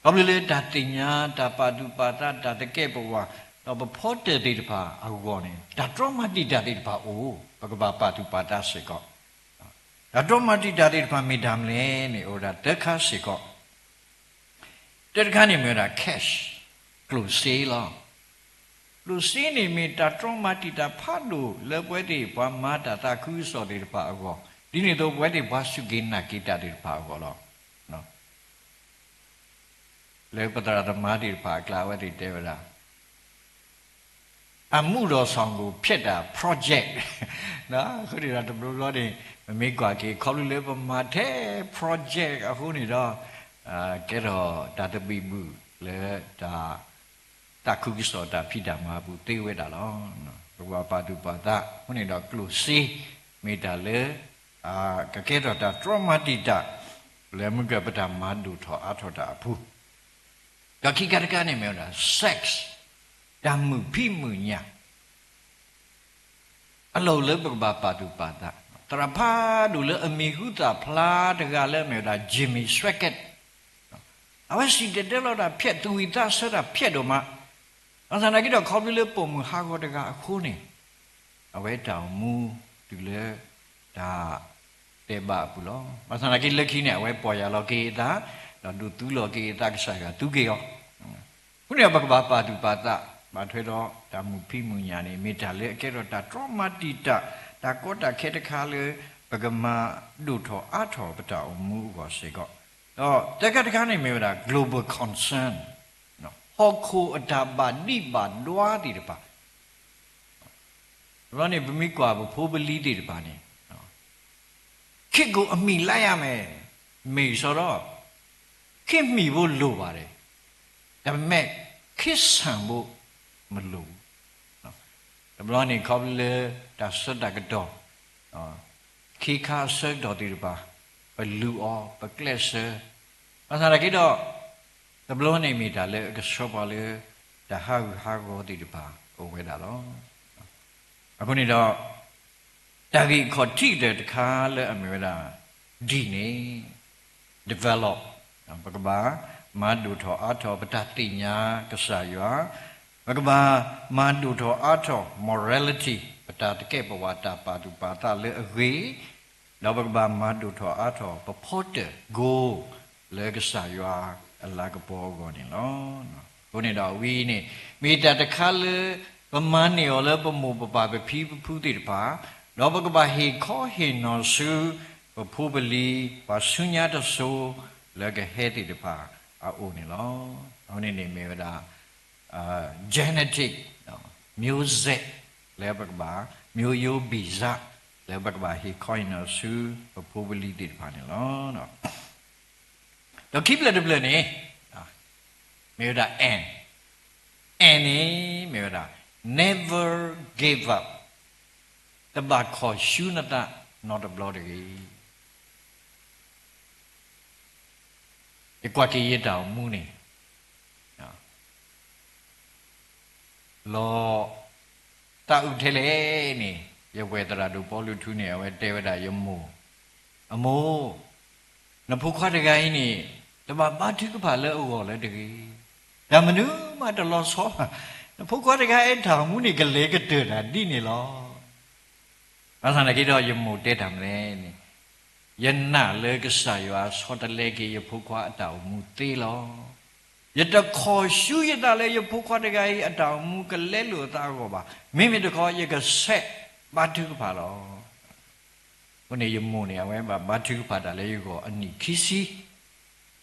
ခီဖျိလၢတၢ်သ့ၣ်ညါ တၢ်ပာ်သူၣ်ပာ်သး တၢ်သကဲးပဝး ဒီးပဖီတၢၣ်သ့ၣ်တဖၣ်အဂီၢ်န့ၣ် တၢ်တြီမၤတံာ်တာ်သ့ၣ်တဖၣ်အိၣ် ပကဘၣ်ပာ်သူၣ်ပာ်သးစ့ၢ်ကီး. တၢ်တြီမၤတံာ်တာ်သ့ၣ်တဖၣ်မ့ၢ်တၢ်မနုၤလဲၣ်န့ၣ် အိၣ်ဝဲဒၣ်သၢခါစ့ၢ်ကီး. တၢတခါန့ၣ်မ့ၢ်ဝဲဒၣ် cash ကျိၣ်စ့လီၤ. ကျိၣ်စ့န့ၣ်မ့ၢ်တၢ်တြီမၤတံာ်တာ်ဖးဒိၣ်လၢပဝဲသ့ၣ် ပှၤမၤတၢ်သးခုကစီၣ်သ့ၣ်တဖၣ်အဂီၢ်, ဒ်န့ၣ်အသိးပဝဲသ့ၣ်ပှၤစူၢ်က့ၤနာ်က့ၤတၢ်သ့ၣ်တဖၣ်အဂီၢ်လီၤ. လၢပသရၣ်သမါသ့ၣ်တဖၣ်အကျါ အဝဲသ့ၣ်တဲဝဲဒၣ် အမူဒီးစီၤကီၢ်ဖျဲးတၢ် project အဃိန့ၣ်ဒီး တဘျီဘျီန့ၣ် ပမ့ၢ်ကွၢ်က့ၤ ခီဖျိလၢပမၤထဲ project အဃိန့ၣ်ဒီး ကဲထီၣ်တၢ်သဘံၣ်ဘုၣ်လၢတၢ် သးခုကစီၣ်တၢ်ဖံးတၢ်မၤအပူၤသ့ဝဲဒၣ်လီၤ. ပကဘၣ်ပာ်သူၣ်ပာ်သးအဃိန့ၣ်ဒီး ကျိၣ်စ့ မ့ၢ်တၢ်လၢ ကကဲထီၣ်တၢ်တြီမၤတံာ်တာ် လၢမုၢ်ကပတၢ်မၤဒိၣ်ထီၣ်အါထီၣ်တၢ်အပူၤ, ဒီးခံခါတခါန့ၣ်မ့ၢ်ဝဲဒၣ် sex တၢ်မုာ်ဖံးမုာ်ညၣ် အလီၢ်လၢပကဘၣ်ပာ်သူၣ်ပာ်သး, သရၣ်ဖးဒိၣ်လၢအမံၤဟူသၣ်ဖျါတဂၤလၢအမ့ၢ်ဝဲဒၣ် Jimmy Swaggart, အဝဲစံၣ်တဲၤတဲလီၤတၢ်ဖျဲး သူၣ်ဝံၣ်သးဆၢတၢ်ဖျဲးဒိၣ်မး, ဘၣ်ဆၣ်သနာ်က့ဒီး ခီဖျိလၢပိာ်မုၣ်ဟးဂီၤတဂၤအဃိန့ၣ် အဝဲတၢ်အိၣ်မူတုၤလၢ တၢ်တဲဘၣ်အပူၤလီၤ. ဘၣ်ဆၣ်သနာ်က့လၢခံန့ၣ် အဝဲပီၢ်ယၢ်လီၤက့ၤအသး, ဒီးဒိးသူလီၤက့ၤအသး ကစၢ်ယွၤသူက့ၤအီၤ အဃိန့ၣ်ဒီး ပကဘၣ်ပာ်သူၣ်ပာ်သး, ဘၣ်ထွဲဒီးတၢ်မုာ်ဖံးမုာ်ညၣ်န့ၣ် မ့ၢ်တၢ်လၢအကဲထီၣ်တၢ်တြီမၤတံာ်တာ် တၢ်ကီတၢ်ခဲတခါလၢ ပကမၤဒိၣ်ထီၣ်အါထီၣ်ပတၢ်အိၣ်မူအဂီၢ်စ့ၢ်ကီး, ဒီးသၢခါတခါန့ၣ်မ့ၢ်ဝဲဒၣ် global concern, ဟီၣ်ခိၣ်အတၢ်ဘၣ်ဒံးဘၣ်ဒွါသ့ၣ်တဖၣ် တဘျီန့ၣ် ပမ့ၢ်ကွၢ်ပဖိပလံၤသ့ၣ်တဖၣ်န့ၣ် ခေတ်ကို အမှီလိုက်ရမယ်, မ့ၢ်စီဒီး ခေတ်မီဖို့လိုပါတယ်, ဒါပေမဲ့ ခေတ်ဆန်ဖို့ မလိုဘူး. တဘျီန့ၣ် ခီဖျိလၢတၢ်ဆၢတၢ်ကတီၢ် ခ့ခါအဆၢကတီၢ်သ့ၣ်တဖၣ် ပလူၤအီၤ ပကျဲးစၢး, ဘၣ်ဆၣ်သနာ်က့ဒီး တဘျီန့ၣ်မ့ၢ်တၢ်လၢအကဆှၢပှၤလၢ တၢ်ဟးဂူာ်ဟးဂီၤသ့ၣ်တဖၣ်အိၣ်ဝဲဒၣ်လီၤ. အဃိန့ၣ်ဒီး တၢ်ဂ့ၢ်ခီၣ်ထံးကတၢၢ်တခါလၢအမ့ၢ်ဝဲဒၣ် D န့ၣ် develop, ပကဘၣ်မၤဒိၣ်ထီၣ်အါထီၣ်ပတၢ်သ့ၣ်ညါကစၢ်ယွၤ, ပကဘၣ်မၤဒိၣ်ထီၣ်အါထီၣ် morality ပတၢ်သကဲးပဝးတၢ်ပာ်သူၣ်ပာ်သးလၢအဂ့ၤ, ဒီးပကဘၣ်မၤဒိၣ်ထီၣ်အါထီၣ် ပဖီတၢၣ် goal လၢကစၢ်ယွၤအလၤကပီၤအဂီၢ်န့ၣ်လီၤ. အဃိန့ၣ်ဒီးဝဲအံၤန့ၣ် မ့ၢ်တၢ်တခါလၢ ပမၤန့ၢ်အီၤလၢပမိၢ်ပပၢ်ပဖံပဖုသ့ၣ်တဖၣ်, ဒီးပကဘၣ်ဟ့ၣ်ခီဟ့ၣ်နီၤဆူ ပဖိပလံၤ ပှၤဆူညါတစိၤ လၢကဟဲသ့ၣ်တဖၣ်အအိၣ်န့ၣ်လီၤ. အဃိန့ၣ်န့ၣ်မ့ၢ်ဝဲဒၣ် genetic မျိုးဆက် လၢပကဘၣ် မျိုးရိုးဗီဇ လၢပကဘၣ်ဟ့ၣ်ခီဟ့ၣ်နီၤဆူ ပဖိပလံၤသ့ၣ်တဖၣ်န့ၣ်လီၤ. ဒီးခံဖျၢၣ်တဖျၢၣ်န့ၣ် မ့ၢ်ဝဲဒၣ် N, N န့ၣ် မ့ၢ်ဝဲဒၣ် never give up, တဘၣ်ခီၣ်ဆူနသး နီတဘျီတဂ့ၤ. ယကွၢ်က့ၤယတၢ်အိၣ်မူန့ၣ် လီၤသးအုးထဲလဲၣ်န့ၣ် ယဝဲၢ်သရၣ်ဒိၣ်ပီလူးထူန့ၣ် အဝဲတဲဝဲဒၣ်ယမိၢ်, အမိၢ်, နဖိခွါတဂၤအံၤန့ၣ် တဘၣ်ဘါထုကဖၣ်လၢအဂီၢ်လၢတဂ့ၤ, တၢ်မနုၤမးတလီၤဆီဘၣ်, နဖိခွါတဂၤအတၢ်အိၣ်မူန့ၣ် ကလဲၤကတၢၢ်တၢ်ဒ်န့ၣ်လီၤ. ဘၣ်ဆၣ်သနာ်က့ဒီး ယမိၢ်တဲတၢ်မနုၤလဲၣ်န့ၣ်, ယနာ်လၢကစၢ်ယွၤဆီတလဲက့ၤယဖိခွါအတၢ်အိၣ်မူသ့လီၤ. ယတခီၣ်ဆူယသးလၢယဖိခွါတဂၤအံၤအတၢ်အိၣ်မူကလဲလိာ်အသးအဂီၢ်ဘၣ်. မ့မ့ၢ်တခီ ယကဆဲးဘါထုကဖၣ်လီၤ. အဃိန့ၣ် ယမိၢ်န့ၣ် အဝဲဘၣ်ဘါထုကဖၣ်တၢ်လၢယဂီၢ်အနံၣ်ခံဆံ,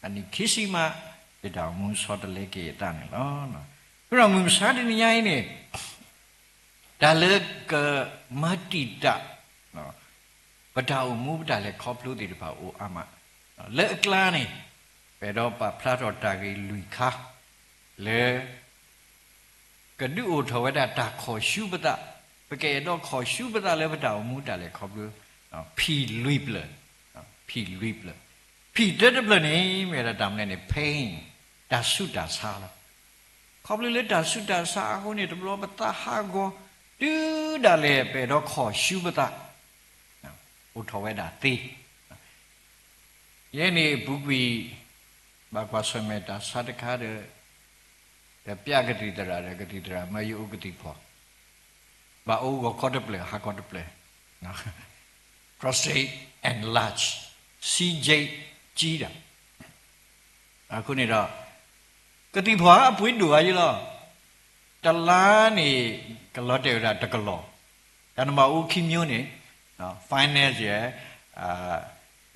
အနံၣ်ခံဆံမး ယတၢ်အိၣ်မူဆီတလဲက့ၤအသးန့ၣ်လီၤ. အဃိဒီးမုၢ်မဆါတနံၤညါအံၤန့ၣ် တၢ်လၢကမၤတံာ်တာ် ပတၢ်အိၣ်မူပတၢ်လဲၤခီဖျိသ့ၣ်တဖၣ်အိၣ်အါမး, လၢအကျါန့ၣ် ပအဲၣ်ဒိးပာ်ဖျါထီၣ်တၢ်ဂ့ၢ်လွံၢ်ခါ လၢ ကဒုးအိၣ်ထီၣ်ဝဲဒၣ်တၢ်ခီၣ်ဆူပသး, ပကအဲၣ်ဒိးခီၣ်ဆူပသးလၢပတၢ်အိၣ်မူတၢ်လဲၤခီဖျိ, ဖံၣ်လွံၢ်ဖျၢၣ်, ဖံၣ်လွံၢ်ဖျၢၣ်, ဖံၣ်တၢတဖျၢၣ်န့ၣ် မ့ၢ်ဝဲဒၣ်တၢ်မနုၤလဲၣ်န့ၣ် pain, တၢ်ဆူးတၢ်ဆါလီၤ. ခီဖျိလၢတၢ်ဆူးတၢ်ဆါအဃိန့ၣ် တဘျီပသးဟးဂီၤ တုၤဒၣ်လဲာ်ပအဲၣ်ဒိးခီၣ်ဆူပသး အိၣ်ထီၣ်ဝဲဒၣ်သ့ ယဲန့ၣ်အပူၤကွံာ် ဘၣ်ကွၢ်ဆၢၣ်မဲာ်တၢ်ဆါတခါဒီး ဒီးပျးကသံၣ်သရၣ်ဒီးကသံၣ်သရၣ်မၢယအိၣ်ကသံၣ်ဖီၣ်, ဘၣ်အိၣ်ဂီၤခီတဖျၢၣ် ဟါခီတဖျၢၣ်, prostate enlarge, ဆံးက့ကြီးတာ, အဃိန့ၣ်ဒီး ကသံၣ်ဖီၣ်အပှ့ၤဒိၣ်အါယလီၤ. တလါန့ၣ် ကလီၤတဲာ်ဝဲဒၣ်တကလီၢ်, တၢ်နဘၣ်အိၣ်ခံမျိုးန့ၣ် finance ယဲ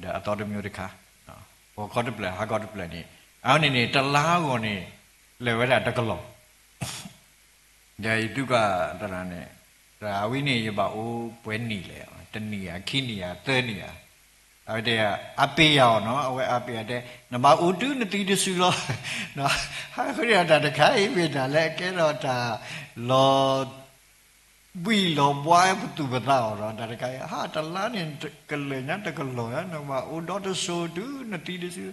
ဒီးအသီတမျိုးတခါ, ဂီၤခီတဖျၢၣ် ဟါခီတဖျၢၣ်န့ၣ်, အဝဲန့ၣ်န့ၣ် တလါအဂီၢ်န့ၣ် လဲၤဝဲဒၣ်တကလီၢ်. ဒီးယသံကွၢ်သရၣ်န့ၣ်, သရၣ် အဝဲန့ၣ် ယဘၣ်အိၣ်ပှဲၤနံၣ်လဲၣ်, တနံၣ်ဧါ ခံနံၣ်ဧါ သၢနံၣ်ဧါ, အဝဲတဲ အါပ့ၤယၤအီၤနီၤ, အဝဲအါပ့ၤယၤတဲ နဘၣ်အိၣ်တုၤနသံတစုလီၤ. အဃိန့ၣ်ဒီး တၢ်တခါအံၤမ့ၢ်တၢ်လၢအကဲထီၣ်တၢ်လီၤ ဘှံးလီၤဘှါပသူၣ်ပသးအီၤဒီး တၢ်တခါအံၤ ဟါ တလါန့ၣ် ကလၢာ်ညါတကလီၢ်ညါ နဘၣ်အိၣ်ဒီတစိၤတုၤနသံတစု.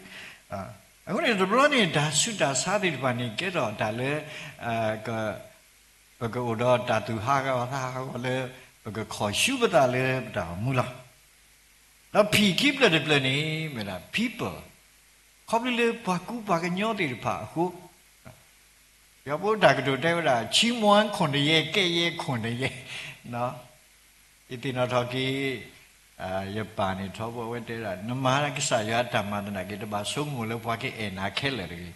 အဃိန့ၣ် တဘျီန့ၣ် တၢ်ဆူးတၢ်ဆါသ့ၣ်တဖၣ်န့ၣ် ကဲထီၣ်တၢ်လၢ ပကအိၣ်ဒီးတၢ်သူၣ်ဟးဂီၤသးဟးဂီၤလၢ ပကခီၣ်ဆူပသးလၢပတၢ်အိၣ်မူလီၤ. ဒီးဖံၣ်ခံဖျၢၣ်တဖျၢၣ်န့ၣ် မ့ၢ်ဒၣ် people, ခီဖျိလၢပှၤကူပှၤကညီသ့ၣ်တဖၣ်အဃိ, ယွၤဖိတၢ်ကတိၤတဲဝဲဒၣ် ချီးမွမ်းခွင့်တည်း ကဲ့ရဲ့ခွင့်တည်း, ယသ့ၣ်နီၣ်ထီၣ်က့ၤ ယပၢ်န့ၣ်ထီဘိအဝဲတဲဒၣ် နမၤကစၢ်ယွၤအတၢ်မၤသနာ်က့ တဘၣ်ဆိကမိၣ်လၢပှၤကအဲၣ်နၤခဲလၢာ်တဂ့ၤ.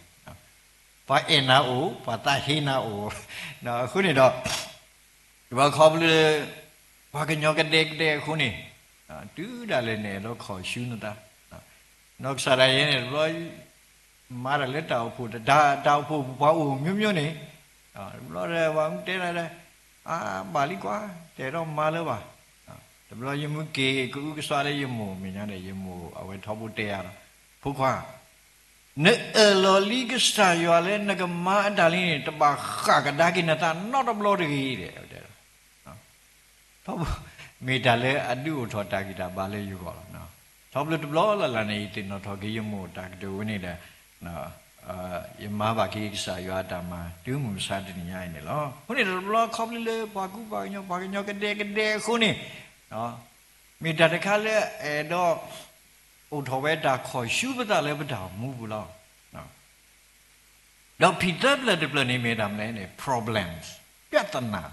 ပှၤအဲၣ်နၤအိၣ်, ပှၤသးဟ့နၤအိၣ်, အဃိန့ၣ်ဒီး တဘျီခီဖျိလၢ ပှၤကညီကဒဲကဒဲအဃိန့ၣ်, တုၤဒၣ်လဲာ်နအဲၣ်ဒိးခီၣ်ဆူနသး, နီၢ်ကစၢ်ဒၣ်ယဲန့ၣ် တဘျီ မၤတၢ်လၢတၢ်အိၣ်ဖှိၣ်, တၢ်အိၣ်ဖှိၣ်ပှၤအိၣ်မျိုးမျိုးန့ၣ်, တဘျီဒီးပှၤမုၢ်တဲဒၣ်ဒီး အါဘၣ်လံကွၢ်, တအဲၣ်ဒိးမၤလၢၤဘၣ်. တဘျီယမုၢ်က့ၤကအုကစွါလၢယမိၢ်မဲာ်ညါန့ၣ် ယမိၢ်အဝဲထီဘိတဲယၤလီၤ, ဖိခွါ နအၢၣ်လီၤလံကစၢ်ယွၤလၢနကမၤအတၢ်လံန့ၣ် တဘၣ်ဃၣ်ကဒါက့ၤနသးနီတဘျီတဂ့ၤ တဲဝဲဒၣ်. ထီဘိ မ့ၢ်တၢ်လၢအဒုးအိၣ်ထီၣ်တၢ်ဂံၢ်တၢ်ဘါလၢယဂီၢ်လီၤ. ထီဘိတဘျီလၢ်လၢ်န့ၣ် ယသ့ၣ်နီၣ်ထီၣ်က့ၤယမိၢ်တၢ်ကတိၤဝဲန့ၣ်ဒီး ယမၤဘၣ်က့ၤကစၢ်ယွၤအတၢ်မၤ တုၤမုၢ်မဆါတနံၤညါအံၤန့ၣ်လီၤ. အဃိန့ၣ်တဘျီခီဖျိလၢပှၤကူပှၤကညီ ပှၤကညီကဒဲကဒဲအဃိန့ၣ် မ့ၢ်တၢ်တခါလၢအအဲၣ်ဒိး အိၣ်ထီၣ်ဝဲတၢ်ခီၣ်ဆူပသးလၢပတၢ်အိၣ်မူပူၤလီၤ. ဒီးဖံၣ်သၢဖျၢၣ်တဖျၢၣ်န့ၣ်မ့ၢ်တၢ်မနုၤလဲၣ်န့ၣ် problems, ပြဿနာ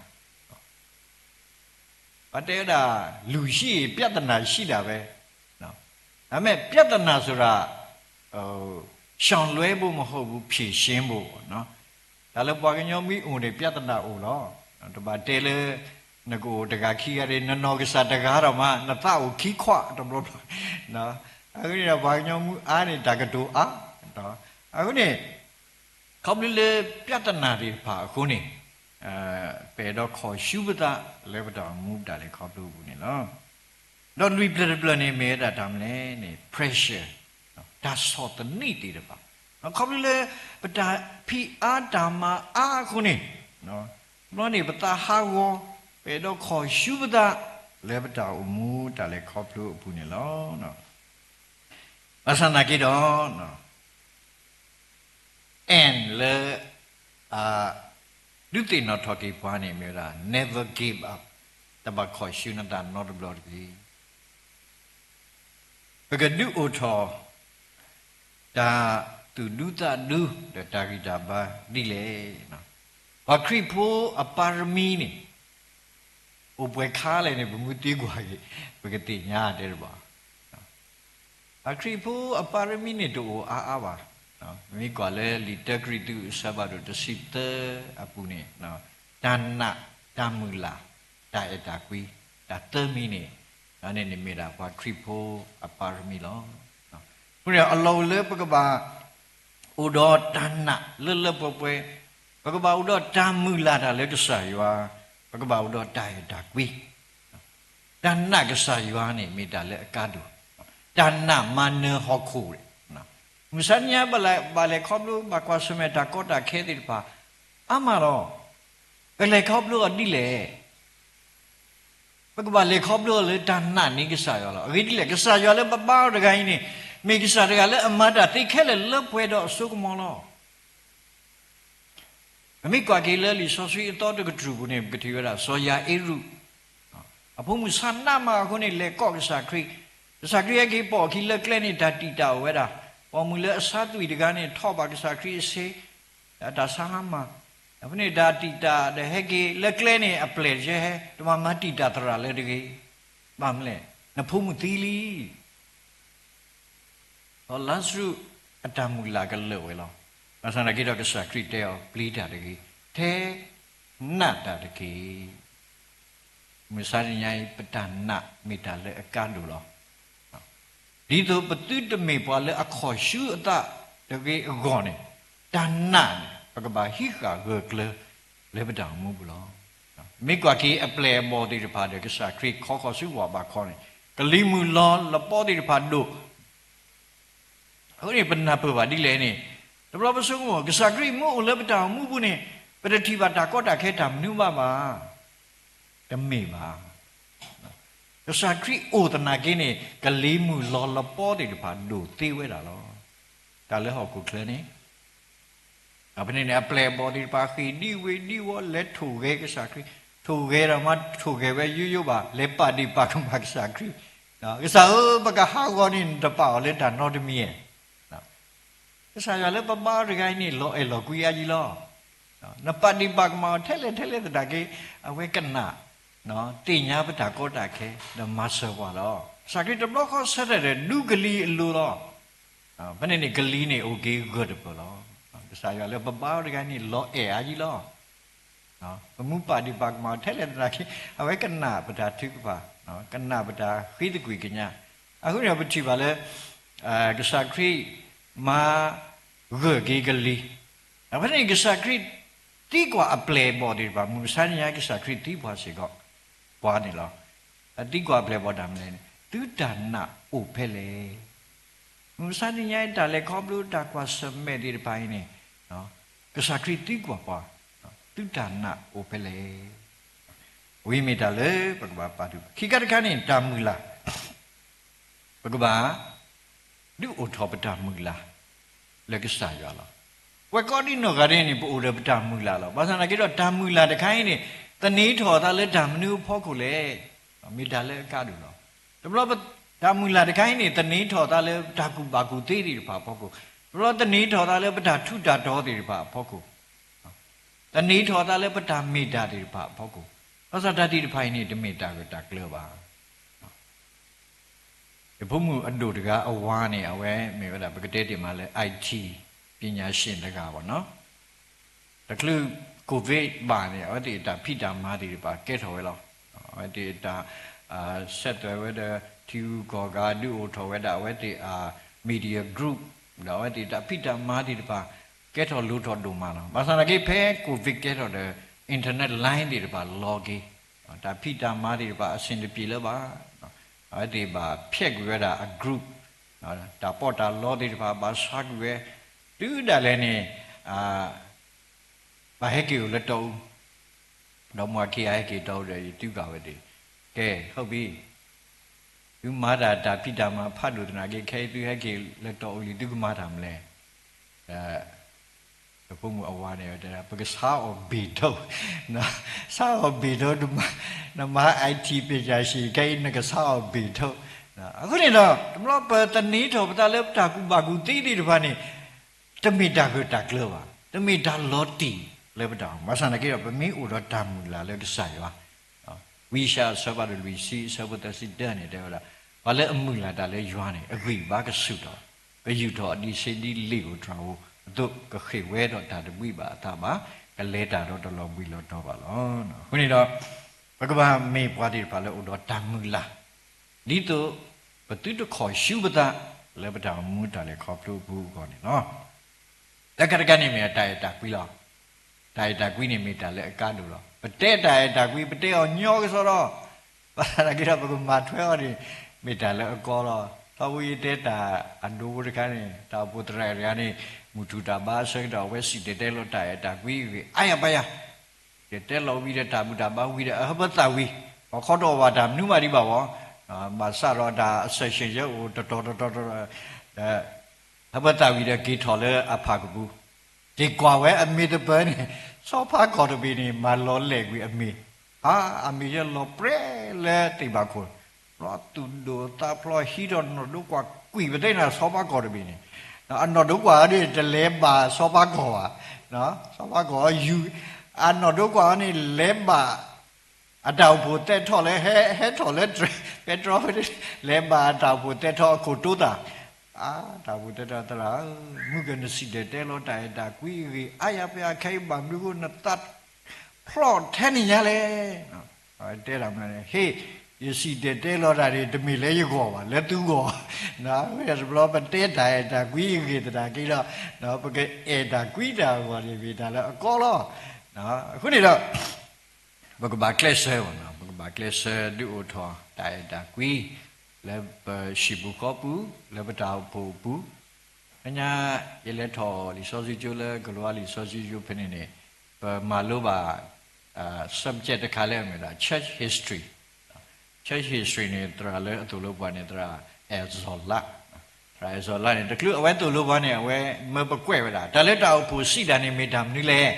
ပတဲဝဲဒၣ် လူရှိရင် ပြဿနာရှိတာပဲ, ဒါပေမဲ့ ပြဿနာဆိုတာ ရှောင်လွှဲဖို့မဟုတ်ဘူး ဖြေရှင်းဖို့ပေါ့နော်. တၢ်လၢပှၤကညီမ့ၢ်အိၣ်န့ၣ် ပြဿနာအိၣ်လီၤ. တဘၣ်တဲလၢ နကအိၣ်တဂၤခံဂၤဒီး နနီၢ်ကစၢ်တဂၤဒီးမး နသးအိၣ်ခံခွးတဘျီဘျီ, အဃိန့ၣ်ဒီး ပှၤကညီမ့ၢ်အါန့ၣ် တၢ်ကတိၤအါ, အဃိန့ၣ် ခီဖျိလၢပြဿနာသ့ၣ်တဖၣ်အဃိန့ၣ် ပအဲၣ်ဒိးခီၣ်ဆူပသးလၢပတၢ်အိၣ်မူပတၢ်လဲၤခီဖျိအပူၤန့ၣ်လီၤ. ဒီးလွံၢ်ဖျၢၣ်တဖျၢၣ်န့ၣ် မ့ၢ်ဝဲဒၣ်တၢ်မနုၤလဲၣ်န့ၣ် pressure, တၢ်ဆီၣ်သနံးသ့ၣ်တဖၣ်, ခီဖျိလၢ ပတၢ်ဖံးအါတၢ်မၤအါအဃိန့ၣ် တဘျီန့ၣ် ပသးဟးဂီၤ, ပအဲၣ်ဒိးခီၣ်ဆူပသး, ပ လၢပတၢ်အိၣ်မူတၢ်လဲၤခီဖျိအပူၤန့ၣ်လီၤ. ဘၣ်ဆၣ်သနာ်က့ဒီး N လၢ ဒုးသ့ၣ်နီၣ်ထီၣ်က့ၤပှၤန့ၣ်မ့ၢ်ဝဲဒၣ် never give up, တဘၣ်ခီၣ်ဆူနသးနီတဘျီတဂ့ၤ. ပကဒုးအိၣ်ထီၣ် တၢ်သူၣ်ဒူသးဒူ ဒီးတၢ်ဂံၢ်တၢ်ဘါဒ်လဲၣ်. ပှၤခရံာ်ဖိအပါရမံန့ၣ် အိၣ်ပှဲၤခါလဲၣ်န့ၣ် ပမူသံကွၢ်က့ၤ ပကသ့ၣ်ညါတဲတဘၣ်. ပှၤခရံာ်ဖိအပါရမံန့ၣ်တအိၣ်အါအါဘၣ်. မ့ၢ်ကွၢ်လၢလံာ်တၢကရံၣ်သူးအဆၢဖးဒိၣ်တဆံသၢအပူၤန့ၣ် တၢ်နာ်, တၢ်မုၢ်လၢ်, တၢ်အဲၣ်တၢ်ကွံ, တၢ်သၢမံၤန့ၣ် န့ၣ်မ့ၢ်ဒၣ်ပှၤခရံာ်ဖိအပါရမံလီၤ. အဃိန့ၣ် အလီၢ်အိၣ်လၢပကဘၣ် အိၣ်ဒီးတၢ်နာ်လၢလၢပှဲၤပှဲၤ, ပကဘၣ်အိၣ်ဒီးတၢ်မုၢ်လၢ်တၢ်လၢကစၢ်ယွၤ, ပကဘၣ်အိၣ်ဒီးတၢ်အဲၣ်တၢ်ကွံ, တၢ်နာ်ကစၢ်ယွၤန့ၣ် မ့ၢ်တၢ်လၢအကါဒိၣ်, တၢ်နာ်မၤနၢၤဟီၣ်ခိၣ်, မုၢ်မဆါတနံၤညါ ဘၣ်လဲၤခီဖျိ ဘၣ်ကွၢ်ဆၢၣ်မဲာ်တၢ်ကီတၢ်ခဲသ့ၣ်တဖၣ် အါမးလီၤ. ပလဲၤခီဖျိအီၤဒ်လဲၣ်. ပကဘၣ်လဲၤခီဖျိအီၤလၢတၢ်နာ်န့ၢ်ကစၢ်ယွၤလီၤ. အဂ့ၢ်ဒ်လဲၣ်, ကစၢ်ယွၤလၢပဘါအီၤတဂၤအံၤန့ၣ် မ့ၢ်ကစၢ်တဂၤလၢအမၤတၢ်သ့ခဲလၢာ်လၢပှဲၤဒီးအစိကမီၤလီၤ. ပမ့ၢ်ကွၢ်က့ၤလၢလံာ်စီဆှံအသီတကတြူၢ်ပူၤန့ၣ် ပကထံၣ်ဝဲဒၣ် စီၤယၤအ့ရူး အဖိမုၣ်ဆါနးမးအဃိန့ၣ် လဲၤကိးကစၢ်ခရံာ်, ကစၢ်ခရံာ်ဟဲက့ၤပိာ်အခံလၢကျဲန့ၣ် တၢ်တံာ်တာ်အိၣ်ဝဲဒၣ်, ပိာ်မုၣ်လၢအဆါသွံၣ်တဂၤန့ၣ် ထီၣ်ဘၣ်ကစၢ်ခရံာ်အဆ့, တၢ်ဆါဟါမၢ်, အဃိန့ၣ်တၢ်တံာ်တာ်ဒီးဟဲက့ၤလၢကျဲန့ၣ် အပျဲၢ်တကဲဟဲ, တမၤမၤတံာ်တာ်သရၣ်လၢတဂ့ၤ, ဘၣ်မနုၤလဲၣ်, နဖိမုၣ်သံလံ. ဒီးလါစရူးအတၢ်မုၢ်လၢ်ကလၢာ်ဝဲလီၤ. ဘၣ်ဆၣ်သနာ်က့ဒီး ကစၢ်ခရံာ်တဲအီၤ ပျံၤတၢ်တဂ့ၤ, ထဲနာ်တၢ်တက့ၢ်. မုၢ်မဆါတနံၤညါအံၤ ပတၢ်နာ်မ့ၢ်တၢ်လၢအကါဒိၣ်လီၤ. ဒ်သိးပသုတမ့ၢ်ပှၤလၢအခီၣ်ဆူအသးတဂ့ၤအဂီၢ်န့ၣ်, တၢ်နာ်န့ၣ် ပကဘၣ်ဟံးဃာ်ဂၢၢ်ကျၢၤလၢပတၢ်အိၣ်မူပူၤလီၤ. မ့ၢ်ကွၢ်က့ၤအပျဲၢ်အဘီၣ်သ့ၣ်တဖၣ်ဒီး ကစၢ်ခရံာ်ခီဃီၤဆူဝၣ်ဘးခီန့ၣ် ကလံၤမုၢ်လီၤလပီသ့ၣ်တဖၣ်ဒိၣ် အဃိန့ၣ် ပနၢ်ပၢၢ်ဘၣ်ဒ်လဲၣ်န့ၣ်, တဘျီပဆိကမိၣ် ကစၢ်ခရံာ်မ့ၢ်အိၣ်လၢပတၢ်အိၣ်မူပူၤန့ၣ် ပတထံၣ်ဘၣ်တၢ်ကီတၢ်ခဲတၢ်မနုၤဘၣ်ဘၣ်. တမ့ၢ်ဘၣ်. ကစၢ်ခရံာ်အိၣ်သနာ်က့န့ၣ် ကလံၤမုၢ်လီၤလပီသ့ၣ်တဖၣ်ဒိၣ်သ့ဝဲဒၣ်လီၤ. တၢ်လၢဟီၣ်ခိၣ်ချၢန့ၣ် အဖဲန့ၣ်န့ၣ် အပျဲၢ်အဘီၣ်သ့ၣ်တဖၣ် ဃ့ၢ်ဒံဝ့ၢ်ဒံဝီ လဲၤထိၣ်ဂဲၤကစၢ်ခရံာ်, ထိၣ်ဂဲၤဒီးမ့ၢ်ထိၣ်ဂဲၤဝဲယိယိဘၣ်, လဲၤပာ်ဒ့ၣ်ပာ်ကမၣ်ကစၢ်ခရံာ်, ကစၢ်ဧၢ ပကဟးဂီၤန့ၣ် နတပာ်အီၤလၢတၢ်နီတမံၤဧါ. ကစၢ်ယွၤလၢပဘါအီၤတဂၤအံၤန့ၣ် လီၤအဲၣ်လီၤကွံအါယံလီၤ. နပာ်ဒ့ၣ်ပာ်ကမၣ်အီၤထဲလဲၣ်ထဲလဲၣ်သနာ်က့ အဝဲကနၣ် သ့ၣ်ညါပတၢ်ကီတၢ်ခဲ ဒီးမၤစၢၤပှၤလီၤ. ကစၢ်ခရံာ်တဘျီဃီဆၢထၢၣ်ဒီး ဒူကလံၤအလိၤလီၤ. ဖဲန့ၣ်န့ၣ် ကလံၤန့ၣ်အိၣ်က့ၤဂၢၢ်တပၢၢ်လီၤ. ကစၢ်ယွၤလၢပဘါအီၤတဂၤန့ၣ် လီၤအဲၣ်အါယံလီၤ. ပမ့ၢ်ပာ်ဒ့ၣ်ပာ်ကမၣ်အီၤထဲလဲၣ်သနာ်က့ အဝဲကနၣ်ပတၢ်ထုကဖၣ်, ကနၣ်ပတၢ်ဃ့သကွံၢ်ကညး. အဃိန့ၣ် ပထံၣ်ဘၣ်လၢ ကစၢ်ခရံာ်မၤဂၢၢ်က့ၤကလံၤ, ဖဲန့ၣ် ကစၢ်ခရံာ်သံကွၢ်အပျဲၢ်အဘီၣ်သ့ၣ်တဖၣ်, မုၢ်မဆါတနံၤညါ ကစၢ်ခရံာ်သံကွၢ်စ့ၢ်ကီးပှၤန့ၣ်လီၤ. အသံကွၢ်အပျဲၢ်အဘီၣ်တၢ်မနုၤလဲၣ်န့ၣ် သုတၢ်နာ်အိၣ်ဖဲလဲၣ်. မုၢ်မဆါတနံၤညါအံၤ တၢ်လဲၤခီဖျိတၢ်ကွၢ်ဆၢၣ်မဲာ်သ့ၣ်တဖၣ်အံၤန့ၣ် ကစၢ်ခရံာ်သံကွၢ်ပှၤ, သုတၢ်နာ်အိၣ်ဖဲလဲၣ်. ဝံၤမ့ၢ်တၢ်လၢပကဘၣ်ပာ်ဒိၣ်, ခံခါတခါန့ၣ် တၢ်မုၢ်လၢ်, ပကဘၣ် ဒုးအိၣ်ထီၣ်ပတၢ်မုၢ်လၢ် လၢကစၢ်ယွၤလီၤ. ပဝဲကိးဒံနီၢ်ဂၤဒဲးန့ၣ် ပအိၣ်ဒီးပတၢ်မုၢ်လၢ်လီၤ. ဘၣ်ဆၣ်သနာ်က့ဒီး တၢ်မုၢ်လၢ်တခါအံၤန့ၣ် သန့ၤထီၣ်အသးလၢတၢ်မနုၤအဖီခိၣ်လဲၣ်. မ့ၢ်တၢ်လၢအကါဒိၣ်လီၤ. တဘျီ တၢ်မုၢ်လၢ်တခါအံၤန့ၣ် သန့ၤထီၣ်အသးလၢတၢ်ကူၣ်ဘၣ်ကူၣ်သ့သ့ၣ်တဖၣ်အဖီခိၣ်, တဘျီသန့ၤထီၣ်အသးလၢပတၢ်ထူးတၢ်တီၤသ့ၣ်တဖၣ်အဖီခိၣ်, သန့ၤထီၣ်အသးလၢပတၢ်မ့ၢ်တၢ်သ့ၣ်တဖၣ်အဖီခိၣ်, ဘၣ်ဆၣ်တၢ်သ့ၣ်တဖၣ်အံၤန့ၣ် တမ့ၢ်တၢ်ဂၢၢ်တၢ်ကျၢၤဘၣ်. ယဖိမုၣ်အဒိၣ်တဂၤအဝၤန့ၣ် အဝဲမ့ၢ်ဝဲဒၣ် ပကတဲတ့ၢ်မးလၢ IT ပညာရှင်တဂၤဘၣ်နီၤ. တချုး COVID ဘၣ်န့ၣ် အဝဲသ့ၣ်အတၢ်ဖံးတၢ်မၤသ့ၣ်တဖၣ်ကဲထီၣ်ဝဲလီၤ. အဝဲသ့ၣ်အတၢ် ဆက်သွယ်ဝဲဒီး ထံဂုၤကီၢ်ဂၤ ဒုးအိၣ်ထီၣ်ဝဲဒၣ်အဝဲသ့ၣ်အ media group ဒီးအဝဲသ့ၣ်တၢ်ဖံးတၢ်မၤသ့ၣ်တဖၣ် ကဲထီၣ်လိၣ်ထီၣ်ဒိၣ်မးလီၤ. ဘၣ်ဆၣ်သနာ်က့ ဖဲ COVID ကဲထီၣ်ဒီး internet line သ့ၣ်တဖၣ်လီၤက့ၤ, တၢ်ဖံးတၢ်မၤသ့ၣ်တဖၣ် အဆင်တပြေလၢၤဘၣ်. အဝဲသ့ၣ်ဘၣ်ဖျဲးကွံာ်ဝဲဒၣ်အ group, တၢ်ပီးတၢ်လီသ့ၣ်တဖၣ် ဘၣ်ဆါကွံာ်ဝဲ, တုၤဒၣ်လဲာ်န့ၣ် ဘၣ်ဟဲက့ၤအိၣ်လၢတီအူ, ဒီးမိၢ်ခံဂၤဟဲက့ၤတီအူဒီး ယသံကွၢ်ဝဲသ့ၣ်, ကဲ, ဟုတ်ပြီ, သုမၤတၢ်တၢ်ဖံးတၢ်မၤဖးဒိၣ်သနာ်က့ ခဲအံၤသုဟဲက့ၤလၢတီအူလံ သုကမၤတၢ်မနုၤလဲၣ်. ဒီးဖိမုၣ်အဝၤန့ၣ်တဲဒၣ် ပကဆါအီၣ်ဘ့ၣ်ဒိၣ်, ဆါအီၣ်ဘ့ၣ်ဒိၣ်, နမၤ IT ပညာရှင် ခဲအံၤနကဆါအီၣ်ဘ့ၣ်ဒိၣ်. အဃိန့ၣ်ဒီး တဘျီပသန့ၤထီၣ်ပသးလၢပတၢ်ကူၣ်ဘၣ်ကူၣ်သ့သ့ၣ်တဖၣ်န့ၣ် တမ့ၢ်တၢ်ဂၢၢ်တၢ်ကျၢၤဘၣ်, တမ့ၢ်တၢ်လီၤတံၢ်လၢပတၢ်အိၣ်မူ, ဘၣ်ဆၣ်သနာ်က့ဒီး ပမ့ၢ်အိၣ်ဒီးတၢ်မုၢ်လၢ်လၢကစၢ်ယွၤ ဝံယၡါယၤအဆၢဖးဒိၣ်လွံၢ်ဆံ အဆၢဖိသၢဆံတၢန့ၣ် တဲဝဲဒၣ်, ပှၤလၢအမုၢ်လၢ်တၢ်လၢယွၤန့ၣ် အဂံၢ်အဘါကဆူၣ်ထီၣ်, ကယူာ်ထီၣ်အဒံးဆှံဒ်လ့ၣ်ဧိၤတြၤဧိၤအသိး, ကဃ့ၢ်ဝဲဒီးတၢ်တဘှံးဘၣ်အသးဘၣ်, ကလဲၤတၢ်ဒီးတလီၤဘှံးလီၤတီၤဘၣ်လီၤ. အဃိန့ၣ်ဒီး ပကဘၣ်မ့ၢ်ပှၤသ့ၣ်တဖၣ်လၢအိၣ်ဒီးတၢ်မုၢ်လၢ် ဒ်သိးပသုတခီၣ်ဆူပသး လၢပတၢ်အိၣ်မူတၢ်လဲၤခီဖျိအပူၤအဂီၢ်န့ၣ်လီၤ. တၢ်ခါတခါန့ၣ်မ့ၢ်တၢ်အဲၣ်တၢ်ကွံလီၤ. တၢ်အဲၣ်တၢ်ကွံန့ၣ်မ့ၢ်တၢ်လၢအကါဒိၣ်လီၤ. ပတဲတၢ်အဲၣ်တၢ်ကွံ ပတဲအီၤညီကစီဒီ, ဘၣ်ဆၣ်သနာ်က့ဒီး ပကမၤထွဲအီၤန့ၣ် မ့ၢ်တၢ်လၢအကီလီၤ. ထီဘိယတဲတၢ်အဒိဖိတခါန့ၣ် တၢ်အိၣ်ဖှိၣ်သရၣ်တဂၤန့ၣ် မုၢ်ထူၣ်တၢ်ဘါအဆၢကတီၢ် အဝဲစံၣ်တဲၤတဲလီၤတၢ်အဲၣ်တၢ်ကွံအဂ့ၢ် အါယၤပာ်ယၤ တဲတဲလီၤဝံၤဒီးတၢ်ဘူၣ်တၢ်ဘါဝံၤဒီး အဟၢဖၢသးဝံၤ, ပှၤခီတီၢ်ဘၣ်တၢ်မနုၤမးဒံးဘၣ်ဝဲ, ဘၣ်ဆၣ်ဒီးတၢ်အစၢၣ်ဆ့ၣ်ယဲအိၣ်တတီၤတတီၤတတီၤ, ဟၢဖၢသးဝံၤဒီးက့ၤထီၣ်လၢအဖၣ်ကပူၤ, က့ၤကွၢ်ဝဲအမ့ၢ်သပၢၤန့ၣ်, ဆီဖါကီၢ်တဘ့ၣ်န့ၣ် မၤလီၤလဲာ်ကွံာ်အမ့ၢ်, အါ, အမ့ၢ်ယဲလီၤပြဲလၢသ့ၣ်ဘၣ်ခိၣ်, ဖျီသူၣ်ဒိၣ်သးဖျိးဟံးထီၣ်နီၢ်ဒိကွၢ်ကွံာ်ပသ့ၣ်န့ၣ် ဆီဖါကီၢ်တဘ့ၣ်န့ၣ်, အနီၢ်ဒိကွၢ်န့ၣ် တလဲၤဘၣ်ဆီဖါကီၢ်ဘၣ်, ဆီဖါကီၢ်ယူၤ, အနီၢ်ဒိကွၢ်န့ၣ် လဲၤဘၣ် အတၢ်အိၣ်ဖှိၣ်သဲထီၣ်လၢဟဲ, ဟဲထီၣ်လၢပဲတြီ, လဲၤဘၣ်အတၢ်အိၣ်ဖှိၣ်သဲထီၣ်အခိၣ်တိသၣ်, အါ, တၢ်အိၣ်ဖှိၣ်သဲထီၣ်သရၣ်ဧၢ, မုၢ်ကနစံၣ်တဲၤတဲလီၤတၢ်အဲၣ်တၢ်ကွံအဂ့ၢ် အါယၤပာ်ယၤခဲအံၤဘၣ်မနုၤဃိနသးဖျိးထဲန့ၣ်ညါလဲၣ်. တဲဒၣ်မနုၤန့ၣ် ဟ့ၣ်, ယစံၣ်တဲၤတဲလီၤတၢ်န့ၣ် တမ့ၢ်လၢယဂီၢ်ဘၣ်, လၢသုဂီၢ်, တဘျီပတဲတၢ်အဲၣ်တၢ်ကွံအဂ့ၢ်သနာ်က့ဒီး ပကအဲၣ်တၢ်ကွံတၢ်အဂီၢ်န့ၣ် မ့ၢ်တၢ်လၢအကီလီၤ. အဃိန့ၣ်ဒီး ပကဘၣ်ကျဲးစၢး, ပကဘၣ်ကျဲးစၢးဒုးအိၣ်ထီၣ်တၢ်အဲၣ်တၢ်ကွံ လၢပဟံၣ်ပူၤဃီပူၤ, လၢပတၢ်အိၣ်ဖှိၣ်အပူၤ, ညါယလဲၤထီၣ်လံာ်စီဆှံကၠိလၢကလံးဝါလံာ်စီဆှံကၠိဖဲန့ၣ်န့ၣ်, ပမၤလိဘၣ် subject တခါလၢအမ့ၢ်ဝဲဒၣ် church history, church history န့ၣ် သရၣ်လၢအသိၣ်လိပှၤန့ၣ် သရၣ်အဲၣ်စီၤလါ, သရၣ်အဲၣ်စီၤလါန့ၣ် တချုးအဝဲသိၣ်လိပှၤန့ၣ် အဝဲမၢပကွဲးဝဲဒၣ် တၢ်လၢတၢ်အိၣ်ဖှိၣ်စံးတၢ်န့ၣ်မ့ၢ်တၢ်မနုၤလဲၣ်.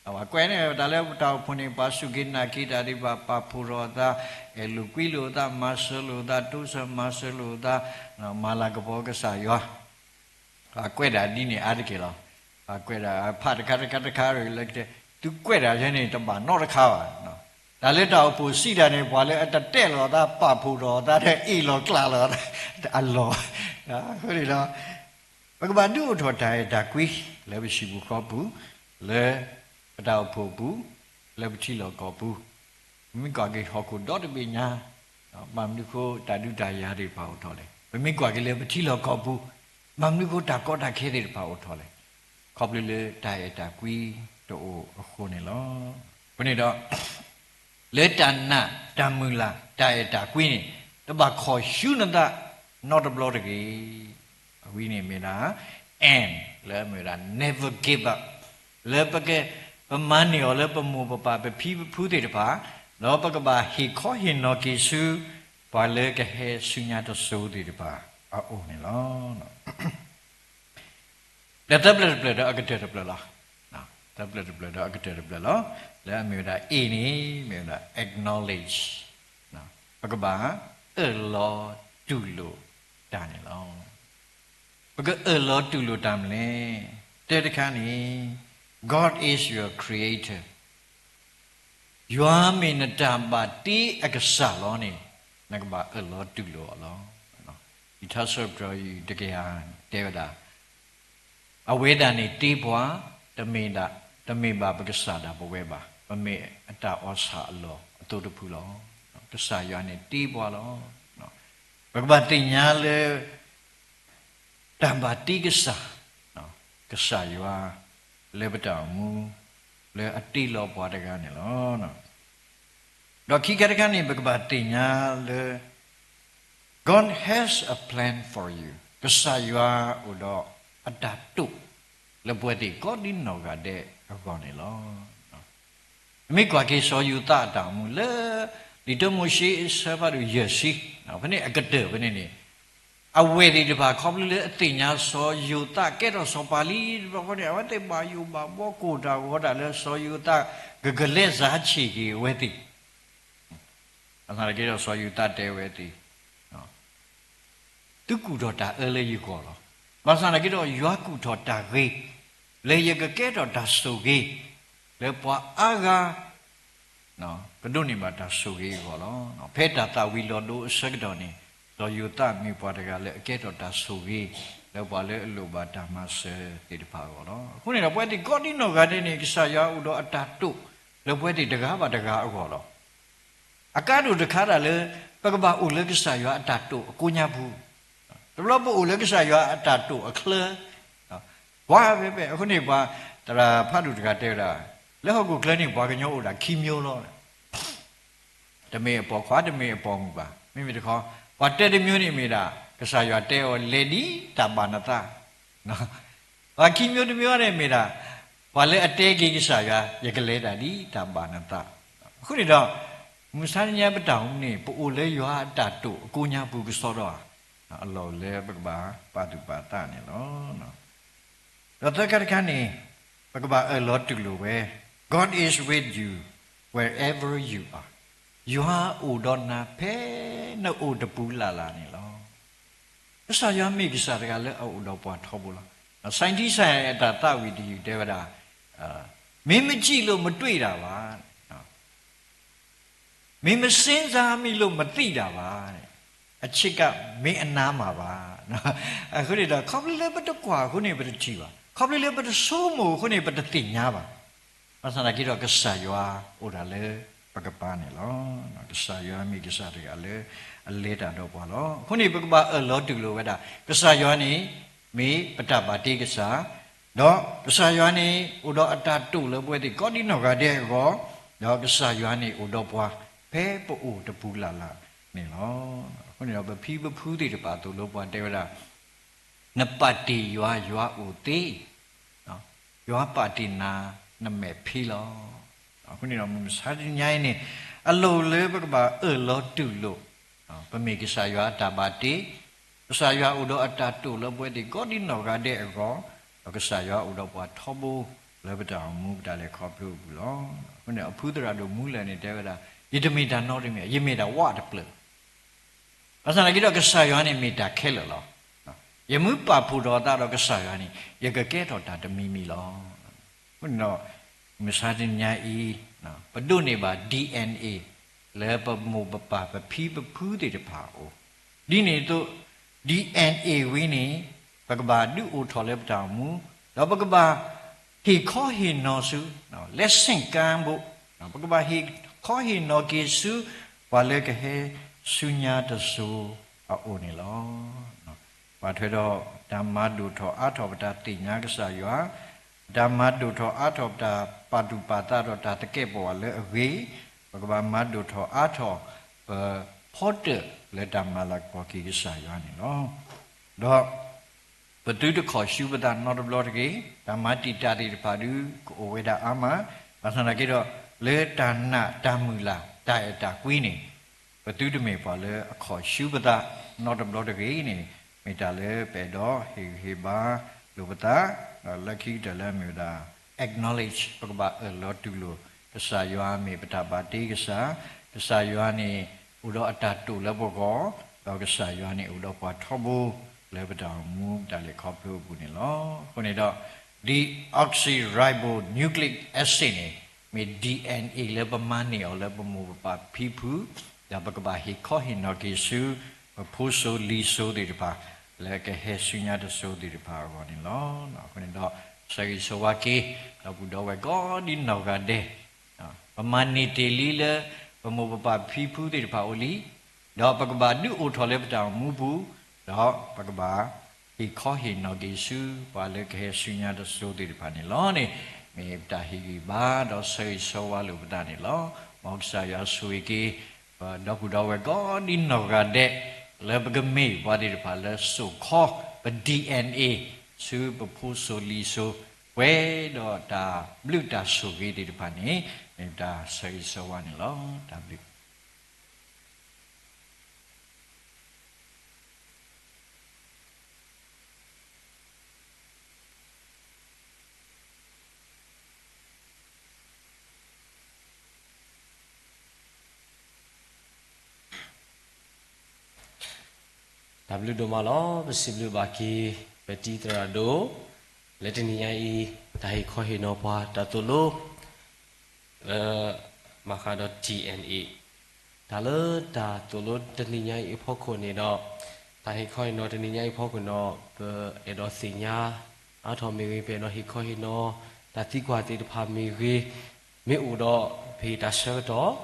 အဝဲကွဲးန့ၣ် တၢ်လၢတၢ်အိၣ်ဖှိၣ်န့ၣ် ပှၤစူၢ်က့ၤနာ်က့ၤတၢ်ဒံးဘၣ် ပာ်ဖှိၣ်ထီၣ်အသး, အဲၣ်လိာ်ကွံလိာ်အသး, မၤစၢၤလိာ်အသး, တိစၢၤမၤစၢၤလိာ်အသး, မၤလၤကပီၤကစၢ်ယွၤ ပှၤကွဲးဒၣ်ဒ်န့ၣ်အါတက့ၢ်လီၤ. ပှၤကွဲးဒၣ်ဖးတခါတခါတခါလၢ သုကွဲးဒၣ်ယဲန့ၣ် တဘၣ်နီတခါဘၣ်. တၢ်လၢတၢ်အိၣ်ဖှိၣ်စံးတၢ်န့ၣ် ပှၤလၢအတတဲလိာ်အသး ပာ်ဖှိၣ်ထီၣ်အသးဒီး အ့ၣ်လိာ်ကျးလိာ်အသး အလီၢ်. အဃိန့ၣ်ဒီး ပကဘၣ်ဒုးအိၣ်ထီၣ်တၢ်အဲၣ်တၢ်ကွံ လၢပဟံၣ်ပူၤဃီပူၤ, လၢပတၢ်အိၣ်ဖှိၣ်အပူၤ, လၢပထံလီၢ်ကီၢ်ပူၤ, ပမ့ၢ်ကွၢ်က့ၤဟီၣ်ခိၣ်ဒီတဘ့ၣ်ညါ, ဘၣ်မနုၤဃိတၢ်ဒုးတၢ်ယၤသ့ၣ်တဖၣ်အိၣ်ထီၣ်လဲၣ်. ပမ့ၢ်ကွၢ်က့ၤလၢပထံလီၢ်ကီၢ်ပူၤ, ဘၣ်မနုၤဃိတၢ်ကီတၢ်ခဲသ့ၣ်တဖၣ်အိၣ်ထီၣ်လဲၣ်. ခီဖျိလၢတၢ်အဲၣ်တၢ်ကွံတအိၣ်အဃိန့ၣ်လီၤ. အဃိန့ၣ်ဒီး လၢတၢ်နာ်တၢ်မုၢ်လၢ် တၢ်အဲၣ်တၢ်ကွံန့ၣ် တဘၣ်ခီၣ်ဆူနသးနီတဘျီတဂ့ၤ. အဝဲန့ၣ်မ့ၢ်ဒၣ် N လၢအမ့ၢ်ဝဲဒၣ် never give up, လၢပက, ပမၤန့ၢ်အီၤလၢပမိၢ်ပပၢ်ပဖံပဖုသ့ၣ်တဖၣ်, ဒီးပကဘၣ်ဟ့ၣ်ခီဟ့ၣ်နီၤက့ၤဆူ ပှၤလၢကဟဲဆူညါတစိၤသ့ၣ်တဖၣ် အအိၣ်န့ၣ်လီၤ. ဒီးသၢပျၢၢ်တပျၢၢ်ဒီးအကတၢၢ်တပျၢၢ်လီၤ. သၢပျၢၢ်တပျၢၢ်ဒီးအကတၢၢ်တပျၢၢ်လီၤ. လၢအမ့ၢ်ဝဲဒၣ် A န့ၣ် မ့ၢ်ဝဲဒၣ် acknowledge, ပကဘၣ်အၢၣ်လီၤတူၢ်လိာ်တၢ်န့ၣ်လီၤ. ပကအၢၣ်လီၤတူၢ်လိာ်တၢ်မနုၤလဲၣ်. တၢတခါန့ၣ် God is your creator, ယွၤမ့ၢ်နတၢ်ဘၣ်တ့အကစၢ်လီၤန့ၣ် နကဘၣ်အၢၣ်လီၤတူၢ်လိာ်အီၤလီၤ. လံာ်ထါစံးပတြၢၤတကယၤတဲဝဲဒၣ်, အဝဲဒၣ်န့ၣ်တ့ပှၤ, တမ့ၢ်ဒၣ်, တမ့ၢ်ဘၣ်ပကစၢ်ဒၣ်ပဝဲဘၣ်, ပမ့ၢ်အတၢ်အီၣ်ဆၣ်အလီၢ်အသိတဖုလီၤ. ကစၢ်ယွၤန့ၣ်တ့ပှၤလီၤ. ပကဘၣ်သ့ၣ်ညါလၢ တၢ်ဘၣ်တ့ကစၢ်, ကစၢ်ယွၤ လၢပတၢ်အိၣ်မူ လၢအတ့လီၤပှၤတဂၤန့ၣ်လီၤ. ဒီးခံခါတခါန့ၣ် ပကဘၣ်သ့ၣ်ညါလၢ God has a plan for you, ကစၢ်ယွၤအိၣ်ဒီးအတၢ်တိာ် လၢပဝဲသ့ၣ်ကိးဒ်နီၢ်ဂၤဒဲးအဂီၢ်န့ၣ်လီၤ. ပမ့ၢ်ကွၢ်က့ၤစီၤယိၤသးအတၢ်အိၣ်မူလၢ လံာ်တၢမိၤၡ့ အဆၢဖးဒိၣ်ယဲၢ်ဆံ, ဖဲန့ၣ်အကတၢၢ်ဖဲန့ၣ်န့ၣ်, အဝဲၢ်သ့ၣ်တဖၣ် ခီဖျိလၢအသ့ၣ်ညါစီၤယိၤသးကဲထီၣ်စီၤပၤလံတဘျီဃီန့ၣ်, အဝဲသ့ၣ်ဘၣ်ယိၣ်ဘၣ်ဘှီကိၢ်တၢ်ဂီၤတၢ်လၢစီၤယိၤသး ကကလဲၤစၢၤဆံးက့ၤအဝဲသ့ၣ် ဘၣ်ဆၣ်သနာ်က့ဒီး စီၤယိၤသးတဲဝဲသ့ၣ်, သုကူၣ်ထီၣ်တၢ်အၢလၢယဂီၢ်လီၤ. ဘၣ်ဆၣ်သနာ်က့ဒီး ယွၤကူၣ်ထီၣ်တၢ်ဂ့ၤ လၢယကကဲထီၣ်တၢ်ဆိၣ်ဂ့ၤ လၢပှၤအါဂၤ ကဒိးန့ၢ်ဘၣ်တၢ်ဆိၣ်ဂ့ၤအဂီၢ်လီၤ. ဖဲတၢ်သၣ်ဝံၤလီၤဒိအဆၢကတီၢ်န့ၣ်, စီၤယိၤသးမ့ၢ်ပှၤတဂၤလၢအကဲထီၣ်တၢ်ဆိၣ်ဂ့ၤ လၢပှၤလၢအလိၣ်ဘၣ်တၢ်မၤစၢၤသ့ၣ်တဖၣ်အဂီၢ်လီၤ. အဃိန့ၣ်ဒီး ပဝဲသ့ၣ်ကိးဒံနီၢ်ဂၤဒဲးန့ၣ် ကစၢ်ယွၤအိၣ်ဒီးအတၢ်တိာ် လၢပဝဲသ့ၣ်တဂၤဘၣ်တဂၤအဂီၢ်လီၤ. အကါဒိၣ်တခါဒၣ်လၢ ပကဘၣ်အိၣ်လၢကစၢ်ယွၤအတၢ်တိာ်အကိးညါပူၤ, တဘျီပအိၣ်လၢကစၢ်ယွၤအတၢ်တိာ်အချၢ, ကွၢ်ဖဲဖဲ အဃိန့ၣ်ပှၤ သရၣ်ဖးဒိၣ်တဂၤတဲဝဲဒၣ်, လၢဟီၣ်ခိၣ်ချၢန့ၣ် ပှၤကညီအိၣ်ဒၣ်ခံမျိုးလီၤ. တမ့ၢ်အပိာ်ခွါ တမ့ၢ်အပိာ်မုၣ်ဘၣ်. မ့မ့ၢ်တခီ, ပှၤတၢတမျိုးန့ၣ်မ့ၢ်ဒၣ် ကစၢ်ယွၤတဲအီၤလဲၤဒ်တၢ်ဘၣ်နသး, ပှၤခံမျိုးတမျိုးန့ၣ်မ့ၢ်ဒၣ် ပှၤလၢအတဲက့ၤကစၢ်ယွၤ ယကလဲၤဒၣ်ဒ်တၢ်ဘၣ်နသး. အဃိန့ၣ်ဒီး မုၢ်မဆါတနံၤညါပတၢ်အိၣ်မူန့ၣ် ပအိၣ်လၢယွၤအတၢ်တိာ်အကိးညါပူၤကစီဒီဧါ, အလီၢ်အိၣ်လၢပကဘၣ်ပာ်သူၣ်ပာ်သးန့ၣ်လီၤ. ဒီးသၢခါတခါန့ၣ် ပကဘၣ်အၢၣ်လီၤတူၢ်လိာ်ဝဲ, God is with you wherever you are. ယွၤအိၣ်ဒီးနၤဖဲနအိၣ်တပူၤလၢ်လၢ်န့ၣ်လီၤ. ကစၢ်ယွၤမ့ၢ်ကစၢ်တဂၤလၢအအိၣ်ဒီးပှၤထီဘိလီၤ. စဲးထံစဲး အတၢ်သးဝံၣ်တယုၢ်တဲဝဲဒၣ်, မင်းမကြည့်လို့မတွေ့တာပါ, မင်းမစဉ်းစားမိလို့မသိတာပါ, အချစ်ကမင်းအနားမှာပါ. အဃိန့ၣ်ဒီး ခီဖျိလၢပတကွၢ်အဃိန့ၣ် ပတထံၣ်ဘၣ်, ခီဖျိလၢပတဆိကမိၣ်အဃိန့ၣ် ပတသ့ၣ်ညါဘၣ်. ဘၣ်ဆၣ်သနာ်က့ဒီး ကစၢ်ယွၤအိၣ်ဒၣ်လၢပကပၤန့ၣ်လီၤ. ကစၢ်ယွၤမ့ၢ်ကစၢ်တဂၤလၢအလဲၤတၢ်ဒီးပှၤလီၤ. အဃိန့ၣ် ပကဘၣ်အၢၣ်လီၤတူၢ်လိာ်ဝဲဒၣ် ကစၢ်ယွၤန့ၣ် မ့ၢ်ပတၢ်ဘၣ်တ့ကစၢ်, ဒီးကစၢ်ယွၤန့ၣ် အိၣ်ဒီးအတၢ်တိာ်လၢပဝဲသ့ၣ်ကိးဒံနီၢ်ဂၤဒဲးအဂီၢ်, ဒီးကစၢ်ယွၤန့ၣ်အိၣ်ဒီးပှၤ ဖဲပအိၣ်တပူၤလၢ်လၢ်န့ၣ်လီၤ. အဃိန့ၣ်ဒီး ပဖံပဖုသ့ၣ်တဖၣ်အသိးလၢပှၤတဲဝဲဒၣ် နပာ်တ့ၢ်ယွၤ ယွၤအိၣ်သ့, ယွၤပာ်တ့ၢ်နၤ နမဲာ်ဖ့လီၤ. အဃိန့ၣ်ဒီး မုၢ်မဆါတနံၤညါအံၤန့ၣ် အလီၢ်အိၣ်လၢပကဘၣ်အၢၣ်လီၤတူၢ်လိာ်, ပမ့ၢ်ကစၢ်ယွၤအတၢ်ဘၣ်တ့, ကစၢ်ယွၤအိၣ်ဒီးအတၢ်တိာ်လၢပဝဲသ့ၣ်ကိးဒံနီၢ်ဂၤဒဲးအဂီၢ်, ဒီးကစၢ်ယွၤအိၣ်ဒီးပှၤထီဘိလၢပတၢ်အိၣ်မူပတၢ်လဲၤခီဖျိအပူၤလီၤ. အဃိန့ၣ် အဖုသရၣ်ဒိၣ်မူလၢာ်န့ၣ်တဲဝဲဒၣ်, ယတမ့ၢ်တၢ်နီတမံၤ, ယမ့ၢ်ဒၣ်ဝၣ်တဖျၢၣ် ဘၣ်ဆၣ်သနာ်က့ဒီး ကစၢ်ယွၤန့ၣ်မ့ၢ်တၢ်ခဲလၢာ်လီၤ. ယမ့ၢ်ပာ်ဖှိၣ်ထီၣ်အသးဒီးကစၢ်ယွၤန့ၣ် ယကကဲထီၣ်တၢ်တမံၤမံၤလီၤ. အဃိန့ၣ်ဒီး မုၢ်မဆါတနံၤညါအံၤ ပဒိးန့ၢ်ဘၣ် DNA လၢပမိၢ်ပပၢ်ပဖံပဖုသ့ၣ်တဖၣ်အအိၣ်, ဒ်န့ၣ်အသိး DNA ဝဲန့ၣ် ပကဘၣ်ဒုးအိၣ်ထီၣ်လၢပတၢ်အိၣ်မူ, ဒီးပကဘၣ်ဟ့ၣ်ခီဟ့ၣ်နီၤဆူ လၢစ့ၣ်ကါဘိ, ပကဘၣ်ဟ့ၣ်ခီဟ့ၣ်နီၤက့ၤဆူ ပှၤလၢကဟဲဆူညါတစိၤအအိၣ်န့ၣ်လီၤ. ဘၣ်ထွဲဒီးတၢ်မၤဒိၣ်ထီၣ်အါထီၣ်ပတၢ်သ့ၣ်ညါကစၢ်ယွၤ, တၢ်မၤဒိၣ်ထီၣ်အါထီၣ်ပတၢ်ပာ်သူၣ်ပာ်သးဒီးတၢ်သကဲာ်ပဝးလၢအဂ့ၤ, ပကဘၣ်မၤဒိၣ်ထီၣ်အါထီၣ် ပဖီတၢၣ်လၢတၢ်မၤလၤကပီၤက့ၤကစၢ်ယွၤန့ၣ်လီၤ. ဒီး ပသုတခီၣ်ဆူပသးနီတဘျီတဂ့ၤ, တၢ်မၤတံာ်တာ်သ့ၣ်တဖၣ်ဒုးကအိၣ်ဝဲဒၣ်အါမး, ဘၣ်ဆၣ်သနာ်က့ဒီး လၢတၢ်နာ်တၢ်မုၢ်လၢ် တၢ်အဲၣ်တၢ်ကွံန့ၣ် ပသုတမ့ၢ်ပှၤလၢအခီၣ်ဆူပသးနီတဘျီတဂ့ၤန့ၣ် မ့ၢ်တၢ်လၢပအဲၣ်ဒိးဟ့ၣ်ဂံၢ်ဟ့ၣ်ဘါလိာ်ပသး, ဒီးလၢခံကတၢၢ်လၢအမ့ၢ်ဝဲဒၣ် acknowledge ပကဘၣ်အၢၣ်လီၤတူၢ်လိာ် ကစၢ်ယွၤမ့ၢ်ပတၢ်ဘၣ်တ့ကစၢ်, ကစၢ်ယွၤန့ၣ် အိၣ်ဒီးအတၢ်တိာ်လၢပဂီၢ်, ဒီးကစၢ်ယွၤန့ၣ်အိၣ်ဒီးပှၤထီဘိ လၢပတၢ်အိၣ်မူတၢ်လဲၤခီဖျိအပူၤန့ၣ်လီၤ. အဃိန့ၣ်ဒီး deoxyribonucleic acid န့ၣ် မ့ၢ် DNA လၢပမၤန့ၢ်အီၤလၢပမိၢ်ပပၢ်ဖံဖု, ဒီးပကဘၣ်ဟ့ၣ်ခီဟ့ၣ်နီၤက့ၤဆူ ပဖိစိၤလံၤစိၤသ့ၣ်တဖၣ် လၢကဟဲဆူညါတစိၤသ့ၣ်တဖၣ်အဂီၢ်န့ၣ်လီၤ. အဃိန့ၣ်ဒီး ဆၢဂ့ၤဆၢဝါက့ၤ ဒီပုၢ်ဒီဝဲၢ်ကိးဒံနီၢ်ဂၤဒဲး ပမၤန့ၢ်တ့ၢ်လံလၢ ပမိၢ်ပပၢ်ဖံဖုသ့ၣ်တဖၣ်အိၣ်လံ, ဒီးပကဘၣ်ဒုးအိၣ်ထီၣ်လၢပတၢ်အိၣ်မူပူၤ, ဒီးပကဘၣ်ဟ့ၣ်ခီဟ့ၣ်နီၤက့ၤဆူ ပှၤလၢကဟဲဆူညါတစိၤသ့ၣ်တဖၣ်န့ၣ်လီၤန့ၣ်, မ့ၢ်ပတၢ်ဟ့ၣ်ဂံၢ်ဘါ ဒီးဆၢဂ့ၤဆၢဝါလိာ်ပသးန့ၣ်လီၤ. မ်ကစၢ်ယွၤဆိၣ်ဂ့ၤက့ၤ ပဒီပုၢ်ဒီဝဲၢ်ကိးဒံနီၢ်ဂၤဒဲး လၢပကမ့ၢ်ပှၤသ့ၣ်တဖၣ်လၢစိာ်ခီပ DNA ဆူပဖိစိၤလံၤစိၤ ပှဲၤဒီးတၢ်ဘျုးတၢ်ဆိၣ်ဂ့ၤသ့ၣ်တဖၣ်န့ၣ် မ့ၢ်ပတၢ်ဆၢဂ့ၤဆၢဝါန့ၣ်လီၤ. တၢ်ဘျုး တၢ်ဘျုးဒိၣ်မးလီၤ. ပစံးဘျုးဘၣ်က့ၤ ပတံၤသရၣ်ဒိၣ် လၢတနံၤညါအံၤ တၢ်ဟ့ၣ်ခီဟ့ၣ်နီၤပှၤတၢ်သိၣ်လိ လၢ ဘၣ်ဃးဒီး T N A တၢ်လၢတၢ်သိၣ်လိတနံၤညါအံၤအဖီခိၣ်န့ၣ်ဒီး တၢ်ဟ့ၣ်ခီဟ့ၣ်နီၤတနံၤညါအံၤအဖီခိၣ်န့ၣ်ဒီး ပအဲၣ်ဒိးသ့ၣ်ညါ အါထီၣ်မ့ၢ်ဂ့ၤ ပအဲၣ်ဒိးဟ့ၣ်ခီဟ့ၣ်နီၤ တၢ်သံကွၢ်သ့ၣ်တဖၣ်မ့ၢ်ဂ့ၤ မ့ၢ်အိၣ်ဒီး ပဟ့ၣ်တၢ်ဆၢကတီၢ်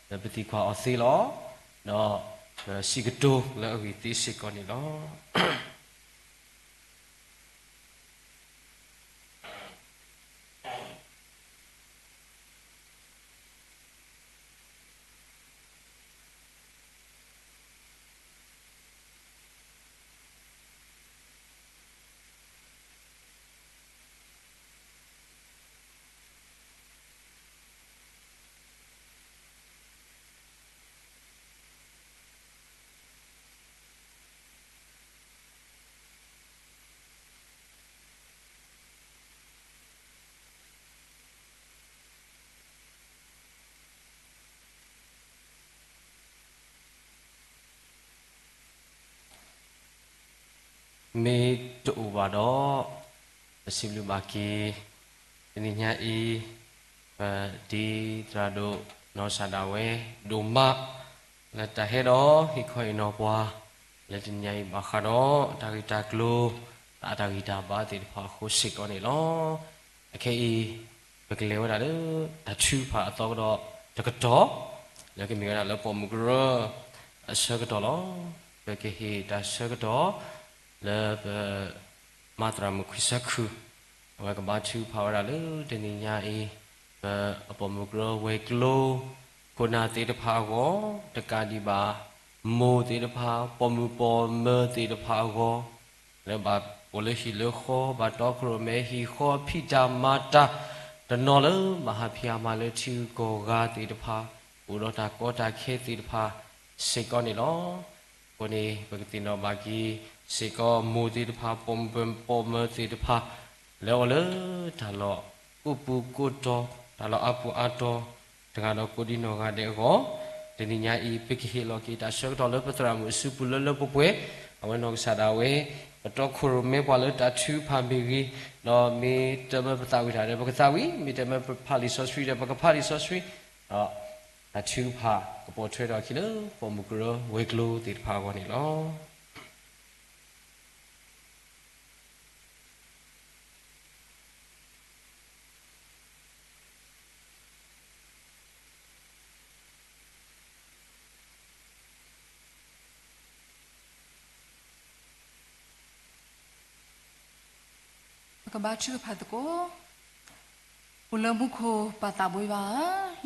လၢပသံကွၢ်အီၤသ့လီၤ. ဒီးပစံးကတိၤလၢအဂ့ၢ်သ့စ့ၢ်ကီးန့ၣ်လီၤ. မ့ၢ်တအိၣ်ဘၣ်ဒီး ပစံးဘျုးဘၣ်က့ၤ တနံၤညါအံၤ ပတံၤသရၣ်ဒိၣ်နီၢ်စၢ်ဒၣ်ဝဲ ဒိၣ်မး လၢတၢ်ဟဲဒီးဟ့ၣ်ခီဟ့ၣ်နီၤပှၤ လၢတနံၤညါအံၤဘၣ်ဃးဒီး တၢ်ဂ့ၢ်တၢ်ကျိၤ တၢ်အတၢ်ဂံၢ်တၢ်ဘါသ့ၣ်တဖၣ်အဃိစ့ၢ်ကီးန့ၣ်လီၤ. အခဲအံၤ ပကလဲၤဝဲဒၣ်လၢ တၢ်ထုကဖၣ်အသီကဒီးတကတီၢ် လၢကမ့ၢ်ဝဲဒၣ်လၢပိာ်မုၣ်ကရၢ အဆၢကတီၢ်လီၤ. ပကဟ့ၣ်တၢ်ဆၢကတီၢ် လၢပ မၤသရၣ်မုၣ်ခွံဆၢခုၣ် အဝဲကဘါထုကဖၣ်ဝဲဒၣ်လၢတနံၤညါအံၤ ပအပိာ်မုၣ်ကရၢဝဲၤကျိၤ ခိၣ်နၢ်သ့ၣ်တဖၣ်အဂီၢ် တကးဒံးဘၣ် မိၢ်သ့ၣ်တဖၣ် ပိာ်မုၣ်ပိာ်မၢၤသ့ၣ်တဖၣ်အဂီၢ် လၢဘၣ်အိၣ်လၢဟံၣ်လၢဃီ ဘၣ်တီခိၣ်ရိၣ်မဲဟံၣ်ဃီ ဖံးတၢ်မၤတၢ် တနီၤလၢမၤဟးဖံးဟးမၤလၢထံဂုၤကီၢ်ဂၤသ့ၣ်တဖၣ် အိၣ်ဒီးတၢ်ကီတၢ်ခဲသ့ၣ်တဖၣ် စ့ၢ်ကီးန့ၣ်လီၤ. အဃိန့ၣ် ပကသ့ၣ်နီၣ်ဘၣ်က့ၤစ့ၢ်ကီး မိၢ်သ့ၣ်တဖၣ် ပိာ်မုၣ်ပိာ်မၢၤသ့ၣ်တဖၣ် လၢအအိၣ်လၢတၢ်လီၢ်ကိးပူၤကိးတီၤ တၢ်လီၢ်အါပူၤအါတီၤ တဂၤဒီးကိးဒံနီၢ်ဂၤဒဲးအဂီၢ် တနံၤညါအံၤ ပကဟ့ၣ်လီၤက့ၤတၢ်ဆၢကတီၢ်လၢပသရၣ်မုၣ်အစုပူၤလၢလၢပှဲၤပှဲၤ အဝဲနီၢ်ကစၢ်ဒၣ်ဝဲ ပတီခိၣ်ရိၣ်မဲပှၤလၢတၢ်ထုကဖၣ်မ့ၢ်ဂ့ၤ ဒီးမ့ၢ်တမၢပသးဝံၣ်တၢ်ဒီး ပကသးဝံၣ် မ့ၢ်တမၢပဖးလံာ်စီဆှံဒီး ပကဖးလံာ်စီဆှံ ဒီး တၢ်ထုကဖၣ်ကပိာ်ထွဲထီၣ်အခံလၢ ပိာ်မုၣ်ကရၢဝဲၤကျိၤသ့ၣ်တဖၣ်အဂီၢ်န့ၣ်လီၤ. ပကဘါထုကဖၣ်သကိး အိၣ်လၢမူခိၣ်ပၢ်သးဘိယွၤ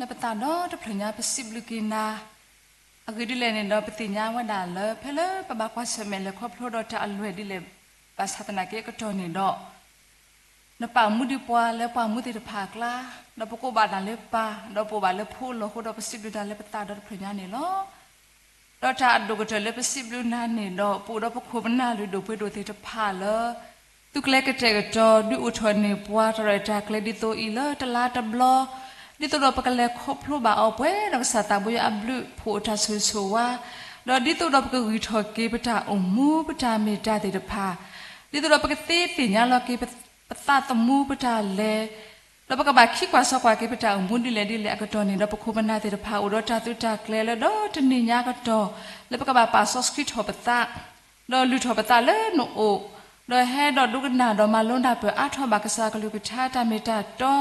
ဧၢ, လၢပသးဒီတဖျၢၣ်ညါပစံးဘျုးက့ၤနၤ, အဂ့ၢ်ဒ်လဲၣ်န့ၣ်ဒီး ပသ့ၣ်ညါဝဲဒၣ်လၢ ဖဲလၢပဘၣ်ကွၢ်ဆၢၣ်မဲာ်လဲၤခီဖျိဒီးတၢ်အလွဲၢ်ဒ်လဲၣ် ဘၣ်ဆၣ်သနာ်က့အကတီၢ်န့ၣ်ဒီး နပာ်မူဒံးပှၤလၢပှၤမူသ့ၣ်တဖၣ်အကျါ, ဒီးပကိးဘၣ်နၤလၢပၢ်, ဒီးပအိၣ်ဘၣ်လၢဖိလီၤအဃိဒီး ပစံးဘျုးနၤလၢပသးဒီတဖျၢၣ်ညါန့ၣ်လီၤ. ဒီးတၢ်အဒိၣ်ကတၢၢ်လၢပစံးဘျုးနၤန့ၣ်ဒီး ပအိၣ်ဒီးပခိၣ်ပနၢ်လုၢ်ဒိၣ်ပှ့ၤဒိၣ်သ့ၣ်တဖၣ်လၢ သူၣ်ကျဲၤကတဲာ်ကတီၤ ဒုးအိၣ်ထီၣ်န့ၢ်ပှၤတၢ်ရဲၣ်တၢ်ကျဲၤဒ်သိးအံၤလၢတလါတဘျီ, ဒ်သိးဒီးပကလဲၤခီဖျိဘၣ်အီၤပှဲၤဒီးကစၢ်သးဘိယွၤအဘျုး ဖိးတၢ်ဆိၣ်ဂ့ၤဆိၣ်ဝါ, ဒီးဒ်သိးဒီးပကဂံၢ်ထီၣ်က့ၤပတၢ်အိၣ်မူ ပတၢ်မ့ၢ်တၢ်သ့ၣ်တဖၣ်, ဒ်သိးဒီးပကသ့သ့ၣ်ညါလီၤက့ၤ ပသးသမူပတၢ်လဲၤ, ဒီးပကဘၣ်ခံကွၢ်စီကွၢ်က့ၤပတၢ်အိၣ်မူဒ်လဲၣ်ဒ်လဲၣ်အကတီၢ်န့ၣ်ဒီး ပခိၣ်ပနၢ်သ့ၣ်တဖၣ်အိၣ်ဒီးတၢ်သုးတၢ်ကျဲၤလၢဒီတနံၤညါအကတီၢ် လၢပကဘၣ်ပာ်စီဆှံထီၣ်ပသး, ဒီးလုၢ်ထီၣ်ပသးလၢနအိၣ်, ဒီးဟဲဒီးဒိကနၣ်ဒီးမၤလိနၢ်ပၢၢ်အါထီၣ်ဘၣ်ကစၢ်အကလုၢ်ကထါတၢ်မ့ၢ်တၢ်တီ,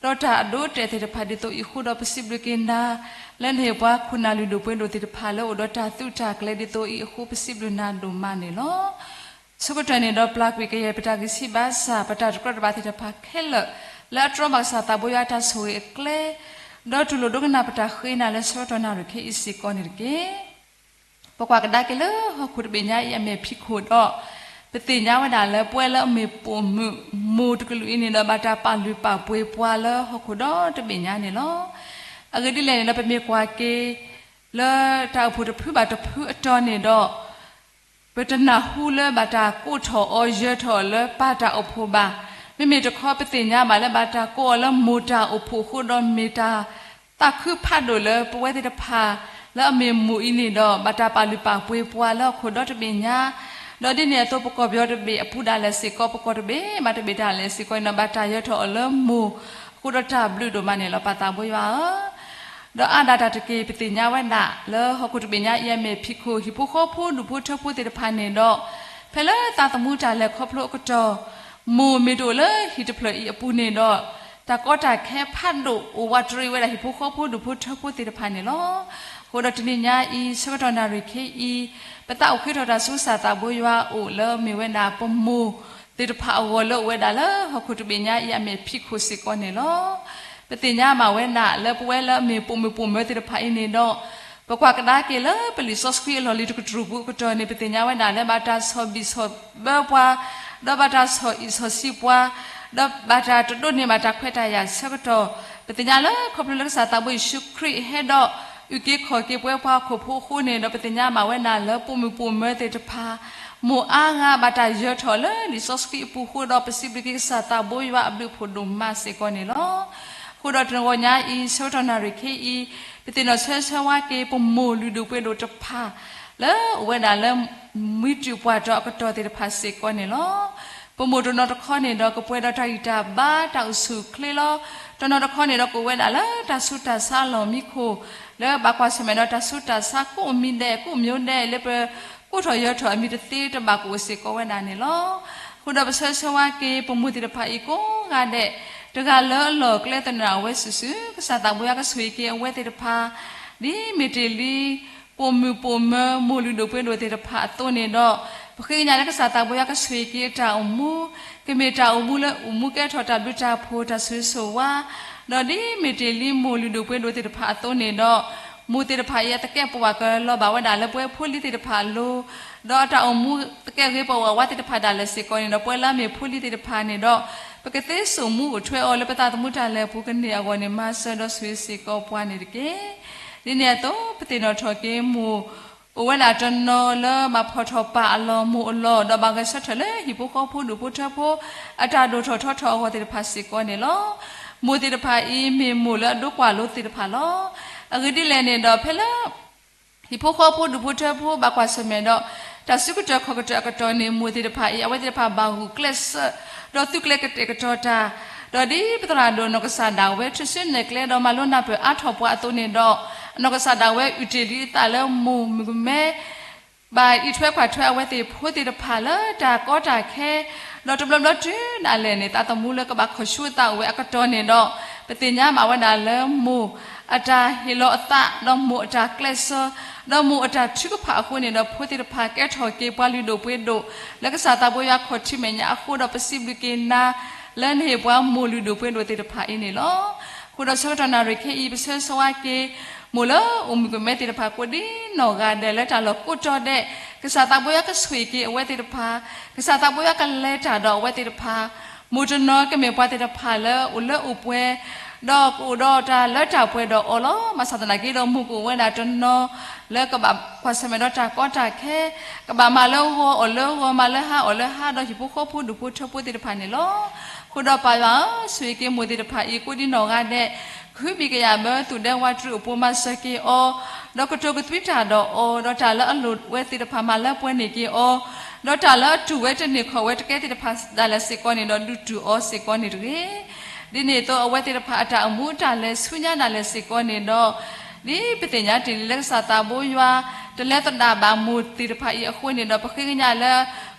ဒီးတၢ်အဒိအတဲာ်သ့ၣ်တဖၣ်ဒ်သိးအံၤအဃိဒီး ပစံးဘျုးက့ၤနၤ လၢနဟ့ၣ်ပှၤခိၣ်နၢ်လုၢ်ဒိၣ်ပှ့ၤဒိၣ်သ့ၣ်တဖၣ်လၢအိၣ်ဒီးတၢ်သုးတၢ်ကျဲၤဒ်သိးအံၤအဃိ ပစံးဘျုးနၤဒိၣ်မးန့ၣ်လီၤ. ဆိကတၢၢ်န့ၣ်ဒီး ပျၢ်ကွံာ်ကယဲၢ်ပတၢ်ဂံၢ်ဆံးဘါစၢ် ပတၢ်တကြၢးတဘၣ်သ့ၣ်တဖၣ်ခဲလၢာ် လၢအတြီဘၣ်ကစၢ်သးဘိယွၤအတၢ်ဆိၣ်ဂ့ၤအကျဲ, ဒီးတူၢ်လိာ်ဒိကနၣ်ပတၢ်ဃ့နၤလၢဆၢကတီၢ်နၣ်ရံၣ်ခဲအံၤစ့ၢ်ကီးန့ၣ်တက့ၢ်. ပကွၢ်ကဒါက့ၤလၢဟီၣ်ခိၣ်တဘ့ၣ်ညါအံၤအမဲာ်ဖံးခိၣ်ဒီး ပသ့ၣ်ညါဝဲဒၣ်လၢပဝဲလၢအမ့ၢ်ပိာ်မုၣ်မိၢ်တကလုာ်အံၤန့ၣ်ဒီး ဘၣ်တၢ်ပာ်လုၢ်ပာ်ပှ့ၤပှၤလၢဟီၣ်ခိၣ်ဒီတဘ့ၣ်ညါန့ၣ်လီၤ. အဂ့ၢ်ဒ်လဲၣ်န့ၣ်ဒီး ပမ့ၢ်ကွၢ်က့ၤ လၢတၢ်အိၣ်ဖှိၣ်တဖုဘၣ်တဖုအတီၢ်န့ၣ်ဒီး ပတနၢ်ဟူလၢဘၣ်တၢ်ကိးထီၣ်အီၤယၢၤထီၣ်အီၤလၢပၢ်တၢ်အိၣ်ဖှိၣ်ဘၣ်. မ့မ့ၢ်တခီ ပသ့ၣ်ညါဘၣ်လၢဘၣ်တၢ်ကိးအီၤလၢမိၢ်တၢ်အိၣ်ဖှိၣ်အဃိဒီး မ့ၢ်တၢ်သးခုဖးဒိၣ်လၢပဝဲသ့ၣ်တဖၣ် လၢအမ့ၢ်မိၢ်အံၤန့ၣ်ဒီး ဘၣ်တၢ်ပာ်လုၢ်ပာ်ပှ့ၤပှၤလၢဟီၣ်ခိၣ်ဒီတဘ့ၣ်ညါ, ဒီးဒ်န့ၣ်အသိး ပကီၢ်ပယီၤတဘ့ၣ်အပူၤဒၣ်လဲာ်စ့ၢ်ကီး ပကီၢ်တဘ့ၣ်မးတဘ့ၣ်ဒၣ်လဲာ်စ့ၢ်ကီးန့ၣ်ဒီး ဘၣ်တၢ်ယၢၤထီၣ်အီၤလၢမိၢ်အဃိဒီး တၢ်ဘျုးဒိၣ်မးန့ၣ်လီၤ ပၢ်သးဘိယွၤဧၢ. ဒီးအါဒၣ်တၢ်တက့ၢ် ပသ့ၣ်ညါဝဲဒၣ်လၢဟီၣ်ခိၣ်တဘ့ၣ်ညါအံၤ အမ့ၢ်ဖံးခိၣ်ဟံၣ်ဖိဃီဖိဒူၣ်ဖိထၢဖိသ့ၣ်တဖၣ်န့ၣ်ဒီး ဖဲလၢသးသမူတၢ်လဲၤခီဖျိအကတီၢ် မိၢ်မ့ၢ်တအိၣ်လၢဟံၣ်တဖျၢၣ်အံၤအပူၤန့ၣ်ဒီး တၢ်ကီတၢ်ခဲဖးဒိၣ်အိၣ်ဝးတရံးဝဲဒၣ်ဟံၣ်ဖိဃီဖိဒူၣ်ဖိထၢဖိသ့ၣ်တဖၣ်န့ၣ်လီၤ. အဃိဒီးတနံၤညါအံၤ ဆၢကတီၢ်နၣ်ရံၣ်ခဲအံၤ ပသးအိၣ်ဃ့ထီၣ်တၢ်ဆူကစၢ်သးဘိယွၤအအိၣ်လၢမ့ၢ်ဝဲဒၣ်ပမိၢ်သ့ၣ်တဖၣ်အဂီၢ်လၢအိၣ်ဝဲဒၣ်လၢဟီၣ်ခိၣ်တဘ့ၣ်ညါအံၤ အမ့ၢ်ဖံးခိၣ်စ့ၢ်ကီးန့ၣ်လီၤ. ပသ့ၣ်ညါမးဝဲဒၣ်လၢပဝဲလၢအမ့ၢ်ပိာ်မုၣ်ပိာ်မၢၤသ့ၣ်တဖၣ်အံၤန့ၣ်ဒီး ပကွၢ်ကဒါက့ၤလၢပလံာ်စီဆှံအလီၢ်လံၤတကတြူၢ်ပူၤအကတီၢ်န့ၣ် ပသ့ၣ်ညါဝဲဒၣ်လၢဘၣ်တၢ်ဆီၣ်ဘံၣ်ဆီၣ်ဘၢပှၤ, ဒီးဘၣ်တၢ်ဆီၣ်အံၣ်ဆီၣ်ဆံးပှၤ, ဒီးဘၣ်တၢ်တဒိးန့ၢ်ဘၣ်တၢ်ခွဲးတၢ်ယာ်ဆၢကတီၢ်, ပသ့ၣ်ညါလၢခီဖျိလၢကစၢ်သးဘိယ့ၣ်ၡူးခရံာ်ဟဲဒီးအုၣ်က့ၤခီၣ်က့ၤပဝဲပှၤဟီၣ်ခိၣ်ဖိအဃိန့ၣ်ဒီး ပသ့ၣ်ညါမးဝဲဒၣ်လၢပိာ်မုၣ်ပိာ်မၢၤသ့ၣ်တဖၣ် မိၢ်အါဂၤဘၣ်တၢ်ယၢၤထီၣ်လၢလံာ်စီဆှံအပူၤအဃိဒီး ပစံးဘျုးက့ၤကစၢ်သးဘိယွၤအဘျုးအဖှိၣ်ဒိၣ်မးစ့ၢ်ကီးန့ၣ်လီၤ. အဃိဒီးတနံၤညါအံၤ ဆၢကတီၢ်နၣ်ရံၣ်ခဲအံၤ ပသ့ၣ်နီၣ်ဆၢဆၢဝါက့ၤ ပမိၢ်လုၢ်ဒိၣ်ပှ့ၤဒိၣ်တဖၣ် လၢအိၣ်ဝဲဒၣ်လၢ မှံတုၤပှၢ်တီၤအကတီၢ်သ့ၣ်တဖၣ်စ့ၢ်ကီးန့ၣ်လီၤ. ပမိၢ်တနီၤတခီန့ၣ်ဒီး ကပှဲၤဒီးတၢ်ဂံၢ်တၢ်ဘါတၢ်အိၣ်ဆူၣ်အိၣ်ချ့လီၤ. တနီၤတခီန့ၣ်ဒီး ကအိၣ်ဝဲဒၣ်လၢတၢ်ဆူးတၢ်ဆါအလီၢ်မံခိၣ် လၢဘၣ်ကွၢ်ဆၢၣ်မဲာ်ဒီးတၢ်ဆူးတၢ်ဆါကိးမံၤဒဲး ကိးမံၤဒဲး လၢပကိးထီၣ်ယၢၤထီၣ်အမံၤတသ့တဘၣ်ကအိၣ်စ့ၢ်ကီးဝဲဒၣ်န့ၣ်လီၤ. အဃိဒီးပဆၢဆၢဝါက့ၤ ပမိၢ်သ့ၣ်တဖၣ်အံၤကိးဂၤဒဲး တဂၤလၢအလီၢ်အကျဲသနာ်အဝဲစုာ်စုာ် ကစၢ်သးဘိယွၤကဆိၣ်ဂ့ၤက့ၤအဝဲသ့ၣ်တဖၣ် ဒ်မ့ၢ်တ့ၢ်လံ ပိာ်မုၣ်ပိာ်မၢၤ မိၢ်လုၢ်ဒိၣ်ပှ့ၤဒိၣ်သ့ၣ်တဖၣ်အသိးန့ၣ်ဒီး ပဃ့ကညးလၢကစၢ်သးဘိယွၤကဆိၣ်ဂ့ၤက့ၤအတၢ်အိၣ်မူ ကမ့ၢ်တၢ်အိၣ်မူလၢအိၣ်မူကဲထီၣ်တၢ်ဘျုးတၢ်ဖှိၣ်တၢ်ဆိၣ်ဂ့ၤဆိၣ်ဝါ, ဒီးဒ်မ့ၢ်တ့ၢ်လံမိၢ်လုၢ်ဒိၣ်ပှ့ၤဒိၣ်သ့ၣ်တဖၣ်အသိးန့ၣ်ဒီး မိၢ်သ့ၣ်တဖၣ်အံၤအသကဲးပဝးကလီၤဘၣ်ဝဲဒၣ်လၢပဝဲဖိလံၤသ့ၣ်တဖၣ်အလိၤ, ဒီးအတၢ်အိၣ်မူသကဲးဂ့ၤပဝးဝးသ့ၣ်တဖၣ်ဒၣ်လဲာ်စ့ၢ်ကီးန့ၣ်ဒီး ပဝဲလၢအမ့ၢ်ဖိလံၤသ့ၣ်တဖၣ်န့ၣ်ဒီး ပကသ့စိာ်မူအိၣ်ထွဲအီၤလၢပသးသမူတၢ်လဲၤအပူၤကန့ၢ်အဂီၢ်န့ၣ် မၤစၢၤဒီးဆိၣ်ဂ့ၤစ့ၢ်ကီးပှၤန့ၣ်တက့ၢ်. ဒ်န့ၣ်အသိး ပသ့ၣ်နီၣ်ထီၣ်က့ၤမိၢ် အိၣ်ဝဲဒၣ်တနီၤလၢဘၣ်ဖီၣ်ထီၣ်ပာ်အလီၢ်မိၢ်အလီၢ် ဒီးဘၣ်ဂဲၤဆၢထၢၣ်လၢဟံၣ်ဖိဃီဖိဒူၣ်ဖိထၢဖိ အတၢ်ဒိၣ်ထီၣ်ထီထီၣ်အဂီၢ်သ့ၣ်တဖၣ်စ့ၢ်ကီးန့ၣ်လီၤ. မိၢ်သ့ၣ်တဖၣ်အံၤမ့ၢ်မိၢ်လၢအဒိကွၢ်လိသ့ၣ်တဖၣ်လီၤ. အဂ့ၢ်ဒ်လဲၣ်န့ၣ်ဒီး ဖဲလၢ ဟံၣ်ဖိဃီဖိဒူၣ်ဖိထၢဖိဘၣ်ကွၢ်ဆၢၣ်မဲာ်ဒီး တၢ်စုကတၢၢ်ခီၣ်ကတၢၢ်အကတီၢ်န့ၣ် မိၢ်သ့ၣ်တဖၣ်အံၤ အဝဲသ့ၣ်တဖၣ်ဘၣ်ဂုာ်ကျဲးစၢး ဒီးသုးကျဲၤကတဲာ်ကတီၤတၢ်, ဒီးဒ်ပသရၣ်ဒိၣ်အနီၢ်ကစၢ်ဒၣ်ဝဲ ထုးစုနဲၣ်ကျဲဒီးမၤလိနၢ်ပၢၢ်အါထီၣ်ပှၤအသိးန့ၣ်ဒီး အနီၢ်ကစၢ်ဒၣ်ဝဲအုၣ်တ့ၢ်လံအသးလၢမိၢ်မုၣ်ကမဲ ဘၣ်အံးထွဲကွၢ်ထွဲအဝဲသ့ၣ်ဖိသ့ၣ်တဖၣ်လၢတၢ်ကီတၢ်ခဲ, ဒီးတဘျီဘျီတုၤဒၣ်လဲာ်န့ၣ် သးသမူလၢကဘၣ်ခီၣ်ဆူအသးအိၣ်ဝဲအကတီၢ်န့ၣ်ဒီး ပသ့ၣ်ညါဘၣ်ဝဲဒၣ်လၢမိၢ်အတၢ်ဟ့ၣ်လီၤအသး ဒီးမိၢ်အတၢ်ကျဲးစၢး ဒီးမိၢ်အတၢ်ထုကဖၣ်အဃိန့ၣ်ဒီး ဖိသ့ၣ်တဖၣ်ကဲထီၣ်က့ၤပှၤလုၢ်ဒိၣ်ပှ့ၤဒိၣ် လၢကစၢ်သးဘိယွၤခီၣ်ထံးမဲာ်ညါအဃိဒီး ပစံးဘျုးက့ၤနၤ လၢနဟ့ၣ်ပှၤမိၢ်လုၢ်ဒိၣ်ပှ့ၤဒိၣ်သ့ၣ်တဖၣ်အံၤန့ၣ်လီၤ. အဃိဒီးဆၢကတီၢ်နၣ်ရံၣ်ခဲအံၤ ပဆၢဂ့ၤဆၢဝါက့ၤ မိၢ်လၢအိၣ်မုၣ်ကမဲသ့ၣ်တဖၣ်ကိးဒ်နီၢ်ဂၤဒဲးလၢတၢ်လီၢ်ကိးတီၤဒဲး, ကစၢ်သးဘိယွၤကဆိၣ်ဂ့ၤက့ၤအဝဲသ့ၣ်တဖၣ်, ကစၢ်သးဘိယွၤကလဲၤတၢ်ဒီးအဝဲသ့ၣ်တဖၣ်, မိၢ်တနီၤကမ့ၢ်ပှၤသ့ၣ်တဖၣ်လၢအိၣ်လၢအိၣ်ပှဲၤ ဒီးကအိၣ်ဒီးတၢ်လၢတၢ်ပှဲၤဒီးအီၤလီၤ. ဘၣ်ဆၣ်သနာ်က့ဒီးမိၢ်ကအိၣ်ဝဲဒၣ်တနီၤ လၢကဘၣ်ကွၢ်ဆၢၣ်မဲာ်ဒီးတၢ်ကီတၢ်ခဲ, ကဘၣ်မၤလၢဂီၤအီၣ်လၢဂီၤ မၤလၢဟါအီၣ်လၢဟါ ဒီးဟံၣ်ဖိဃီဖိဒူၣ်ဖိထၢဖိသ့ၣ်တဖၣ်န့ၣ်လီၤ. အဃိဒီးပၢ်ယွၤဧၢ, ဆိၣ်ဂ့ၤက့ၤမိၢ်သ့ၣ်တဖၣ်အံၤ ကိးဒ်နီၢ်ဂၤဒဲး, ကဟုဘံၣ်ကယာ်ဘၢ သူၣ်ဒဲဝးတရံးအိၣ်ပိာ်မၤစၢၤက့ၤအီၤ, ဒီးကတိၤကသွံတၢ်ဒီးအီၤ, ဒီးတၢ်လၢအလိၣ်ဝဲသ့ၣ်တဖၣ်မၤလၢပှဲၤန့ၢ်က့ၤအီၤ, ဒီးတၢ်လၢအတူၢ်ဝဲတန့ၢ်ခီၣ်ဝဲတကဲသ့ၣ်တဖၣ်ဒၣ်လဲာ်စ့ၢ်ကီးန့ၣ်ဒီး ဒုးတူၢ်အီၤစ့ၢ်ကီးန့ၣ်တဂ့ၤ. ဒ်န့ၣ်အသိး အဝဲသ့ၣ်တဖၣ်အတၢ်အိၣ်မူအတၢ်လဲၤဆူညါဒၣ်လဲာ်စ့ၢ်ကီးန့ၣ်ဒီး, ဒ်ပသ့ၣ်ညါတ့ၢ်လံလၢကစၢ်သးဘိယွၤ တလဲၤသဒၣ်ဘၣ်မိၢ်သ့ၣ်တဖၣ်အံၤအဃိန့ၣ်ဒီး ပဃ့ကညးလၢ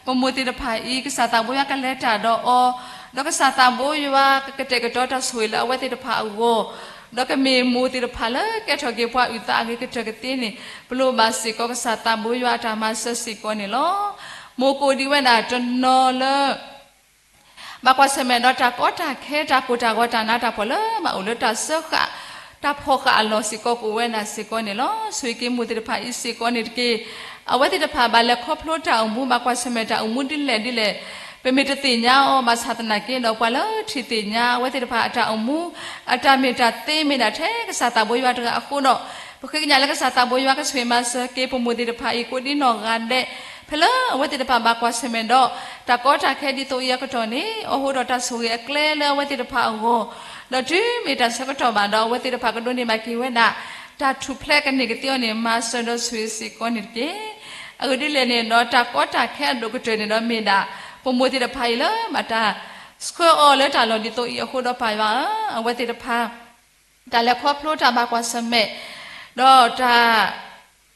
ပမိၢ်သ့ၣ်တဖၣ်အံၤ ကစၢ်သးဘိယွၤကလဲၤတၢ်ဒီးအီၤ, ဒီးကစၢ်သးဘိယွၤကကတဲာ်ကတီၤတၢ်ဆိၣ်ဂ့ၤလၢအဝဲသ့ၣ်တဖၣ်အဂီၢ်, ဒီးကမ့ၢ်မိၢ်သ့ၣ်တဖၣ်လၢကဲထီၣ်က့ၤပှၤအုၣ်သးအဂ့ၤကတၢၢ်ကသ့န့ၣ် ပလိၣ်ဘၣ်စ့ၢ်ကီးကစၢ်သးဘိယွၤအတၢ်မၤစၢၤစ့ၢ်ကီးန့ၣ်လီၤ. မိၢ်ကအိၣ်ဒံးဝဲဒၣ်တနီၤလၢ ဘၣ်ကွၢ်ဆၢၣ်မဲာ်ဒီးတၢ်ကီတၢ်ခဲ တၢ်ကိၢ်တၢ်ဂီၤ တၢ်နးတၢ်ဖှီၣ်လၢဘၣ်အိၣ်လၢတၢ်စၢဃာ် တၢ်ဖီၣ်ဃာ်အလီၢ်စ့ၢ်ကီး ကအိၣ်ဝဲဒၣ်စ့ၢ်ကီးန့ၣ်လီၤ. ဆိၣ်ဂ့ၤက့ၤမိၢ်သ့ၣ်တဖၣ်အံၤစ့ၢ်ကီးန့ၣ်တက့ၢ်. အဝဲသ့ၣ်တဖၣ်ဘၣ်လဲၤခီဖျိတၢ်အိၣ်မူ ဘၣ်ကွၢ်ဆၢၣ်မဲာ်တၢ်အိၣ်မူဒ်လဲၣ်ဒ်လဲၣ် ပမ့ၢ်တသ့ၣ်ညါအီၤ ဘၣ်ဆၣ်သနာ်က့ဒီး ပှၤလၢထံၣ်သ့ၣ်ညါအဝဲသ့ၣ်တဖၣ်အတၢ်အိၣ်မူ အတၢ်မ့ၢ်တၢ်သ့မ့ၢ်ဒၣ်ထဲကစၢ်သးဘိယွၤတဂၤအဃိဒီး ပဃ့ကညးလၢကစၢ်သးဘိယွၤကဆိၣ်ဂ့ၤမၤစၢၤက့ၤ ပမိၢ်သ့ၣ်တဖၣ်အံၤ ကိးဒ်နီၢ်ဂၤဒဲး ဖဲလၢအဝဲသ့ၣ်တဖၣ်ဘၣ်ကွၢ်ဆၢၣ်မဲာ်ဒီး တၢ်ကီတၢ်ခဲဒ်သိးအံၤအကတီၢ်န့ၣ် အိးထီၣ်ဒီးတၢ်ဆိၣ်ဂ့ၤအကျဲလၢအဝဲသ့ၣ်တဖၣ်အဂီၢ်, ဒီးတုၤမ့ၢ်တၢ်ဆၢကတီၢ်ဘၣ်ဒီး အဝဲသ့ၣ်တဖၣ်ကဒိးန့ၢ်ဘၣ်က့ၤဝဲဒၣ် တၢ်ထူၣ်ဖျဲးကန့ၢ်ကသ့အီၤန့ၣ် မၤစၢၤဒီးဆိၣ်ဂ့ၤစ့ၢ်ကီးန့ၣ်တက့ၢ်. အဂ့ၢ်ဒ်လဲၣ်န့ၣ်ဒီး တၢ်ကီတၢ်ခဲအဒိၣ်ကတၢၢ်န့ၣ်ဒီးမ့ၢ်ဒၣ် ပမိၢ်သ့ၣ်တဖၣ်အံၤလၢဘၣ်တၢ်ဆှၢအီၤလၢတၢ်လီၢ်ဒ်သိးအံၤအဃိဒီး ပၢ်ယွၤဧၢ, အဝဲသ့ၣ်တဖၣ် တၢ်လဲၤခီဖျိတၢ်ဘၣ်ကွၢ်ဆၢၣ်မဲာ် ဒီးတၢ်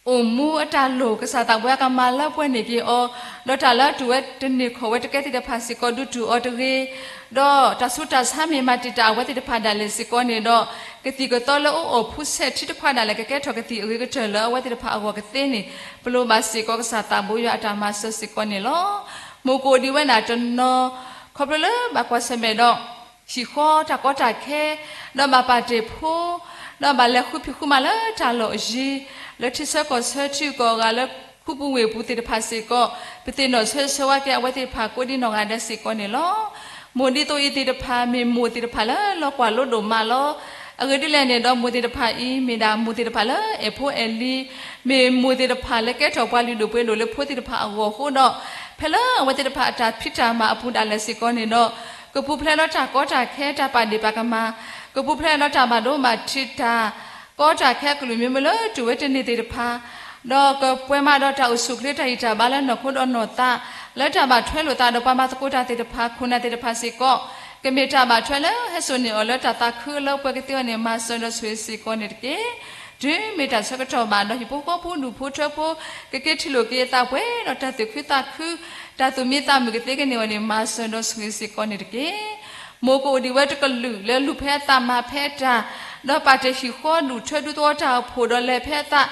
အိၣ်မူအတၢ်လိၣ် ကစၢ်သးပှၢ်ကမၤလၢပှဲၤန့ၢ်က့ၤအီၤ, ဒီးတၢ်လၢအတူၢ်ဝဲတန့ၢ်ခီၣ်ဝဲတကဲသ့ၣ်တဖၣ်စ့ၢ်ကီး ဒုးတူၢ်အီၤတဂ့ၤ, ဒီးတၢ်ဆူးတၢ်ဆါမ့ၢ်မၤတံာ်တာ်အဝဲသ့ၣ်တဖၣ်ဒၣ်လဲာ်စ့ၢ်ကီးန့ၣ်ဒီး ကသံၣ်ကသီလၢအအိၣ်ဖှိၣ်ဆဲးထံတဖၣ်ဒၣ်လဲာ် ကကဲထီၣ်ကသံၣ်အဂ့ၤကတၢၢ်လၢအဝဲသ့ၣ်တဖၣ်အဂီၢ်ကသ့န့ၣ် ပလိၣ်ဘၣ်စ့ၢ်ကီးကစၢ်သးပှၢ်ယွၤအတၢ်မၤစၢၤစ့ၢ်ကီးန့ၣ်လီၤ. မိၢ်ကအိၣ်ဒံးဝဲဒၣ်တနီၤ ခီဖျိလၢဘၣ်ကွၢ်ဆၢၣ်မဲာ်ဒီး ဟံၣ်ဃီတၢ်ကီတၢ်ခဲ, ဒီးဘၣ်ပာ်တ့ၢ်ဖိ, ဒီးဘၣ်လဲၤဃုဖံးဃုမၤလၢတၢ်လီၢ်အယံၤ, လၢထံဆၢကီၢ်ဆၢထံဂုၤကီၢ်ဂၤလၢ ခူပူၤဝ့ၢ်ပူၤသ့ၣ်တဖၣ်စ့ၢ်ကီး, ပသ့ၣ်နီၣ်ဆၢဂ့ၤဆၢဝါက့ၤအဝဲသ့ၣ်တဖၣ်ကိးဒံနီၢ်ဂၤဒဲးစ့ၢ်ကီးန့ၣ်လီၤ. မိၢ်ဒ်သိးအံၤသ့ၣ်တဖၣ် မ့ၢ်မိၢ်သ့ၣ်တဖၣ်လၢလီၤကွၢ်လိဒိၣ်မးလီၤ. အဂ့ၢ်ဒ်လဲၣ်န့ၣ်ဒီး မိၢ်သ့ၣ်တဖၣ်အံၤ မ့ၢ်ဒၣ်မိၢ်သ့ၣ်တဖၣ်လၢအဲၣ်ဖိအဲၣ်လံၤ, မ့ၢ်မိၢ်သ့ၣ်တဖၣ်လၢကဲထီၣ်ပှၤလုၢ်ဒိၣ်ပှ့ၤဒိၣ်လၢဖိသ့ၣ်တဖၣ်အဂီၢ်အဃိဒီး ဖဲလၢအဝဲသ့ၣ်တဖၣ်အတၢ်ဖံးတၢ်မၤအပူၤဒၣ်လဲာ်စ့ၢ်ကီးန့ၣ်ဒီး ကပူၤဖျဲးဒီးတၢ်ကီတၢ်ခဲ တၢ်ပာ်ဒ့ၣ်ပာ်ကမၣ်, ကပူၤဖျဲးဒီးတၢ်ဘၣ်ဒိဘၣ်ထံး တၢ်ကီတၢ်ခဲအကလုာ်မံၤမံၤလၢတူၢ်ဝဲတန့ၢ်သ့ၣ်တဖၣ်, ဒီးကပှဲၤမးဒီးတၢ်အိၣ်ဆူၣ်အိၣ်ချ့တၢ်ဂံၢ်တၢ်ဘါလၢနီၢ်ခိဒီးနီၢ်သး, လၢတၢ်ဘၣ်ထွဲလိာ်သးဒီးပှၤမၤသကိးတၢ်သ့ၣ်တဖၣ် ခိၣ်နၢ်သ့ၣ်တဖၣ်စ့ၢ်ကီး, ကမ့ၢ်တၢ်ဘၣ်ထွဲလၢဟဲစိာ်န့ၢ်အီၤလၢတၢ်သးခုလၢပှဲၤကသ့အီၤန့ၣ် မၤစၢၤဒီးဆိၣ်ဂ့ၤစ့ၢ်ကီးန့ၣ်တက့ၢ်. တုၤမ့ၢ်တၢ်ဆၢကတီၢ်ဘၣ်ဒီး ဟံၣ်ဖိဃီဖိဒူၣ်ဖိထၢဖိ ကက့ၤထံၣ်လိာ်က့ၤအသးပှဲၤဒီးတၢ်သူၣ်ခုသးခု, တၢ်သူၣ်မံသးမုာ်ကသ့ကန့ၢ်အီၤန့ၣ် မၤစၢၤဒီးဆိၣ်ဂ့ၤစ့ၢ်ကီးန့ၣ်တက့ၢ်. မိၢ်ကအိၣ်ဒံးဝဲတကလုာ်လၢလူၤဖဲအသးမၤဖဲအတၢ်, ဒီးပာ်တ့ၢ်ဟံၣ်ဃီဒူၣ်ထၢဒူသဝီတၢ်အိၣ်ဖှိၣ်ဒီးလဲၤဖဲအသး,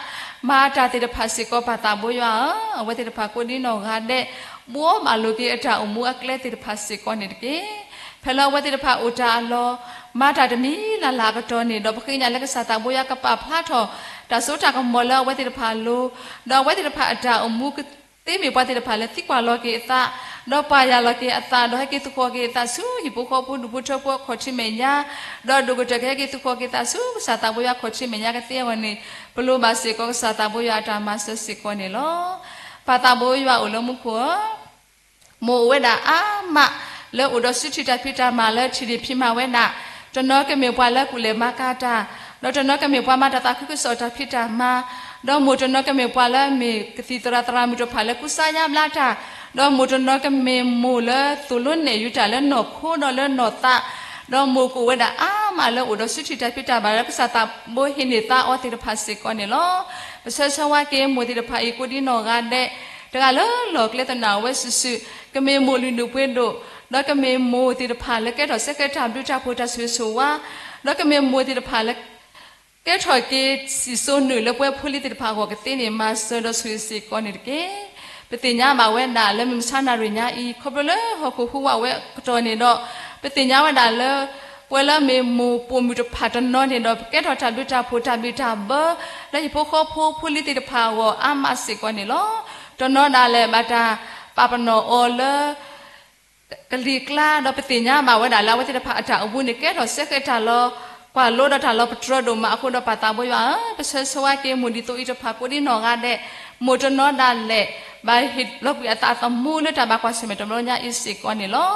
မၤတၢ်သ့ၣ်တဖၣ်စ့ၢ်ကီး ပၢ်သးဘိယွၤဧၢ, အဝဲသ့ၣ်တဖၣ်ကိးဒံနီၢ်ဂၤဒဲး ဘှီဘၣ်လိာ်က့ၤအတၢ်အိၣ်မူအကျဲသ့ၣ်တဖၣ်စ့ၢ်ကီးန့ၣ်တက့ၢ်. ဖဲလၢအဝဲသ့ၣ်တဖၣ်အိၣ်တၢ်အလီၢ် မၤတၢ်တမံၤလၢ်လၢ်အကတီၢ်န့ၣ်ဒီး ပဃ့ကညးလၢကစၢ်သးဘိယွၤကပာ်ဖျါထီၣ် တၢ်စိတၢ်ကမီၤလၢအဝဲသ့ၣ်တဖၣ်အလိၤ, ဒီးအဝဲသ့ၣ်တဖၣ်အတၢ်အိၣ်မူကသ့မ့ၢ်ပှၤသ့ၣ်တဖၣ်လၢသံကွၢ်လီၤက့ၤအသး, ဒီးပာ်ယၢ်လီၤက့ၤအသး, ဒီးဟဲက့ၤသူၣ်ဃီၤက့ၤအသးဆူဟံၣ်ဖိဃီဖိဒူၣ်ဖိထၢဖိအခီၣ်ထံးမဲာ်ညါ, ဒီးအဒိၣ်ကတၢၢ်ကဟဲက့ၤသူၣ်ဃီၤက့ၤအသးဆူကစၢ်သးဘိယွၤအခီၣ်ထံးမဲာ်ညါကသ့အဂီၢ်န့ၣ် ပလိၣ်ဘၣ်စ့ၢ်ကီးကစၢ်သးဘိယွၤအတၢ်မၤစၢၤစ့ၢ်ကီးန့ၣ်လီၤ. ပၢ်သးဘိယွၤအိၣ်လၢမူခိၣ်ဧၢ, မိၢ်အိၣ်ဝဲဒၣ်အါမး လၢအိၣ်ဒီးစုထံၣ်တၢ်ဖံးတၢ်မၤလၢထံၣ်ဒ့ၣ်ဖံးမၤဝဲဒၣ်, တနီၤကမ့ၢ်ပှၤလၢကူၣ်လဲၤမၤကၤတၢ်, ဒီးတနီၤကမ့ၢ်ပှၤမၤတၢ်သးခုကစီၣ်တၢ်ဖံးတၢ်မၤ, ဒီးမိၢ်တနီၤကမ့ၢ်ပှၤလၢအမ့ၢ်ကသံၣ်သရၣ်သရၣ်မုၣ်တဖၣ်လၢကူစါယါဘျါတၢ်, ဒီးမိၢ်တနီၤကမ့ၢ်မိၢ်လၢသိၣ်လိနဲၣ်ယူၤတၢ်လၢနီၢ်ခိဒီးလၢနီၢ်သး, ဒီးမိၢ်ကအိၣ်ဝဲဒၣ်အါမးလၢအိၣ်ဒီးစုထံၣ်တၢ်ဖံးတၢ်မၤလၢကစၢ်သးဘိဟ့ၣ်န့ၢ်သါအီၤသ့ၣ်တဖၣ်စ့ၢ်ကီးန့ၣ်လီၤ. ပဆၢဂ့ၤဆၢဝါက့ၤမိၢ်သ့ၣ်တဖၣ်အံၤကိးဒံနီၢ်ဂၤဒဲး, တဂၤလၢလီၢ်ကျဲသနာ်ဝဲစုာ်စုာ်, ကမ့ၢ်မိၢ်လုၢ်ဒိၣ်ပှ့ၤဒိၣ်, ဒီးကမ့ၢ်မိၢ်သ့ၣ်တဖၣ်လၢကဲထီၣ်စ့ၢ်ကီးတၢ်ဘျုးတၢ်ဖှိၣ်တၢ်ဆိၣ်ဂ့ၤဆိၣ်ဝါ, ဒီးကမ့ၢ်မိၢ်သ့ၣ်တဖၣ်လၢ ကဲထီၣ်က့ၤစံၣ်စိၤနုာ်လၢပဝဲဖိလံၤသ့ၣ်တဖၣ်အဂီၢ်ကသ့န့ၣ် မၤစၢၤဒီးဆိၣ်ဂ့ၤစ့ၢ်ကီးန့ၣ်တက့ၢ်. ပသ့ၣ်ညါဘၣ်ဝဲဒၣ်လၢမုၢ်မဆါနၣ်ရံၣ်ညါအံၤ ခီဖျိလၢဟီၣ်ခိၣ်ဟူးဝးဝဲအကတီၢ်န့ၣ်ဒီး ပသ့ၣ်ညါဝဲဒၣ်လၢ ပဝဲလၢအမ့ၢ်မိၢ်ပိာ်မုၣ်တဖၣ်တနီၤန့ၣ်ဒီး ပကဲထီၣ်တၢ်ဘျုးတၢ်ဖှိၣ်တၢ်ဘံၣ်တၢ်ဘၢ လၢဟံၣ်ဖိဃီဖိဖိလံၤသ့ၣ်တဖၣ်အဂီၢ်အါမးစ့ၢ်ကီးန့ၣ်လီၤ. တနီၤဒၣ်လဲာ်ဘၣ်တၢ်ပာ်ပနီၣ်အီၤလၢ ကလံၤကျါ ဒီးပသ့ၣ်ညါဘၣ်ဝဲဒၣ်လၢအဝဲသ့ၣ်တဖၣ်အတၢ်အိၣ်မူန့ၣ် ကဲထီၣ်စ့ၢ်ကီးတၢ်လီၤ ကွၢ်လိဒီးတၢ်လီၤပတြၢၤဒိၣ်မးအဃိဒီး ပၢ်သးဘိယွၤဧၢ, ပဆၢဂ့ၤဆၢဝါက့ၤမိၢ်ဒ်သိးအံၤတဖၣ်ကိးဒံနီၢ်ဂၤဒဲး, မိၢ်တနီၤဒၣ်လဲာ် ဘၣ်ဟ့ၣ်လီၤကွံာ်အသးအသမူလၢတၢ်ဘၣ်ကွၢ်ဆၢၣ်မဲာ်တဘျီညါအံၤစ့ၢ်ကီးန့ၣ်လီၤ.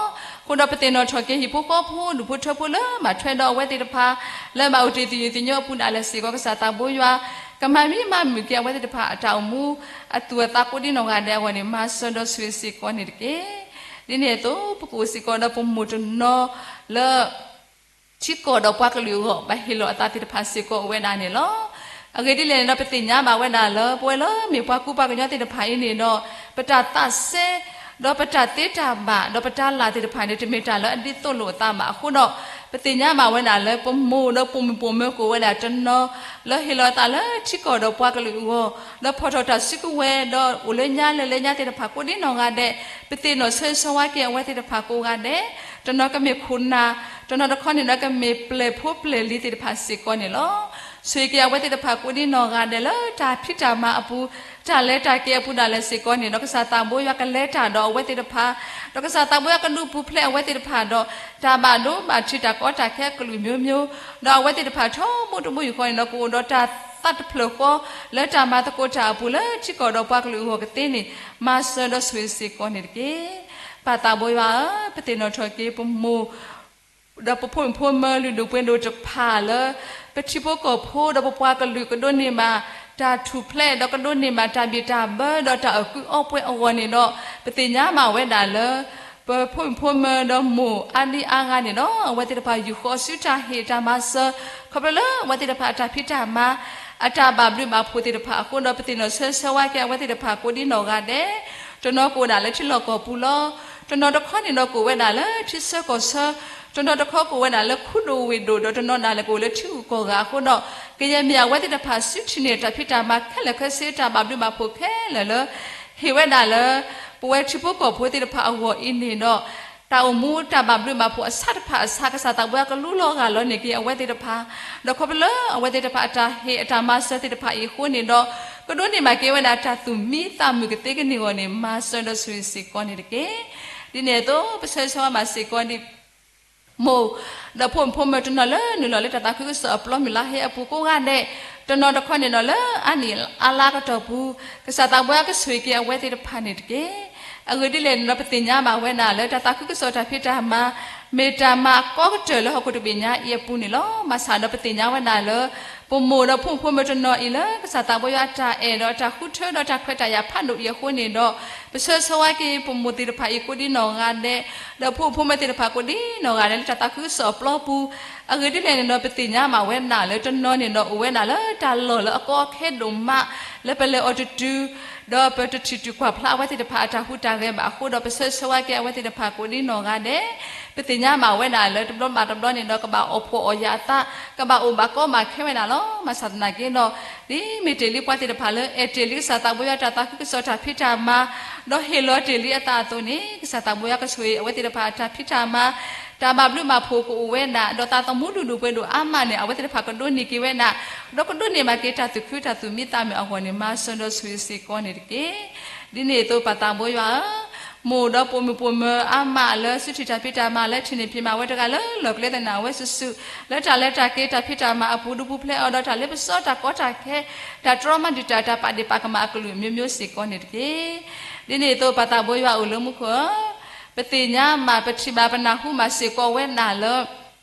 အဃိဒီးပသ့ၣ်နီၣ်ထီၣ်က့ၤဟံၣ်ဖိဃီဖိဒူၣ်ဖိထၢဖိလၢဘၣ်ထွဲဒီးအဝဲသ့ၣ်တဖၣ် လၢဘၣ်အိၣ်တ့ၢ်သယုၢ်သညိအပူၤဒၣ်လဲာ်စ့ၢ်ကီး ကစၢ်သးဘိယွၤ ကမၤမံမၤမုာ်က့ၤအဝဲသ့ၣ်တဖၣ်အတၢ်အိၣ်မူ အသူၣ်အသးကိးဒံနီၢ်ဂၤဒဲးအဂီၢ်န့ၣ် မၤစၢၤဒီးဆိၣ်ဂ့ၤစ့ၢ်ကီးန့ၣ်တက့ၢ်. ဒ်န့ၣ်အသိး ပကအိၣ်စ့ၢ်ကီးဒီးပမိၢ်တနီၤလၢ ထံကီၢ်ဒီးပှၤကလုာ်အဂီၢ် ဘၣ်ဟ့ၣ်လီၤအသးသ့ၣ်တဖၣ်စ့ၢ်ကီးအိၣ်ဝဲဒၣ်န့ၣ်လီၤ. အဂ့ၢ်ဒ်လဲၣ်န့ၣ်ဒီး ပသ့ၣ်ညါဘၣ်ဝဲဒၣ်လၢ ပဝဲလၢမ့ၢ်ပှၤကူပှၤကညီသ့ၣ်တဖၣ်အံၤန့ၣ်ဒီး ပတၢ်သးစဲ ဒီးပတၢ်သ့တၢ်ဘၣ် ဒီးပတၢ်လၢ်သ့ၣ်တဖၣ်န့ၣ် တမ့ၢ်တၢ်လၢအဒ်သိးလိာ်အသးဘၣ်အဃိဒီး ပသ့ၣ်ညါဘၣ်ဝဲဒၣ်လၢ ပမိၢ်ဒီးပိာ်မုၣ်ပိာ်မၢၤကအိၣ်ဝဲဒၣ်တနီၤ လၢဟ့ၣ်လီၤအသးလၢထံကီၢ်ဒီးပှၤကလုာ်အဂီၢ် ဒီးဖီၣ်ထီၣ်တၢ်စုကဝဲၤ ဒီးအိၣ်လၢညါလၢလဲညါသ့ၣ်တဖၣ်ကိးဒံနီၢ်ဂၤဒဲး ပသ့ၣ်နီၣ်ဆၢဂ့ၤဆၢဝါက့ၤအဝဲသ့ၣ်တဖၣ်ကိးဂၤဒဲး တနီၤကမ့ၢ်ခိၣ်နၢ် တနီၤတခီန့ၣ်ဒီးကမ့ၢ်ပျဲၢ်ဖိပျဲၢ်လံၤသ့ၣ်တဖၣ်စ့ၢ်ကီးန့ၣ်လီၤ. ဆိၣ်ဂ့ၤက့ၤအဝဲသ့ၣ်တဖၣ်ကိးဒံနီၢ်ဂၤဒဲးလၢတၢ်ဖံးတၢ်မၤအပူၤ တၢ်လဲၤတၢ်က့ၤအပူၤဒၣ်လဲာ်စ့ၢ်ကီးန့ၣ်ဒီး ကစၢ်သးဘိယွၤကလဲၤတၢ်ဒီးအဝဲသ့ၣ်တဖၣ် ဒီးကစၢ်သးဘိယွၤကဒုးပူၤဖျဲးအဝဲသ့ၣ်တဖၣ်ဒီး တၢ်ဘၣ်ဒိဘၣ်ထံးတၢ်ကီတၢ်ခဲအကလုာ်မျိုးမျိုး ဒီးအဝဲသ့ၣ်တဖၣ်ထီဘိတဘိယူၢ်ဃီန့ၣ်ဒီး ကအိၣ်ဒီးတၢ်သးတဖျၢၣ်ဃီ လၢတၢ်မၤသကိးတၢ်အပူၤလၢထံကီၢ်ဒီးပှၤကလုာ်အဂီၢ်ကသ့န့ၣ် မၤစၢၤဒီးဆိၣ်ဂ့ၤစ့ၢ်ကီးန့ၣ်တက့ၢ်. ပၢ်သးဘိယွၤဧၢ, ပသ့ၣ်နီၣ်ထီၣ်က့ၤပမိၢ် ဒီးပဖိမုၣ်ဖိမၢလုၢ်ဒိၣ်ပှ့ၤဒိၣ်တဖၣ်လၢ ပထံဖိကီၢ်ဖိဒီးပပှၤကလုာ်ကဒိးန့ၢ်ဘၣ် တၢ်ထူၣ်ဖျဲး ဒီးကဒိးန့ၢ်ဘၣ်တၢ်ဘံၣ်တၢ်ဘၢ ဒီးတၢ်အုၣ်က့ၤအီပှဲၤအဂီၢ်န့ၣ်ဒီး ပသ့ၣ်ညါဘၣ်ဝဲဒၣ်လၢ ပဖိမုၣ်ဖိမၢဒီးမိၢ်အါဒံအါဂၤန့ၣ်ဒီး အဝဲသ့ၣ်တဖၣ်ယူၢ်ဃီၤဆူတၢ်ဟ့ၣ်တၢ်မၤစၢၤ ခီဖျိလၢအဝဲသ့ၣ်တဖၣ်အတၢ်ဖံးတၢ်မၤ အတၢ်ဘၣ်ဘျုးဘၣ်ဖှိၣ်သ့ၣ်တဖၣ်အဃိဒီး ပသ့ၣ်နီၣ်ဆၢဆၢဝါက့ၤအဝဲသ့ၣ်တဖၣ်ကိးဒ်နီၢ်ဂၤဒဲး, တနီၤကအိၣ်ဒၣ်လၢထံလီၢ်ကီၢ်ပူၤလီၤ. တနီၤတခီန့ၣ်ဒီးကအိၣ်ဝဲဒၣ်လၢထံဆၢကီၢ်ဆၢ, တနီၤတခီကအိၣ်ဝဲဒၣ်လၢခူဒိၣ်ဝ့ၢ်ဒိၣ် ဒီးတနီၤဒၣ်လဲာ်ကအိၣ်လၢထံဂုၤကီၢ်ဂၤအဃိဒီး ကယဲၢ်မ့ၢ်အဝဲသ့ၣ်တဖၣ်စုထံၣ်န့ၢ်တၢ်ဖံးတၢ်မၤခဲလၢာ်ခဲဆ့ တၢ်ဘၣ်ဘျုးဘၣ်ဖှိၣ်ခဲလၢာ်လၢ ဟ့ၣ်ဝဲဒၣ်လၢ ပဝဲထံဖိကီၢ်ဖိသ့ၣ်တဖၣ်အဂီၢ်အံၤန့ၣ်ဒီး တၢ်အိၣ်မူတၢ်ဘၣ်ဘျုးဘၣ်ဖှိၣ်အဆၣ်တဖၣ်အဆၣ် ကစၢ်သးပှၢ်ကလူလီၤဂာ်လီၤန့ၢ်က့ၤအဝဲသ့ၣ်တဖၣ်, ဒီးခီဖျိလၢအဝဲသ့ၣ်တဖၣ်အတၢ်ဟ့ၣ်အတၢ်မၤစၢၤသ့ၣ်တဖၣ်အံၤအဃိန့ၣ်ဒီး ကဒိးန့ၢ်ဘၣ်က့ၤဝဲဒၣ်တၢ်သူၣ်မံသးမုာ်ကသ့ကန့ၢ်အဂီၢ်န့ၣ် မၤစၢၤဒီးဆိၣ်ဂ့ၤစ့ၢ်ကီးန့ၣ်တက့ၢ်. ဒ်န့ၣ်အသိး ပဆၢဂ့ၤဆၢဝါဘၣ်စ့ၢ်ကီးဒ် မိၢ် ဒီးဖိမုၣ်ဖိမၢတနီၤလၢနုာ်လီၤလၢတၢ်သးခုကစီၣ်အပျီမုၢ်လါဟဲအပူၤကိးဂၤဒဲး, တနီၤတခီန့ၣ်ဒီးလၢအါနံၣ်အါလါကတီၢ်ပူၤ ကစၢ်သးပှၢ်ကဆိၣ်ဂ့ၤက့ၤအဝဲသ့ၣ်တဖၣ်န့ၣ်တက့ၢ်. အဂ့ၢ်ဒ်လဲၣ်န့ၣ်ဒီး ပသ့ၣ်ညါဘၣ်ဝဲဒၣ်လၢတၢ်သးခုကစီၣ်တၢ်ဖံးတၢ်မၤ မ့ၢ်တၢ်မၤအကီကတၢၢ်လၢဟီၣ်ခိၣ်တဘ့ၣ်ညါအံၤအပူၤန့ၣ်လီၤ. ဘၣ်ဆၣ်ဒီးပသ့ၣ်ညါဝဲဒၣ်လၢ ပမိၢ်ဒီးဖိမုၣ်ဖိမၢတနီၤအံၤလၢ ကစၢ်သးပှၢ်ယွၤအတၢ်အဲၣ်ဒီးအတၢ်ဃုထၢဒီးတၢ်ခွဲးတၢ်ယာ်ဖးဒိၣ်အံၤအဃိန့ၣ်ဒီး ပဆၢဂ့ၤဆၢဝါက့ၤ ပမိၢ်သ့ၣ်တဖၣ်အံၤကိးဒ်နီၢ်ဂၤဒဲး, ဒီးဖိမုၣ်ဖိမၢသ့ၣ်တဖၣ်ကိးဒ်နီၢ်ဂၤဒဲး လၢတၢ်သးခုကစီၣ်အပျီပူၤ, အဂ့ၢ်ဒ်လဲၣ်န့ၣ်ဒီး ပသ့ၣ်ညါဘၣ်ဝဲဒၣ်လၢတနီၤန့ၣ်ဒီး အိၣ်ဝဲဒၣ်လၢတၢ်လီၢ်လၢအကီအခဲဒိၣ်မး လၢပလဲၤအီၤတတုၤ ဒီးပတထံၣ်တုၤကွၢ်ဖျါအဝဲသ့ၣ်တဖၣ်အတၢ်ဟူးတၢ်ဂဲၤဘၣ်အဃိဒီး ပဆၢဂ့ၤဆၢဝါက့ၤအဝဲသ့ၣ်တဖၣ်ကိးဒ်နီၢ်ဂၤဒဲး, ပသ့ၣ်ညါဘၣ်ဝဲဒၣ်လၢတဘျီဘၣ်တဘျီန့ၣ်ဒီး ကဘၣ်အီၣ်ဖှီၣ်အီၣ်ယာ်အသး ကဘၣ်အိၣ်ဘၣ်ကီဘၣ်ခဲဝဲဒၣ်လီၤ. ဘၣ်ဆၣ်သနာ်က့ဒီး ဒ်မ့ၢ်တ့ၢ်လံပှၤသ့ၣ်တဖၣ်လၢ အဲၣ်တ့ၢ်လံကစၢ်သးပှၢ်ယွၤတၢ်သးခုကစီၣ်တၢ်ဖံးတၢ်မၤ ဒီးဟ့ၣ်လီၤတ့ၢ်လံအသးအသိးန့ၣ် ကစၢ်သးပှၢ်ယွၤကဆိၣ်ဂ့ၤအဝဲသ့ၣ်တဖၣ်အတၢ်ဖံးတၢ်မၤ တၢ်ဘၣ်ဘျုးဘၣ်ဖှိၣ်ကအိၣ်ဝဲဒၣ် ဒီးသးသမူလုၢ်ဒိၣ်ပှ့ၤဒိၣ်အါမးန့ၣ် အဝဲသ့ၣ်တဖၣ်ကဒိးန့ၢ်က့ၤဝဲဒၣ် ဒီးကဒိးန့ၢ်ဘၣ်က့ၤတၢ်သူၣ်ခုတၢ်သူၣ်မံသးမုာ်အဂီၢ်န့ၣ် မၤစၢၤဒီးဆိၣ်ဂ့ၤစ့ၢ်ကီးန့ၣ်တက့ၢ်. ဒ်န့ၣ်အသိး ပၢ်သးဘိယွၤဧၢ, မိၢ်ဒီးပိာ်မုၣ်ပိာ်မၢၤအါမးလၢစုထံၣ်တၢ်ဖံးတၢ်မၤလၢထံၣ်န့ၢ်ဖံးမၤဝဲတဂၤလၢလီၢ်ကျဲသနာ်ဝဲစုာ်စုာ် လၢတၢ်လဲၤတၢ်က့ၤတၢ်ဖံးတၢ်မၤအပူၤ ဒူပူၤဖျဲးအီၤဒီးတၢ်လ့ပစီတၢ်ကီတၢ်ခဲ တၢ်တြီမၤဒံးတၢ် တၢ်ပာ်ဒ့ၣ်ပာ်ကမၣ်အကလုာ်အမျိုးမျိုးစ့ၢ်ကီးန့ၣ်တက့ၢ်. ဒ်န့ၣ်အသိး ပၢ်သးဘိယွၤအိၣ်လၢမူခိၣ်ဧၢ, ပသ့ၣ်ညါမးပထံၣ်ဘၣ်ပနၢ်ဟူမးစ့ၢ်ကီးဝဲဒၣ်လၢ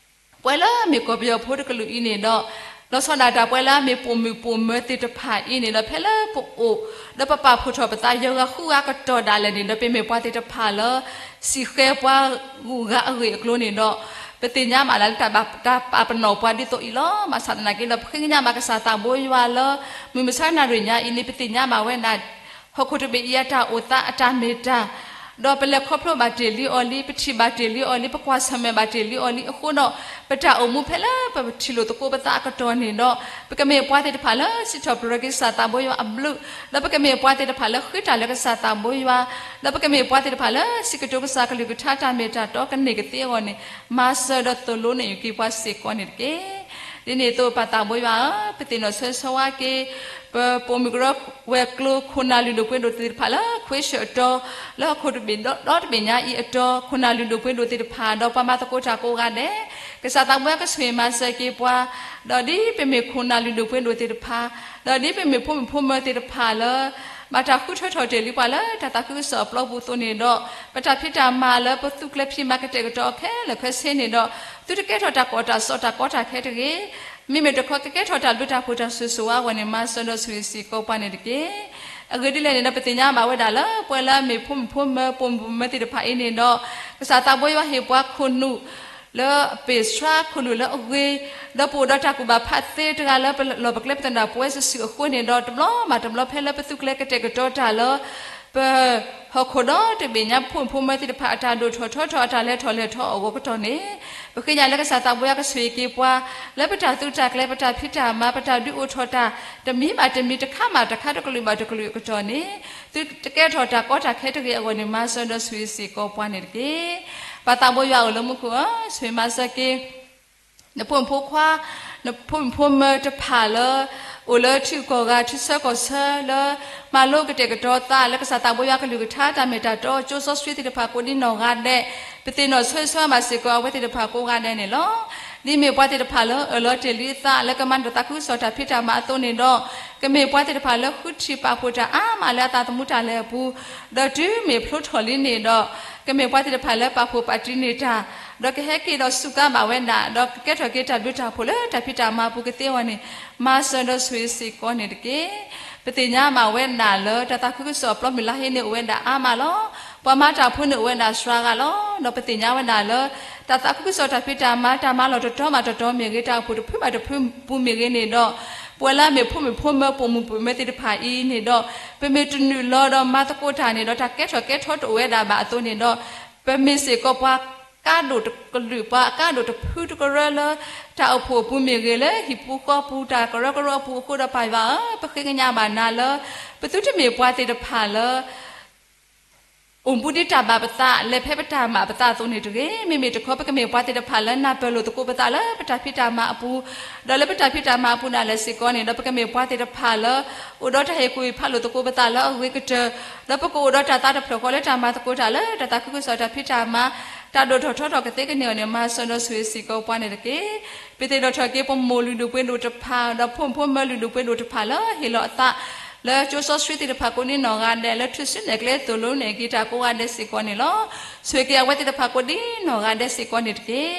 ပှၤလၢအမ့ၢ်ကီၢ်ပယီၤဖိတကလုာ်အံၤန့ၣ်ဒီး လီၤဆီဒၣ်တၢ်ပှၤလၢအမ့ၢ်ပိာ်မုၣ်ပိာ်မၢၤသ့ၣ်တဖၣ်အံၤန့ၣ်ဒီး ဖဲလၢပအိၣ် ဒီးပပာ်ဖှိၣ်ထီၣ်ပသးယဲၢ်ဂၤဃုဂၤကတီၢ်ဒၣ်လဲာ်န့ၣ်ဒီး ပမ့ၢ်ပှၤသ့ၣ်တဖၣ်လၢ စံးဃဲပှၤဂုၤဂၤအဂ့ၢ်အကျိၤန့ၣ်ဒီး ပသ့ၣ်ညါမးလၢတၢ်ဘၣ်တၢ်ပာ်ပနီၣ်ပှၤဒ်သိးအံၤလီၤ. ဘၣ်ဆၣ်သနာ်က့ဒီး ပဃ့ကညးမးကစၢ်သးဘိယွၤလၢ မုၢ်မဆါနၣ်ရံၣ်ညါအံၤန့ၣ် ပသ့ၣ်ညါမးဝဲဒၣ် ဟီၣ်ခိၣ်တဘ့ၣ်အံၤအတၢ်အိၣ်သးအတၢ်မ့ၢ်တၢ် ဒီးပလဲၤခီဖျိဘၣ်တ့ၢ်လံအီၤလံ, ပထံၣ်ဘၣ်တ့ၢ်လံအီၤလံ, ပကွၢ်ဆၢၣ်မဲာ်ဘၣ်တ့ၢ်လံအီၤလံအဃိဒီး ပတၢ်အိၣ်မူဖဲလၢပထံၣ်လိာ်သကိးပသးအကတီၢ်န့ၣ်ဒီး ပကမ့ၢ်ပှၤသ့ၣ်တဖၣ်လၢစံးထီၣ်ပတြၢၤက့ၤကစၢ်သးဘိယွၤအဘျုး, ဒီးပကမ့ၢ်ပှၤသ့ၣ်တဖၣ်လၢဃ့တၢ်လၢကစၢ်သးဘိယွၤ, ဒီးပကမ့ၢ်ပှၤသ့ၣ်တဖၣ်လၢစံးကတိၤကစၢ်ကလုၢ်ကထါတၢ်မ့ၢ်တၢ်တီကန့ၢ်ကသ့အဂီၢ်န့ၣ် မၤစၢၤဒီးသိၣ်လိနဲၣ်ယုာ်က့ၤပှၤစ့ၢ်ကီးန့ၣ်တက့ၢ်. ဒ်န့ၣ်အသိး ပၢ်သးဘိယွၤဧၢ, ပသ့ၣ်နီၣ်ဆၢဂ့ၤဆၢဝါက့ၤ ပပိာ်မုၣ်ကရၢဝဲၤကျိၤ ခိၣ်နၢ်လုၢ်ဒိၣ်ပှ့ၤဒိၣ်သ့ၣ်တဖၣ်လၢ ခွ့ဆၢၣ်အတီၤ, လၢဟီၣ်ခိၣ်တဘ့ၣ်ဒီတဘ့ၣ်ညါအံၤအတီၤ, ခိၣ်နၢ်လုၢ်ဒိၣ်ပှ့ၤဒိၣ်သ့ၣ်တဖၣ် ဒီးပှၤမၤသကိးတၢ်ကိးဂၤဒဲး, ကစၢ်သးဘိယွၤကဆိၣ်ဂ့ၤမၤစၢၤက့ၤပှၤ, ဒီးဒ်ပမ့ၢ်ခိၣ်နၢ်လုၢ်ဒိၣ်ပှ့ၤဒိၣ်သ့ၣ်တဖၣ်, ဒီးဒ်ပမ့ၢ်ဖိမုၣ်ဖိမၢၤသ့ၣ်တဖၣ်လၢ ဘၣ်တၢ်ဃုထၢထီၣ်တ့ၢ်လံပှၤလၢတၢ်သးခုကစီၣ်အပျီပူၤအသိးန့ၣ်ဒီး ပတၢ်ဖံးတၢ်မၤလၢပသူကျဲၤဖံးမၤကတဲာ်ကတီၤအီၤခဲလၢာ်ခဲဆ့န့ၣ်ဒီး သုတကဲထီၣ်တၢ်ကီတၢ်စီတၢ်ကီတၢ်ခဲတဂ့ၤ. မ့မ့ၢ်တခီ ကကဲထီၣ်တၢ်ဘျုးတၢ်ဖှိၣ်တၢ်ဆိၣ်ဂ့ၤဆိၣ်ဝါအဂီၢ်န့ၣ် မၤစၢၤဒီးဆိၣ်ဂ့ၤစ့ၢ်ကီးပှၤန့ၣ်တက့ၢ်. အဂ့ၢ်ဒ်လဲၣ်န့ၣ်ဒီး ပသ့ၣ်ညါဘၣ်ဝဲဒၣ်လၢ ပှၤလၢအမ့ၢ်ဖိမုၣ်ဖိမၢၤ ပိာ်မုၣ်ပိာ်မၢၤသ့ၣ်တဖၣ်အံၤန့ၣ်ဒီး ကစၢ်သးဘိယွၤဟ့ၣ်ပှၤခိၣ်နူာ် လၢအပ့ၢ်ဆှါ ခိၣ်နူာ်လၢအဂ့ၤ, ဒီးပအိၣ်ဒီးတၢ်ကူၣ်ဘၣ်ဖးသ့တဂၤလၢပလီၢ်ပကျဲပသနာ်ပဝဲစုာ်စုာ်အဃိန့ၣ်ဒီး တဘျီဘၣ်တဘျီဖဲလၢပသူကျဲၤကတဲာ်ကတီၤတၢ်လၢ ပဟီၣ်ခိၣ်ဒီတဘ့ၣ်ညါ ပဖိမုၣ်ဖိမၢၤသ့ၣ်တဖၣ်အတၢ်ဒိၣ်ထီၣ်ထီထီၣ် အတၢ်လဲၤထီၣ်လဲၤထီအဂီၢ်ကတီၢ်န့ၣ် ပဃ့ကညးလၢကစၢ်သးဘိယွၤကဆိၣ်ဂ့ၤက့ၤပှၤ လၢပတၢ်သူတၢ်ကျဲၤ ပတၢ်ဖံးတၢ်မၤ ပတၢ်ဒုးအိၣ်ထီၣ်တၢ် တမံၤဘၣ်တမံၤ တခါဘၣ်တခါ တကလုာ်ဘၣ်တကလုာ်အကတီၢ်န့ၣ် သုတကဲထီၣ်တၢ်ကီတၢ်ခဲတဂ့ၤအဂီၢ်န့ၣ် မၤစၢၤဒီးဆိၣ်ဂ့ၤစ့ၢ်ကီးပှၤန့ၣ်တက့ၢ်. ပၢ်သးဘိယွၤအိၣ်လၢမူခိၣ်ဧၢ, ဆိၣ်ဂ့ၤမၤစၢၤက့ၤ နဖိမုၣ်ဖိခွါ, နဖိမုၣ်ဖိမၢၤတဖၣ်လၢ အိၣ်လၢထံဂုၤကီၢ်ဂၤ ထံဆၢကီၢ်ဆၢလၢ မၤလိကတဲာ်ကတီၤသးလၢ ကစၢ်သးဘိယွၤကလုၢ်ကထါ တၢ်မ့ၢ်တၢ်တီ ကၠိစီဆှံသ့ၣ်တဖၣ်ကိးဒ်နီၢ်ဂၤဒဲး, ပသ့ၣ်နီၣ်ဆၢဂ့ၤဆၢဝါဘၣ်စ့ၢ်ကီးအဝဲသ့ၣ်တဖၣ်ကိးဂၤဒဲးန့ၣ်လီၤ. ဒ်မ့ၢ်ပှၤသ့ၣ်တဖၣ်လၢအၢၣ်လီၤတ့ၢ်လံအသး လၢကမၤတၢ်သးခုကစီၣ်တၢ်ဖံးတၢ်မၤအသိးန့ၣ်ဒီး, ကမ့ၢ်ပှၤသ့ၣ်တဖၣ်လၢဃုထံၣ်ပာ်ဖှိၣ်တၢ်အါမးလၢအသးသမူတၢ်လဲၤအပူၤ, ဒီးတုၤမ့ၢ်ဖျိထီၣ်လံန့ၣ်ဒီး, ကမ့ၢ်ပှၤသ့ၣ်တဖၣ်လၢပာ်ဖှိၣ်ပာ်တံၢ်န့ၢ်တၢ်, ဒီးကဟဲက့ၤဒီးစူးကါဘၣ်ဝဲဒၣ်, ဒီးကကဲထီၣ်က့ၤတၢ်ဘျုးတၢ်ဖှိၣ်လၢတၢ်ဖံးတၢ်မၤအပူၤကသ့အဂီၢ်န့ၣ်, မၤစၢၤဒီးဆိၣ်ဂ့ၤစ့ၢ်ကီးန့ၣ်တက့ၢ်. ပသ့ၣ်ညါဘၣ်ဝဲဒၣ်လၢ တၢ်သးခုကစီၣ်အပျီမုၢ်လၢ်ဟ့န့ၣ်အိၣ်ဝဲဒၣ်အါမးလီၤ. ပှၤမၤတၢ်ဖိန့ၣ်အိၣ်ဝဲဒၣ်စှၤဂၤလီၤ. ဒီးပသ့ၣ်ညါဝဲဒၣ်လၢ တၢ်သးခုကစီၣ်တၢ်ဖံးတၢ်မၤ တၢ်မၤလီၢ်တတီၤဘၣ်တတီၤမ့ၢ်ဂ့ၤ, တၢ်အိၣ်ဖှိၣ်တဖုဘၣ်တဖုပူၤမ့ၢ်ဂ့ၤန့ၣ်ဒီး, ပဝဲလၢအမ့ၢ်ဖိမုၣ်ဖိမၢပိာ်မုၣ်ပိာ်မၢၤသ့ၣ်တဖၣ်အံၤန့ၣ်ဒီး, ပမ့ၢ်တနုာ်လီၤဒီးမၤသကိးတၢ်န့ၣ်ဒီး တၢ်ကဲထီၣ်ကဲထီတအိၣ်ဝဲဒၣ်ဘၣ်အသိးန့ၣ်ဒီး, ပမ့ၢ်စ့ၢ်ကီးပှၤကါဒိၣ်တကလုာ် ပှၤအကါဒိၣ်တဖုတကရၢလၢ တၢ်အိၣ်ဖှိၣ်အပူၤမ့ၢ်ဂ့ၤ, လၢဟံၣ်ပူၤဃီပူၤတၢ်ကရၢကရိအပူၤအဃိဒီး ပၢ်ယွၤဧၢ, ပဃ့ကညးဘၣ်နၤလၢ ပသုတမ့ၢ်ပှၤသ့ၣ်တဖၣ်လၢ အိၣ်ဘူးဒံးတၢ်ဘၣ်ပသး လဲၤဖဲပတၢ်မၤပသးအသိးန့ၣ်တဂ့ၤ. မ့မ့ၢ်တခီ ပကမ့ၢ်ပှၤသ့ၣ်တဖၣ်လၢနၢ်ပၢၢ်လိာ်သကိးပသးလၢပတၢ်ဖံးတၢ်မၤအပူၤ, ဒီးလၢပတၢ်ဖံးတၢ်မၤအပူၤဒၣ်လဲာ်စ့ၢ်ကီးန့ၣ်ဒီး ပကမ့ၢ်ပှၤသ့ၣ်တဖၣ်လၢ အိၣ်ဒီးတၢ်ဟ့ၣ်ကူၣ်ဟ့ၣ်ဖးလိာ်သကိးပသးလၢအဂ့ၤကတၢၢ်, ဒီးပကအိၣ်ဒီးတၢ်သးတဖျၢၣ်ဃီလၢတၢ်မၤသကိးတၢ်လၢတၢ်သးခုကစီၣ်တၢ်ဖံးတၢ်မၤ တၢ်ဒိၣ်ထီၣ်ထီထီၣ်ကသ့ကန့ၢ်အီၤန့ၣ် မၤစၢၤဒီးဆိၣ်ဂ့ၤစ့ၢ်ကီးပှၤန့ၣ်တက့ၢ်. ပသ့ၣ်နီၣ်ထီၣ်က့ၤပမိၢ်လုၢ်ဒိၣ်ပှ့ၤဒိၣ်တဖၣ် ဒီးဖိမုၣ်ဖိမၢလုၢ်ဒိၣ်ပှ့ၤဒိၣ်တဖၣ်လၢဟ့ၣ်လီၤအသး လၢကၠိစီဆှံသ့ၣ်တဖၣ်ကိးဒံနီၢ်ဂၤဒဲး လၢထူၣ်စုနဲၣ်ကျဲသိၣ်လိနဲၣ်က့ၤတၢ်ကိးဂၤဒဲးစ့ၢ်ကီးန့ၣ်လီၤ. ဆိၣ်ဂ့ၤက့ၤအဝဲသ့ၣ်တဖၣ်ကိးဒံနီၢ်ဂၤဒဲးစ့ၢ်ကီးန့ၣ်တက့ၢ်.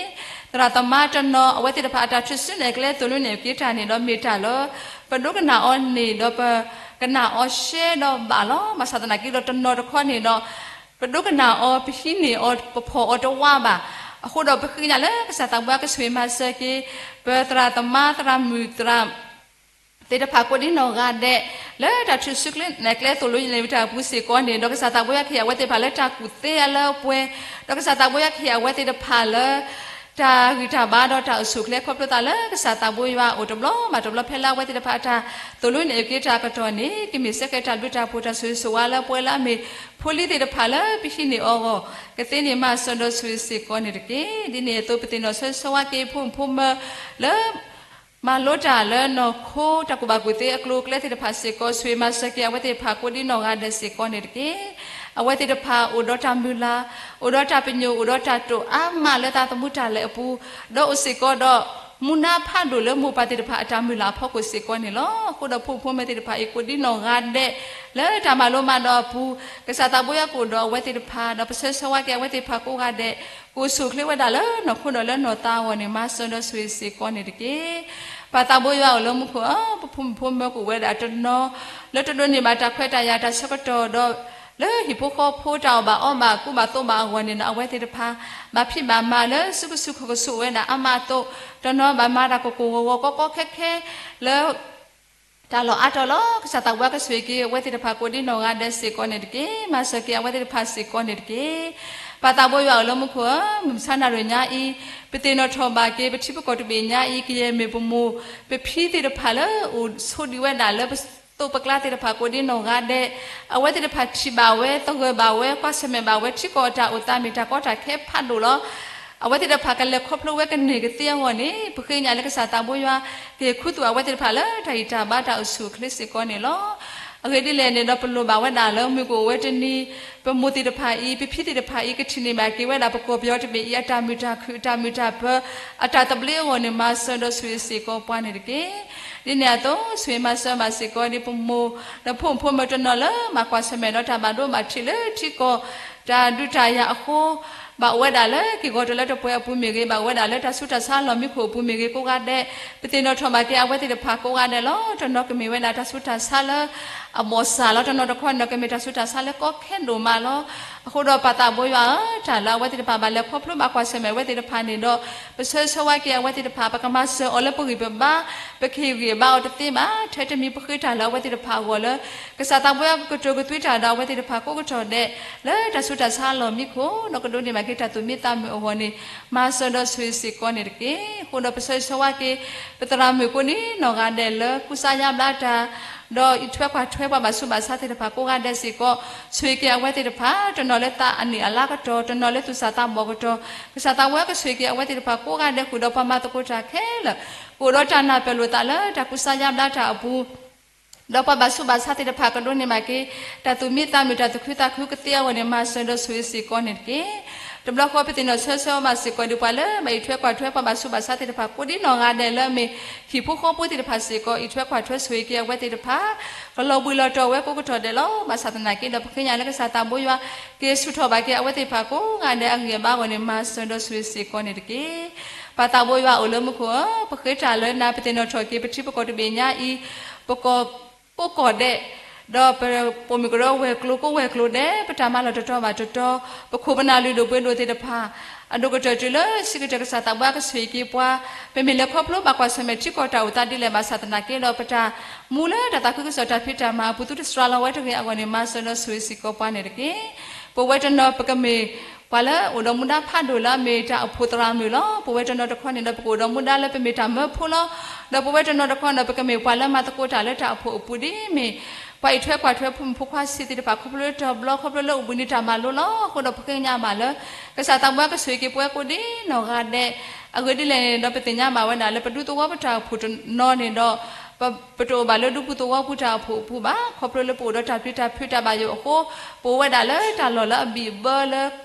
သရၣ်သမါတနီၤ အဝဲသ့ၣ်တဖၣ်အတၢ်ထူၣ်စုနဲၣ်ကျဲသိၣ်လိနဲၣ်က့ၤတၢ်န့ၣ်ဒီး မ့ၢ်တၢ်လၢ ပဒိကနၣ်အီၤန့ၣ်ဒီး ပကနၣ်အီၤရှဲဒီးဘၣ်လီၤ. ဘၣ်ဆၣ်သနာ်က့ဒီးတနီၤတခီန့ၣ်ဒီး ပဒိကနၣ်အီၤ ပဟံးန့ၢ်အီၤ ပဖီၣ်အီၤတဝါဘၣ်. အဃိဒီးပဃ့ကညးလၢကစၢ်သးဘိကဆိၣ်ဂ့ၤမၤစၢၤက့ၤ ပသရၣ်သမါသရၣ်မုၣ်သရၣ် သ့ၣ်တဖၣ်ကိးဒံနီၢ်ဂၤဒဲး လၢတၢ်ထူၣ်စုနဲၣ်ကျဲသိၣ်လိနဲၣ်က့ၤတၢ်အပူၤစ့ၢ်ကီးန့ၣ်ဒီး ကစၢ်သးဘိယွၤကဟ့ၣ်အဝဲသ့ၣ်တဖၣ်လၢတၢ်ကူၣ်သ့အလၢအပှဲၤ, ဒီးကစၢ်သးဘိယွၤကဟ့ၣ်အဝဲသ့ၣ်တဖၣ်လၢ တၢ်ဂံၢ်တၢ်ဘါဒီးတၢ်အိၣ်ဆူၣ်အိၣ်ချ့ခီဖျိသးလၢကစၢ်သးဘိယွၤအအိၣ်တဘျီဘၣ်တဘျီ ဖဲလၢအဝဲသ့ၣ်တဖၣ်အတၢ်သိၣ်လိနဲၣ်က့ၤတၢ်အကတီၢ်န့ၣ် ကမ့ၢ်စ့ၢ်ကီးတၢ်ဘျုးတၢ်ဖှိၣ်တၢ်ဆိၣ်ဂ့ၤဆိၣ်ဝါလၢပဝဲလၢအမ့ၢ်ဖိလံၤသ့ၣ်တဖၣ်လၢ ပဟံးန့ၢ်အီၤအဂီၢ် ကသ့န့ၣ်မၤစၢၤဒီးဆိၣ်ဂ့ၤစ့ၢ်ကီးန့ၣ်တက့ၢ်. ဒ်န့ၣ်အသိး ပသ့ၣ်နီၣ်ဆိၣ်ဂ့ၤဆိၣ်ဝါက့ၤဖိမုၣ်ဖိမၢလၢ မၤလိတၢ်လၢနီၢ်ခိတၢ်ကူၣ်ဘၣ်ကူၣ်သ့အကျိၤအကျဲသ့ၣ်တဖၣ်စ့ၢ်ကီး ဆိၣ်ဂ့ၤမၤစၢၤက့ၤအဝဲသ့ၣ်တဖၣ်ကိးဒံနီၢ်ဂၤဒဲးစ့ၢ်ကီးန့ၣ်တက့ၢ်. အဝဲသ့ၣ်တဖၣ်အိၣ်ဒီးတၢ်မုၢ်လၢ်, အိၣ်ဒီးတၢ်ပညိၣ်, အိၣ်ဒီးတၢ်တိာ်အါမးလၢသးသမူတၢ်လဲၤအပူၤ, ဒီးအိၣ်စ့ၢ်ကီးဒီး မူဒါဖးဒိၣ်လၢမိၢ်ပၢ်သ့ၣ်တဖၣ်အတၢ်မုၢ်လၢ်အဖီခိၣ်စ့ၢ်ကီးန့ၣ်လီၤ. အဃိဒီးဖိမုၣ်ဖိမၢသ့ၣ်တဖၣ်အံၤကိးဒံနီၢ်ဂၤဒဲး လၢတၢ်မၤလိမၤဒိးအပူၤ, ကစၢ်သးဘိယွၤကအိၣ်ဒီးအဝဲသ့ၣ်တဖၣ် ဒီးပဆၢဂ့ၤဆၢဝါက့ၤအဝဲသ့ၣ်တဖၣ်ကိးဂၤဒဲး ကအိၣ်ဆူၣ်အိၣ်ချ့ဝဲဒၣ်လၢနီၢ်ခိဒီးလၢနီၢ်သးအဂီၢ်န့ၣ် မၤစၢၤဒီးဆိၣ်ဂ့ၤစ့ၢ်ကီးန့ၣ်တက့ၢ်. ပၢ်သးဘိယွၤအိၣ်လၢမူခိၣ်ဧၢ, ပဖိမုၣ်ဖိမၢကအိၣ်ဝဲဒၣ်တနီၤ လၢတဒိးန့ၢ်ဘၣ်တၢ်ခွဲးတၢ်ယာ်တၢ်ဆၢကတီၢ်ဒီး လၢဟံၣ်ဖိဃီဖိတၢ်အီၣ်ဘၣ်အီဘၣ်ကူဘၣ်သိးဘၣ်အဂီၢ်န့ၣ်ဒီး အဝဲသ့ၣ်တဖၣ် ဘၣ်ဖံးဘၣ်မၤလၢစုကစုကဝဲၤအိၣ်ဝဲဒၣ်အါမးအသိး, တနီၤဘၣ်မၤတၢ်ကကိၢ်ကကိၢ်ဂီၤဂီၤကီကီခဲခဲလၢ တၢ်လီၢ်အါတီၤလီၤ. ကစၢ်သးဘိယွၤကဆိၣ်ဂ့ၤက့ၤအဝဲသ့ၣ်တဖၣ်ကိးဒံနီၢ်ဂၤဒဲးစ့ၢ်ကီးန့ၣ်တက့ၢ်. မၤစၢၤက့ၤအဝဲသ့ၣ်တဖၣ်စ့ၢ်ကီးန့ၣ်တက့ၢ်. ပၢ်သးဘိယွၤအိၣ်လၢမူခိၣ်ဧၢ, မုၢ်မဆါနၣ်ရံၣ်ညါအံၤ ပသ့ၣ်နီၣ်ထီၣ်ဘၣ်က့ၤ ပထံပကီၢ်တဘ့ၣ်ညါအံၤ ကယဲၢ်မ့ၢ်ပမိၢ်ပဖံသ့ၣ်တဖၣ်လၢ အိၣ်ဆိးဒံးဝဲဒၣ်လၢပသိးပကျါသ့ၣ်တဖၣ်ကိးဒံနီၢ်ဂၤဒဲး, အဝဲသ့ၣ်တဖၣ်ထံၣ်ဘၣ်ဝဲ သဂၢၢ်ဘၣ်ဝဲ ကွၢ်ဆၢၣ်မဲာ်ဘၣ်ဝဲ ထံကီၢ်အတၢ်အိၣ်သးမ့ၢ်တၢ်ကီတၢ်ခဲဖးဒိၣ်လီၤ. အဝဲသ့ၣ်တဖၣ်ကလဲၤခီဖျိဝဲကန့ၢ်ကသ့အဂီၢ်န့ၣ် ပဃ့ကညးလၢကစၢ်သးဘိယွၤ ကဟ့ၣ်ခူသူၣ်အဝဲသ့ၣ်တဖၣ်လၢတၢ်ဂံၢ်တၢ်ဘါတၢ်အိၣ်ဆူၣ်အိၣ်ချ့စ့ၢ်ကီးန့ၣ်လီၤ. အဂ့ၢ်ဒ်လဲၣ်န့ၣ်ဒီး ပလိၣ်ဘၣ်ဝဲဒၣ်လၢမုၢ်ကအိၣ်ဝဲတနံၤ ပမိၢ်သ့ၣ်တဖၣ်အံၤ ပဖံသ့ၣ်တဖၣ်အံၤ ကထံၣ်န့ၢ်ဘၣ်က့ၤဝဲဒၣ်ပကီၢ်ပယီၤတဘ့ၣ်အံၤ အတၢ်မုာ်တၢ်ခုၣ် အတၢ်မုာ်တၢ်ပၢၤ အတၢ်သဘျ့အဂီၢ်န့ၣ် မၤစၢၤဒီးဆိၣ်ဂ့ၤစ့ၢ်ကီးပှၤန့ၣ်တက့ၢ်. ဒ်န့ၣ်အသိး ဆိၣ်ဂ့ၤမၤစၢၤမၤစ့ၢ်ကီးဒ်ပမိၢ် ဒီးဖိမုၣ်ဖိမၢတနီၤလၢ ဘၣ်ကွၢ်ဆၢၣ်မဲာ်ဒီးတၢ်ဘၣ်ဒိဘၣ်ထံးလၢထံကီၢ် တၢ်ဒုးတၢ်ယၤအဃိ ဘၣ်အိၣ်ဝဲဒၣ်လၢက့ၢ်ဂီၤတလၢတပှဲၤအပူၤမ့ၢ်ဂ့ၤ, ဘၣ်အိၣ်ဝဲဒၣ်လၢတၢ်ဆူးတၢ်ဆါလီၢ်မံခိၣ်အပူၤမ့ၢ်ဂ့ၤကိးဂၤဒဲး, ပသ့ၣ်နီၣ်ထီၣ်ဘၣ်က့ၤအဝဲသ့ၣ်တဖၣ်ကိးဂၤဒဲးလီၤ. တနီၤကမ့ၢ်ဝဲဒၣ်တၢ်ဆူးတၢ်ဆါလၢအဘီၣ်စၢ်လီၤ. တနီၤတခီန့ၣ်ဒီး ကမ့ၢ်တၢ်ဆူးတၢ်ဆါလၢကီခဲဒိၣ်မးလီၤ. အဃိဒီးပၢ်သးဘိယွၤဧၢ, တၢ်လၢအဝဲသ့ၣ်တဖၣ်ဘၣ်လဲၤခီဖျိဘၣ်ကွၢ်ဆၢၣ်မဲာ်အဝဲသ့ၣ်တဖၣ်န့ၣ်ဒီး ပဆၢဂ့ၤဆၢဝါက့ၤအဝဲသ့ၣ်တဖၣ် ပကမၤစၢၤအီၤလၢပဂံၢ်ပဘါ, ပကဟ့ၣ်ဂံၢ်ဘါအီၤတသ့ဘၣ်. ထဲတမံၤပဃ့တၢ်လၢအဝဲသ့ၣ်တဖၣ်အဂီၢ်လၢ ကစၢ်သးဘိယွၤကကတိၤကသွံတၢ်ဒီးအဝဲသ့ၣ်တဖၣ်ကိးကတီၢ်ဒဲး လၢတၢ်ဆူးတၢ်ဆါလီၢ်မံခိၣ် ဒီးကဒိးန့ၢ်ဘၣ်က့ၤတၢ်သူၣ်မံသးမုာ်အဂီၢ်န့ၣ် မၤစၢၤဒီးဆိၣ်ဂ့ၤစ့ၢ်ကီးန့ၣ်တက့ၢ်. အဃိဒီးပဆၢဂ့ၤဆၢဝါက့ၤ ပသရၣ်မုၣ်ကိးဒံနီၢ်ဂၤဒဲးလၢကူစါယါဘျါတၢ် ဒီးအံးထွဲကွၢ်ထွဲပှၤဘၣ်ဆူးဘၣ်ဆါသ့ၣ်တဖၣ်ကိးဂၤဒဲးစ့ၢ်ကီး, ဆိၣ်ဂ့ၤက့ၤအဝဲသ့ၣ်တဖၣ် တနီၤလၢသးအနံၣ်အလါကတီၢ်, တနီၤလၢသူၣ်စၢ်သးဘီၣ်ကတီၢ်, ကစၢ်သးဘိယွၤကဆိၣ်ဂ့ၤက့ၤအဝဲသ့ၣ်တဖၣ်ကိးဂၤဒဲးဃုာ်ဒီးပှၤမၤသကိးတၢ်ခဲလၢာ် ကအိၣ်ဒီးတၢ်နၢ်ပၢၢ်လိာ်သးလၢတၢ်ကူစါယါဘျါတၢ်အပူၤ ဒီးပှၤဘၣ်ဆူးဘၣ်ဆါသ့ၣ်တဖၣ်ကဒိးန့ၢ်ဘၣ်က့ၤ တၢ်သူၣ်မံသးမုာ်တၢ်သူၣ်ခုသးခုကသ့အဂီၢ်န့ၣ် မၤစၢၤဒီးဆိၣ်ဂ့ၤစ့ၢ်ကီးန့ၣ်တက့ၢ်. တဘျီဃီပသ့ၣ်နီၣ်ဆၢဆၢဘၣ်စ့ၢ်ကီးဒံးပှၤလၢဘၣ်အံးထွဲကွၢ်ထွဲပှၤဘၣ်ဆူးဘၣ်ဆါသ့ၣ်တဖၣ် ကိးဒံနီၢ်ဂၤဒဲးလၢအမ့ၢ်ဟံၣ်ဖိဃီဖိသ့ၣ်တဖၣ်စ့ၢ်ကီး အံးထွဲကွၢ်ထွဲဆိၣ်ဂ့ၤက့ၤအဝဲသ့ၣ်တဖၣ် ကလီၤဘှံးလီၤတီၤဝဲကိးကတီၢ်ဒဲးလီၤ. ဘၣ်ဆၣ်သနာ်က့ဒီး ပဃ့ကညးလၢကစၢ်သးဘိယွၤ က့ၤဆူၣ်ထီၣ်ဘၣ်က့ၤအဝဲသ့ၣ်တဖၣ်ကိးဂၤဒဲးအဂံၢ်အဘါအဂီၢ်န့ၣ် မၤစၢၤဒီးဆိၣ်ဂ့ၤစ့ၢ်ကီးန့ၣ်တက့ၢ်. ပၢ်သးဘိယွၤအိၣ်လၢမူခိၣ်ဧၢ, ပဃ့တၢ်လၢနၤ ပသ့ၣ်နီၣ်ထီၣ်က့ၤ ပထံပကီၢ်တဘ့ၣ်ညါအံၤ ပကီၢ်ကိးကီၢ်ဒဲး ဒီးပပိာ်မုၣ်ကရၢဝဲၤကျိၤကိးဝဲၤကျိၤဒဲး ပတၢ်မၤလီၢ်တတီၤဘၣ်တတီၤ, ပခိၣ်ပနၢ်လုၢ်ဒိၣ်ပှ့ၤဒိၣ်သ့ၣ်တဖၣ် အဒိၣ်ကတၢၢ်တုၤလၢဆံးကတၢၢ် ကစၢ်သးဘိယွၤကဆိၣ်ဂ့ၤက့ၤပှၤ, ပမ့ၢ်လဲၤခီဖျိဘၣ်ကွၢ်ဆၢၣ်မဲာ်ထံကီၢ်တၢ်အိၣ်သးဒ်လဲၣ်ဘၣ်ဆၣ်သနာ်က့ဒီး ပတၢ်မူလၢတၢ်သးခုကစီၣ်တၢ်ဖံးတၢ်မၤအပူၤ သုတစှၤလီၤဝဲတဂ့ၤအဂီၢ်န့ၣ် မၤစၢၤဒီးဆိၣ်ဂ့ၤစ့ၢ်ကီးပှၤန့ၣ်တက့ၢ်. ပဝဲတနီၤပကမ့ၢ်ပှၤလၢအိၣ်ဒီးမူဒါဖးဒိၣ်လၢအမ့ၢ်တၢ်အိၣ်ဖှိၣ်သရၣ်မုၣ်လီၤ. ပဝဲတနီၤတခီန့ၣ်ဒီး ပကအိၣ်ဒီးမူဒါလၢပမ့ၢ်တၢ်မၢဖိလီၤ. ဒီးပဝဲတနီၤတခီန့ၣ်ဒီး ပကမ့ၢ်ပှၤလၢမၤသကိးတၢ်လၢတၢ်အိၣ်ဖှိၣ်အပူၤဒ်မ့ၢ် ပှၤအံးထွဲကွၢ်ထွဲဖိမုၣ်ဖိခွါဆံးသ့ၣ်တဖၣ် ခီဖျိလၢတဘျီ ခီဖျိလၢအိၣ်ဘှံးနံၤတၢ်မၤလိလီၤ. အဃိဒီးပဃ့ကညးဘၣ်လၢ ကစၢ်သးဘိယွၤကဆိၣ်ဂ့ၤက့ၤပဝဲကိးဒံနီၢ်ဂၤဒဲး, အဂ့ၢ်ဒ်လဲၣ်န့ၣ်ဒီး ပသ့ၣ်ညါဘၣ်ဝဲဒၣ်လၢပဒူသဝီပတၢ်အိၣ်ဖှိၣ်တနီၤန့ၣ်ဒီး ပတအိၣ်ဘၣ်လၢဒူပူၤသဝီပူၤတၢ်အိၣ်ဖှိၣ်အပူၤဘၣ်. ခီဖျိလၢပအိၣ်ဒီးတၢ်ပျံၤတၢ်ဖုးတၢ်ဘၣ်ယိၣ်အဃိ ပအိၣ်ဝဲဒၣ်လၢတၢ်လီၢ်လၢအဘံၣ်အဘၢလ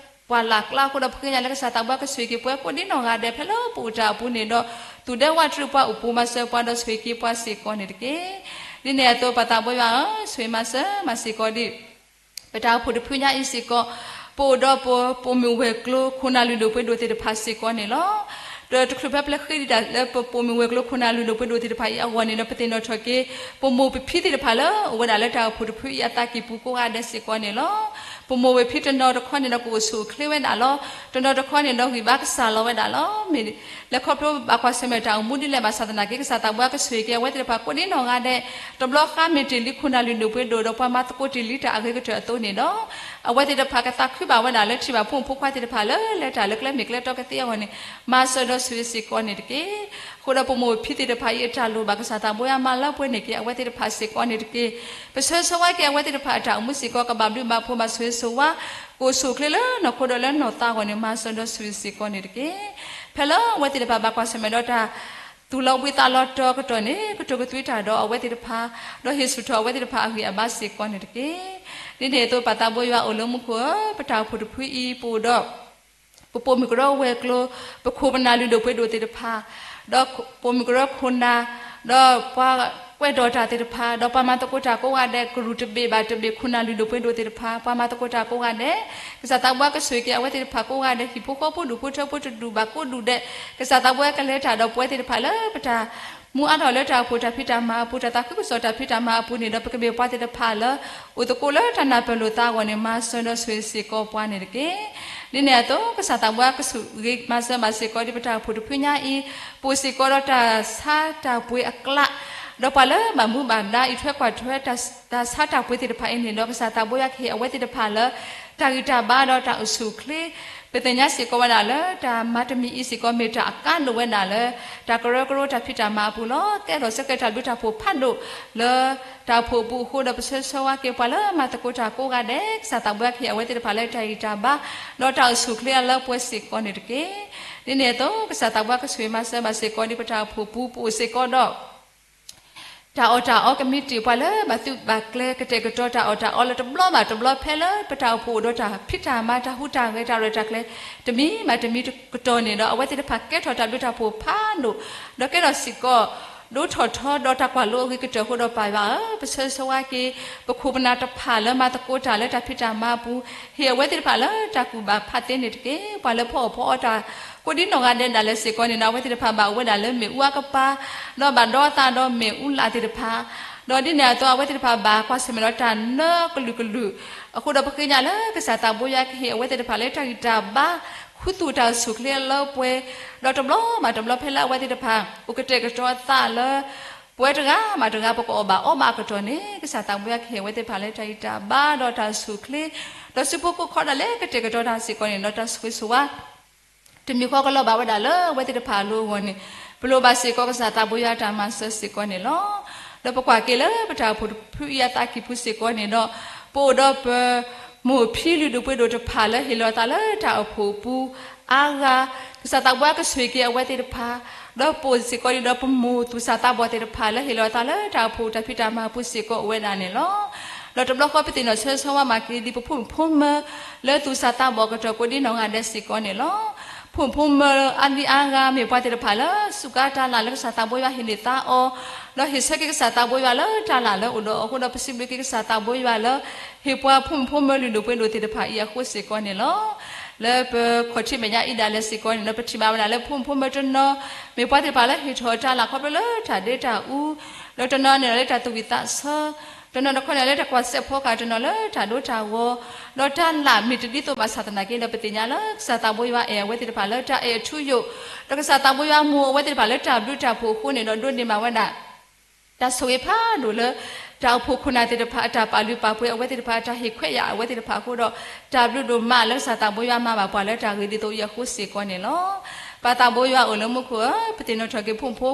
ၢပှၢ်လၢ်ကျါအဃိဒီး ပဃ့ကညးလၢကစၢ်သးဘိယွၤကဆိၣ်ဂ့ၤက့ၤပဝဲကိးဒံနီၢ်ဂၤဒဲး ဖဲလၢပအိၣ်တၢ်အပူၤန့ၣ်ဒီး သူၣ်ဒဲဝးတြူးပှၤအိၣ်ပူၤ မၤစၢၤပှၤဒီးဆိၣ်ဂ့ၤက့ၤပှၤစ့ၢ်ကီးန့ၣ်တက့ၢ်. ဒ်န့ၣ်အသိး ပၢ်သးဘိယွၤဧၢ, ဆိၣ်ဂ့ၤမၤစၢၤမၤစ့ၢ်ကီးဒံး ပတၢ်အိၣ်ဖှိၣ်တဖုညါအံၤစ့ၢ်ကီး, ပအိၣ်ဒီးပပိာ်မုၣ်ဝဲၤကျိၤ ခိၣ်နၢ်လုၢ်ဒိၣ်ပှ့ၤဒိၣ်သ့ၣ်တဖၣ်စ့ၢ်ကီးန့ၣ်လီၤ. ဒီးတချုးဖဲပလဲၤဃ့ဒံးတၢ်လၢပပိာ်မုၣ်ဝဲၤကျိၤ ခိၣ်နၢ်လုၢ်ဒိၣ်ပှ့ၤဒိၣ်သ့ၣ်တဖၣ်အံၤအဂီၢ်န့ၣ်ဒီး ပသ့ၣ်နီၣ်ထီၣ်က့ၤ ပမိၢ်ပဖံသ့ၣ်တဖၣ်လၢအိၣ်ဝဲဒၣ်လၢတၢ်အိၣ်ဖှိၣ်တဖုအံၤအသးကံၢ်ပူၤကိးဂၤဒဲးစ့ၢ်ကီးန့ၣ်လီၤ. ပမိၢ်ဝဲဖံတနီၤတခီန့ၣ်ဒီး ကအိၣ်ဆူၣ်အိၣ်ချ့ဝဲဒၣ်လီၤ. တနီၤတခီန့ၣ်ဒီး ဂံၢ်ဘါကစၢ်လီၤဝဲဒၣ်လီၤ. မ့ၢ်လဲၤခီဖျိဘၣ်ကွၢ်ဆၢၣ်မဲာ်တၢ်အိၣ်မူဒ်လဲၣ်ဘၣ်ဆၣ်သနာ်က့ ကစၢ်သးဘိယွၤကဆိၣ်ဂ့ၤက့ၤအဝဲသ့ၣ်တဖၣ်ကိးဒံနီၢ်ဂၤဒဲး, တဘျီဃီမ့ၢ်တ့ၢ်လံခိၣ်နၢ်လုၢ်ဒိၣ်ပှ့ၤဒိၣ်ဒီး ပှၤမၤသကိးတ့ၢ်လံတၢ်အဂ့ၤကတၢၢ်အသိးန့ၣ်ဒီး အဝဲသ့ၣ်တဖၣ်ကသးခုဘၣ်ဝဲဒၣ်လၢထံၣ်ဘၣ်ဖိမုၣ်ဖိခွါသ့ၣ်တဖၣ်လၢလဲၤတၢ်လၢကျဲမ့ၢ်ကျဲတီကသ့အဂီၢ်န့ၣ် မၤစၢၤဒီးဆိၣ်ဂ့ၤစ့ၢ်ကီးန့ၣ်တက့ၢ်. အဃိဒီးပမိၢ်ဖံသ့ၣ်တဖၣ်အံၤအတၢ်လိၣ်ဘၣ် ကစၢ်သးဘိယွၤမၤလၢပှဲၤန့ၢ်က့ၤအဝဲသ့ၣ်တဖၣ်စ့ၢ်ကီးန့ၣ်တက့ၢ်. ပဆၢဂ့ၤဆၢဝါက့ၤအဝဲသ့ၣ်တဖၣ်အတၢ်အိၣ်မူစ့ၢ်ကီး ကဘၣ်ဘျုးဘၣ်ဖှိၣ်ဘၣ်ဆိၣ်ဂ့ၤဆိၣ်ဝါ ကအိၣ်ဆူၣ်အိၣ်ချ့လၢနီၢ်ခိဒီးလၢနီၢ်သးအဂီၢ်န့ၣ် မၤစၢၤဒီးဆိၣ်ဂ့ၤစ့ၢ်ကီးန့ၣ်တက့ၢ်. ဖဲလၢအဝဲသ့ၣ်တဖၣ်ဘၣ်ကွၢ်ဆၢၣ်မဲာ်ဒီးတၢ် သူၣ်လီၤဘှံးသးလီၤတီၤကတီၢ်န့ၣ် ကတိၤကသွံတၢ်ဒီးအဝဲသ့ၣ်တဖၣ်, ဒီးဟ့ၣ်ဆူၣ်ထီၣ်အဝဲသ့ၣ်တဖၣ်အဂံၢ်အဘါစ့ၢ်ကီးန့ၣ်တက့ၢ်. ဒ်န့ၣ်အသိး ပၢ်သးဘိယွၤအိၣ်လၢမူခိၣ်ဧၢ, ပတၢ်အိၣ်ဖှိၣ်တဖုအံၤ ပအိၣ်ဒီး ပပိာ်မုၣ်ကရၢဝဲၤကျိၤ, ပခိၣ်ပနၢ်လုၢ်ဒိၣ်ပှ့ၤဒိၣ်သ့ၣ်တဖၣ်, ဒီးပိာ်မုၣ်ကရၢခိၣ်နၢ်, ဒီးပှၤကွဲးဒီးတၢ်သ့ၣ်တဖၣ်, ဒီးပှၤမၤသကိးတၢ်ကိးဂၤဒဲး ကရူၢ်တဘ့ၣ်ဘၣ်တဘ့ၣ် ခိၣ်နၢ်လုၢ်ဒိၣ်ပှ့ၤဒိၣ်သ့ၣ်တဖၣ်, ပှၤမၤသကိးတၢ်ကိးဂၤဒဲး, ကစၢ်သးဘိယွၤကဆိၣ်ဂ့ၤက့ၤအဝဲသ့ၣ်တဖၣ်ကိးဂၤဒဲး ဟံၣ်ဖိဃီဖိဒူၣ်ဖိထၢဖိတဒူၣ်ဘၣ်ကိးဒူၣ်ဒဲး, ကစၢ်သးဘိယွၤကလဲၤတၢ်ဒီးပဝဲသ့ၣ်တဖၣ်လၢပတၢ် မူအါထီၣ်လၢတၢ်အိၣ်ဖှိၣ်တၢ်ဖံးတၢ်မၤအပူၤ တၢ်သးခုကစီၣ်တၢ်ဖံးတၢ်မၤအပူၤန့ၣ်ဒီး ပကမ့ၢ်ပှၤသ့ၣ်တဖၣ်လၢ အိၣ်သကိးလၢတၢ်နၢ်ပၢၢ်လိာ်သးအဂီၢ်န့ၣ် မၤစၢၤဒီးဆိၣ်ဂ့ၤစ့ၢ်ကီးပှၤန့ၣ်တက့ၢ်. ဒ်န့ၣ်အသိး ကစၢ်သးဘိယွၤကဆိၣ်ဂ့ၤမၤစၢၤဘၣ်စ့ၢ်ကီးဒံးပတၢ်အိၣ်ဖှိၣ်တဖုညါအံၤ, ပအိၣ်စ့ၢ်ကီးဒီးတၢ်ဆါတၢ်ပှ့ၤအကျး, ဒီးပှၤလၢဘၣ်မူဘၣ်ဒါအံးထွဲကွၢ်ထွဲ တၢ်ဆါတၢ်ပှ့ၤသ့ၣ်တဖၣ်အံၤန့ၣ်ဒီး ကစၢ်သးဘိယွၤကဟ့ၣ်အဝဲသ့ၣ်တဖၣ်လၢ တၢ်ဂံၢ်တၢ်ဘါဒီးတၢ်အိၣ်ဆူၣ်အိၣ်ချ့, ပသ့ၣ်ညါစ့ၢ်ကီးဝဲဒၣ်လၢ တၢ်မၤတမံၤအံၤစ့ၢ်ကီး မ့ၢ်တၢ်အကါဒိၣ်ဝဲဒၣ်လၢ တၢ်ကရၢကရိတၢ်ဖံးတၢ်မၤအပူၤလီၤ. ကဲထီၣ်ဆၢကတီၢ်တၢ်ဘျုးတၢ်ဖှိၣ်ဖးဒိၣ်လၢ တၢ်အိၣ်ဖှိၣ်အပူၤအဃိဒီး ပဆၢဂ့ၤဆၢဝါက့ၤပှၤလၢမၤသကိးတၢ်ကိးဂၤဒဲး ကစၢ်သးဘိယွၤကဟ့ၣ်အဝဲသ့ၣ်တဖၣ်လၢတၢ်ဂံၢ်တၢ်ဘါ ဒီးတၢ်အိၣ်ဆူၣ်အိၣ်ချ့အလၢပှဲၤစ့ၢ်ကီးန့ၣ်တက့ၢ်. ဒ်န့ၣ်အသိး ကစၢ်သးဘိယွၤကဆိၣ်ဂ့ၤမၤစၢၤဘၣ်စ့ၢ်ကီးဒံးပတၢ်အိၣ်ဖှိၣ်ပူၤ ပအိၣ်စ့ၢ်ကီးဒီး တၢ်အီၣ်တၢ်အီကမံးတံာ် ပှၤလၢဘၣ်သုးဘၣ်ကျဲၤကတဲာ်ကတီၤတၢ်အီၣ်တၢ်အီလၢတဘျီဘၣ်တဘျီ ဖဲလၢပတၢ်အိၣ်ဖှိၣ်အိၣ်ဒီးတၢ်ဖံးတၢ်မၤ တၢ်ဟူးတၢ်ဂဲၤ တၢ်ရဲၣ်တၢ်ကျဲၤ တမံၤဘၣ်တမံၤကတီၢ်န့ၣ်ဒီး အဝဲသ့ၣ်တဖၣ်ကဲထီၣ်တၢ်ဘျုးတၢ်ဖှိၣ်ဖးဒိၣ် ဒီးကဲထီၣ်စ့ၢ်ကီး ဒိၣ်ထီၣ်ထီဒီးတၢ်ကွၢ်လိအဂ့ၤကတၢၢ်အဃိဒီး ပၢ်ယွၤဧၢ, ပဆၢဂ့ၤဆၢဝါက့ၤ ပခိၣ်ပနၢ်တဖၣ်လၢမၤသကိးတၢ်လၢတၢ်ဖံးတၢ်မၤအပူၤ, ဟ့ၣ်အဝဲသ့ၣ်တဖၣ်လၢတၢ်ကူၣ်ဘၣ်ဖးသ့န့ၣ်တက့ၢ်. ပှၤလၢဖီအီၣ်ဖီအီတၢ် ကိးဒံနီၢ်ဂၤဒဲးဒၣ်လဲာ်စ့ၢ်ကီးန့ၣ်ဒီး အဝဲသ့ၣ်တဖၣ်ဘၣ်အိၣ်ဝဲဒၣ်လၢမ့ၣ်အူအကပၤ ဒီးဘၣ်ဒီသးဒီးမ့ၣ်အူလာ်သ့ၣ်တဖၣ်, ဒီးဒ်န့ၣ်အသိး အဝဲသ့ၣ်တဖၣ်ဘၣ်ကွၢ်ဆၢၣ်မဲာ်ဒီးတၢ်နၢကလုာ်ကလုာ်, အဃိဒီးပဃ့ကညးလၢကစၢ်သးဘိယွၤကဟ့ၣ်အဝဲသ့ၣ်တဖၣ်လၢတၢ်ဂံၢ်တၢ်ဘါ ခူသူၣ်တၢ်အိၣ်ဆူၣ်အိၣ်ချ့လၢပှဲၤ, ဒီးတဘျီဘၣ်တဘျီဖဲလၢအဝဲသ့ၣ်တဖၣ် အိၣ်ကတဲာ်ကတီၤအသးလၢ ပဝဲတဂၤဘၣ်တဂၤ ပကအီၣ်ဘၣ်အီဘၣ်အကတီၢ်န့ၣ် ကစၢ်သးဘိယွၤကဟ့ၣ်အဝဲသ့ၣ်တဖၣ်လၢတၢ်ဂံၢ်တၢ်ဘါဒီးတၢ်အိၣ်ဆူၣ်အိၣ်ချ့, ဒီးစုဖိကိးခီဒၣ်လဲာ်ကတဲာ်ကတီၤတၢ်စ့ၢ်ကီးန့ၣ်ဒီး တၢ်ဆိၣ်ဂ့ၤဆိၣ်ဝါ တမံၤဃီကလီၤဘၣ်ဝဲဒၣ်လၢအဝဲသ့ၣ်တဖၣ်အလိၤအဂီၢ်န့ၣ် ပလိၣ်ဘၣ်စ့ၢ်ကီးကစၢ်သးဘိယွၤအတၢ်မၤစၢၤစ့ၢ်ကီးန့ၣ်လီၤ. ဒီးပကွၢ်က့ၤလၢပတၢ်အိၣ်ဖှိၣ်တဖုအံၤအသးကံၢ်ပူၤစ့ၢ်ကီးန့ၣ်ဒီး ပအိၣ်ဒီးပ မိၢ်ဖံလုၢ်ဒိၣ်ပှ့ၤဒိၣ်တဖၣ်လၢဟ့ၣ်လီၤအသးလၢတၢ်အိၣ်ဖှိၣ်အပူၤအါဂၤ, ကစၢ်သးဘိယွၤကဆိၣ်ဂ့ၤက့ၤအဝဲသ့ၣ်တဖၣ်, ဒီးပအိၣ်စ့ၢ်ကီးဒံးဒီးပမိၢ်သူၣ်စၢ်သးဘီၣ်သ့ၣ်တဖၣ်လၢဟ့ၣ်လီၤအသးလၢတၢ်အိၣ်ဖှိၣ်တၢ်ဖံးတၢ်မၤအပူၤစ့ၢ်ကီးအိၣ်ဝဲဒၣ်န့ၣ်လီၤ. ဒီးတဘျီဃီပသ့ၣ်နီၣ်ဆၢဂ့ၤဆၢဝါဘၣ်က့ၤဒ်ပဖိမုၣ်ဖိမၢ လၢသူၣ်စၢ်သးဘီၣ်အကတီၢ်ကိးဒ်နီၢ်ဂၤဒဲးစ့ၢ်ကီးန့ၣ်လီၤ. ဖိမုၣ်ဖိမၢအါဒံအါဂၤမ့ၢ်ပှၤသ့ၣ်တဖၣ်လၢ စူၢ်ကါတၢ်လၢ်လၢကစၢ်သးဘိယွၤဟ့ၣ်န့ၢ်သါအီၤ, ဒီးဟ့ၣ်ဆၢက့ၤကစၢ်သးဘိယွၤလၢတၢ်လၢ်လၢအိၣ်ဒီးအီၤအဃိဒီး ပစံးဘျုးက့ၤကစၢ်သးဘိယွၤလၢ ဟ့ၣ်ပှၤဖိမုၣ်ဖိမၢလုၢ်ဒိၣ်ပှ့ၤဒိၣ်သ့ၣ်တဖၣ်အံၤအဃိစ့ၢ်ကီးန့ၣ်လီၤ. လၢပခီၣ်ထံးမဲာ်ညါအံၤဒၣ်လဲာ်စ့ၢ်ကီးန့ၣ်ဒီး ပထံၣ်ဘၣ်ဝဲဒၣ်လၢဖိမုၣ်ဖိမၢတနီၤ မ့ၢ်ပှၤသ့ၣ်တဖၣ်လၢဟ့ၣ်ထီၣ်တၢ်လၢ်ခီဖျိလၢတၢ်ဒ့တၢ်အူ, ဒီးတနီၤန့ၣ်ဒီးလၢတၢ်သူၣ်ဝံၣ်သးဆၢ, တနီၤတခီန့ၣ်လၢတၢ်ကွၢ်စဲးဖီကဟၣ်, တနီၤလၢတၢ်ဒိတၢ်ဂီၤ, ဒီးတၢ်လၢ်မ့ၢ်တဒ်သိးဘၣ်ဆၣ်သနာ်က့ဒီး ပသ့ၣ်ညါလၢကစၢ်သးဘိယွၤအဲၣ်အဝဲသ့ၣ်တဖၣ်လၢတၢ်အဲၣ်အထူအယိာ်, ဒီးကစၢ်သးဘိယွၤမူအဝဲသ့ၣ်တဖၣ်လၢတၢ်ဘျုးတၢ်ဖှိၣ်အဃိန့ၣ်ဒီး ဒိးန့ၢ်ဘၣ်ဝဲဒၣ် တၢ်ဆိၣ်ဂ့ၤဖးဒိၣ်လၢ တၢ်အိၣ်ဖှိၣ်ခိၣ်နၢ်သ့ၣ်တဖၣ်အတၢ်ပာ်လုၢ်ပာ်ပှ့ၤအဝဲသ့ၣ်တဖၣ် တၢ်ဟ့ၣ်ခွဲးယာ်အဝဲသ့ၣ်တဖၣ်အဃိဒီး တၢ်ဘျုးဒိၣ်မးလၢကစၢ်သးဘိယွၤမၤဘၣ်ပှၤလၢတၢ်ဂ့ၤဒ်သိးအံၤအဃိစ့ၢ်ကီးန့ၣ်လီၤ. ပၢ်သးဘိယွၤအိၣ်လၢမူခိၣ်ဧၢ, ပသ့ၣ်နီၣ်ထီၣ်က့ၤဖိမုၣ်ဖိ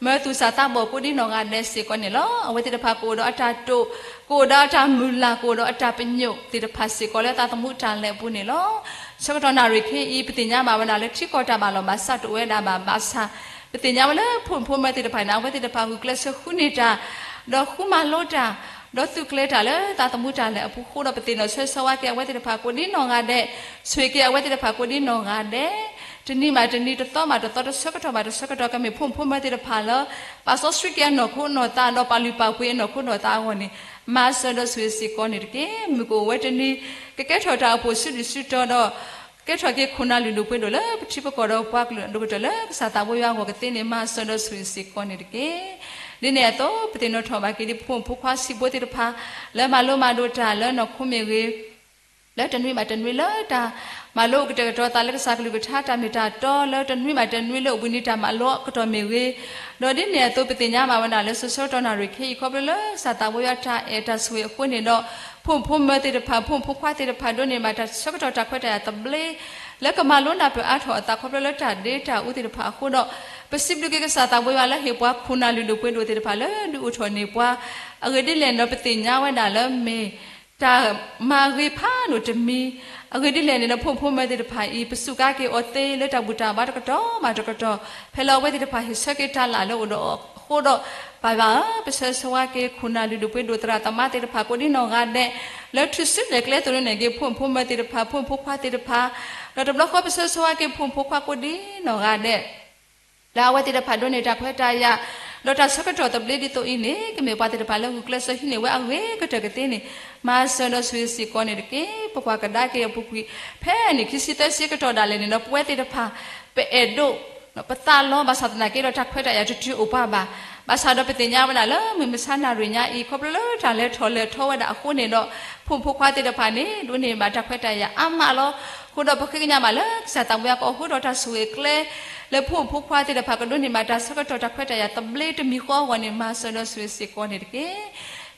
မၢသူၣ်စၢ်သးဘီၣ်ကိးဒ်နီၢ်ဂၤဒဲးစ့ၢ်ကီးန့ၣ်လီၤ. အဝဲသ့ၣ်တဖၣ်ကအိၣ်ဒီးအတၢ်တိာ်, ကအိၣ်ဒီးအတၢ်မုၢ်လၢ်, ကအိၣ်ဒီးအတၢ်ပညိၣ်သ့ၣ်တဖၣ်စ့ၢ်ကီးလၢသးသမူတၢ်လဲၤအပူၤန့ၣ်လီၤ. ဆၢကတီၢ်နၣ်ရံၣ်ခဲအံၤ ပသ့ၣ်ညါဘၣ်ဝဲဒၣ်လၢထံကီၢ်တၢ်ဘၣ်လီၢ်ဘၣ်စးတအိၣ်ဝဲဒၣ်ဘၣ်, ဘၣ်ဆၣ် ပသ့ၣ်ညါဝဲလၢဖိမုၣ်ဖိမၢသ့ၣ်တဖၣ်န့ၣ် အဝဲသ့ၣ်တဖၣ်ဂုာ်ကျဲးစၢးဃုန့ၢ်တၢ်, ဒီးဃုမၤလိတၢ်, ဒီးသုးကျဲၤတၢ်လၢသးသမူတၢ်လဲၤအပူၤအဃိဒီး ပသ့ၣ်နီၣ်ဆၢဂ့ၤဆၢဝါက့ၤအဝဲသ့ၣ်တဖၣ်ကိးဒ်နီၢ်ဂၤဒဲး, ဆိၣ်ဂ့ၤက့ၤအဝဲသ့ၣ်တဖၣ်ကိးဒ်နီၢ်ဂၤဒဲး, တနံၤဘၣ်တနံၤ, တသီဘၣ်တသီ, တဆၢကတီၢ်ဘၣ်တဆၢကတီၢ် ကမ့ၢ်ဖိမုၣ်ဖိမၢသ့ၣ်တဖၣ်လၢ ပာ်စီဆှံက့ၤအနီၢ်ခိနီၢ်သး ဒီးပာ်လုၢ်ပာ်ပှ့ၤအနီၢ်ခိနီၢ်သးအဂီၢ်န့ၣ် မၤစၢၤဒီးဆိၣ်ဂ့ၤစ့ၢ်ကီးန့ၣ်တက့ၢ်. မုၢ်ကအိၣ်ဝဲတနံၤ ကကဲထီၣ်တၢ်အိၣ်ဖှိၣ်စုဒုၣ်စုတီၤဒီး ကဲထီၣ်က့ၤခိၣ်နၢ်လုၢ်ဒိၣ်ပှ့ၤဒိၣ်လၢပထံပကီၢ်ဒီးပှၤကလုာ်အဒိၣ်ကတၢၢ်လၢကစၢ်သးဘိယွၤအဂီၢ်ကသ့န့ၣ် မၤစၢၤဒီးဆိၣ်ဂ့ၤစ့ၢ်ကီးန့ၣ်တက့ၢ်. ဒ်န့ၣ်အသိး ပသ့ၣ်နီၣ်ထီၣ်ဘၣ်က့ၤဒ်ဖိမုၣ်ဖိခွါဆံးဖိသ့ၣ်တဖၣ် လၢမၤလိမၤဒိးတၢ်လၢနီၢ်ခိမ့ၢ်ဂ့ၤ, လၢတနွံဘၣ်တနွံလၢတၢ်မၤလိကတဲာ်ကတီၤသးလၢကစၢ်ကလုၢ်ကထါတၢ်မ့ၢ်တၢ်တီ လၢတနွံဘၣ်တနွံလၢအိၣ်ဘှံးနံၤတၢ်မၤလိအကတီၢ်မ့ၢ်ဂ့ၤ, ဒီးဒ်န့ၣ်အသိး ပသ့ၣ်ညါဘၣ်ဝဲဒၣ်လၢ ဆၢကတီၢ်နၣ်ရံၣ်ခဲအံၤ ခီဖျိလၢကစၢ်သးဘိယွၤတၢ်အဲၣ်တၢ်ဆိၣ်ဂ့ၤအဃိန့ၣ်ဒီး ဖိမုၣ်ဖိမၢသ့ၣ်တဖၣ် ဖိမုၣ်ဖိခွါသ့ၣ်တဖၣ် ဒိးန့ၢ်ဘၣ်တၢ်ဆၢကတီၢ်တၢ်ခွဲးတၢ်ယာ်သဘျ့ လၢကမၤလိနၢ်ပၢၢ်အါထီၣ်အသးခီဖျိလၢတၢ်ဒ့တၢ်အူသ့ၣ်တဖၣ်အဃိဒီး ပစံးဘျုးက့ၤကစၢ်သးဘိယွၤလၢဟ့ၣ်ပှၤခိၣ်နၢ်လုၢ်ဒိၣ်ပှ့ၤဒိၣ်သ့ၣ်တဖၣ်လၢဒုးအိၣ်ထီၣ်န့ၢ်ပှၤ, အဂ့ၢ်ဒ်လဲၣ်န့ၣ်ဒီး ပသ့ၣ်ညါဝဲဒၣ်လၢမ့ၢ် တၢ်မၤဂ့ၤဖးဒိၣ်တမံၤ, အဂ့ၢ်ဒ်လဲၣ်န့ၣ်ဒီး ဖိမုၣ်ဖိမၢသ့ၣ်တဖၣ်အံၤ ပစူးကါက့ၤအီၤသ့လၢတၢ်ဘူၣ်တၢ်ဘါတကတီၢ်ဘၣ်တကတီၢ်, ဖဲလၢအဝဲသ့ၣ်တဖၣ်ဟ့ၣ်ဆၢက့ၤတၢ်လၢ်လၢအိၣ်ဒီးအီၤအဃိဒီး ပၢ်ယွၤဧၢ, ပဆၢဂ့ၤဆၢဝါက့ၤခိၣ်နၢ်လုၢ်ဒိၣ်ပှ့ၤဒိၣ်သရၣ်သမါသ့ၣ်တဖၣ်ကိးဒ်နီၢ်ဂၤဒဲး, လၢထူၣ်စုနဲၣ်ကျဲသိၣ်လိနဲၣ်က့ၤ ဖိမုၣ်ဖိမၢသ့ၣ်တဖၣ် ဖိမုၣ်ဖိခွါသ့ၣ်တဖၣ်, ဒီးတဘျီဃီပဆၢဂ့ၤဆၢဝါက့ၤဖိမုၣ်ဖိခွါကိးဒ်နီၢ်ဂၤဒဲး လၢအဝဲသ့ၣ်တဖၣ်ဒိးန့ၢ်တၢ်ခွဲးတၢ်ယာ်, ဒီးတၢ်ဆၢကတီၢ်သဘျ့ဒ်သိးအံၤန့ၣ် ကမ့ၢ်ပှၤသ့ၣ်တဖၣ်လၢဂုာ်ကျဲးစၢးဟံးန့ၢ်ဝဲအဂ့ၤကတၢၢ်ကသ့န့ၣ် မၤစၢၤဒီးဆိၣ်ဂ့ၤစ့ၢ်ကီးန့ၣ်တက့ၢ်. ပကွၢ်ကဒါက့ၤအပူၤကွံာ် ဖဲန့ၣ်ခံဆံသၢဆံကတီၢ်ဒၣ်လဲာ်န့ၣ်ဒီး ပဝဲသ့ၣ်တဖၣ် ပအဲၣ်ဒိး ပသးလီ ဘၣ်ဆၣ်သနာ်က့ဒီး တၢ်ခွဲးတၢ်ယာ်တတုၤအိၣ်ပှၤဘၣ်. ဘၣ်ဆၣ်ဒီးပသ့ၣ်ညါဝဲဒၣ်လၢ မုၢ်မဆါနၣ်ရံၣ်ညါအံၤ ခီဖျိလၢတၢ်လဲၤထီၣ်လဲၤထီဝဲဒၣ်အဃိန့ၣ်ဒီး ဖိမုၣ်ဖိခွါသ့ၣ်တဖၣ်န့ၣ် ဒိးန့ၢ်ဘၣ်တၢ်ခွဲးတၢ်ယာ်အါမးလီၤ. အဃိဒီးပဃ့ကညးဘၣ်လၢ ကစၢ်သးဘိယွၤကအိးထီၣ်တၢ်ဆိၣ်ဂ့ၤအကျဲ လၢဖိမုၣ်ဖိခွါသ့ၣ်တဖၣ် ကဒိးန့ၢ်ဘၣ်တၢ်ဆၢကတီၢ်တၢ်ခွဲးတၢ်ယာ်သဘျ့တမံၤဃီအဂီၢ်န့ၣ် မၤစၢၤဒီးဆိၣ်ဂ့ၤစ့ၢ်ကီးန့ၣ်တက့ၢ်.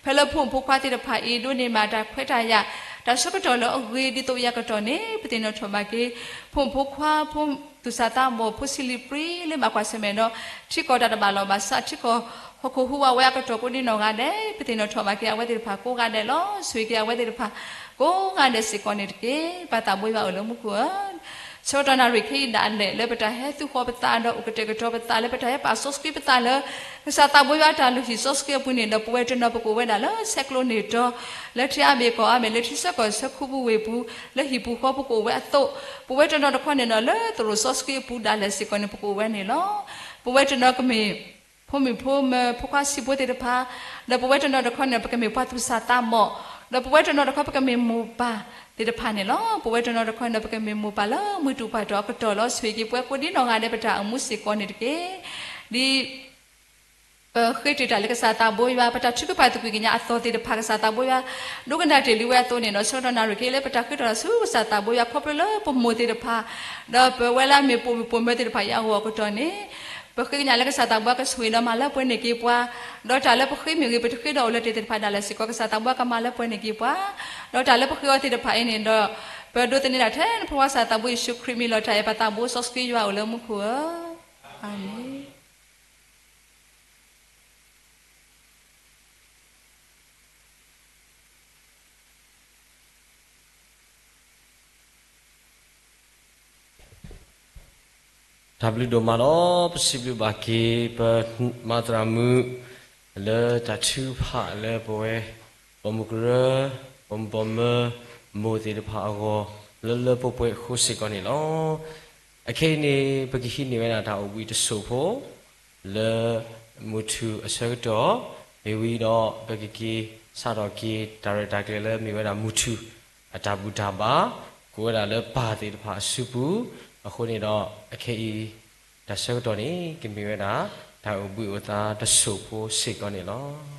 ဖဲလၢဖိမုၣ်ဖိခွါသ့ၣ်တဖၣ်အံၤ ဒိးန့ၢ်ဘၣ်တၢ်ခွဲးတၢ်ယာ် တၢ်ဆၢကတီၢ်လၢအဂ့ၤဒ်သိးအံၤအကတီၢ်န့ၣ် ပသ့ၣ်နီၣ်ထီၣ်ဘၣ်က့ၤ ဖိမုၣ်ဖိခွါ ဖိသူၣ်စၢ်သးဘီၣ် ဖိဆံးလံာ်ပြံလၢဘၣ်ကွၢ်ဆၢၣ်မဲာ်ဒီး ထံကီၢ်တၢ်တဘၣ်လီၢ်ဘၣ်စး ထံကီၢ်ဟီၣ်ခိၣ်ဟူးဝးဝဲအကတီၢ်ကိးဒ်နီၢ်ဂၤဒဲး ပသ့ၣ်နီၣ်ထီၣ်ဘၣ်က့ၤအဝဲသ့ၣ်တဖၣ်ကိးဂၤဒဲးလီၤ. ဆိၣ်ဂ့ၤက့ၤအဝဲသ့ၣ်တဖၣ် ကိးဂၤဒဲးစ့ၢ်ကီးန့ၣ်တက့ၢ်. ပၢ်သးဘိယွၤအိၣ်လၢမူခိၣ်ဧၢ, ဆၢကတီၢ်နၣ်ရံၣ်ခဲအံၤဒၣ်လဲာ် လၢပတၢ်ဟဲသူၣ်ဃီပသးဒီး အိၣ်ကတဲာ်ကတီၤပသး လၢပတၢ်ဟဲပာ်စီဆှံပသးလၢ ကစၢ်သးဘိယွၤတၢ်လုၢ်ဟံၣ်စီဆှံအပူၤန့ၣ်ဒီး ပဝဲတနီၤပကအိၣ်ဝဲဒၣ်လၢဆဲးကျိးန့ၢ်တီၤ လၢထံအါဘ့ၣ်ကီၢ်အါဘ့ၣ် လၢထံဆၢကီၢ်ဆၢခူပူၤဝ့ၢ်ပူၤ လၢဟံၣ်ပူၤဃီပူၤကအိၣ်ဝဲအသိး, ပဝဲတနီၤတခီန့ၣ်ဒီး လၢသရိာ်စီဆှံအပူၤဒၣ်လဲာ်စ့ၢ်ကီးန့ၣ် ပကအိၣ်ဝဲန့ၣ်လီၤ. ပဝဲတနီၤကမ့ၢ် ဖိမုၣ်ဖိမၢ ဖိခွါဆံးဖိသ့ၣ်တဖၣ်, ဒီးပဝဲတနီၤတခီန့ၣ် ပကမ့ၢ်ပှၤသူၣ်စၢ်သးဘီၣ်, ဒီးပဝဲတနီၤတခီ ပကမ့ၢ်မိၢ်ပၢ်သ့ၣ်တဖၣ်န့ၣ်လီၤ. ပဝဲတနီၤတခီန့ၣ် ပကမ့ၢ်မိၢ်ပၢ်လၢမုၢ်တူၢ်ပှၢ်တီၢ်အကတီၢ်လီၤ. ဆိၣ်ဂ့ၤက့ၤပဝဲကိးဒ်နီၢ်ဂၤဒဲး ပတၢ်အိၣ်မူစ့ၢ်ကီးန့ၣ်တက့ၢ်. ဒ် ပဃ့တ့ၢ်တၢ်လၢကစၢ်သးဘိယွၤ ပတၢ်ထုကဖၣ်သကွံာ်ကညးအသီၣ်သ့ၣ်တဖၣ် ကစၢ်သးဘိယွၤ ဒိကနၣ်တ့ၢ်လံဝဲအသိးန့ၣ်ဒီး ဆၢကတီၢ်နၣ်ရံၣ်ခဲအံၤလၢပတၢ်ဃ့ထီၣ်တၢ်ဆူကစၢ်သးဘိယွၤ ခီဖျိလၢပမိၢ်သ့ၣ်တဖၣ် ဒီးပဝဲလၢအမ့ၢ်ပိာ်မုၣ်ပိာ်မၢၤသ့ၣ်တဖၣ်အံၤအဂီၢ်အကတီၢ်န့ၣ် ပဃ့ကညးလၢကစၢ်သးဘိယွၤကဆိၣ်ဂ့ၤဒီးမၤလၢပှဲၤန့ၢ်က့ၤပှၤ, ဒီးတၢ်လၢပဃ့မ့ၢ်ဂ့ၤ ပတဃ့ဒီးအိၣ်လၢတ့ၢ်သ့ၣ်တဖၣ်ဒၣ်လဲာ်စ့ၢ်ကီး ကစၢ်သးဘိယွၤကမၤလၢပှဲၤန့ၢ်က့ၤပှၤ, ဒီးတၢ်လၢပဃ့အီၤသ့ၣ်တဖၣ်အံၤန့ၣ်ဒီး ပဒိးသန့ၤဒၣ်ထဲနဖိခွါကစၢ်သးဘိယ့ၣ်ၡူးခရံာ်မံၤလီၤ. တၢ်အဲၣ်ပၢ်သးဘိစီဆှံယွၤအိၣ်လၢမူခိၣ်ဧၢ, အၤမ့ၣ်. တၢ်ဘျုးဒိၣ်မးလီၤ. ပစံးဘျုးဘၣ်က့ၤ ပမၤသရၣ်မုၣ် လၢတၢ်ထုကဖၣ်လၢပဝဲ ပိာ်မုၣ်ကရၢ, ပိာ်မုၣ်ပိာ်မၢၤ, မိၢ်သ့ၣ်တဖၣ်အဂီၢ် လၢလၢပှဲၤပှဲၤအဃိစ့ၢ်ကီးန့ၣ်လီၤ. အခဲအံၤန့ၣ် ပကဟံးန့ၢ်ဝဲဒၣ်တၢ်အိၣ်ဘှံးတစိၢ်ဖိ လၢမုၢ်ထူၣ်အဆၢကတီၢ် မ့ၢ်ဝံၤဒီး ပကက့ၤစးထီၣ်က့ၤ တၢ်ရဲၣ်တၢ်ကျဲၤလၢမ့ၢ်ဝဲဒၣ်မုၢ်ထူၣ်အတၢ်ဘူၣ်တၢ်ဘါ ကိးဝဲဒၣ်လၢပၢ်သ့ၣ်တဖၣ်အစုပူၤ, အဃိန့ၣ်ဒီး အခဲအံၤ တၢ်ဆၢကတီၢ်န့ၣ် ကမ့ၢ်ဝဲဒၣ် တၢ်အိၣ်ဘှံးအိၣ်သါတစိၢ်ဖိစ့ၢ်ကီးန့ၣ်လီၤ.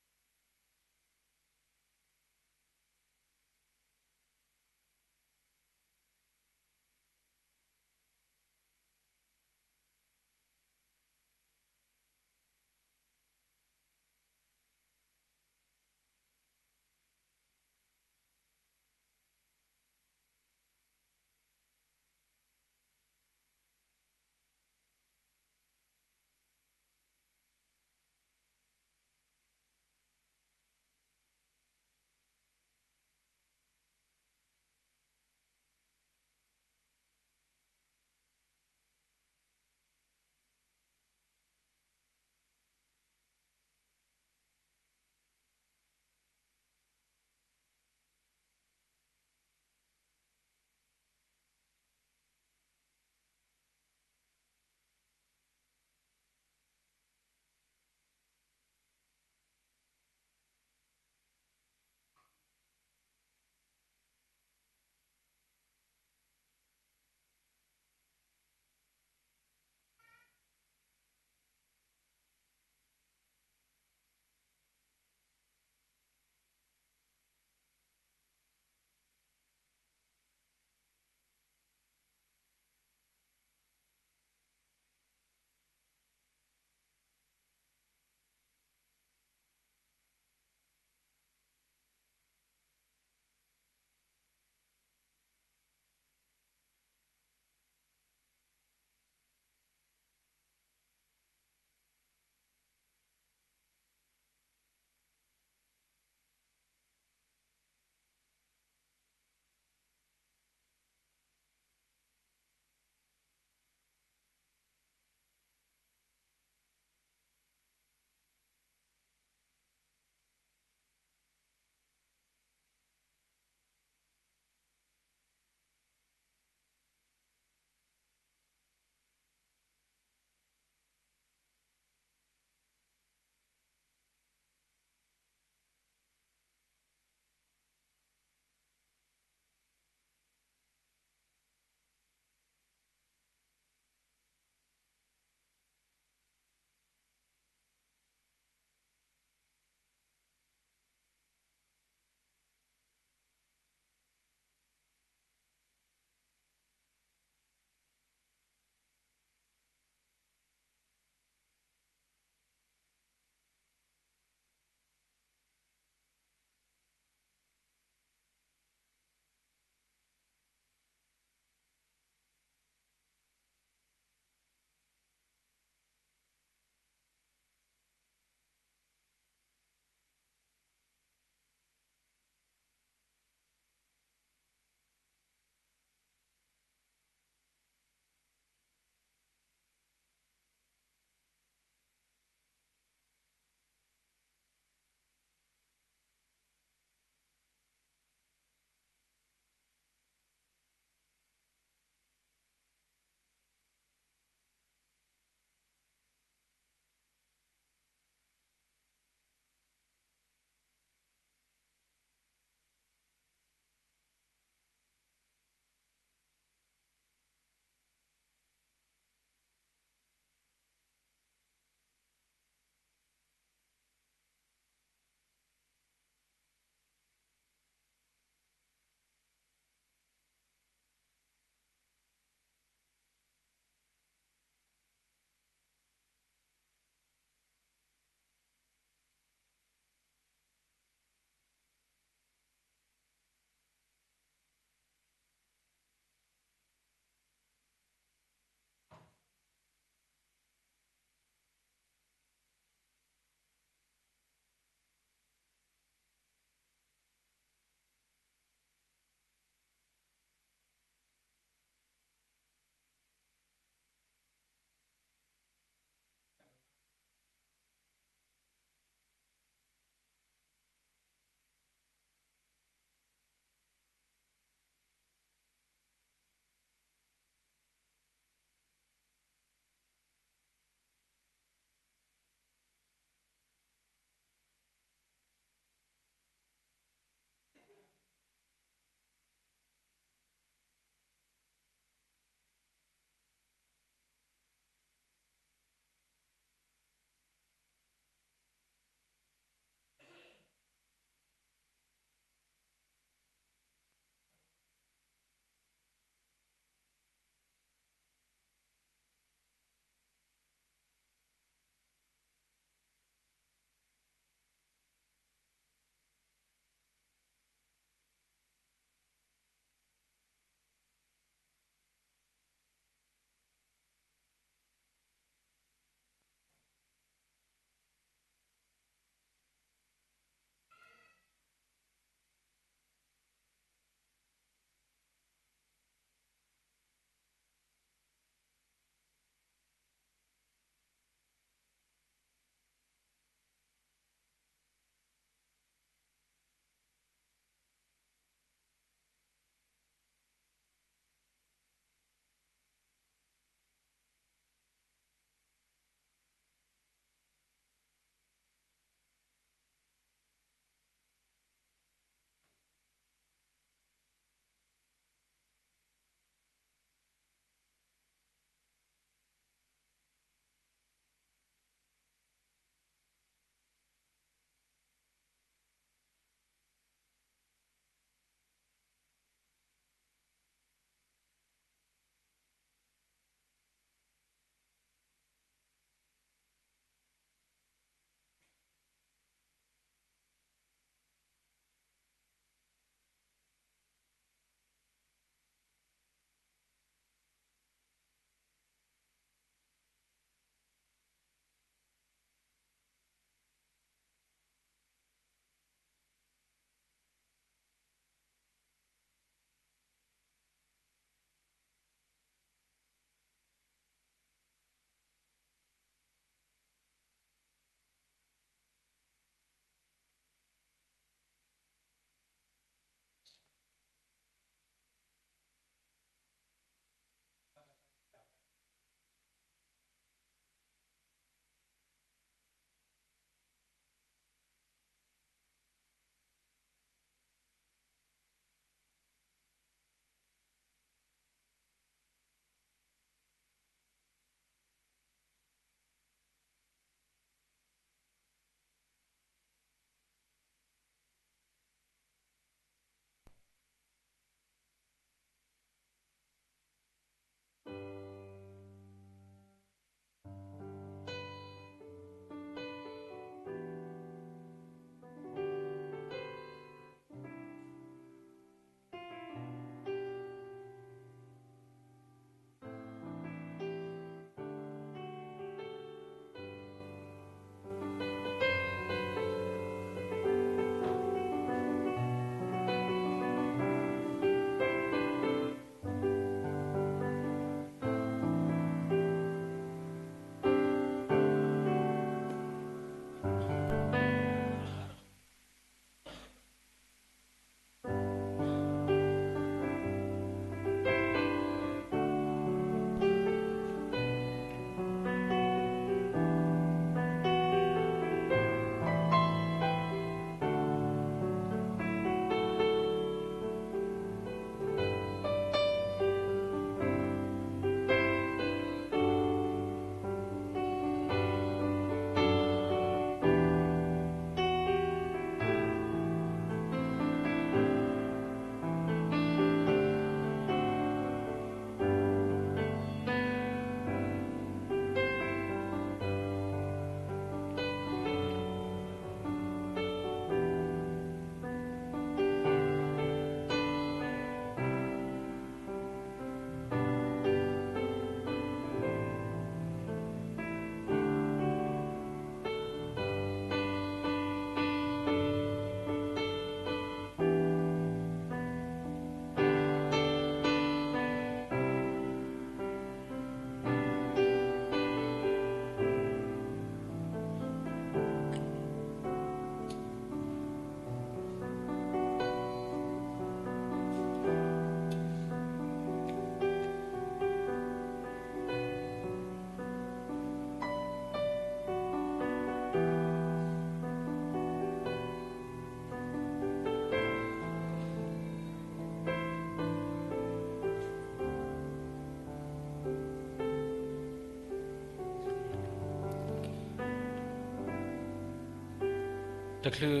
တချုး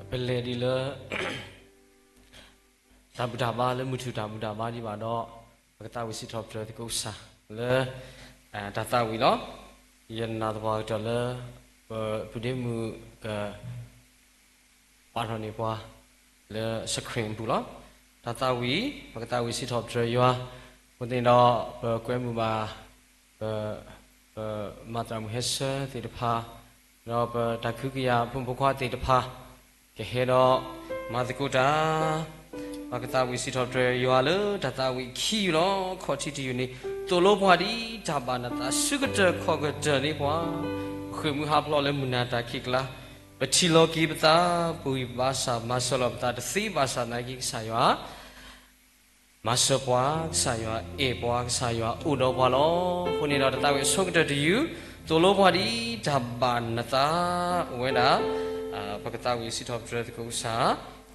ပလဲၤဒံးလၢ တၢ်ဘူၣ်တၢ်ဘါလၢမုၢ်ထူၣ်တၢ်ဘူၣ်တၢ်ဘါဒံးဘၣ်ဒီး, ပကသးဝံၣ်စံးထီၣ်ပတြၢၤသကိးကစၢ်လၢ တၢ်သးဝံၣ်လီၤ. ယနာ်သပှၢ်ကတၢၢ်လၢ ပပုၢ်ဒ့မုၣ်က ပာ်ထီၣ်န့ၢ်ပှၤ လၢ screen အပူၤလီၤ. တၢ်သးဝံၣ်, ပကသးဝံၣ်စံးထီၣ်ပတြၢၤယွၤ, အဃိသတးဒီး ပကွဲမုာ်ဘၣ် ပ ပမၤသရၣ်မုၣ်ဟဲဆၢသ့ၣ်တဖၣ်, ဒီးပတၢ်ခုကယာ်ဖိမုၣ်ဖိခွါသ့ၣ်တဖၣ်, ကဟဲဒီး မၤသကိးတၢ်, ပကသးဝံၣ်စံးထီၣ်ပတြၢၤယွၤလၢတၢ်သးဝံၣ်ခံယုၢ်လီၤ. ခီၣ်ထံးတယုၢ်န့ၣ်, သိၣ်လိပှၤဒ်တၢ်ဘၣ်နသး, ဆူကတၢၢ်ခီၣ်ကတၢၢ်န့ၢ်ပှၤ, ပဃ့ၢ်မှံဟးဖျိးလၢမုၢ်နၤတၢ်ခံးကျါ, ပထံၣ်လိာ်က့ၤပသး, ပဂံၢ်ဘါစၢ်မၤစၢၤလီၤပသးတသ့ဘၣ်ဆၣ်သနာ်က့ကစၢ်ယွၤ မၤစၢၤပှၤ, ကစၢ်ယွၤအဲၣ်ပှၤ, ကစၢ်ယွၤအိၣ်ဒီးပှၤလီၤ. အဃိန့ၣ်ဒီးတၢ်သးဝံၣ်အဆိကတၢၢ်တယုၢ်, သိၣ်လိပှၤဒ်တၢ်ဘၣ်နသး, အိၣ်ဝဲဒၣ် ပကသးဝံၣ်စံးထီၣ်ပတြၢၤသကိးကစၢ်,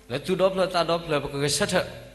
လၢသူၣ်ဒီဖျၢၣ်သးဒီဖျၢၣ်ပကဂဲၤဆၢထၢၣ်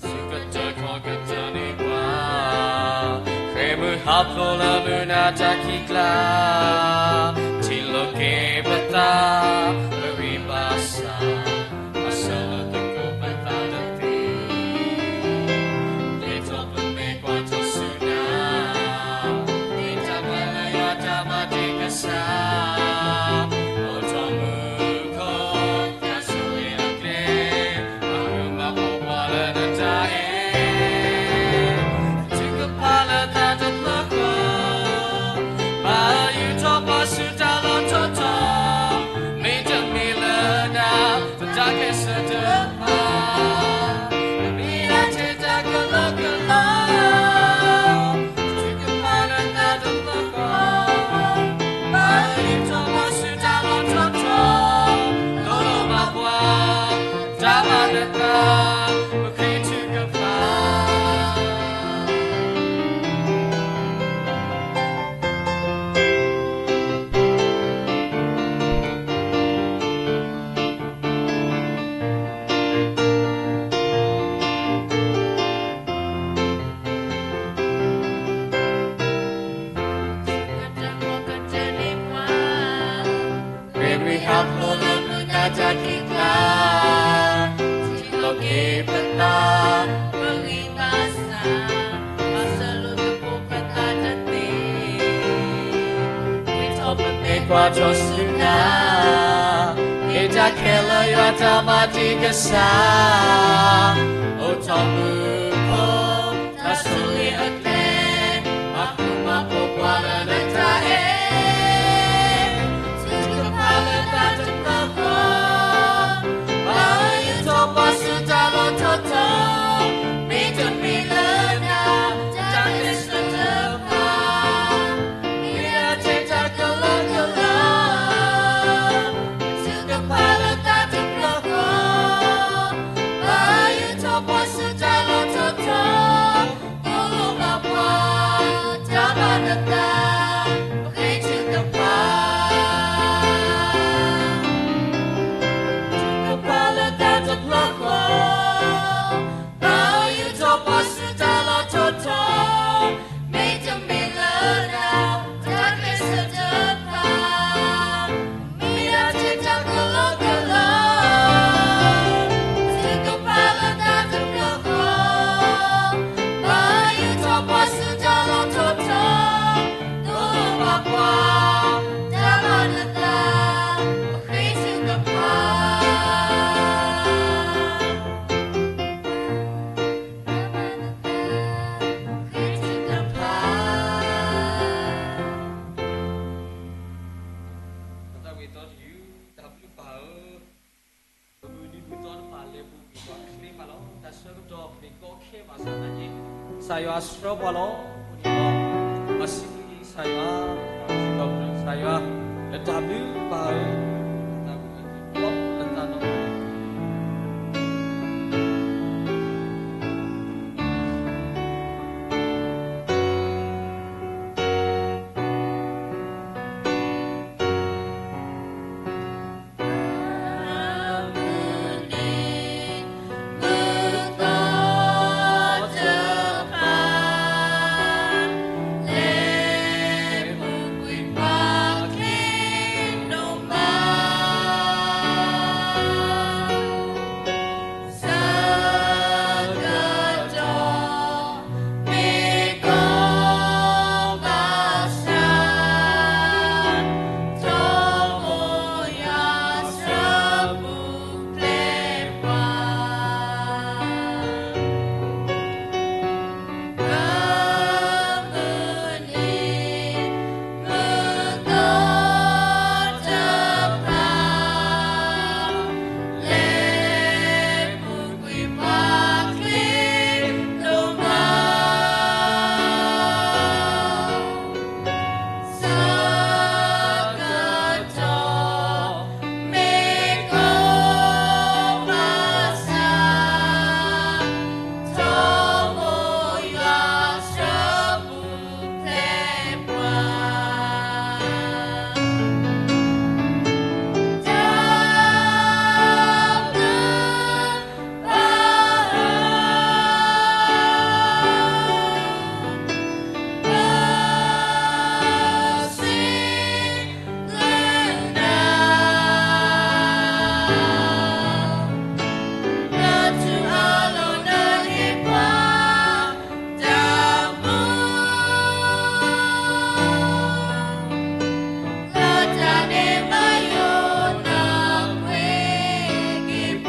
ဆူကတၢၢ်ခီၣ်ကတၢၢ်န့ၢ်ပှၤ, ဃ့ၢ်မှံဟးဖျိးလၢမုၢ်နၤတၢ်ခံးကျါ, ထံၣ်လိာ်က့ၤပသး, ပဂံၢ်ဘါစၢ်, မၤစၢၤလိာ်သကိးပသးတသ့, ဒ်သိးပမ့ၢ်ကွၢ်ထီၣ်ဆူနၤ, မ့ၢ်တၢ်ခဲလၢာ်ယွၤတၢ်မၤတ့ၢ်ကစၢ်, အိၣ်ထီၣ်မူခိၣ် တၢ်ဆိၣ်ဂ့ၤအကျဲ, မၤဃူမၤဖိးပှၤလၢနတၢ်အဲၣ်, ထုကဖၣ်လၢသးတဖျၢၣ်ဃီ, ဘၣ်အၢယူၢ်ထီၣ်ပှၤဆူတၢ်လီၢ်ထီၣ်ထီ, မ့တမ့ၢ်လၢနၤ, ပတၢ်ကျဲးစၢးတဖၣ် မ့ၢ်ဒၣ်ထဲတၢ်ကလီကလီ, ထုကဖၣ်လၢသးတဖျၢၣ်ဃီ, ဘၣ်အၢယူၢ်ထီၣ်ပှၤဆူတၢ်လီၢ်ထီၣ်ထီ, လိၣ်လိၣ်ဘၣ်ပှၤ, တၢ်ဘၣ်နသး, ပဃ့ထုကဖၣ် ဃ့ၢ်မှံဟးဖျိးလၢမုၢ်နၤတၢ်ခံးကျါ, ထံၣ်လိာ်က့ၤပသး, ပဂံၢ်ဘါစၢ်, မၤစၢၤလိာ်သကိးပသးတသ့, ဒ်သိးပမ့ၢ်ကွၢ်ထီၣ်ဆူနၤ, မ့ၢ်တၢ်ခဲလၢာ်ယွၤတၢ်မၤတ့ၢ်ကစၢ်, အိၣ်ထီၣ်မူခိၣ် တၢ်ဆိၣ်ဂ့ၤအကျဲ, မၤဃူမၤဖိးပှၤလၢနတၢ်အဲၣ်, ထုကဖၣ်လၢသးတဖျၢၣ်ဃီ, ဘၣ်အၢယူၢ်ထီၣ်ပှၤဆူတၢ်လီၢ်ထီၣ်ထီ, မ့တမ့ၢ်လၢနၤ, တၢ်ကျဲးစၢးတဖၣ် မ့ၢ်ဒၣ်ထဲတၢ်ကလီကလီ, ထုကဖၣ်လၢသးတဖျၢၣ်ဃီ, ဘၣ်အၢယူၢ်ထီၣ်ပှၤဆူတၢ်လီၢ်ထီၣ်ထီ, လိၣ်လိၣ်ဘၣ်ပှၤ, တၢ်ဘၣ်နသး, ပဃ့ထုကဖၣ် ထုကဖၣ်လၢသးတဖျၢၣ်ဃီ, ဘၣ်အၢယူၢ်ထီၣ်ပှၤဆူတၢ်လီၢ်ထီၣ်ထီ, မ့တမ့ၢ်လၢနၤ, တၢ်ကျဲးစၢးတဖၣ် မ့ၢ်ဒၣ်ထဲတၢ်ကလီကလီ, ထုကဖၣ်လၢသးတဖျၢၣ်ဃီ, ဘၣ်အၢယူၢ်ထီၣ်ပှၤဆူတၢ်လီၢ်ထီၣ်ထီ, ပှၤဆှၢပှၤလီၤ. အဃိန့ၣ်ဒီး ပစံးဘျုးကစၢ်ယွၤ, ပစံးဘျုးကစၢ်ယွၤ, လၢတၢ်ဘျုးဘၣ်အံၤ, လၢတၢ်ဘျုးအံၤလီၤ, လၢတၢ်နီၢ်ကီၢ် အဘျုးဒိၣ်မးန့ၣ်လီၤ. ပ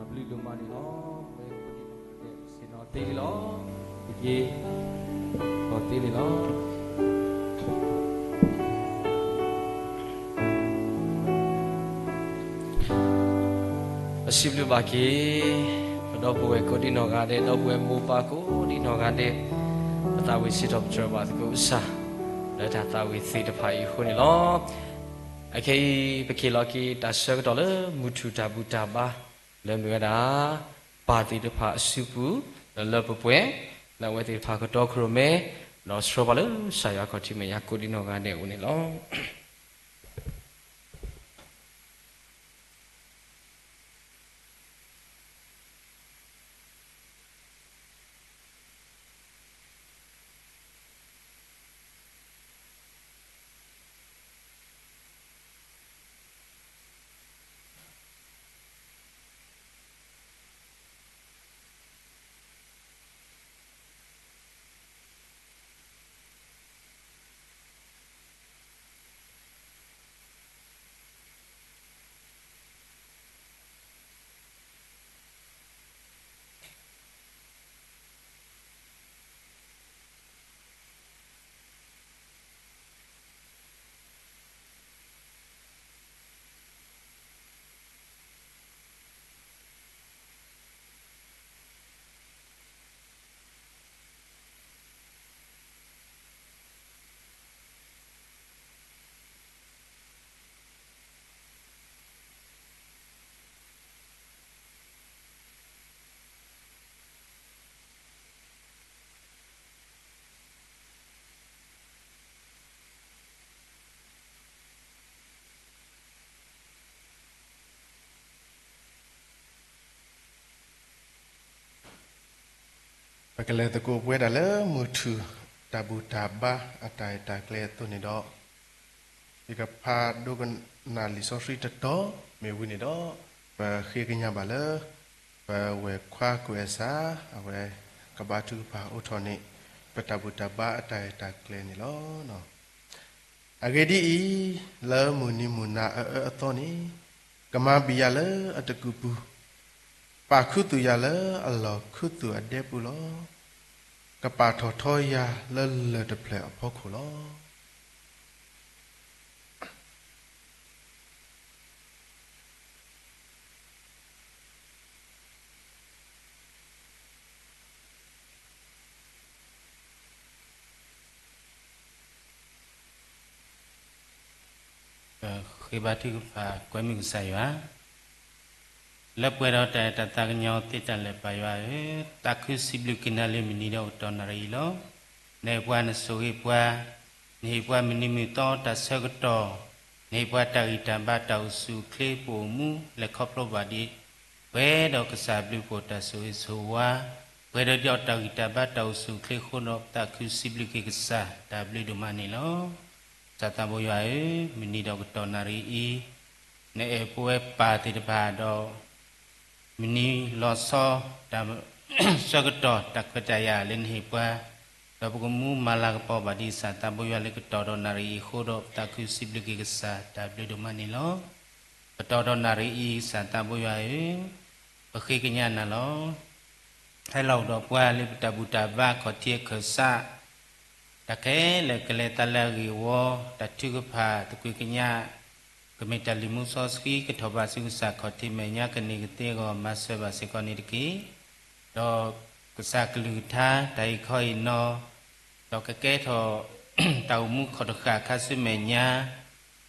ဝဲကိးဒံးနီၢ်ဂၤဒဲး ဆ့ၣ်နီၤသ့န့ၣ်လီၤ. တက့ၢ်, ဒီးသ့န့ၣ်လီၤ. ပစံးဘျုးဘၣ်က့ၤ ဒီပုၢ်ဝဲၢ်ကိးဒံနီၢ်ဂၤဒဲး, ဒီပုၢ်ဝဲၢ်မိၢ်ပၢ်ကိးဒံနီၢ်ဂၤဒဲး, ပသးဝံၣ်စံးထီၣ်ပတြၢၤဘၣ်သကိးကစၢ် လၢတၢ်သးဝံၣ်သ့ၣ်တဖၣ်အံၤအဃိန့ၣ်လီၤ. အခဲအံၤ ပကဟ့ၣ်လီၤက့ၤတၢ်ဆၢကတီၢ်လၢမုၢ်ထူၣ်တၢ်ဘူၣ်တၢ်ဘါ လၢမ့ၢ်ဝဲဒၣ် ပၢ်သ့ၣ်တဖၣ်အစုပူၤ လၢလၢပှဲၤပှဲၤ လၢအဝဲသ့ၣ်တဖၣ်ကတီခိၣ်ရိၣ်မဲ ဒီးဆှၢပှၤလၢကစၢ်ယွၤခီၣ်ထံးမဲာ်ညါကိးဒံနီၢ်ဂၤဒဲးအအိၣ်န့ၣ်လီၤ. ပကလဲၤသကိးပဝဲဒၣ်လၢမုၢ်ထူၣ် တၢ်ဘူၣ်တၢ်ဘါအတၢ်ရဲၣ်တၢ်ကျဲၤအသိးန့ၣ်ဒီး, ယကဖးဒိကနၣ်လံာ်စီဆှံတတီၤ မ့ၢ်ဝံၤန့ၣ်ဒီး, ပဃ့ကညးဘၣ်လၢ ပဝဲၢ်ခွါကိးဂၤစၢ် အဝဲကဘါထုကဖၣ်အိးထီၣ်န့ၢ် ပတၢ်ဘူၣ်တၢ်ဘါအတၢ်ရဲၣ်တၢ်ကျဲၤန့ၣ်လီၤ. အဂ့ၢ်ဒ်အံၤ, လၢမုၢ်နံၤမုၢ်နၤအအၢအသီန့ၣ်, ကမၤဘံၣ်ယၤလၢအတကုာ်ပူၤ, ပာ်ခူသူၣ်ယၤလၢအလီၢ်ခူသူၣ်အဒဲပူၤလီၤ. ကပာ်ထီၣ်ထီယၤလၢလၢၢ်တဖျၢၣ်အဖီခိၣ်လီၤ. ဃ့ဘါထုကဖၣ် ကွဲမုာ်ကစၢ်ယွၤ လၢပှဲၤဒီးတၢ်အဲၣ်တၢ်သးကညီၤသ့တၢ်လၢာ် ပၢ်ယွၤဧၢ, သးခုစံးဘျုးက့ၤနၤလၢမုၢ်နံၤဒီးကတီၢ်နၣ်ရံၣ်အံၤလီၤ. နအဲၣ်ပှၤ နဆိၣ်ဂ့ၤပှၤ, နဟ့ၣ်ပှၤမုၢ်နံၤမုၢ်သီတၢ်ဆၢကတီၢ်, နဟ့ၣ်ပှၤတၢ်ဂံၢ်တၢ်ဘါတၢ်အိၣ်ဆူၣ်အိၣ်ချ့ ပအိၣ်မူလဲၤခီဖျိဘၣ်ဒံး ပှဲၤဒီးကစၢ်ဘျုးဖှိၣ်တၢ်ဆိၣ်ဂ့ၤဆိၣ်ဝါ, ပှဲၤဒီးဒ်အတၢ်ဂံၢ်တၢ်ဘါတၢ်အိၣ်ဆူၣ်အိၣ်ချ့အဃိဒီး ပသးခုစံးဘျုးက့ၤကစၢ် တၢ်ဘျုးဒိၣ်မးန့ၣ်လီၤ. ကစၢ်သးဘိယွၤဧၢ, မုၢ်နံၤဒီးကတီၢ်နၣ်ရံၣ်အံၤ, နအဲၣ်ပဝဲပၢ်သ့ၣ်တဖၣ်ဒီး မုၢ်နံၤလီၤဆီ တၢ်ဆၢကတီၢ်တၢ်ခွဲးတၢ်ယာ်လၢနဟ့ၣ်ပှၤ, ဒီးပကမူမၤလၤကပီၤဘၣ်ဒံး ကစၢ်သးဘိယွၤလၢကတီၢ်ဒီးနၣ်ရံၣ်အံၤအဃိဒီး ပသးခုစံးဘျုးက့ၤကစၢ် တၢ်ဘျုးဒိၣ်မးန့ၣ်လီၤ. ကတီၢ်ဒီးနၣ်ရံၣ်အံၤ ကစၢ်သးဘိယွၤဧၢ, ပဃ့ကညးနၤလီၤ. ဟဲလီၤအိၣ်ဒီးပှၤလၢပတၢ်ဘူၣ်တၢ်ဘါခီၣ်ထံးအခၢၣ်စး တၢ်ခဲလၢာ်ကလဲၤသးလၢအဂ့ၢ်အဝီ, တၢ်ထုကဖၣ်သကွ့ၤကညး, ကမ့ၢ်တၢ်လံၤမူစီဆှံ ကထီၣ်ဘၣ်ဆူကစၢ်ခီၣ်ထံးမဲာ်ညါ ကန့ၢ်ကသ့အဂီၢ် မၤစၢၤဘၣ်စ့ၢ်ကီးန့ၣ်တက့ၢ်. ဒီးကစၢ်ကလုၢ်ကထါ တၢ်ဟ့ၣ်ခီဟ့ၣ်နီၤ, ဒီးကကဲထီၣ် တၢ်အိၣ်မူခီၣ်တဃာ်ခါဆူမဲာ်ညါ,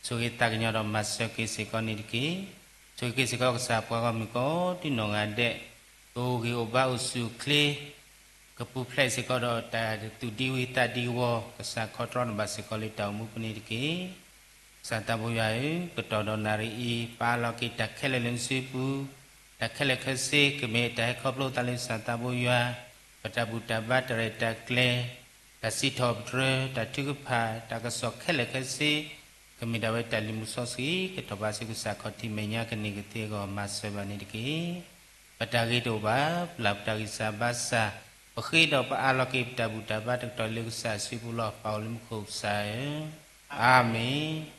ဆိၣ်ဂ့ၤသးကညီၤဒီးမၤစၢၤက့ၤစ့ၢ်ကီးန့ၣ်တက့ၢ်. ဆိၣ်ဂ့ၤက့ၤစ့ၢ်ကီးကစၢ်ပှၤဂီၢ်မုၢ်ကိးဒံနီၢ်ဂၤဒဲး, ကအိၣ်ဂံၢ်အိၣ်ဘါအိၣ်ဆူၣ်အိၣ်ချ့, ကပူၤဖျဲးစ့ၢ်ကီးဒီးတၢ်သူၣ်ဒံဝံသးဒံဝီၤ, ကစၢ်ခီတြီန့ၢ်ဘၣ်စ့ၢ်ကီးလၢတၢ်အိၣ်မူပူၤန့ၣ်တက့ၢ်. ကစၢ်သးဘိယွၤဧၢ, ကတီၢ်ဒီးနၣ်ရံၣ်အံၤ ပအးလီၤက့ၤတၢ်ခဲလၢာ်လၢနစုပူၤ, တၢ်ခဲလၢာ်ခဲဆ့ ကမ့ၢ်တၢ်ဟဲခီဖျိသးလၢကစၢ်သးဘိယွၤ, ပတၢ်ဘူၣ်တၢ်ဘါတၢ်ရဲၣ်တၢ်ကျဲၤ, တၢ်စံးထီၣ်ပတြၢၤ, တၢ်ထုကဖၣ်, တၢ်ကစီၣ်ခဲလၢာ်ခဲဆ့, ကမ့ၢ်ဒၣ်ဝဲတၢ်လံၤမူစီဆှံ ကထီၣ်ဘၣ်ဆူကစၢ်ခီၣ်ထံးမဲာ်ညါ ကန့ၢ်ကသ့အဂီၢ် မၤစၢၤဘၣ်န့ၣ်တက့ၢ်. ပတၢ်ဂ့ၤတအိၣ်ဘၣ်, ပျၢ်ပတၢ်ဂံၢ်စၢ်ဘါစၢ်, ပဃ့ဒီးပအးလီၤက့ၤပတၢ်ဘူၣ်တၢ်ဘါတကတီၢ်လၢကစၢ်စုပူၤလီၤ. ပၢ်အိၣ်လၢမူခိၣ်ကစၢ်ဧၢ, အၤမ့ၣ်.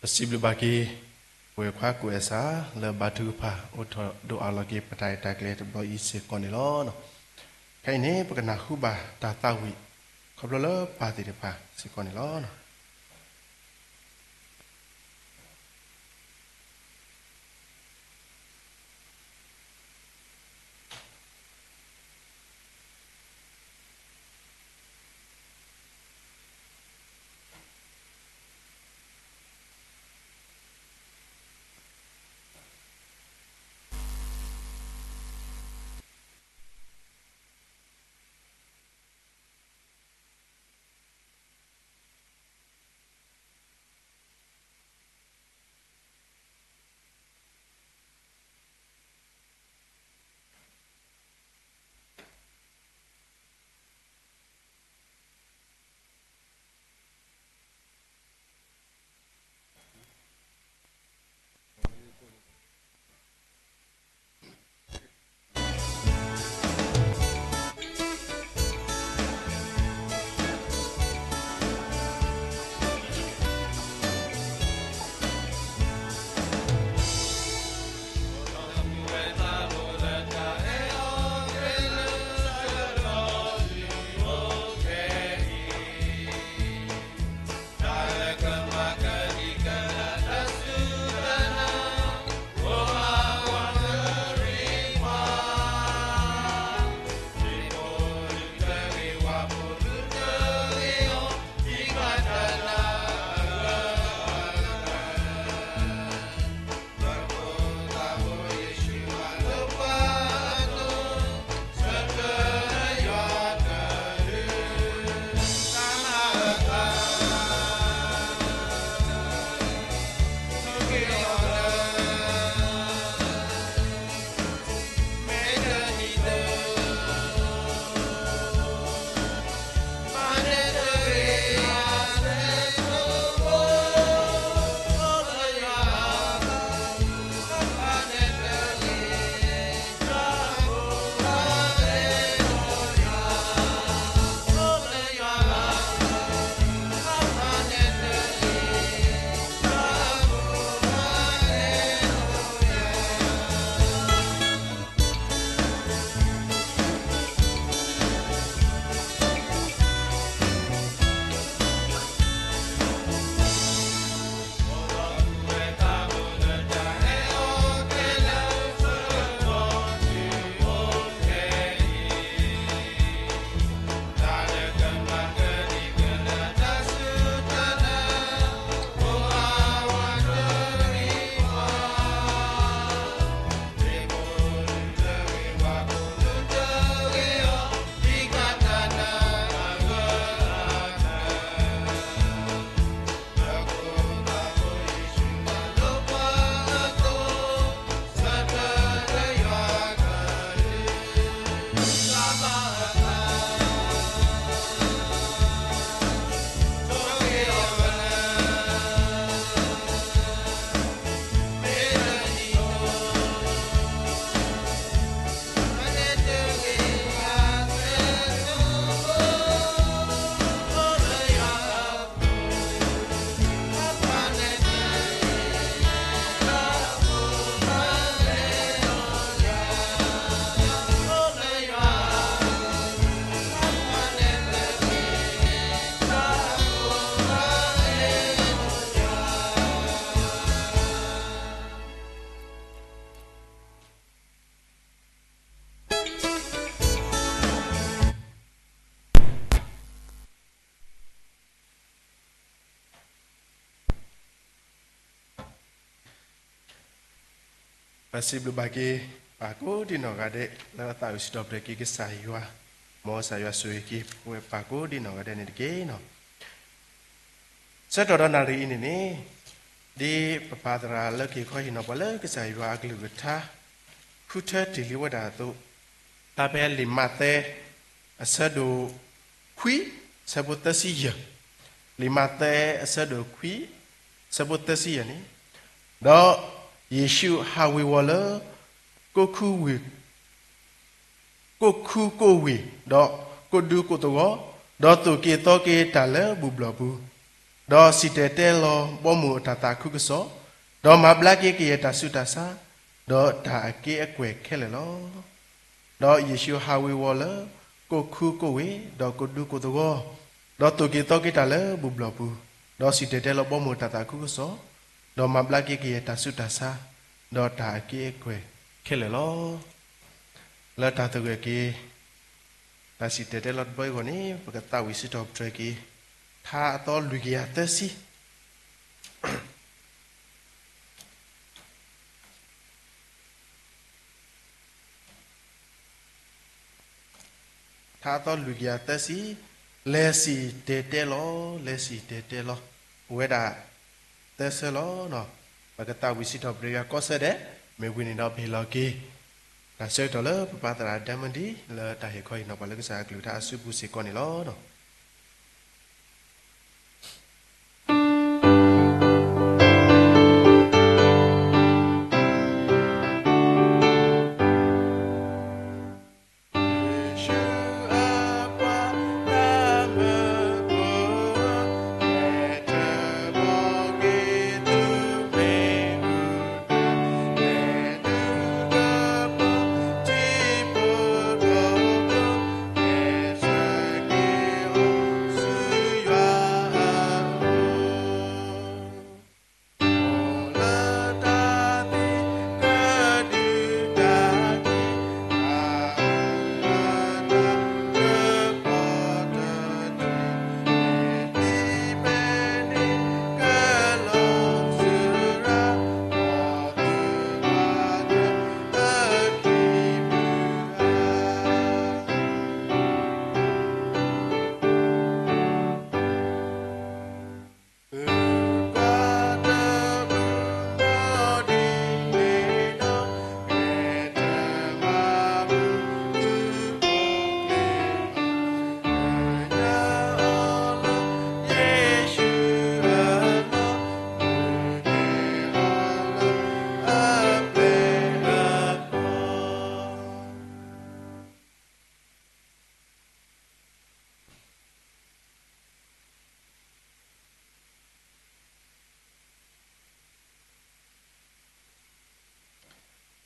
ပစံးဘျုးဘၣ်က့ၤ ပဝဲၢ်ခွါကိးဂၤစၢ် လၢဘါထုကဖၣ် အိးထီၣ်ဒိးအးလီၤက့ၤ ပတၢ်ရဲၣ်တၢ်ကျဲၤတဘျီအံၤစ့ၢ်ကီးန့ၣ်လီၤ. ခဲအံၤန့ၣ် ပကနၢ်ဟူဘၣ်တၢ်သးဝံၣ် ခီဖျိလၢပၢ်သ့ၣ်တဖၣ်စ့ၢ်ကီးန့ၣ်လီၤ. ပစံးဘျုးဘၣ်က့ၤ ပၢ်ကိးဒံနီၢ်ဂၤဒဲး လၢအသးအိၣ်စံးထီၣ်ပတြၢၤက့ၤကစၢ်ယွၤ, မ်ကစၢ်ယွၤဆိၣ်ဂ့ၤက့ၤ ပဝဲပၢ်ကိးဒံနီၢ်ဂၤဒဲးန့ၣ်တက့ၢ်နီၤ. ဆၢကတီၢ်ဒီးနၣ်ရံၣ်အံၤန့ၣ်န့ၣ် ဒ်ပပၢ်သရၣ်လၢက့ၤခီဟ့ၣ်နီၤပှၤလၢကစၢ်ယွၤအကလုၢ်ကထါ ဃုထၢတ့ၢ်လံဝဲဒၣ်အသိး, ဖဲလံာ်မးသဲ အဆၢဒိၣ်ခွံ ဆၢဖိသၢဆံယဲၢ်, လံာ်မးသဲအဆၢဒိၣ်ခွံ ဆၢဖိသၢဆံယဲၢ်န့ၣ်, ဒီးယ့ၣ်ၡူးဟးဝ့ၤဝီၤလၢ ကိးခူဝ့ၢ် ကိးခူကိးဝ့ၢ်, ဒီးကိးဒူကိးသဝီ, ဒီးသိၣ်က့ၤသီက့ၤတၢ်လၢဘူၣ်ဘျီၣ်ပူၤ, ဒီးစံၣ်တဲၤတဲလီၤဘီမုၢ်အတၢ်သးခုကစီၣ်, ဒီးမၤဘျါက့ၤကယဲၢ်တၢ်ဆူးတၢ်ဆါ, ဒီးတၢ်အက့အကွဲၢ်ခဲလၢာ်လီၤ. ဒီးယ့ၣ်ၡူးဟးဝ့ၤဝီၤလၢ ကိးခူကိးဝ့ၢ်, ဒီးကိးဒူကိးသဝီ, ဒီးသိၣ်က့ၤသီက့ၤတၢ်လၢဘူၣ်ဘျီၣ်ပူၤ, ဒီးစံၣ်တဲၤတဲလီၤဘီမုၢ်တၢ်သးခုကစီၣ်, ဒီးမၤဘျါက့ၤကယဲၢ်တၢ်ဆူးတၢ်ဆါ, ဒီးတၢ်အက့အခွဲးခဲလၢာ်လီၤ. လၢတၢ်သဂၢၢ်က့ၤ တၢ်စံၣ်တဲၤတဲလီၤတဘျီအံၤအဂီၢ်န့ၣ် ပကသးဝံၣ်စံးထီၣ်ပတြၢၤက့ၤ ထါအသီလွံၢ်ကယၤသၢဆံ ထါအသီလွံၢ်ကယၤသၢဆံ, လဲၤစံၣ်တဲၤတဲလီၤ, လဲၤစံၣ်တဲၤတဲလီၤ, ပဝဲဒၣ်သၢဆၢလီၤ. ပကသးဝံၣ်စံးထီၣ်ပတြၢၤယွၤကိးဆၢဒဲး, မ့ၢ်ဝံၤန့ၣ်ဒီးပဟ့ၣ်လီၤက့ၤ တၢ်ဆၢကတီၢ်လၢပပၢ်သရၣ် Diamond လၢတၢ်ဟ့ၣ်ခီဟ့ၣ်နီၤပှၤလၢကစၢ်အကလုၢ်ကထါအစုပူၤစ့ၢ်ကီးန့ၣ်လီၤ.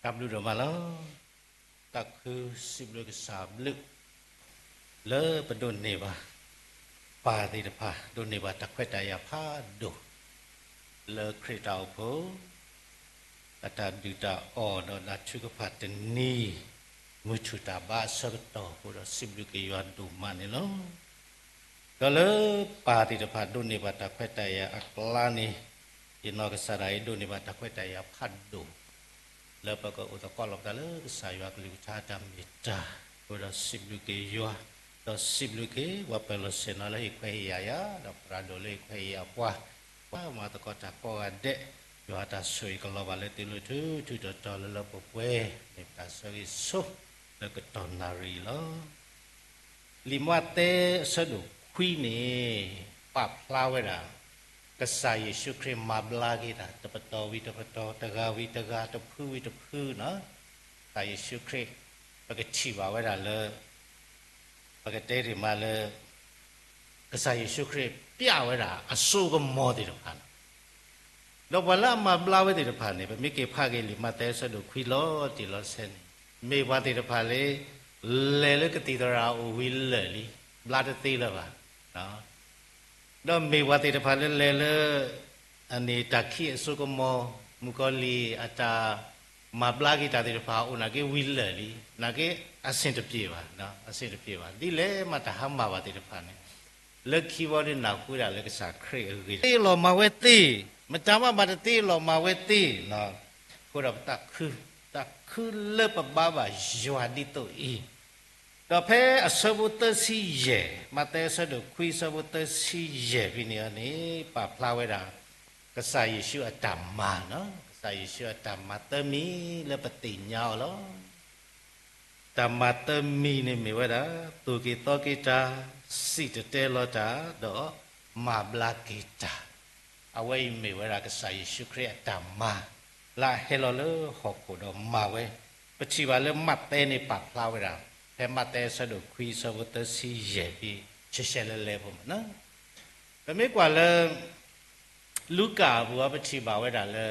တၢ်ဘျုးဒိၣ်မးလီၤ. သးခုစံးဘျုးကစၢ်ဘျုး လၢပဒိးန့ၢ်ဘၣ် ပၢ်သ့ၣ်တဖၣ် ဒိးန့ၢ်ဘၣ်တၢ်ခွဲးတၢ်ယာ်ဖးဒိၣ် လၢခရံာ်တၢ်အိၣ်ဖှိၣ် အတၢ်ဒုၣ်တၢ်အီၣ်ဒီးတၢ်ထုကဖၣ်တနံၤ မုၢ်ထူၣ်တၢ်ဘါအဆၢကတီၢ်အဃိဒီး စံးဘျုးက့ၤယွၤဒိၣ်မးန့ၣ်လီၤ. ဒီးလၢပၢ်သ့ၣ်တဖၣ်ဒိးန့ၢ်ဘၣ်တၢ်ခွဲးတၢ်ယာ်အကျါန့ၣ် ယနီၢ်ကစၢ်ဒၣ်အံၤဒိးန့ၢ်ဘၣ်တၢ်ခွဲးတၢ်ယာ်ဖးဒိၣ် လၢပကအိၣ်သကိးလီၤပသးလၢကစၢ်ယွၤကလုၢ်ကထါတၢ်မ့ၢ်တၢ် အဃိဒီးစံးဘျုးက့ၤယွၤ ဒီးစံးဘျုးက့ၤပှၤပၢၤလီၢ်ဆ့ၣ်နီၤလၢဟ့ၣ်ခွဲးဟ့ၣ်ယာ်ယၤ ဒီးသရၣ်ဒိၣ်လၢဟ့ၣ်ခွဲးဟ့ၣ်ယာ်ပှၤ ပှၤမၤသကိးတၢ်ကိးဂၤဒဲး ယွၤတၢ်ဆိၣ်ဂ့ၤကလီၤဘၣ်လၢသုလိၤထူထူတီတီလၢလၢပှဲၤပှဲၤ မ့ၢ်ပတၢ်ဆၢဂ့ၤဆိလၢကတီၢ်နၣ်ရံၣ်အံၤလီၤ. လံာ်မးသဲအဆၢဒိၣ်ခွံန့ၣ် ပာ်ဖျါဝဲဒၣ် ကစၢ်ယ့ၣ်ၡူးခရံာ်မၤဘျါက့ၤတၢ် တပတီၢ်ဝံၤတပတီၢ် တဂၤဝံၤတဂၤ တဖုဝံၤတဖုန့ၣ် ကစၢ်ယ့ၣ်ၡူးခရံာ် ပကထံၣ်ဘၣ်ဝဲဒၣ်လၢ ပကတဲတ့ၢ်မးလၢ ကစၢ်ယ့ၣ်ၡူးခရံာ်ပျဲဝဲဒၣ်အစိကမီၤသ့ၣ်တဖၣ်န့ၣ် ဒီးပှၤလၢအမၤဘျါဝဲသ့ၣ်တဖၣ်န့ၣ် ပမ့ၢ်က့ၤဖးက့ၤလံာ်မးသဲအဆၢဒိၣ်ခွံလီၤတံၢ်လီၤဆဲးန့ၣ် မ့ၢ်ပှၤသ့ၣ်တဖၣ်လၢ လဲၤလၢကသံၣ်သရၣ်အအိၣ်ဝံၤလၢာ်လံ ဘျါတသ့လၢၤဘၣ် ဒီးမ့ၢ်ပှၤသ့ၣ်တဖၣ်လၢလဲၤလၢ အန့ၣ်တၢ်ခံးအစိကမီၤ မုၣ်ကီၤလံၢ်အတၢ်မၤဘျါက့ၤတၢ်သ့ၣ်တဖၣ် အိၣ်နာ်က့ဝံၤလၢာ်လံ နာ်က့အဆင်တပြေဘၣ် အဆင်တပြေဘၣ် ဒ်လဲၣ်မးတၢ်ဟါမၢ်ဘၣ်သ့ၣ်တဖၣ်န့ၣ် လၢခံဘီဒုးနၢ်ဟူဝဲဒၣ်လၢကစၢ်ခရံာ်အဂ့ၢ် တသ့လီၤမၤဝဲသ့, မတၤမးဘၣ်တသ့လီၤမၤဝဲသ့, အဃိဒီးပသးခု, သးခုလၢပဘါဘၣ်ယွၤဒ်သိးအံၤ, ဒီးဖဲအဆၢဖိသၢဆံယဲၢ်, မးသဲအဆၢဒိၣ်ခွံအဆၢဖိသၢဆံယဲၢ်ဖဲန့ၣ်န့ၣ် ပာ်ဖျါဝဲဒၣ် ကစၢ်ယ့ၣ်ၡူးအတၢ်မၤ, ကစၢ်ယ့ၣ်ၡူးအတၢ်မၤသၢမံၤလၢပသ့ၣ်ညါအီၤလီၤ. တၢ်မၤသၢမံၤန့ၣ်မ့ၢ်ဝဲဒၣ် သိၣ်က့ၤသီက့ၤတၢ်, စံၣ်တဲၤတဲလီၤတၢ်, ဒီးမၤဘျါက့ၤတၢ်. အဝဲအံၤမ့ၢ်ဝဲဒၣ်ကစၢ်ယ့ၣ်ၡူးခရံာ်အတၢ်မၤ လၢအဟဲလီၤလၢဟီၣ်ခိၣ်ဒီးမၤဝဲ, ပထံၣ်ဘၣ်လၢမးသဲန့ၣ်ပာ်ဖျါဝဲဒၣ် ဖဲမးသဲအဆၢဒိၣ်ခွံအဆၢဖိသၢဆံယဲၢ်ဖဲ ရှဲရှဲလဲလဲဖိမး ပမ့ၢ်ကွၢ်လၢ လူၤကၣ်အပူၤ ပထံၣ်ဘၣ်ဝဲဒၣ်လၢ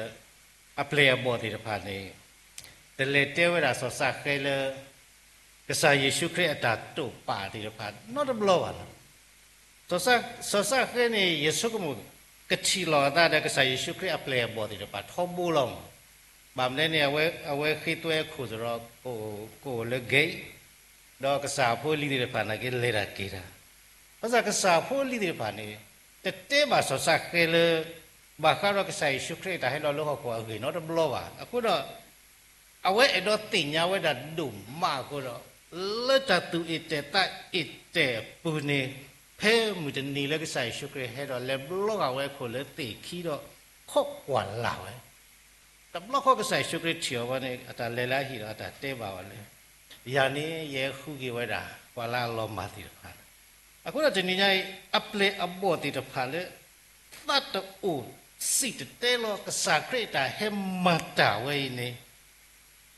အပျဲၢ်အဘီၣ်သ့ၣ်တဖၣ်န့ၣ် တလဲၤတဲဝဲဒၣ်စီၤၡဃဲလၢ ကစၢ်ယ့ၣ်ၡူးခရံာ်အတၢ်တိာ်ပာ်သ့ၣ်တဖၣ်နီတဘျီဘၣ်လီၤ. စီၤစၢ်ဃဲန့ၣ် ယဆိကမိၣ် ကထံၣ်လိာ်အသးဒီးကစၢ်ယ့ၣ်ၡူးခရံာ်အပျဲၢ်အဘီၣ်သ့ၣ်တဖၣ်ထီဘိလီၤမး. ဘၣ်မနုၤလဲၣ်န့ၣ် အဝဲဃ့သွဲအခိၣ်သတးဒီး ကအိၣ်လၢ gate ဒီးကစၢ်ဖိအလံၤသ့ၣ်တဖၣ်န့ၣ်က့လဲၤတၢ်က့ၤတၢ်. ဘၣ်ဆၣ်ကစၢ်ဖိအလံၤသ့ၣ်တဖၣ်န့ၣ် တတဲဘၣ်စီၤစၢ်ဃဲလၢ ဘၣ်ဃးဒီးကစၢ်ယ့ၣ်ၡူးခရံာ်အတၢ်ဟဲလီၤလၢဟီၣ်ခိၣ်အဂ့ၢ်နီတဘျီဘၣ်. အဃိဒီး အဝဲအဲၣ်ဒိးသ့ၣ်ညါဝဲဒၣ်ဒိၣ်မးအဃိဒီး လၢတၢ်သူၣ်အ့ၣ်တဲာ်သးအ့ၣ်တဲာ်အပူၤန့ၣ် ဖဲမုၢ်တနံၤလၢကစၢ်ယ့ၣ်ၡူးခရံာ်ဟဲဒီးလဲၤဘျီဃာ်ဝဲအခိၣ်လၢသ့ၣ်ခံဒီး ခိးကွၢ်လၢ်ဝဲ တဘျီဃီကစၢ်ယ့ၣ်ၡူးခရံာ်ထံၣ်အီၤဝဲန့ၣ် အတၢ်လဲၤလၢအဟံၣ်ဒီး အတၢ်တဲဘၣ်အီၤလၢ ယၤန့ၣ် ယဟဲဃုက့ၤဝဲဒၣ် ပှၤလၢအလီၤမၢ်သ့ၣ်တဖၣ်လီၤ. အဃိဒီးတနံၤညါအံၤ အပျဲၢ်အဘီၣ်သ့ၣ်တဖၣ်လၢ သးတအိၣ်စံၣ်တဲၤတဲလီၤ ကစၢ်ခရံာ်အတၢ်ဟဲမၤတၢ်ဝဲအံၤန့ၣ်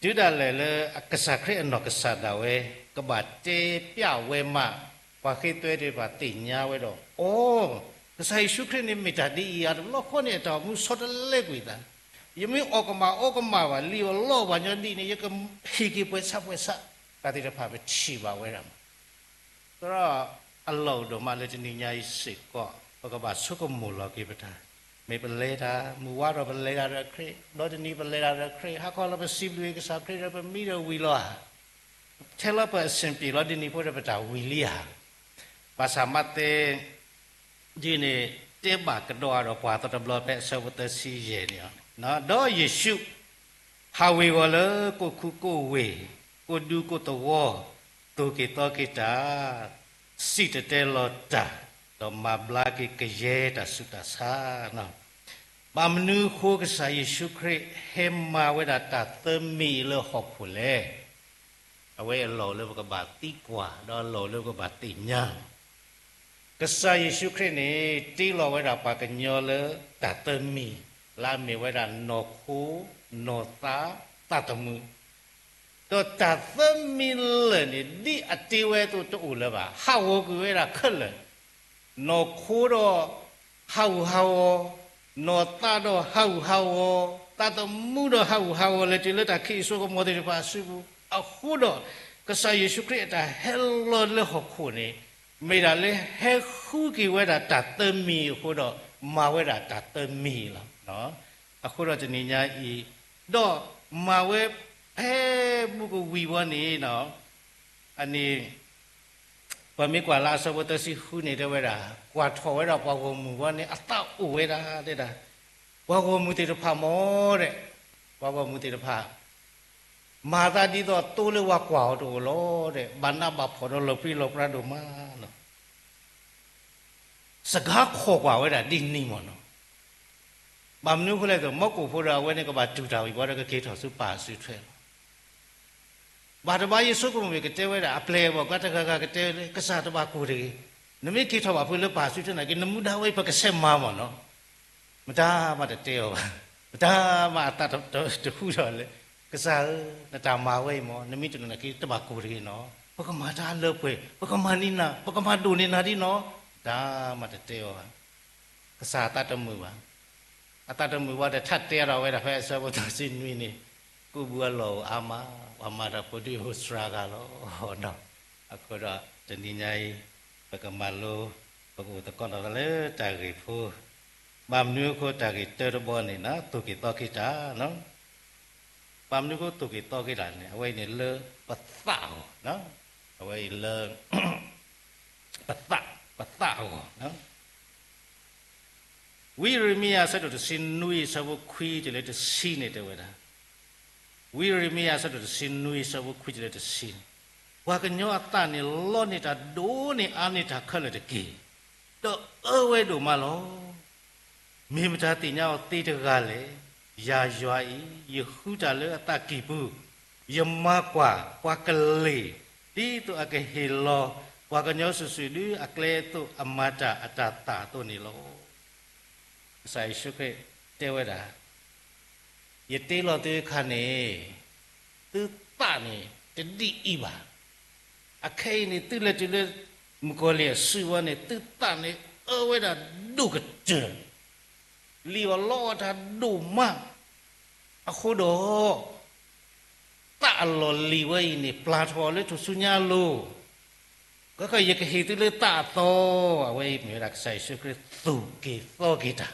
တုၤဒၣ်လဲာ်လၢကစၢ်ခရံာ်အနီၢ်ကစၢ်ဒၣ်ဝဲ ကဘၣ်တဲပျးဝဲမး ပှၤဃ့သွဲသ့ၣ်တဖၣ်သ့ၣ်ညါဝဲဒီး အိ ကစၢ်ယ့ၣ်ၡူးခရံာ်န့ၣ်မ့ၢ်တၢ်ဒ်အံၤဧါ, တဘျီဃီန့ၣ် အတၢ်အိၣ်မူဆီတလဲကွံာ်သး, ယမ့ၢ်အီၣ်ကမၣ်အီကမၣ်ဘၣ် လံၣ်အီၣ်လီအီၣ်ဘၣ်ညီဒ်န့ၣ် ယကဟ့ၣ်က့ၤပှဲၤဆးပှဲၤဆး, တၢ်သ့ၣ်တဖၣ်ပထံၣ်ဘၣ်ဝဲဒၣ်မး သရၣ်, အလီၢ်အိၣ်ဒိၣ်မးလၢတနံၤညါအံၤစ့ၢ်ကီး ပကဘၣ်ဆိကမိၣ်လီၤက့ၤပတၢ်, မ့ၢ်ပလဲၤတၢ် မုၢ်ဝါထီၣ်ပလဲၤတၢ်ဒီးခရံာ်, ဘျီတနံၤပလဲၤတၢ်ဒီးခရံာ်, ဟါခီလၢပစံးဘျုးက့ၤကစၢ်ခရံာ်ဒီးပမံဒီးဝံၤလီၤဧါ, ထဲလီၤပအဆင်ပြေလီၤဒ်န့ၣ်ဖိဒီးပတၢ်ဝံၤလံဧါ. ဘၣ်ဆၣ်မးသဲ ဒ်န့ၣ် တဲဘၣ်ကဒီးဒီးပှၤသီတဘျီဖဲအဆၢဖိသၢဆံယဲၢ်န့ၣ်, ဒီးယ့ၣ်ၡူး ဟးဝ့ၤဝီၤလၢကိၣ်ခူကိၣ်ဝ့ၢ်, ကိၣ်ဒူကိၣ်သဝီ, သိၣ်က့ၤသီက့ၤတၢ်, စံၣ်တဲၤတဲလီၤတၢ်, ဒီးမၤဘျါက့ၤကယဲၢ်တၢ်ဆူးတၢ်ဆါ ဘၣ်မနုၤအဃိကစၢ်ယ့ၣ်ၡူးခရံာ်ဟဲမၤဝဲဒၣ်တၢ်သၢမံၤအံၤလၢဟီၣ်ခိၣ်လဲၣ်. အဝဲအလီၢ်အိၣ်လၢပကဘၣ်သံကွၢ် ဒီးအလီၢ်အိၣ်လၢပကဘၣ်သ့ၣ်ညါ ကစၢ်ယ့ၣ်ၡူးခရံာ်န့ၣ် တ့လီၤဝဲဒၣ်ပှၤကညီလၢတၢ်သၢမံၤ လၢအမ့ၢ်ဝဲဒၣ်နီၢ်ခိ, နီၢ်သး, သးသမူ, ဒီးတၢ်သၢမံၤလၢာ်န့ၣ် ဒ်အတ့ဝဲအသိးတအိၣ်လၢၤဘၣ်, ဟးဂီၤကွံာ်ဝဲဒၣ်ခဲလၢာ်, နီၢ်ခိဒီးဟးဂူာ်ဟးဂီၤ, နီၢ်သးဒီးဟးဂူာ်ဟးဂီၤ, သးသမူဒီးဟးဂူာ်ဟးဂီၤ လဲၤတုၤလၢတၢ်ခံးအစိကမီၤသ့ၣ်တဖၣ်အစုပူၤ, အဃိဒီး ကစၢ်ယ့ၣ်ၡူးခရံာ်အတၢ်ဟဲလီၤလၢဟီၣ်ခိၣ်န့ၣ် မ့ၢ်ဒၣ်လၢဟဲဃုက့ၤဝဲဒၣ်တၢ်သၢမံၤအဃိဒီး မၤဝဲဒၣ်တၢ်သၢမံၤလီၤ. အဃိဒီးတနံၤညါအံၤ ဒီးမၤဝဲ ဖဲမုၢ်ကဝံၤဝဲန့ၣ် အန့ၣ် ပမ့ၢ်ကွၢ်လၢအဆၢဖိသၢဆံဃုန့ၣ်တဲဝဲဒၣ် ကွၢ်ထီၣ်ဝဲဒၣ်ပှၤဂီၢ်မုၢ်ဝဲန့ၣ် အသးအိၣ်ဝဲဒၣ်တဲဒၣ်, ပှၤဂီၢ်မုၢ်သ့ၣ်တဖၣ်မ့ၢ်ဒီး ပှၤဂီၢ်မုၢ်သ့ၣ်တဖၣ် မၤသးဒ်သိးသိလၢဝၤကွၢ်အီၤတအိၣ်လီၤဒီး ဘၣ်နးဘၣ်ဖှီၣ်ဒီးလီၤပြံလီၤပြါဒိၣ်မးလီၤ. စကၤခိၣ်ကွၢ်ဝဲဒၣ်ဒ်န့ၣ်မ့ၢ်နီၤ. ဘၣ်မနုၤအဃိလဲၣ်သိး မီကိၣ်ဖိဒီးအဝဲန့ၣ်ကဘၣ်တူၢ်တၢ်ဝံၤဘၣ်ဒီးကက့ၤထီၣ်ဆူပၢ်အစုထွဲလီၤ. ဘၣ်တဘၣ်ယဆိကမိၣ်မ့ၢ်ကတဲဝဲဒၣ် အပျဲၢ်အဘီၣ်ကျါတဂၤဂၤကတဲဝဲလၢ ကစၢ်တဘၣ်ကိၢ်တဂ့ၤ, နမ့ၢ်က့ၤထီၣ်ဘၣ်ဖုးလၢပၢ်စုထွဲန့ၣ်က့ နမူဒါဝဲအံၤပကဆဲးမၤမ့ၢ်နီၤ. မတၤမးတတဲအီၤဘၣ်, မတၤမးအသးတဟူထီၣ်လၢ ကစၢ်ဧၢ, နတၢ်မၤဝဲအံၤမ့ၢ် နမ့ၢ်တနၢၤန့ၣ်က့ တဘၣ်ကိၢ်တဂ့ၤနီၤ, ပကမၤတၢ်လၢပှဲၤ, ပကမၤန့ၢ်နၤ, ပကမၤဒိၣ်န့ၢ်နၤဒ်နီၤ, မတၤမးတတဲအီၤဘၣ်. ကစၢ်အသးတမုာ်ဘၣ်. အသးတမုာ်ဘၣ်ဒီး ထါတဲထီၣ်ဝဲဒၣ်ဖဲအဆၢဖိသၢဆံနွံန့ၣ်, ကိၣ်ဘုအလီၢ်အိၣ်အါမး, ပှၤမၤတၢ်ဖိဒုးအိၣ်စှၤဂၤလီၤ. အဃိဒီးတနံၤညါအံၤ ပကမၤလိ, ပကအိၣ်သကိးဒီးလၢတၢ်ဂ့ၢ်ဖိ, ဘၣ်မနုၤအဃိတၢ်ဂ့ၢ်တၢတဘီန့ၣ် သိၣ်က့ၤသီက့ၤတၢ် ဘၣ်မနုၤအဃိသိၣ်က့ၤသီက့ၤတၢ်န့ၣ် အဝဲအံၤန့ၣ်လၢပသးအဂီၢ်, အဝဲအံၤလၢ ပသး, ပသးအဂီၢ်. ဝံယံးရမံယၤအဆၢဒိၣ်တဆံနွံအဆၢဖိခွံတုၤလၢတဆံန့ၣ်တဲဝဲဒၣ်, ဝံယံးရမံယၤအဆၢဒိၣ်တဆံနွံ အဆၢဖိခွံတုၤလၢတဆံန့ၣ်, ပှၤကညီအသးန့ၣ်လီန့ၢ်တၢ်ဒိၣ်န့ၢ်အါန့ၢ်တၢ်ခဲလၢာ်တက့ၢ်, ဒီးအၢဝဲဒိၣ်မးလီၤ. မ့ၢ်မတၤသ့ၣ်ညါအီၤသ့တဂၤလဲၣ်. ယၤယွၤအံၤ ယဃုတၢ်လၢအသးကံၢ်ပူၤ, ယမၤကွၢ်ပှၤကလ့ၢ် ဒ်သိးအကဟ့ၣ်လီၤ ပှၤကညီစုာ်စုာ်ဒ်အကျဲအသိးအမၤတၢ်အတၢ်သၣ်အသိးန့ၣ်လီၤ. ကစၢ်ယ့ၣ်ၡူးခရံာ်တဲဝဲဒၣ်, ယတ့လီၤသုအခါန့ၣ် သုသးန့ၣ် တဒ်အံၤဘၣ်. အခဲအံၤန့ၣ် သုလဲၤတုၤလၢမုၣ်ကီၤလံၢ်အစုဝဲန့ၣ် သုသးန့ၣ်အၢဝဲဒၣ်ဒိၣ်ကတၢၢ်, လံၣ်အီၣ်လီအီၣ်တၢ်ဒိၣ်မး, အဃိဒီး သးအလီၢ်လံၤဝဲအံၤန့ၣ် ပျၢ်ထီၣ်လၢထူၣ်စုညါအလိၤ, အဃိယကဟ့ၣ်သုလၢသးအသီ, အဝဲအံၤမ့ၢ်ဝဲဒၣ်ကစၢ်ယ့ၣ်ၡူးခရံာ်သူၣ်က့ၤသီက့ၤတၢ်,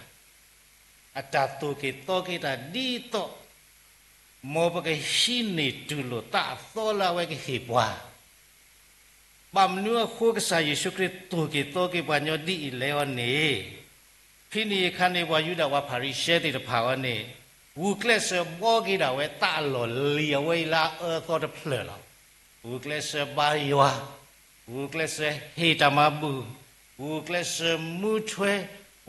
အတၢ်သူၣ်က့ၤသီက့ၤတၢ်ဒ်သိး မ်ပကဟံးန့ၢ်တူၢ်လိာ်သးအသီလၢအဝဲကဟ့ၣ်ပှၤ ဘၣ်မနုၤအဃိကစၢ်ယ့ၣ်ၡူးခရံာ်သူၣ်က့ၤသီက့ၤပှၤညီဒ်အံၤလဲၣ်အီၤန့ၣ်, ဖဲန့ၣ်အခါန့ၣ် ပှၤယူဒၤပှၤဖၤရံၤၡဲသ့ၣ်တဖၣ်အံၤန့ၣ်, ဂုာ်ကျဲးစၢးဘှီက့ၤဒၣ်ဝဲသးအလီၢ်လံၤအဝဲအံၤလၢအအၢအသီတဖျၢၣ်လီၤ. ဂုာ်ကျဲးစၢးဘါယွၤ, ဂုာ်ကျဲးစၢးဟ့ၣ်တၢ်မၤဘူၣ်, ဂုာ်ကျဲးစၢးမူထွဲ,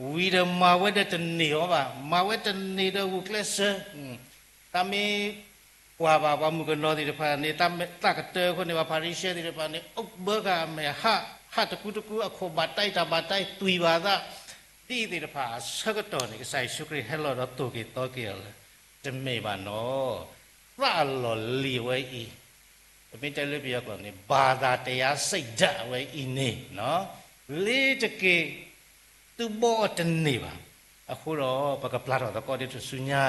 ဝံၤဒီးမၤဝဲဒီးတန့ၢ်အီၤဘၣ်, မၤဝဲတန့ၢ်ဒီးဂုာ်ကျဲးစၢး တၢ်မ့ၢ် ကွၢ်ဘၣ်ပှၤမုၣ်ကနီၤသ့ၣ်တဖၣ်န့ၣ်, တၢ်ကတၢၢ်အဃိန့ၣ် ပှၤဖၤရံၤၡဲသ့ၣ်တဖၣ်န့ၣ် အိၣ်ဘၢဃာ်အမဲာ်, ဟးတကူတကူ, အခိၣ်ဘၣ်တၢ်, တၢ်ဘၣ်တၢ်, သွံၣ်ဘၣ်သး, ဒ်အံၤသ့ၣ်တဖၣ်အဆၢကတီၢ်န့ၣ် ကစၢ်ယ့ၣ်ၡူးခရံာ်ဟဲလီၤဒီးသူၣ်က့ၤသီက့ၤအီၤလၢ တမ့ၢ်ဘၣ်နီၤ, သးအလီၢ်လံၤအဝဲအံၤ, ပမ့ၢ်တဲလၢပယီၤကျိာ်န့ၣ် ဘၣ်သးတယၤစံးဒၣ်အဝဲအံၤန့ၣ် လ့ၤတက့ၢ် သုဘှီအီၤတန့ၢ်ဘၣ်. အဃိဒီး ပကပျၢ်ထီၣ်သကိးဒ်တဆူညါ,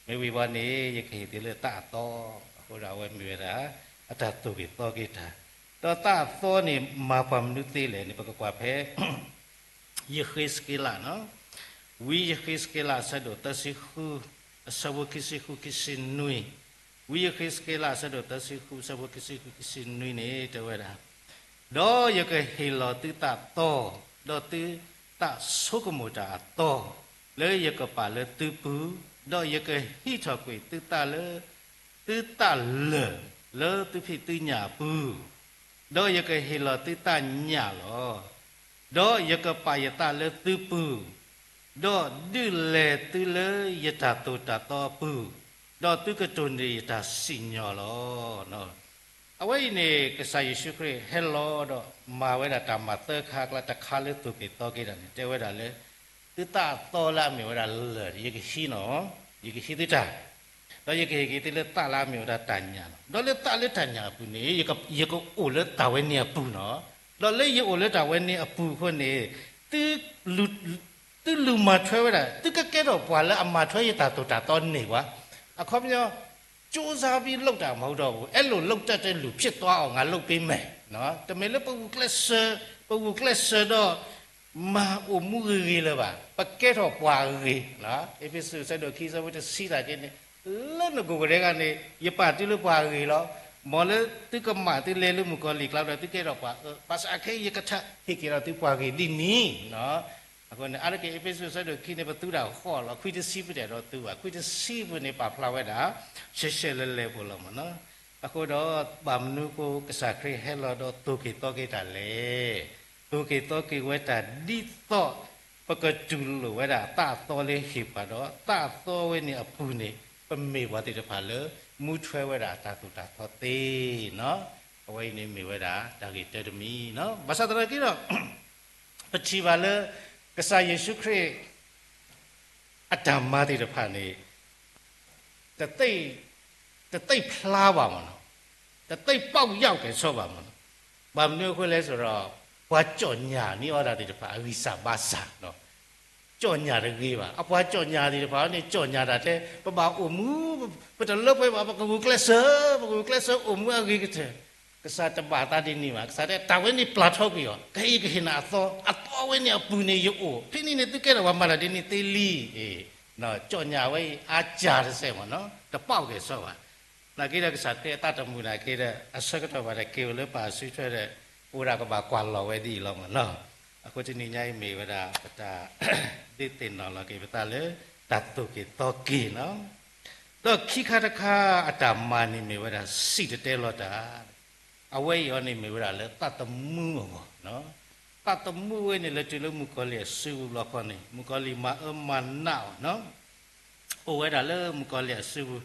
မ့ၢ်ဝံၤဘၣ်န့ၣ် ယကဟ့ၣ်သုလၢသးအသီ, အဃိဒီးအဝဲမ့ၢ်ဝဲဒၣ် အတၢ်သူၣ်က့ၤသီက့ၤတၢ်, ဒီးသးအသီန့ၣ် မၤပှၤမနုၤသ့လဲၣ်န့ၣ် ပကကွၢ်ဖဲ ယဃ့းစက့လး, ဝံယဃ့းစက့လး အဆၢဒိၣ်သၢဆံဃု, အဆၢဖိခံဆံဃု ခံဆံနွံ, ဝံယဃ့းစက့လး အဆၢဒိၣ်သၢဆံဃု အဆၢဖိခံဆံဃု ခံဆံနွံန့ၣ် တဲဝဲဒၣ်, ဒီးယကဟ့ၣ်လီၤသုသးသီ, ဒီးသုသးဆိကမိၣ်တၢ်အသီ, လၢယကပာ်လၢသုပူၤ, ဒီးယကဟံးထီၣ်ကွံာ်သုသးလၢ သုသးလၢာ်လၢသုဖံးသုညၣ်အပူၤ, ဒီးယကဟ့ၣ်လီၤသုသးညၣ်လီၤ. ဒီးယကပာ်ယသးလၢသုပူၤ, ဒီးဒုးလဲသုလၢယတၢ်သိၣ်တၢ်သီအပူၤ, ဒီးသုကတိၢ်န့ၢ်ယတၢ်စံၣ်ညီၣ်လီၤ. အဝဲအံၤန့ၣ် ကစၢ်ယ့ၣ်ၡူးခရံာ်ဟဲလီၤဒီးမၤဝဲဒၣ်တၢ်မၤသၢခါအကျါ တခါလၢသူၣ်က့ၤသီက့ၤတၢ်န့ၣ် တဲဝဲဒၣ်လၢ သုသးအသီလၢအမ့ၢ်ဝဲဒၣ်လၢာ် ယကဟံးနီၤ, ယကဟံးသုတၢ်, ဒီးယကဟ့ၣ်က့ၤသုလၢသးလၢအမ့ၢ်ဝဲဒၣ်တၢ်ညၣ်လီၤ. ဒီးလၢသးလၢတၢ်ညၣ်အပူၤန့ၣ် ယကအိၣ်လၢတၢ်ဝဲန့ၣ်အပူၤနီၤ. ဒီးလၢယအိၣ်လၢတၢ်ဝဲန့ၣ်အပူၤအဃိန့ၣ် သုလူၤမၤထွဲဝဲဒၣ်, သုကကဲထီၣ်ပှၤလၢအမၤထွဲယတၢ်သိၣ်တၢ်သီန့ၢ်ပှၤ, အခီပညီ ကြိုးစားပြီးလုပ်တာမဟုတ်တော့ဘူး, အဲလိုလုပ်တတ်တဲ့လူဖြစ်သွားအောင် ငါလုပ်ပေးမယ်. တမ့ၢ်လၢပဂုာ်ကျဲးစၢး, ပဂုာ်ကျဲးစၢးဒီး မၤအိၣ်မူဂ့ၤဂ့ၤလၢၤဘၣ်, ပကဲထီၣ်ပှၤအဂ့ၤ, အ့းဖ့းစူး အဆၢဒိၣ်ခံ အဆၢဖိတဆံတၢ်က့န့ၣ်, လၢနဂိၢ်ကတဲဂၤန့ၣ် ယပာ်သုလၢပှၤအဂ့ၤလီၤ. မ်လၢသုကမၣ်သုလဲၤလၢမုၣ်ကီၤလံၢ်ကျါဒီး သုကဲထီၣ်ပှၤအၢ, ဘၣ်ဆၣ်ခဲအံၤယကထါဟ့ၣ်က့ၤဒီးသုပှၤဂ့ၤဒ်န့ၣ် အဃိန့ၣ် အါတက့ၢ် အ့းဖ့းစူး အဆၢဒိၣ်ခံန့ၣ် ပသူတၢ်ဃီလီၤ. ခွံတဆံပတဲဒီးသုဘၣ်, ခွံတဆံပူၤန့ၣ် ပာ်ဖျါဝဲဒၣ် ရှဲရှဲလဲလဲဖိလီၤမ့ၢ်နီၤ. အဃိဒီး ဘၣ်မနုၤအဃိ ကစၢ်ခရံာ်ဟဲလီၤဒီးသူၣ်က့ၤသီက့ၤတၢ်လဲၣ်. သူၣ်က့ၤသီက့ၤဝဲတၢ်ဒ်သိး ပကတူၢ်လိာ်ဝဲဒၣ်သးအသီလၢဟ့ၣ်ပှၤဒီး သးအသီဝဲန့ၣ်အပူၤန့ၣ် ပမ့ၢ်ပှၤသ့ၣ်တဖၣ်လၢ မူထွဲဝဲဒၣ်တၢ်သိၣ်တၢ်သီသ့နီၤ. အဝဲအံၤန့ၣ်မ့ၢ်ဝဲဒၣ်တၢ်ဂ့ၢ်တၢတမံၤနီၤ. ဘၣ်ဆၣ်သနာ်က့ဒီး ပထံၣ်ဘၣ်လၢ ကစၢ်ယ့ၣ်ၡူးခရံာ် အတၢ်မၤသ့ၣ်တဖၣ်န့ၣ် တသ့ၣ်, တသ့ၣ်ဖျါဘၣ်မ့ၢ်နီၤ, တသ့ၣ်ပေါက်ရောက်ကဲၤဆိဘၣ်မ့ၢ်နီၤ. ဘၣ်မနုၤအဃိလဲၣ်ဆိုတော့ ပှၤကြော်ညာန့ၢ်အီၤတၢ်သ့ၣ်တဖၣ် အဂံၢ်စၢ်ဘါစၢ်နီၤ. ကြော်ညာတဂ့ၤဘၣ်. အပှၤကြော်ညာသ့ၣ်တဖၣ်န့ၣ် ကြော်ညာတၢ်ထဲ ပဘၣ်အိၣ်မူ, ပတလၢပှဲၤဘၣ်, ပကဂုာ်ကျဲးစၢး, ပကဂုာ်ကျဲးစၢးအိၣ်မူအဂ့ၤကတၢၢ်. ကစၢ်တဘၣ်သးဒ်န့ၣ်ဘၣ်. ကစၢ်တဲ တၢ်ဝဲန့ၣ်ပျၢ်ထီကွံာ်အီၤ, ကဟ့ၣ်, ကဟ့ၣ်နၤအသီ, အသီဝဲန့ၣ်အပူၤန့ၣ်ယအိၣ်, ဖဲန့ၣ်န့ၣ်သုကဲထီၣ်ပှၤမၤတၢ်ဒ်န့ၣ်သ့လံ. အ့ ကြော်ညာဝဲအံၤ အါစှၤတစဲးမ့ၢ်နီၤ, တပေါက်ကဲၤဆိဘၣ်. နာ်က့ဒီးကစၢ်ခရံာ်အသးတမုာ်နာ်က့ဒီး အဆၢကတီၢ်ဘၣ်တၢ်က့ၤအိၣ်လၢပၢ်အစုထွဲဒီး အိၣ်ဒၣ်ကဘၣ်ကွၢ်လီၤဝဲဒ်အံၤလီၤမ့ၢ်နီၤ. အဃိတနံၤညါအံၤမ့ၢ်ဝဲဒၣ် ပတၢ်ဒုးသ့ၣ်နီၣ်လီၤက့ၤပသးလၢ တၢ်သူၣ်က့ၤသီက့ၤနီၤ. ဒီးခံခါတခါအတၢ်မၤန့ၣ်မ့ၢ်ဝဲဒၣ် စံၣ်တဲၤတဲလီၤတၢ် အဝဲအံၤအီၤန့ၣ်မ့ၢ်ဝဲဒၣ်လၢသးသမူအဂီၢ်, သးသမူဝဲန့ၣ်လၢတုၤလၢမုၣ်ကီၤလံၢ်အစုပူၤလီၤခီန့ၣ် မုၣ်ကီၤလံၢ်မၤအၢမၤနးအီၤ, အိၣ်ဝဲဒၣ်လၢမုၣ်ကီၤလံၢ်အစုပူၤ,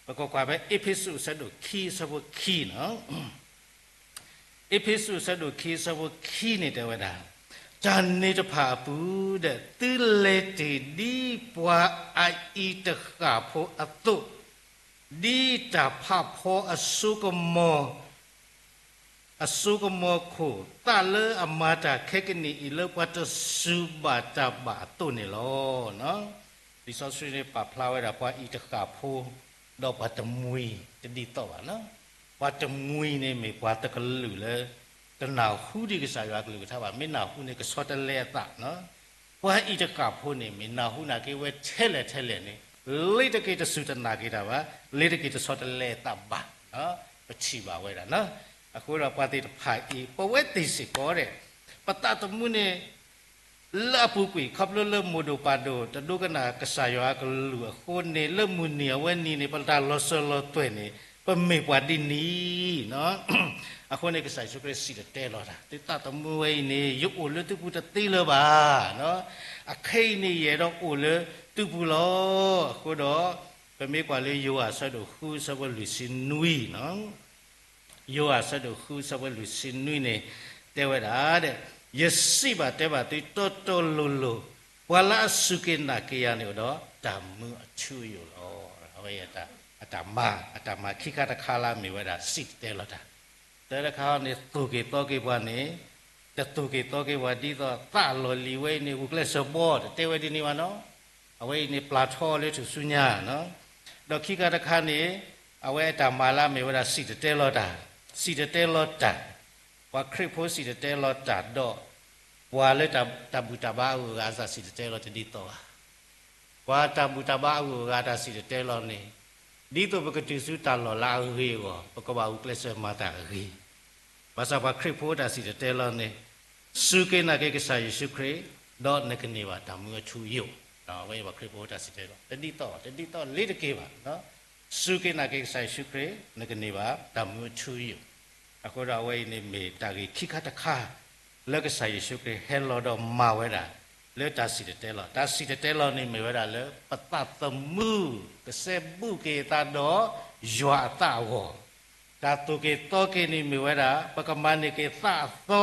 ပကကွၢ်ဖဲအ့းဖ့းစူးအဆၢဒိၣ်ခံအဆၢဖိခံနီၤ, အ့းဖ့းစူးအဆၢဒိၣ်ခံအဆၢဖိခံန့ၣ်တဲဝဲဒၣ်, တၢ်န့ၣ်တဖၣ်အပူၤဒီး သုလဲၤတ့ၢ်ဒ်ပှၤအအံၤတဃၣ်ဖိအသိး, ဒ်တၢ်ဖးဖီအစိကမီၤ, အစိကမီၤခိၣ် သးလၢအမၤတၢ်ခဲကနံၣ်အံၤလၢပှၤတစူၢ်ဘၣ်တၢ်ဘၣ်အသိးန့ၣ်လီၤ. လံာ်စီဆှံန့ၣ်ပာ်ဖျါဝဲဒၣ်ပှၤအံၤတဃၣ်ဖိ ဒီးပှၤတမှံၤတဒ်သိးဘၣ်နီၤ. ပှၤတမှံၤန့ၣ်မ့ၢ်ပှၤတကလုာ်လၢ တနၢ်ဟူဒံးကစၢ်ယွၤအကလုၢ်ကထါဘၣ်, မ့ၢ်နၢ်ဟူန့ၣ် ကဆီတလဲအသးနီၤ. ပှၤအံၤတဃၣ်ဖိန့ၣ် မ့ၢ်နၢ်ဟူနာ်က့ဝဲထဲလဲၣ်ထဲလဲၣ်န့ၣ်, လ့ၤတက့ၤတစူၢ်တနာ်က့ၤတၢ်ဘၣ်, လ့ၤတက့ၤတဆီတလဲအသးဘၣ်, ပထံၣ်ဘၣ်ဝဲဒၣ်နီၤ. အဃိဒီးပှၤသ့ၣ်တဖၣ်အံၤ ပဝဲသ့ၣ်စ့ၢ်ကီးဒီး ပသးသမူန့ၣ် လၢအပူၤကွံာ် ခီဖျိလၢမိၢ်ဒိၣ်ပၢ်ဒိၣ် တဒိကနၣ်ကစၢ်ယွၤအကလုၢ်အဃိန့ၣ် လၢမုၢ်နံၤအဝဲနံၤန့ၣ် ပတၢ်လီၤစၢၤလီၤသွဲၣ်န့ၣ် ပမ့ၢ်ပှၤဒ်န့ၣ်နီၤ. အဃိန့ၣ် ကစၢ်ယ့ၣ်ၡူးခရံာ်စံၣ်တဲၤတဲလီၤတၢ်, သုသးသမူဝဲအံၤန့ၣ် ယအိၣ်လၢသုပူၤတသ့လၢၤဘၣ်နီၤ. အခဲအံၤန့ၣ် ယအဲၣ်ဒိးအိၣ်လၢသုပူၤလီၤ. အဃိဒီး ပမ့ၢ်ကွၢ်လၢယိၤဟၣ်အဆၢဒိၣ်ဃု အဆၢဖိလွံၢ်ဆံနွံနီၤ. ယိၤဟၣ်အဆၢဒိၣ်ဃု အဆၢဖိလွံၢ်ဆံနွံန့ၣ် တဲဝဲဒၣ်ဒီး, ယစံးဘၣ်တဲဘၣ်သုတီတီလိၤလိၤ, ပှၤလၢအစူၢ်က့ၤနာ်က့ၤယၤန့ၣ်အိၣ်ဒီးတၢ်မူအထူအယိာ်လီၤ. အဝဲအံၤ အတၢ်မၤ, အတၢ်မၤခံခါတခါလၢအမ့ၢ်ဝဲဒၣ်စံၣ်တဲၤတဲလီၤတၢ်. တၢတခါန့ၣ် သူၣ်က့ၤသီက့ၤပှၤန့ၣ်, တသူၣ်က့ၤသီက့ၤပှၤဒ်သိးသးလီၢ်လံၤဝဲအံၤန့ၣ် ဂုာ်ကျဲးစၢးဘီ တတဲဝဲဒ်န့ၣ်ဘၣ်နီၤ. အဝဲအံၤန့ၣ် ပျၢ်ထီအီၤလၢထူၣ်စုညါနီၤ. ဒီးခံခါတခါန့ၣ် အဝဲအတၢ်မၤလၢအမ့ၢ်ဝဲဒၣ်စံၣ်တဲၤတဲလီၤတၢ်, စံၣ်တဲၤတဲလီၤတၢ်, ပှၤခရံာ်ဖိစံၣ်တဲၤတဲလီၤတၢ်ဒီး ပှၤလၢတၢ်ဘူၣ်တၢ်ဘါအဂုၤအဂၤအတၢ်စံၣ်တဲၤတဲလီၤတဒ်သိးဘၣ်. ပှၤတၢ်ဘူၣ်တၢ်ဘါအဂုၤအဂၤတၢ်စံၣ်တဲၤတဲလီၤန့ၣ် ဒ်သိးပကတုၤဆူတၢ်လီၢ်လၢအဂ့ၤအဂီၢ် ပကဘၣ်ဂုာ်ကျဲးစၢးမၤတၢ်အဂ့ၤ. ဘၣ်ဆၣ်ပှၤခရံာ်ဖိတၢ်စံၣ်တဲၤတဲလီၤန့ၣ် စူၢ်က့ၤနာ်က့ၤကစၢ်ယ့ၣ်ၡူးခရံာ် ဒီးနကန့ၢ်ဘၣ်တၢ်မူအထူအယိာ်. အဝဲအံၤပှၤခရံာ်ဖိတၢ်စံၣ်တဲၤတဲလီၤ တဒ်သိး တဒ်သိးလ့ၤတက့ၢ်ဘၣ်. စူၢ်က့ၤနာ်က့ၤကစၢ်ယ့ၣ်ၡူးခရံာ် နကန့ၢ်ဘၣ်တၢ်မူအထူအယိာ်. အဃိဒီးအဝဲအံၤန့ၣ်မ့ၢ်တၢ်ဂ့ၢ်ခံခါတခါ လၢကစၢ်ယ့ၣ်ၡူးခရံာ်ဟဲလီၤဒီးမၤဝဲဒၣ် လၢတၢ်စံၣ်တဲၤတဲလီၤ, တၢ်စံၣ်တဲၤတဲလီၤန့ၣ်မ့ၢ်ဝဲဒၣ်လၢပသးသမူ ကစဲဘူးက့ၤအသးဒီးယွၤအသးအဂီၢ်, တၢ်သူၣ်က့ၤသီက့ၤန့ၣ်မ့ၢ်ဝဲဒၣ် ပကမၤန့ၢ်က့ၤသးအသီ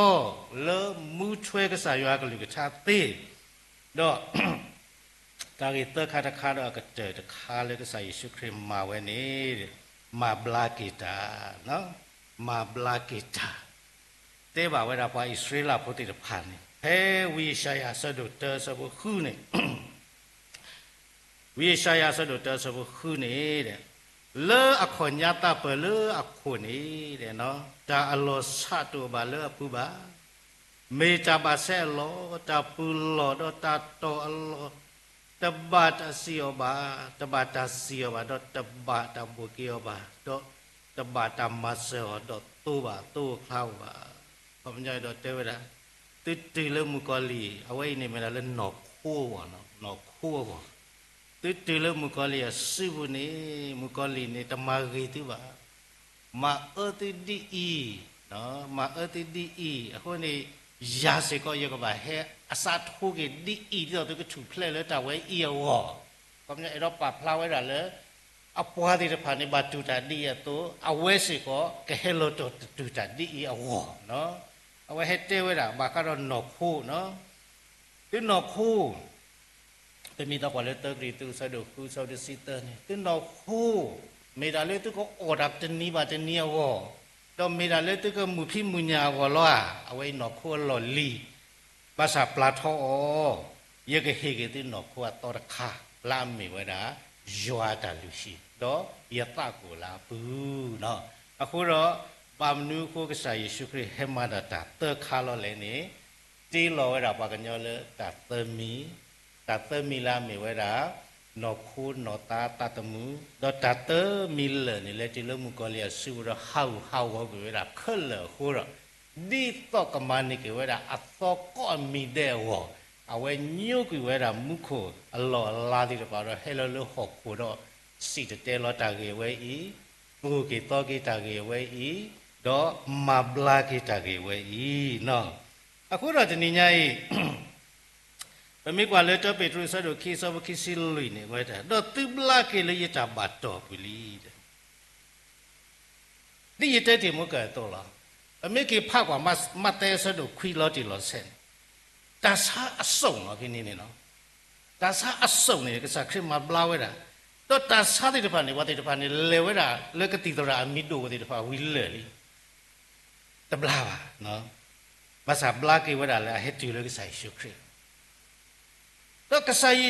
လၢမူထွဲကစၢ်ယွၤအကလုၢ်ကထါသ့, ဒီး တၢ်ဂ့ၢ်သၢခါတခါဒီးအကတၢၢ်တခါလၢကစၢ်ယ့ၣ်ၡူးခရံာ်မၤဝဲန့ၣ် မၤဘျါက့ၤတၢ်, မၤဘျါက့ၤတၢ်, တဲဘၣ်ဝဲဒၣ်ပှၤအံၣ်စရ့လးဖိသ့ၣ်တဖၣ်န့ၣ် ဖဲဝံယၡါယၤအဆၢဒိၣ်တၢအဆၢဖိဃုန့ၣ် ဝံယၡါယၤအဆၢဒိၣ်တၢအဆၢဖိဃုန့ၣ် လၢအခီၣ်ညါသးပၢၢ်လၢအခိၣ်န့ၣ် တၢ်အလီၤဆးတအိၣ်ဘၣ်လၢအပူၤဘၣ်. မ့ၢ်တၢ်ဘၣ်ဆဲအလီၢ်, တၢ်ပူၤလီၢ်, ဒီးတၢ်တီၢ်အလီၢ်, တဘၣ်တၢ်စံၣ်အီၤဘၣ်, တဘၣ်တၢ်စံၣ်အီၤဘၣ်, ဒီးတဘၣ်တၢ်ဘိၣ်က့ၤအီၤဘၣ်, ဒီးတဘၣ်တၢ်မၤစၢၤအီၤ, ဒီးသိဘၣ်သိအချါအီၤဘၣ်. ခီပညီဒီးတဲဝဲဒၣ် သုတုၤလၢမုၣ်ကီၤလံၢ်, အဝဲအံၤန့ၣ်မ့ၢ်ဒၣ်လၢနီၢ်ခိအဂီၢ်, နီၢ်ခိအဂီၢ်, သုတုၤလၢမုၣ်ကီၤလံၢ်အစုပူၤန့ၣ် မုၣ်ကီၤလံၢ်န့ၣ် တမၤဂ့ၤသုဘၣ်. မၤအၢသုဒ်အံၤ, မၤအၢသုဒ်အံၤ, အဃိန့ၣ် ယၤစ့ၢ်ကီး ယကဘၣ်ဟဲအစးထိက့ၤဒ်အံၤ ဒ်သိးသုကထူၣ်ဖျဲးလၢတၢ်ဝဲအံၤအဂီၢ်. ခီပညီအဲၣ်ဒိးပာ်ဖျါဝဲဒၣ်လၢ အပှၤသ့ၣ်တဖၣ်န့ၣ် ဘၣ်တူၢ်တၢ်ဒ်အံၤအသိး အဝဲစ့ၢ်ကီး ကဟဲလီၤတီၢ်တတူၢ်တၢ်ဒ်အံၤအဂီၢ်. အဝဲဟဲတဲဝဲဒၣ် ဘၣ်ဃးဒီးနီၢ်ခိနီၤ, သုနီၢ်ခိ ပမ့ၢ်သးကွၢ်လၢသၢကရံၣ်သူး အဆၢဒိၣ်ဃု အဆၢဖိတဆံသၢန့ၣ် သုနီၢ်ခိ မ့ၢ်ဒၣ်လၢသုကအိၣ်တၢ်တနံၤဘၣ်တနံၤအဂီၢ်, ဒီးမ့ၢ်ဒၣ်လၢသုကမုာ်ဖံးမုာ်ညၣ်အဂီၢ်လီၤဧါ. အဝဲအံၤနီၢ်ခိအလီၢ်လံၤ, ဘၣ်ဆၣ်ပျၢ်ထီအီၤ, ယကဟ့ၣ်က့ၤသုနီၢ်ခိအသီတခါ လၢအမ့ၢ်ဝဲဒၣ် ယွၤအတၢ်လုၢ်ဟံၣ် ဒီးယသးကအိၣ်လၢအပူၤနီၤ. အဃိဒီး ဘၣ်မနုၤအဃိကစၢ်ယ့ၣ်ၡူးခရံာ်ဟဲမၤဒီးတၢ်သၢခါလီၤလဲၣ်န့ၣ် တ့လီၤဝဲဒၣ်ပှၤကညီလၢတၢ်သၢမံၤ, တၢ်သၢမံၤလၢအမ့ၢ်ဝဲဒၣ် နီၢ်ခိနီၢ်သးသးသမူ, ဒီးတၢ်သၢမံၤလၢာ်န့ၣ် လဲၤတုၤလၢမုၣ်ကီၤလံၢ်အစုပူၤဒီးဟးဂူာ်ဟးဂီၤကွံာ်ဝဲဒၣ်ခဲလၢာ်အဃိဒီး ဒ်သိးကမၤန့ၢ်က့ၤဝဲဒၣ်အသီကိးမံၤဒဲးအဂီၢ်, အဝဲညိကွံာ်ဝဲဒၣ်မူခိၣ်အလီၢ်အလၤသ့ၣ်တဖၣ်ဒီးဟဲလီၤလၢဟီၣ်ခိၣ်ဒီး စံၣ်တဲၤတဲလီၤတၢ်ဂ့ၢ်အဝဲအံၤ, သူၣ်က့ၤသီက့ၤတၢ်ဂ့ၢ်အဝဲအံၤ, ဒီးမၤဘျါက့ၤတၢ်ဂ့ၢ်အဝဲအံၤနီၤ. အဃိဒီးတနံၤညါအံၤ ပမ့ၢ်ကွၢ်လၢတၢပ့းတရူးအဆၢဒိၣ်ခံ အဆၢဖိခံဆံလွံၢ်န့ၣ် ဝဲတဲ, ဒီးသုဘျါက့ၤလၢယတၢ်ဘၣ်တီၢ်ပူၤလံ. ဒ်ယတဲတ့ၢ်မုၢ်ကၢၢ်အသိးလီၤ. ပမ့ၢ်က့ၤဖးကွၢ် မးသဲအဆၢဒိၣ်ခွံလီၤတံၢ်လီၤဆဲးန့ၣ်, တၢ်ဆါအစိၣ်နီၤဖဲန့ၣ်န့ၣ်လီၤ. တၢ်ဆါအစိၣ်န့ၣ် ကစၢ်ခရံာ်မၤဘျါဝဲဒၣ်, ဒီးတၢ်ဆါသ့ၣ်တဖၣ်န့ၣ် ပှၤသ့ၣ်တဖၣ်န့ၣ် လဲၤဝဲဒၣ်လၢကသံၣ်သရၣ်အမံၤဒိၣ်သ့ၣ်တဖၣ်ဝံၤလၢာ်လံ. တဘျါဘၣ်. ဘၣ်ဆၣ်ဘျါက့ၤဝဲဒၣ်လၢအဟဲတုၤလၢကစၢ်ယ့ၣ်ၡူးခရံာ်, ဒီးကစၢ်ယ့ၣ်